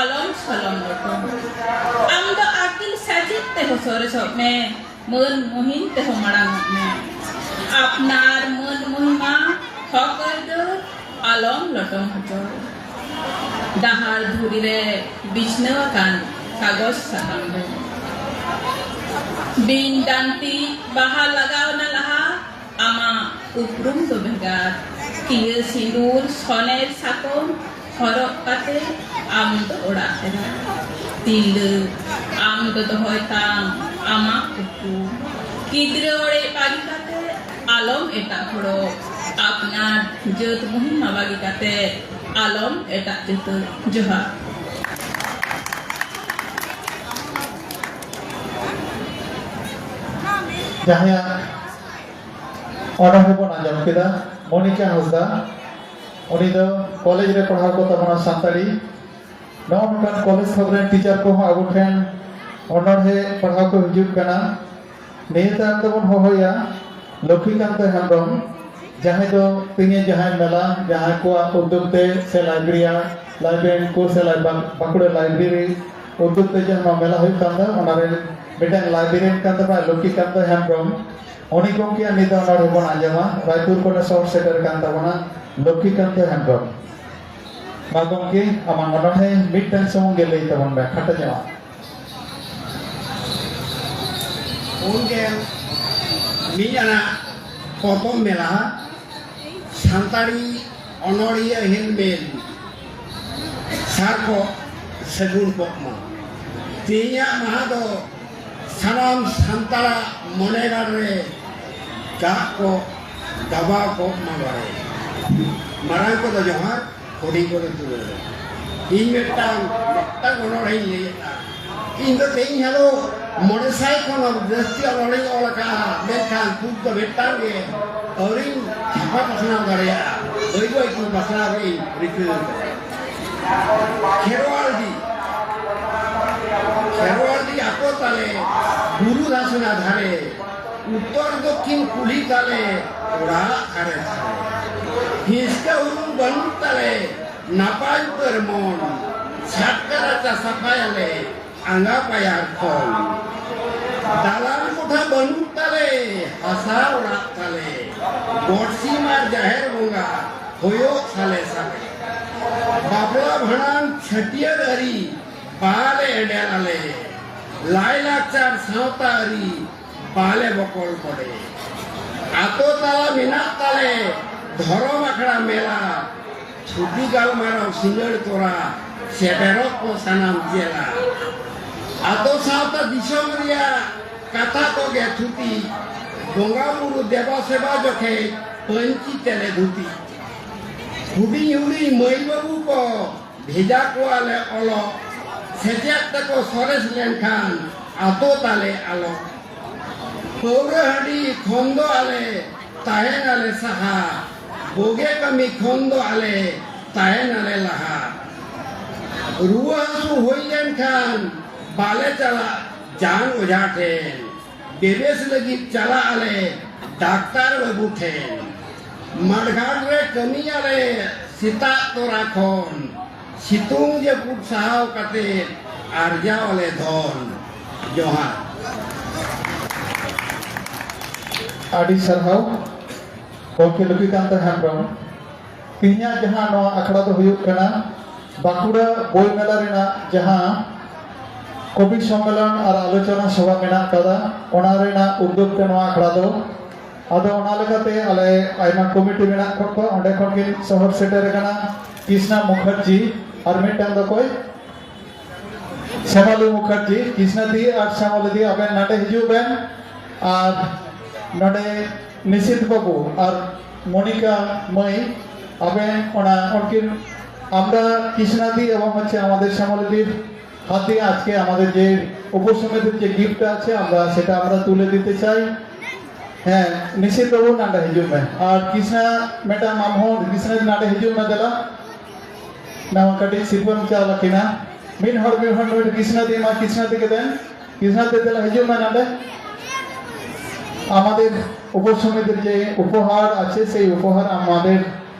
ᱟᱞᱚᱢ ᱥᱚᱞᱚᱢ ᱞᱚᱴᱚᱢ᱾ ᱟᱢ ᱫᱚ ᱟᱹᱠᱤᱞ ᱥᱟᱪᱮᱫ ᱛᱮᱦᱚᱸ ᱥᱚᱨᱮᱥᱚᱜ ᱢᱮ, ᱢᱟᱹᱱ ᱢᱩᱦᱤᱢ ᱛᱮᱦᱚᱸ ᱢᱟᱲᱟᱝᱚᱜ ᱢᱮ᱾ ᱟᱯᱱᱟᱨ ᱢᱟᱹᱱ ᱢᱩᱦᱤᱢᱟ ᱦᱚᱠ ᱟᱹᱭᱫᱟᱹᱨ ᱟᱞᱚᱢ ᱞᱚᱴᱚᱢ ᱦᱚᱪᱚ᱾ ᱰᱟᱦᱟᱨ ᱫᱷᱩᱨᱤ ᱨᱮ ᱵᱤᱪᱷᱱᱟᱹᱣ ᱟᱠᱟᱱ ᱠᱟᱜᱚᱡᱽ ᱥᱟᱠᱟᱢ ᱨᱮ ᱵᱤᱱ ᱰᱟᱱᱴᱤ ᱵᱟᱦᱟ ᱞᱟᱜᱟᱣ ᱮᱱᱟ ᱞᱟᱦᱟ, ᱟᱢᱟᱜ ᱩᱯᱨᱩᱢ ᱫᱚ ᱵᱷᱮᱜᱟᱨ᱾ ᱠᱤᱭᱟᱹ ᱥᱤᱸᱫᱩᱨ ᱥᱚᱱᱮᱨ ᱥᱟᱠᱚᱢ ᱦᱚᱨᱚᱜ ᱠᱟᱛᱮ ᱟᱢ ᱫᱚ ᱚᱲᱟᱜ ᱮᱨᱟ᱾ ᱛᱤᱨᱞᱟᱹ, ᱟᱢ ᱫᱚ ᱫᱚᱦᱚᱭ ᱛᱟᱢ ᱟᱢᱟᱜ ᱩᱯᱨᱩᱢ᱾ ᱜᱤᱫᱽᱨᱟᱹ ᱚᱲᱮᱡ ᱵᱟᱹᱜᱤ ᱠᱟᱛᱮ ᱟᱞᱚᱢ ᱮᱴᱟᱜ ᱦᱚᱲᱚᱜ᱾ ᱟᱯᱱᱟᱨ ᱡᱟᱹᱛ ᱢᱩᱦᱤᱢᱟ ᱵᱟᱹᱜᱤ ᱠᱟᱛᱮ ᱟᱞᱚᱢ ᱮᱴᱟᱜ ᱡᱟᱹᱛ᱾ ᱡᱚᱦᱟᱨ᱾ ᱡᱟᱦᱟᱸᱭᱟᱜ ᱚᱱᱚᱬᱦᱮ ᱵᱚᱱ ᱟᱸᱡᱚᱢ ᱠᱮᱫᱟ, ᱢᱚᱱᱤᱠᱟ ᱦᱟᱸᱥᱫᱟ, ᱩᱱᱤ ᱫᱚ ᱠᱚᱞᱮᱡᱽ ᱨᱮ ᱯᱟᱲᱦᱟᱣ ᱠᱚ ᱛᱟᱵᱚᱱᱟ ᱥᱟᱱᱛᱟᱲᱤ᱾ ᱱᱚᱜᱼᱚ ᱱᱚᱝᱠᱟᱱ ᱠᱚᱞᱮᱡᱽ ᱛᱷᱚᱠ ᱨᱮᱱ ᱴᱤᱪᱟᱨ ᱠᱚᱦᱚᱸ ᱟᱵᱚ ᱴᱷᱮᱱ ᱚᱱᱚᱬᱦᱮ ᱯᱟᱲᱦᱟᱣ ᱠᱚ ᱦᱤᱡᱩᱜ ᱠᱟᱱᱟ᱾ ᱱᱤᱭᱟᱹ ᱛᱟᱭᱚᱢ ᱫᱚᱵᱚᱱ ᱦᱚᱦᱚᱭᱟ ᱞᱚᱠᱠᱷᱤᱠᱟᱱᱛ ᱦᱮᱢᱵᱨᱚᱢ, ᱡᱟᱦᱟᱸᱭ ᱫᱚ ᱛᱮᱦᱮᱧ ᱡᱟᱦᱟᱸᱭ ᱢᱮᱞᱟ, ᱡᱟᱦᱟᱸᱭ ᱠᱚᱣᱟᱜ ᱩᱫᱽᱫᱳᱜᱽ ᱛᱮ ᱥᱮ ᱞᱟᱭᱵᱨᱮᱨᱤᱭᱟ, ᱞᱟᱭᱵᱨᱮᱨᱤᱭᱟᱱ ᱠᱚ ᱥᱮ ᱞᱟᱭ-, ᱵᱟᱸ-, ᱵᱟᱸᱠᱩᱲᱟ ᱞᱟᱭᱵᱨᱮᱨᱤ ᱩᱫᱽᱫᱳᱜᱽ ᱛᱮ ᱡᱟᱦᱟᱸ ᱱᱚᱣᱟ ᱢᱮᱞᱟ ᱦᱩᱭᱩᱜ ᱠᱟᱱ ᱫᱚ, ᱚᱱᱟ ᱨᱮᱱ ᱢᱤᱫᱴᱟᱝ ᱞᱟᱭᱵᱨᱮᱨᱤᱭᱟᱱ ᱠᱟᱱ ᱛᱟᱵᱚᱱᱟ ᱞᱚᱠᱠᱷᱤᱠᱟᱱᱛ ᱦᱮᱢᱵᱨᱚᱢ᱾ ᱩᱱᱤ ᱜᱚᱢᱠᱮᱭᱟᱜ ᱱᱤᱛ ᱫᱚ ᱚᱱᱚᱬᱦᱮ ᱵᱚᱱ ᱟᱸᱡᱚᱢᱟ᱾ ᱨᱟᱭᱯᱩᱨ ᱠᱷᱚᱱᱮ ᱥᱚᱦᱚᱨ ᱥᱮᱴᱮᱨ ᱠᱟᱱ ᱛᱟᱵᱚᱱᱟ ᱞᱚᱠᱠᱷᱤᱠᱟᱱᱛ ᱦᱮᱢᱵᱨᱚᱢ᱾ ᱢᱟ ᱜᱚᱢᱠᱮ, ᱟᱢᱟᱜ ᱚᱱᱚᱬᱦᱮ ᱢᱤᱫᱴᱟᱝ ᱥᱩᱢᱩᱝ ᱜᱮ ᱞᱟᱹᱭ ᱛᱟᱵᱚᱱ ᱢᱮ, ᱠᱷᱟᱴᱚ ᱧᱚᱜ᱾ ᱯᱩᱱ ᱜᱮᱞ ᱢᱤᱫ ᱟᱱᱟᱜ ᱯᱚᱛᱚᱵ ᱢᱮᱞᱟ ᱥᱟᱱᱛᱟᱲᱤ ᱚᱱᱚᱬᱦᱤᱭᱟᱹ ᱦᱮᱞᱢᱮᱞ ᱥᱟᱨ ᱠᱚ ᱥᱟᱹᱜᱩᱱ ᱠᱚᱜ ᱢᱟ᱾ ᱛᱮᱦᱮᱧᱟᱜ ᱢᱟᱦᱟ ᱫᱚ ᱥᱟᱱᱟᱢ ᱥᱟᱱᱛᱟᱲᱟᱜ ᱢᱚᱱᱮ ᱜᱟᱲ ᱨᱮ ᱫᱟᱜ ᱠᱚ ᱜᱟᱵᱟᱣ ᱠᱚᱜ ᱢᱟ ᱵᱟᱲᱮ᱾ ᱢᱟᱨᱟᱝ ᱠᱚᱫᱚ ᱡᱚᱦᱟᱨ, ᱦᱩᱰᱤᱧ ᱠᱚᱫᱚ ᱫᱩᱞᱟᱹᱲ᱾ ᱤᱧ ᱢᱤᱫᱴᱟᱝ, ᱢᱤᱫᱴᱟᱝ ᱚᱱᱚᱬᱦᱮᱧ ᱞᱟᱹᱭᱮᱫᱼᱟ᱾ ᱤᱧ ᱫᱚ ᱛᱮᱦᱮᱧ ᱦᱤᱞᱳᱜ ᱢᱚᱬᱮ ᱥᱟᱭ ᱠᱷᱚᱱ ᱦᱚᱸ ᱡᱟᱹᱥᱛᱤ ᱚᱱᱚᱬᱦᱮᱧ ᱚᱞ ᱟᱠᱟᱫᱼᱟ, ᱢᱮᱱᱠᱷᱟᱱ ᱠᱷᱩᱵ ᱫᱚ ᱢᱤᱫᱴᱟᱝ ᱜᱮ ᱟᱹᱣᱨᱤᱧ ᱪᱷᱟᱯᱟ ᱯᱟᱥᱱᱟᱣ ᱫᱟᱲᱮᱭᱟᱜᱼᱟ᱾ ᱵᱟᱹᱭ ᱵᱟᱹᱭ ᱛᱮ ᱯᱟᱥᱱᱟᱣ ᱨᱮᱧ ᱨᱤᱠᱟᱹ ᱟᱠᱟᱫᱟ᱾ ᱠᱷᱮᱨᱣᱟᱲ ᱰᱤ, ᱠᱷᱮᱨᱣᱟᱲ ᱰᱤ ᱟᱠᱚ ᱛᱟᱞᱮ, ᱵᱩᱨᱩ ᱫᱷᱟᱥᱱᱟ ᱫᱷᱟᱨᱮ, ᱩᱛᱛᱚᱨ ᱫᱚᱠᱠᱷᱤᱱ ᱠᱩᱞᱦᱤ ᱛᱟᱞᱮ, ᱚᱲᱟᱜ ᱫᱷᱟᱨᱮ ᱫᱷᱟᱨᱮ᱾ ᱦᱤᱸᱥᱠᱟᱹ ᱦᱩᱲᱩ ᱵᱟᱹᱱᱩᱜ ᱛᱟᱞᱮ, ᱱᱟᱯᱟᱭ ᱩᱛᱟᱹᱨ ᱢᱚᱱ, ᱪᱷᱟᱴᱠᱟ ᱨᱟᱪᱟ ᱥᱟᱯᱷᱟᱭᱟᱞᱮ, ᱟᱸᱜᱟ ᱯᱟᱭᱟᱨ ᱠᱷᱚᱱ᱾ ᱫᱟᱞᱟᱱ ᱠᱚᱴᱷᱟ ᱵᱟᱹᱱᱩᱜ ᱛᱟᱞᱮ, ᱦᱟᱥᱟ ᱚᱲᱟᱜ ᱛᱟᱞᱮ᱾ ᱜᱚᱰ ᱥᱤᱢ ᱟᱨ ᱡᱟᱦᱮᱨ ᱵᱚᱸᱜᱟ ᱦᱩᱭᱩᱜ ᱥᱟᱞᱮ ᱥᱟᱞᱮ᱾ ᱵᱟᱯᱞᱟ ᱵᱷᱟᱸᱰᱟᱱ ᱪᱷᱟᱹᱴᱭᱟᱹᱨ ᱟᱹᱨᱤ ᱵᱟᱞᱮ ᱮᱸᱰᱮᱞ ᱟᱞᱮ᱾ ᱞᱟᱭᱞᱟᱠᱪᱟᱨ ᱥᱟᱶᱛᱟ ᱟᱹᱨᱤ ᱵᱟᱞᱮ ᱵᱚᱠᱚᱞ ᱵᱚᱰᱮ᱾ ᱟᱛᱳ ᱛᱟᱞᱟ ᱢᱮᱱᱟᱜ ᱛᱟᱞᱮ ᱫᱷᱚᱨᱚᱢ ᱟᱠᱷᱲᱟ ᱢᱮᱞᱟ᱾ ᱛᱷᱩᱛᱤ ᱜᱟᱞᱢᱟᱨᱟᱣ ᱥᱤᱸᱜᱟᱹᱲ ᱛᱚᱨᱟ ᱥᱮᱴᱮᱨᱚᱜ ᱠᱚ ᱥᱟᱱᱟᱢ ᱪᱮᱞᱟ᱾ ᱟᱛᱳ ᱥᱟᱶᱛᱟ ᱫᱤᱥᱚᱢ ᱨᱮᱭᱟᱜ ᱠᱟᱛᱷᱟ ᱠᱚᱜᱮ ᱛᱷᱩᱛᱤ᱾ ᱵᱚᱸᱜᱟ ᱵᱩᱨᱩ ᱫᱮᱵᱟ ᱥᱮᱵᱟ ᱡᱚᱠᱷᱮᱡ ᱯᱟᱹᱧᱪᱤ ᱛᱮᱞᱮ ᱫᱷᱩᱛᱤ᱾ ᱦᱩᱰᱤᱧ ᱦᱩᱰᱤᱧ ᱢᱟᱹᱭ ᱵᱟᱹᱵᱩ ᱠᱚ ᱵᱷᱮᱡᱟ ᱠᱚᱣᱟᱞᱮ ᱚᱞᱚᱜ᱾ ᱥᱮᱪᱮᱫ ᱛᱮᱠᱚ ᱥᱚᱨᱮᱥ ᱞᱮᱱᱠᱷᱟᱱ ᱟᱛᱳ ᱛᱟᱞᱮ ᱟᱞᱚ᱾ ᱯᱟᱹᱣᱨᱟᱹ ᱦᱟᱺᱰᱤ ᱠᱷᱚᱱ ᱫᱚ ᱟᱞᱮ ᱛᱟᱦᱮᱱᱟᱞᱮ ᱥᱟᱦᱟ᱾ ᱵᱩᱜᱤ ᱠᱟᱹᱢᱤ ᱠᱷᱚᱱ ᱫᱚ ᱟᱞᱮ ᱛᱟᱦᱮᱱᱟᱞᱮ ᱞᱟᱦᱟ᱾ ᱨᱩᱣᱟᱹ ᱦᱟᱹᱥᱩ ᱦᱩᱭ ᱞᱮᱱᱠᱷᱟᱱ ᱵᱟᱞᱮ ᱪᱟᱞᱟᱜ ᱡᱟᱱ ᱚᱡᱷᱟ ᱴᱷᱮᱱ᱾ ᱵᱮᱵᱮᱥ ᱞᱟᱹᱜᱤᱫ ᱪᱟᱞᱟᱜ ᱟᱞᱮ ᱰᱟᱠᱛᱟᱨ ᱵᱟᱹᱵᱩ ᱴᱷᱮᱱ᱾ ᱢᱟᱴᱷ ᱜᱷᱟᱴ ᱨᱮ ᱠᱟᱹᱢᱤᱭᱟᱞᱮ ᱥᱮᱛᱟᱜ ᱛᱚᱨᱟ ᱠᱷᱚᱱ᱾ ᱥᱤᱛᱩᱝ ᱡᱟᱹᱯᱩᱫ ᱥᱟᱦᱟᱣ ᱠᱟᱛᱮ ᱟᱨᱡᱟᱣ ᱟᱞᱮ ᱫᱷᱚᱱ᱾ ᱡᱚᱦᱟᱨ᱾ ᱟᱹᱰᱤ ᱥᱟᱨᱦᱟᱣ ᱜᱚᱢᱠᱮ ᱞᱚᱠᱠᱷᱤᱠᱟᱱᱛ ᱦᱮᱢᱵᱨᱚᱢ᱾ ᱛᱮᱦᱮᱧᱟᱜ ᱡᱟᱦᱟᱸ ᱱᱚᱣᱟ ᱟᱠᱷᱲᱟ ᱫᱚ ᱦᱩᱭᱩᱜ ᱠᱟᱱᱟ ᱵᱟᱸᱠᱩᱲᱟ ᱵᱳᱭ ᱢᱮᱞᱟ ᱨᱮᱱᱟᱜ ᱡᱟᱦᱟᱸ ᱠᱚᱵᱤ ᱥᱚᱢᱢᱮᱞᱚᱱ ᱟᱨ ᱟᱞᱳᱪᱚᱱᱟ ᱥᱚᱵᱷᱟ ᱢᱮᱱᱟᱜ ᱟᱠᱟᱫᱟ, ᱚᱱᱟ ᱨᱮᱱᱟᱜ ᱩᱫᱽᱫᱳᱜᱽ ᱛᱮ ᱱᱚᱣᱟ ᱟᱠᱷᱲᱟ ᱫᱚ᱾ ᱟᱫᱚ ᱚᱱᱟ ᱞᱮᱠᱟᱛᱮ ᱟᱞᱮ ᱟᱭᱢᱟ ᱠᱚᱢᱤᱴᱤ ᱢᱮᱱᱟᱜ ᱠᱚ ᱠᱚᱣᱟ, ᱚᱸᱰᱮ ᱠᱷᱚᱱ ᱠᱤᱱ ᱥᱚᱦᱚᱨ ᱥᱮᱴᱮᱨ ᱟᱠᱟᱱᱟ ᱠᱨᱤᱥᱱᱟ ᱢᱩᱠᱷᱟᱨᱡᱤ ᱟᱨ ᱢᱤᱫᱴᱟᱝ ᱫᱚ ᱚᱠᱚᱭ? ᱥᱮᱢᱟᱞᱤ ᱢᱩᱠᱷᱟᱨᱡᱤ᱾ ᱠᱨᱤᱥᱱᱟ ᱫᱤ ᱟᱨ ᱥᱮᱢᱟᱞᱤ ᱫᱤ, ᱟᱵᱮᱱ ᱱᱚᱰᱮ ᱦᱤᱡᱩᱜ ᱵᱮᱱ᱾ ᱟᱨ ᱱᱚᱰᱮ ᱱᱤᱥᱤᱛ ᱵᱟᱹᱵᱩ ᱟᱨ ᱢᱚᱱᱤᱠᱟ ᱢᱟᱹᱭ, ᱟᱵᱮᱱ ᱚᱱᱟ ᱩᱱᱠᱤᱱ, আমরা কৃষ্ণাদি এবং হচ্ছে আমাদের শ্যামলীদির হাতে আজকে আমাদের যে উপসমিতির যে গিফট আছে, আমরা সেটা আমরা তুলে দিতে চাই। ᱦᱮᱸ, ᱱᱤᱥᱤᱛ ᱵᱟᱹᱵᱩ ᱱᱚᱰᱮ ᱦᱤᱡᱩᱜ ᱢᱮ᱾ ᱟᱨ ᱠᱨᱤᱥᱱᱟ ᱢᱮᱰᱟᱢ, ᱟᱢ ᱦᱚᱸ ᱠᱨᱤᱥᱱᱟ ᱱᱚᱰᱮ ᱦᱤᱡᱩᱜ ᱢᱮ, ᱫᱮᱞᱟ᱾ ᱱᱟᱣᱟ ᱠᱟᱹᱴᱤᱡ ᱥᱤᱨᱯᱟᱹᱢ ᱪᱟᱞ ᱟᱹᱠᱤᱱᱟ᱾ ᱢᱤᱫ ᱦᱚᱲ, ᱢᱤᱫ ᱦᱚᱲ, ᱢᱤᱫ ᱦᱚᱲ, ᱠᱨᱤᱥᱱᱟ ᱫᱤ, ᱢᱟ ᱠᱨᱤᱥᱱᱟ ᱫᱤ ᱜᱮ ᱫᱮᱱ᱾ ᱠᱨᱤᱥᱱᱟ ᱫᱤ, ᱫᱮᱞᱟ ᱦᱤᱡᱩᱜ ᱢᱮ ᱱᱚᱰᱮ᱾ আমাদের উপসমিতির যে উপহার আছে, সেই উপহার আমাদের,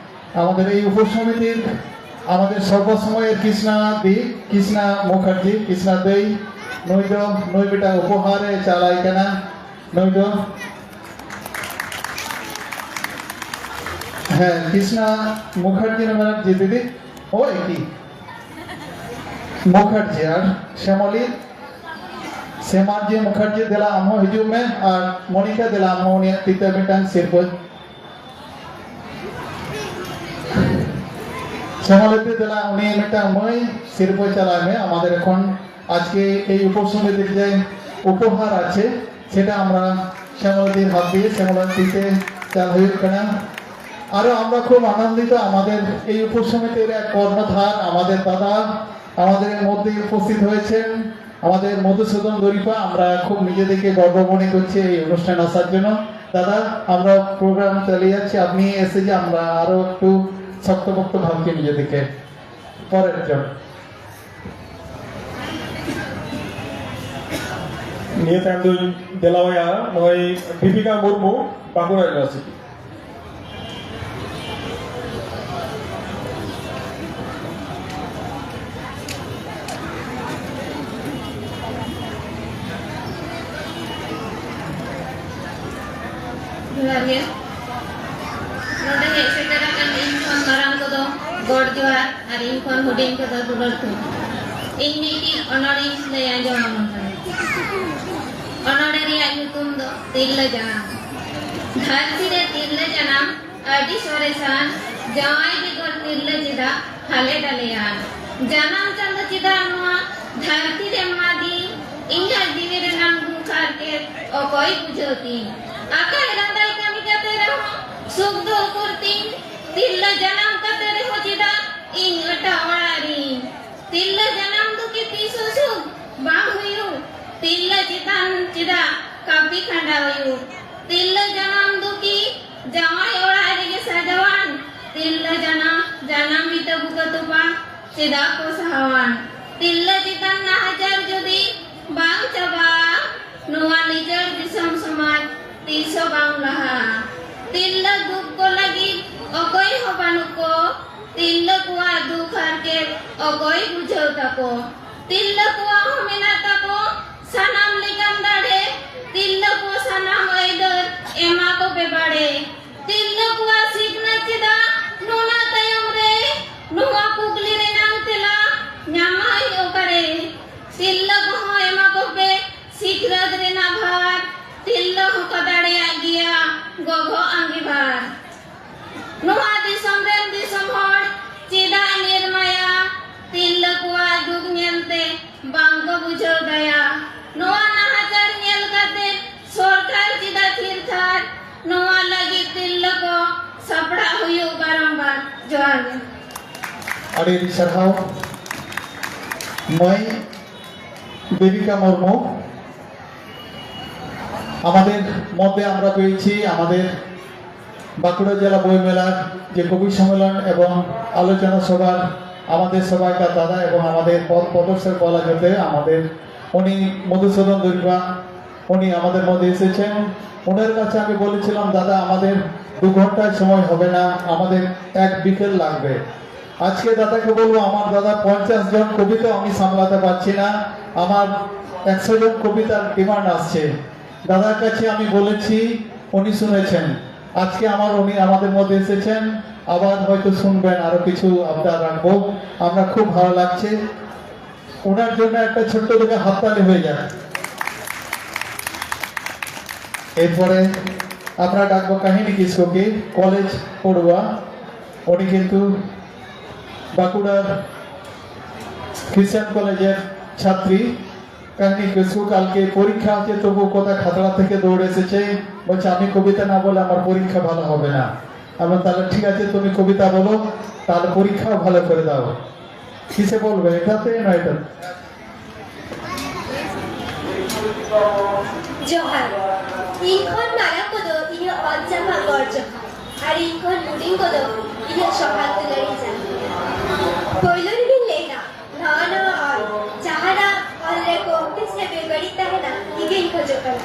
আমাদের এই উপসমিতির, আমাদের সর্বসময়ের কৃষ্ণা দি, কৃষ্ণা মুখার্জি, কৃষ্ণা দেই, ᱱᱩᱭ ᱫᱚ, ᱱᱩᱭ ᱢᱤᱫᱴᱟᱝ ᱩᱯᱚᱦᱟᱨᱮ ᱪᱟᱞᱟᱭ ᱠᱟᱱᱟ᱾ ᱱᱩᱭ ᱫᱚ, ᱦᱮᱸ, ᱠᱨᱤᱥᱱᱟ ᱢᱩᱠᱷᱟᱨᱡᱤ ᱱᱟᱢᱮᱨ ᱡᱤ ᱫᱤᱫᱤ, ᱳᱭ ᱠᱤ? ᱢᱩᱠᱷᱟᱨᱡᱤ ᱟᱨ ᱥᱮᱢᱟᱞᱤ, ᱥᱮᱢᱟᱞᱡᱤ ᱢᱩᱠᱷᱟᱨᱡᱤ, ᱫᱮᱞᱟ ᱟᱢ ᱦᱚᱸ ᱦᱤᱡᱩᱜ ᱢᱮ, ᱟᱨ ᱢᱚᱱᱤᱠᱟ, ᱫᱮᱞᱟ ᱟᱢ ᱦᱚᱸ ᱩᱱᱤᱭᱟᱜ ᱛᱤ ᱛᱮ ᱢᱤᱫᱴᱟᱝ ᱥᱤᱨᱯᱟᱹ᱾ ᱥᱮᱢᱟᱞᱤ, ᱫᱮᱞᱟ ᱩᱱᱤ ᱢᱤᱫᱴᱟᱝ ᱢᱟᱹᱭ ᱥᱤᱨᱯᱟᱹ ᱪᱟᱞᱟᱭ ᱢᱮ᱾ আমাদের এখন আজকে এই উপসমিতির যে উপহার আছে, সেটা আমরা শ্যামলাদির হাত দিয়ে, শ্যামলার তিতে চাল ᱦᱩᱭᱩᱜ ᱠᱟᱱᱟ᱾ আরো আমরা খুব আনন্দিত, আমাদের এই উপসমিতির এক কর্ণধার, আমাদের দাদা আমাদের মধ্যে উপস্থিত হয়েছেন, আমাদের মধুসূদন দরিপা। আমরা খুব নিজেদেরকে গর্ব মনে করছি এই অনুষ্ঠান আসার জন্য। দাদা, আমরা প্রোগ্রাম চালিয়ে যাচ্ছি, আপনি এসে যে আমরা আরো একটু শক্তপোক্ত ভাবছি নিজেদেরকে। পরের জন। ᱱᱤᱭᱟᱹ ᱛᱟᱭᱚᱢ ᱫᱚᱧ ᱫᱮᱞᱟᱣᱟᱭᱟ ᱱᱚᱜᱼᱚᱭ ᱫᱤᱯᱤᱠᱟ ᱢᱩᱨᱢᱩ, ᱵᱟᱸᱠᱩᱲᱟ ᱤᱭᱩᱱᱤᱵᱷᱟᱨᱥᱤᱴᱤ᱾ ᱜᱚᱰ ᱡᱚᱦᱟᱨ ᱟᱨ ᱤᱧ ᱠᱷᱚᱱ ᱦᱩᱰᱤᱧ ᱠᱚᱫᱚ ᱫᱩᱞᱟᱹᱲ ᱛᱷᱩᱢ᱾ ᱤᱧ ᱢᱤᱫᱴᱤᱡ ᱚᱱᱚᱬᱮᱧ ᱞᱟᱹᱭ ᱟᱸᱡᱚᱢ ᱟᱵᱚᱱ ᱠᱟᱱᱟ᱾ ᱚᱱᱚᱬᱮ ᱨᱮᱭᱟᱜ ᱧᱩᱛᱩᱢ ᱫᱚ ᱛᱤᱨᱞᱟᱹ ᱡᱟᱱᱟᱢ᱾ ᱫᱷᱟᱹᱨᱛᱤ ᱨᱮ ᱛᱤᱨᱞᱟᱹ ᱡᱟᱱᱟᱢ ᱟᱹᱰᱤ ᱥᱚᱨᱮᱥᱟᱱ, ᱡᱟᱶᱟᱭ ᱵᱮᱜᱚᱨ ᱛᱤᱨᱞᱟᱹ ᱪᱮᱫᱟᱜ ᱦᱟᱞᱮ ᱰᱟᱞᱮᱭᱟᱱ? ᱡᱟᱱᱟᱢ ᱪᱟᱸᱫᱚ ᱪᱮᱫᱟᱜ ᱱᱚᱣᱟ ᱫᱷᱟᱹᱨᱛᱤ ᱨᱮᱢ ᱮᱢᱟᱫᱤᱧ? ᱤᱧᱟᱹᱜ ᱡᱤᱣᱤ ᱨᱮᱱᱟᱜ ᱫᱩᱠ ᱦᱟᱨᱠᱮᱛ ᱚᱠᱚᱭ ᱵᱩᱡᱷᱟᱹᱣ ᱛᱤᱧ? ᱟᱠᱟᱭ ᱨᱟᱸᱫᱟᱭ ᱠᱟᱹᱢᱤ ᱠᱟᱛᱮ ᱨᱮᱦᱚᱸ ᱥᱩᱠ ᱫᱚ ᱩᱠᱩᱨ ᱛᱤᱧ? ᱛᱤᱨᱞᱟᱹ ᱡᱟᱱᱟᱢ ᱠᱟᱛᱮ ᱨᱮᱦᱚᱸ ᱪᱮᱫᱟᱜ ᱤᱧ ᱮᱴᱟᱜ ᱚᱲᱟᱜ ᱨᱤᱧ? ᱛᱤᱨᱞᱟᱹ ᱡᱟᱱᱟᱢ ᱫᱚ ᱠᱤ ᱛᱤᱥ ᱦᱚᱸ ᱥᱩᱠ ᱵᱟᱝ ᱦᱩᱭᱩᱜ? ᱛᱤᱨᱞᱟᱹ ᱪᱮᱛᱟᱱ ᱪᱮᱫᱟᱜ ᱠᱟᱹᱯᱤ ᱠᱷᱟᱸᱰᱟᱣ ᱦᱩᱭᱩᱜ? ᱛᱤᱨᱞᱟᱹ ᱡᱟᱱᱟᱢ ᱫᱚ ᱠᱤ ᱡᱟᱶᱟᱭ ᱚᱲᱟᱜ ᱨᱮᱜᱮ ᱥᱟᱡᱟᱣᱟᱱ? ᱛᱤᱨᱞᱟᱹ ᱡᱟᱱᱟᱢ, ᱡᱟᱱᱟᱢ ᱵᱤᱴᱟᱹ ᱵᱩᱠᱟᱹ ᱛᱚᱯᱟ ᱪᱮᱫᱟᱜ ᱠᱚ ᱥᱟᱦᱟᱣᱟᱱ? ᱛᱤᱨᱞᱟᱹ ᱪᱮᱛᱟᱱ ᱱᱟᱦᱟᱪᱟᱨ ᱡᱩᱫᱤ ᱵᱟᱝ ᱪᱟᱵᱟᱜᱼᱟ, ᱱᱚᱣᱟ ᱱᱤᱡᱚᱨ ᱫᱤᱥᱚᱢ ᱥᱚᱢᱟᱡᱽ ᱛᱤᱥ ᱦᱚᱸ ᱵᱟᱝ ᱞᱟᱦᱟᱜᱼᱟ᱾ ᱛᱤᱨᱞᱟᱹ ᱫᱩᱠ ᱠᱚ ᱞᱟᱹᱜᱤᱫ ᱚᱠᱚᱭ ᱦᱚᱸ ᱵᱟᱹᱱᱩᱜ ᱠᱚ᱾ ᱛᱤᱨᱞᱟᱹ ᱠᱚᱣᱟᱜ ᱫᱩᱠ ᱦᱟᱨᱠᱮᱛ ᱚᱠᱚᱭ ᱵᱩᱡᱷᱟᱹᱣ ᱛᱟᱠᱚ? ᱛᱤᱨᱞᱟᱹ ᱠᱚᱣᱟᱜ ᱦᱚᱸ ᱢᱮᱱᱟᱜ ᱛᱟᱠᱚ ᱥᱟᱱᱟᱢ ᱞᱮᱠᱟᱱ ᱫᱟᱲᱮ᱾ ᱛᱤᱨᱞᱟᱹ ᱠᱚ ᱥᱟᱱᱟᱢ ᱟᱹᱭᱫᱟᱹᱨ ᱮᱢᱟ ᱠᱚᱯᱮ ᱵᱟᱲᱮ᱾ ᱛᱤᱨᱞᱟᱹ ᱠᱚᱣᱟᱜ ᱥᱤᱠᱷᱱᱟᱹᱛ ᱪᱮᱫᱟᱜ ᱱᱩᱱᱟᱹᱜ ᱛᱟᱭᱚᱢ ᱨᱮ? ᱱᱚᱣᱟ ᱠᱩᱠᱞᱤ ᱨᱮᱱᱟᱝ ᱛᱮᱞᱟ ᱧᱟᱢᱟᱹᱧ ᱚᱠᱟᱨᱮ? ᱛᱤᱨᱞᱟᱹ ᱠᱚᱦᱚᱸ ᱮᱢᱟ ᱠᱚᱯᱮ ᱥᱤᱠᱷᱱᱟᱹᱛ ᱨᱮᱱᱟᱜ ᱵᱷᱟᱨ᱾ ᱛᱤᱨᱞᱟᱹ ᱦᱚᱸᱠᱚ ᱫᱟᱲᱮᱭᱟᱜ ᱜᱮᱭᱟ ᱜᱚᱜᱚ ᱟᱸᱜᱤᱵᱷᱟᱨ᱾ ᱱᱚᱣᱟ ᱫᱤᱥᱚᱢ ᱨᱮᱱ ᱫᱤᱥᱚᱢ ᱦᱚᱲ ᱪᱮᱫᱟᱜ ᱧᱤᱨᱢᱟᱭᱟ? ᱛᱤᱨᱞᱟᱹ ᱠᱚᱣᱟᱜ ᱫᱩᱠ ᱧᱮᱞᱛᱮ ᱵᱟᱝ ᱠᱚ ᱵᱩᱡᱷᱟᱹᱣ ᱫᱟᱭᱟ᱾ ᱱᱚᱣᱟ ᱱᱟᱦᱟᱪᱟᱨ ᱧᱮᱞ ᱠᱟᱛᱮ ᱥᱚᱨᱠᱟᱨ ᱪᱮᱫᱟᱜ ᱛᱷᱤᱨ ᱛᱷᱟᱨ? ᱱᱚᱣᱟ ᱞᱟᱹᱜᱤᱫ ᱛᱤᱨᱞᱟᱹ ᱠᱚ ᱥᱟᱯᱲᱟᱜ ᱦᱩᱭᱩᱜ ᱵᱟᱨᱚᱢᱵᱟᱨ᱾ ᱡᱚᱦᱟᱨ ᱜᱮ᱾ ᱟᱹᱰᱤ ᱟᱹᱰᱤ ᱥᱟᱨᱦᱟᱣ ᱢᱟᱹᱭ দেবিকা মুর্মু। আমাদের মধ্যে আমরা পেয়েছি আমাদের বাঁকুড়া জেলা বইমেলার যে কবি সম্মেলন এবং আলোচনা সভার আমাদের সভাকার দাদা এবং আমাদের পথ প্রদর্শক বলা যেতে আমাদের উনি মধুসূদন দৈর্ঘ্য, উনি আমাদের মধ্যে এসেছেন। ওনার কাছে আমি বলেছিলাম, দাদা, আমাদের দু ঘন্টার সময় হবে না, আমাদের এক বিকেল লাগবে। আজকে দাদাকে বলবো, আমার দাদা, পঞ্চাশ জন কবি তো আমি সামলাতে পারছি না, আমার একশো জন কবিতার ডিমান্ড আসছে। দাদার কাছে আমি বলেছি, উনি শুনেছেন। আজকে আমার উনি আমাদের মধ্যে এসেছেন, আবার হয়তো শুনবেন আরো কিছু আবদার রাখবো। আমরা খুব ভালো লাগছে। ওনার জন্য একটা ছোট্ট দেখে হাততালি হয়ে যাক। এরপরে আমরা ডাকবো কাহিনী কিস্কুকে, কলেজ পড়ুয়া। উনি কিন্তু বাঁকুড়ার খ্রিস্টান কলেজের ছাত্রী। কাহিনী কিস্কু কালকে পরীক্ষা আছে, তবু কোথায় খাতড়া থেকে দৌড়ে এসেছে, বলছে, "আমি কবিতা না বলে আমার পরীক্ষা ভালো হবে না।" আমি বললাম, "তাহলে ঠিক আছে, তুমি কবিতা বলো, তাহলে পরীক্ষাও ভালো করে দাও।" কিসে বলবে, এটাতে না এটা? ᱡᱚᱦᱟᱨ᱾ ᱤᱧ ᱠᱷᱚᱱ ᱢᱟᱨᱟᱝ ᱠᱚᱫᱚ ᱤᱧᱟᱹᱜ ᱚᱛ ᱡᱟᱯᱟᱜ ᱜᱚᱰ ᱡᱚᱦᱟᱨ, ᱟᱨ ᱤᱧ ᱠᱷᱚᱱ ᱦᱩᱰᱤᱧ ᱠᱚᱫᱚ ᱤᱧᱟᱹᱜ ᱥᱚᱦᱟᱜ ᱫᱩᱞᱟᱹᱲᱤᱧ ᱡᱟᱱᱟᱢ᱾ ᱯᱳᱭᱞᱳ ᱨᱮᱜᱮᱧ ᱞᱟᱹᱭᱟ, ᱱᱟᱣᱟ ᱱᱟᱣᱟ ᱚᱞ, ᱡᱟᱦᱟᱱᱟᱜ ᱚᱞ ᱨᱮ ᱠᱚᱢᱛᱤ ᱥᱮ ᱵᱮᱵᱟᱹᱲᱤᱡ ᱛᱟᱦᱮᱱᱟ, ᱤᱧᱜᱤᱧ ᱠᱷᱚᱡᱚᱜ ᱠᱟᱱᱟ᱾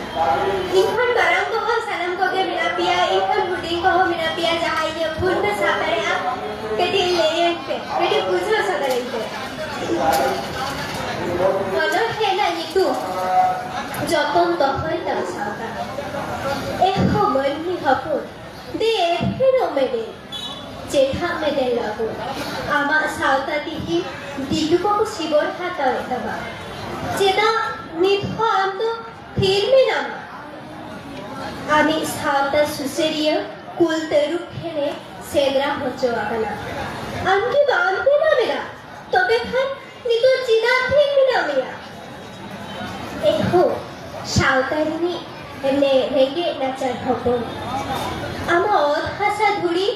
ᱤᱧ ᱠᱷᱚᱱ ᱢᱟᱨᱟᱝ ᱠᱚᱦᱚᱸ ᱥᱟᱱᱟᱢ ᱠᱚᱜᱮ ᱢᱮᱱᱟᱜ ᱯᱮᱭᱟ, ᱤᱧ ᱠᱷᱚᱱ ᱦᱩᱰᱤᱧ ᱠᱚᱦᱚᱸ ᱢᱮᱱᱟᱜ ᱯᱮᱭᱟ, ᱡᱟᱦᱟᱸᱭ ᱤᱧᱟᱹᱜ ᱵᱷᱩᱞ ᱯᱮ ᱥᱟᱵ ᱫᱟᱲᱮᱭᱟᱜᱼᱟ, ᱠᱟᱹᱴᱤᱡ ᱞᱟᱹᱭᱟᱹᱧ ᱯᱮ, ᱠᱟᱹᱴᱤᱡ ᱵᱩᱡᱷᱟᱹᱣ ᱥᱚᱫᱚᱨᱟᱹᱧ ᱯᱮ᱾ ᱚᱱᱚᱬᱦᱮ ᱨᱮᱱᱟᱜ ᱧᱩᱛᱩᱢ ᱡᱚᱛᱚᱱ ᱫᱚᱦᱚᱭ ᱛᱟᱢ ᱥᱟᱶᱛᱟ᱾ ᱮᱦᱚ ᱢᱟᱹᱱᱢᱤ ᱦᱚᱯᱚᱱ, ᱫᱮ ᱯᱷᱮᱨᱚᱜ ᱢᱮ ᱫᱮ, ᱪᱮᱴᱷᱟᱜ ᱢᱮ ᱫᱮ ᱞᱟᱹᱜᱩ᱾ ᱟᱢᱟᱜ ᱥᱟᱶᱛᱟ ᱛᱤᱦᱤᱧ ᱫᱤᱠᱩ ᱠᱚᱠᱚ ᱥᱤᱵᱚᱨ ᱦᱟᱛᱟᱣᱮᱫ ᱛᱟᱢᱟ᱾ ᱪᱮᱫᱟᱜ ᱱᱤᱛ ᱦᱚᱸ ᱟᱢ ᱫᱚ ᱛᱷᱤᱨ ᱢᱮᱱᱟᱢᱟ? ᱟᱢᱤᱡ ᱥᱟᱶᱛᱟ ᱥᱩᱥᱟᱹᱨᱤᱭᱟᱹ ᱠᱩᱞ ᱛᱟᱹᱨᱩᱵ ᱴᱷᱮᱱᱮ ᱥᱮᱸᱫᱽᱨᱟ ᱦᱚᱪᱚ ᱟᱠᱟᱱᱟ᱾ ᱟᱢ ᱠᱤ ᱵᱟᱢ ᱵᱮᱱᱟᱣ ᱮᱫᱟ? ᱛᱚᱵᱮ ᱠᱷᱟᱱ ᱱᱤᱛᱚᱜ ᱪᱮᱫᱟᱜ ᱛᱷᱤᱨ ᱢᱮᱱᱟᱜ ᱢᱮᱭᱟ? ᱮᱦᱳ, ᱥᱟᱶᱛᱟ ᱨᱤᱱᱤᱡ ᱨᱮ-, ᱨᱮᱸᱜᱮᱡ ᱱᱟᱪᱟᱨ ᱦᱚᱯᱚᱱ, ᱟᱢᱟᱜ ᱚᱛ ᱦᱟᱥᱟ ᱫᱷᱩᱲᱤ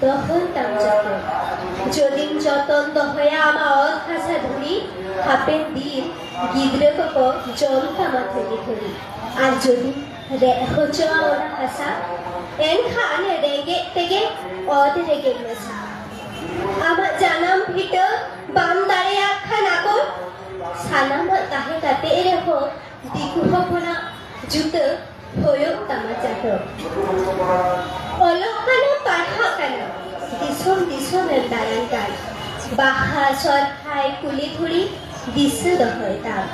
ᱫᱚᱦᱚᱭ ᱛᱟᱢ ᱡᱚᱛᱚᱱ᱾ ᱡᱩᱫᱤᱢ ᱡᱚᱛᱚᱱ ᱫᱚᱦᱚᱭᱟ ᱟᱢᱟᱜ ᱚᱛ ᱦᱟᱥᱟ ᱫᱷᱩᱲᱤ, ᱦᱟᱯᱮᱱ ᱫᱤᱱ ᱜᱤᱫᱽᱨᱟᱹ ᱠᱚᱠᱚ ᱡᱚᱢ ᱛᱟᱢᱟ ᱛᱷᱟᱹᱨᱤ ᱛᱷᱟᱹᱨᱤ᱾ ᱟᱨ ᱡᱩᱫᱤᱢ ᱨᱮᱡ ᱦᱚᱪᱚᱣᱟ ᱚᱱᱟ ᱦᱟᱥᱟ, ᱮᱱᱠᱷᱟᱱ ᱨᱮᱸᱜᱮᱡ ᱛᱮᱜᱮ ᱚᱛ ᱨᱮᱜᱮᱢ ᱢᱮᱥᱟᱜᱼᱟ᱾ ᱟᱢᱟᱜ ᱡᱟᱱᱟᱢ ᱵᱷᱤᱴᱟᱹ ᱵᱟᱢ ᱫᱟᱲᱮᱭᱟᱜ ᱠᱷᱟᱱ ᱟᱠᱚ, ᱥᱟᱱᱟᱢᱟᱜ ᱛᱟᱦᱮᱸ ᱠᱟᱛᱮ ᱨᱮᱦᱚᱸ ᱫᱤᱠᱩ ᱦᱚᱯᱚᱱᱟᱜ ᱡᱩᱛᱟᱹ ᱦᱩᱭᱩᱜ ᱛᱟᱢᱟ ᱪᱟᱴᱚ᱾ ᱚᱞᱚᱜ ᱠᱟᱱᱟ, ᱯᱟᱲᱦᱟᱜ ᱠᱟᱱᱟ, ᱫᱤᱥᱚᱢ ᱫᱤᱥᱚᱢ ᱮᱢ ᱫᱟᱬᱟᱱ ᱠᱟᱱ᱾ ᱵᱟᱦᱟ ᱥᱚᱨᱦᱟᱭ ᱠᱩᱞᱤ ᱫᱷᱩᱲᱤ ᱫᱤᱥᱟᱹ ᱫᱚᱦᱚᱭ ᱛᱟᱢ᱾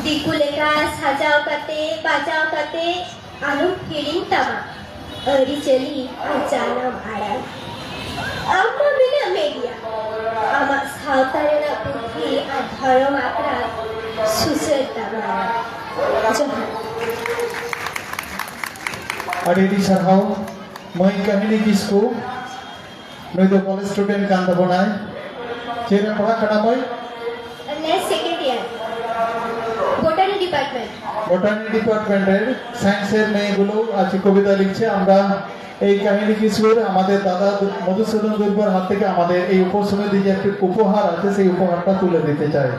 ᱫᱤᱠᱩ ᱞᱮᱠᱟ ᱥᱟᱡᱟᱣ ᱠᱟᱛᱮ ᱵᱟᱡᱟᱣ ᱠᱟᱛᱮ ᱟᱞᱚᱢ ᱦᱤᱲᱤᱧ ᱛᱟᱢᱟ᱾ ᱟᱹᱨᱤᱪᱟᱹᱞᱤ ᱟᱨ ᱡᱟᱱᱟᱢ ᱟᱲᱟᱝ᱾ ᱟᱢ ᱢᱟ ᱢᱮᱱᱟᱜ ᱢᱮ ᱜᱮᱭᱟ, ᱟᱢᱟᱜ ᱥᱟᱶᱛᱟ ᱨᱮᱱᱟᱜ ᱯᱩᱛᱷᱤ ᱟᱨ ᱫᱷᱚᱨᱚᱢ ᱟᱠᱷᱲᱟ ᱥᱩᱥᱟᱹᱨ ᱛᱟᱵᱚᱱ ᱢᱮ᱾ ᱡᱚᱦᱟᱨ᱾ ᱟᱹᱰᱤ ᱟᱹᱰᱤ ᱥᱟᱨᱦᱟᱣ ᱢᱟᱹᱭ ᱠᱟᱹᱢᱤᱱᱤ ᱠᱤᱥᱠᱩ᱾ ᱱᱩᱭ ᱫᱚ ᱠᱚᱞᱮᱡᱽ ᱥᱴᱩᱰᱮᱱᱴ ᱠᱟᱱ ᱛᱟᱵᱚᱱᱟᱭ᱾ ᱪᱮᱫ ᱨᱮ ᱯᱟᱲᱦᱟᱜ ᱠᱟᱱᱟ ᱢᱟᱹᱭ? ᱱᱮᱥ ᱥᱮᱠᱮᱱᱰ ᱤᱭᱟᱨ, ᱵᱚᱴᱟᱱᱤ ᱰᱤᱯᱟᱨᱴᱢᱮᱱᱴ᱾ বটানি ডিপার্টমেন্টের সায়েন্সের মেয়েগুলো আজকে কবিতা লিখছে। আমরা এই কাহিনী কিশোর আমাদের দাদা মধুসূদন দুর্বার হাত থেকে আমাদের এই উপসমিতি যে একটি উপহার আছে, সেই উপহারটা তুলে দিতে চাই।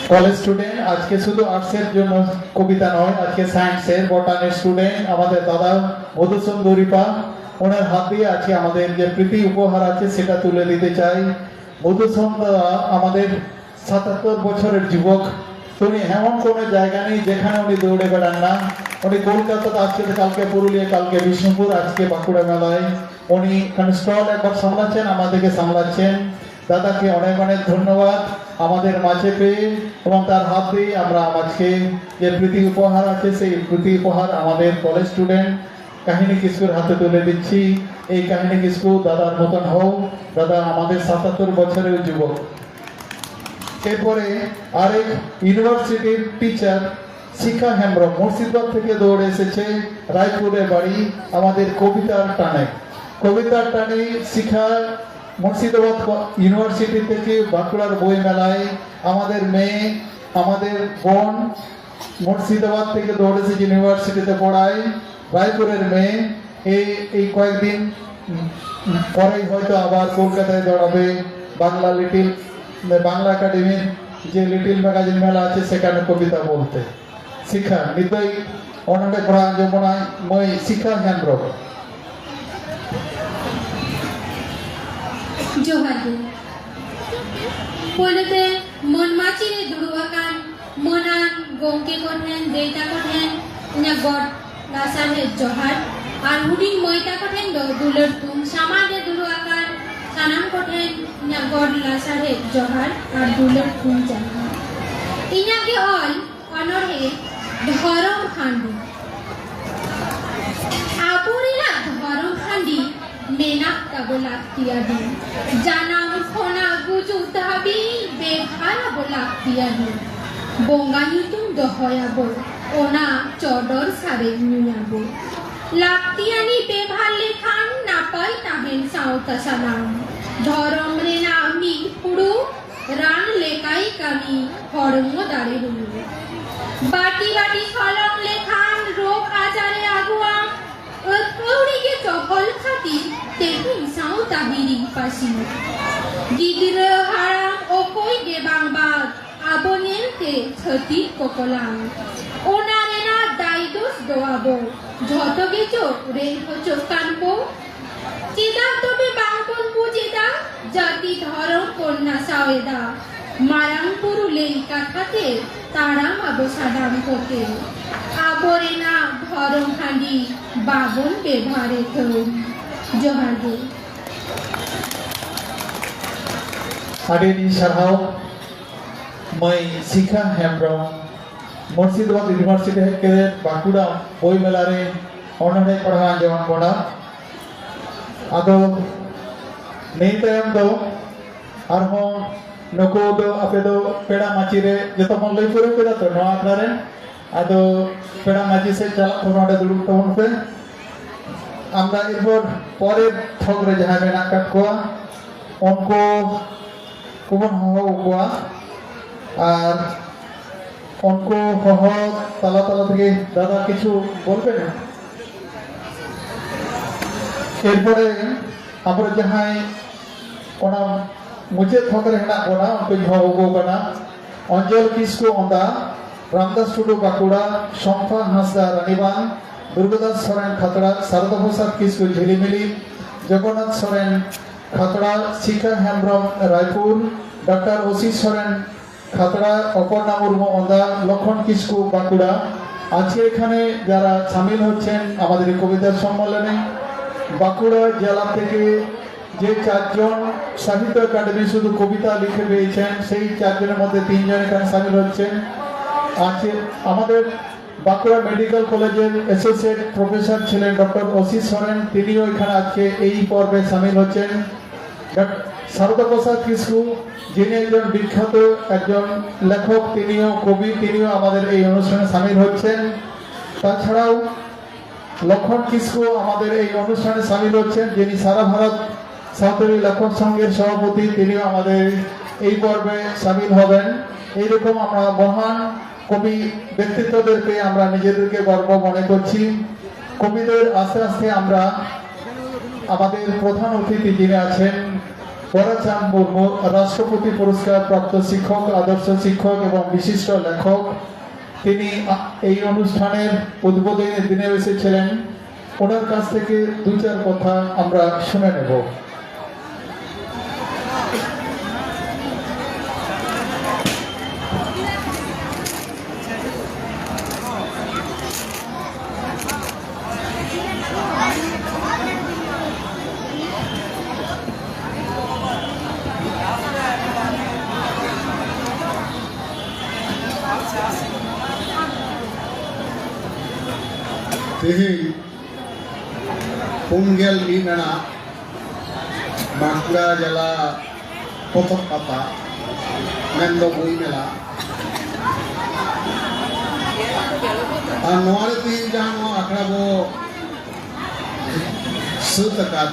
কলেজ স্টুডেন্ট আজকে শুধু আর্টসের জন্য কবিতা নয়, আজকে সায়েন্সের, বটানির স্টুডেন্ট আমাদের দাদা মধুসূদন দুরিপা, ওনার হাত দিয়ে আজকে আমাদের যে প্রীতি উপহার আছে সেটা তুলে দিতে চাই। মধুসূদন দাদা আমাদের সাতাত্তর বছরের যুবক। উনি এমন কোনো জায়গা নেই যেখানে উনি দৌড়ে বেড়ান না। উনি কলকাতাতে আজকে, কালকে পুরুলিয়া, কালকে বিষ্ণুপুর, আজকে বাঁকুড়া মেলায় উনি কারণ স্টল একবার সামলাচ্ছেন, আমাদেরকে সামলাচ্ছেন। দাদাকে অনেক অনেক ধন্যবাদ। আমাদের মাঝে পেয়ে এবং তার হাত দিয়ে আমরা আজকে যে প্রীতি উপহার আছে, সেই প্রীতি উপহার আমাদের কলেজ স্টুডেন্ট কাহিনী কিশোর হাতে তুলে দিচ্ছি। এই কাহিনী কিশোর দাদার মতন হও। দাদা আমাদের সাতাত্তর বছরের যুবক। এরপরে আরেক ইউনিভার্সিটির টিচার শিখা হেমব্রম মুর্শিদাবাদ থেকে দৌড়ে এসেছে, রায়পুরে বাড়ি, আমাদের কবিতার টানে। কবিতার টানে শিখা মুর্শিদাবাদ ক- ইউনিভার্সিটি থেকে বাঁকুড়ার বই মেলায় আমাদের মেয়ে, আমাদের বোন মুর্শিদাবাদ থেকে দৌড়ে এসেছে ইউনিভার্সিটিতে পড়ায়। রায়পুরের মেয়ে এই এই কয়েকদিন উম, পরেই হয়তো আবার কলকাতায় দৌড়াবে বাংলা লিটিল বাংলা একাডেমির যে লিটিল ম্যাগাজিন মেলা আছে সেখানে কবিতা বলতে। শিখা নিতাই ᱚᱱᱚᱬᱦᱮ ᱠᱚᱲᱟ ᱟᱸᱡᱚᱢ ᱵᱚᱱᱟᱭ ᱢᱟᱹᱭ ᱥᱤᱠᱷᱟ ᱦᱮᱢᱵᱨᱚᱢ᱾ ᱡᱚᱦᱟᱨ ᱜᱮ᱾ ᱯᱳᱭᱞᱳ ᱛᱮ ᱢᱟᱹᱱ ᱢᱟᱹᱪᱤ ᱨᱮ ᱫᱩᱲᱩᱵ ᱟᱠᱟᱱ ᱢᱟᱹᱱᱟᱱ ᱜᱚᱢᱠᱮ ᱠᱚᱴᱷᱮᱱ, ᱫᱟᱹᱭ ᱛᱟᱠᱚ ᱴᱷᱮᱱ ᱤᱧᱟᱹᱜ ᱜᱚᱰ ᱞᱟᱥᱟᱲᱦᱮᱫ ᱡᱚᱦᱟᱨ᱾ ᱟᱨ ᱦᱩᱰᱤᱧ ᱢᱟᱹᱭ ᱛᱟᱠᱚ ᱴᱷᱮᱱ ᱫᱚ ᱫᱩᱞᱟᱹᱲ ᱛᱩᱢ᱾ ᱥᱟᱢᱟᱝ ᱨᱮ ᱫᱩᱲᱩᱵ ᱟᱠᱟᱱ ᱥᱟᱱᱟᱢ ᱠᱚᱴᱷᱮᱱ ᱤᱧᱟᱹᱜ ᱜᱚᱰ ᱞᱟᱥᱟᱲᱦᱮᱫ ᱡᱚᱦᱟᱨ ᱟᱨ ᱫᱩᱞᱟᱹᱲ ᱛᱩᱢ ᱪᱟᱞᱟᱣ᱾ ᱤᱧᱟᱹᱜ ᱜᱮ ᱚᱞ ᱚᱱᱚᱬᱦᱮ ᱫᱷᱚᱨᱚᱢ ᱦᱟᱺᱰᱤ᱾ ᱟᱵᱚ ᱨᱮᱱᱟᱜ ᱫᱷᱚᱨᱚᱢ ᱦᱟᱺᱰᱤ ᱢᱮᱱᱟᱜ ᱛᱟᱵᱚ ᱞᱟᱹᱠᱛᱤᱭᱟᱱ᱾ ᱡᱟᱱᱟᱢ ᱠᱷᱚᱱᱟᱜ ᱜᱩᱡᱩᱜ ᱫᱷᱟᱹᱵᱤᱡ ᱵᱮᱵᱷᱟᱨ ᱟᱵᱚ ᱞᱟᱹᱠᱛᱤᱭᱟᱱ᱾ ᱵᱚᱸᱜᱟ ᱧᱩᱛᱩᱢ ᱫᱚᱦᱚᱭᱟᱵᱚ, ᱚᱱᱟ ᱪᱚᱰᱚᱨ ᱥᱟᱨᱮᱡ ᱧᱩᱭᱟᱵᱚ᱾ ᱞᱟᱹᱠᱛᱤᱭᱟᱱᱤ ᱵᱮᱵᱷᱟᱨ ᱞᱮᱠᱷᱟᱱ ᱱᱟᱯᱟᱭ ᱛᱟᱦᱮᱱ ᱥᱟᱶᱛᱟ ᱥᱟᱱᱟᱢ᱾ ᱫᱷᱚᱨᱚᱢ ᱨᱮᱱᱟᱜ ᱢᱤᱫ ᱯᱷᱩᱲᱩ ᱨᱟᱱ ᱞᱮᱠᱟᱭ ᱠᱟᱹᱢᱤ, ᱦᱚᱲᱢᱚ ᱫᱟᱲᱮ ᱦᱩᱭᱩᱜ᱾ ᱵᱟᱹᱴᱤ ᱵᱟᱹᱴᱤ ᱥᱚᱞᱚᱝ ᱞᱮᱠᱷᱟᱱ ᱨᱳᱜᱽ ᱟᱡᱟᱨᱮ ᱟᱹᱜᱩᱣᱟᱢ᱾ ᱟᱹᱛᱯᱟᱹᱣᱲᱤ ᱜᱮ ᱪᱚᱦᱚᱞ ᱠᱷᱟᱹᱛᱤᱨ ᱛᱮᱦᱮᱧ ᱥᱟᱶᱛᱟ ᱦᱤᱨᱤ ᱯᱟᱹᱥᱤ᱾ ᱜᱤᱫᱽᱨᱟᱹ ᱦᱟᱲᱟᱢ ᱚᱠᱚᱭ ᱜᱮ ᱵᱟᱝ ᱵᱟᱫ, ᱟᱵᱚ ᱧᱮᱞᱛᱮ ᱪᱷᱟᱹᱛᱤᱠ ᱠᱚᱠᱚ ᱞᱟᱝ᱾ ᱚᱱᱟ ᱨᱮᱱᱟᱜ ᱫᱟᱭ ᱫᱳᱥ ᱫᱚ ᱟᱵᱚ ᱡᱷᱚᱛᱚ ᱜᱮᱪᱚ ᱨᱮᱡ ᱦᱚᱪᱚᱜ ᱠᱟᱱ ᱵᱚ᱾ ᱪᱮᱫᱟᱜ ᱛᱚᱵᱮ ᱵᱟᱝᱵᱚᱱ ᱵᱩᱡᱽ ᱮᱫᱟ? ᱡᱟᱹᱛᱤ ᱫᱷᱚᱨᱚᱢ ᱵᱚᱱ ᱱᱟᱥᱟᱣ ᱮᱫᱟ᱾ ᱢᱟᱨᱟᱝ ᱵᱩᱨᱩ ᱞᱟᱹᱭ ᱠᱟᱛᱷᱟ ᱛᱮ ᱛᱟᱲᱟᱢ ᱟᱵᱚ ᱥᱟᱱᱟᱢ ᱠᱚᱛᱮ᱾ ᱟᱵᱚ ᱨᱮᱱᱟᱜ ᱫᱷᱚᱨᱚᱢ ᱦᱟᱺᱰᱤ ᱵᱟᱵᱚᱱ ᱵᱮᱵᱷᱟᱨᱮᱫ ᱫᱚ᱾ ᱡᱚᱦᱟᱨ ᱜᱮ᱾ ᱟᱹᱰᱤ ᱟᱹᱰᱤ ᱥᱟᱨᱦᱟᱣ ᱢᱟᱹᱭ ᱥᱤᱠᱷᱟ ᱦᱮᱢᱵᱨᱚᱢ, ᱢᱩᱨᱥᱤᱫᱟᱵᱟᱫᱽ ᱤᱭᱩᱱᱤᱵᱷᱟᱨᱥᱤᱴᱤ ᱦᱮᱡ ᱠᱟᱛᱮ ᱵᱟᱸᱠᱩᱲᱟ ᱵᱳᱭ ᱢᱮᱞᱟ ᱨᱮ ᱚᱱᱚᱬᱦᱮ ᱯᱟᱲᱦᱟᱣ ᱟᱸᱡᱚᱢᱟᱫ ᱵᱚᱱᱟ᱾ ᱟᱫᱚ ᱱᱤᱭᱟᱹ ᱛᱟᱭᱚᱢ ᱫᱚ ᱟᱨᱦᱚᱸ ᱱᱩᱠᱩ ᱫᱚ ᱟᱯᱮ ᱫᱚ ᱯᱮᱲᱟ ᱢᱟᱹᱪᱤ ᱨᱮ ᱡᱚᱛᱚ ᱵᱚᱱ ᱞᱟᱹᱭ ᱯᱩᱨᱟᱹᱣ ᱠᱮᱫᱟ ᱛᱚ ᱱᱚᱣᱟ ᱟᱠᱷᱲᱟ ᱨᱮ? ᱟᱫᱚ ᱯᱮᱲᱟ ᱢᱟᱹᱪᱤ ᱥᱮᱫ ᱪᱟᱞᱟᱜ ᱠᱚ ᱱᱚᱰᱮ ᱫᱩᱲᱩᱵ ᱛᱟᱵᱚᱱ ᱯᱮ᱾ ᱟᱢᱫᱟ ᱮᱨᱯᱚᱨ ᱯᱚᱨᱮᱨ ᱛᱷᱚᱠ ᱨᱮ ᱡᱟᱦᱟᱸᱭ ᱢᱮᱱᱟᱜ ᱟᱠᱟᱫ ᱠᱚᱣᱟ ᱩᱱᱠᱩ ᱠᱚᱵᱚᱱ ᱦᱚᱦᱚ ᱟᱠᱚᱣᱟ᱾ ᱟᱨ ᱩᱱᱠᱩ ᱦᱚᱦᱚ ᱛᱟᱞᱟ ᱛᱟᱞᱟ ᱛᱮᱜᱮ ᱫᱟᱫᱟ ᱠᱤᱪᱷᱩ ᱵᱚᱞ ᱯᱮ ᱱᱟ᱾ ᱮᱨᱯᱚᱨᱮ ᱟᱵᱚᱨᱮᱱ ᱡᱟᱦᱟᱸᱭ ᱚᱱᱟ ᱢᱩᱪᱟᱹᱫ ᱛᱷᱚᱠ ᱨᱮ ᱦᱮᱱᱟᱜ ᱵᱚᱱᱟ, ᱩᱱᱠᱩᱧ ᱦᱚᱦᱚ ᱟᱠᱚ ᱠᱟᱱᱟ, ᱚᱧᱡᱚᱞ ᱠᱤᱥᱠᱩ ᱚᱸᱫᱟ, ᱨᱟᱢᱫᱟᱥ ᱴᱩᱰᱩ ᱵᱟᱸᱠᱩᱲᱟ, ᱥᱚᱢᱯᱷᱟ ᱦᱟᱸᱥᱫᱟ ᱨᱟᱱᱤᱵᱟᱸᱫᱷ, ᱫᱩᱨᱜᱟᱫᱟᱥ ᱥᱚᱨᱮᱱ ᱠᱷᱟᱛᱲᱟ, ᱥᱟᱨᱚᱫᱟ ᱯᱨᱚᱥᱟᱫᱽ ᱠᱤᱥᱠᱩ ᱡᱷᱤᱞᱤᱢᱤᱞᱤ, ᱡᱚᱜᱚᱱᱱᱟᱛᱷ ᱥᱚᱨᱮᱱ ᱠᱷᱟᱛᱲᱟ, ᱥᱤᱠᱷᱟ ᱦᱮᱢᱵᱨᱚᱢ ᱨᱟᱭᱯᱩᱨ, ᱰᱟᱠᱛᱟᱨ ᱚᱥᱤᱥ ᱥᱚᱨᱮᱱ ᱠᱷᱟᱛᱲᱟ, অপর্ণা মুর্মু অন্দা, লক্ষণ কিস্কু বাঁকুড়া। আজকে এখানে যারা সামিল হচ্ছেন আমাদের এই কবিতা সম্মেলনে, বাঁকুড়া জেলা থেকে যে চারজন সাহিত্য একাডেমি শুধু কবিতা লিখে পেয়েছেন, সেই চারজনের মধ্যে তিনজন এখানে সামিল হচ্ছেন। আজকে আমাদের বাঁকুড়া মেডিকেল কলেজের অ্যাসোসিয়েট প্রফেসর ছিলেন ডক্টর অসিত সরেন, তিনিও এখানে আজকে এই পর্বে সামিল হচ্ছেন। ডক-, সারদা প্রসাদ কিস্কু, যিনি একজন বিখ্যাত একজন লেখক, তিনিও কবি, তিনিও আমাদের এই অনুষ্ঠানে সামিল হচ্ছেন। তাছাড়াও লক্ষণ কিস্কু আমাদের এই অনুষ্ঠানে সামিল হচ্ছেন, যিনি সারা ভারত সাঁওতালি লেখক সংঘের সভাপতি, তিনিও আমাদের এই পর্বে সামিল হবেন। এইরকম আমরা মহান কবি ব্যক্তিত্বদেরকে আমরা নিজেদেরকে গর্ব মনে করছি। কবিদের আস্তে আস্তে আমরা আমাদের প্রধান অতিথি যিনি আছেন বড়চাঁদ মুর্মু, রাষ্ট্রপতি পুরস্কার প্রাপ্ত শিক্ষক, আদর্শ শিক্ষক এবং বিশিষ্ট লেখক, তিনি আ-, এই অনুষ্ঠানের উদ্বোধনী দিনে এসেছিলেন। ওনার কাছ থেকে দু চার কথা আমরা শুনে নেব। ᱛᱮᱦᱮᱧ ᱯᱩᱱ ᱜᱮᱞ ᱢᱤᱫ ᱟᱱᱟᱜ ᱵᱟᱸᱠᱩᱲᱟ ᱡᱮᱞᱟ ᱯᱚᱛᱚᱵ ᱯᱟᱛᱟ, ᱢᱮᱱᱫᱚ ᱵᱳᱭ ᱢᱮᱞᱟ᱾ ᱟᱨ ᱱᱚᱣᱟ ᱨᱮ ᱛᱮᱦᱮᱧ ᱡᱟᱦᱟᱸ ᱱᱚᱣᱟ ᱟᱠᱷᱲᱟ ᱵᱚ ᱥᱟᱹᱛ ᱟᱠᱟᱫ,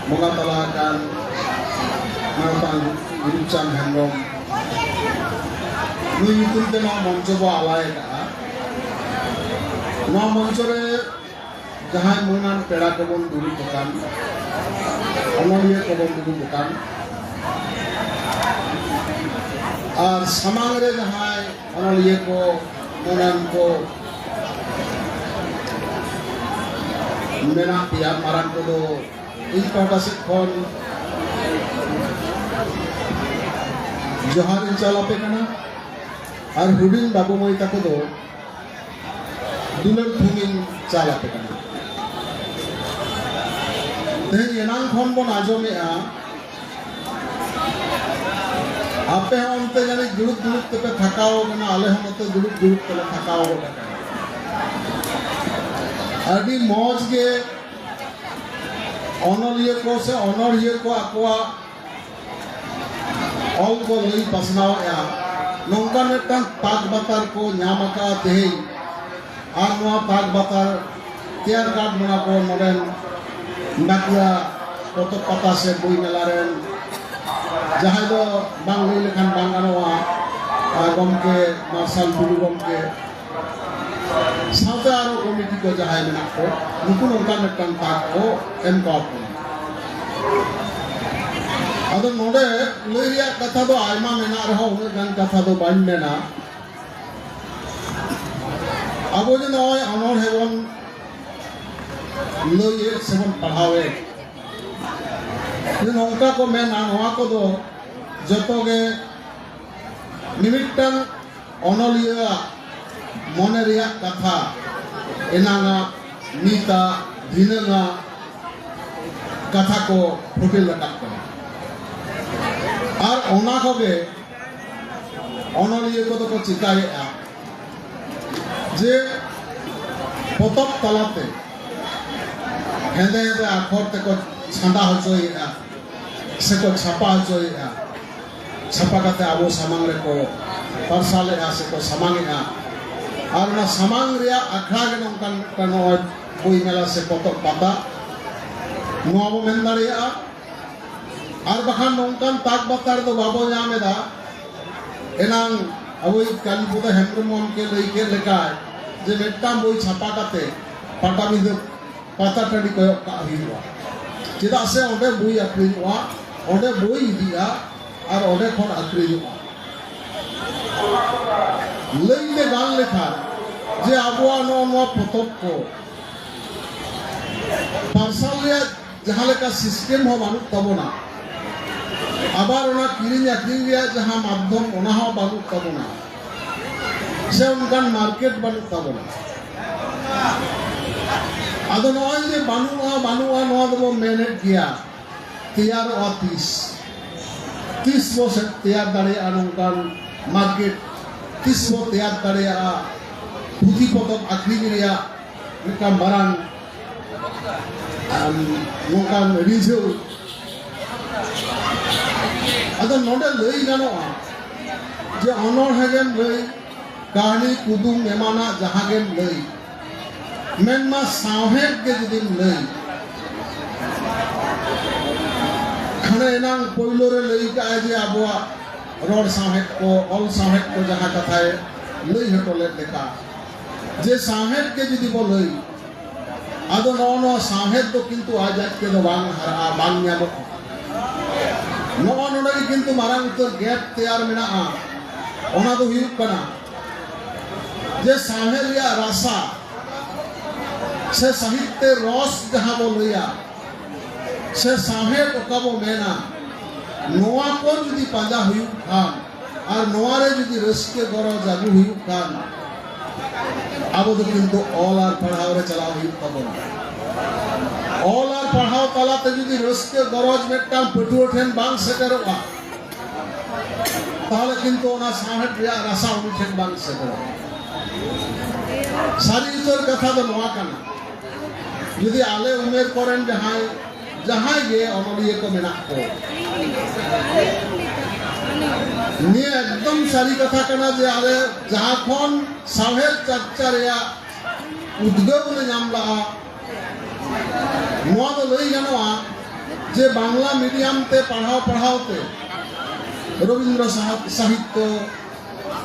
ᱵᱚᱸᱜᱟ ᱛᱟᱞᱟ ᱟᱠᱟᱱ ᱢᱟᱱᱚᱛᱟᱱ ᱜᱩᱨᱩᱪᱟᱸᱫᱽ ᱦᱮᱢᱵᱨᱚᱢ, ᱱᱩᱭ ᱧᱩᱛᱩᱢ ᱛᱮ ᱱᱚᱣᱟ ᱢᱚᱧᱪᱚ ᱵᱚ ᱟᱞᱟᱭ ᱟᱠᱟᱫᱼᱟ᱾ ᱱᱚᱣᱟ ᱢᱚᱧᱪᱚ ᱨᱮ ᱡᱟᱦᱟᱸᱭ ᱢᱟᱹᱱᱟᱱ ᱯᱮᱲᱟ ᱠᱚᱵᱚᱱ ᱫᱩᱲᱩᱵ ᱟᱠᱟᱱ, ᱚᱱᱚᱞᱤᱭᱟᱹ ᱠᱚᱵᱚᱱ ᱫᱩᱲᱩᱵ ᱟᱠᱟᱱ, ᱟᱨ ᱥᱟᱢᱟᱝ ᱨᱮ ᱡᱟᱦᱟᱸᱭ ᱚᱱᱚᱞᱤᱭᱟᱹ ᱠᱚ, ᱢᱟᱹᱱᱟᱱ ᱠᱚ ᱢᱮᱱᱟᱜ ᱯᱮᱭᱟ, ᱢᱟᱨᱟᱝ ᱠᱚᱫᱚ ᱤᱧ ᱯᱟᱦᱴᱟ ᱥᱮᱫ ᱠᱷᱚᱱ ᱡᱚᱦᱟᱨ ᱤᱧ ᱪᱟᱞ ᱟᱯᱮ ᱠᱟᱱᱟ, ᱟᱨ ᱦᱩᱰᱤᱧ ᱵᱟᱹᱵᱩ ᱢᱟᱹᱭ ᱛᱟᱠᱚ ᱫᱚ ᱫᱩᱞᱟᱹᱲ ᱛᱷᱩᱢᱤᱧ ᱪᱟᱞ ᱟᱯᱮ ᱠᱟᱱᱟ᱾ ᱛᱮᱦᱮᱧ ᱮᱱᱟᱝ ᱠᱷᱚᱱ ᱵᱚᱱ ᱟᱸᱡᱚᱢᱮᱜᱼᱟ, ᱟᱯᱮ ᱦᱚᱸ ᱚᱱᱛᱮ ᱡᱟᱹᱱᱤᱡ ᱫᱩᱲᱩᱵ ᱫᱩᱲᱩᱵ ᱛᱮᱯᱮ ᱛᱷᱟᱠᱟᱣ ᱟᱠᱟᱱᱟ, ᱟᱞᱮ ᱦᱚᱸ ᱱᱚᱛᱮ ᱫᱩᱲᱩᱵ ᱫᱩᱲᱩᱵ ᱛᱮᱞᱮ ᱛᱷᱟᱠᱟᱣ ᱜᱚᱫ ᱟᱠᱟᱱᱟ᱾ ᱟᱹᱰᱤ ᱢᱚᱡᱽ ᱜᱮ ᱚᱱᱚᱞᱤᱭᱟᱹ ᱠᱚ ᱥᱮ ᱚᱱᱚᱲᱦᱤᱭᱟᱹ ᱠᱚ ᱟᱠᱚᱣᱟᱜ ᱚᱞ ᱠᱚ ᱞᱟᱹᱭ ᱯᱟᱥᱱᱟᱣᱮᱫᱼᱟ᱾ ᱱᱚᱝᱠᱟᱱ ᱢᱤᱫᱴᱟᱝ ᱛᱟᱠ ᱵᱟᱛᱟᱨ ᱠᱚ ᱧᱟᱢ ᱟᱠᱟᱫᱼᱟ ᱛᱮᱦᱮᱧ᱾ ᱟᱨ ᱱᱚᱣᱟ ᱛᱟᱠ ᱵᱟᱛᱟᱨ ᱛᱮᱭᱟᱨ ᱠᱟᱨᱰ ᱱᱚᱣᱟ ᱠᱚ ᱱᱚᱰᱮᱱ ᱰᱟᱠᱩᱣᱟ ᱯᱚᱛᱚᱵ ᱯᱟᱛᱟ ᱥᱮ ᱵᱳᱭ ᱢᱮᱞᱟ ᱨᱮᱱ ᱡᱟᱦᱟᱸᱭ ᱫᱚ ᱵᱟᱝ ᱞᱟᱹᱭ ᱞᱮᱠᱷᱟᱱ ᱵᱟᱝ ᱜᱟᱱᱚᱜᱼᱟ, ᱟᱨ ᱜᱚᱢᱠᱮ ᱢᱟᱨᱥᱟᱞ ᱴᱩᱰᱩ ᱜᱚᱢᱠᱮ ᱥᱟᱶᱛᱮ ᱟᱨᱚ ᱠᱚᱢᱤᱴᱤ ᱠᱚ ᱡᱟᱦᱟᱸᱭ ᱢᱮᱱᱟᱜ ᱠᱚ, ᱱᱩᱠᱩ ᱱᱚᱝᱠᱟ ᱢᱤᱫᱴᱟᱝ ᱛᱟᱠ ᱠᱚ ᱮᱢ ᱠᱟᱣᱟᱫ ᱵᱚᱱᱟ᱾ ᱟᱫᱚ ᱱᱚᱰᱮ ᱞᱟᱹᱭ ᱨᱮᱭᱟᱜ ᱠᱟᱛᱷᱟ ᱫᱚ ᱟᱭᱢᱟ ᱢᱮᱱᱟᱜ ᱨᱮᱦᱚᱸ ᱩᱱᱟᱹᱜ ᱜᱟᱱ ᱠᱟᱛᱷᱟ ᱫᱚ ᱵᱟᱹᱧ ᱢᱮᱱᱟ᱾ ᱟᱵᱚ ᱡᱮ ᱱᱚᱜᱼᱚᱭ ᱚᱱᱚᱬᱦᱮ ᱵᱚᱱ ᱞᱟᱹᱭᱮᱫ ᱥᱮᱵᱚᱱ ᱯᱟᱲᱦᱟᱣᱮᱫ, ᱡᱮ ᱱᱚᱝᱠᱟ ᱠᱚ ᱢᱮᱱᱟ, ᱱᱚᱣᱟ ᱠᱚᱫᱚ ᱡᱚᱛᱚ ᱜᱮ ᱢᱤᱢᱤᱫᱴᱟᱝ ᱚᱱᱚᱞᱤᱭᱟᱹᱣᱟᱜ ᱢᱚᱱᱮ ᱨᱮᱭᱟᱜ ᱠᱟᱛᱷᱟ, ᱮᱱᱟᱝᱟᱜ, ᱱᱤᱛᱟᱜ, ᱫᱷᱤᱱᱟᱹᱝᱟᱜ ᱠᱟᱛᱷᱟ ᱠᱚ ᱯᱷᱩᱴᱮᱞ ᱨᱟᱠᱟᱵ ᱠᱟᱱᱟ᱾ ᱟᱨ ᱚᱱᱟ ᱠᱚᱜᱮ ᱚᱱᱚᱞᱤᱭᱟᱹ ᱠᱚᱫᱚ ᱠᱚ ᱪᱤᱠᱟᱹᱭᱮᱫᱼᱟ ᱡᱮ ᱯᱚᱛᱚᱵ ᱛᱟᱞᱟᱛᱮ ᱦᱮᱸᱫᱮ ᱦᱮᱸᱫᱮ ᱟᱠᱷᱚᱨ ᱛᱮᱠᱚ ᱪᱷᱟᱸᱫᱟ ᱦᱚᱪᱚᱭᱮᱫᱼᱟ ᱥᱮᱠᱚ ᱪᱷᱟᱯᱟ ᱦᱚᱪᱚᱭᱮᱫᱼᱟ᱾ ᱪᱷᱟᱯᱟ ᱠᱟᱛᱮ ᱟᱵᱚ ᱥᱟᱢᱟᱝ ᱨᱮᱠᱚ ᱯᱟᱨᱥᱟᱞᱮᱫᱼᱟ ᱥᱮᱠᱚ ᱥᱟᱢᱟᱝᱮᱫᱼᱟ᱾ ᱟᱨ ᱚᱱᱟ ᱥᱟᱢᱟᱝ ᱨᱮᱭᱟᱜ ᱟᱠᱷᱲᱟ ᱜᱮ ᱱᱚᱝᱠᱟᱱ ᱢᱤᱫᱴᱟᱝ ᱱᱚᱜᱼᱚᱭ ᱵᱳᱭ ᱢᱮᱞᱟ ᱥᱮ ᱯᱚᱛᱚᱵ ᱯᱟᱛᱟ, ᱱᱚᱣᱟ ᱵᱚ ᱢᱮᱱ ᱫᱟᱲᱮᱭᱟᱜᱼᱟ᱾ ᱟᱨ ᱵᱟᱠᱷᱟᱱ ᱱᱚᱝᱠᱟᱱ ᱛᱟᱠ ᱵᱟᱛᱟᱨ ᱫᱚ ᱵᱟᱵᱚ ᱧᱟᱢ ᱮᱫᱟ᱾ ᱮᱱᱟᱝ ᱟᱵᱚᱭᱤᱡ ᱠᱟᱞᱤᱯᱚᱫᱚ ᱦᱮᱢᱵᱨᱚᱢ ᱜᱚᱢᱠᱮ ᱞᱟᱹᱭ ᱠᱮᱫ ᱞᱮᱠᱟ ᱡᱮ ᱢᱤᱫᱴᱟᱝ ᱵᱳᱭ ᱪᱷᱟᱯᱟ ᱠᱟᱛᱮ ᱯᱟᱴᱟᱵᱤᱸᱫᱷᱟᱹ ᱯᱟᱛᱟ ᱴᱟᱺᱰᱤ ᱠᱚᱭᱚᱜ ᱠᱟᱜ ᱦᱩᱭᱩᱜᱼᱟ, ᱪᱮᱫᱟᱜ ᱥᱮ ᱚᱸᱰᱮ ᱵᱳᱭ ᱟᱹᱠᱷᱨᱤᱧᱚᱜᱼᱟ, ᱚᱸᱰᱮ ᱵᱳᱭ ᱤᱫᱤᱜᱼᱟ ᱟᱨ ᱚᱸᱰᱮ ᱠᱷᱚᱱ ᱟᱹᱠᱷᱨᱤᱧᱚᱜᱼᱟ᱾ ᱞᱟᱹᱭᱛᱮ ᱜᱟᱱ ᱞᱮᱠᱷᱟᱱ ᱡᱮ ᱟᱵᱚᱣᱟᱜ ᱱᱚᱜᱼᱚ ᱱᱚᱣᱟ ᱯᱚᱛᱚᱵ ᱠᱚ ᱯᱟᱨᱥᱟᱞ ᱨᱮᱭᱟᱜ ᱡᱟᱦᱟᱸ ᱞᱮᱠᱟ ᱥᱤᱥᱴᱮᱢ ᱦᱚᱸ ᱵᱟᱹᱱᱩᱜ ᱛᱟᱵᱚᱱᱟ, ᱟᱵᱟᱨ ᱚᱱᱟ ᱠᱤᱨᱤᱧ ᱟᱹᱠᱷᱨᱤᱧ ᱨᱮᱭᱟᱜ ᱡᱟᱦᱟᱸ ᱢᱟᱫᱽᱫᱷᱚᱢ, ᱚᱱᱟ ᱦᱚᱸ ᱵᱟᱹᱱᱩᱜ ᱛᱟᱵᱚᱱᱟ, ᱥᱮ ᱚᱱᱠᱟᱱ ᱢᱟᱨᱠᱮᱴ ᱵᱟᱹᱱᱩᱜ ᱛᱟᱵᱚᱱᱟ᱾ ᱟᱫᱚ ᱱᱚᱜᱼᱚᱭ ᱡᱮ ᱵᱟᱹᱱᱩᱜᱼᱟ, ᱵᱟᱹᱱᱩᱜᱼᱟ, ᱱᱚᱣᱟ ᱫᱚᱵᱚ ᱢᱮᱱᱮᱫ ᱜᱮᱭᱟ, ᱛᱮᱭᱟᱨᱚᱜᱼᱟ ᱛᱤᱥ? ᱛᱤᱥ ᱵᱚ ᱥᱮ-, ᱛᱮᱭᱟᱨ ᱫᱟᱲᱮᱭᱟᱜᱼᱟ ᱱᱚᱝᱠᱟᱱ ᱢᱟᱨᱠᱮᱴ? ᱛᱤᱥ ᱵᱚ ᱛᱮᱭᱟᱨ ᱫᱟᱲᱮᱭᱟᱜᱼᱟ ᱯᱩᱛᱷᱤ ᱯᱚᱛᱚᱵ ᱟᱠᱷᱨᱤᱧ ᱨᱮᱭᱟᱜ ᱢᱤᱫᱴᱟᱝ ᱢᱟᱨᱟᱝ, ᱟᱢ, ᱱᱚᱝᱠᱟᱱ ᱨᱤᱡᱷᱟᱹᱣ? ᱟᱫᱚ ᱱᱚᱰᱮ ᱞᱟᱹᱭ ᱜᱟᱱᱚᱜᱼᱟ ᱡᱮ ᱚᱱᱚᱬᱦᱮ ᱜᱮᱢ ᱞᱟᱹᱭ, ᱠᱟᱹᱦᱱᱤ, ᱠᱩᱫᱩᱢ ᱮᱢᱟᱱᱟᱜ ᱡᱟᱦᱟᱸ ᱜᱮᱢ ᱞᱟᱹᱭ, ᱢᱮᱱᱢᱟ ᱥᱟᱶᱦᱮᱫ ᱜᱮ ᱡᱩᱫᱤᱢ ᱞᱟᱹᱭ, ᱠᱷᱟᱱᱮ ᱮᱱᱟᱝ ᱯᱳᱭᱞᱳ ᱨᱮ ᱞᱟᱹᱭ ᱠᱟᱜᱼᱟᱭ ᱡᱮ ᱟᱵᱚᱣᱟᱜ ᱨᱚᱲ ᱥᱟᱶᱦᱮᱫ ᱠᱚ, ᱚᱞ ᱥᱟᱶᱦᱮᱫ ᱠᱚ ᱡᱟᱦᱟᱸ ᱠᱟᱛᱷᱟᱭ ᱞᱟᱹᱭ ᱦᱚᱴᱚ ᱞᱮᱫ ᱞᱮᱠᱟ, ᱡᱮ ᱥᱟᱶᱦᱮᱫ ᱜᱮ ᱡᱩᱫᱤ ᱵᱚ ᱞᱟᱹᱭ, ᱟᱫᱚ ᱱᱚᱜᱼᱚ ᱱᱚᱣᱟ ᱥᱟᱶᱦᱮᱫ ᱫᱚ ᱠᱤᱱᱛᱩ ᱟᱡ ᱟᱡ ᱛᱮᱫᱚ ᱵᱟᱝ ᱦᱟᱨᱟᱜᱼᱟ, ᱵᱟᱝ ᱧᱟᱢᱚᱜᱼᱟ᱾ ᱱᱚᱜᱼᱚ ᱱᱚᱰᱮ ᱜᱮ ᱠᱤᱱᱛᱩ ᱢᱟᱨᱟᱝ ᱩᱛᱟᱹᱨ ᱜᱮᱯ ᱛᱮᱭᱟᱨ ᱢᱮᱱᱟᱜᱼᱟ᱾ ᱚᱱᱟ ᱫᱚ ᱦᱩᱭᱩᱜ ᱠᱟᱱᱟ ᱡᱮ ᱥᱟᱶᱦᱮᱫ ᱨᱮᱭᱟᱜ ᱨᱟᱥᱟ ᱥᱮ ᱥᱟᱦᱤᱛᱛᱮ ᱨᱚᱥ ᱡᱟᱦᱟᱸ ᱵᱚ ᱞᱟᱹᱭᱟ, ᱥᱮ ᱥᱟᱶᱦᱮᱫ ᱚᱠᱟ ᱵᱚ ᱢᱮᱱᱟ, ᱱᱚᱣᱟ ᱠᱚ ᱡᱩᱫᱤ ᱯᱟᱸᱡᱟ ᱦᱩᱭᱩᱜ ᱠᱷᱟᱱ ᱟᱨ ᱱᱚᱣᱟ ᱨᱮ ᱡᱩᱫᱤ ᱨᱟᱹᱥᱠᱟᱹ ᱜᱚᱨᱚᱡᱽ ᱟᱹᱜᱩ ᱦᱩᱭᱩᱜ ᱠᱷᱟᱱ, ᱟᱵᱚ ᱫᱚ ᱠᱤᱱᱛᱩ ᱚᱞ ᱟᱨ ᱯᱟᱲᱦᱟᱣ ᱨᱮ ᱪᱟᱞᱟᱣ ᱦᱩᱭᱩᱜ ᱛᱟᱵᱚᱱᱟ᱾ ᱚᱞ ᱟᱨ ᱯᱟᱲᱦᱟᱣ ᱛᱟᱞᱟᱛᱮ ᱡᱩᱫᱤ ᱨᱟᱹᱥᱠᱟᱹ ᱜᱚᱨᱚᱡᱽ ᱢᱤᱫᱴᱟᱝ ᱯᱟᱹᱴᱷᱩᱣᱟᱹ ᱴᱷᱮᱱ ᱵᱟᱝ ᱥᱮᱴᱮᱨᱚᱜᱼᱟ, ᱛᱟᱦᱚᱞᱮ ᱠᱤᱱᱛᱩ ᱚᱱᱟ ᱥᱟᱶᱦᱮᱫ ᱨᱮᱭᱟᱜ ᱨᱟᱥᱟ ᱩᱱᱤ ᱴᱷᱮᱱ ᱵᱟᱝ ᱥᱮᱴᱮᱨᱚᱜᱼᱟ᱾ ᱥᱟᱹᱨᱤ ᱩᱛᱟᱹᱨ ᱠᱟᱛᱷᱟ ᱫᱚ ᱱᱚᱣᱟ ᱠᱟᱱᱟ, ᱡᱩᱫᱤ ᱟᱞᱮ ᱩᱢᱮᱨ ᱠᱚᱨᱮᱱ ᱡᱟᱦᱟᱸᱭ, ᱡᱟᱦᱟᱸᱭ ᱜᱮ ᱚᱱᱚᱞᱤᱭᱟᱹ ᱠᱚ ᱢᱮᱱᱟᱜ ᱠᱚ, ᱱᱤᱭᱟᱹ ᱮᱠᱫᱚᱢ ᱥᱟᱹᱨᱤ ᱠᱟᱛᱷᱟ ᱠᱟᱱᱟ ᱡᱮ ᱟᱞᱮ ᱡᱟᱦᱟᱸ ᱠᱷᱚᱱ ᱥᱟᱶᱦᱮᱫ ᱪᱟᱨᱪᱟ ᱨᱮᱭᱟᱜ ᱩᱫᱽᱜᱟᱹᱣ ᱞᱮ ᱧᱟᱢ ᱞᱟᱜᱼᱟ, ᱱᱚᱣᱟ ᱫᱚ ᱞᱟᱹᱭ ᱜᱟᱱᱚᱜᱼᱟ ᱡᱮ ᱵᱟᱝᱞᱟ ᱢᱤᱰᱤᱭᱟᱢ ᱛᱮ ᱯᱟᱲᱦᱟᱣ ᱯᱟᱲᱦᱟᱣ ᱛᱮ ᱨᱚᱵᱤᱱᱫᱨᱚ ᱥᱟᱦᱟ-, ᱥᱟᱦᱤᱛᱛᱚ,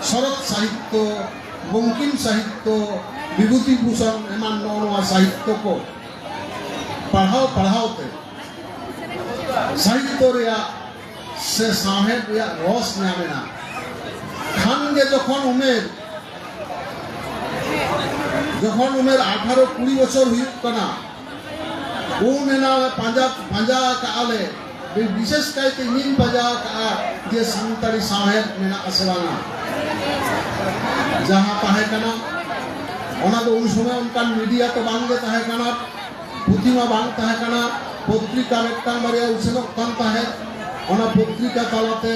ᱥᱚᱨᱚᱛ ᱥᱟᱦᱤᱛᱛᱚ, ᱵᱚᱝᱠᱤᱢ ᱥᱟᱦᱤᱛᱛᱚ, ᱵᱤᱵᱷᱩᱛᱤ ᱵᱷᱩᱥᱚᱱ ᱮᱢᱟᱱ ᱱᱚᱜᱼᱚ ᱱᱚᱣᱟ ᱥᱟᱦᱤᱛᱛᱚ ᱠᱚ ᱯᱟᱲᱦᱟᱣ ᱯᱟᱲᱦᱟᱣ ᱛᱮ ᱥᱟᱦᱤᱛᱛᱚ ᱨᱮᱭᱟᱜ ᱥᱮ ᱥᱟᱶᱦᱮᱫ ᱨᱮᱭᱟᱜ ᱨᱚᱥ ᱧᱟᱢ ᱮᱱᱟ᱾ ᱠᱷᱟᱱ ᱜᱮ ᱡᱚᱠᱷᱚᱱ ᱩᱢᱮᱨ, ᱡᱚᱠᱷᱚᱱ ᱩᱢᱮᱨ ᱟᱴᱷᱟᱨᱚ ᱠᱩᱲᱤ ᱵᱚᱪᱷᱚᱨ ᱦᱩᱭᱩᱜ ᱠᱟᱱᱟ, ᱩᱱ ᱮᱱᱟ ᱯᱟᱸᱡᱟ, ᱯᱟᱸᱡᱟ ᱟᱠᱟᱫᱼᱟ ᱞᱮ, ᱵᱤ-, ᱵᱤᱥᱮᱥ ᱠᱟᱭᱛᱮ ᱤᱧᱤᱧ ᱯᱟᱸᱡᱟ ᱟᱠᱟᱫᱼᱟ ᱡᱮ ᱥᱟᱱᱛᱟᱲᱤ ᱥᱟᱶᱦᱮᱫ ᱢᱮᱱᱟᱜ ᱟᱥᱮ ᱵᱟᱝᱟ᱾ ᱡᱟᱦᱟᱸ ᱛᱟᱦᱮᱸ ᱠᱟᱱᱟ, ᱚᱱᱟ ᱫᱚ ᱩᱱ ᱥᱚᱢᱚᱭ ᱚᱱᱠᱟᱱ ᱢᱤᱰᱤᱭᱟ ᱛᱚ ᱵᱟᱝ ᱜᱮ ᱛᱟᱦᱮᱸ ᱠᱟᱱᱟ, ᱯᱩᱛᱷᱤ ᱢᱟ ᱵᱟᱝ ᱛᱟᱦᱮᱸ ᱠᱟᱱᱟ, ᱯᱚᱛᱨᱤᱠᱟ ᱢᱤᱫᱴᱟᱝ ᱵᱟᱨᱭᱟ ᱩᱪᱷᱟᱹᱱᱚᱜ ᱠᱟᱱ ᱛᱟᱦᱮᱸᱫ, ᱚᱱᱟ ᱯᱚᱛᱨᱤᱠᱟ ᱛᱟᱞᱟᱛᱮ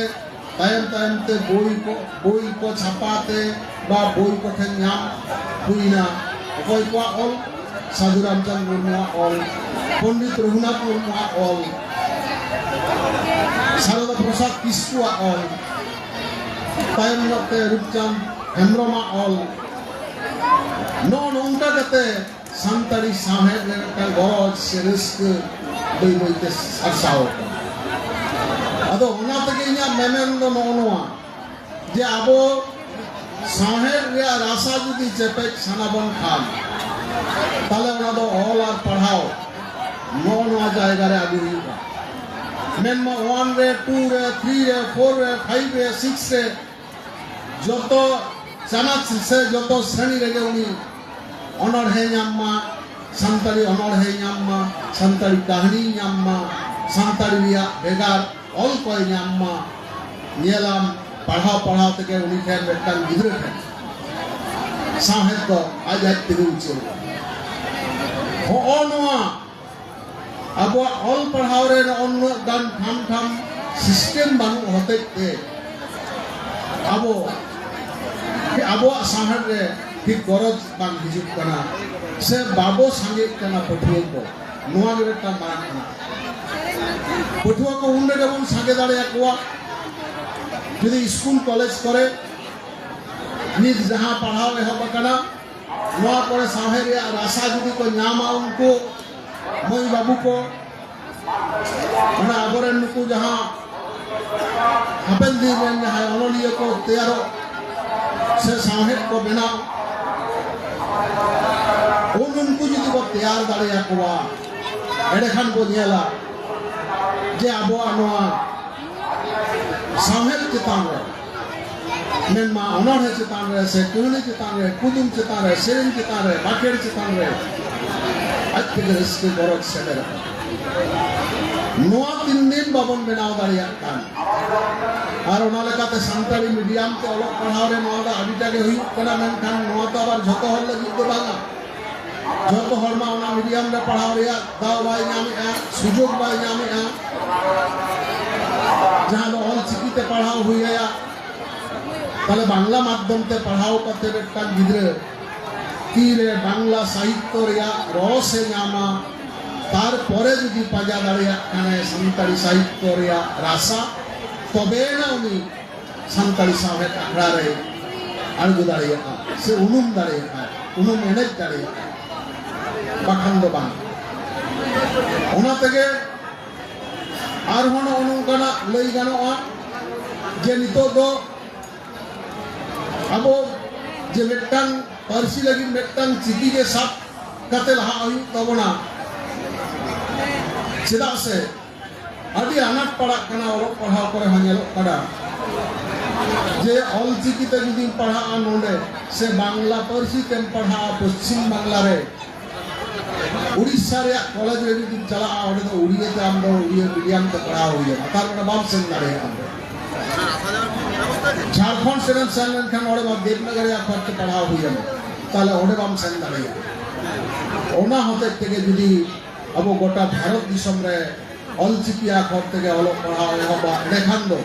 ᱛᱟᱭᱚᱢ ᱛᱟᱭᱚᱢ ᱛᱮ ᱵᱳᱭ ᱠᱚ, ᱵᱳᱭ ᱠᱚ ᱪᱷᱟᱯᱟ ᱛᱮ ᱵᱟ ᱵᱳᱭ ᱠᱚᱴᱷᱮᱱ ᱧᱟᱢ ᱦᱩᱭᱱᱟ᱾ ᱚᱠᱚᱭ ᱠᱚᱣᱟᱜ ᱚᱞ? ᱥᱟᱹᱫᱷᱩ ᱨᱟᱢᱪᱟᱸᱫᱽ ᱢᱩᱨᱢᱩᱣᱟᱜ ᱚᱞ, ᱯᱚᱱᱰᱤᱛ ᱨᱚᱜᱷᱩᱱᱟᱛᱷ ᱢᱩᱨᱢᱩᱣᱟᱜ ᱚᱞ, ᱥᱟᱨᱚᱫᱟ ᱯᱨᱚᱥᱟᱫᱽ ᱠᱤᱥᱠᱩᱣᱟᱜ ᱚᱞ, ᱛᱟᱭᱚᱢ ᱧᱚᱜ ᱛᱮ ᱨᱩᱯᱪᱟᱸᱫᱽ ᱦᱮᱢᱵᱨᱚᱢᱟᱜ ᱚᱞ᱾ ᱱᱚᱜᱼᱚ ᱱᱚᱝᱠᱟ ᱠᱟᱛᱮ ᱥᱟᱱᱛᱟᱲᱤ ᱥᱟᱶᱦᱮᱫ ᱨᱮ ᱢᱤᱫᱴᱟᱝ ᱜᱚᱨᱚᱡᱽ ᱥᱮ ᱨᱟᱹᱥᱠᱟᱹ ᱵᱟᱹᱭ ᱵᱟᱹᱭᱛᱮ ᱥᱟᱨᱥᱟᱣ ᱟᱠᱟᱱᱟ᱾ ᱟᱫᱚ ᱚᱱᱟ ᱛᱮᱜᱮ ᱤᱧᱟᱹᱜ ᱢᱮᱢᱮᱱ ᱫᱚ ᱱᱚᱜᱼᱚ ᱱᱚᱣᱟ, ᱡᱮ ᱟᱵᱚ ᱥᱟᱶᱦᱮᱫ ᱨᱮᱭᱟᱜ ᱨᱟᱥᱟ ᱡᱩᱫᱤ ᱪᱮᱯᱮᱡ ᱥᱟᱱᱟ ᱵᱚᱱ ᱠᱷᱟᱱ, ᱛᱟᱦᱞᱮ ᱚᱱᱟ ᱫᱚ ᱚᱞ ᱟᱨ ᱯᱟᱲᱦᱟᱣ ᱱᱚᱜᱼᱚ ᱱᱚᱣᱟ ᱡᱟᱭᱜᱟ ᱨᱮ ᱟᱹᱜᱩ ᱦᱩᱭᱩᱜᱼᱟ᱾ ᱢᱮᱱᱢᱟ ᱳᱣᱟᱱ ᱨᱮ, ᱴᱩ ᱨᱮ, ᱛᱷᱨᱤ ᱨᱮ, ᱯᱷᱳᱨ ᱨᱮ, ᱯᱷᱟᱭᱤᱵᱷ ᱨᱮ, ᱥᱤᱠᱥ ᱨᱮ, ᱡᱚᱛᱚ ᱪᱟᱱᱟᱪ ᱥᱮ ᱡᱚᱛᱚ ᱥᱨᱮᱱᱤ ᱨᱮᱜᱮ ᱩᱱᱤ ᱚᱱᱚᱬᱦᱮ ᱧᱟᱢ ᱢᱟ, ᱥᱟᱱᱛᱟᱲᱤ ᱚᱱᱚᱬᱦᱮ ᱧᱟᱢ ᱢᱟ, ᱥᱟᱱᱛᱟᱲᱤ ᱠᱟᱹᱦᱱᱤ ᱧᱟᱢ ᱢᱟ, ᱥᱟᱱᱛᱟᱲᱤ ᱨᱮᱭᱟᱜ ᱵᱷᱮᱜᱟᱨ ᱚᱞ ᱠᱚᱭ ᱧᱟᱢ ᱢᱟ᱾ ᱧᱮᱞᱟᱢ, ᱯᱟᱲᱦᱟᱣ ᱯᱟᱲᱦᱟᱣ ᱛᱮᱜᱮ ᱩᱱᱤ ᱴᱷᱮᱱ, ᱢᱤᱫᱴᱟᱝ ᱜᱤᱫᱽᱨᱟᱹ ᱴᱷᱮᱱ ᱥᱟᱶᱦᱮᱫ ᱫᱚ ᱟᱡ ᱟᱡ ᱛᱮᱜᱮ ᱩᱪᱟᱹᱲᱚᱜᱼᱟ᱾ ᱦᱚᱸᱜᱼᱚ ᱱᱚᱣᱟ ᱟᱵᱚᱣᱟᱜ ᱚᱞ ᱯᱟᱲᱦᱟᱣ ᱨᱮ ᱱᱚᱜᱼᱚ ᱱᱩᱱᱟᱹᱜ ᱜᱟᱱ ᱴᱷᱟᱢ ᱴᱷᱟᱢ ᱥᱤᱥᱴᱮᱢ ᱵᱟᱹᱱᱩᱜ ᱦᱚᱛᱮᱡ ᱛᱮ ᱟᱵᱚ, ᱟᱵᱚᱣᱟᱜ ᱥᱟᱶᱦᱮᱫ ᱨᱮ ᱴᱷᱤᱠ ᱜᱚᱨᱚᱡᱽ ᱵᱟᱝ ᱦᱤᱡᱩᱜ ᱠᱟᱱᱟ, ᱥᱮ ᱵᱟᱵᱚ ᱥᱟᱸᱜᱮᱜ ᱠᱟᱱᱟ ᱯᱟᱹᱴᱷᱩᱣᱟᱹ ᱠᱚ᱾ ᱱᱚᱣᱟ ᱜᱮ ᱢᱤᱫᱴᱟᱝ ᱢᱟᱨᱟᱝ ᱟᱱᱟᱴ᱾ ᱯᱟᱹᱴᱷᱩᱣᱟᱹ ᱠᱚ ᱩᱱ ᱨᱮᱜᱮ ᱵᱚᱱ ᱥᱟᱸᱜᱮ ᱫᱟᱲᱮᱭᱟᱠᱚᱣᱟ, ᱡᱩᱫᱤ ᱥᱠᱩᱞ ᱠᱚᱞᱮᱡᱽ ᱠᱚᱨᱮ ᱱᱤᱛ ᱡᱟᱦᱟᱸ ᱯᱟᱲᱦᱟᱣ ᱮᱦᱚᱵ ᱟᱠᱟᱱᱟ, ᱱᱚᱣᱟ ᱠᱚᱨᱮ ᱥᱟᱶᱦᱮᱫ ᱨᱮᱭᱟᱜ ᱨᱟᱥᱟ ᱡᱩᱫᱤ ᱠᱚ ᱧᱟᱢᱟ ᱩᱱᱠᱩ ᱢᱟᱹᱭ ᱵᱟᱹᱵᱩ ᱠᱚ, ᱚᱱᱟ ᱟᱵᱚᱨᱮᱱ ᱱᱩᱠᱩ ᱡᱟᱦᱟᱸ ᱦᱟᱯᱮᱱ ᱫᱤᱱ ᱨᱮᱱ ᱡᱟᱦᱟᱸᱭ ᱚᱱᱚᱞᱤᱭᱟᱹ ᱠᱚ ᱛᱮᱭᱟᱨᱚᱜ ᱥᱮ ᱥᱟᱶᱦᱮᱫ ᱠᱚ ᱵᱮᱱᱟᱣ, ᱩᱱ ᱩᱱᱠᱩ ᱡᱩᱫᱤ ᱠᱚ ᱛᱮᱭᱟᱨ ᱫᱟᱲᱮᱭᱟᱠᱚᱣᱟ, ᱮᱸᱰᱮᱠᱷᱟᱱ ᱵᱚ ᱧᱮᱞᱟ ᱡᱮ ᱟᱵᱚᱣᱟᱜ ᱱᱚᱣᱟ ᱥᱟᱶᱦᱮᱫ ᱪᱮᱛᱟᱱ ᱨᱮ, ᱢᱮᱱᱢᱟ ᱚᱱᱚᱬᱦᱮ ᱪᱮᱛᱟᱱ ᱨᱮ, ᱥᱮ ᱠᱟᱹᱦᱱᱤ ᱪᱮᱛᱟᱱ ᱨᱮ, ᱠᱩᱫᱩᱢ ᱪᱮᱛᱟᱱ ᱨᱮ, ᱥᱮᱨᱮᱧ ᱪᱮᱛᱟᱱ ᱨᱮ, ᱵᱟᱸᱠᱷᱮᱲ ᱪᱮᱛᱟᱱ ᱨᱮ ᱟᱡ ᱛᱮᱜᱮ ᱨᱟᱹᱥᱠᱟᱹ ᱜᱚᱨᱚᱡᱽ ᱥᱮᱴᱮᱨᱚᱜᱼᱟ᱾ ᱱᱚᱣᱟ ᱛᱤᱱ ᱫᱤᱱ ᱵᱟᱵᱚᱱ ᱵᱮᱱᱟᱣ ᱫᱟᱲᱮᱭᱟᱜ ᱠᱟᱱ, ᱟᱨ ᱚᱱᱟ ᱞᱮᱠᱟᱛᱮ ᱥᱟᱱᱛᱟᱲᱤ ᱢᱤᱰᱤᱭᱟᱢ ᱛᱮ ᱚᱞᱚᱜ ᱯᱟᱲᱦᱟᱣ ᱨᱮ ᱱᱚᱣᱟ ᱫᱚ ᱟᱹᱰᱤᱴᱟ ᱜᱮ ᱦᱩᱭᱩᱜ ᱠᱟᱱᱟ, ᱢᱮᱱᱠᱷᱟᱱ ᱱᱚᱣᱟ ᱫᱚ ᱟᱵᱟᱨ ᱡᱷᱚᱛᱚ ᱦᱚᱲ ᱞᱟᱹᱜᱤᱫ ᱫᱚ ᱵᱟᱝᱟ᱾ ᱡᱷᱚᱛᱚ ᱦᱚᱲ ᱢᱟ ᱚᱱᱟ ᱢᱤᱰᱤᱭᱟᱢ ᱨᱮ ᱯᱟᱲᱦᱟᱣ ᱨᱮᱭᱟᱜ ᱫᱟᱣ ᱵᱟᱭ ᱧᱟᱢᱮᱜᱼᱟ, ᱥᱩᱡᱳᱜᱽ ᱵᱟᱭ ᱧᱟᱢᱮᱜᱼᱟ᱾ ᱡᱟᱦᱟᱸ ᱫᱚ ᱚᱞ ᱪᱤᱠᱤ ᱛᱮ ᱯᱟᱲᱦᱟᱣ ᱦᱩᱭ ᱟᱭᱟ, ᱛᱟᱦᱞᱮ ᱵᱟᱝᱞᱟ ᱢᱟᱫᱽᱫᱷᱚᱢ ᱛᱮ ᱯᱟᱲᱦᱟᱣ ᱠᱟᱛᱮ ᱢᱤᱫᱴᱟᱝ ᱜᱤᱫᱽᱨᱟᱹ ᱛᱤᱨᱮ ᱵᱟᱝᱞᱟ ᱥᱟᱦᱤᱛᱛᱚ ᱨᱮᱭᱟᱜ ᱨᱚᱥ ᱮ ᱧᱟᱢᱟ, ᱛᱟᱨᱯᱚᱨᱮ ᱡᱩᱫᱤ ᱯᱟᱸᱡᱟ ᱫᱟᱲᱮᱭᱟᱜ ᱠᱷᱟᱱᱮ ᱥᱟᱱᱛᱟᱲᱤ ᱥᱟᱦᱤᱛᱛᱚ ᱨᱮᱭᱟᱜ ᱨᱟᱥᱟ, ᱛᱚᱵᱮᱭᱮᱱᱟ ᱩᱱᱤ ᱥᱟᱱᱛᱟᱲᱤ ᱥᱟᱶᱦᱮᱫ ᱟᱠᱷᱲᱟ ᱨᱮ ᱟᱬᱜᱚ ᱫᱟᱲᱮᱭᱟᱜᱼᱟ, ᱥᱮ ᱩᱱᱩᱢ ᱫᱟᱲᱮᱭᱟᱜᱼᱟ, ᱩᱱᱩᱢ ᱮᱱᱮᱡ ᱫᱟᱲᱮᱭᱟᱜᱼᱟ, ᱵᱟᱠᱷᱟᱱ ᱫᱚ ᱵᱟᱝ᱾ ᱚᱱᱟ ᱛᱮᱜᱮ ᱟᱨᱦᱚᱸ ᱱᱚᱜᱼᱚ ᱱᱚᱝᱠᱟᱱᱟᱜ ᱞᱟᱹᱭ ᱜᱟᱱᱚᱜᱼᱟ ᱡᱮ ᱱᱤᱛᱚᱜ ᱫᱚ ᱟᱵᱚ ᱡᱮ ᱢᱤᱫᱴᱟᱝ ᱯᱟᱹᱨᱥᱤ ᱞᱟᱹᱜᱤᱫ ᱢᱤᱫᱴᱟᱝ ᱪᱤᱠᱤ ᱜᱮ ᱥᱟᱵ ᱠᱟᱛᱮ ᱞᱟᱦᱟᱜ ᱦᱩᱭᱩᱜ ᱛᱟᱵᱚᱱᱟ, ᱪᱮᱫᱟᱜ ᱥᱮ ᱟᱹᱰᱤ ᱟᱱᱟᱴ ᱯᱟᱲᱟᱜ ᱠᱟᱱᱟ, ᱚᱞᱚᱜ ᱯᱟᱲᱦᱟᱣ ᱠᱚᱨᱮ ᱦᱚᱸ ᱧᱮᱞᱚᱜ ᱠᱟᱱᱟ ᱡᱮ ᱚᱞ ᱪᱤᱠᱤ ᱛᱮ ᱡᱩᱫᱤᱢ ᱯᱟᱲᱦᱟᱜᱼᱟ ᱱᱚᱰᱮ, ᱥᱮ ᱵᱟᱝᱞᱟ ᱯᱟᱹᱨᱥᱤ ᱛᱮᱢ ᱯᱟᱲᱦᱟᱜᱼᱟ ᱯᱚᱪᱷᱤᱢ ᱵᱟᱝᱞᱟ ᱨᱮ, ᱩᱲᱤᱥᱥᱟ ᱨᱮᱭᱟᱜ ᱠᱚᱞᱮᱡᱽ ᱨᱮ ᱡᱩᱫᱤᱢ ᱪᱟᱞᱟᱜᱼᱟ, ᱚᱸᱰᱮ ᱫᱚ ᱩᱲᱤᱭᱟᱹ ᱛᱮ ᱟᱢ ᱫᱚ ᱩᱲᱤᱭᱟᱹ ᱢᱤᱰᱤᱭᱟᱢ ᱛᱮ ᱯᱟᱲᱦᱟᱣ ᱦᱩᱭ ᱟᱢᱟ, ᱛᱟᱨ ᱢᱟᱱᱮ ᱵᱟᱢ ᱥᱮᱱ ᱫᱟᱲᱮᱭᱟᱜᱼᱟ᱾ ᱡᱷᱟᱲᱠᱷᱚᱸᱰ ᱥᱮᱫ ᱮᱢ ᱥᱮᱱ ᱞᱮᱱᱠᱷᱟᱱ ᱚᱸᱰᱮ ᱢᱟ ᱫᱮᱵᱽᱱᱟᱜᱚᱨᱤ ᱟᱠᱷᱚᱨ ᱛᱮ ᱯᱟᱲᱦᱟᱣ ᱦᱩᱭ ᱟᱢᱟ, ᱛᱟᱦᱞᱮ ᱚᱸᱰᱮ ᱵᱟᱢ ᱥᱮᱱ ᱫᱟᱲᱮᱭᱟᱜᱼᱟ᱾ ᱚᱱᱟ ᱦᱚᱛᱮᱡ ᱛᱮᱜᱮ ᱡᱩᱫᱤ ᱟᱵᱚ ᱜᱚᱴᱟ ᱵᱷᱟᱨᱚᱛ ᱫᱤᱥᱚᱢ ᱨᱮ ᱚᱞᱪᱤᱠᱤ ᱟᱠᱷᱚᱨ ᱛᱮᱜᱮ ᱚᱞᱚᱜ ᱯᱟᱲᱦᱟᱣ ᱮᱦᱚᱵᱟ, ᱮᱸᱰᱮᱠᱷᱟᱱ ᱫᱚ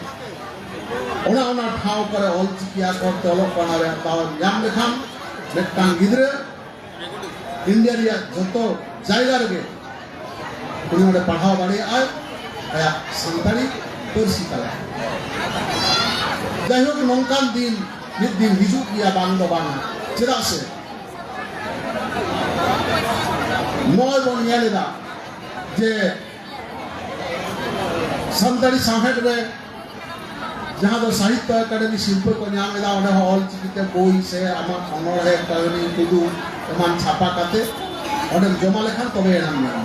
ᱚᱱᱟ ᱚᱱᱟ ᱴᱷᱟᱶ ᱠᱚᱨᱮ ᱚᱞᱪᱤᱠᱤ ᱟᱠᱷᱚᱨ ᱛᱮ ᱚᱞᱚᱜ ᱯᱟᱲᱦᱟᱣ ᱨᱮᱭᱟᱜ ᱫᱟᱣ ᱮᱢ ᱧᱟᱢ ᱞᱮᱠᱷᱟᱱ ᱢᱤᱫᱴᱟᱝ ᱜᱤᱫᱽᱨᱟᱹ ᱤᱱᱰᱤᱭᱟ ᱨᱮᱭᱟᱜ ᱡᱚᱛᱚ ᱡᱟᱭᱜᱟ ᱨᱮᱜᱮ ᱩᱱᱤ ᱚᱸᱰᱮ ᱯᱟᱲᱦᱟᱣ ᱫᱟᱲᱮᱭᱟᱜᱼᱟᱭ ᱟᱭᱟᱜ ᱥᱟᱱᱛᱟᱲᱤ ᱯᱟᱹᱨᱥᱤ ᱛᱟᱞᱟ᱾ ᱡᱟᱭᱦᱳᱠ, ᱱᱚᱝᱠᱟᱱ ᱫᱤᱱ ᱢᱤᱫ ᱫᱤᱱ ᱦᱤᱡᱩᱜ ᱜᱮᱭᱟ, ᱵᱟᱝ ᱫᱚ ᱵᱟᱝᱟ᱾ ᱪᱮᱫᱟᱜ ᱥᱮ ᱱᱚᱜᱼᱚᱭ ᱵᱚᱱ ᱧᱮᱞ ᱮᱫᱟ ᱡᱮ ᱥᱟᱱᱛᱟᱲᱤ ᱥᱟᱶᱦᱮᱫ ᱨᱮ ᱡᱟᱦᱟᱸ ᱫᱚ ᱥᱟᱦᱤᱛᱛᱚ ᱮᱠᱟᱰᱮᱢᱤ ᱥᱤᱨᱯᱟᱹ ᱠᱚ ᱧᱟᱢ ᱮᱫᱟ, ᱚᱸᱰᱮ ᱦᱚᱸ ᱚᱞ ᱪᱤᱠᱤᱛᱮ ᱵᱳᱭ ᱥᱮ ᱟᱢᱟᱜ ᱚᱱᱚᱬᱦᱮ, ᱠᱟᱹᱦᱱᱤ, ᱠᱩᱫᱩᱢ ᱮᱢᱟᱱ ᱪᱷᱟᱯᱟ ᱠᱟᱛᱮ ᱚᱸᱰᱮᱢ ᱡᱚᱢᱟ ᱞᱮᱠᱷᱟᱱ ᱛᱚᱵᱮ ᱮᱱᱟᱢ ᱧᱟᱢᱟ᱾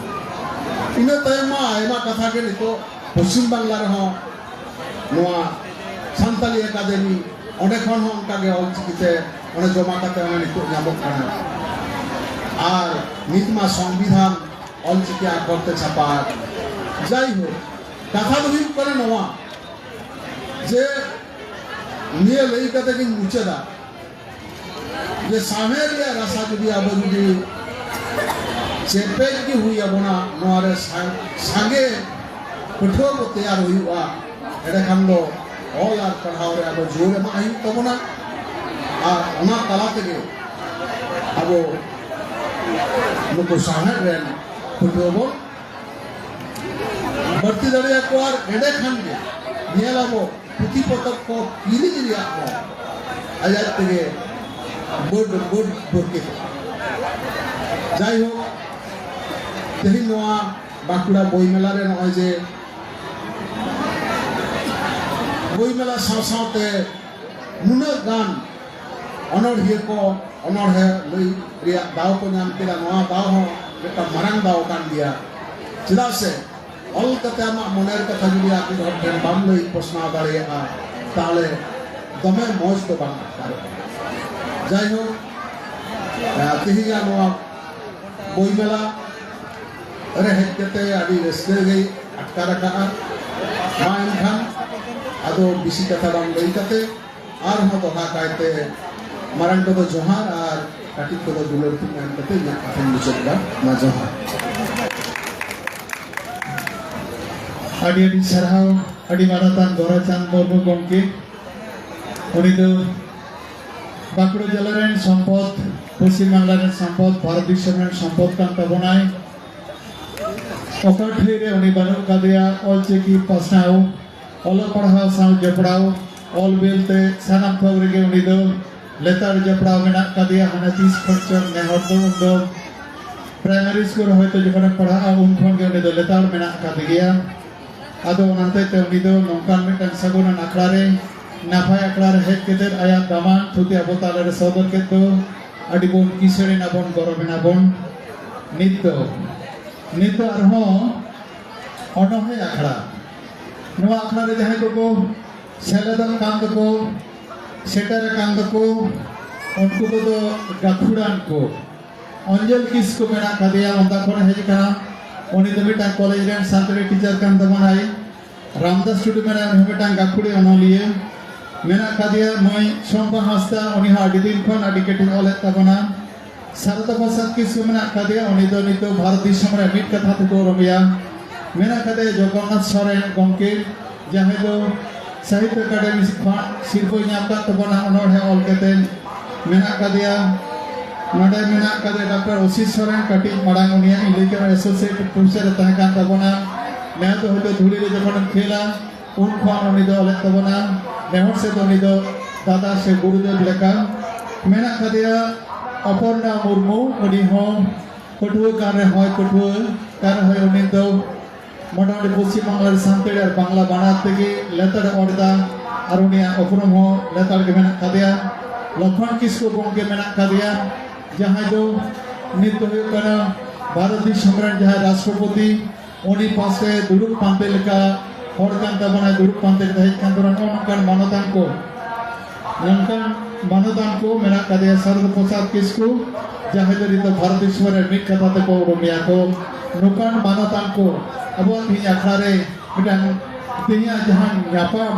ᱤᱱᱟᱹ ᱛᱟᱭᱚᱢ ᱢᱟ ᱟᱭᱢᱟ ᱠᱟᱛᱷᱟ ᱜᱮ ᱱᱤᱛᱚᱜ ᱯᱚᱪᱷᱤᱢ ᱵᱟᱝᱞᱟ ᱨᱮᱦᱚᱸ ᱱᱚᱣᱟ ᱥᱟᱱᱛᱟᱞᱤ ᱮᱠᱟᱰᱮᱢᱤ, ᱚᱸᱰᱮ ᱠᱷᱚᱱ ᱦᱚᱸ ᱚᱱᱠᱟ ᱜᱮ ᱚᱞ ᱪᱤᱠᱤᱛᱮ ᱚᱸᱰᱮ ᱡᱚᱢᱟ ᱠᱟᱛᱮ ᱚᱱᱟ ᱱᱤᱛᱚᱜ ᱧᱟᱢᱚᱜ ᱠᱟᱱᱟ᱾ ᱟᱨ ᱱᱤᱛ ᱢᱟ ᱥᱚᱝᱵᱤᱫᱷᱟᱱ ᱚᱞ ᱪᱤᱠᱤ ᱟᱠᱷᱚᱨ ᱛᱮ ᱪᱷᱟᱯᱟ ᱟᱠᱟᱱᱟ᱾ ᱡᱟᱭᱦᱳᱠ, ᱠᱟᱛᱷᱟ ᱫᱚ ᱦᱩᱭᱩᱜ ᱠᱟᱱᱟ ᱱᱚᱣᱟ ᱡᱮ ᱱᱤᱭᱟᱹ ᱞᱟᱹᱭ ᱠᱟᱛᱮ ᱜᱤᱧ ᱢᱩᱪᱟᱹᱫᱟ ᱡᱮ ᱥᱟᱶᱦᱮᱫ ᱨᱮᱭᱟᱜ ᱨᱟᱥᱟ ᱡᱩᱫᱤ ᱟᱵᱚ ᱡᱩᱫᱤ ᱪᱮᱯᱮᱡ ᱜᱮ ᱦᱩᱭ ᱟᱵᱚᱱᱟ, ᱱᱚᱣᱟ ᱨᱮ ᱥᱟ-, ᱥᱟᱸᱜᱮ ᱯᱟᱹᱴᱷᱩᱣᱟᱹ ᱠᱚ ᱛᱮᱭᱟᱨ ᱦᱩᱭᱩᱜᱼᱟ, ᱮᱸᱰᱮᱠᱷᱟᱱ ᱫᱚ ᱚᱞ ᱟᱨ ᱯᱟᱲᱦᱟᱣ ᱨᱮ ᱟᱵᱚ ᱡᱳᱨ ᱮᱢᱟᱜ ᱦᱩᱭᱩᱜ ᱛᱟᱵᱚᱱᱟ᱾ ᱟᱨ ᱚᱱᱟ ᱛᱟᱞᱟ ᱛᱮᱜᱮ ᱟᱵᱚ ᱱᱩᱠᱩ ᱥᱟᱶᱦᱮᱫ ᱨᱮᱱ ᱯᱟᱹᱴᱷᱩᱣᱟᱹ ᱵᱚᱱ ᱵᱟᱹᱲᱛᱤ ᱫᱟᱲᱮᱭᱟᱠᱚᱣᱟ᱾ ᱟᱨ ᱮᱸᱰᱮᱠᱷᱟᱱ ᱜᱮ ᱧᱮᱞ ᱟᱵᱚ ᱯᱩᱛᱷᱤ ᱯᱚᱛᱚᱵ ᱠᱚ ᱠᱤᱨᱤᱧ ᱨᱮᱭᱟᱜ ᱦᱚᱸ ᱟᱡ ᱟᱡ ᱛᱮᱜᱮ ᱵᱟᱹᱰ ᱵᱟᱹᱰ ᱵᱚᱨᱠᱮᱛᱚᱜᱼᱟ᱾ ᱡᱟᱭᱦᱳᱠ, ᱛᱮᱦᱮᱧ ᱱᱚᱣᱟ ᱵᱟᱸᱠᱩᱲᱟ ᱵᱳᱭ ᱢᱮᱞᱟ ᱨᱮ ᱱᱚᱜᱼᱚᱭ ᱡᱮ ᱵᱳᱭ ᱢᱮᱞᱟ ᱥᱟᱶ ᱥᱟᱶᱛᱮ ᱱᱩᱱᱟᱹᱜ ᱜᱟᱱ ᱚᱱᱚᱬᱦᱤᱭᱟᱹ ᱠᱚ ᱚᱱᱚᱬᱦᱮ ᱞᱟᱹᱭ ᱨᱮᱭᱟᱜ ᱫᱟᱣ ᱠᱚ ᱧᱟᱢ ᱠᱮᱫᱟ, ᱱᱚᱣᱟ ᱫᱟᱣ ᱦᱚᱸ ᱢᱤᱫᱴᱟᱝ ᱢᱟᱨᱟᱝ ᱫᱟᱣ ᱠᱟᱱ ᱜᱮᱭᱟ᱾ ᱪᱮᱫᱟᱜ ᱥᱮ ᱚᱞ ᱠᱟᱛᱮ ᱟᱢᱟᱜ ᱢᱚᱱᱮᱨ ᱠᱟᱛᱷᱟ ᱡᱩᱫᱤ ᱟᱨ ᱢᱤᱫ ᱦᱚᱲ ᱴᱷᱮᱱ ᱵᱟᱢ ᱞᱟᱹᱭ ᱯᱟᱥᱱᱟᱣ ᱫᱟᱲᱮᱭᱟᱜᱼᱟ, ᱛᱟᱦᱚᱞᱮ ᱫᱚᱢᱮ ᱢᱚᱡᱽ ᱫᱚ ᱵᱟᱝ ᱟᱴᱠᱟᱨᱚᱜᱼᱟ᱾ ᱡᱟᱭᱦᱳᱠ, ᱟᱨ ᱛᱮᱦᱮᱧᱟᱜ ᱱᱚᱣᱟ ᱵᱳᱭ ᱢᱮᱞᱟ ᱨᱮ ᱦᱮᱡ ᱠᱟᱛᱮ ᱟᱹᱰᱤ ᱨᱟᱹᱥᱠᱟᱹ ᱜᱮ ᱟᱴᱠᱟᱨ ᱟᱠᱟᱫᱼᱟ᱾ ᱢᱟ ᱮᱱᱠᱷᱟᱱ ᱟᱫᱚ ᱵᱮᱥᱤ ᱠᱟᱛᱷᱟ ᱵᱟᱝ ᱞᱟᱹᱭ ᱠᱟᱛᱮ ᱟᱨᱦᱚᱸ ᱫᱚᱦᱲᱟ ᱠᱟᱭᱛᱮ ᱢᱟᱨᱟᱝ ᱠᱚᱫᱚ ᱡᱚᱦᱟᱨ ᱟᱨ ᱠᱟᱹᱴᱤᱡ ᱠᱚᱫᱚ ᱫᱩᱞᱟᱹᱲ ᱛᱤᱧ ᱮᱢ ᱠᱟᱛᱮ ᱤᱧᱟᱹᱜ ᱠᱟᱛᱷᱟᱧ ᱢᱩᱪᱟᱹᱫ ᱮᱫᱟ᱾ ᱢᱟ ᱡᱚᱦᱟᱨ᱾ ᱟᱹᱰᱤ ᱟᱹᱰᱤ ᱥᱟᱨᱦᱟᱣ, ᱟᱹᱰᱤ ᱢᱟᱱᱚᱛᱟᱱ ᱜᱳᱨᱟᱪᱟᱸᱫᱽ ᱢᱩᱨᱢᱩ ᱜᱚᱢᱠᱮ᱾ ᱩᱱᱤ ᱫᱚ ᱵᱟᱸᱠᱩᱲᱟ ᱡᱮᱞᱟ ᱨᱮᱱ ᱥᱚᱢᱯᱚᱫ, ᱯᱚᱥᱪᱤᱢ ᱵᱟᱝᱞᱟ ᱨᱮᱱ ᱥᱚᱢᱯᱚᱫ, ᱵᱷᱟᱨᱚᱛ ᱫᱤᱥᱚᱢ ᱨᱮᱱ ᱥᱚᱢᱯᱚᱫ ᱠᱟᱱ ᱛᱟᱵᱚᱱᱟᱭ᱾ ᱚᱠᱟ ᱴᱷᱟᱹᱭ ᱨᱮ ᱩᱱᱤ ᱵᱟᱹᱱᱩᱜ ᱠᱟᱫᱮᱭᱟ, ᱚᱞᱪᱤᱠᱤ ᱯᱟᱥᱱᱟᱣ, ᱚᱞᱚᱜ ᱯᱟᱲᱦᱟᱣ ᱥᱟᱶ ᱡᱚᱯᱲᱟᱣ, ᱚᱞ ᱵᱤᱞ ᱛᱮ ᱥᱟᱱᱟᱢ ᱴᱷᱟᱶ ᱨᱮᱜᱮ ᱩᱱᱤ ᱫᱚ ᱞᱮᱛᱟᱲ ᱡᱚᱯᱲᱟᱣ ᱢᱮᱱᱟᱜ ᱠᱟᱫᱮᱭᱟ᱾ ᱦᱟᱱᱮ ᱛᱤᱥ ᱠᱷᱚᱱ ᱪᱚᱝ ᱱᱮ ᱦᱚᱲ ᱫᱚ ᱩᱱ ᱫᱚ ᱯᱨᱟᱭᱢᱟᱨᱤ ᱥᱠᱩᱞ ᱨᱮ ᱦᱚᱭᱛᱳ ᱡᱚᱠᱷᱚᱱᱮ ᱯᱟᱲᱦᱟᱜᱼᱟ, ᱩᱱ ᱠᱷᱚᱱ ᱜᱮ ᱩᱱᱤ ᱫᱚ ᱞᱮᱛᱟᱲ ᱢᱮᱱᱟᱜ ᱠᱟᱫᱮ ᱜᱮᱭᱟ᱾ ᱟᱫᱚ ᱚᱱᱟ ᱦᱚᱛᱮᱡ ᱛᱮ ᱩᱱᱤ ᱫᱚ ᱱᱚᱝᱠᱟᱱ ᱢᱤᱫᱴᱟᱝ ᱥᱟᱹᱜᱩᱱᱟᱱ ᱟᱠᱷᱲᱟ ᱨᱮ, ᱱᱟᱯᱟᱭ ᱟᱠᱷᱲᱟ ᱨᱮ ᱦᱮᱡ ᱠᱟᱛᱮ ᱟᱭᱟᱜ ᱫᱟᱢᱟᱱ ᱛᱷᱩᱛᱤ ᱟᱵᱚ ᱛᱟᱞᱟ ᱨᱮ ᱥᱚᱫᱚᱨ ᱠᱮᱫ ᱫᱚ ᱟᱹᱰᱤ ᱵᱚᱱ ᱠᱤᱥᱟᱹᱬ ᱮᱱᱟ ᱵᱚᱱ, ᱜᱚᱨᱚᱵ ᱮᱱᱟ ᱵᱚᱱ᱾ ᱱᱤᱛ ᱫᱚ, ᱱᱤᱛ ᱫᱚ ᱟᱨᱦᱚᱸ ᱚᱱᱚᱬᱦᱮ ᱟᱠᱷᱲᱟ, ᱱᱚᱣᱟ ᱟᱠᱷᱲᱟ ᱨᱮ ᱡᱟᱦᱟᱸᱭ ᱠᱚᱠᱚ ᱥᱮᱞᱮᱫᱚᱜ ᱠᱟᱱ ᱫᱚᱠᱚ, ᱥᱮᱴᱮᱨ ᱟᱠᱟᱱ ᱫᱚᱠᱚ, ᱩᱱᱠᱩ ᱠᱚᱫᱚ ᱜᱟᱹᱠᱷᱩᱲᱟᱱ ᱠᱚ᱾ ᱚᱧᱡᱚᱞ ᱠᱤᱥᱠᱩ ᱢᱮᱱᱟᱜ ᱠᱟᱫᱮᱭᱟ, ᱚᱱᱛᱟ ᱠᱷᱚᱱ ᱦᱮᱡ ᱟᱠᱟᱱᱟ᱾ ᱩᱱᱤ ᱫᱚ ᱢᱤᱫᱴᱟᱝ ᱠᱚᱞᱮᱡᱽ ᱨᱮᱱ ᱥᱟᱱᱛᱟᱲᱤ ᱴᱤᱪᱟᱨ ᱠᱟᱱ ᱛᱟᱵᱚᱱᱟᱭ᱾ ᱨᱟᱢᱫᱟᱥ ᱴᱩᱰᱩ ᱢᱮᱱᱟᱭᱟ, ᱩᱱᱤ ᱦᱚᱸ ᱢᱤᱫᱴᱟᱝ ᱜᱟᱹᱠᱷᱩᱲᱤ ᱚᱱᱚᱞᱤᱭᱟᱹ᱾ ᱢᱮᱱᱟᱜ ᱠᱟᱫᱮᱭᱟ ᱢᱟᱹᱭ ᱥᱚᱢᱯᱟ ᱦᱟᱸᱥᱫᱟ, ᱩᱱᱤ ᱦᱚᱸ ᱟᱹᱰᱤ ᱫᱤᱱ ᱠᱷᱚᱱ ᱟᱹᱰᱤ ᱠᱟᱹᱴᱤᱡ ᱚᱞᱮᱫ ᱛᱟᱵᱚᱱᱟ᱾ ᱥᱟᱨᱚᱫᱟ ᱯᱨᱚᱥᱟᱫᱽ ᱠᱤᱥᱠᱩ ᱢᱮᱱᱟᱜ ᱠᱟᱫᱮᱭᱟ, ᱩᱱᱤ ᱫᱚ ᱱᱤᱛᱚᱜ ᱵᱷᱟᱨᱚᱛ ᱫᱤᱥᱚᱢ ᱨᱮ ᱢᱤᱫ ᱠᱟᱛᱷᱟ ᱛᱮᱠᱚ ᱩᱨᱩᱢᱮᱭᱟ᱾ ᱢᱮᱱᱟᱜ ᱠᱟᱫᱮᱭᱟ ᱡᱚᱜᱚᱱᱱᱟᱛᱷ ᱥᱚᱨᱮᱱ ᱜᱚᱢᱠᱮ, ᱡᱟᱦᱟᱸᱭ ᱫᱚ ᱥᱟᱦᱤᱛᱛᱚ ᱮᱠᱟᱰᱮᱢᱤ ᱠᱷᱚᱱ ᱥᱤᱨᱯᱟᱹᱭ ᱧᱟᱢ ᱟᱠᱟᱫ ᱛᱟᱵᱚᱱᱟ, ᱚᱱᱚᱬᱦᱮ ᱚᱞ ᱠᱟᱛᱮ ᱢᱮᱱᱟᱜ ᱟᱠᱟᱫᱮᱭᱟ᱾ ᱱᱚᱰᱮ ᱢᱮᱱᱟᱜ ᱟᱠᱟᱫᱮᱭᱟ ᱰᱟᱠᱛᱟᱨ ᱚᱥᱤᱛ ᱥᱚᱨᱮᱱ, ᱠᱟᱹᱴᱤᱡ ᱢᱟᱲᱟᱝ ᱩᱱᱤᱭᱟᱜ ᱤᱧ ᱞᱟᱹᱭ ᱠᱮᱫᱟ, ᱮᱥᱳᱥᱤᱭᱮᱴ ᱯᱨᱚᱯᱷᱮᱥᱚᱨ ᱮ ᱛᱟᱦᱮᱸ ᱠᱟᱱ ᱛᱟᱵᱚᱱᱟ᱾ ᱱᱮᱥ ᱫᱚ ᱦᱚᱭᱛᱳ ᱫᱷᱩᱲᱤ ᱨᱮ ᱡᱚᱠᱷᱚᱱᱮᱢ ᱠᱷᱮᱞᱟ, ᱩᱱ ᱠᱷᱚᱱ ᱩᱱᱤ ᱫᱚ ᱚᱞᱮᱫ ᱛᱟᱵᱚᱱᱟ᱾ ᱱᱮᱦᱚᱨ ᱥᱮᱫ ᱫᱚ ᱩᱱᱤ ᱫᱚ ᱫᱟᱫᱟ ᱥᱮ ᱜᱩᱨᱩᱫᱮᱵ ᱞᱮᱠᱟ ᱢᱮᱱᱟᱜ ᱟᱠᱟᱫᱮᱭᱟ᱾ ᱚᱯᱚᱨᱱᱟ ᱢᱩᱨᱢᱩ, ᱩᱱᱤ ᱦᱚᱸ ᱯᱟᱹᱴᱷᱩᱣᱟᱹ ᱠᱟᱱ ᱨᱮᱦᱚᱸᱭ, ᱯᱟᱹᱴᱷᱩᱣᱟᱹ ᱠᱟᱱ ᱨᱮᱦᱚᱸᱭ, ᱩᱱᱤ ᱫᱚ ᱢᱚᱴᱟᱢᱩᱴᱤ ᱯᱚᱥᱪᱤᱢ ᱵᱟᱝᱞᱟ ᱨᱮ ᱥᱟᱱᱛᱟᱲᱤ ᱟᱨ ᱵᱟᱝᱞᱟ ᱵᱟᱱᱟᱨ ᱛᱮᱜᱮ ᱞᱮᱛᱟᱲ ᱮ ᱚᱞ ᱮᱫᱟ᱾ ᱟᱨ ᱩᱱᱤᱭᱟᱜ ᱩᱯᱨᱩᱢ ᱦᱚᱸ ᱞᱮᱛᱟᱲ ᱜᱮ ᱢᱮᱱᱟᱜ ᱟᱠᱟᱫᱮᱭᱟ᱾ ᱞᱚᱠᱷᱚᱱ ᱠᱤᱥᱠᱩ ᱜᱚᱢᱠᱮ ᱢᱮᱱᱟᱜ ᱟᱠᱟᱫᱮᱭᱟ, ᱡᱟᱦᱟᱸᱭ ᱫᱚ ᱱᱤᱛ ᱫᱚ ᱦᱩᱭᱩᱜ ᱠᱟᱱᱟ ᱵᱷᱟᱨᱚᱛ ᱫᱤᱥᱚᱢ ᱨᱮᱱ ᱡᱟᱦᱟᱸᱭ ᱨᱟᱥᱴᱨᱚᱯᱚᱛᱤ, ᱩᱱᱤ ᱯᱟᱥᱮ ᱫᱩᱲᱩᱵ ᱯᱟᱱᱛᱮ ᱞᱮᱠᱟ ᱦᱚᱲ ᱠᱟᱱ ᱛᱟᱵᱚᱱᱟᱭ, ᱫᱩᱲᱩᱵ ᱯᱟᱱᱛᱮ ᱠᱟᱛᱮ ᱦᱮᱡ ᱠᱟᱱ ᱛᱟᱵᱚᱱᱟ᱾ ᱱᱚᱜᱼᱚ ᱱᱚᱝᱠᱟᱱ ᱢᱟᱱᱚᱛᱟᱱ ᱠᱚ, ᱱᱚᱝᱠᱟᱱ ᱢᱟᱱᱚᱛᱟᱱ ᱠᱚ ᱢᱮᱱᱟᱜ ᱟᱠᱟᱫᱮᱭᱟ, ᱥᱟᱨᱚᱫᱟ ᱯᱨᱚᱥᱟᱫᱽ ᱠᱤᱥᱠᱩ, ᱡᱟᱦᱟᱸᱭ ᱫᱚ ᱱᱤᱛᱚᱜ ᱵᱷᱟᱨᱚᱛ ᱫᱤᱥᱚᱢ ᱨᱮ ᱢᱤᱫ ᱠᱟᱛᱷᱟ ᱛᱮᱠᱚ ᱩᱨᱩᱢᱮᱭᱟ ᱠᱚ᱾ ᱱᱚᱝᱠᱟᱱ ᱢᱟᱱᱚᱛᱟᱱ ᱠᱚ ᱟᱵᱚᱣᱟᱜ ᱛᱮᱦᱮᱧ ᱟᱠᱷᱲᱟ ᱨᱮ ᱢᱤᱫᱴᱟᱝ ᱛᱮᱦᱮᱧᱟᱜ ᱡᱟᱦᱟᱸ ᱧᱟᱯᱟᱢ,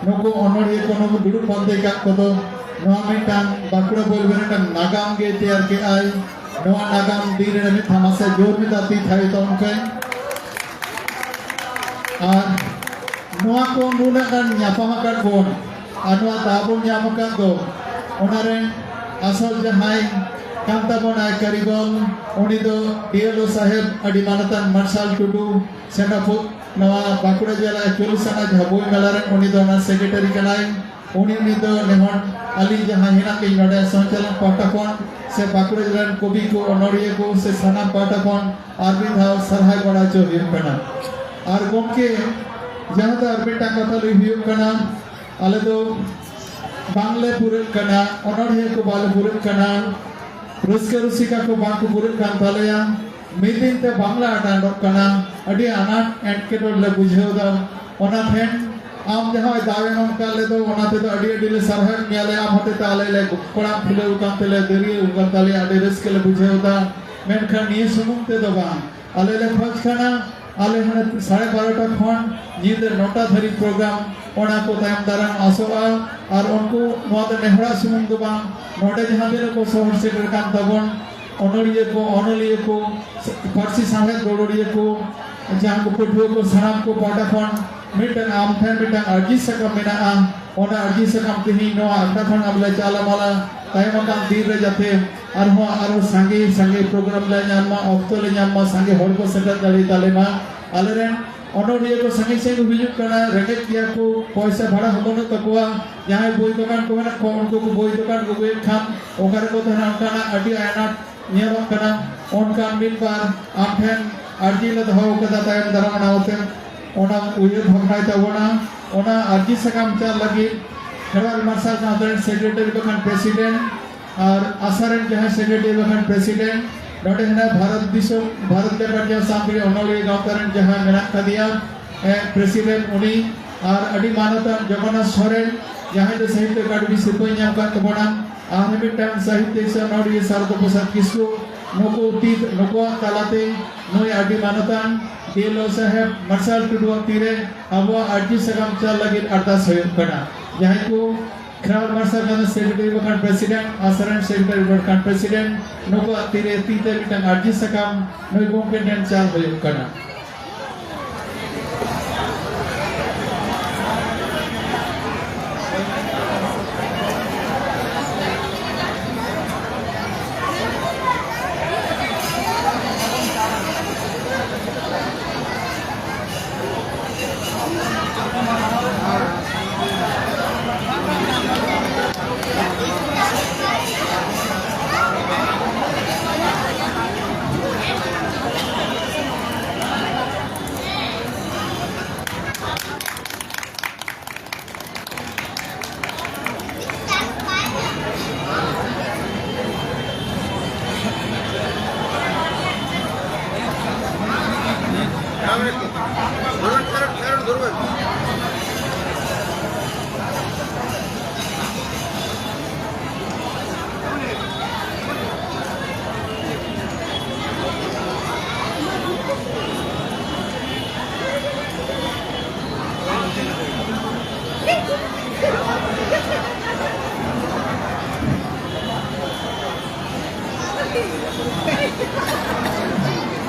ᱱᱩᱠᱩ ᱚᱱᱚᱲᱦᱤᱭᱟᱹ ᱠᱚ ᱱᱩᱠᱩ ᱫᱩᱲᱩᱵ ᱯᱟᱱᱛᱮ ᱟᱠᱟᱫ ᱠᱚᱫᱚ, ᱱᱚᱣᱟ ᱢᱤᱫᱴᱟᱝ ᱵᱟᱸᱠᱩᱲᱟ ᱵᱳᱭ ᱵᱮᱨᱮᱞ ᱢᱤᱫᱴᱟᱝ ᱱᱟᱜᱟᱢ ᱜᱮ ᱛᱮᱭᱟᱨ ᱠᱮᱫᱟᱭ᱾ ᱱᱚᱣᱟ ᱱᱟᱜᱟᱢ ᱫᱤᱱ ᱨᱮ ᱢᱤᱫ ᱫᱷᱟᱣ ᱢᱟᱥᱮ ᱡᱳᱨ ᱢᱮᱫᱟ ᱛᱤ ᱛᱷᱟᱭᱚ ᱛᱟᱵᱚᱱ ᱯᱮ᱾ ᱟᱨ ᱱᱚᱣᱟ ᱠᱚ ᱱᱩᱱᱟᱹᱜ ᱜᱟᱱ ᱧᱟᱯᱟᱢ ᱟᱠᱟᱫ ᱵᱚᱱ, ᱟᱨ ᱱᱚᱣᱟ ᱫᱟᱣ ᱵᱚᱱ ᱧᱟᱢ ᱟᱠᱟᱫ ᱫᱚ, ᱚᱱᱟ ᱨᱮᱱ ᱟᱥᱚᱞ ᱡᱟᱦᱟᱸᱭ ᱠᱟᱱ ᱛᱟᱵᱚᱱᱟᱭ ᱠᱟᱹᱨᱤᱜᱚᱞ, ᱩᱱᱤ ᱫᱚ ᱰᱤ ᱮᱞ ᱳ ᱥᱟᱦᱮᱵᱽ, ᱟᱹᱰᱤ ᱢᱟᱱᱚᱛᱟᱱ ᱢᱟᱨᱥᱟᱞ ᱴᱩᱰᱩ, ᱥᱮᱱᱟᱯᱷᱩ-, ᱱᱚᱣᱟ ᱵᱟᱸᱠᱩᱲᱟ ᱡᱮᱞᱟ ᱪᱚᱞᱞᱤᱥ ᱟᱱᱟ ᱡᱟᱦᱟᱸ ᱵᱳᱭ ᱢᱮᱞᱟ ᱨᱮ, ᱩᱱᱤ ᱫᱚ ᱚᱱᱟ ᱥᱮᱠᱨᱮᱴᱟᱨᱤ ᱠᱟᱱᱟᱭ᱾ ᱩᱱᱤ, ᱩᱱᱤ ᱫᱚ ᱱᱮᱦᱚᱲ ᱟᱹᱞᱤᱧ ᱡᱟᱦᱟᱸ ᱦᱮᱱᱟᱜ ᱞᱤᱧ ᱱᱚᱰᱮ ᱥᱚᱧᱪᱟᱞᱚᱱ ᱯᱟᱦᱴᱟ ᱠᱷᱚᱱ ᱥᱮ ᱵᱟᱸᱠᱩᱲᱟ ᱡᱮᱞᱟ ᱨᱮᱱ ᱠᱚᱵᱤ ᱠᱚ, ᱚᱱᱚᱲᱦᱤᱭᱟᱹ ᱠᱚ ᱥᱮ ᱥᱟᱱᱟᱢ ᱯᱟᱦᱴᱟ ᱠᱷᱚᱱ ᱟᱨ ᱢᱤᱫ ᱫᱷᱟᱣ ᱥᱟᱨᱦᱟᱣ ᱵᱟᱲᱟ ᱦᱚᱪᱚ ᱦᱩᱭᱩᱜ ᱠᱟᱱᱟ᱾ ᱟᱨ ᱜᱚᱢᱠᱮ, ᱡᱟᱦᱟᱸ ᱫᱚ ᱟᱨ ᱢᱤᱫᱴᱟᱝ ᱠᱟᱛᱷᱟ ᱞᱟᱹᱭ ᱦᱩᱭᱩᱜ ᱠᱟᱱᱟ, ᱟᱞᱮ ᱫᱚ ᱵᱟᱝᱞᱮ ᱯᱩᱨᱟᱹᱜ ᱠᱟᱱᱟ, ᱚᱱᱚᱲᱦᱤᱭᱟᱹ ᱠᱚ ᱵᱟᱞᱮ ᱯᱩᱨᱟᱹᱜ ᱠᱟᱱᱟ, ᱨᱟᱹᱥᱠᱟᱹ ᱨᱩᱥᱤᱠᱟ ᱠᱚ ᱵᱟᱝ ᱠᱚ ᱯᱩᱨᱟᱹᱜ ᱠᱟᱱ ᱛᱟᱞᱮᱭᱟ, ᱢᱤᱫ ᱫᱤᱱ ᱛᱮ ᱵᱟᱝᱞᱮ ᱟᱴᱟᱝᱰᱚᱜ ᱠᱟᱱᱟ, ᱟᱹᱰᱤ ᱟᱱᱟᱴ ᱮᱴᱠᱮᱴᱚᱬᱮ ᱞᱮ ᱵᱩᱡᱷᱟᱹᱣ ᱮᱫᱟ᱾ ᱚᱱᱟ ᱴᱷᱮᱱ ᱟᱢ ᱡᱟᱦᱟᱸ ᱫᱟᱣ ᱮᱢ ᱮᱢ ᱟᱠᱟᱫ ᱞᱮᱫᱚ, ᱚᱱᱟ ᱛᱮᱫᱚ ᱟᱹᱰᱤ ᱟᱹᱰᱤ ᱞᱮ ᱥᱟᱨᱦᱟᱣᱮᱫ ᱢᱮᱭᱟ ᱞᱮ᱾ ᱟᱢ ᱦᱚᱛᱮᱛᱮ ᱟᱞᱮ ᱞᱮ ᱠᱚᱲᱟᱢ ᱯᱷᱩᱞᱟᱹᱣ ᱟᱠᱟᱱ ᱛᱮᱞᱮ ᱫᱟᱹᱨᱭᱟᱹᱣ ᱟᱠᱟᱱ ᱛᱟᱞᱮᱭᱟ, ᱟᱹᱰᱤ ᱨᱟᱹᱥᱠᱟᱹ ᱞᱮ ᱵᱩᱡᱷᱟᱹᱣ ᱮᱫᱟ᱾ ᱢᱮᱱᱠᱷᱟᱱ ᱱᱤᱭᱟᱹ ᱥᱩᱢᱩᱝ ᱛᱮᱫᱚ ᱵᱟᱝ, ᱟᱞᱮ ᱞᱮ ᱠᱷᱚᱡᱽ ᱠᱟᱱᱟ, ᱟᱞᱮ ᱦᱟᱱᱮ ᱥᱟᱲᱮ ᱵᱟᱨᱚᱴᱟ ᱠᱷᱚᱱ ᱧᱤᱫᱟᱹ ᱱᱚᱴᱟ ᱫᱷᱟᱹᱨᱤᱡ ᱯᱨᱳᱜᱨᱟᱢ, ᱚᱱᱟ ᱠᱚ ᱛᱟᱭᱚᱢ ᱫᱟᱨᱟᱢ ᱟᱥᱚᱜᱼᱟ᱾ ᱟᱨ ᱩᱱᱠᱩ, ᱱᱚᱣᱟ ᱫᱚ ᱱᱮᱦᱚᱲᱟᱜ ᱥᱩᱢᱩᱝ ᱫᱚ ᱵᱟᱝ, ᱱᱚᱰᱮ ᱡᱟᱦᱟᱸ ᱛᱤᱱᱟᱹᱜ ᱠᱚ ᱥᱚᱦᱚᱨ ᱥᱮᱴᱮᱨ ᱠᱟᱱ ᱛᱟᱵᱚᱱ, ᱚᱱᱚᱲᱤᱭᱟᱹ ᱠᱚ, ᱚᱱᱚᱞᱤᱭᱟᱹ ᱠᱚ, ᱯᱟᱹᱨᱥᱤ ᱥᱟᱶᱦᱮᱫ ᱨᱚᱨᱚᱲᱤᱭᱟᱹ ᱠᱚ, ᱡᱟᱦᱟᱸ ᱠᱚ ᱯᱟᱹᱴᱷᱩᱣᱟᱹ ᱠᱚ, ᱥᱟᱱᱟᱢ ᱠᱚ ᱯᱟᱦᱴᱟ ᱠᱷᱚᱱ ᱢᱤᱫᱴᱟᱝ ᱟᱢ ᱴᱷᱮᱱ ᱢᱤᱫᱴᱟᱝ ᱟᱨᱡᱤ ᱥᱟᱠᱟᱢ ᱢᱮᱱᱟᱜᱼᱟ, ᱚᱱᱟ ᱟᱨᱡᱤ ᱥᱟᱠᱟᱢ ᱛᱮᱦᱮᱧ ᱱᱚᱣᱟ ᱟᱠᱷᱲᱟ ᱠᱷᱚᱱ ᱟᱢ ᱞᱮ ᱪᱟᱞ ᱟᱢᱟᱞᱟ᱾ ᱛᱟᱭᱚᱢ ᱟᱠᱟᱱ ᱫᱤᱱ ᱨᱮ ᱡᱟᱛᱮ ᱟᱨᱦᱚᱸ ᱟᱨᱦᱚᱸ ᱥᱟᱸᱜᱮ ᱥᱟᱸᱜᱮ ᱯᱨᱳᱜᱨᱟᱢ ᱞᱮ ᱧᱟᱢ ᱢᱟ, ᱚᱠᱛᱚ ᱞᱮ ᱧᱟᱢ ᱢᱟ, ᱥᱟᱸᱜᱮ ᱦᱚᱲ ᱠᱚ ᱥᱮᱴᱮᱨ ᱫᱟᱲᱮ ᱛᱟᱞᱮ ᱢᱟ᱾ ᱟᱞᱮᱨᱮᱱ ᱚᱱᱚᱞᱤᱭᱟᱹ ᱠᱚ ᱥᱟᱺᱜᱤᱧ ᱥᱟᱺᱜᱤᱧ ᱠᱚ ᱦᱤᱡᱩᱜ ᱠᱟᱱᱟ, ᱨᱮᱸᱜᱮᱡ ᱜᱮᱭᱟ ᱠᱚ, ᱯᱚᱭᱥᱟ ᱵᱷᱟᱲᱟ ᱦᱚᱸ ᱵᱟᱹᱱᱩᱜ ᱛᱟᱠᱚᱣᱟ᱾ ᱡᱟᱦᱟᱸᱭ ᱵᱳᱭ ᱫᱚᱠᱟᱱ ᱠᱚ ᱢᱮᱱᱟᱜ ᱠᱚᱣᱟ, ᱩᱱᱠᱩ ᱠᱚ ᱵᱳᱭ ᱫᱚᱠᱟᱱ ᱠᱚ ᱟᱹᱜᱩᱭᱮᱫ ᱠᱷᱟᱱ ᱚᱠᱟ ᱨᱮᱠᱚ ᱛᱟᱦᱮᱱᱟ, ᱚᱱᱠᱟᱱᱟᱜ ᱟᱹᱰᱤ ᱟᱱᱟᱴ ᱧᱮᱞᱚᱜ ᱠᱟᱱᱟ᱾ ᱚᱱᱠᱟᱱ ᱢᱤᱫ ᱵᱟᱨ ᱟᱢ ᱴᱷᱮᱱ ᱟᱨᱡᱤ ᱞᱮ ᱫᱚᱦᱚ ᱠᱟᱫᱟ, ᱛᱟᱭᱚᱢ ᱫᱟᱨᱟᱢ ᱚᱱᱟ ᱦᱚᱛᱮ ᱚᱱᱟ ᱩᱭᱦᱟᱹᱨ ᱵᱷᱟᱵᱽᱱᱟᱭ ᱛᱟᱵᱚᱱᱟ᱾ ᱚᱱᱟ ᱟᱨᱡᱤ ᱥᱟᱠᱟᱢ ᱪᱟᱞ ᱞᱟᱹᱜᱤᱫ ᱠᱷᱮᱨᱣᱟᱞ ᱢᱟᱨᱥᱟᱞ ᱜᱟᱶᱛᱟ ᱨᱮᱱ ᱥᱮᱠᱨᱮᱴᱟᱨᱤ ᱵᱟᱠᱷᱟᱱ ᱯᱨᱮᱥᱤᱰᱮᱱᱴ ᱟᱨ ᱟᱥᱟ ᱨᱮᱱ ᱡᱟᱦᱟᱸᱭ ᱥᱮᱠᱨᱮᱴᱟᱨᱤ ᱵᱟᱠᱷᱟᱱ ᱯᱨᱮᱥᱤᱰᱮᱱᱴ, ᱱᱚᱰᱮ ᱦᱮᱱᱟᱜ ᱵᱷᱟᱨᱚᱛ ᱫᱤᱥᱚᱢ, ᱵᱷᱟᱨᱚᱛ ᱞᱮᱯᱟᱨᱡᱟ ᱥᱟᱱᱛᱟᱲᱤ ᱚᱱᱚᱞᱤᱭᱟᱹ ᱜᱟᱶᱛᱟ ᱨᱮᱱ ᱡᱟᱦᱟᱸ ᱢᱮᱱᱟᱜ ᱠᱟᱫᱮᱭᱟ, ᱮ, ᱯᱨᱮᱥᱤᱰᱮᱱᱴ ᱩᱱᱤ, ᱟᱨ ᱟᱹᱰᱤ ᱢᱟᱱᱚᱛᱟᱱ ᱡᱚᱜᱚᱱᱱᱟᱛᱷ ᱥᱚᱨᱮᱱ, ᱡᱟᱦᱟᱸᱭ ᱫᱚ ᱥᱟᱦᱤᱛᱛᱚ ᱮᱠᱟᱰᱮᱢᱤ ᱥᱤᱨᱯᱟᱹᱭ ᱧᱟᱢ ᱠᱟᱫ ᱛᱟᱵᱚᱱᱟ, ᱟᱨ ᱢᱤᱫᱴᱟᱝ ᱥᱟᱦᱤᱛᱛᱚ ᱥᱮ ᱚᱱᱚᱞᱤᱭᱟᱹ ᱥᱟᱨᱚᱫᱟ ᱯᱨᱚᱥᱟᱫᱽ ᱠᱤᱥᱠᱩ, ᱱᱩᱠᱩ ᱛᱤ, ᱱᱩᱠᱩᱣᱟᱜ ᱛᱟᱞᱟᱛᱮ ᱱᱩᱭ ᱟᱹᱰᱤ ᱢᱟᱱᱚᱛᱟᱱ ᱰᱤ ᱮᱞ ᱳ ᱥᱟᱦᱮᱵᱽ ᱢᱟᱨᱥᱟᱞ ᱴᱩᱰᱩᱣᱟᱜ ᱛᱤᱨᱮ ᱟᱵᱚᱣᱟᱜ ᱟᱨᱡᱤ ᱥᱟᱠᱟᱢ ᱪᱟᱞ ᱞᱟᱹᱜᱤᱫ ᱟᱨᱫᱟᱥ ᱦᱩᱭᱩᱜ ᱠᱟᱱᱟ᱾ ᱡᱟᱦᱟᱸᱭ ᱠᱚ ᱠᱷᱮᱨᱣᱟᱞ ᱢᱟᱨᱥᱟᱞ ᱜᱟᱶᱛᱟ ᱥᱮᱠᱨᱮᱴᱟᱨᱤ ᱵᱟᱠᱷᱟᱱ ᱯᱨᱮᱥᱤᱰᱮᱱᱴ, ᱟᱥᱟ ᱨᱮᱱ ᱥᱮᱠᱨᱮᱴᱟᱨᱤ ᱵᱟᱠᱷᱟᱱ ᱯᱨᱮᱥᱤᱰᱮᱱᱴ, ᱱᱩᱠᱩᱣᱟᱜ ᱛᱤᱨᱮ ᱛᱤ ᱛᱮ ᱢᱤᱫᱴᱟᱝ ᱟᱨᱡᱤ ᱥᱟᱠᱟᱢ ᱱᱩᱭ ᱜᱚᱢᱠᱮ ᱴᱷᱮᱱ ᱪᱟᱞ ᱦᱩᱭᱩᱜ ᱠᱟᱱᱟ᱾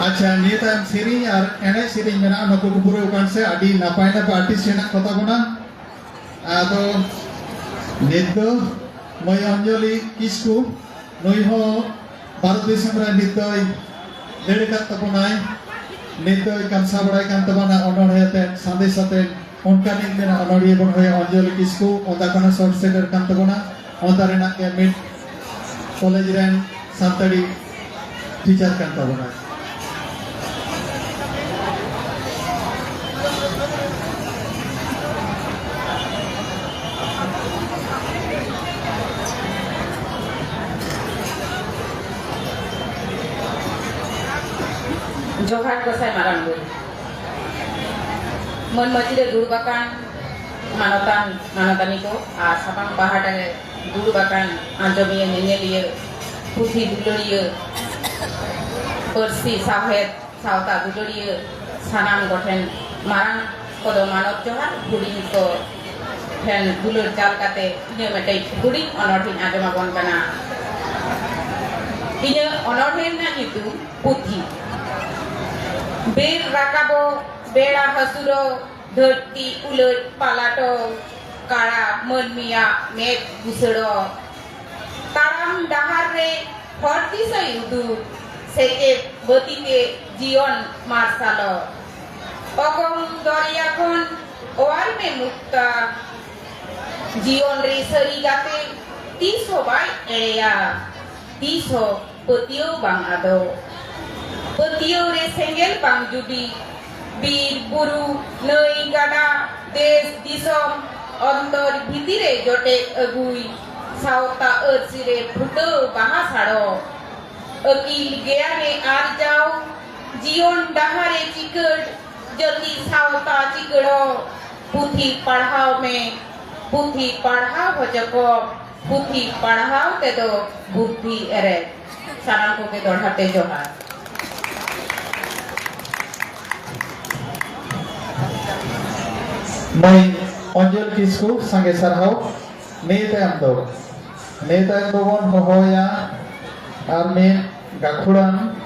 ᱟᱪᱪᱷᱟ, ᱱᱤᱭᱟᱹ ᱛᱟᱭᱚᱢ ᱥᱮᱨᱮᱧ ᱟᱨ ᱮᱱᱮᱡ ᱥᱮᱨᱮᱧ ᱢᱮᱱᱟᱜᱼᱟ, ᱱᱩᱠᱩ ᱠᱚ ᱯᱩᱨᱟᱹᱣ ᱠᱟᱱ ᱥᱮ ᱟᱹᱰᱤ ᱱᱟᱯᱟᱭ ᱱᱟᱯᱟᱭ ᱟᱨᱴᱤᱥᱴ ᱦᱮᱱᱟᱜ ᱠᱚ ᱛᱟᱵᱚᱱᱟ᱾ ᱟᱫᱚ ᱱᱤᱛ ᱫᱚ ᱢᱟᱹᱭ ᱚᱧᱡᱚᱞᱤ ᱠᱤᱥᱠᱩ, ᱱᱩᱭ ᱦᱚᱸ ᱵᱷᱟᱨᱚᱛ ᱫᱤᱥᱚᱢ ᱨᱮ ᱱᱤᱛ ᱫᱚᱭ ᱫᱟᱹᱲ ᱟᱠᱟᱫ ᱛᱟᱵᱚᱱᱟᱭ, ᱱᱤᱛ ᱫᱚᱭ ᱠᱟᱢᱥᱟ ᱵᱟᱲᱟᱭ ᱠᱟᱱ ᱛᱟᱵᱚᱱᱟ ᱚᱱᱚᱬᱦᱮ ᱟᱛᱮ, ᱥᱟᱸᱫᱮᱥ ᱟᱛᱮ᱾ ᱚᱱᱠᱟᱱᱤᱡ ᱢᱮᱱᱟᱜ ᱚᱱᱚᱲᱦᱤᱭᱟᱹ ᱵᱚᱱ ᱦᱚᱭᱟ ᱚᱧᱡᱚᱞᱤ ᱠᱤᱥᱠᱩ, ᱚᱱᱛᱟ ᱠᱷᱚᱱ ᱥᱚᱨᱴ ᱥᱮᱴᱮᱨ ᱠᱟᱱ ᱛᱟᱵᱚᱱᱟ, ᱚᱱᱛᱟ ᱨᱮᱱᱟᱜ ᱜᱮ ᱢᱤᱫ ᱠᱚᱞᱮᱡᱽ ᱨᱮᱱ ᱥᱟᱱᱛᱟᱲᱤ ᱴᱤᱪᱟᱨ ᱠᱟᱱ ᱛᱟᱵᱚᱱᱟᱭ᱾ ᱡᱚᱦᱟᱨ ᱜᱚᱸᱥᱟᱭ ᱢᱟᱨᱟᱝ ᱵᱩᱨᱩ᱾ ᱢᱟᱹᱱ ᱢᱟᱹᱪᱤ ᱨᱮ ᱫᱩᱲᱩᱵ ᱟᱠᱟᱱ ᱢᱟᱱᱚᱛᱟᱱ ᱢᱟᱱᱚᱛᱟᱱᱤ ᱠᱚ ᱟᱨ ᱥᱟᱢᱟᱝ ᱯᱟᱦᱴᱟ ᱨᱮ ᱫᱩᱲᱩᱵ ᱟᱠᱟᱱ ᱟᱸᱡᱚᱢᱤᱭᱟᱹ, ᱧᱮᱧᱮᱞᱤᱭᱟᱹ, ᱯᱩᱛᱷᱤ ᱫᱩᱞᱟᱹᱲᱤᱭᱟᱹ, ᱯᱟᱹᱨᱥᱤ ᱥᱟᱶᱦᱮᱫ ᱥᱟᱶᱛᱟ ᱫᱩᱞᱟᱹᱲᱤᱭᱟᱹ ᱥᱟᱱᱟᱢ ᱠᱚᱴᱷᱮᱱ ᱢᱟᱨᱟᱝ ᱠᱚᱫᱚ ᱢᱟᱱᱚᱛ ᱡᱚᱦᱟᱨ, ᱦᱩᱰᱤᱧ ᱠᱚ ᱴᱷᱮᱱ ᱫᱩᱞᱟᱹᱲ ᱪᱟᱞ ᱠᱟᱛᱮ ᱤᱧᱟᱹᱜ ᱢᱤᱫᱴᱮᱡ ᱦᱩᱰᱤᱧ ᱚᱱᱚᱬᱦᱮᱧ ᱟᱸᱡᱚᱢ ᱟᱵᱚᱱ ᱠᱟᱱᱟ᱾ ᱤᱧᱟᱹᱜ ᱚᱱᱚᱬᱦᱮ ᱨᱮᱱᱟᱜ ᱧᱩᱛᱩᱢ ᱯᱩᱛᱷᱤ᱾ ᱵᱮᱨ ᱨᱟᱠᱟᱵᱚᱜ, ᱵᱮᱲᱟ ᱦᱟᱹᱥᱩᱨᱚᱜ, ᱫᱷᱟᱹᱨᱛᱤ ᱩᱞᱟᱹᱴ ᱯᱟᱞᱟᱴᱚᱜ, ᱠᱟᱲᱟ ᱢᱟᱹᱱᱢᱤᱭᱟᱜ ᱢᱮᱫ ᱵᱩᱥᱟᱹᱲᱚᱜ᱾ ᱛᱟᱲᱟᱢ ᱰᱟᱦᱟᱨ ᱨᱮ ᱦᱚᱨ ᱫᱤᱥᱟᱹᱭ ᱩᱫᱩᱜ, ᱥᱮᱪᱮᱫ ᱵᱟᱹᱛᱤ ᱛᱮ ᱡᱤᱭᱚᱱ ᱢᱟᱨᱥᱟᱞᱚᱜ᱾ ᱚᱜᱚᱢ ᱫᱚᱨᱭᱟ ᱠᱷᱚᱱ ᱚᱣᱟᱨ ᱢᱮ ᱢᱩᱠᱛᱟ, ᱡᱤᱭᱚᱱ ᱨᱮ ᱥᱟᱹᱨᱤ ᱜᱟᱛᱮ ᱛᱤᱥ ᱦᱚᱸ ᱵᱟᱭ ᱮᱲᱮᱭᱟ, ᱛᱤᱥ ᱦᱚᱸ ᱯᱟᱹᱛᱭᱟᱹᱣ ᱵᱟᱝ ᱟᱫᱚᱜ᱾ ᱯᱟᱹᱛᱭᱟᱹᱣ ᱨᱮ ᱥᱮᱸᱜᱮᱞ ᱵᱟᱝ ᱡᱩᱰᱤ, ᱵᱤᱨ ᱵᱩᱨᱩ ᱱᱟᱹᱭ ᱜᱟᱰᱟ ᱫᱮᱥ ᱫᱤᱥᱚᱢ ᱚᱱᱛᱚᱨ ᱵᱷᱤᱛᱤᱨ ᱨᱮ ᱡᱚᱴᱮᱫ ᱟᱹᱜᱩᱭ, ᱥᱟᱶᱛᱟ ᱟᱹᱨᱥᱤ ᱨᱮ ᱯᱷᱩᱴᱟᱹᱣ ᱵᱟᱦᱟ ᱥᱟᱲᱚᱜ᱾ ᱟᱹᱠᱤᱞ ᱜᱮᱭᱟᱱᱮ ᱟᱨᱡᱟᱣ, ᱡᱤᱭᱚᱱ ᱰᱟᱦᱟᱨᱮ ᱪᱤᱠᱟᱹᱲ, ᱡᱟᱹᱛᱤ ᱥᱟᱶᱛᱟ ᱪᱤᱠᱟᱹᱲᱚᱜ᱾ ᱯᱩᱛᱷᱤ ᱯᱟᱲᱦᱟᱣ ᱢᱮ, ᱯᱩᱛᱷᱤ ᱯᱟᱲᱦᱟᱣ ᱦᱚᱪᱚ ᱠᱚᱢ, ᱯᱩᱛᱷᱤ ᱯᱟᱲᱦᱟᱣ ᱛᱮᱫᱚ ᱵᱩᱫᱽᱫᱷᱤ ᱮᱨᱮ᱾ ᱥᱟᱱᱟᱢ ᱠᱚᱜᱮ ᱫᱚᱲᱦᱟ ᱛᱮ ᱡᱚᱦᱟᱨ᱾ ᱢᱟᱹᱭ ᱚᱧᱡᱚᱞ ᱠᱤᱥᱠᱩ, ᱥᱟᱸᱜᱮ ᱥᱟᱨᱦᱟᱣ᱾ ᱱᱤᱭᱟᱹ ᱛᱟᱭᱚᱢ ᱫᱚ, ᱱᱤᱭᱟᱹ ᱛᱟᱭᱚᱢ ᱫᱚᱵᱚᱱ ᱦᱚᱦᱚᱭᱟ ᱟᱨ ᱢᱤᱫ ᱜᱟᱹᱠᱷᱩᱲᱟᱱ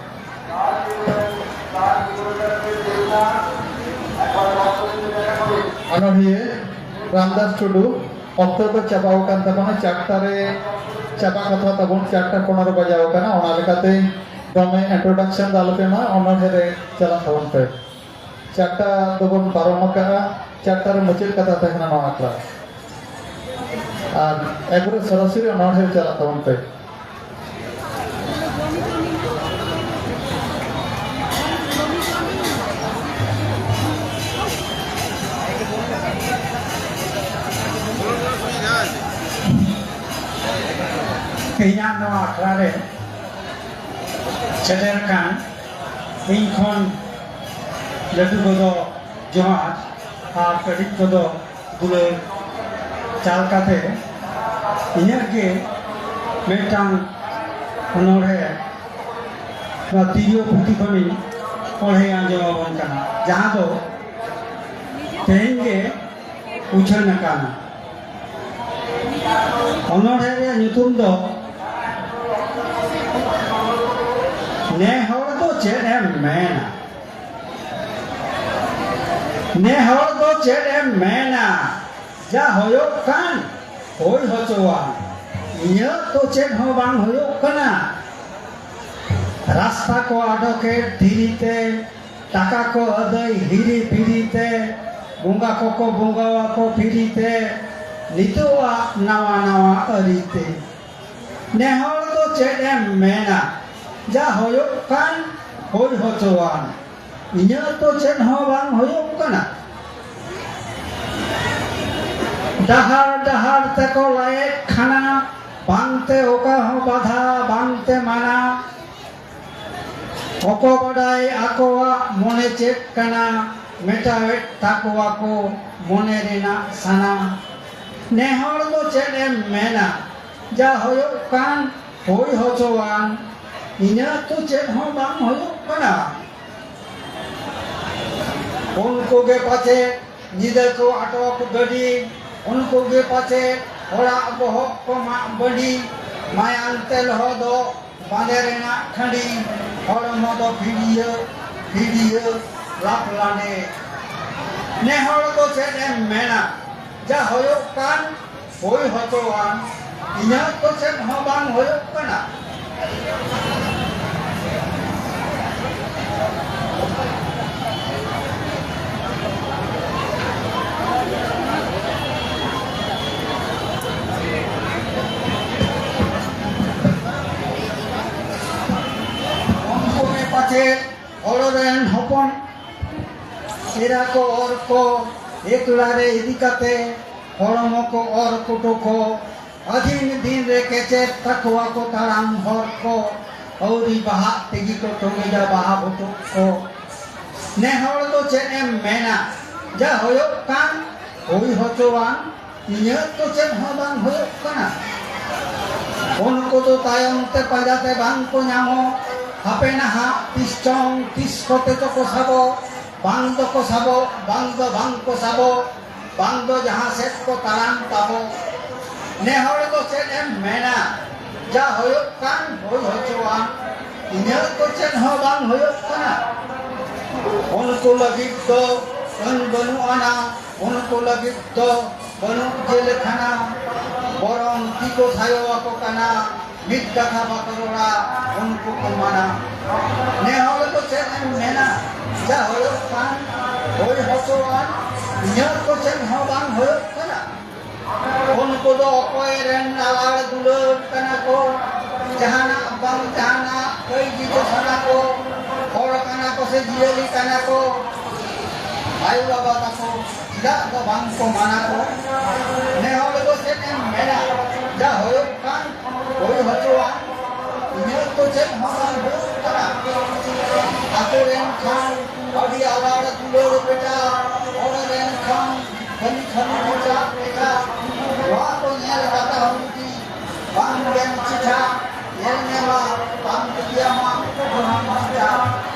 ᱚᱱᱚᱬᱦᱤᱭᱟᱹ ᱨᱟᱢᱫᱟᱥ ᱴᱩᱰᱩ, ᱚᱠᱛᱚ ᱫᱚ ᱪᱟᱵᱟᱣ ᱟᱠᱟᱱ ᱛᱟᱵᱚᱱᱟ᱾ ᱪᱟᱨᱴᱟ ᱨᱮ ᱪᱟᱵᱟ ᱠᱟᱛᱷᱟ ᱛᱟᱵᱚᱱ, ᱪᱟᱨᱴᱟ ᱯᱚᱱᱮᱨᱚ ᱵᱟᱡᱟᱣ ᱟᱠᱟᱱᱟ᱾ ᱚᱱᱟ ᱞᱮᱠᱟᱛᱮ ᱫᱚᱢᱮ introduction ᱫᱚ ᱟᱞᱚᱯᱮ ᱮᱢᱟ, ᱚᱱᱚᱬᱦᱮ ᱨᱮ ᱪᱟᱞᱟᱜ ᱛᱟᱵᱚᱱ ᱯᱮ᱾ ᱪᱟᱨᱴᱟ ᱫᱚᱵᱚᱱ ᱯᱟᱨᱚᱢ ᱟᱠᱟᱫᱼᱟ᱾ ᱪᱟᱨᱴᱟ ᱨᱮ ᱢᱩᱪᱟᱹᱫ ᱠᱟᱛᱷᱟ ᱛᱟᱦᱮᱸ ᱠᱟᱱᱟ ᱱᱚᱣᱟ ᱟᱠᱷᱲᱟ᱾ ᱟᱨ ᱮᱠᱵᱟᱨᱮ ᱥᱚᱨᱟᱥᱚᱨᱤ ᱚᱱᱚᱬᱦᱮ ᱨᱮ ᱪᱟᱞᱟᱜ ᱛᱟᱵᱚᱱ ᱯᱮ᱾ ᱛᱮᱦᱮᱧᱟᱜ ᱱᱚᱣᱟ ᱟᱠᱷᱲᱟ ᱨᱮ ᱥᱮᱴᱮᱨ ᱟᱠᱟᱱ ᱤᱧ ᱠᱷᱚᱱ ᱞᱟᱹᱴᱩ ᱠᱚᱫᱚ ᱡᱚᱦᱟᱨ ᱟᱨ ᱠᱟᱹᱴᱤᱡ ᱠᱚᱫᱚ ᱫᱩᱞᱟᱹᱲ ᱪᱟᱞ ᱠᱟᱛᱮ ᱤᱧᱟᱹᱜ ᱜᱮ ᱢᱤᱫᱴᱟᱝ ᱚᱱᱚᱬᱦᱮ ᱱᱚᱣᱟ ᱛᱤᱨᱭᱳ ᱯᱩᱛᱷᱤ ᱠᱷᱚᱱᱤᱧ ᱚᱬᱦᱮ ᱟᱸᱡᱚᱢ ᱟᱵᱚᱱ ᱠᱟᱱᱟ, ᱡᱟᱦᱟᱸ ᱫᱚ ᱛᱮᱦᱮᱧ ᱜᱮ ᱩᱪᱷᱟᱹᱱ ᱟᱠᱟᱱᱟ᱾ ᱚᱱᱚᱬᱦᱮ ᱨᱮᱭᱟᱜ ᱧᱩᱛᱩᱢ ᱫᱚ ᱱᱮ ᱦᱚᱲ ᱫᱚ ᱪᱮᱫ ᱮᱢ ᱢᱮᱱᱟ? ᱱᱮ ᱦᱚᱲ ᱫᱚ ᱪᱮᱫ ᱮᱢ ᱢᱮᱱᱟ? ᱡᱟ ᱦᱩᱭᱩᱜ ᱠᱟᱱ ᱦᱩᱭ ᱦᱚᱪᱚᱣᱟᱱ, ᱤᱧᱟᱹᱜ ᱛᱚ ᱪᱮᱫ ᱦᱚᱸ ᱵᱟᱝ ᱦᱩᱭᱩᱜ ᱠᱟᱱᱟ᱾ ᱨᱟᱥᱛᱟ ᱠᱚ ᱟᱰᱚᱠᱮᱫ ᱫᱷᱤᱨᱤ ᱛᱮ, ᱴᱟᱠᱟ ᱠᱚ ᱟᱹᱫᱟᱹᱭ ᱦᱤᱨᱤ ᱯᱷᱤᱨᱤ ᱛᱮ, ᱵᱚᱸᱜᱟ ᱠᱚᱠᱚ ᱵᱚᱸᱜᱟ ᱟᱠᱚ ᱯᱷᱤᱨᱤ ᱛᱮ, ᱱᱤᱛᱚᱜ ᱟᱜ ᱱᱟᱣᱟ ᱱᱟᱣᱟ ᱟᱹᱨᱤ ᱛᱮ᱾ ᱱᱮ ᱦᱚᱲ ᱫᱚ ᱪᱮᱫ ᱮᱢ ᱢᱮᱱᱟ, ᱡᱟ ᱦᱩᱭᱩᱜ ᱠᱟᱱ ᱦᱩᱭ ᱦᱚᱪᱚᱣᱟᱱ, ᱤᱧᱟᱹᱜ ᱛᱚ ᱪᱮᱫ ᱦᱚᱸ ᱵᱟᱝ ᱦᱩᱭᱩᱜ ᱠᱟᱱᱟ᱾ ᱰᱟᱦᱟᱨ ᱰᱟᱦᱟᱨ ᱛᱮᱠᱚ ᱞᱟᱭᱮᱫ ᱠᱷᱟᱱᱟ, ᱵᱟᱝᱛᱮ ᱚᱠᱟ ᱦᱚᱸ ᱵᱟᱫᱷᱟ, ᱵᱟᱝᱛᱮ ᱢᱟᱱᱟ᱾ ᱚᱠᱚ ᱵᱟᱰᱟᱭ ᱟᱠᱚᱣᱟᱜ ᱢᱚᱱᱮ ᱪᱮᱫ ᱠᱟᱱᱟ, ᱢᱮᱴᱟᱣᱮᱫ ᱛᱟᱠᱚᱣᱟ ᱠᱚ ᱢᱚᱱᱮ ᱨᱮᱱᱟᱜ ᱥᱟᱱᱟ᱾ ᱱᱮ ᱦᱚᱲ ᱫᱚ ᱪᱮᱫ ᱮᱢ ᱢᱮᱱᱟ, ᱡᱟ ᱦᱩᱭᱩᱜ ᱠᱟᱱ ᱦᱩᱭ ᱦᱚᱪᱚᱣᱟᱱ, ᱤᱧᱟᱹᱜ ᱛᱚ ᱪᱮᱫ ᱦᱚᱸ ᱵᱟᱝ ᱦᱩᱭᱩᱜ ᱠᱟᱱᱟ᱾ ᱩᱱᱠᱩ ᱜᱮ ᱯᱟᱪᱮ ᱧᱤᱫᱟᱹ ᱠᱚ ᱟᱴᱚᱠ ᱜᱟᱹᱰᱤ, ᱩᱱᱠᱩ ᱜᱮ ᱯᱟᱪᱮ ᱦᱚᱲᱟᱜ ᱵᱚᱦᱚᱜ ᱠᱚ ᱢᱟᱜ ᱵᱟᱹᱰᱤ, ᱢᱟᱭᱟᱝ ᱛᱮ ᱞᱚᱦᱚᱫᱚᱜ ᱵᱟᱸᱫᱮ ᱨᱮᱱᱟᱜ ᱠᱷᱟᱹᱰᱤ, ᱦᱚᱲᱢᱚ ᱫᱚ ᱵᱷᱤᱰᱤᱭᱟᱹ, ᱵᱷᱤᱰᱤᱭᱟᱹ, ᱞᱟᱯ ᱞᱟᱸᱰᱮ᱾ ᱱᱮ ᱦᱚᱲ ᱫᱚ ᱪᱮᱫ ᱮᱢ ᱢᱮᱱᱟ, ᱡᱟ ᱦᱩᱭᱩᱜ ᱠᱟᱱ ᱦᱩᱭ ᱦᱚᱪᱚᱣᱟᱱ, ᱤᱧᱟᱹᱜ ᱫᱚ ᱪᱮᱫ ᱦᱚᱸ ᱵᱟᱝ ᱦᱩᱭᱩᱜ ᱠᱟᱱᱟ᱾ ᱩᱱᱠᱩ ᱜᱮ ᱯᱟᱪᱮᱫ ᱦᱚᱲ ᱨᱮᱱ ᱦᱚᱯᱚᱱ ᱮᱨᱟ ᱠᱚ ᱚᱨ ᱠᱚ, ᱮᱠᱞᱟ ᱨᱮ ᱤᱫᱤ ᱠᱟᱛᱮ ᱦᱚᱲᱢᱚ ᱠᱚ ᱚᱨ ᱠᱩᱴᱩ ᱠᱚ, ᱟᱹᱫᱷᱤᱱ ᱫᱤᱱ ᱨᱮ ᱠᱮᱪᱮᱫ ᱛᱟᱠᱚᱣᱟ ᱠᱚ ᱛᱟᱲᱟᱢ ᱦᱚᱨ ᱠᱚ, ᱟᱹᱣᱨᱤ ᱵᱟᱦᱟᱜ ᱛᱮᱜᱮ ᱠᱚ ᱴᱩᱢᱤᱫᱟ ᱵᱟᱦᱟ ᱵᱩᱴᱩ ᱠᱚ᱾ ᱱᱮ ᱦᱚᱲ ᱫᱚ ᱪᱮᱫ ᱮᱢ ᱢᱮᱱᱟ, ᱡᱟ ᱦᱩᱭᱩᱜ ᱠᱟᱱ ᱦᱩᱭ ᱦᱚᱪᱚᱣᱟᱱ, ᱤᱧᱟᱹᱜ ᱫᱚ ᱪᱮᱫ ᱦᱚᱸ ᱵᱟᱝ ᱦᱩᱭᱩᱜ ᱠᱟᱱᱟ᱾ ᱩᱱᱠᱩ ᱫᱚ ᱛᱟᱭᱚᱢ ᱛᱮ ᱯᱟᱸᱡᱟ ᱛᱮ ᱵᱟᱝ ᱠᱚ ᱧᱟᱢᱚᱜ, ᱦᱟᱯᱮ ᱱᱟᱦᱟᱜ ᱛᱤᱥ ᱪᱚᱝ ᱛᱤᱥ ᱠᱚᱛᱮ ᱪᱚᱠᱚ ᱥᱟᱵᱚᱜ, ᱵᱟᱝ ᱫᱚᱠᱚ ᱥᱟᱵᱚᱜ, ᱵᱟᱝ ᱫᱚ ᱵᱟᱝ ᱠᱚ ᱥᱟᱵᱚᱜ, ᱵᱟᱝ ᱫᱚ ᱡᱟᱦᱟᱸ ᱥᱮᱫ ᱠᱚ ᱛᱟᱲᱟᱢ ᱛᱟᱵᱚ᱾ ᱱᱮ ᱦᱚᱲ ᱫᱚ ᱪᱮᱫ ᱮᱢ ᱢᱮᱱᱟ, ᱡᱟ ᱦᱩᱭᱩᱜ ᱠᱟᱱ ᱦᱩᱭ ᱦᱚᱪᱚᱣᱟᱱ, ᱤᱧᱟᱹᱜ ᱫᱚ ᱪᱮᱫ ᱦᱚᱸ ᱵᱟᱝ ᱦᱩᱭᱩᱜ ᱠᱟᱱᱟ᱾ ᱩᱱᱠᱩ ᱞᱟᱹᱜᱤᱫ ᱫᱚ ᱟᱹᱱ ᱵᱟᱹᱱᱩᱜ ᱟᱱᱟ, ᱩᱱᱠᱩ ᱞᱟᱹᱜᱤᱫ ᱫᱚ ᱵᱟᱹᱱᱩᱜ ᱡᱮᱞ ᱠᱷᱟᱱᱟ, ᱵᱚᱨᱚᱝ ᱛᱤ ᱠᱚ ᱥᱟᱭᱚ ᱟᱠᱚ ᱠᱟᱱᱟ, ᱢᱤᱫ ᱠᱟᱛᱷᱟ ᱵᱟᱠᱚ ᱨᱚᱲᱟ, ᱩᱱᱠᱩ ᱠᱚ ᱢᱟᱱᱟ᱾ ᱱᱮ ᱦᱚᱲ ᱫᱚ ᱪᱮᱫ ᱮᱢ ᱢᱮᱱᱟ, ᱡᱟ ᱦᱩᱭᱩᱜ ᱠᱟᱱ ᱦᱩᱭ ᱦᱚᱪᱚᱣᱟᱱ, ᱤᱧᱟᱹᱜ ᱫᱚ ᱪᱮᱫ ᱦᱚᱸ ᱵᱟᱝ ᱦᱩᱭᱩᱜ ᱠᱟᱱᱟ᱾ ᱩᱱᱠᱩ ᱫᱚ ᱚᱠᱚᱭ ᱨᱮᱱ ᱱᱟᱣᱟᱲ ᱫᱩᱞᱟᱹᱲ ᱠᱟᱱᱟ ᱠᱚ, ᱡᱟᱦᱟᱱᱟᱜ ᱵᱟᱝ ᱡᱟᱦᱟᱱᱟᱜ ᱠᱟᱹᱭ ᱜᱤᱫᱟᱹ ᱥᱟᱱᱟ ᱠᱚ, ᱦᱚᱲ ᱠᱟᱱᱟ ᱠᱚ ᱥᱮ ᱡᱤᱭᱟᱹᱞᱤ ᱠᱟᱱᱟ ᱠᱚ, ᱟᱭᱳ ᱵᱟᱵᱟ ᱛᱟᱠᱚ ᱪᱮᱫᱟᱜ ᱫᱚ ᱵᱟᱝ ᱠᱚ ᱢᱟᱱᱟ ᱠᱚ? ᱱᱮ ᱦᱚᱲ ᱫᱚ ᱪᱮᱫ ᱮᱢ ᱢᱮᱱᱟ, ᱡᱟ ᱦᱩᱭᱩᱜ ᱠᱟᱱ ᱦᱩᱭ ᱦᱚᱪᱚᱣᱟᱱ, ᱤᱧᱟᱹᱜ ᱫᱚ ᱪᱮᱫ ᱦᱚᱸ ᱵᱟᱝ ᱦᱩᱭᱩᱜ ᱠᱟᱱᱟ᱾ ᱟᱛᱳ ᱨᱮᱱ ᱠᱷᱟᱱ ᱟᱹᱰᱤ ᱟᱞᱟᱲ ᱫᱩᱞᱟᱹᱲ ᱵᱮᱴᱟ, ᱦᱚᱲ ᱨᱮᱱ ᱠᱷᱟᱱ ᱠᱷᱟᱹᱞᱤ ᱠᱷᱟᱹᱞᱤ ᱢᱚᱪᱟ ᱵᱮᱴᱟ, ᱱᱚᱣᱟ ᱠᱚ ᱧᱮᱞ ᱠᱟᱛᱮ ᱦᱚᱸ ᱡᱩᱫᱤ ᱵᱟᱝ ᱜᱮᱢ ᱪᱮᱴᱷᱟ, ᱧᱮᱞ ᱧᱮᱞᱟ ᱵᱟᱝ ᱛᱮᱜᱮᱭᱟᱢᱟ ᱚᱱᱟ ᱢᱚᱪᱟ᱾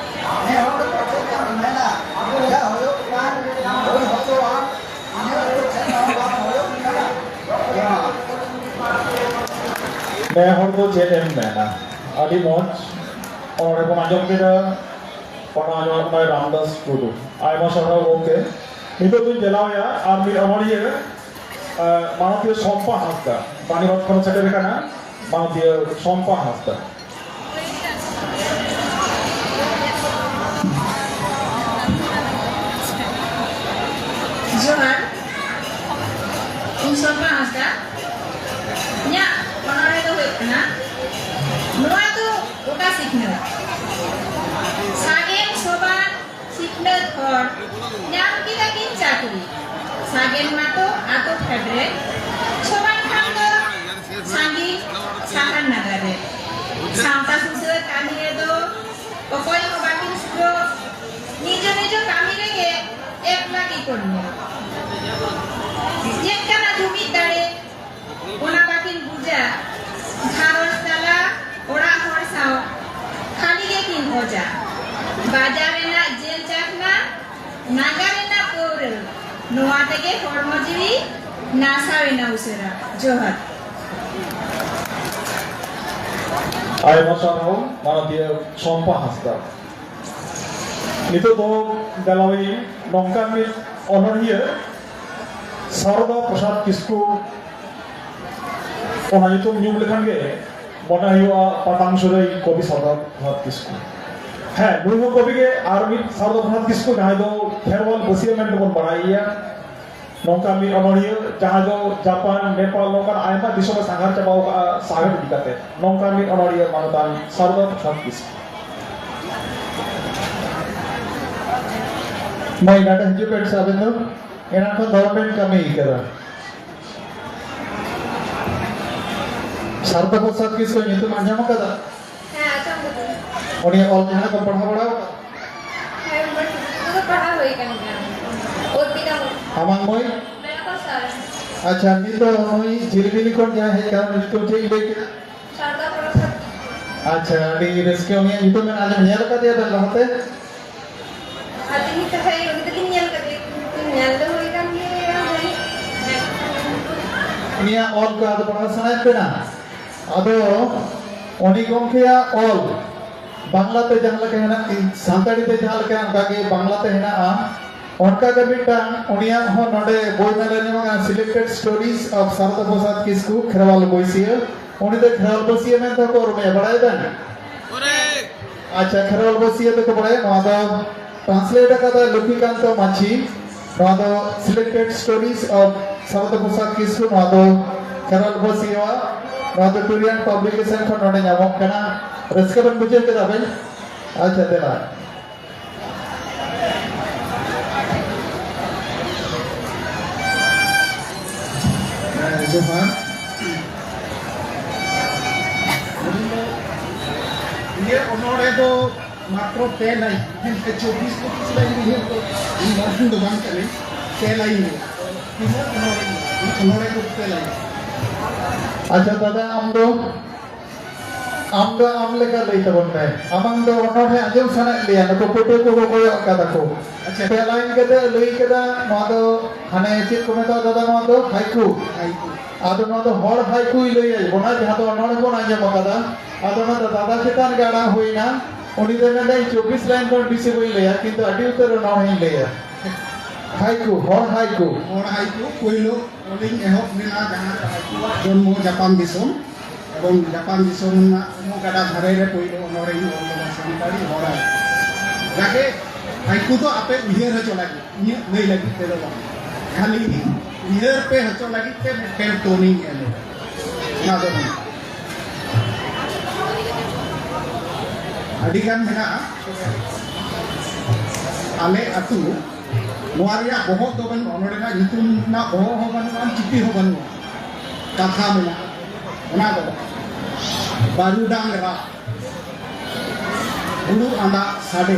ᱱᱮ ᱦᱚᱲ ᱫᱚ ᱪᱮᱫ ᱮᱢ ᱢᱮᱱᱟ, ᱡᱟ ᱦᱩᱭᱩᱜ ᱠᱟᱱ ᱦᱩᱭ ᱦᱚᱪᱚᱣᱟᱱ, ᱤᱧᱟᱹᱜ ᱫᱚ ᱪᱮᱫ ᱦᱚᱸ ᱵᱟᱝ ᱦᱩᱭᱩᱜ ᱠᱟᱱᱟ᱾ ᱡᱚᱦᱟᱨ᱾ ᱱᱮ ᱦᱚᱲ ᱫᱚ ᱪᱮᱫ ᱮᱢ ᱢᱮᱱᱟ, ᱟᱹᱰᱤ ᱢᱚᱡᱽ᱾ ᱚᱱᱚᱬᱦᱮ ᱵᱚᱱ ᱟᱸᱡᱚᱢ ᱠᱮᱫᱟ᱾ ᱚᱱᱟ ᱟᱸᱡᱚᱢ ᱠᱟᱱᱟᱭ ᱨᱟᱢᱫᱟᱥ ᱴᱩᱰᱩ᱾ ᱟᱭᱢᱟ ᱥᱟᱨᱦᱟᱣ ᱜᱚᱢᱠᱮ᱾ ᱱᱤᱛᱚᱜ ᱫᱚᱧ ᱫᱮᱞᱟᱣᱮᱭᱟ ᱟᱨ ᱢᱤᱫ ᱚᱱᱚᱬᱦᱤᱭᱟᱹ, ᱟᱸ, ᱢᱟᱱᱚᱛᱤᱭᱟᱹ ᱥᱚᱢᱯᱟ ᱦᱟᱸᱥᱫᱟ᱾ ᱯᱟᱱᱤᱯᱟᱛ ᱠᱷᱚᱱ ᱥᱮᱴᱮᱨ ᱟᱠᱟᱱᱟ ᱢᱟᱱᱚᱛᱤᱭᱟᱹ ᱥᱚᱢᱯᱟ ᱦᱟᱸᱥᱫᱟ᱾ ᱡᱚᱦᱟᱨ, ᱤᱧ ᱥᱚᱢᱯᱟ ᱦᱟᱸᱥᱫᱟ᱾ ᱤᱧᱟᱹᱜ ᱚᱱᱚᱬᱦᱮ ᱫᱚ ᱦᱩᱭᱩᱜ ᱠᱟᱱᱟ, ᱱᱚᱣᱟ ᱫᱚ ᱚᱠᱟ ᱥᱤᱠᱷᱱᱟᱹᱛ? ᱥᱟᱜᱮᱱ ᱥᱚᱵᱟᱱ ᱥᱤᱠᱷᱱᱟᱹᱛ ᱦᱚᱲ ᱧᱟᱢ ᱠᱮᱫᱟ ᱠᱤᱱ ᱪᱟᱹᱠᱨᱤ᱾ ᱥᱟᱜᱮᱱ ᱢᱟᱛᱚ ᱟᱛᱳ ᱯᱷᱮᱰ ᱨᱮ, ᱥᱚᱵᱟᱱ ᱠᱷᱟᱱ ᱫᱚ ᱥᱟᱺᱜᱤᱧ ᱥᱟᱦᱟᱨ ᱱᱟᱜᱟᱨ ᱨᱮ᱾ ᱥᱟᱶᱛᱟ ᱥᱩᱥᱟᱹᱨ ᱠᱟᱹᱢᱤ ᱨᱮᱫᱚ ᱚᱠᱚᱭ ᱦᱚᱸ ᱵᱟᱹᱠᱤᱱ ᱥᱩᱨᱚᱜ, ᱱᱤᱡᱚ ᱱᱤᱡᱚ ᱠᱟᱹᱢᱤ ᱨᱮᱜᱮ ᱮᱠᱞᱟ ᱜᱮᱠᱚ ᱧᱮᱞ᱾ ᱪᱮᱫ ᱠᱟᱱᱟ ᱡᱩᱢᱤᱫ ᱫᱟᱲᱮ, ᱚᱱᱟ ᱵᱟᱹᱠᱤᱱ ᱵᱩᱡᱟ᱾ ᱜᱷᱟᱨᱚᱸᱡᱽ ᱛᱟᱞᱟ ᱚᱲᱟᱜ ᱦᱚᱲ ᱥᱟᱶ ᱠᱷᱟᱹᱞᱤ ᱜᱮᱠᱤᱱ ᱚᱡᱟ᱾ ᱵᱟᱡᱟᱨ ᱨᱮᱱᱟᱜ ᱡᱮᱞ ᱪᱟᱠᱷᱱᱟ, ᱱᱟᱜᱟᱨ ᱨᱮᱱᱟᱜ ᱯᱟᱹᱣᱨᱟᱹ, ᱱᱚᱣᱟ ᱛᱮᱜᱮ ᱦᱚᱲᱢᱚ ᱡᱤᱣᱤ ᱱᱟᱥᱟᱣ ᱮᱱᱟ ᱩᱥᱟᱹᱨᱟ᱾ ᱡᱚᱦᱟᱨ᱾ ᱟᱭᱢᱟ ᱥᱟᱨᱦᱟᱣ ᱢᱟᱱᱚᱛᱤᱭᱟᱹ ᱥᱚᱢᱯᱟ ᱦᱟᱸᱥᱫᱟ᱾ ᱱᱤᱛᱚᱜ ᱫᱚ ᱫᱮᱞᱟᱣᱤᱧ ᱱᱚᱝᱠᱟᱱ ᱢᱤᱫ ᱚᱱᱚᱬᱦᱤᱭᱟᱹ ᱥᱟᱨᱚᱫᱟ ᱯᱨᱚᱥᱟᱫᱽ ᱠᱤᱥᱠᱩ᱾ ᱚᱱᱟ ᱧᱩᱛᱩᱢ ᱧᱩᱢ ᱞᱮᱠᱷᱟᱱ ᱜᱮ ᱢᱚᱱᱮ ᱦᱩᱭᱩᱜᱼᱟ ᱯᱟᱛᱟᱝ ᱥᱩᱨᱟᱹᱭ ᱠᱚᱵᱤ ᱥᱟᱨᱚᱫᱟ ᱯᱨᱚᱥᱟᱫᱽ ᱠᱤᱥᱠᱩ᱾ ᱦᱮᱸ, ᱱᱩᱭ ᱦᱚᱸ ᱠᱚᱵᱤ ᱜᱮ᱾ ᱟᱨ ᱢᱤᱫ ᱥᱟᱨᱚᱫᱟ ᱯᱨᱚᱥᱟᱫᱽ ᱠᱤᱥᱠᱩ, ᱡᱟᱦᱟᱸᱭ ᱫᱚ ᱠᱷᱮᱨᱣᱟᱞ ᱵᱟᱹᱥᱭᱟᱹ ᱢᱮᱱᱛᱮ ᱵᱚᱱ ᱵᱟᱲᱟᱭᱮᱭᱟ, ᱱᱚᱝᱠᱟ ᱢᱤᱫ ᱚᱱᱚᱬᱦᱤᱭᱟᱹ ᱡᱟᱦᱟᱸᱭ ᱫᱚ ᱡᱟᱯᱟᱱ, ᱱᱮᱯᱟᱞ, ᱱᱚᱝᱠᱟᱱ ᱟᱭᱢᱟ ᱫᱤᱥᱚᱢ ᱮ ᱥᱟᱸᱜᱷᱟᱨ ᱪᱟᱵᱟᱣ ᱠᱟᱜᱼᱟ ᱥᱟᱶᱦᱮᱫ ᱤᱫᱤ ᱠᱟᱛᱮ᱾ ᱱᱚᱝᱠᱟ ᱢᱤᱫ ᱚᱱᱚᱬᱦᱤᱭᱟᱹ ᱢᱟᱱᱚᱛᱟᱱ ᱥᱟᱨᱚᱫᱟ ᱯᱨᱚᱥᱟᱫᱽ ᱠᱤᱥᱠᱩ᱾ ᱢᱟᱹᱭ, ᱱᱚᱰᱮ ᱦᱤᱡᱩᱜ ᱵᱮᱱ ᱥᱮ᱾ ᱟᱵᱮᱱ ᱫᱚ ᱮᱱᱟᱱ ᱠᱷᱚᱱ ᱫᱚᱢᱮ ᱵᱮᱱ ᱠᱟᱹᱢᱤ ᱠᱟᱫᱟ᱾ ᱥᱟᱨᱚᱫᱟ ᱯᱨᱚᱥᱟᱫᱽ ᱠᱤᱥᱠᱩ ᱧᱩᱛᱩᱢ ᱟᱸᱡᱚᱢ ᱠᱟᱫᱟ? ᱦᱮᱸ, ᱟᱸᱡᱚᱢ ᱠᱟᱹᱫᱟᱹᱧ᱾ ᱩᱱᱤᱭᱟᱜ ᱚᱞ ᱡᱟᱦᱟᱸ ᱠᱚᱢ ᱯᱟᱲᱦᱟᱣ ᱵᱟᱲᱟ ᱟᱠᱟᱫᱟ? ᱦᱮᱸ, but ᱚᱱᱟ ᱫᱚ ᱯᱟᱲᱦᱟᱣ ᱦᱩᱭ ᱠᱟᱱ ᱜᱮᱭᱟ᱾ ᱚᱨᱯᱤᱛᱟ ᱢᱩᱨᱢᱩ᱾ ᱟᱢᱟᱝ ᱢᱟᱹᱭ? ᱢᱮᱱᱟᱜ ᱠᱚᱣᱟ ᱥᱟᱨ᱾ ᱟᱪᱪᱷᱟ, ᱱᱤᱛ ᱫᱚ ᱱᱩᱭ ᱡᱷᱤᱞᱢᱤᱞᱤ ᱠᱷᱚᱱ ᱡᱟᱦᱟᱸᱭ ᱦᱮᱡ ᱠᱟᱱᱟ, ᱧᱩᱛᱩᱢ ᱪᱮᱫ ᱤᱧ ᱞᱟᱹᱭ ᱠᱮᱫᱟ? ᱥᱟᱨᱫᱟ ᱯᱨᱚᱥᱟᱫᱽ᱾ ᱟᱪᱪᱷᱟ, ᱟᱹᱰᱤ ᱨᱟᱹᱥᱠᱟᱹ᱾ ᱩᱱᱤᱭᱟᱜ ᱧᱩᱛᱩᱢ ᱢᱮᱱᱟᱜᱼᱟ, ᱟᱸᱡᱚᱢ ᱧᱮᱞ ᱟᱠᱟᱫᱮᱭᱟ ᱵᱮᱱ ᱞᱟᱦᱟᱛᱮ? ᱟᱹᱞᱤᱧ ᱛᱟᱦᱮᱸ, ᱩᱱᱤ ᱫᱚᱞᱤᱧ ᱧᱮᱞ ᱠᱟᱫᱮᱭᱟ, ᱧᱮᱞ ᱫᱚ ᱦᱩᱭ ᱠᱟᱱ ᱜᱮᱭᱟ, ᱡᱟᱹᱱᱤᱡ᱾ ᱩᱱᱤᱭᱟᱜ ᱚᱞ ᱠᱚ ᱟᱫᱚ ᱯᱟᱲᱦᱟᱣ ᱥᱟᱱᱟᱭᱮᱫ ᱵᱮᱱᱟ? ᱟᱫᱚ ᱩᱱᱤ ᱜᱚᱢᱠᱮᱭᱟᱜ ᱚᱞ ᱵᱟᱝᱞᱟᱛᱮ ᱡᱟᱦᱟᱸ ᱞᱮᱠᱟ ᱦᱮᱱᱟᱜ, ᱥᱟᱱᱛᱟᱲᱤ ᱛᱮ ᱡᱟᱦᱟᱸ ᱞᱮᱠᱟ ᱚᱱᱠᱟ ᱜᱮ ᱵᱟᱝᱞᱟᱛᱮ ᱦᱮᱱᱟᱜᱼᱟ᱾ ᱚᱱᱠᱟ ᱜᱮ ᱢᱤᱫᱴᱟᱝ ᱩᱱᱤᱭᱟᱜ ᱦᱚᱸ ᱱᱚᱰᱮ ᱵᱳᱭ ᱢᱮᱞᱟ ᱨᱮ ᱧᱟᱢᱚᱜ ᱠᱟᱱᱟ, Selected Stories of Sarada Prasad ᱠᱤᱥᱠᱩ, ᱠᱷᱮᱨᱣᱟᱞ ᱵᱟᱹᱭᱥᱤᱭᱟᱹ᱾ ᱩᱱᱤ ᱫᱚ ᱠᱷᱮᱨᱣᱟᱞ ᱵᱟᱹᱭᱥᱤᱭᱟᱹ ᱢᱮᱱᱛᱮ ᱠᱚ ᱩᱨᱩᱢᱮᱭᱟ, ᱵᱟᱲᱟᱭ ᱵᱮᱱ? ᱟᱪᱪᱷᱟ, ᱠᱷᱮᱨᱣᱟᱞ ᱵᱟᱹᱭᱥᱤᱭᱟᱹ ᱫᱚᱠᱚ ᱵᱟᱲᱟᱭᱟ᱾ ᱱᱚᱣᱟ ᱫᱚ translate ᱟᱠᱟᱫᱟ ᱞᱚᱠᱠᱷᱤᱠᱟᱱᱛᱚ ᱢᱟᱹᱡᱷᱤ᱾ ᱱᱚᱣᱟ ᱫᱚ Selected Stories of Sarada Prasad ᱠᱤᱥᱠᱩ, ᱱᱚᱣᱟ ᱫᱚ ᱠᱷᱮᱨᱣᱟᱞ ᱵᱟᱹᱭᱥᱤᱭᱟᱹᱣᱟᱜ, ᱱᱚᱣᱟ ᱫᱚ ᱴᱩᱨᱤᱭᱟᱱ ᱯᱟᱵᱽᱞᱤᱠᱮᱥᱚᱱ ᱠᱷᱚᱱ ᱱᱚᱰᱮ ᱧᱟᱢᱚᱜ ᱠᱟᱱᱟ᱾ ᱨᱟᱹᱥᱠᱟᱹ ᱵᱮᱱ ᱵᱩᱡᱷᱟᱹᱣ ᱠᱮᱫᱟ ᱵᱮᱱ? ᱟᱪᱪᱷᱟ, ᱫᱮᱞᱟ᱾ ᱦᱮᱸ, ᱡᱚᱦᱟᱨ᱾ ᱤᱧᱟᱹᱜ ᱚᱱᱚᱬᱦᱮ ᱫᱚ ᱢᱟᱛᱨᱚ ᱯᱮ ᱞᱟᱭᱤᱱ, ᱢᱮᱱᱠᱷᱟᱱ ᱪᱚᱵᱵᱤᱥ ᱯᱚᱸᱪᱤᱥ ᱞᱟᱭᱤᱱ ᱨᱮ ᱤᱧᱟᱹᱜ ᱫᱚ, ᱤᱧ ᱢᱚᱰᱟᱨᱱ ᱫᱚ ᱵᱟᱝ ᱠᱟᱹᱱᱟᱹᱧ, ᱯᱮ ᱞᱟᱭᱤᱱ ᱨᱮ᱾ ᱛᱤᱱᱟᱹᱜ ᱚᱱᱚᱬᱦᱮ? ᱚᱱᱚᱬᱦᱮ ᱫᱚ ᱯᱮ ᱞᱟᱭᱤᱱ᱾ ᱟᱪᱪᱷᱟ ᱫᱟᱫᱟ, ᱟᱢ ᱫᱚ, ᱟᱢ ᱫᱚ ᱟᱢ ᱞᱮᱠᱟ ᱞᱟᱹᱭ ᱛᱟᱵᱚᱱ ᱢᱮ᱾ ᱟᱢᱟᱝ ᱫᱚ ᱚᱱᱚᱬᱦᱮ ᱟᱸᱡᱚᱢ ᱥᱟᱱᱟᱭᱮᱫ ᱞᱮᱭᱟ, ᱱᱩᱠᱩ ᱯᱟᱹᱴᱷᱩᱣᱟᱹ ᱠᱚᱠᱚ ᱠᱚᱭᱚᱜ ᱠᱟᱫᱟ ᱠᱚ᱾ ᱟᱪᱪᱷᱟ᱾ ᱯᱮ ᱞᱟᱭᱤᱱ ᱠᱟᱛᱮ ᱞᱟᱹᱭ ᱠᱮᱫᱟ, ᱱᱚᱣᱟ ᱫᱚ ᱦᱟᱱᱮ ᱪᱮᱫ ᱠᱚ ᱢᱮᱛᱟᱜᱼᱟ ᱫᱟᱫᱟ, ᱱᱚᱣᱟ ᱫᱚ ᱦᱟᱭᱠᱩ᱾ ᱦᱟᱭᱠᱩ᱾ ᱟᱫᱚ ᱱᱚᱣᱟ ᱫᱚ ᱦᱚᱲ ᱦᱟᱭᱠᱩᱭ ᱞᱟᱹᱭᱟᱭ ᱵᱚᱱᱟ, ᱡᱟᱦᱟᱸ ᱫᱚ ᱚᱱᱚᱬᱦᱮ ᱵᱚᱱ ᱟᱸᱡᱚᱢ ᱟᱠᱟᱫᱟ᱾ ᱟᱫᱚ ᱚᱱᱟ ᱫᱚ ᱫᱟᱫᱟ ᱪᱮᱛᱟᱱ ᱜᱮ ᱟᱲᱟᱜ ᱦᱩᱭᱱᱟ᱾ ᱩᱱᱤ ᱫᱚ ᱢᱮᱱᱫᱟ, "ᱤᱧ ᱪᱚᱵᱵᱤᱥ ᱞᱟᱭᱤᱱ ᱠᱷᱚᱱ ᱵᱮᱥᱤ ᱵᱟᱹᱧ ᱞᱟᱹᱭᱟ, ᱠᱤᱱᱛᱩ ᱟᱹᱰᱤ ᱩᱛᱟᱹᱨ ᱚᱱᱚᱬᱦᱮᱧ ᱞᱟᱹᱭᱟ᱾" ᱦᱟᱭᱠᱩ, ᱦᱚᱲ ᱦᱟᱭᱠᱩ᱾ ᱦᱚᱲ ᱦᱟᱭᱠᱩ ᱯᱳᱭᱞᱳ ᱚᱞᱤᱧ ᱮᱦᱚᱵ ᱞᱮᱱᱟ, ᱡᱟᱦᱟᱸ ᱫᱚ ᱦᱟᱭᱠᱩᱣᱟᱜ ᱡᱚᱱᱢᱚ ᱡᱟᱯᱟᱱ ᱫᱤᱥᱚᱢ, ᱮᱵᱚᱝ ᱡᱟᱯᱟᱱ ᱫᱤᱥᱚᱢ ᱨᱮᱱᱟᱜ ᱥᱩᱢᱩ ᱜᱟᱰᱟ ᱫᱷᱟᱨᱮ ᱨᱮ ᱯᱳᱭᱞᱳ ᱚᱱᱚᱬᱦᱮᱧ ᱚᱞ ᱞᱮᱫᱟ, ᱥᱟᱱᱛᱟᱲᱤ ᱦᱚᱲ ᱦᱟᱭᱠᱩ᱾ ᱡᱟᱜᱮ ᱦᱟᱭᱠᱩ ᱫᱚ ᱟᱯᱮ ᱩᱭᱦᱟᱹᱨ ᱦᱚᱪᱚ ᱞᱟᱹᱜᱤᱫ, ᱤᱧᱟᱹᱜ ᱞᱟᱹᱭ ᱞᱟᱹᱜᱤᱫ ᱛᱮᱫᱚ ᱵᱟᱝ, ᱠᱷᱟᱹᱞᱤ ᱩᱭᱦᱟᱹᱨ ᱯᱮ ᱦᱚᱪᱚ ᱞᱟᱹᱜᱤᱫ ᱛᱮ ᱢᱤᱫᱴᱮᱱ ᱴᱳᱱᱤᱧ ᱮᱢ ᱮᱫᱟ᱾ ᱚᱱᱟ ᱫᱚ ᱵᱟᱝ᱾ ᱟᱹᱰᱤ ᱜᱟᱱ ᱢᱮᱱᱟᱜᱼᱟ᱾ ᱟᱞᱮ ᱟᱹᱛᱩ ᱱᱚᱣᱟ ᱨᱮᱭᱟᱜ ᱵᱚᱦᱚᱜ ᱫᱚ ᱵᱟᱹᱱᱩᱜᱼᱟ, ᱱᱚᱰᱮᱱᱟᱜ ᱧᱩᱛᱩᱢ ᱨᱮᱱᱟᱜ ᱵᱚᱦᱚᱜ ᱦᱚᱸ ᱵᱟᱹᱱᱩᱜᱼᱟ, ᱪᱤᱴᱷᱤ ᱦᱚᱸ ᱵᱟᱹᱱᱩᱜᱼᱟ᱾ ᱠᱟᱛᱷᱟ ᱢᱮᱱᱟᱜᱼᱟ, ᱚᱱᱟ ᱫᱚ ᱵᱟᱹᱨᱩᱰᱟᱝ ᱨᱟᱜ, ᱦᱩᱲᱩ ᱟᱸᱫᱟᱜ ᱥᱟᱰᱮ,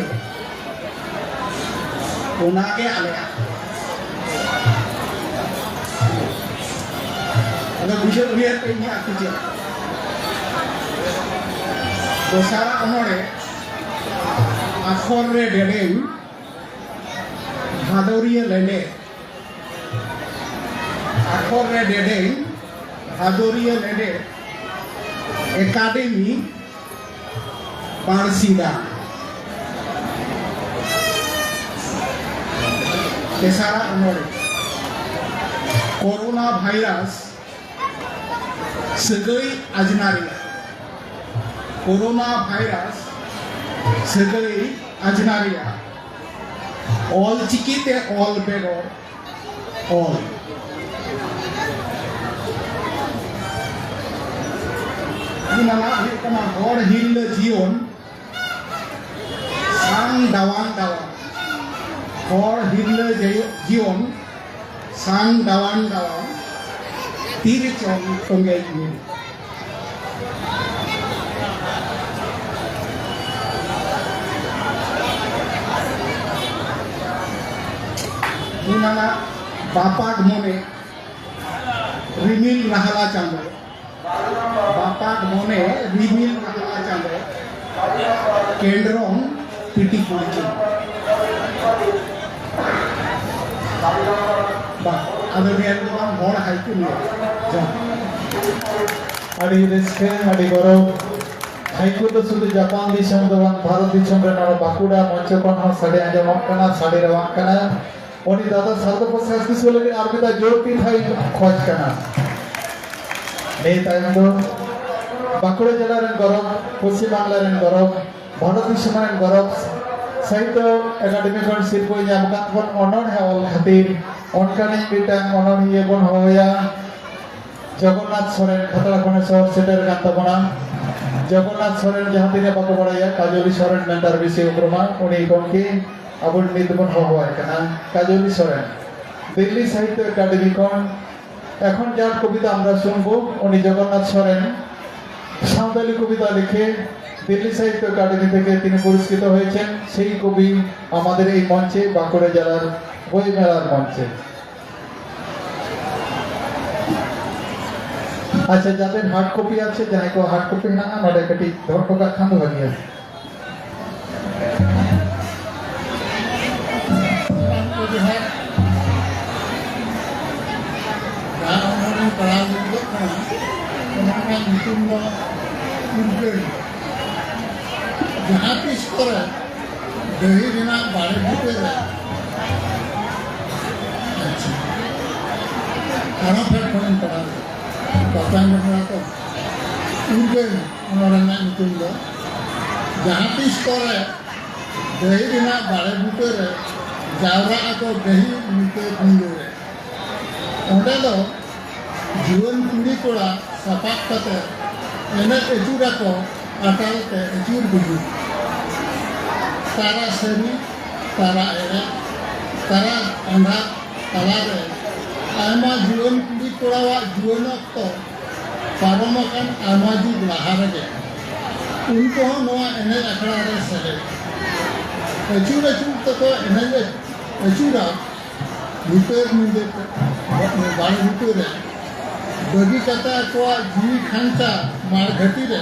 ᱚᱱᱟᱜᱮ ᱟᱞᱮᱭᱟᱜ᱾ ᱟᱫᱚ ᱵᱩᱡᱷᱟᱹᱣ ᱩᱭᱦᱟᱹᱨ ᱯᱮ ᱤᱧᱟᱹᱜ ᱟᱹᱛᱩ ᱪᱮᱫ᱾ ᱫᱚᱥᱟᱨᱟᱜ ᱚᱱᱚᱬᱦᱮ, ᱟᱠᱷᱚᱨ ᱨᱮ ᱰᱮᱰᱮᱧ, ᱵᱷᱟᱫᱚᱨᱤᱭᱟᱹ ᱞᱮᱸᱰᱮᱫ᱾ ᱟᱠᱷᱚᱨ ᱨᱮ ᱰᱮᱰᱮᱧ, ᱵᱷᱟᱫᱚᱨᱤᱭᱟᱹ ᱞᱮᱸᱰᱮᱫ᱾ ᱮᱠᱟᱰᱮᱢᱤ ᱯᱟᱹᱨᱥᱤ ᱫᱟᱱ᱾ ᱛᱮᱥᱟᱨᱟᱜ ᱚᱱᱚᱬᱦᱮ, ᱠᱳᱨᱳᱱᱟ ᱵᱷᱟᱭᱨᱟᱥ ᱥᱟᱹᱜᱟᱹᱭ ᱟᱡᱽᱱᱟ ᱨᱮᱭᱟᱜ᱾ ᱠᱳᱨᱳᱱᱟ ᱵᱷᱟᱭᱨᱟᱥ ᱥᱟᱹᱜᱟᱹᱭ ᱟᱡᱽᱱᱟ ᱨᱮᱭᱟᱜ᱾ ᱚᱞ ᱪᱤᱠᱤ ᱛᱮ ᱚᱞ ᱵᱮᱜᱚᱨ ᱚᱞ᱾ ᱚᱱᱟ ᱦᱩᱭᱩᱜ ᱠᱟᱱᱟ ᱦᱚᱲ ᱦᱤᱨᱞᱟᱹ ᱡᱤᱭᱚᱱ ᱥᱟᱝ ᱫᱟᱣᱟᱱ ᱫᱟᱣᱟᱱ᱾ ᱦᱚᱲ ᱦᱤᱨᱞᱟᱹ ᱡᱤᱭᱚ-, ᱡᱤᱭᱚᱱ ᱥᱟᱝ ᱫᱟᱣᱟᱱ ᱫᱟᱣᱟᱱ᱾ ᱛᱤᱨᱮ ᱪᱚᱝ ᱛᱚᱸᱜᱮ ᱧᱩᱨᱩ᱾ ᱚᱱᱟ ᱵᱟᱯᱟᱠ ᱢᱚᱱᱮ ᱨᱤᱢᱤᱞ ᱨᱟᱦᱞᱟ ᱪᱟᱸᱫᱚ᱾ ᱵᱟᱯᱟᱠ ᱢᱚᱱᱮ ᱨᱤᱢᱤᱞ ᱨᱟᱦᱞᱟ ᱪᱟᱸᱫᱚ᱾ ᱠᱮᱱᱰᱨᱚᱝ ᱯᱤᱴᱤ ᱠᱩᱲᱪᱩ᱾ ᱵᱟ, ᱟᱫᱚ ᱱᱤᱭᱟᱹ ᱫᱚ ᱵᱟᱝ, ᱦᱚᱲ ᱦᱟᱭᱠᱩ ᱱᱤᱭᱟᱹ᱾ ᱡᱚᱦᱟᱨ᱾ ᱟᱹᱰᱤ ᱨᱟᱹᱥᱠᱟᱹ, ᱟᱹᱰᱤ ᱜᱚᱨᱚᱵᱽ᱾ ᱦᱟᱭᱠᱩ ᱫᱚ ᱥᱩᱫᱷᱩ ᱡᱟᱯᱟᱱ ᱫᱤᱥᱚᱢ ᱫᱚ ᱵᱟᱝ, ᱵᱷᱟᱨᱚᱛ ᱫᱤᱥᱚᱢ ᱨᱮ ᱱᱚᱣᱟ ᱵᱟᱸᱠᱩᱲᱟ ᱢᱚᱧᱪᱚ ᱠᱷᱚᱱ ᱦᱚᱸ ᱥᱟᱰᱮ ᱟᱸᱡᱚᱢᱚᱜ ᱠᱟᱱᱟ, ᱥᱟᱰᱮ ᱨᱟᱣᱟᱜ ᱠᱟᱱᱟ᱾ ᱩᱱᱤ ᱫᱟᱫᱟ ᱥᱟᱨᱫᱟ ᱯᱨᱚᱥᱟᱫᱽ ᱠᱤᱥᱠᱩ ᱞᱟᱹᱜᱤᱫ ᱟᱨ ᱢᱤᱫ ᱫᱷᱟᱣ ᱡᱳᱨ ᱛᱤ ᱛᱷᱟᱭᱚ ᱠᱷᱚᱡᱽ ᱠᱟᱱᱟ᱾ ᱱᱤᱭᱟᱹ ᱛᱟᱭᱚᱢ ᱫᱚ ᱵᱟᱸᱠᱩᱲᱟ ᱡᱮᱞᱟ ᱨᱮᱱ ᱜᱚᱨᱚᱵᱽ, ᱯᱚᱥᱪᱤᱢ ᱵᱟᱝᱞᱟ ᱨᱮᱱ ᱜᱚᱨᱚᱵᱽ, ᱵᱷᱟᱨᱚᱛ ᱫᱤᱥᱚᱢ ᱨᱮᱱ ᱜᱚᱨᱚᱵᱽ, ᱥᱟᱦᱤᱛᱛᱚ ᱮᱠᱟᱰᱮᱢᱤ ᱠᱷᱚᱱ ᱥᱤᱨᱯᱟᱹᱭ ᱧᱟᱢ ᱟᱠᱟᱫ ᱵᱚᱱ ᱚᱱᱚᱬᱦᱮ ᱚᱞ ᱠᱷᱟᱹᱛᱤᱨ, ᱚᱱᱠᱟᱱᱤᱡ ᱢᱤᱫᱴᱟᱝ ᱚᱱᱚᱬᱦᱤᱭᱟᱹ ᱵᱚᱱ ᱦᱚᱦᱚᱭᱟ᱾ ᱡᱚᱜᱚᱱᱱᱟᱛᱷ ᱥᱚᱨᱮᱱ ᱠᱷᱟᱛᱲᱟ ᱠᱷᱚᱱᱮ ᱥᱚᱦᱚᱨ ᱥᱮᱴᱮᱨ ᱟᱠᱟᱱ ᱛᱟᱵᱚᱱᱟ᱾ ᱡᱚᱜᱚᱱᱱᱟᱛᱷ ᱥᱚᱨᱮᱱ ᱡᱟᱦᱟᱸ ᱛᱤᱱᱟᱹᱜ ᱵᱟᱠᱚ ᱵᱟᱲᱟᱭᱟ, ᱠᱟᱡᱚᱞᱤ ᱥᱚᱨᱮᱱ ᱢᱮᱱᱛᱮ ᱟᱨ ᱵᱮᱥᱤ ᱩᱯᱨᱩᱢᱟ, ᱩᱱᱤ ᱜᱚᱢᱠᱮ ᱟᱵᱚ ᱱᱤᱛ ᱵᱚᱱ ᱦᱚᱦᱚᱣᱟᱭ ᱠᱟᱱᱟ, ᱠᱟᱡᱚᱞᱤ ᱥᱚᱨᱮᱱ, ᱫᱤᱞᱞᱤ ᱥᱟᱦᱤᱛᱛᱚ ᱮᱠᱟᱰᱮᱢᱤ ᱠᱷᱚᱱ᱾ এখন যার কবিতা আমরা শুনবো, উনি জগন্নাথ সরেন। সাঁওতালি কবিতা লিখে দিল্লি সাহিত্য একাডেমি থেকে তিনি পুরস্কৃত হয়েছেন। সেই কবি আমাদের এই মঞ্চে, বাঁকুড়া জেলার বইমেলার মঞ্চে। ᱟᱪᱪᱷᱟ, ᱡᱟᱛᱮ ᱦᱟᱨᱰ ᱠᱚᱯᱤ ᱟᱪᱪᱷᱟ, ᱡᱟᱦᱟᱸᱭ ᱠᱚ ᱦᱟᱨᱰ ᱠᱚᱯᱤ ᱦᱮᱱᱟᱜᱼᱟ, ᱱᱚᱰᱮ ᱠᱟᱹᱴᱤᱡ ᱫᱚᱦᱚ ᱦᱚᱴᱚ ᱠᱟᱜ ᱠᱷᱟᱱ ᱫᱚ ᱵᱷᱟᱹᱜᱤᱜᱼᱟ᱾ ᱥᱟᱱᱟᱢ ᱠᱚ ᱡᱚᱦᱟᱨ᱾ ᱡᱟᱦᱟᱸ ᱚᱱᱚᱬᱦᱮ ᱯᱟᱲᱦᱟᱣ ᱞᱟᱹᱜᱤᱫᱚᱜ ᱠᱟᱱᱟ, ᱚᱱᱟ ᱨᱮᱱᱟᱜ ᱧᱩᱛᱩᱢ ᱫᱚ ᱩᱨᱜᱟᱹᱱ ᱡᱟᱦᱟᱸ ᱛᱤᱥ ᱠᱚᱨᱮ ᱰᱟᱹᱦᱤ ᱨᱮᱱᱟᱜ ᱵᱟᱲᱮ ᱵᱩᱴᱟᱹ ᱨᱮ, ᱟᱪᱪᱷᱟ, ᱟᱨᱦᱚᱸ ᱯᱷᱮᱰ ᱠᱷᱚᱱᱤᱧ ᱯᱟᱲᱦᱟᱣ ᱮᱫᱟ᱾ ᱵᱟᱯᱮ ᱟᱸᱡᱚᱢ ᱵᱟᱲᱟ ᱠᱚ? ᱩᱨᱜᱟᱹᱱ ᱚᱱᱟ ᱨᱮᱱᱟᱜ ᱧᱩᱛᱩᱢ ᱫᱚ᱾ ᱡᱟᱦᱟᱸ ᱛᱤᱥ ᱠᱚᱨᱮ ᱰᱟᱹᱦᱤ ᱨᱮᱱᱟᱜ ᱵᱟᱲᱮ ᱵᱩᱴᱟᱹ ᱨᱮ ᱡᱟᱣᱨᱟᱜ ᱟᱠᱚ ᱰᱟᱹᱦᱤ ᱧᱤᱫᱟᱹ ᱧᱤᱫᱟᱹ ᱨᱮ᱾ ᱚᱸᱰᱮ ᱫᱚ ᱡᱩᱣᱟᱹᱱ ᱠᱩᱲᱤ ᱠᱚᱲᱟ ᱥᱟᱯᱟᱵ ᱠᱟᱛᱮ ᱮᱱᱮᱡ ᱟᱹᱪᱩᱨᱟᱠᱚ ᱟᱠᱟᱞ ᱛᱮ ᱟᱹᱪᱩᱨ ᱵᱩᱡᱩᱨ᱾ ᱛᱟᱨᱟ ᱥᱟᱹᱨᱤ, ᱛᱟᱨᱟ ᱮᱲᱮ, ᱛᱟᱨᱟ ᱟᱸᱫᱷᱟ ᱛᱟᱞᱟᱨᱮ ᱟᱭᱢᱟ ᱡᱩᱣᱟᱹᱱ ᱠᱩᱲᱤ ᱠᱚᱲᱟᱣᱟᱜ ᱡᱩᱣᱟᱹᱱ ᱚᱠᱛᱚ ᱯᱟᱨᱚᱢ ᱟᱠᱟᱱ ᱟᱭᱢᱟ ᱡᱩᱜᱽ ᱞᱟᱦᱟ ᱨᱮᱜᱮ ᱩᱱᱠᱩ ᱦᱚᱸ ᱱᱚᱣᱟ ᱮᱱᱮᱡ ᱟᱠᱷᱲᱟ ᱨᱮ ᱥᱮᱞᱮᱫ᱾ ᱟᱹᱪᱩᱨ ᱟᱹᱪᱩᱨ ᱛᱮᱠᱚ ᱮᱱᱮᱡ ᱟᱹᱪᱩᱨᱟ ᱧᱤᱛᱟᱹᱨ ᱧᱤᱫᱟᱹ ᱵᱟᱲᱮ ᱵᱩᱴᱟᱹ ᱨᱮ ᱵᱟᱹᱜᱤ ᱠᱟᱛᱮ ᱟᱠᱚᱣᱟᱜ ᱡᱤᱣᱤ ᱠᱷᱟᱧᱪᱟ ᱢᱟᱲ ᱜᱷᱟᱹᱴᱤ ᱨᱮ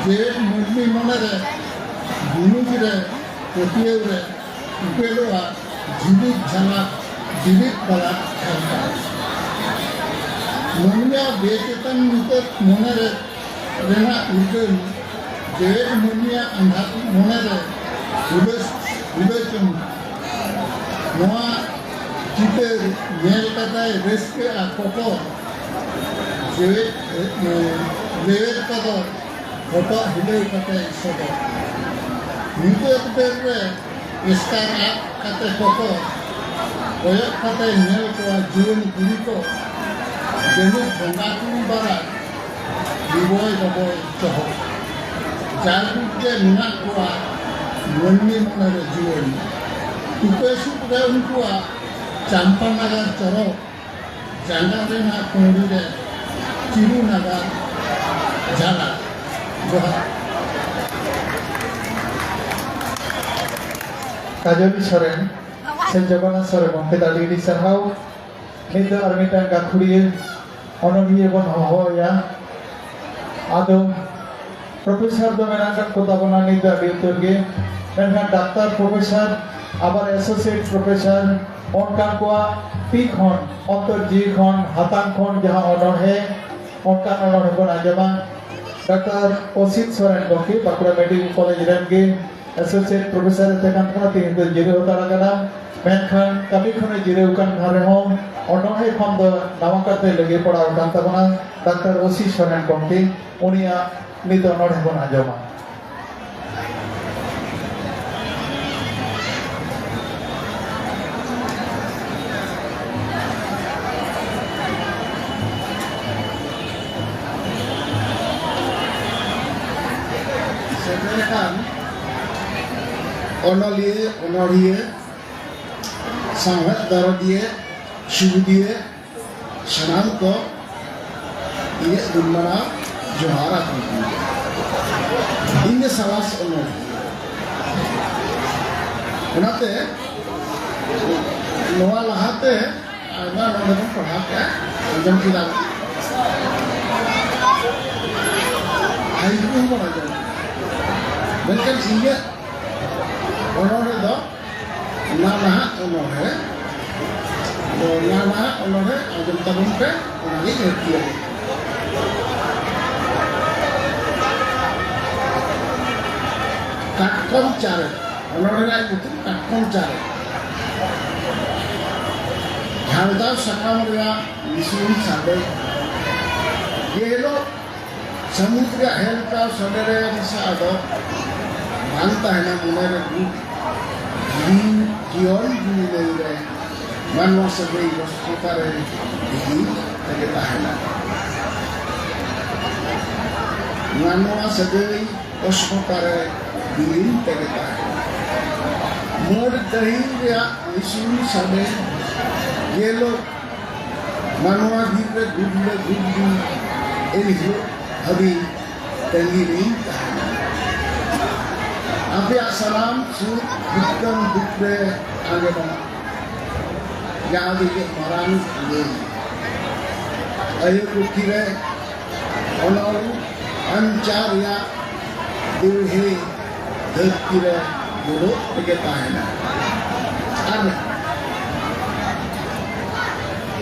ᱡᱮᱣᱮᱫ ᱢᱟᱹᱱᱢᱤ ᱢᱚᱱᱮ ᱨᱮ ᱵᱩᱱᱩᱡ ᱨᱮ ᱯᱟᱹᱛᱭᱟᱹᱣ ᱨᱮ ᱩᱯᱮᱞᱚᱜᱼᱟ ᱡᱤᱣᱤᱫ ᱡᱷᱟᱞᱟᱠ ᱡᱤᱣᱤᱫ ᱵᱟᱞᱟᱠ ᱡᱷᱟᱞᱠᱟᱣ᱾ ᱢᱟᱹᱱᱢᱤᱭᱟᱜ ᱵᱮᱪᱮᱛᱚᱱ ᱧᱩᱛᱟᱹᱛ ᱢᱚᱱᱮ ᱨᱮ ᱨᱮᱱᱟᱜ ᱩᱨᱜᱟᱹᱱ ᱡᱮᱣᱮᱫ ᱢᱟᱹᱱᱢᱤᱭᱟᱜ ᱟᱸᱫᱷᱟ ᱢᱚᱱᱮ ᱨᱮ ᱦᱩᱞᱟᱹᱥ ᱦᱩᱞᱟᱹᱥ ᱪᱚᱝ᱾ ᱱᱚᱣᱟ ᱪᱤᱛᱟᱹᱨ ᱧᱮᱞ ᱠᱟᱛᱮ ᱨᱟᱹᱥᱠᱟᱹ ᱟᱨ ᱠᱚᱠᱚᱨ ᱡᱮᱣᱮᱫ ᱞᱮᱣᱮᱫ ᱠᱚᱫᱚ ᱦᱚᱴᱚᱜ ᱦᱤᱞᱟᱹᱣ ᱠᱟᱛᱮ ᱥᱚᱫᱚᱨ᱾ ᱧᱤᱫᱟᱹ ᱩᱛᱟᱹᱨ ᱨᱮ ᱮᱥᱠᱟᱨ ᱟᱫ ᱠᱟᱛᱮ ᱠᱚᱠᱚᱨ ᱠᱚᱭᱚᱜ ᱠᱟᱛᱮ ᱧᱮᱞ ᱠᱚᱣᱟ ᱡᱩᱣᱟᱹᱱ ᱠᱩᱲᱤ ᱠᱚ ᱡᱟᱹᱱᱤᱡ ᱵᱚᱸᱜᱟ ᱠᱩᱲᱤ ᱵᱟᱨᱟ ᱰᱤᱵᱚᱭ ᱰᱚᱵᱚᱭ ᱪᱚᱦᱚ᱾ ᱡᱟᱭᱡᱩᱜᱽ ᱜᱮ ᱢᱮᱱᱟᱜ ᱠᱚᱣᱟ ᱢᱟᱹᱱᱢᱤ ᱢᱚᱱᱮ ᱨᱮ ᱡᱩᱣᱟᱹᱱ᱾ ᱛᱩᱠᱟᱹ ᱥᱩᱫ ᱨᱮ ᱩᱱᱠᱩᱣᱟᱜ ᱪᱟᱢᱯᱟ ᱱᱟᱜᱟᱨ ᱪᱚᱨᱚᱠ, ᱡᱟᱸᱜᱟ ᱨᱮᱱᱟᱜ ᱠᱩᱸᱰᱤ ᱨᱮ ᱪᱤᱨᱩ ᱱᱟᱜᱟᱨ ᱡᱷᱟᱞᱟᱠ᱾ ᱡᱚᱦᱟᱨ᱾ ᱠᱟᱡᱚᱞᱤ ᱥᱚᱨᱮᱱ ᱥᱮ ᱡᱚᱜᱚᱱᱱᱟᱛᱷ ᱥᱚᱨᱮᱱ ᱜᱚᱢᱠᱮ ᱫᱚ ᱟᱹᱰᱤ ᱟᱹᱰᱤ ᱥᱟᱨᱦᱟᱣ᱾ ᱱᱤᱛ ᱫᱚ ᱟᱨ ᱢᱤᱫᱴᱟᱝ ᱜᱟᱹᱠᱷᱩᱲᱤᱭᱟᱹ ᱚᱱᱚᱞᱤᱭᱟᱹ ᱵᱚᱱ ᱦᱚᱦᱚᱣᱟᱭᱟ᱾ ᱟᱫᱚ ᱯᱨᱚᱯᱷᱮᱥᱚᱨ ᱫᱚ ᱢᱮᱱᱟᱜ ᱟᱠᱟᱫ ᱠᱚ ᱛᱟᱵᱚᱱᱟ ᱱᱤᱛ ᱫᱚ ᱟᱹᱰᱤ ᱩᱛᱟᱹᱨ ᱜᱮ, ᱢᱮᱱᱠᱷᱟᱱ ᱰᱟᱠᱛᱟᱨ ᱯᱨᱚᱯᱷᱮᱥᱚᱨ, ᱟᱵᱟᱨ ᱮᱥᱳᱥᱤᱭᱮᱴ ᱯᱨᱚᱯᱷᱮᱥᱚᱨ, ᱚᱱᱠᱟᱱ ᱠᱚᱣᱟᱜ ᱛᱤ ᱠᱷᱚᱱ, ᱚᱱᱛᱚᱨ ᱡᱤᱣᱤ ᱠᱷᱚᱱ, ᱦᱟᱛᱟᱝ ᱠᱷᱚᱱ ᱡᱟᱦᱟᱸ ᱚᱱᱚᱬᱦᱮ, ᱚᱱᱠᱟᱱ ᱚᱱᱚᱬᱦᱮ ᱵᱚᱱ ᱟᱸᱡᱚᱢᱟ᱾ ᱰᱟᱠᱛᱟᱨ ᱚᱥᱤᱛ ᱥᱚᱨᱮᱱ ᱜᱚᱢᱠᱮ, ᱵᱟᱸᱠᱩᱲᱟ ᱢᱮᱰᱤᱠᱮᱞ ᱠᱚᱞᱮᱡᱽ ᱨᱮᱱ ᱜᱮ ᱮᱥᱳᱥᱤᱭᱮᱴ ᱯᱨᱚᱯᱷᱮᱥᱚᱨ ᱮ ᱛᱟᱦᱮᱸ ᱠᱟᱱ ᱛᱟᱦᱮᱱᱟ, ᱛᱮᱦᱮᱧ ᱫᱚ ᱡᱤᱨᱟᱹᱣ ᱦᱟᱛᱟᱲ ᱟᱠᱟᱱᱟ᱾ ᱢᱮᱱᱠᱷᱟᱱ ᱠᱟᱹᱢᱤ ᱠᱷᱚᱱᱮ ᱡᱤᱨᱟᱹᱣ ᱠᱟᱱ ᱠᱷᱟᱱ ᱨᱮᱦᱚᱸ ᱚᱱᱚᱬᱦᱮ ᱠᱷᱚᱱ ᱫᱚ ᱱᱟᱣᱟ ᱠᱟᱨᱛᱮ ᱞᱟᱹᱜᱤᱫ ᱯᱟᱲᱟᱣ ᱟᱠᱟᱱ ᱛᱟᱵᱚᱱᱟ ᱰᱟᱠᱛᱟᱨ ᱚᱥᱤᱛ ᱥᱚᱨᱮᱱ ᱜᱚᱢᱠᱮ᱾ ᱩᱱᱤᱭᱟᱜ ᱱᱤᱛ ᱚᱱᱚᱬᱦᱮ ᱵᱚᱱ ᱟᱸᱡᱚᱢᱟ᱾ ᱥᱮᱴᱮᱨ ᱟᱠᱟᱱ ᱚᱱᱚᱞᱤᱭᱟᱹ, ᱚᱱᱚᱲᱦᱤᱭᱟᱹ, ᱥᱟᱶᱦᱮᱫ ᱫᱚᱨᱚᱫᱤᱭᱟᱹ, ᱥᱩᱵᱩᱫᱤᱭᱟᱹ, ᱥᱟᱱᱟᱢ ᱠᱚ ᱤᱧᱟᱹᱜ ᱫᱩᱞ ᱢᱟᱱᱟᱣ ᱡᱚᱦᱟᱨ ᱟᱠᱚ ᱠᱟᱱᱟ᱾ ᱤᱧ ᱜᱮ ᱥᱟᱞᱟᱥ ᱚᱱᱚᱞ᱾ ᱚᱱᱟᱛᱮ ᱱᱚᱣᱟ ᱞᱟᱦᱟᱛᱮ ᱟᱭᱢᱟ ᱱᱚᱰᱮ ᱵᱚᱱ ᱯᱟᱲᱦᱟᱣ ᱠᱮᱫᱟ, ᱟᱸᱡᱚᱢ ᱠᱮᱫᱟ᱾ ᱦᱟᱭᱠᱩ ᱦᱚᱸ ᱵᱚᱱ ᱟᱸᱡᱚᱢ ᱠᱮᱫᱟ᱾ ᱢᱮᱱᱠᱷᱟᱱ ᱤᱧᱟᱹᱜ ᱚᱱᱚᱬᱦᱮ ᱫᱚ ᱱᱟᱱᱟᱦᱟᱜ ᱚᱱᱚᱬᱦᱮ᱾ ᱟᱫᱚ ᱱᱟᱱᱟᱦᱟᱜ ᱚᱱᱚᱬᱦᱮ ᱟᱸᱡᱚᱢ ᱛᱟᱵᱚᱱ ᱯᱮ, ᱚᱱᱟᱜᱮ ᱞᱟᱹᱠᱛᱤᱭᱟ᱾ ᱠᱟᱴᱠᱚᱢ ᱪᱟᱨᱮ, ᱚᱱᱚᱬᱦᱮ ᱨᱮᱱᱟᱜ ᱧᱩᱛᱩᱢ ᱠᱟᱴᱠᱚᱢ ᱪᱟᱨᱮ᱾ ᱡᱷᱟᱲᱫᱟᱣ ᱥᱟᱠᱟᱢ ᱨᱮᱭᱟᱜ ᱱᱤᱥᱩᱱ ᱥᱟᱰᱮ᱾ ᱡᱮ ᱦᱤᱞᱳᱜ ᱥᱟᱹᱢᱩᱫ ᱨᱮᱭᱟᱜ ᱦᱮᱞᱠᱟᱣ ᱥᱟᱰᱮ ᱨᱮ ᱱᱤᱥᱟ ᱟᱫᱚ ᱵᱟᱝ ᱛᱟᱦᱮᱱᱟ ᱢᱚᱱᱮ ᱨᱮ ᱫᱩᱠ᱾ ᱡᱤᱣᱤ ᱡᱤᱭᱚᱱ ᱡᱤᱣᱤ ᱞᱟᱹᱭ ᱨᱮ ᱢᱟᱱᱣᱟ ᱥᱟᱹᱜᱟᱹᱭ ᱵᱚᱥᱛᱚᱛᱟ ᱨᱮ ᱵᱤᱞᱤᱱ ᱛᱮᱜᱮ ᱛᱟᱦᱮᱱᱟ᱾ ᱢᱟᱱᱣᱟ ᱥᱟᱹᱜᱟᱹᱭ ᱚᱥᱯᱚᱛᱟ ᱨᱮ ᱵᱤᱞᱤᱱ ᱛᱮᱜᱮ ᱛᱟᱦᱮᱱᱟ᱾ ᱢᱟᱹᱨ ᱰᱟᱹᱦᱤ ᱨᱮᱭᱟᱜ ᱱᱤᱥᱩᱱ ᱥᱟᱰᱮ ᱧᱮᱞᱚᱜ ᱢᱟᱱᱣᱟ ᱵᱤᱨ ᱨᱮ ᱜᱩᱨᱞᱟᱹ ᱜᱩᱨᱞᱤ ᱮᱱ ᱦᱤᱞᱳᱜ ᱦᱟᱹᱵᱤᱡ ᱛᱟᱺᱜᱤ ᱨᱤᱧ ᱛᱟᱦᱮᱱᱟ᱾ ᱟᱯᱮᱭᱟᱜ ᱥᱟᱱᱟᱢ ᱥᱩᱠ ᱫᱩᱠ ᱨᱮ ᱟᱸᱡᱚᱢᱚᱜ ᱡᱟᱦᱟᱸ ᱫᱚ ᱤᱧᱟᱹᱜ ᱢᱟᱨᱟᱝ ᱞᱟᱹᱭ᱾ ᱟᱭᱳ ᱯᱩᱛᱷᱤ ᱨᱮ ᱚᱱᱚᱞ ᱟᱧᱪᱟᱨ ᱨᱮᱭᱟᱜ ᱫᱤᱣᱦᱮ ᱫᱷᱟᱹᱨᱛᱤ ᱨᱮ ᱫᱩᱲᱩᱵ ᱨᱮᱜᱮ ᱛᱟᱦᱮᱱᱟ᱾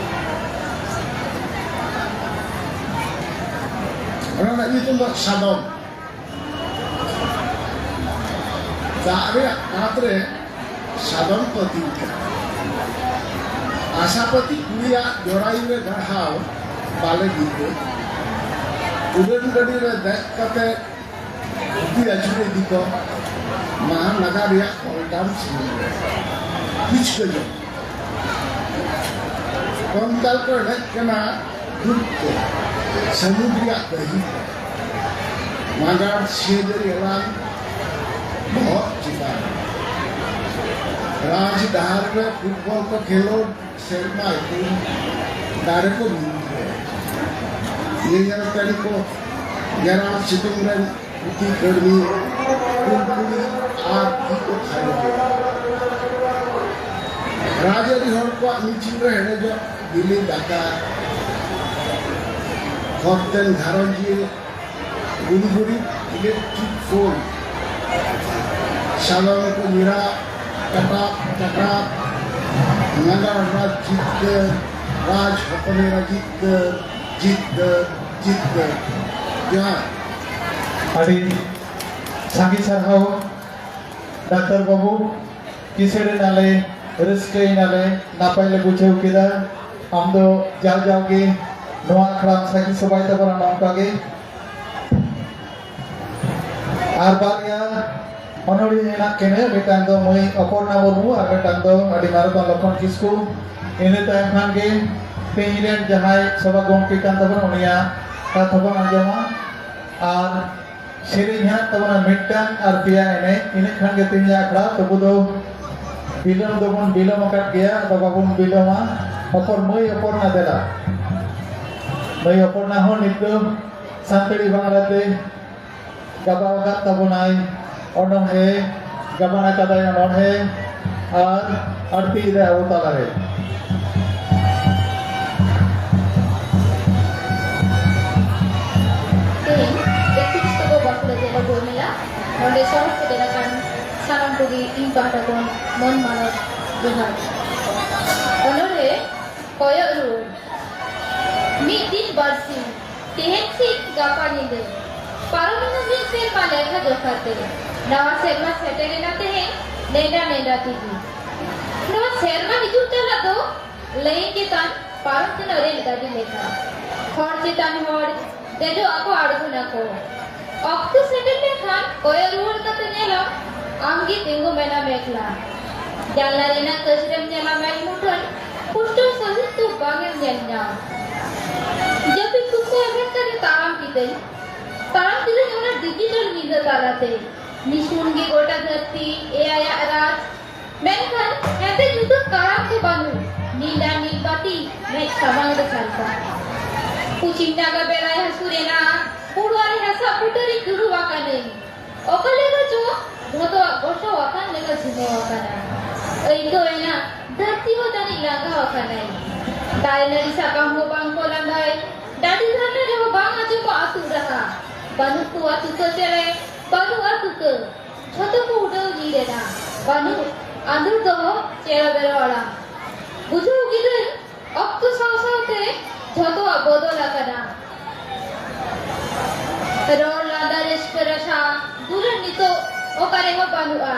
ᱟᱨ ᱚᱱᱟ ᱨᱮᱱᱟᱜ ᱧᱩᱛᱩᱢ ᱫᱚ ᱥᱟᱫᱚᱢ᱾ ᱫᱟᱜ ᱨᱮᱭᱟᱜ ᱠᱟᱸᱛ ᱨᱮ ᱥᱟᱫᱚᱢ ᱠᱚ ᱛᱤᱧ ᱠᱟᱱᱟ᱾ ᱟᱥᱟᱯᱟᱹᱛᱤ ᱠᱩᱲᱤᱭᱟᱜ ᱡᱚᱨᱟᱭᱩ ᱨᱮ ᱜᱟᱲᱦᱟᱣ ᱵᱟᱞᱮ ᱜᱤᱫᱽᱨᱟᱹ᱾ ᱩᱰᱟᱹᱱ ᱜᱟᱹᱰᱤ ᱨᱮ ᱫᱮᱡ ᱠᱟᱛᱮ ᱜᱩᱯᱤ ᱟᱹᱪᱩᱨ ᱤᱫᱤ ᱠᱚ᱾ ᱢᱟᱦᱟ ᱱᱟᱜᱟᱨ ᱨᱮᱭᱟᱜ ᱯᱚᱞᱴᱟᱱ ᱥᱩᱨ ᱨᱮ ᱯᱷᱩᱪᱠᱟᱹ ᱡᱚᱢ᱾ ᱠᱚᱝᱠᱟᱞ ᱠᱚ ᱮᱱᱮᱡ ᱠᱟᱱᱟ ᱫᱩᱠ ᱛᱮ ᱥᱟᱹᱢᱩᱫ ᱨᱮᱭᱟᱜ ᱰᱟᱹᱦᱤ ᱨᱮ᱾ ᱢᱟᱜᱟᱲ ᱥᱤᱭᱟᱹᱡᱟᱹᱨᱤ ᱮᱞᱟᱝ ᱵᱚᱦᱚᱜ ᱪᱮᱛᱟᱱ᱾ ᱨᱟᱡᱽ ᱰᱟᱦᱟᱨ ᱨᱮ ᱯᱷᱩᱴᱵᱚᱞ ᱠᱚ ᱠᱷᱮᱞᱳᱰ ᱥᱮᱨᱢᱟ ᱤᱛᱩᱱ ᱫᱟᱨᱮ ᱠᱚ ᱧᱩᱨ ᱨᱮ᱾ ᱧᱮᱧᱮᱞ ᱠᱟᱹᱨᱤ ᱠᱚ ᱜᱮᱨᱟᱲ ᱥᱤᱛᱩᱝ ᱨᱮᱱ ᱯᱩᱛᱤ ᱠᱟᱹᱲᱢᱤ, ᱠᱩᱲᱠᱩᱲᱤ ᱟᱨ ᱛᱤ ᱠᱚ ᱠᱷᱟᱭᱚ ᱜᱮᱭᱟ᱾ ᱨᱟᱡᱽᱟᱹᱨᱤ ᱦᱚᱲ ᱠᱚᱣᱟᱜ ᱢᱤᱪᱷᱤᱞ ᱨᱮ ᱦᱮᱰᱮᱡᱚᱜ ᱵᱤᱞᱤ ᱫᱟᱠᱟ, ᱦᱚᱲᱛᱮᱱ ᱜᱷᱟᱨᱚᱸᱡᱽᱤᱭᱟᱹ ᱜᱩᱲᱤ ᱜᱩᱲᱤ ᱤᱞᱮᱠᱴᱨᱤᱠ ᱯᱳᱞ, ᱥᱟᱫᱚᱢ ᱠᱚ ᱧᱤᱨᱟ, ᱠᱟᱴᱟᱯ ᱠᱟᱴᱟᱯ, ᱱᱟᱜᱟᱨ ᱨᱟᱡᱽ ᱡᱤᱛᱠᱟᱹᱨ, ᱨᱟᱡᱽ ᱦᱚᱯᱚᱱᱮᱨᱟ ᱡᱤᱛᱠᱟᱹᱨ, ᱡᱤᱛᱠᱟᱹᱨ, ᱡᱤᱛᱠᱟᱹᱨ᱾ ᱡᱚᱦᱟᱨ᱾ ᱟᱹᱰᱤ ᱥᱟᱸᱜᱮ ᱥᱟᱨᱦᱟᱣ ᱰᱟᱠᱛᱟᱨ ᱵᱟᱹᱵᱩ, ᱠᱤᱥᱟᱹᱬ ᱮᱱᱟᱞᱮ, ᱨᱟᱹᱥᱠᱟᱹᱭᱮᱱᱟᱞᱮ, ᱱᱟᱯᱟᱭ ᱞᱮ ᱵᱩᱡᱷᱟᱹᱣ ᱠᱮᱫᱟ᱾ ᱟᱢ ᱫᱚ ᱡᱟᱣ ᱡᱟᱣᱜᱮ ᱱᱚᱣᱟ ᱟᱠᱷᱲᱟᱢ ᱥᱟᱹᱠᱷᱤ ᱥᱚᱵᱷᱟᱭ ᱛᱟᱵᱚᱱᱟ ᱱᱚᱝᱠᱟ ᱜᱮ᱾ ᱟᱨ ᱵᱟᱨᱭᱟ ᱚᱱᱚᱲᱦᱤᱭᱟᱹ ᱦᱮᱱᱟᱜ ᱠᱤᱱᱟᱹ, ᱢᱤᱫᱴᱟᱝ ᱫᱚ ᱢᱟᱹᱭ ᱚᱯᱚᱨᱱᱟ ᱢᱩᱨᱢᱩ ᱟᱨ ᱢᱤᱫᱴᱟᱝ ᱫᱚ ᱟᱹᱰᱤ ᱢᱟᱨᱟᱝ ᱞᱚᱠᱷᱚᱱ ᱠᱤᱥᱠᱩ᱾ ᱤᱱᱟᱹ ᱛᱟᱭᱚᱢ ᱠᱷᱟᱱ ᱜᱮ ᱛᱮᱦᱮᱧ ᱨᱮᱱ ᱡᱟᱦᱟᱸᱭ ᱥᱚᱵᱷᱟ ᱜᱚᱢᱠᱮ ᱠᱟᱱ ᱛᱟᱵᱚᱱᱟ, ᱩᱱᱤᱭᱟᱜ ᱠᱟᱛᱷᱟ ᱵᱚᱱ ᱟᱸᱡᱚᱢᱟ᱾ ᱟᱨ ᱥᱮᱨᱮᱧ ᱦᱮᱱᱟᱜ ᱛᱟᱵᱚᱱᱟ ᱢᱤᱫᱴᱟᱝ ᱟᱨ ᱯᱮᱭᱟ ᱮᱱᱮᱡ, ᱤᱱᱟᱹ ᱠᱷᱟᱱ ᱜᱮ ᱛᱮᱦᱮᱧᱟᱜ ᱟᱠᱷᱲᱟ᱾ ᱛᱚᱵᱩ ᱫᱚ ᱵᱤᱞᱚᱢ ᱫᱚᱵᱚᱱ ᱵᱤᱞᱚᱢ ᱟᱠᱟᱫ ᱜᱮᱭᱟ, ᱟᱫᱚ ᱵᱟᱵᱚᱱ ᱵᱤᱞᱚᱢᱟ᱾ ᱚᱯᱚᱨ ᱢᱟᱹᱭ ᱚᱯᱚᱨᱱᱟ ᱫᱮᱞᱟ, ᱢᱟᱹᱭ ᱚᱯᱚᱨᱱᱟ ᱦᱚᱸ ᱱᱤᱛ ᱫᱚ ᱥᱟᱱᱛᱟᱲᱤ ᱵᱟᱝᱞᱟᱛᱮ ᱜᱟᱵᱟᱣ ᱟᱠᱟᱫ ᱛᱟᱵᱚᱱᱟᱭ ᱚᱱᱚᱬᱦᱮ, ᱜᱟᱵᱟᱱ ᱟᱠᱟᱫᱟᱭ ᱚᱱᱚᱬᱦᱮ ᱟᱨ ᱟᱹᱲᱛᱤ ᱮᱫᱟᱭ ᱟᱵᱚ ᱛᱟᱞᱟᱨᱮ᱾ ᱛᱮᱦᱮᱧ ᱮᱠᱛᱨᱤᱥ ᱛᱚᱢᱚ ᱵᱟᱸᱠᱩᱲᱟ ᱡᱮᱞᱟ ᱵᱳᱭ ᱢᱮᱞᱟ ᱱᱚᱰᱮ ᱥᱚᱦᱚᱨ ᱥᱮᱴᱮᱨ ᱟᱠᱟᱱ ᱥᱟᱱᱟᱢ ᱠᱚᱜᱮ ᱤᱧ ᱯᱟᱦᱴᱟ ᱠᱷᱚᱱ ᱢᱚᱱ ᱢᱟᱱᱚᱛ ᱡᱚᱦᱟᱨ᱾ ᱚᱱᱚᱬᱦᱮ ᱠᱚᱭᱚᱜ ᱨᱩᱣᱟᱹᱲ᱾ ᱢᱤᱫ ᱫᱤᱱ ᱵᱟᱨ ᱥᱤᱧ ᱛᱮᱦᱮᱧ ᱥᱤᱧ ᱜᱟᱯᱟ ᱧᱤᱫᱟᱹ ᱯᱟᱨᱚᱢᱮᱱᱟ ᱢᱤᱫ ᱥᱮᱨᱢᱟ ᱞᱮᱠᱷᱟ ᱡᱚᱠᱷᱟ ᱛᱮ᱾ ᱱᱟᱣᱟ ᱥᱮᱨᱢᱟ ᱥᱮᱴᱮᱨᱮᱱᱟ ᱛᱮᱦᱮᱧ ᱱᱮᱰᱟ ᱱᱮᱰᱟ ᱛᱮᱜᱮ᱾ ᱱᱚᱣᱟ ᱥᱮᱨᱢᱟ ᱦᱤᱡᱩᱜ ᱪᱟᱞᱟᱜ ᱫᱚ ᱞᱟᱭᱤᱱ ᱪᱮᱛᱟᱱ ᱯᱟᱨᱚᱢ ᱛᱮᱱᱟᱜ ᱨᱮᱞ ᱜᱟᱹᱰᱤ ᱞᱮᱠᱟ᱾ ᱦᱚᱲ ᱪᱮᱛᱟᱱ ᱦᱚᱲ ᱫᱮᱡᱚᱜ ᱟᱠᱚ, ᱟᱬᱜᱚᱱᱟᱠᱚ᱾ ᱚᱠᱛᱚ ᱥᱮᱴᱮᱨ ᱞᱮᱱᱠᱷᱟᱱ ᱠᱚᱭᱚᱜ ᱨᱩᱣᱟᱹᱲ ᱠᱟᱛᱮ ᱧᱮᱞᱟᱢ, ᱟᱢᱜᱮ ᱛᱤᱸᱜᱩ ᱢᱮᱱᱟᱢ ᱮᱠᱞᱟ᱾ ᱡᱟᱱᱞᱟ ᱨᱮᱱᱟᱜ ᱠᱟᱹᱪ ᱨᱮᱢ ᱧᱮᱞᱟ ᱢᱮᱫ ᱢᱩᱴᱷᱟᱹᱱ, ᱯᱩᱥᱴᱟᱹᱣ ᱥᱟᱹᱦᱤᱡ ᱫᱚ ᱵᱟᱝ ᱮᱢ ᱧᱮᱞ ᱧᱟᱢ᱾ ᱡᱟᱹᱯᱤᱫ ᱠᱩᱠᱢᱩ ᱮᱵᱷᱮᱱ ᱠᱟᱛᱮ ᱛᱟᱲᱟᱢ ᱠᱤᱫᱟᱹᱧ, ᱛᱟᱲᱟᱢ ᱠᱤᱫᱟᱹᱧ ᱚᱱᱟ ᱰᱤᱡᱤᱴᱟᱞ ᱧᱤᱫᱟᱹ ᱛᱟᱞᱟᱛᱮ᱾ ᱱᱤᱥᱩᱱ ᱜᱮ ᱜᱚᱴᱟ ᱫᱷᱟᱹᱨᱛᱤ, ᱮ ᱟᱭᱟᱜ ᱨᱟᱡᱽ᱾ ᱢᱮᱱᱠᱷᱟᱱ ᱦᱮᱸᱫᱮ ᱧᱩᱛᱟᱹᱛ ᱛᱟᱲᱟᱢ ᱠᱚ ᱵᱟᱹᱱᱩᱜ, ᱱᱤᱞ ᱟᱨ ᱱᱤᱞ ᱵᱟᱹᱛᱤ ᱢᱮᱫ ᱥᱟᱢᱟᱝ ᱨᱮ ᱥᱟᱨᱥᱟᱜ᱾ ᱯᱩᱪᱷᱤᱢ ᱱᱟᱜᱟ ᱵᱮᱲᱟᱭ ᱦᱟᱹᱥᱩᱨ ᱮᱱᱟ, ᱯᱩᱲᱣᱟᱹ ᱨᱮ ᱦᱟᱥᱟ ᱵᱩᱴᱟᱹ ᱨᱤᱧ ᱫᱩᱲᱩᱵ ᱟᱠᱟᱱᱟᱹᱧ᱾ ᱚᱠᱟ ᱞᱮᱠᱟ ᱪᱚ ᱡᱷᱚᱛᱚᱣᱟᱜ ᱜᱚᱥᱚ ᱟᱠᱟᱱ ᱞᱮᱠᱟ ᱡᱷᱤᱢᱟᱹᱣ ᱟᱠᱟᱱᱟ᱾ ᱟᱹᱭᱠᱟᱹᱣ ᱮᱱᱟ ᱫᱷᱟᱹᱨᱛᱤ ᱦᱚᱸ ᱡᱟᱹᱱᱤᱡ ᱞᱟᱸᱜᱟ ᱟᱠᱟᱱᱟᱭ᱾ ᱫᱟᱨᱮ ᱱᱟᱹᱲᱤ ᱥᱟᱠᱟᱢ ᱦᱚᱸ ᱵᱟᱝ ᱠᱚ ᱞᱟᱸᱫᱟᱭ, ᱰᱟᱹᱰᱤ ᱫᱷᱟᱨᱱᱟ ᱨᱮᱦᱚᱸ ᱵᱟᱝ ᱟᱸᱡᱚᱢᱚᱜ ᱟᱹᱛᱩᱜ ᱨᱟᱦᱟ᱾ ᱵᱟᱹᱱᱩᱜ ᱠᱚᱣᱟ ᱛᱩᱠᱟᱹ ᱪᱮᱬᱮ, ᱵᱟᱹᱱᱩᱜᱼᱟ ᱛᱩᱠᱟᱹ᱾ ᱡᱷᱚᱛᱚ ᱠᱚ ᱩᱰᱟᱹᱣ ᱧᱤᱨ ᱮᱱᱟ᱾ ᱵᱟᱹᱱᱩᱜ ᱟᱸᱫᱩᱨ ᱫᱚᱦᱚ ᱪᱮᱬᱮ ᱵᱮᱨᱚ ᱟᱲᱟᱝ᱾ ᱵᱩᱡᱷᱟᱹᱣ ᱠᱤᱫᱟᱹᱧ ᱚᱠᱛᱚ ᱥᱟᱶ ᱥᱟᱶᱛᱮ ᱡᱷᱚᱛᱚᱣᱟᱜ ᱵᱚᱫᱚᱞ ᱟᱠᱟᱱᱟ᱾ ᱨᱚᱲ ᱞᱟᱸᱫᱟ ᱨᱟᱹᱥᱠᱟᱹ ᱨᱟᱥᱟ ᱫᱩᱞᱟᱹᱲ ᱱᱤᱛᱚᱜ ᱚᱠᱟ ᱨᱮᱦᱚᱸ ᱵᱟᱹᱱᱩᱜᱼᱟ᱾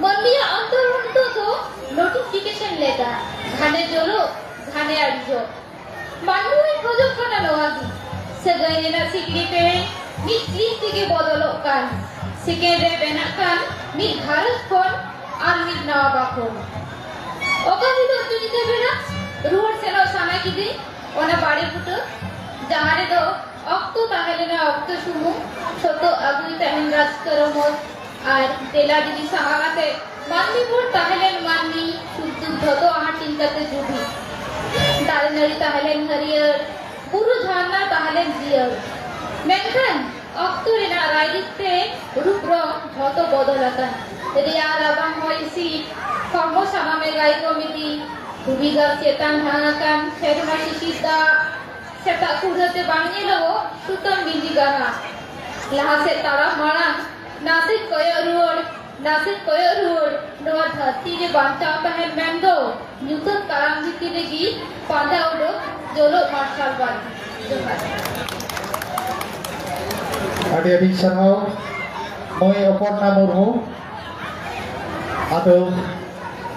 ᱢᱟᱹᱱᱢᱤᱭᱟᱜ ᱚᱱᱛᱚᱨ ᱦᱚᱸ ᱱᱤᱛᱚᱜ ᱫᱚ ᱱᱳᱴᱤᱯᱷᱤᱠᱮᱥᱚᱱ ᱞᱮᱠᱟ, ᱜᱷᱟᱱᱮ ᱡᱚᱞᱚᱜ ᱜᱷᱟᱱᱮ ᱟᱹᱲᱤᱥᱚᱜ᱾ ᱢᱟᱹᱱᱢᱤ ᱦᱚᱸᱭ ᱠᱷᱚᱡᱚᱜ ᱠᱟᱱᱟ ᱱᱚᱣᱟ ᱜᱮ᱾ ᱥᱟᱹᱜᱟᱹᱭ ᱨᱮᱱᱟᱜ ᱥᱤᱠᱲᱤ ᱛᱮ ᱢᱤᱫ ᱠᱞᱤᱠ ᱛᱮᱜᱮ ᱵᱚᱫᱚᱞᱚᱜ ᱠᱟᱱ, ᱥᱮᱠᱮᱱᱰ ᱨᱮ ᱵᱮᱱᱟᱜ ᱠᱟᱱ ᱢᱤᱫ ᱜᱷᱟᱨᱚᱸᱡᱽ ᱠᱷᱚᱱ ᱟᱨ ᱢᱤᱫ ᱱᱟᱣᱟ ᱵᱟᱠᱷᱳᱞ᱾ ᱚᱠᱟ ᱦᱤᱞᱳᱜ ᱪᱚ ᱧᱤᱫᱟᱹ ᱵᱮᱲᱟ ᱨᱩᱣᱟᱹᱲ ᱥᱮᱱᱚᱜ ᱥᱟᱱᱟ ᱠᱤᱫᱤᱧ ᱚᱱᱟ ᱵᱟᱲᱮ ᱵᱩᱴᱟᱹ, ᱡᱟᱦᱟᱸ ᱨᱮᱫᱚ ᱚᱠᱛᱚ ᱛᱟᱦᱮᱸ ᱞᱮᱱᱟ ᱚᱠᱛᱚ ᱥᱩᱢᱩᱝ, ᱥᱚᱛᱚ ᱟᱹᱜᱩᱭ ᱛᱟᱦᱮᱱ ᱨᱟᱹᱥᱠᱟᱹ ᱨᱚᱢᱚᱡᱽ᱾ ᱟᱨ ᱫᱮᱞᱟ ᱫᱮᱞᱤ ᱥᱟᱦᱟ ᱠᱟᱛᱮ ᱢᱟᱹᱱᱢᱤ ᱵᱚᱱ ᱛᱟᱦᱮᱸ ᱞᱮᱱ ᱢᱟᱹᱱᱢᱤ, ᱥᱩᱠ ᱫᱩᱠ ᱡᱷᱚᱛᱚ ᱦᱟᱹᱴᱤᱧ ᱠᱟᱛᱮ ᱡᱩᱫᱤ᱾ ᱫᱟᱨᱮ ᱱᱟᱹᱲᱤ ᱛᱟᱦᱮᱸ ᱞᱮᱱ ᱦᱟᱹᱨᱭᱟᱹᱲ, ᱵᱩᱨᱩ ᱡᱷᱟᱨᱱᱟ ᱛᱟᱦᱮᱸ ᱞᱮᱱ ᱡᱤᱭᱟᱹᱲ᱾ ᱢᱮᱱᱠᱷᱟᱱ ᱚᱠᱛᱚ ᱨᱮᱱᱟᱜ ᱨᱟᱭᱨᱤᱛ ᱛᱮ ᱨᱩᱯ ᱨᱚᱝ ᱡᱷᱚᱛᱚ ᱵᱚᱫᱚᱞ ᱟᱠᱟᱱ᱾ ᱨᱮᱭᱟᱲ ᱨᱟᱵᱟᱝ ᱦᱚᱭ ᱦᱤᱸᱥᱤᱫ, ᱦᱚᱲᱢᱚ ᱥᱟᱱᱟᱢᱮ ᱜᱟᱭ ᱠᱚᱢ ᱤᱫᱤ᱾ ᱫᱷᱩᱵᱤ ᱜᱟᱨ ᱪᱮᱛᱟᱱ ᱦᱟᱝ ᱟᱠᱟᱱ ᱥᱮᱨᱢᱟ ᱥᱤᱥᱤᱨ ᱫᱟᱜ, ᱥᱮᱛᱟᱜ ᱠᱩᱲᱦᱟᱹ ᱛᱮ ᱵᱟᱝ ᱧᱮᱞᱚᱜᱚᱜ ᱥᱩᱛᱟᱹᱢ ᱵᱤᱸᱫᱤ ᱜᱟᱱᱟ᱾ ᱞᱟᱦᱟ ᱥᱮᱫ ᱛᱟᱲᱟᱢ ᱢᱟᱲᱟᱝ ᱱᱟᱥᱮ ᱠᱚᱭᱚᱜ ᱨᱩᱣᱟᱹᱲ, ᱱᱟᱥᱮ ᱠᱚᱭᱚᱜ ᱨᱩᱣᱟᱹᱲ, ᱱᱚᱣᱟ ᱫᱷᱟᱹᱨᱛᱤ ᱨᱮ ᱵᱟᱧᱪᱟᱣ ᱛᱟᱦᱮᱱ ᱢᱮᱱᱫᱚ ᱧᱩᱛᱟᱹᱛ ᱛᱟᱲᱟᱢ ᱵᱷᱤᱛᱤᱨ ᱨᱮᱜᱮ ᱯᱟᱸᱡᱟ ᱩᱰᱩᱠ ᱡᱚᱞᱚᱜ ᱢᱟᱨᱥᱟᱞ ᱵᱟᱹᱛᱤ᱾ ᱡᱚᱦᱟᱨ᱾ ᱟᱹᱰᱤ ᱟᱹᱰᱤ ᱥᱟᱨᱦᱟᱣ ᱢᱟᱹᱭ ᱚᱯᱚᱨᱱᱟ ᱢᱩᱨᱢᱩ᱾ ᱟᱫᱚ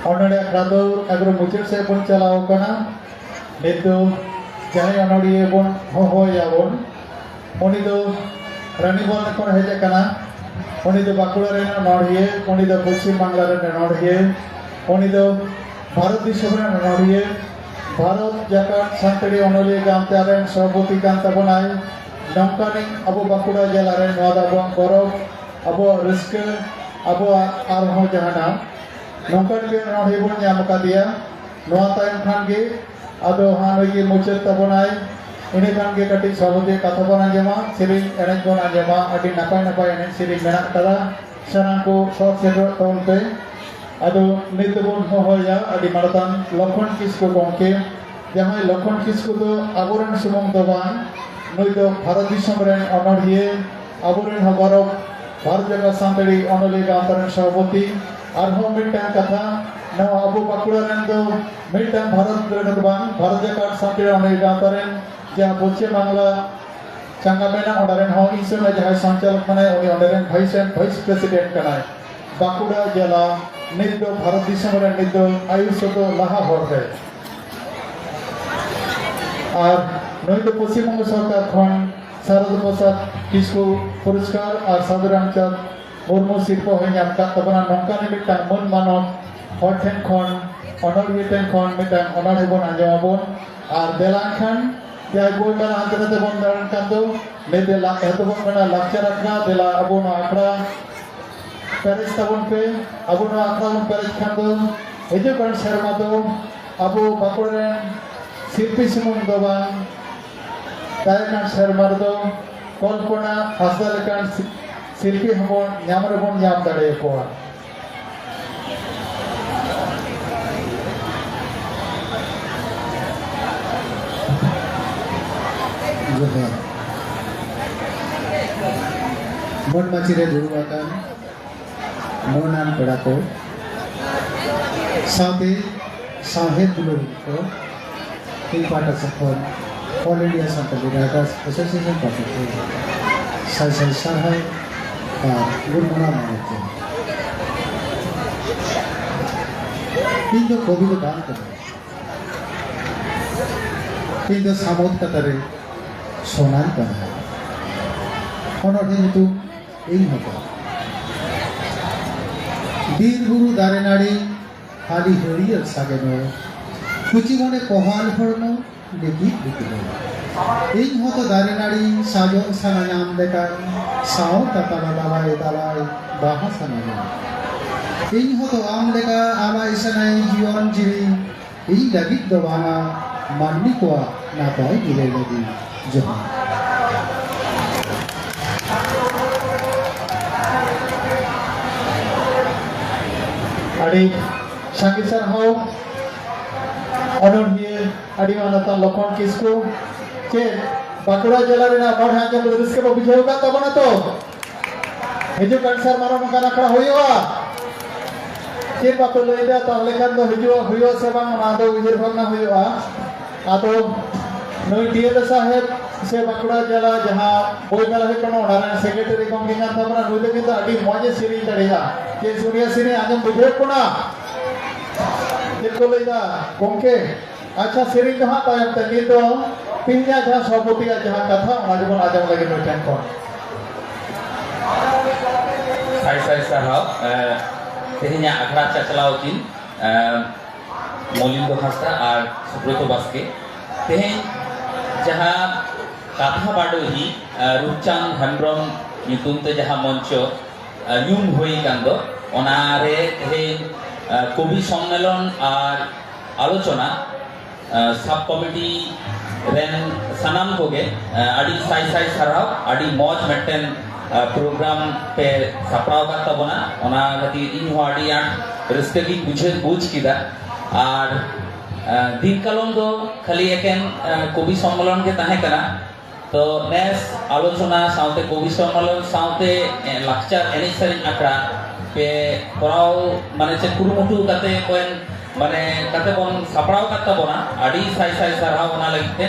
ᱚᱱᱚᱲᱦᱮ ᱟᱠᱷᱲᱟ ᱫᱚ ᱮᱠᱫᱚᱢ ᱢᱩᱪᱟᱹᱫ ᱥᱮᱫ ᱵᱚᱱ ᱪᱟᱞᱟᱣ ᱟᱠᱟᱱᱟ᱾ ᱱᱤᱛ ᱫᱚ ᱡᱟᱦᱟᱸᱭ ᱚᱱᱚᱲᱦᱤᱭᱟᱹ ᱵᱚᱱ ᱦᱚᱦᱚᱭᱟᱵᱚᱱ, ᱩᱱᱤ ᱫᱚ ᱨᱟᱱᱤᱵᱟᱸᱫᱷ ᱠᱷᱚᱱ ᱦᱮᱡ ᱟᱠᱟᱱᱟ᱾ ᱩᱱᱤ ᱫᱚ ᱵᱟᱸᱠᱩᱲᱟ ᱨᱮᱱ ᱚᱱᱚᱲᱦᱤᱭᱟᱹ, ᱩᱱᱤ ᱫᱚ ᱯᱚᱪᱷᱤᱢ ᱵᱟᱝᱞᱟ ᱨᱮᱱ ᱚᱱᱚᱲᱦᱤᱭᱟᱹ, ᱩᱱᱤ ᱫᱚ ᱵᱷᱟᱨᱚᱛ ᱫᱤᱥᱚᱢ ᱨᱮᱱ ᱚᱱᱚᱲᱦᱤᱭᱟᱹ, ᱵᱷᱟᱨᱚᱛ ᱡᱟᱠᱟᱛ ᱥᱟᱱᱛᱟᱲᱤ ᱚᱱᱚᱞᱤᱭᱟᱹ ᱜᱟᱶᱛᱟ ᱨᱮᱱ ᱥᱚᱵᱷᱟᱯᱚᱛᱤ ᱠᱟᱱ ᱛᱟᱵᱚᱱᱟᱭ᱾ ᱱᱚᱝᱠᱟᱱᱤᱡ ᱟᱵᱚ ᱵᱟᱸᱠᱩᱲᱟ ᱡᱮᱞᱟ ᱨᱮᱱ, ᱱᱚᱣᱟ ᱫᱚ ᱟᱵᱚᱣᱟᱜ ᱜᱚᱨᱚᱵᱽ, ᱟᱵᱚᱣᱟᱜ ᱨᱟᱹᱥᱠᱟᱹ, ᱟᱵᱚᱣᱟᱜ ᱟᱨᱦᱚᱸ ᱡᱟᱦᱟᱱᱟᱜ ᱱᱚᱝᱠᱟᱱ ᱜᱮ ᱚᱱᱚᱲᱦᱤᱭᱟᱹ ᱵᱚᱱ ᱧᱟᱢ ᱟᱠᱟᱫᱮᱭᱟ᱾ ᱱᱚᱣᱟ ᱛᱟᱭᱚᱢ ᱠᱷᱟᱱ ᱜᱮ ᱟᱫᱚ ᱦᱟᱸᱜ ᱱᱩᱭ ᱜᱮ ᱢᱩᱪᱟᱹᱫ ᱛᱟᱵᱚᱱᱟᱭ᱾ ᱤᱱᱟᱹ ᱠᱷᱟᱱ ᱜᱮ ᱠᱟᱹᱴᱤᱡ ᱥᱚᱵᱷᱟᱯᱚᱛᱤ ᱠᱟᱛᱷᱟ ᱵᱚᱱ ᱟᱸᱡᱚᱢᱟ, ᱥᱮᱨᱮᱧ ᱮᱱᱮᱡ ᱵᱚᱱ ᱟᱸᱡᱚᱢᱟ᱾ ᱟᱹᱰᱤ ᱱᱟᱯᱟᱭ ᱱᱟᱯᱟᱭ ᱮᱱᱮᱡ ᱥᱮᱨᱮᱧ ᱢᱮᱱᱟᱜ ᱟᱠᱟᱫᱟ᱾ ᱥᱟᱱᱟᱢ ᱠᱚ ᱥᱚᱦᱚᱨ ᱥᱮᱴᱮᱨᱚᱜ ᱛᱟᱵᱚᱱ ᱯᱮ᱾ ᱟᱫᱚ ᱱᱤᱛ ᱫᱚᱵᱚᱱ ᱦᱚᱦᱚᱭᱟ ᱟᱹᱰᱤ ᱢᱟᱨᱟᱝ ᱞᱚᱠᱷᱚᱱ ᱠᱤᱥᱠᱩ ᱜᱚᱢᱠᱮ, ᱡᱟᱦᱟᱸᱭ ᱞᱚᱠᱷᱚᱱ ᱠᱤᱥᱠᱩ ᱫᱚ ᱟᱵᱚᱨᱮᱱ ᱥᱩᱢᱩᱝ ᱫᱚ ᱵᱟᱝ, ᱱᱩᱭ ᱫᱚ ᱵᱷᱟᱨᱚᱛ ᱫᱤᱥᱚᱢ ᱨᱮᱱ ᱚᱱᱚᱲᱦᱤᱭᱟᱹ, ᱟᱵᱚᱨᱮᱱ ᱦᱚᱸ ᱜᱚᱨᱚᱵᱽ, ᱵᱷᱟᱨᱚᱛ ᱡᱟᱠᱟᱛ ᱥᱟᱱᱛᱟᱲᱤ ᱚᱱᱚᱞᱤᱭᱟᱹ ᱜᱟᱶᱛᱟ ᱨᱮᱱ ᱥᱚᱵᱷᱟᱯᱚᱛᱤ᱾ ᱟᱨᱦᱚᱸ ᱢᱤᱫᱴᱟᱝ ᱠᱟᱛᱷᱟ, ᱱᱚᱣᱟ ᱟᱵᱚ ᱵᱟᱸᱠᱩᱲᱟ ᱨᱮᱱ ᱫᱚ ᱢᱤᱫᱴᱟᱝ ᱵᱷᱟᱨᱚᱛ ᱨᱮᱱ ᱫᱚ ᱵᱟᱝ, ᱵᱷᱟᱨᱚᱛ ᱡᱟᱠᱟᱛ ᱥᱟᱱᱛᱟᱲᱤ ᱚᱱᱚᱞᱤᱭᱟᱹ ᱜᱟᱶᱛᱟ ᱨᱮᱱ ᱡᱟᱦᱟᱸ ᱯᱚᱪᱷᱤᱢ ᱵᱟᱝᱞᱟ ᱪᱟᱸᱜᱟ ᱢᱮᱱᱟᱜ, ᱚᱸᱰᱮ ᱨᱮᱱ ᱦᱚᱸ ᱤᱧ ᱥᱚᱸᱜᱮ ᱡᱟᱦᱟᱸᱭ ᱥᱚᱧᱪᱟᱞᱚᱠ ᱠᱟᱱᱟᱭ, ᱩᱱᱤ ᱚᱸᱰᱮ ᱨᱮᱱ ᱵᱷᱟᱭᱤᱥ ᱮᱱᱰ ᱵᱷᱟᱭᱤᱥ ᱯᱨᱮᱥᱤᱰᱮᱱᱴ ᱠᱟᱱᱟᱭ᱾ ᱵᱟᱸᱠᱩᱲᱟ ᱡᱮᱞᱟ ᱱᱤᱛ ᱫᱚ ᱵᱷᱟᱨᱚᱛ ᱫᱤᱥᱚᱢ ᱨᱮ ᱱᱤᱛ ᱫᱚ ᱟᱭᱩᱥ ᱫᱚ ᱞᱟᱦᱟ ᱦᱚᱨ ᱨᱮ᱾ ᱟᱨ ᱱᱩᱭ ᱫᱚ ᱯᱚᱥᱪᱤᱢ ᱵᱚᱝᱜᱚ ᱥᱚᱨᱠᱟᱨ ᱠᱷᱚᱱ ᱥᱟᱨᱚᱫᱟ ᱯᱨᱚᱥᱟᱫᱽ ᱠᱤᱥᱠᱩ ᱯᱩᱨᱚᱥᱠᱟᱨ ᱟᱨ ᱥᱟᱫᱷᱩ ᱨᱟᱢᱪᱟᱸᱫᱽ ᱢᱩᱨᱢᱩ ᱥᱤᱨᱯᱟᱹ ᱦᱚᱸᱭ ᱧᱟᱢ ᱠᱟᱫ ᱛᱟᱵᱚᱱᱟ᱾ ᱱᱚᱝᱠᱟᱱ ᱢᱤᱫᱴᱟᱝ ᱢᱟᱹᱱ ᱢᱟᱱᱚᱛ ᱦᱚᱲ ᱴᱷᱮᱱ ᱠᱷᱚᱱ, ᱚᱱᱚᱲᱦᱤᱭᱟᱹ ᱴᱷᱮᱱ ᱠᱷᱚᱱ ᱢᱤᱫᱴᱟᱝ ᱚᱱᱚᱲᱦᱮ ᱵᱚᱱ ᱟᱸᱡᱚᱢ ᱟᱵᱚᱱ᱾ ᱟᱨ ᱫᱮᱞᱟ ᱠᱷᱟᱱ ᱡᱟᱦᱟᱸᱭ ᱵᱳᱭ ᱢᱮᱞᱟ ᱦᱟᱱᱛᱮ ᱱᱟᱛᱮ ᱵᱚᱱ ᱫᱟᱬᱟᱱ ᱠᱟᱱ ᱫᱚ, ᱱᱤᱛ ᱫᱚ ᱞᱟ-, ᱮᱛᱚᱦᱚᱵᱚᱜ ᱠᱟᱱᱟ ᱞᱟᱠᱪᱟᱨ ᱟᱠᱷᱲᱟ᱾ ᱫᱮᱞᱟ ᱟᱵᱚ ᱱᱚᱣᱟ ᱟᱠᱷᱲᱟ ᱯᱮᱨᱮᱡ ᱛᱟᱵᱚᱱ ᱯᱮ, ᱟᱵᱚ ᱱᱚᱣᱟ ᱟᱠᱷᱲᱟ ᱵᱚᱱ ᱯᱮᱨᱮᱡ ᱠᱷᱟᱱ ᱫᱚ ᱦᱤᱡᱩᱜ ᱠᱟᱱ ᱥᱮᱨᱢᱟ ᱫᱚ ᱟᱵᱚ ᱵᱟᱸᱠᱩᱲᱟ ᱨᱮᱱ ᱥᱤᱞᱯᱤ ᱥᱩᱢᱩᱝ ᱫᱚ ᱵᱟᱝ, ᱫᱟᱨᱟᱭ ᱠᱟᱱ ᱥᱮᱨᱢᱟ ᱨᱮᱫᱚ ᱠᱚᱞᱯᱚᱱᱟ ᱦᱟᱸᱥᱫᱟ ᱞᱮᱠᱟᱱ ᱥᱤ-, ᱥᱤᱞᱯᱤ ᱦᱚᱸᱵᱚᱱ ᱧᱟᱢ ᱨᱮᱵᱚᱱ ᱧᱟᱢ ᱫᱟᱲᱮᱭᱟᱠᱚᱣᱟ᱾ ᱡᱚᱦᱟᱨ᱾ ᱢᱟᱹᱱ ᱢᱟᱹᱪᱤ ᱨᱮ ᱫᱩᱲᱩᱵ ᱟᱠᱟᱱ ᱢᱟᱹᱱᱟᱱ ᱯᱮᱲᱟ ᱠᱚ, ᱥᱟᱶᱛᱮ ᱥᱟᱶᱦᱮᱫ ᱫᱩᱞᱟᱹᱲᱤᱭᱟᱹ ᱠᱚ, ᱤᱧ ᱯᱟᱦᱴᱟ ᱥᱮᱫ ᱠᱷᱚᱱ All India Santali Writers Association ᱯᱟᱦᱴᱟ ᱠᱷᱚᱱ ᱥᱟᱭ ᱥᱟᱭ ᱥᱟᱨᱦᱟᱣ ᱟᱨ ᱜᱩᱱ ᱢᱟᱱᱟᱣ ᱢᱟᱱᱚᱛ ᱡᱚᱦᱟᱨ᱾ ᱤᱧ ᱫᱚ ᱠᱚᱵᱤ ᱫᱚ ᱵᱟᱝ ᱠᱟᱹᱱᱟᱹᱧ, ᱤᱧ ᱫᱚ ᱥᱟᱢᱚᱛ ᱠᱟᱛᱷᱟ ᱨᱮ ᱥᱚᱱᱟᱧ ᱯᱟᱲᱦᱟᱣᱟ᱾ ᱚᱱᱚᱬᱦᱮ ᱧᱩᱛᱩᱢ ᱤᱧ ᱦᱚᱸ᱾ ᱵᱤᱨ ᱵᱩᱨᱩ ᱫᱟᱨᱮ ᱱᱟᱹᱲᱤ ᱦᱟᱹᱞᱤ ᱦᱟᱹᱨᱭᱟᱹᱲ ᱥᱟᱜᱮᱱ, ᱠᱩᱪᱤ ᱢᱚᱱᱮ ᱠᱚᱦᱟᱞ ᱦᱚᱲᱢᱚ ᱞᱤᱠᱤᱡ ᱞᱤᱠᱤᱡ᱾ ᱤᱧ ᱦᱚᱸᱛᱚ ᱫᱟᱨᱮ ᱱᱟᱹᱲᱤ ᱥᱟᱡᱚᱜ ᱥᱟᱱᱟᱧ ᱟᱢ ᱞᱮᱠᱟ, ᱥᱟᱶ ᱛᱟᱛᱟᱞᱟ ᱫᱟᱞᱟᱭ ᱫᱟᱞᱟᱭ ᱵᱟᱦᱟ ᱥᱟᱱᱟᱧᱟ᱾ ᱤᱧ ᱦᱚᱸᱛᱚ ᱟᱢ ᱞᱮᱠᱟ ᱟᱞᱟᱭ ᱥᱟᱱᱟᱧ ᱡᱤᱭᱚᱱ ᱡᱤᱣᱤ, ᱤᱧ ᱞᱟᱹᱜᱤᱫ ᱫᱚ ᱵᱟᱝᱟ ᱢᱟᱹᱱᱢᱤ ᱠᱚᱣᱟᱜ ᱱᱟᱯᱟᱭ ᱱᱤᱨᱟᱹᱭ ᱞᱟᱹᱜᱤᱫ᱾ ᱡᱚᱦᱟᱨ᱾ ᱟᱹᱰᱤ ᱥᱟᱸᱜᱮ ᱥᱟᱨᱦᱟᱣ ᱚᱱᱚᱬᱦᱤᱭᱟᱹ ᱟᱹᱰᱤ ᱢᱟᱱᱚᱛᱟᱱ ᱞᱚᱠᱷᱚᱱ ᱠᱤᱥᱠᱩ᱾ ᱪᱮᱫ ᱵᱟᱸᱠᱩᱲᱟ ᱡᱮᱞᱟ ᱨᱮᱱᱟᱜ ᱚᱱᱚᱬᱦᱮ ᱟᱸᱡᱚᱢ ᱠᱟᱛᱮ ᱨᱟᱹᱥᱠᱟᱹ ᱯᱮ ᱵᱩᱡᱷᱟᱹᱣ ᱟᱠᱟᱫ ᱛᱟᱵᱚᱱᱟ ᱛᱚ? ᱦᱤᱡᱩᱜ ᱠᱟᱱ ᱥᱮᱨᱢᱟ ᱨᱮ ᱱᱚᱝᱠᱟᱱ ᱟᱠᱷᱲᱟ ᱦᱩᱭᱩᱜᱼᱟ᱾ ᱪᱮᱫ ᱵᱟᱯᱮ ᱞᱟᱹᱭᱫᱟ? ᱛᱟᱦᱚᱞᱮ ᱠᱷᱟᱱ ᱫᱚ ᱦᱤᱡᱩᱜᱼᱟ, ᱦᱩᱭᱩᱜᱼᱟ ᱥᱮ ᱵᱟᱝ, ᱚᱱᱟ ᱫᱚ ᱩᱭᱦᱟᱹᱨ ᱵᱷᱟᱵᱽᱱᱟ ᱦᱩᱭᱩᱜᱼᱟ᱾ ᱟᱫᱚ ᱱᱩᱭ ᱴᱤ ᱮᱞ ᱮ ᱥᱟᱦᱮᱵᱽ ᱥᱮ ᱵᱟᱸᱠᱩᱲᱟ ᱡᱮᱞᱟ ᱡᱟᱦᱟᱸ ᱵᱳᱭ ᱢᱮᱞᱟ ᱦᱩᱭᱩᱜ ᱠᱟᱱᱟ, ᱚᱱᱟ ᱨᱮᱱ ᱥᱮᱠᱨᱮᱴᱟᱨᱤ ᱜᱚᱢᱠᱮ ᱠᱟᱱ ᱛᱟᱵᱚᱱᱟ, ᱱᱩᱭ ᱫᱚ ᱠᱤᱱᱛᱩ ᱟᱹᱰᱤ ᱢᱚᱡᱽ ᱮ ᱥᱮᱨᱮᱧ ᱫᱟᱲᱮᱭᱟᱜᱼᱟ᱾ ᱪᱮᱫ ᱩᱱᱤᱭᱟᱜ ᱥᱮᱨᱮᱧ ᱟᱸᱡᱚᱢ ᱵᱩᱡᱷᱟᱹᱣ ᱠᱟᱱᱟ? ᱪᱮᱫ ᱠᱚ ᱞᱟᱹᱭᱫᱟ ᱜᱚᱢᱠᱮ? ᱟᱪᱪᱷᱟ, ᱥᱮᱨᱮᱧ ᱫᱚ ᱦᱟᱸᱜ ᱛᱟᱭᱚᱢ ᱛᱮ, ᱱᱤᱛ ᱫᱚ ᱛᱮᱦᱮᱧᱟᱜ ᱡᱟᱦᱟᱸ ᱥᱚᱵᱷᱟᱯᱚᱛᱤᱭᱟᱜ ᱡᱟᱦᱟᱸ ᱠᱟᱛᱷᱟ, ᱚᱱᱟ ᱜᱮᱵᱚᱱ ᱟᱸᱡᱚᱢ ᱞᱟᱹᱜᱤᱫ ᱱᱩᱭ ᱴᱷᱮᱱ ᱠᱷᱚᱱ᱾ ᱥᱟᱭ ᱥᱟᱭ ᱥᱟᱨᱦᱟᱣ᱾ ᱮ, ᱛᱮᱦᱮᱧᱟᱜ ᱟᱠᱷᱲᱟ ᱪᱟᱪᱞᱟᱣ ᱠᱤᱱ, ᱮ, ᱢᱚᱞᱤᱱᱫᱚ ᱦᱟᱸᱥᱫᱟ ᱟᱨ ᱥᱩᱵᱨᱚᱛᱚ ᱵᱟᱥᱠᱮ᱾ ᱛᱮᱦᱮᱧ ᱡᱟᱦᱟᱸ ᱠᱟᱛᱷᱟ ᱵᱟᱰᱚᱦᱤ, ᱮ, ᱨᱩᱯᱪᱟᱸᱫᱽ ᱦᱮᱢᱵᱨᱚᱢ ᱧᱩᱛᱩᱢ ᱛᱮ ᱡᱟᱦᱟᱸ ᱢᱚᱧᱪᱚ, ᱮ, ᱧᱩᱢ ᱦᱩᱭ ᱟᱠᱟᱱ ᱫᱚ, ᱚᱱᱟᱨᱮ ᱛᱮᱦᱮᱧ, ᱮ, ᱠᱚᱵᱤ ᱥᱚᱢᱢᱮᱞᱚᱱ ᱟᱨ ᱟᱞᱳᱪᱚᱱᱟ ᱥᱟᱵ ᱠᱚᱢᱤᱴᱤ ᱨᱮᱱ ᱥᱟᱱᱟᱢ ᱠᱚᱜᱮ, ᱟᱹᱰᱤ ᱥᱟᱭ ᱥᱟᱭ ᱥᱟᱨᱦᱟᱣ᱾ ᱟᱹᱰᱤ ᱢᱚᱡᱽ ᱢᱤᱫᱴᱮᱱ ᱯᱨᱳᱜᱨᱟᱢ ᱯᱮ ᱥᱟᱯᱲᱟᱣ ᱟᱠᱟᱫ ᱛᱟᱵᱚᱱᱟ, ᱚᱱᱟ ᱠᱷᱟᱹᱛᱤᱨ ᱤᱧ ᱦᱚᱸ ᱟᱹᱰᱤ ᱟᱸᱴ ᱨᱟᱹᱥᱠᱟᱹ ᱜᱤᱧ ᱵᱩᱡᱷᱟᱹᱣ, ᱵᱩᱡᱽ ᱠᱮᱫᱟ᱾ ᱟᱨ ᱫᱤᱱ ᱠᱟᱞᱚᱢ ᱫᱚ ᱠᱷᱟᱹᱞᱤ ᱮᱠᱮᱱ ᱠᱚᱵᱤ ᱥᱚᱢᱢᱮᱞᱚᱱ ᱜᱮ ᱛᱟᱦᱮᱸ ᱠᱟᱱᱟ᱾ ᱛᱚ ᱱᱮᱥ ᱟᱞᱳᱪᱚᱱᱟ ᱥᱟᱶᱛᱮ ᱠᱚᱵᱤ ᱥᱚᱢᱢᱮᱞᱚᱱ ᱥᱟᱶᱛᱮ, ᱮ, ᱞᱟᱠᱪᱟᱨ ᱮᱱᱮᱡ ᱥᱮᱨᱮᱧ ᱟᱠᱷᱲᱟ ᱯᱮ ᱠᱚᱨᱟᱣ, ᱢᱟᱱᱮ ᱪᱮᱫ ᱠᱩᱨᱩᱢᱩᱴᱩ ᱠᱟᱛᱮ ᱵᱚᱱ, ᱢᱟᱱᱮ ᱠᱟᱛᱮ ᱵᱚᱱ ᱥᱟᱯᱲᱟᱣ ᱟᱠᱟᱫ ᱛᱟᱵᱚᱱᱟ, ᱟᱹᱰᱤ ᱥᱟᱭ ᱥᱟᱭ ᱥᱟᱨᱦᱟᱣ ᱚᱱᱟ ᱞᱟᱹᱜᱤᱫ ᱛᱮ᱾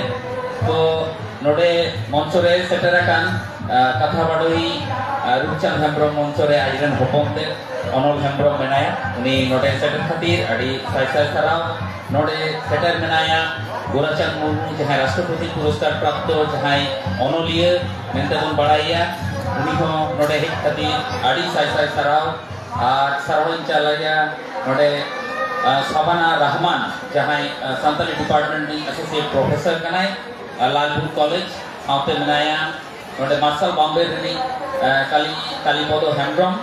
ᱛᱚ ᱱᱚᱰᱮ ᱢᱚᱧᱪᱚ ᱨᱮ ᱥᱮᱴᱮᱨ ᱟᱠᱟᱱ, ᱟ, ᱠᱟᱛᱷᱟ ᱵᱟᱰᱚᱭᱤᱡ, ᱟ, ᱨᱩᱯᱪᱟᱸᱫᱽ ᱦᱮᱢᱵᱨᱚᱢ ᱢᱚᱧᱪᱚ ᱨᱮ ᱟᱡᱨᱮᱱ ᱦᱚᱯᱚᱱ ᱛᱮᱫ ᱚᱱᱚᱞ ᱦᱮᱢᱵᱨᱚᱢ ᱢᱮᱱᱟᱭᱟ᱾ ᱩᱱᱤ ᱱᱚᱰᱮ ᱥᱮᱴᱮᱨ ᱠᱷᱟᱹᱛᱤᱨ ᱟᱹᱰᱤ ᱥᱟᱭ ᱥᱟᱭ ᱥᱟᱨᱦᱟᱣ᱾ ᱱᱚᱰᱮ ᱥᱮᱴᱮᱨ ᱢᱮᱱᱟᱭᱟ ᱜᱳᱨᱟᱪᱟᱸᱫᱽ ᱢᱩᱨᱢᱩ, ᱡᱟᱦᱟᱸᱭ ᱨᱟᱥᱴᱨᱚᱯᱚᱛᱤ ᱯᱩᱨᱚᱥᱠᱟᱨ ᱯᱨᱟᱯᱛᱚ ᱡᱟᱦᱟᱸᱭ ᱚᱱᱚᱞᱤᱭᱟᱹ ᱢᱮᱱᱛᱮ ᱵᱚᱱ ᱵᱟᱲᱟᱭᱮᱭᱟ, ᱩᱱᱤ ᱦᱚᱸ ᱱᱚᱰᱮ ᱦᱮᱡ ᱠᱷᱟᱹᱛᱤᱨ ᱟᱹᱰᱤ ᱥᱟᱭ ᱥᱟᱭ ᱥᱟᱨᱦᱟᱣ᱾ ᱟᱨ ᱥᱟᱨᱦᱟᱣ ᱤᱧ ᱪᱟᱞ ᱟᱭᱟ ᱱᱚᱰᱮ, ᱟ, ᱥᱟᱵᱟᱱᱟ ᱨᱟᱦᱢᱟᱱ, ᱡᱟᱦᱟᱸᱭ, ᱟ, ᱥᱟᱱᱛᱟᱞᱤ ᱰᱤᱯᱟᱨᱴᱢᱮᱱᱴ ᱨᱤᱱᱤᱡ ᱮᱥᱳᱥᱤᱭᱮᱴ ᱯᱨᱚᱯᱷᱮᱥᱚᱨ ᱠᱟᱱᱟᱭ, ᱟ, ᱞᱟᱞᱜᱚᱲ ᱠᱚᱞᱮᱡᱽ, ᱥᱟᱶᱛᱮ ᱢᱮᱱᱟᱭᱟ ᱱᱚᱰᱮ ᱢᱟᱨᱥᱟᱞ ᱵᱟᱢᱵᱮ ᱨᱤᱱᱤᱡ, ᱟ, ᱠᱟᱞᱤ, ᱠᱟᱞᱤᱯᱚᱫᱚ ᱦᱮᱢᱵᱨᱚᱢ᱾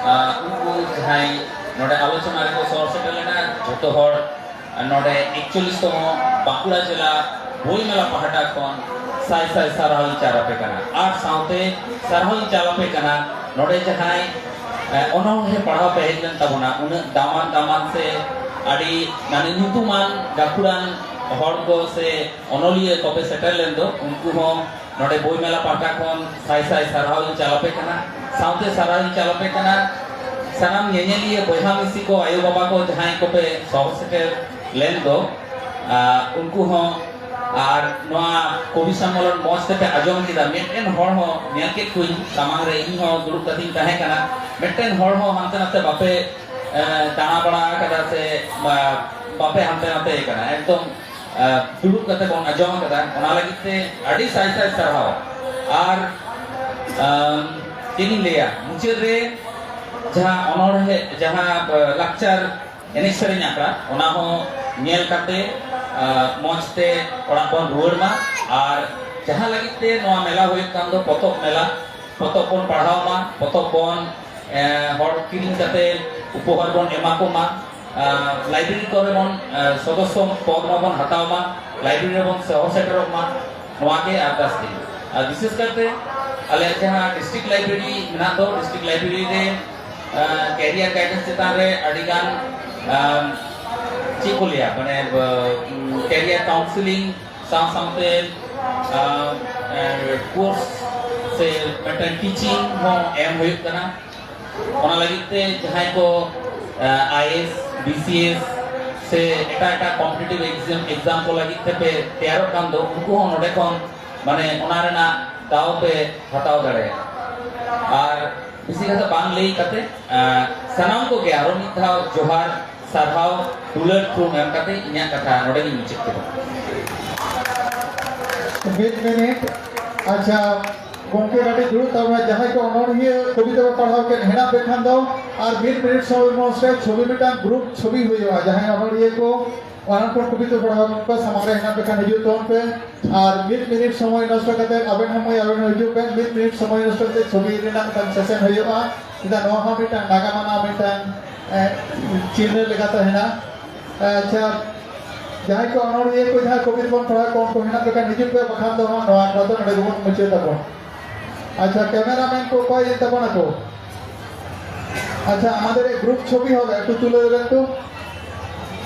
ᱟ, ᱩᱱᱠᱩ ᱡᱟᱦᱟᱸᱭ ᱱᱚᱰᱮ ᱟᱞᱳᱪᱚᱱᱟ ᱨᱮᱠᱚ ᱥᱚᱦᱚᱨ ᱥᱮᱴᱮᱨ ᱞᱮᱱᱟ, ᱡᱷᱚᱛᱚ ᱦᱚᱲ ᱱᱚᱰᱮ ᱮᱠᱪᱚᱞᱞᱤᱥ ᱛᱚᱢᱚ ᱵᱟᱸᱠᱩᱲᱟ ᱡᱮᱞᱟ ᱵᱳᱭ ᱢᱮᱞᱟ ᱯᱟᱦᱴᱟ ᱠᱷᱚᱱ ᱥᱟᱭ ᱥᱟᱭ ᱥᱟᱨᱦᱟᱣ ᱤᱧ ᱪᱟᱞ ᱟᱯᱮ ᱠᱟᱱᱟ᱾ ᱟᱨ ᱥᱟᱶᱛᱮ ᱥᱟᱨᱦᱟᱣ ᱤᱧ ᱪᱟᱞ ᱟᱯᱮ ᱠᱟᱱᱟ ᱱᱚᱰᱮ ᱡᱟᱦᱟᱸᱭ, ᱮ, ᱚᱱᱚᱬᱦᱮ ᱯᱟᱲᱦᱟᱣ ᱯᱮ ᱦᱮᱡ ᱞᱮᱱ ᱛᱟᱵᱚᱱᱟ, ᱩᱱᱟᱹᱜ ᱫᱟᱢᱟᱱ ᱫᱟᱢᱟᱱ ᱥᱮ ᱟᱹᱰᱤ ᱢᱟᱱᱮ ᱧᱩᱛᱩᱢᱟᱱ ᱜᱟᱹᱠᱷᱩᱲᱟᱱ ᱦᱚᱲ ᱠᱚ ᱥᱮ ᱚᱱᱚᱞᱤᱭᱟᱹ ᱠᱚᱯᱮ ᱥᱮᱴᱮᱨ ᱞᱮᱱ ᱫᱚ, ᱩᱱᱠᱩ ᱦᱚᱸ ᱱᱚᱰᱮ ᱵᱳᱭ ᱢᱮᱞᱟ ᱯᱟᱦᱴᱟ ᱠᱷᱚᱱ ᱥᱟᱭ ᱥᱟᱭ ᱥᱟᱨᱦᱟᱣ ᱤᱧ ᱪᱟᱞ ᱟᱯᱮ ᱠᱟᱱᱟ᱾ ᱥᱟᱶᱛᱮ ᱥᱟᱨᱦᱟᱣ ᱤᱧ ᱪᱟᱞ ᱟᱯᱮ ᱠᱟᱱᱟ ᱥᱟᱱᱟᱢ ᱧᱮᱧᱮᱞᱤᱭᱟᱹ ᱵᱚᱭᱦᱟ ᱢᱤᱥᱤ ᱠᱚ, ᱟᱭᱳ ᱵᱟᱵᱟ ᱠᱚ, ᱡᱟᱦᱟᱸᱭ ᱠᱚᱯᱮ ᱥᱚᱦᱚᱨ ᱥᱮᱴᱮᱨ ᱞᱮᱱ ᱫᱚ, ᱟ, ᱩᱱᱠᱩ ᱦᱚᱸ᱾ ᱟᱨ ᱱᱚᱣᱟ ᱠᱚᱵᱤ ᱥᱚᱢᱢᱮᱞᱚᱱ ᱢᱚᱸᱪ ᱛᱮᱯᱮ ᱟᱸᱡᱚᱢ ᱠᱮᱫᱟ, ᱢᱤᱫᱴᱮᱱ ᱦᱚᱲ ᱦᱚᱸ ᱧᱮᱞ ᱠᱮᱫ ᱠᱚᱣᱟᱧ ᱥᱟᱢᱟᱝ ᱨᱮ, ᱤᱧ ᱦᱚᱸ ᱫᱩᱲᱩᱵ ᱠᱟᱛᱮᱧ ᱛᱟᱦᱮᱸ ᱠᱟᱱᱟ, ᱢᱤᱫᱴᱮᱱ ᱦᱚᱲ ᱦᱚᱸ ᱦᱟᱱᱛᱮ ᱱᱟᱛᱮ ᱵᱟᱯᱮ, ᱮ, ᱫᱟᱬᱟ ᱵᱟᱲᱟ ᱟᱠᱟᱫᱟ ᱥᱮ, ᱟ, ᱵᱟᱯᱮ ᱦᱟᱱᱛᱮ ᱱᱟᱛᱮ ᱟᱠᱟᱱᱟ, ᱮᱠᱫᱚᱢ, ᱟ, ᱫᱩᱲᱩᱵ ᱠᱟᱛᱮ ᱵᱚᱱ ᱟᱸᱡᱚᱢ ᱟᱠᱟᱫᱟ᱾ ᱚᱱᱟ ᱞᱟᱹᱜᱤᱫ ᱛᱮ ᱟᱹᱰᱤ ᱥᱟᱭ ᱥᱟᱭ ᱥᱟᱨᱦᱟᱣ᱾ ᱟᱨ, ᱟᱢ, ᱪᱮᱫ ᱤᱧ ᱞᱟᱹᱭᱟ, ᱢᱩᱪᱟᱹᱫ ᱨᱮ ᱡᱟᱦᱟᱸ ᱚᱱᱚᱬᱦᱮ, ᱡᱟᱦᱟᱸ, ᱟ, ᱞᱟᱠᱪᱟᱨ ᱮᱱᱮᱡ ᱥᱮᱨᱮᱧ ᱟᱠᱷᱲᱟ, ᱚᱱᱟ ᱦᱚᱸ ᱧᱮᱞ ᱠᱟᱛᱮ, ᱟ, ᱢᱚᱸᱡᱽ ᱛᱮ ᱚᱲᱟᱜ ᱵᱚᱱ ᱨᱩᱣᱟᱹᱲ ᱢᱟ᱾ ᱟᱨ ᱡᱟᱦᱟᱸ ᱞᱟᱹᱜᱤᱫ ᱛᱮ ᱱᱚᱣᱟ ᱢᱮᱞᱟ ᱦᱩᱭᱩᱜ ᱠᱟᱱ ᱫᱚ, ᱯᱚᱛᱚᱵ ᱢᱮᱞᱟ, ᱯᱚᱛᱚᱵ ᱵᱚᱱ ᱯᱟᱲᱦᱟᱣ ᱢᱟ, ᱯᱚᱛᱚᱵ ᱵᱚᱱ, ᱮ, ᱦᱚᱲ ᱠᱤᱨᱤᱧ ᱠᱟᱛᱮ ᱩᱯᱚᱦᱟᱨ ᱵᱚᱱ ᱮᱢᱟ ᱠᱚ ᱢᱟ, ᱟ, ᱞᱟᱭᱵᱨᱮᱨᱤ ᱠᱚᱨᱮ ᱵᱚᱱ, ᱟ, ᱥᱚᱫᱚᱥᱥᱚ ᱯᱚᱫ ᱢᱟᱵᱚᱱ ᱦᱟᱛᱟᱣ ᱢᱟ, ᱞᱟᱭᱵᱨᱮᱨᱤ ᱨᱮᱵᱚᱱ ᱥᱚᱦᱚᱨ ᱥᱮᱴᱮᱨᱚᱜ ᱢᱟ, ᱱᱚᱣᱟ ᱜᱮ ᱟᱨᱫᱟᱥ ᱛᱤᱧ᱾ ᱟᱨ ᱵᱤᱥᱮᱥ ᱠᱟᱨᱛᱮ ᱟᱞᱮᱭᱟᱜ ᱡᱟᱦᱟᱸ ᱰᱤᱥᱴᱨᱤᱠᱴ ᱞᱟᱭᱵᱨᱮᱨᱤ ᱢᱮᱱᱟᱜ ᱫᱚ, ᱰᱤᱥᱴᱨᱤᱠᱴ ᱞᱟᱭᱵᱨᱮᱨᱤ ᱨᱮ, ᱟ, ᱠᱮᱨᱤᱭᱟᱨ ᱜᱟᱭᱰᱮᱱᱥ ᱪᱮᱛᱟᱱ ᱨᱮ ᱟᱹᱰᱤ ᱜᱟᱱ, ᱟ, ᱪᱮᱫ ᱠᱚ ᱞᱟᱹᱭᱟ, ᱢᱟᱱᱮ, ᱟ, ᱠᱮᱨᱤᱭᱟᱨ ᱠᱟᱣᱩᱱᱥᱮᱞᱤᱝ ᱥᱟᱶ ᱥᱟᱶᱛᱮ, ᱟ, ᱮ, ᱠᱳᱨᱥ ᱥᱮ ᱢᱤᱫᱴᱮᱱ ᱴᱤᱪᱤᱝ ᱦᱚᱸ ᱮᱢ ᱦᱩᱭᱩᱜ ᱠᱟᱱᱟ᱾ ᱚᱱᱟ ᱞᱟᱹᱜᱤᱫ ᱛᱮ ᱡᱟᱦᱟᱸᱭ ᱠᱚ, ᱟ, I A S, B C S ᱥᱮ ᱮᱴᱟᱜ ᱮᱴᱟᱜ ᱠᱚᱢᱯᱤᱴᱤᱴᱤᱵᱷ ᱮᱠᱡᱟᱢ, ᱮᱠᱡᱟᱢ ᱠᱚ ᱞᱟᱹᱜᱤᱫ ᱛᱮᱯᱮ ᱛᱮᱭᱟᱨᱚᱜ ᱠᱟᱱ ᱫᱚ, ᱩᱱᱠᱩ ᱦᱚᱸ ᱱᱚᱰᱮ ᱠᱷᱚᱱ ᱢᱟᱱᱮ ᱚᱱᱟ ᱨᱮᱱᱟᱜ ᱫᱟᱣ ᱯᱮ ᱦᱟᱛᱟᱣ ᱫᱟᱲᱮᱭᱟᱜᱼᱟ᱾ ᱟᱨ ᱵᱮᱥᱤ ᱠᱟᱛᱷᱟ ᱵᱟᱝ ᱞᱟᱹᱭ ᱠᱟᱛᱮ, ᱟᱸ, ᱥᱟᱱᱟᱢ ᱠᱚᱜᱮ ᱟᱨᱚ ᱢᱤᱫ ᱫᱷᱟᱣ ᱡᱚᱦᱟᱨ, ᱥᱟᱨᱦᱟᱣ, ᱫᱩᱞᱟᱹᱲ ᱛᱷᱩᱢ ᱮᱢ ᱠᱟᱛᱮ ᱤᱧᱟᱹᱜ ᱠᱟᱛᱷᱟ ᱱᱚᱰᱮ ᱜᱤᱧ ᱢᱩᱪᱟᱹᱫ ᱠᱮᱫᱟ᱾ ᱢᱤᱫ ᱢᱤᱱᱤᱴ᱾ ᱟᱪᱪᱷᱟ, ᱜᱚᱢᱠᱮ ᱠᱟᱹᱴᱤᱡ ᱫᱩᱲᱩᱵ ᱛᱟᱵᱚᱱᱟ᱾ ᱡᱟᱦᱟᱸᱭ ᱠᱚ ᱚᱱᱚᱬᱦᱤᱭᱟᱹ ᱠᱚᱵᱤᱛᱟ ᱠᱚ ᱯᱟᱲᱦᱟᱣ ᱠᱮᱫ ᱦᱮᱱᱟᱜ ᱯᱮ ᱠᱷᱟᱱ ᱫᱚ, ᱟᱨ ᱢᱤᱫ ᱢᱤᱱᱤᱴ ᱥᱚᱢᱚᱭ ᱢᱚᱫᱽᱫᱷᱮ ᱪᱷᱚᱵᱤ, ᱢᱤᱫᱴᱟᱝ ᱜᱨᱩᱯ ᱪᱷᱚᱵᱤ ᱦᱩᱭᱩᱜᱼᱟ᱾ ᱡᱟᱦᱟᱸᱭ ᱚᱱᱚᱬᱦᱤᱭᱟᱹ ᱠᱚ ᱚᱱᱟ ᱠᱚ ᱠᱚᱵᱤᱛᱟ ᱯᱟᱲᱦᱟᱣ ᱠᱚ ᱥᱟᱢᱟᱝ ᱨᱮ ᱦᱮᱱᱟᱜ ᱯᱮ ᱠᱷᱟᱱ ᱦᱤᱡᱩᱜ ᱛᱟᱵᱚᱱ ᱯᱮ᱾ ᱟᱨ ᱢᱤᱫ ᱢᱤᱱᱤᱴ ᱥᱚᱢᱚᱭ ᱱᱚᱥᱴᱚ ᱠᱟᱛᱮ ᱟᱵᱮᱱ ᱦᱚᱸ ᱢᱟᱹᱭ, ᱟᱵᱮᱱ ᱦᱚᱸ ᱦᱤᱡᱩᱜ ᱵᱮᱱ᱾ ᱢᱤᱫ ᱢᱤᱱᱤᱴ ᱥᱚᱢᱚᱭ ᱱᱚᱥᱴᱚ ᱠᱟᱛᱮ ᱪᱷᱚᱵᱤ ᱨᱮᱱᱟᱜ ᱢᱤᱫᱴᱟᱝ ᱥᱮᱥᱚᱱ ᱦᱩᱭᱩᱜᱼᱟ᱾ ᱪᱮᱫᱟᱜ, ᱱᱚᱣᱟ ᱦᱚᱸ ᱢᱤᱫᱴᱟᱝ ᱱᱟᱜᱟᱢ ᱟᱱᱟᱜ ᱢᱤᱫᱴᱟᱝ, ᱮ, ᱪᱤᱱᱦᱟᱹ ᱞᱮᱠᱟᱛᱮ ᱦᱮᱱᱟᱜ᱾ ᱟᱪᱪᱷᱟ, ᱡᱟᱦᱟᱸᱭ ᱠᱚ ᱚᱱᱚᱬᱦᱤᱭᱟᱹ ᱠᱚ ᱡᱟᱦᱟᱸ ᱠᱚᱵᱤᱛᱟ ᱵᱚᱱ ᱯᱟᱲᱦᱟᱣ ᱠᱚ, ᱩᱱᱠᱩ ᱦᱮᱱᱟᱜ ᱯᱮ ᱠᱷᱟᱱ ᱦᱤᱡᱩᱜ ᱯᱮ, ᱵᱟᱠᱷᱟᱱ ᱫᱚ ᱦᱟᱸᱜ ᱱᱚᱣᱟ ᱟᱠᱷᱲᱟ ᱫᱚ ᱱᱚᱰᱮ ᱜᱮᱵᱚᱱ ᱢᱩᱪᱟᱹᱫ ᱟᱵᱚᱱ᱾ ᱟᱪᱪᱷᱟ, ᱠᱮᱢᱮᱨᱟᱢᱮᱱ ᱠᱚ ᱚᱠᱚᱭ ᱤᱫᱤ ᱛᱟᱵᱚᱱᱟ ᱠᱚ? আচ্ছা, আমাদের এই গ্রুপ ছবি হবে, একটু তুলে দেবেন তো।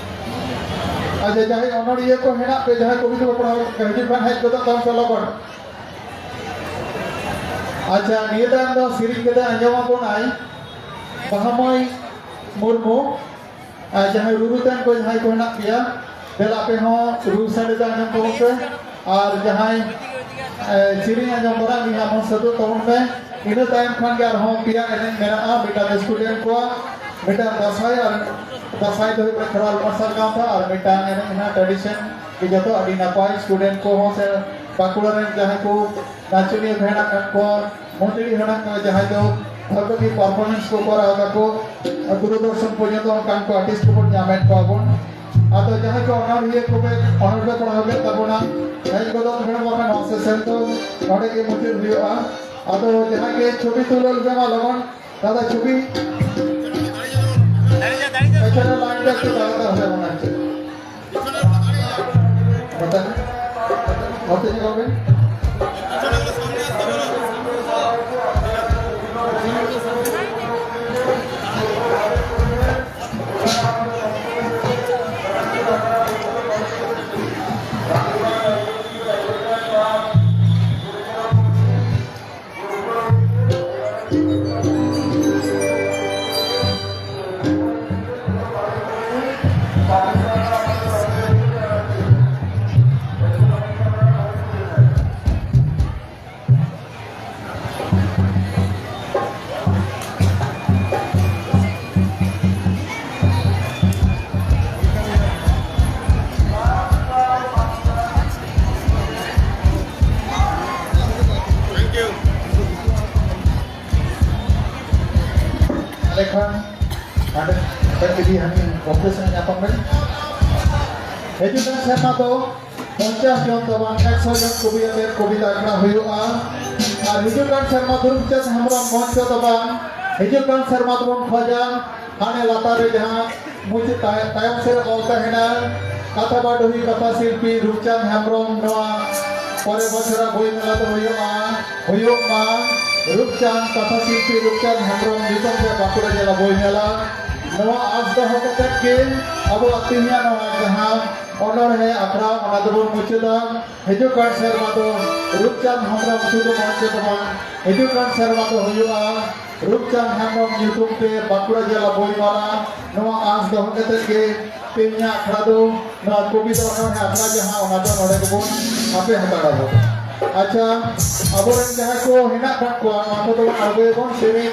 আচ্ছা, যাই অনড়িয়ে কো হেনা পে যাই কবিতা পড়া হবে, হিজুক খান হেজ কদম তাম চলো কর। আচ্ছা, নিয়ে তাম ᱫᱚ ᱥᱮᱨᱮᱧ ᱠᱟᱛᱮ ᱟᱸᱡᱚᱢ ᱟᱵᱚᱱᱟᱭ ᱵᱟᱦᱟᱢᱟᱹᱭ ᱢᱩᱨᱢᱩ᱾ ᱟᱨ ᱡᱟᱦᱟᱸᱭ ᱨᱩᱨᱩ ᱛᱟᱱ ᱠᱚ ᱡᱟᱦᱟᱸᱭ ᱠᱚ ᱦᱮᱱᱟᱜ ᱯᱮᱭᱟ, ᱫᱮᱞᱟ ᱟᱯᱮ ᱦᱚᱸ ᱨᱩ ᱥᱟᱰᱮ ᱫᱚ ᱟᱸᱡᱚᱢ ᱛᱟᱵᱚᱱ ᱯᱮ᱾ ᱟᱨ ᱡᱟᱦᱟᱸᱭ, ᱮ, ᱥᱮᱨᱮᱧ ᱟᱸᱡᱚᱢ ᱵᱟᱲᱟ, ᱩᱱᱤ ᱦᱚᱸ ᱟᱢ ᱦᱚᱸ ᱥᱟᱹᱛᱚᱜ ᱛᱟᱵᱚᱱ ᱯᱮ᱾ ᱤᱱᱟᱹ ᱛᱟᱭᱚᱢ ᱠᱷᱟᱱ ᱜᱮ ᱟᱨᱦᱚᱸ ᱯᱮᱭᱟ ᱮᱱᱮᱡ ᱢᱮᱱᱟᱜᱼᱟ, ᱢᱤᱫᱴᱟᱝ ᱥᱴᱩᱰᱮᱱᱴ ᱠᱚᱣᱟᱜ, ᱢᱤᱫᱴᱟᱝ ᱫᱟᱸᱥᱟᱭ, ᱟᱨ ᱫᱟᱸᱥᱟᱭ ᱫᱚ ᱦᱩᱭᱩᱜ ᱠᱟᱱᱟ ᱠᱷᱮᱨᱣᱟᱞ ᱢᱟᱨᱥᱟᱞ ᱜᱟᱶᱛᱟ, ᱟᱨ ᱢᱤᱫᱴᱟᱝ ᱮᱱᱮᱡ ᱦᱮᱱᱟᱜᱼᱟ ᱴᱨᱟᱰᱤᱥᱚᱱ, ᱡᱚᱛᱚ ᱟᱹᱰᱤ ᱱᱟᱯᱟᱭ᱾ ᱥᱴᱩᱰᱮᱱᱴ ᱠᱚᱦᱚᱸ ᱥᱮ ᱵᱟᱸᱠᱩᱲᱟ ᱨᱮᱱ ᱡᱟᱦᱟᱸᱭ ᱠᱚ ᱱᱟᱪᱚᱱᱤᱭᱟᱹ ᱠᱚ ᱦᱮᱱᱟᱜ ᱠᱟᱜ ᱠᱚᱣᱟ, ᱢᱚᱱᱰᱚᱞᱤ ᱦᱮᱱᱟᱜ ᱠᱟᱜ ᱡᱟᱦᱟᱸᱭ ᱫᱚ ᱵᱷᱟᱜᱮ ᱜᱮ ᱯᱟᱨᱯᱷᱚᱨᱢᱮᱱᱥ ᱠᱚ ᱠᱚᱨᱟᱣ ᱫᱟᱠᱚ, ᱫᱩᱨᱚᱫᱚᱨᱥᱚᱱ ᱯᱚᱨᱡᱚᱱᱛᱚ ᱚᱱᱠᱟᱱ ᱠᱚ ᱟᱨᱴᱤᱥᱴ ᱠᱚᱵᱚᱱ ᱧᱟᱢᱮᱫ ᱠᱚᱣᱟ ᱵᱚᱱ᱾ ᱟᱫᱚ ᱡᱟᱦᱟᱸᱭ ᱠᱚ ᱚᱱᱚᱬᱦᱤᱭᱟᱹ ᱠᱚᱯᱮ ᱚᱱᱚᱬᱦᱮ ᱯᱟᱲᱦᱟᱣ ᱞᱮᱫ ᱛᱟᱵᱚᱱᱟ, ᱦᱮᱡ ᱜᱚᱫᱚᱜ ᱵᱮᱱ, ᱵᱟᱠᱷᱟᱱ ᱱᱚᱣᱟ ᱥᱮᱥᱚᱱ ᱫᱚ ᱱᱚᱰᱮ ᱜᱮ ᱢᱩᱪᱟᱹᱫ ᱦᱩᱭᱩᱜᱼᱟ᱾ ᱟᱫᱚ ᱡᱟᱦᱟᱸᱭ ᱜᱮ ᱪᱷᱚᱵᱤ ᱛᱩᱞᱟᱹᱣ ᱞᱮᱯᱮ ᱢᱟ ᱞᱚᱜᱚᱱ, ᱫᱟᱫᱟ ᱪᱷᱚᱵᱤ᱾ ᱮᱪᱷᱟᱲᱟ ᱞᱟᱭᱤᱱ ᱫᱚ ᱮᱠᱴᱩ ᱟᱞᱟᱫᱟ হবে মনে হচ্ছে। ᱤᱫᱤ ᱦᱟᱹᱴᱤᱧ ᱜᱚᱢᱠᱮ ᱥᱟᱶ ᱧᱟᱯᱟᱢ ᱨᱮ᱾ ᱦᱤᱡᱩᱜ ᱠᱟᱱ ᱥᱮᱨᱢᱟ ᱫᱚ ᱯᱚᱧᱪᱟᱥ ᱡᱚᱱ ᱫᱚ ᱵᱟᱝ, ᱮᱠᱥᱚ ᱡᱚᱱ ᱠᱚᱵᱤ ᱟᱛᱮ ᱠᱚᱵᱤᱛᱟ ᱟᱠᱷᱲᱟ ᱦᱩᱭᱩᱜᱼᱟ᱾ ᱟᱨ ᱦᱤᱡᱩᱜ ᱠᱟᱱ ᱥᱮᱨᱢᱟ ᱫᱩᱨᱩᱢᱪᱟᱸᱫᱽ ᱦᱮᱢᱵᱨᱚᱢ ᱢᱚᱧᱪᱚ ᱫᱚ ᱵᱟᱝ, ᱦᱤᱡᱩᱜ ᱠᱟᱱ ᱥᱮᱨᱢᱟ ᱫᱚᱵᱚᱱ ᱠᱷᱚᱡᱟ ᱦᱟᱱᱮ ᱞᱟᱛᱟᱨ ᱨᱮ ᱡᱟᱦᱟᱸ ᱢᱩᱪᱟᱹᱫ ᱛᱟᱭ-, ᱛᱟᱭᱚᱢ ᱥᱮᱫ ᱚᱞ ᱛᱟᱦᱮᱱᱟ, ᱠᱟᱛᱷᱟ ᱵᱟᱰᱚᱦᱤ ᱠᱟᱛᱷᱟ ᱥᱤᱞᱯᱤ ᱨᱩᱯᱪᱟᱸᱫᱽ ᱦᱮᱢᱵᱨᱚᱢ ᱱᱚᱣᱟ ᱯᱚᱨᱮ ᱵᱚᱪᱷᱚᱨᱟᱜ ᱵᱳᱭ ᱢᱮᱞᱟ ᱫᱚ ᱦᱩᱭᱩᱜᱼᱟ, ᱦᱩᱭᱩᱜ ᱢᱟ᱾ ᱨᱩᱯᱪᱟᱸᱫᱽ ᱠᱟᱛᱷᱟ ᱥᱤᱞᱯᱤ ᱨᱩᱯᱪᱟᱸᱫᱽ ᱦᱮᱢᱵᱨᱚᱢ ᱧᱩᱛᱩᱢ ᱛᱮ ᱵᱟᱸᱠᱩᱲᱟ ᱡᱮᱞᱟ ᱵᱳᱭ ᱢᱮᱞᱟ᱾ ᱱᱚᱣᱟ ᱟᱸᱥ ᱫᱚᱦᱚ ᱠᱟᱛᱮᱫ ᱜᱮ ᱟᱵᱚᱣᱟᱜ ᱛᱮᱦᱮᱧᱟᱜ ᱱᱚᱣᱟ ᱡᱟᱦᱟᱸ ᱚᱱᱚᱬᱦᱮ ᱟᱠᱷᱲᱟ, ᱚᱱᱟ ᱫᱚᱵᱚᱱ ᱢᱩᱪᱟᱹᱫᱟ᱾ ᱦᱤᱡᱩᱜ ᱠᱟᱱ ᱥᱮᱨᱢᱟ ᱫᱚ ᱨᱩᱯᱪᱟᱸᱫᱽ ᱦᱮᱢᱵᱨᱚᱢ ᱥᱩᱫᱷᱩ ᱢᱚᱧᱪᱚ ᱫᱚ ᱵᱟᱝ, ᱦᱤᱡᱩᱜ ᱠᱟᱱ ᱥᱮᱨᱢᱟ ᱫᱚ ᱦᱩᱭᱩᱜᱼᱟ ᱨᱩᱯᱪᱟᱸᱫᱽ ᱦᱮᱢᱵᱨᱚᱢ ᱧᱩᱛᱩᱢ ᱛᱮ ᱵᱟᱸᱠᱩᱲᱟ ᱡᱮᱞᱟ ᱵᱳᱭ ᱢᱮᱞᱟ᱾ ᱱᱚᱣᱟ ᱟᱸᱥ ᱫᱚᱦᱚ ᱠᱟᱛᱮᱫ ᱜᱮ ᱛᱮᱦᱮᱧᱟᱜ ᱟᱠᱷᱲᱟ ᱫᱚ, ᱱᱚᱣᱟ ᱠᱚᱵᱤᱛᱟ ᱚᱱᱚᱬᱦᱮ ᱟᱠᱷᱲᱟ ᱡᱟᱦᱟᱸ, ᱚᱱᱟ ᱫᱚ ᱱᱚᱰᱮ ᱜᱮᱵᱚᱱ ᱦᱟᱯᱮ ᱦᱟᱛᱟᱲ ᱟᱵᱚᱱ᱾ ᱟᱪᱪᱷᱟ, ᱟᱵᱚᱨᱮᱱ ᱡᱟᱦᱟᱸᱭ ᱠᱚ ᱦᱮᱱᱟᱜ ᱠᱟᱜ ᱠᱚᱣᱟ, ᱱᱚᱣᱟ ᱠᱚᱫᱚ ᱟᱬᱜᱚᱭᱟᱵᱚᱱ ᱥᱮᱨᱮᱧ᱾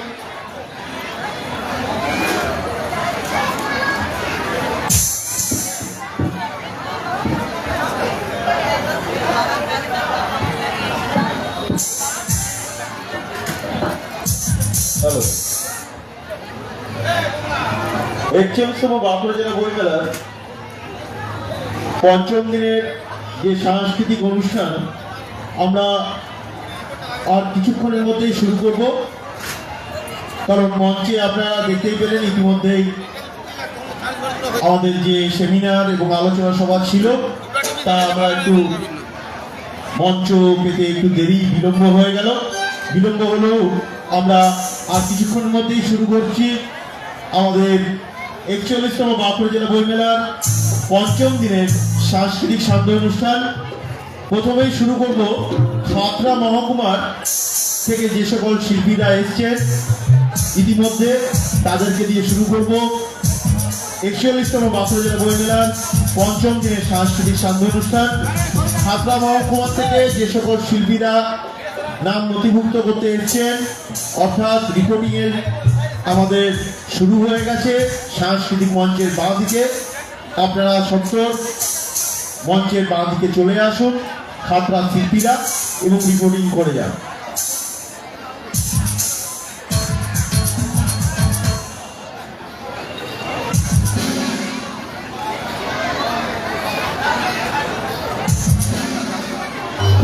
হ্যালো। একচল্লিশতম বাঁকুড়া জেলা বই মেলার পঞ্চম দিনের যে সাংস্কৃতিক অনুষ্ঠান, আমরা আর কিছুক্ষণের মধ্যেই শুরু করব, কারণ মঞ্চে আপনারা দেখতেই পেলেন ইতিমধ্যেই আমাদের যে সেমিনার এবং আলোচনা সভা ছিল, তা আমরা একটু মঞ্চ পেতে একটু দেরি, বিলম্ব হয়ে গেল। বিলম্ব হলেও আমরা আর কিছুক্ষণের মধ্যেই শুরু করছি আমাদের একচল্লিশতম বাঁকুড়া জেলা বইমেলার পঞ্চম দিনের সাংস্কৃতিক সান্ধ্য অনুষ্ঠান। প্রথমেই শুরু করব খাতড়া মহকুমার থেকে যে সকল শিল্পীরা এসছেন, ইতিমধ্যে তাদেরকে দিয়ে শুরু করব একচল্লিশতম বাঁকুড়া জেলা বইমেলার পঞ্চম দিনের সাংস্কৃতিক সান্ধ্য অনুষ্ঠান। খাতড়া মহকুমা থেকে যে সকল শিল্পীরা নাম নথিভুক্ত করতে এসছেন, অর্থাৎ রিপোর্টিং এর আমাদের শুরু হয়ে গেছে সাংস্কৃতিক মঞ্চের বাঁ দিকে। আপনারা সত্তর মঞ্চের বাঁ দিকে চলে আসুন, খাতড়া শিল্পীরা, এবং রিপোর্টিং করে যান।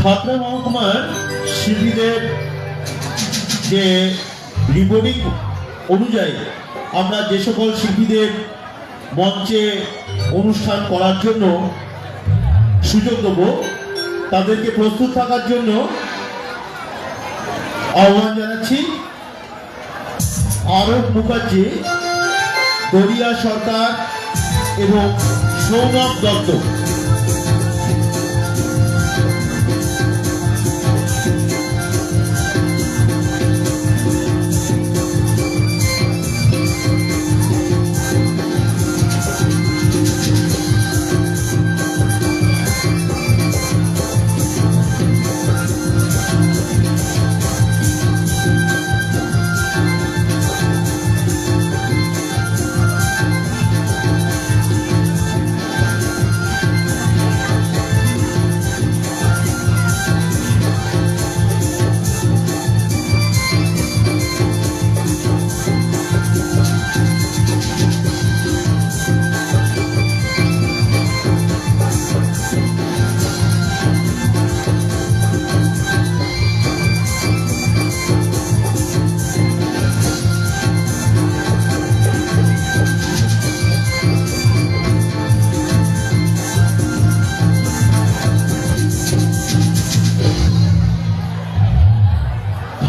ছাত্র মহকুমার শিল্পীদের যে রিপোর্টিং অনুযায়ী আমরা যে সকল শিল্পীদের মঞ্চে অনুষ্ঠান করার জন্য সুযোগ দেব, তাদেরকে প্রস্তুত থাকার জন্য আহ্বান জানাচ্ছি। আরব মুখার্জি, দরিয়া সরকার এবং সৌরভ দত্ত।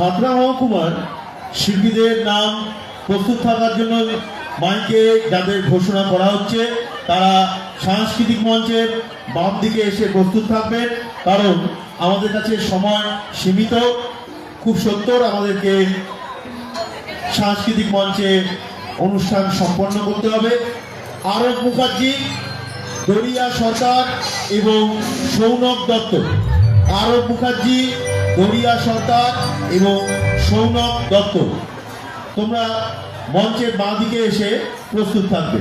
খাতড়া মহকুমার শিল্পীদের নাম প্রস্তুত থাকার জন্য মাইকে যাদের ঘোষণা করা হচ্ছে, তারা সাংস্কৃতিক মঞ্চের বাম দিকে এসে প্রস্তুত থাকবেন, কারণ আমাদের কাছে সময় সীমিত। খুব সত্বর আমাদেরকে সাংস্কৃতিক মঞ্চে অনুষ্ঠান সম্পন্ন করতে হবে। আরব মুখার্জি, দরিয়া সর্দার এবং সৌনক দত্ত। আরব মুখার্জি, দরিয়া সর্দার এবং সৌনক দত্ত, তোমরা মঞ্চের বাঁ দিকে এসে প্রস্তুত থাকবে।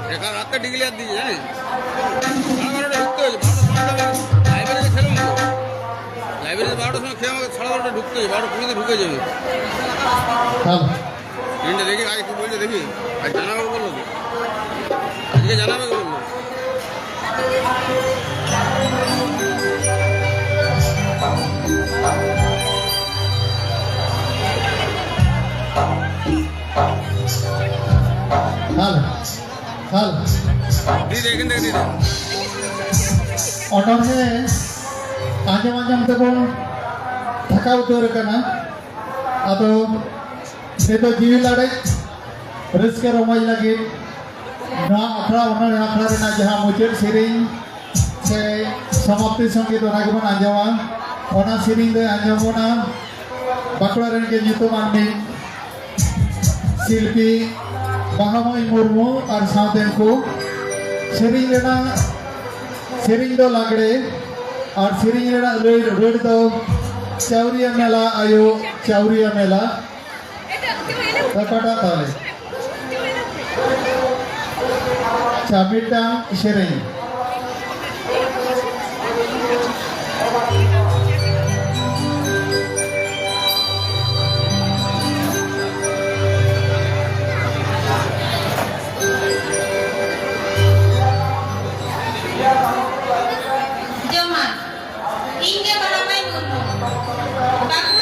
বেকার রাতে ডিগ্রি আর দিয়ে জানিস, সাড়ে বারোটা ঢুকতে হয়েছে, বারোটার সময় তো আমি লাইব্রেরিতে ছিলাম তো। লাইব্রেরিতে বারোটার সময় খেয়ে আমাকে সাড়ে বারোটা ঢুকতে হয়েছে, বারোটা কুড়িতে ঢুকে যাবে। হ্যাঁ। তিনটে দেখি আগে কি বলছে দেখি। আর জানাবে বললো তো। আজকে জানাবে বললো। Hello, hello. ᱫᱤᱫᱤ, ᱮᱠᱷᱮᱱ ᱫᱮᱠᱷ ᱫᱤᱫᱤ᱾ ᱚᱱᱚᱬᱦᱮ ᱟᱸᱡᱚᱢ ᱟᱸᱡᱚᱢ ᱛᱮᱵᱚᱱ ᱛᱷᱟᱠᱟᱣ ᱩᱛᱟᱹᱨ ᱟᱠᱟᱱᱟ᱾ ᱟᱫᱚ ᱱᱤᱛᱚᱜ ᱡᱤᱣᱤ ᱞᱟᱲᱮᱡ ᱨᱟᱹᱥᱠᱟᱹ ᱨᱚᱢᱚᱡᱽ ᱞᱟᱹᱜᱤᱫ ᱱᱚᱣᱟ ᱟᱠᱷᱲᱟ, ᱚᱱᱚᱬᱦᱮ ᱟᱠᱷᱲᱟ ᱨᱮᱱᱟᱜ ᱡᱟᱦᱟᱸ ᱢᱩᱪᱟᱹᱫ ᱥᱮᱨᱮᱧ ᱥᱮ ᱥᱚᱢᱟᱯᱛᱤ ᱥᱚᱝᱜᱤᱛ, ᱚᱱᱟ ᱜᱮᱵᱚᱱ ᱟᱸᱡᱚᱢᱟ᱾ ᱚᱱᱟ ᱥᱮᱨᱮᱧ ᱫᱚᱭ ᱟᱸᱡᱚᱢ ᱵᱚᱱᱟ ᱵᱟᱸᱠᱩᱲᱟ ᱨᱮᱱ ᱜᱮ ᱧᱩᱛᱩᱢᱟᱱ ᱢᱤᱫ ᱥᱤᱞᱯᱤ ᱵᱟᱦᱟᱢᱟᱹᱭ ᱢᱩᱨᱢᱩ ᱟᱨ ᱥᱟᱶᱛᱮ ᱩᱱᱠᱩ᱾ ᱥᱮᱨᱮᱧ ᱨᱮᱱᱟᱜ, ᱥᱮᱨᱮᱧ ᱫᱚ ᱞᱟᱜᱽᱲᱮ ᱟᱨ ᱥᱮᱨᱮᱧ ᱨᱮᱱᱟᱜ ᱨᱟᱹᱲ, ᱨᱟᱹᱲ ᱫᱚ ᱪᱟᱣᱨᱤᱭᱟᱹ ᱢᱮᱞᱟ ᱟᱭᱳ, ᱪᱟᱣᱨᱤᱭᱟᱹ ᱢᱮᱞᱟ᱾ ᱚᱠᱟᱴᱟᱜ ᱛᱟᱦᱞᱮ? ᱟᱪᱪᱷᱟ, ᱢᱤᱫᱴᱟᱝ ᱥᱮᱨᱮᱧ᱾ ᱡᱚᱦᱟᱨ᱾ ᱤᱧ ᱜᱮ ᱵᱟᱦᱟᱢᱟᱹᱭ ᱢᱩᱨᱢᱩ᱾ ᱵᱟᱸᱠᱩᱲᱟ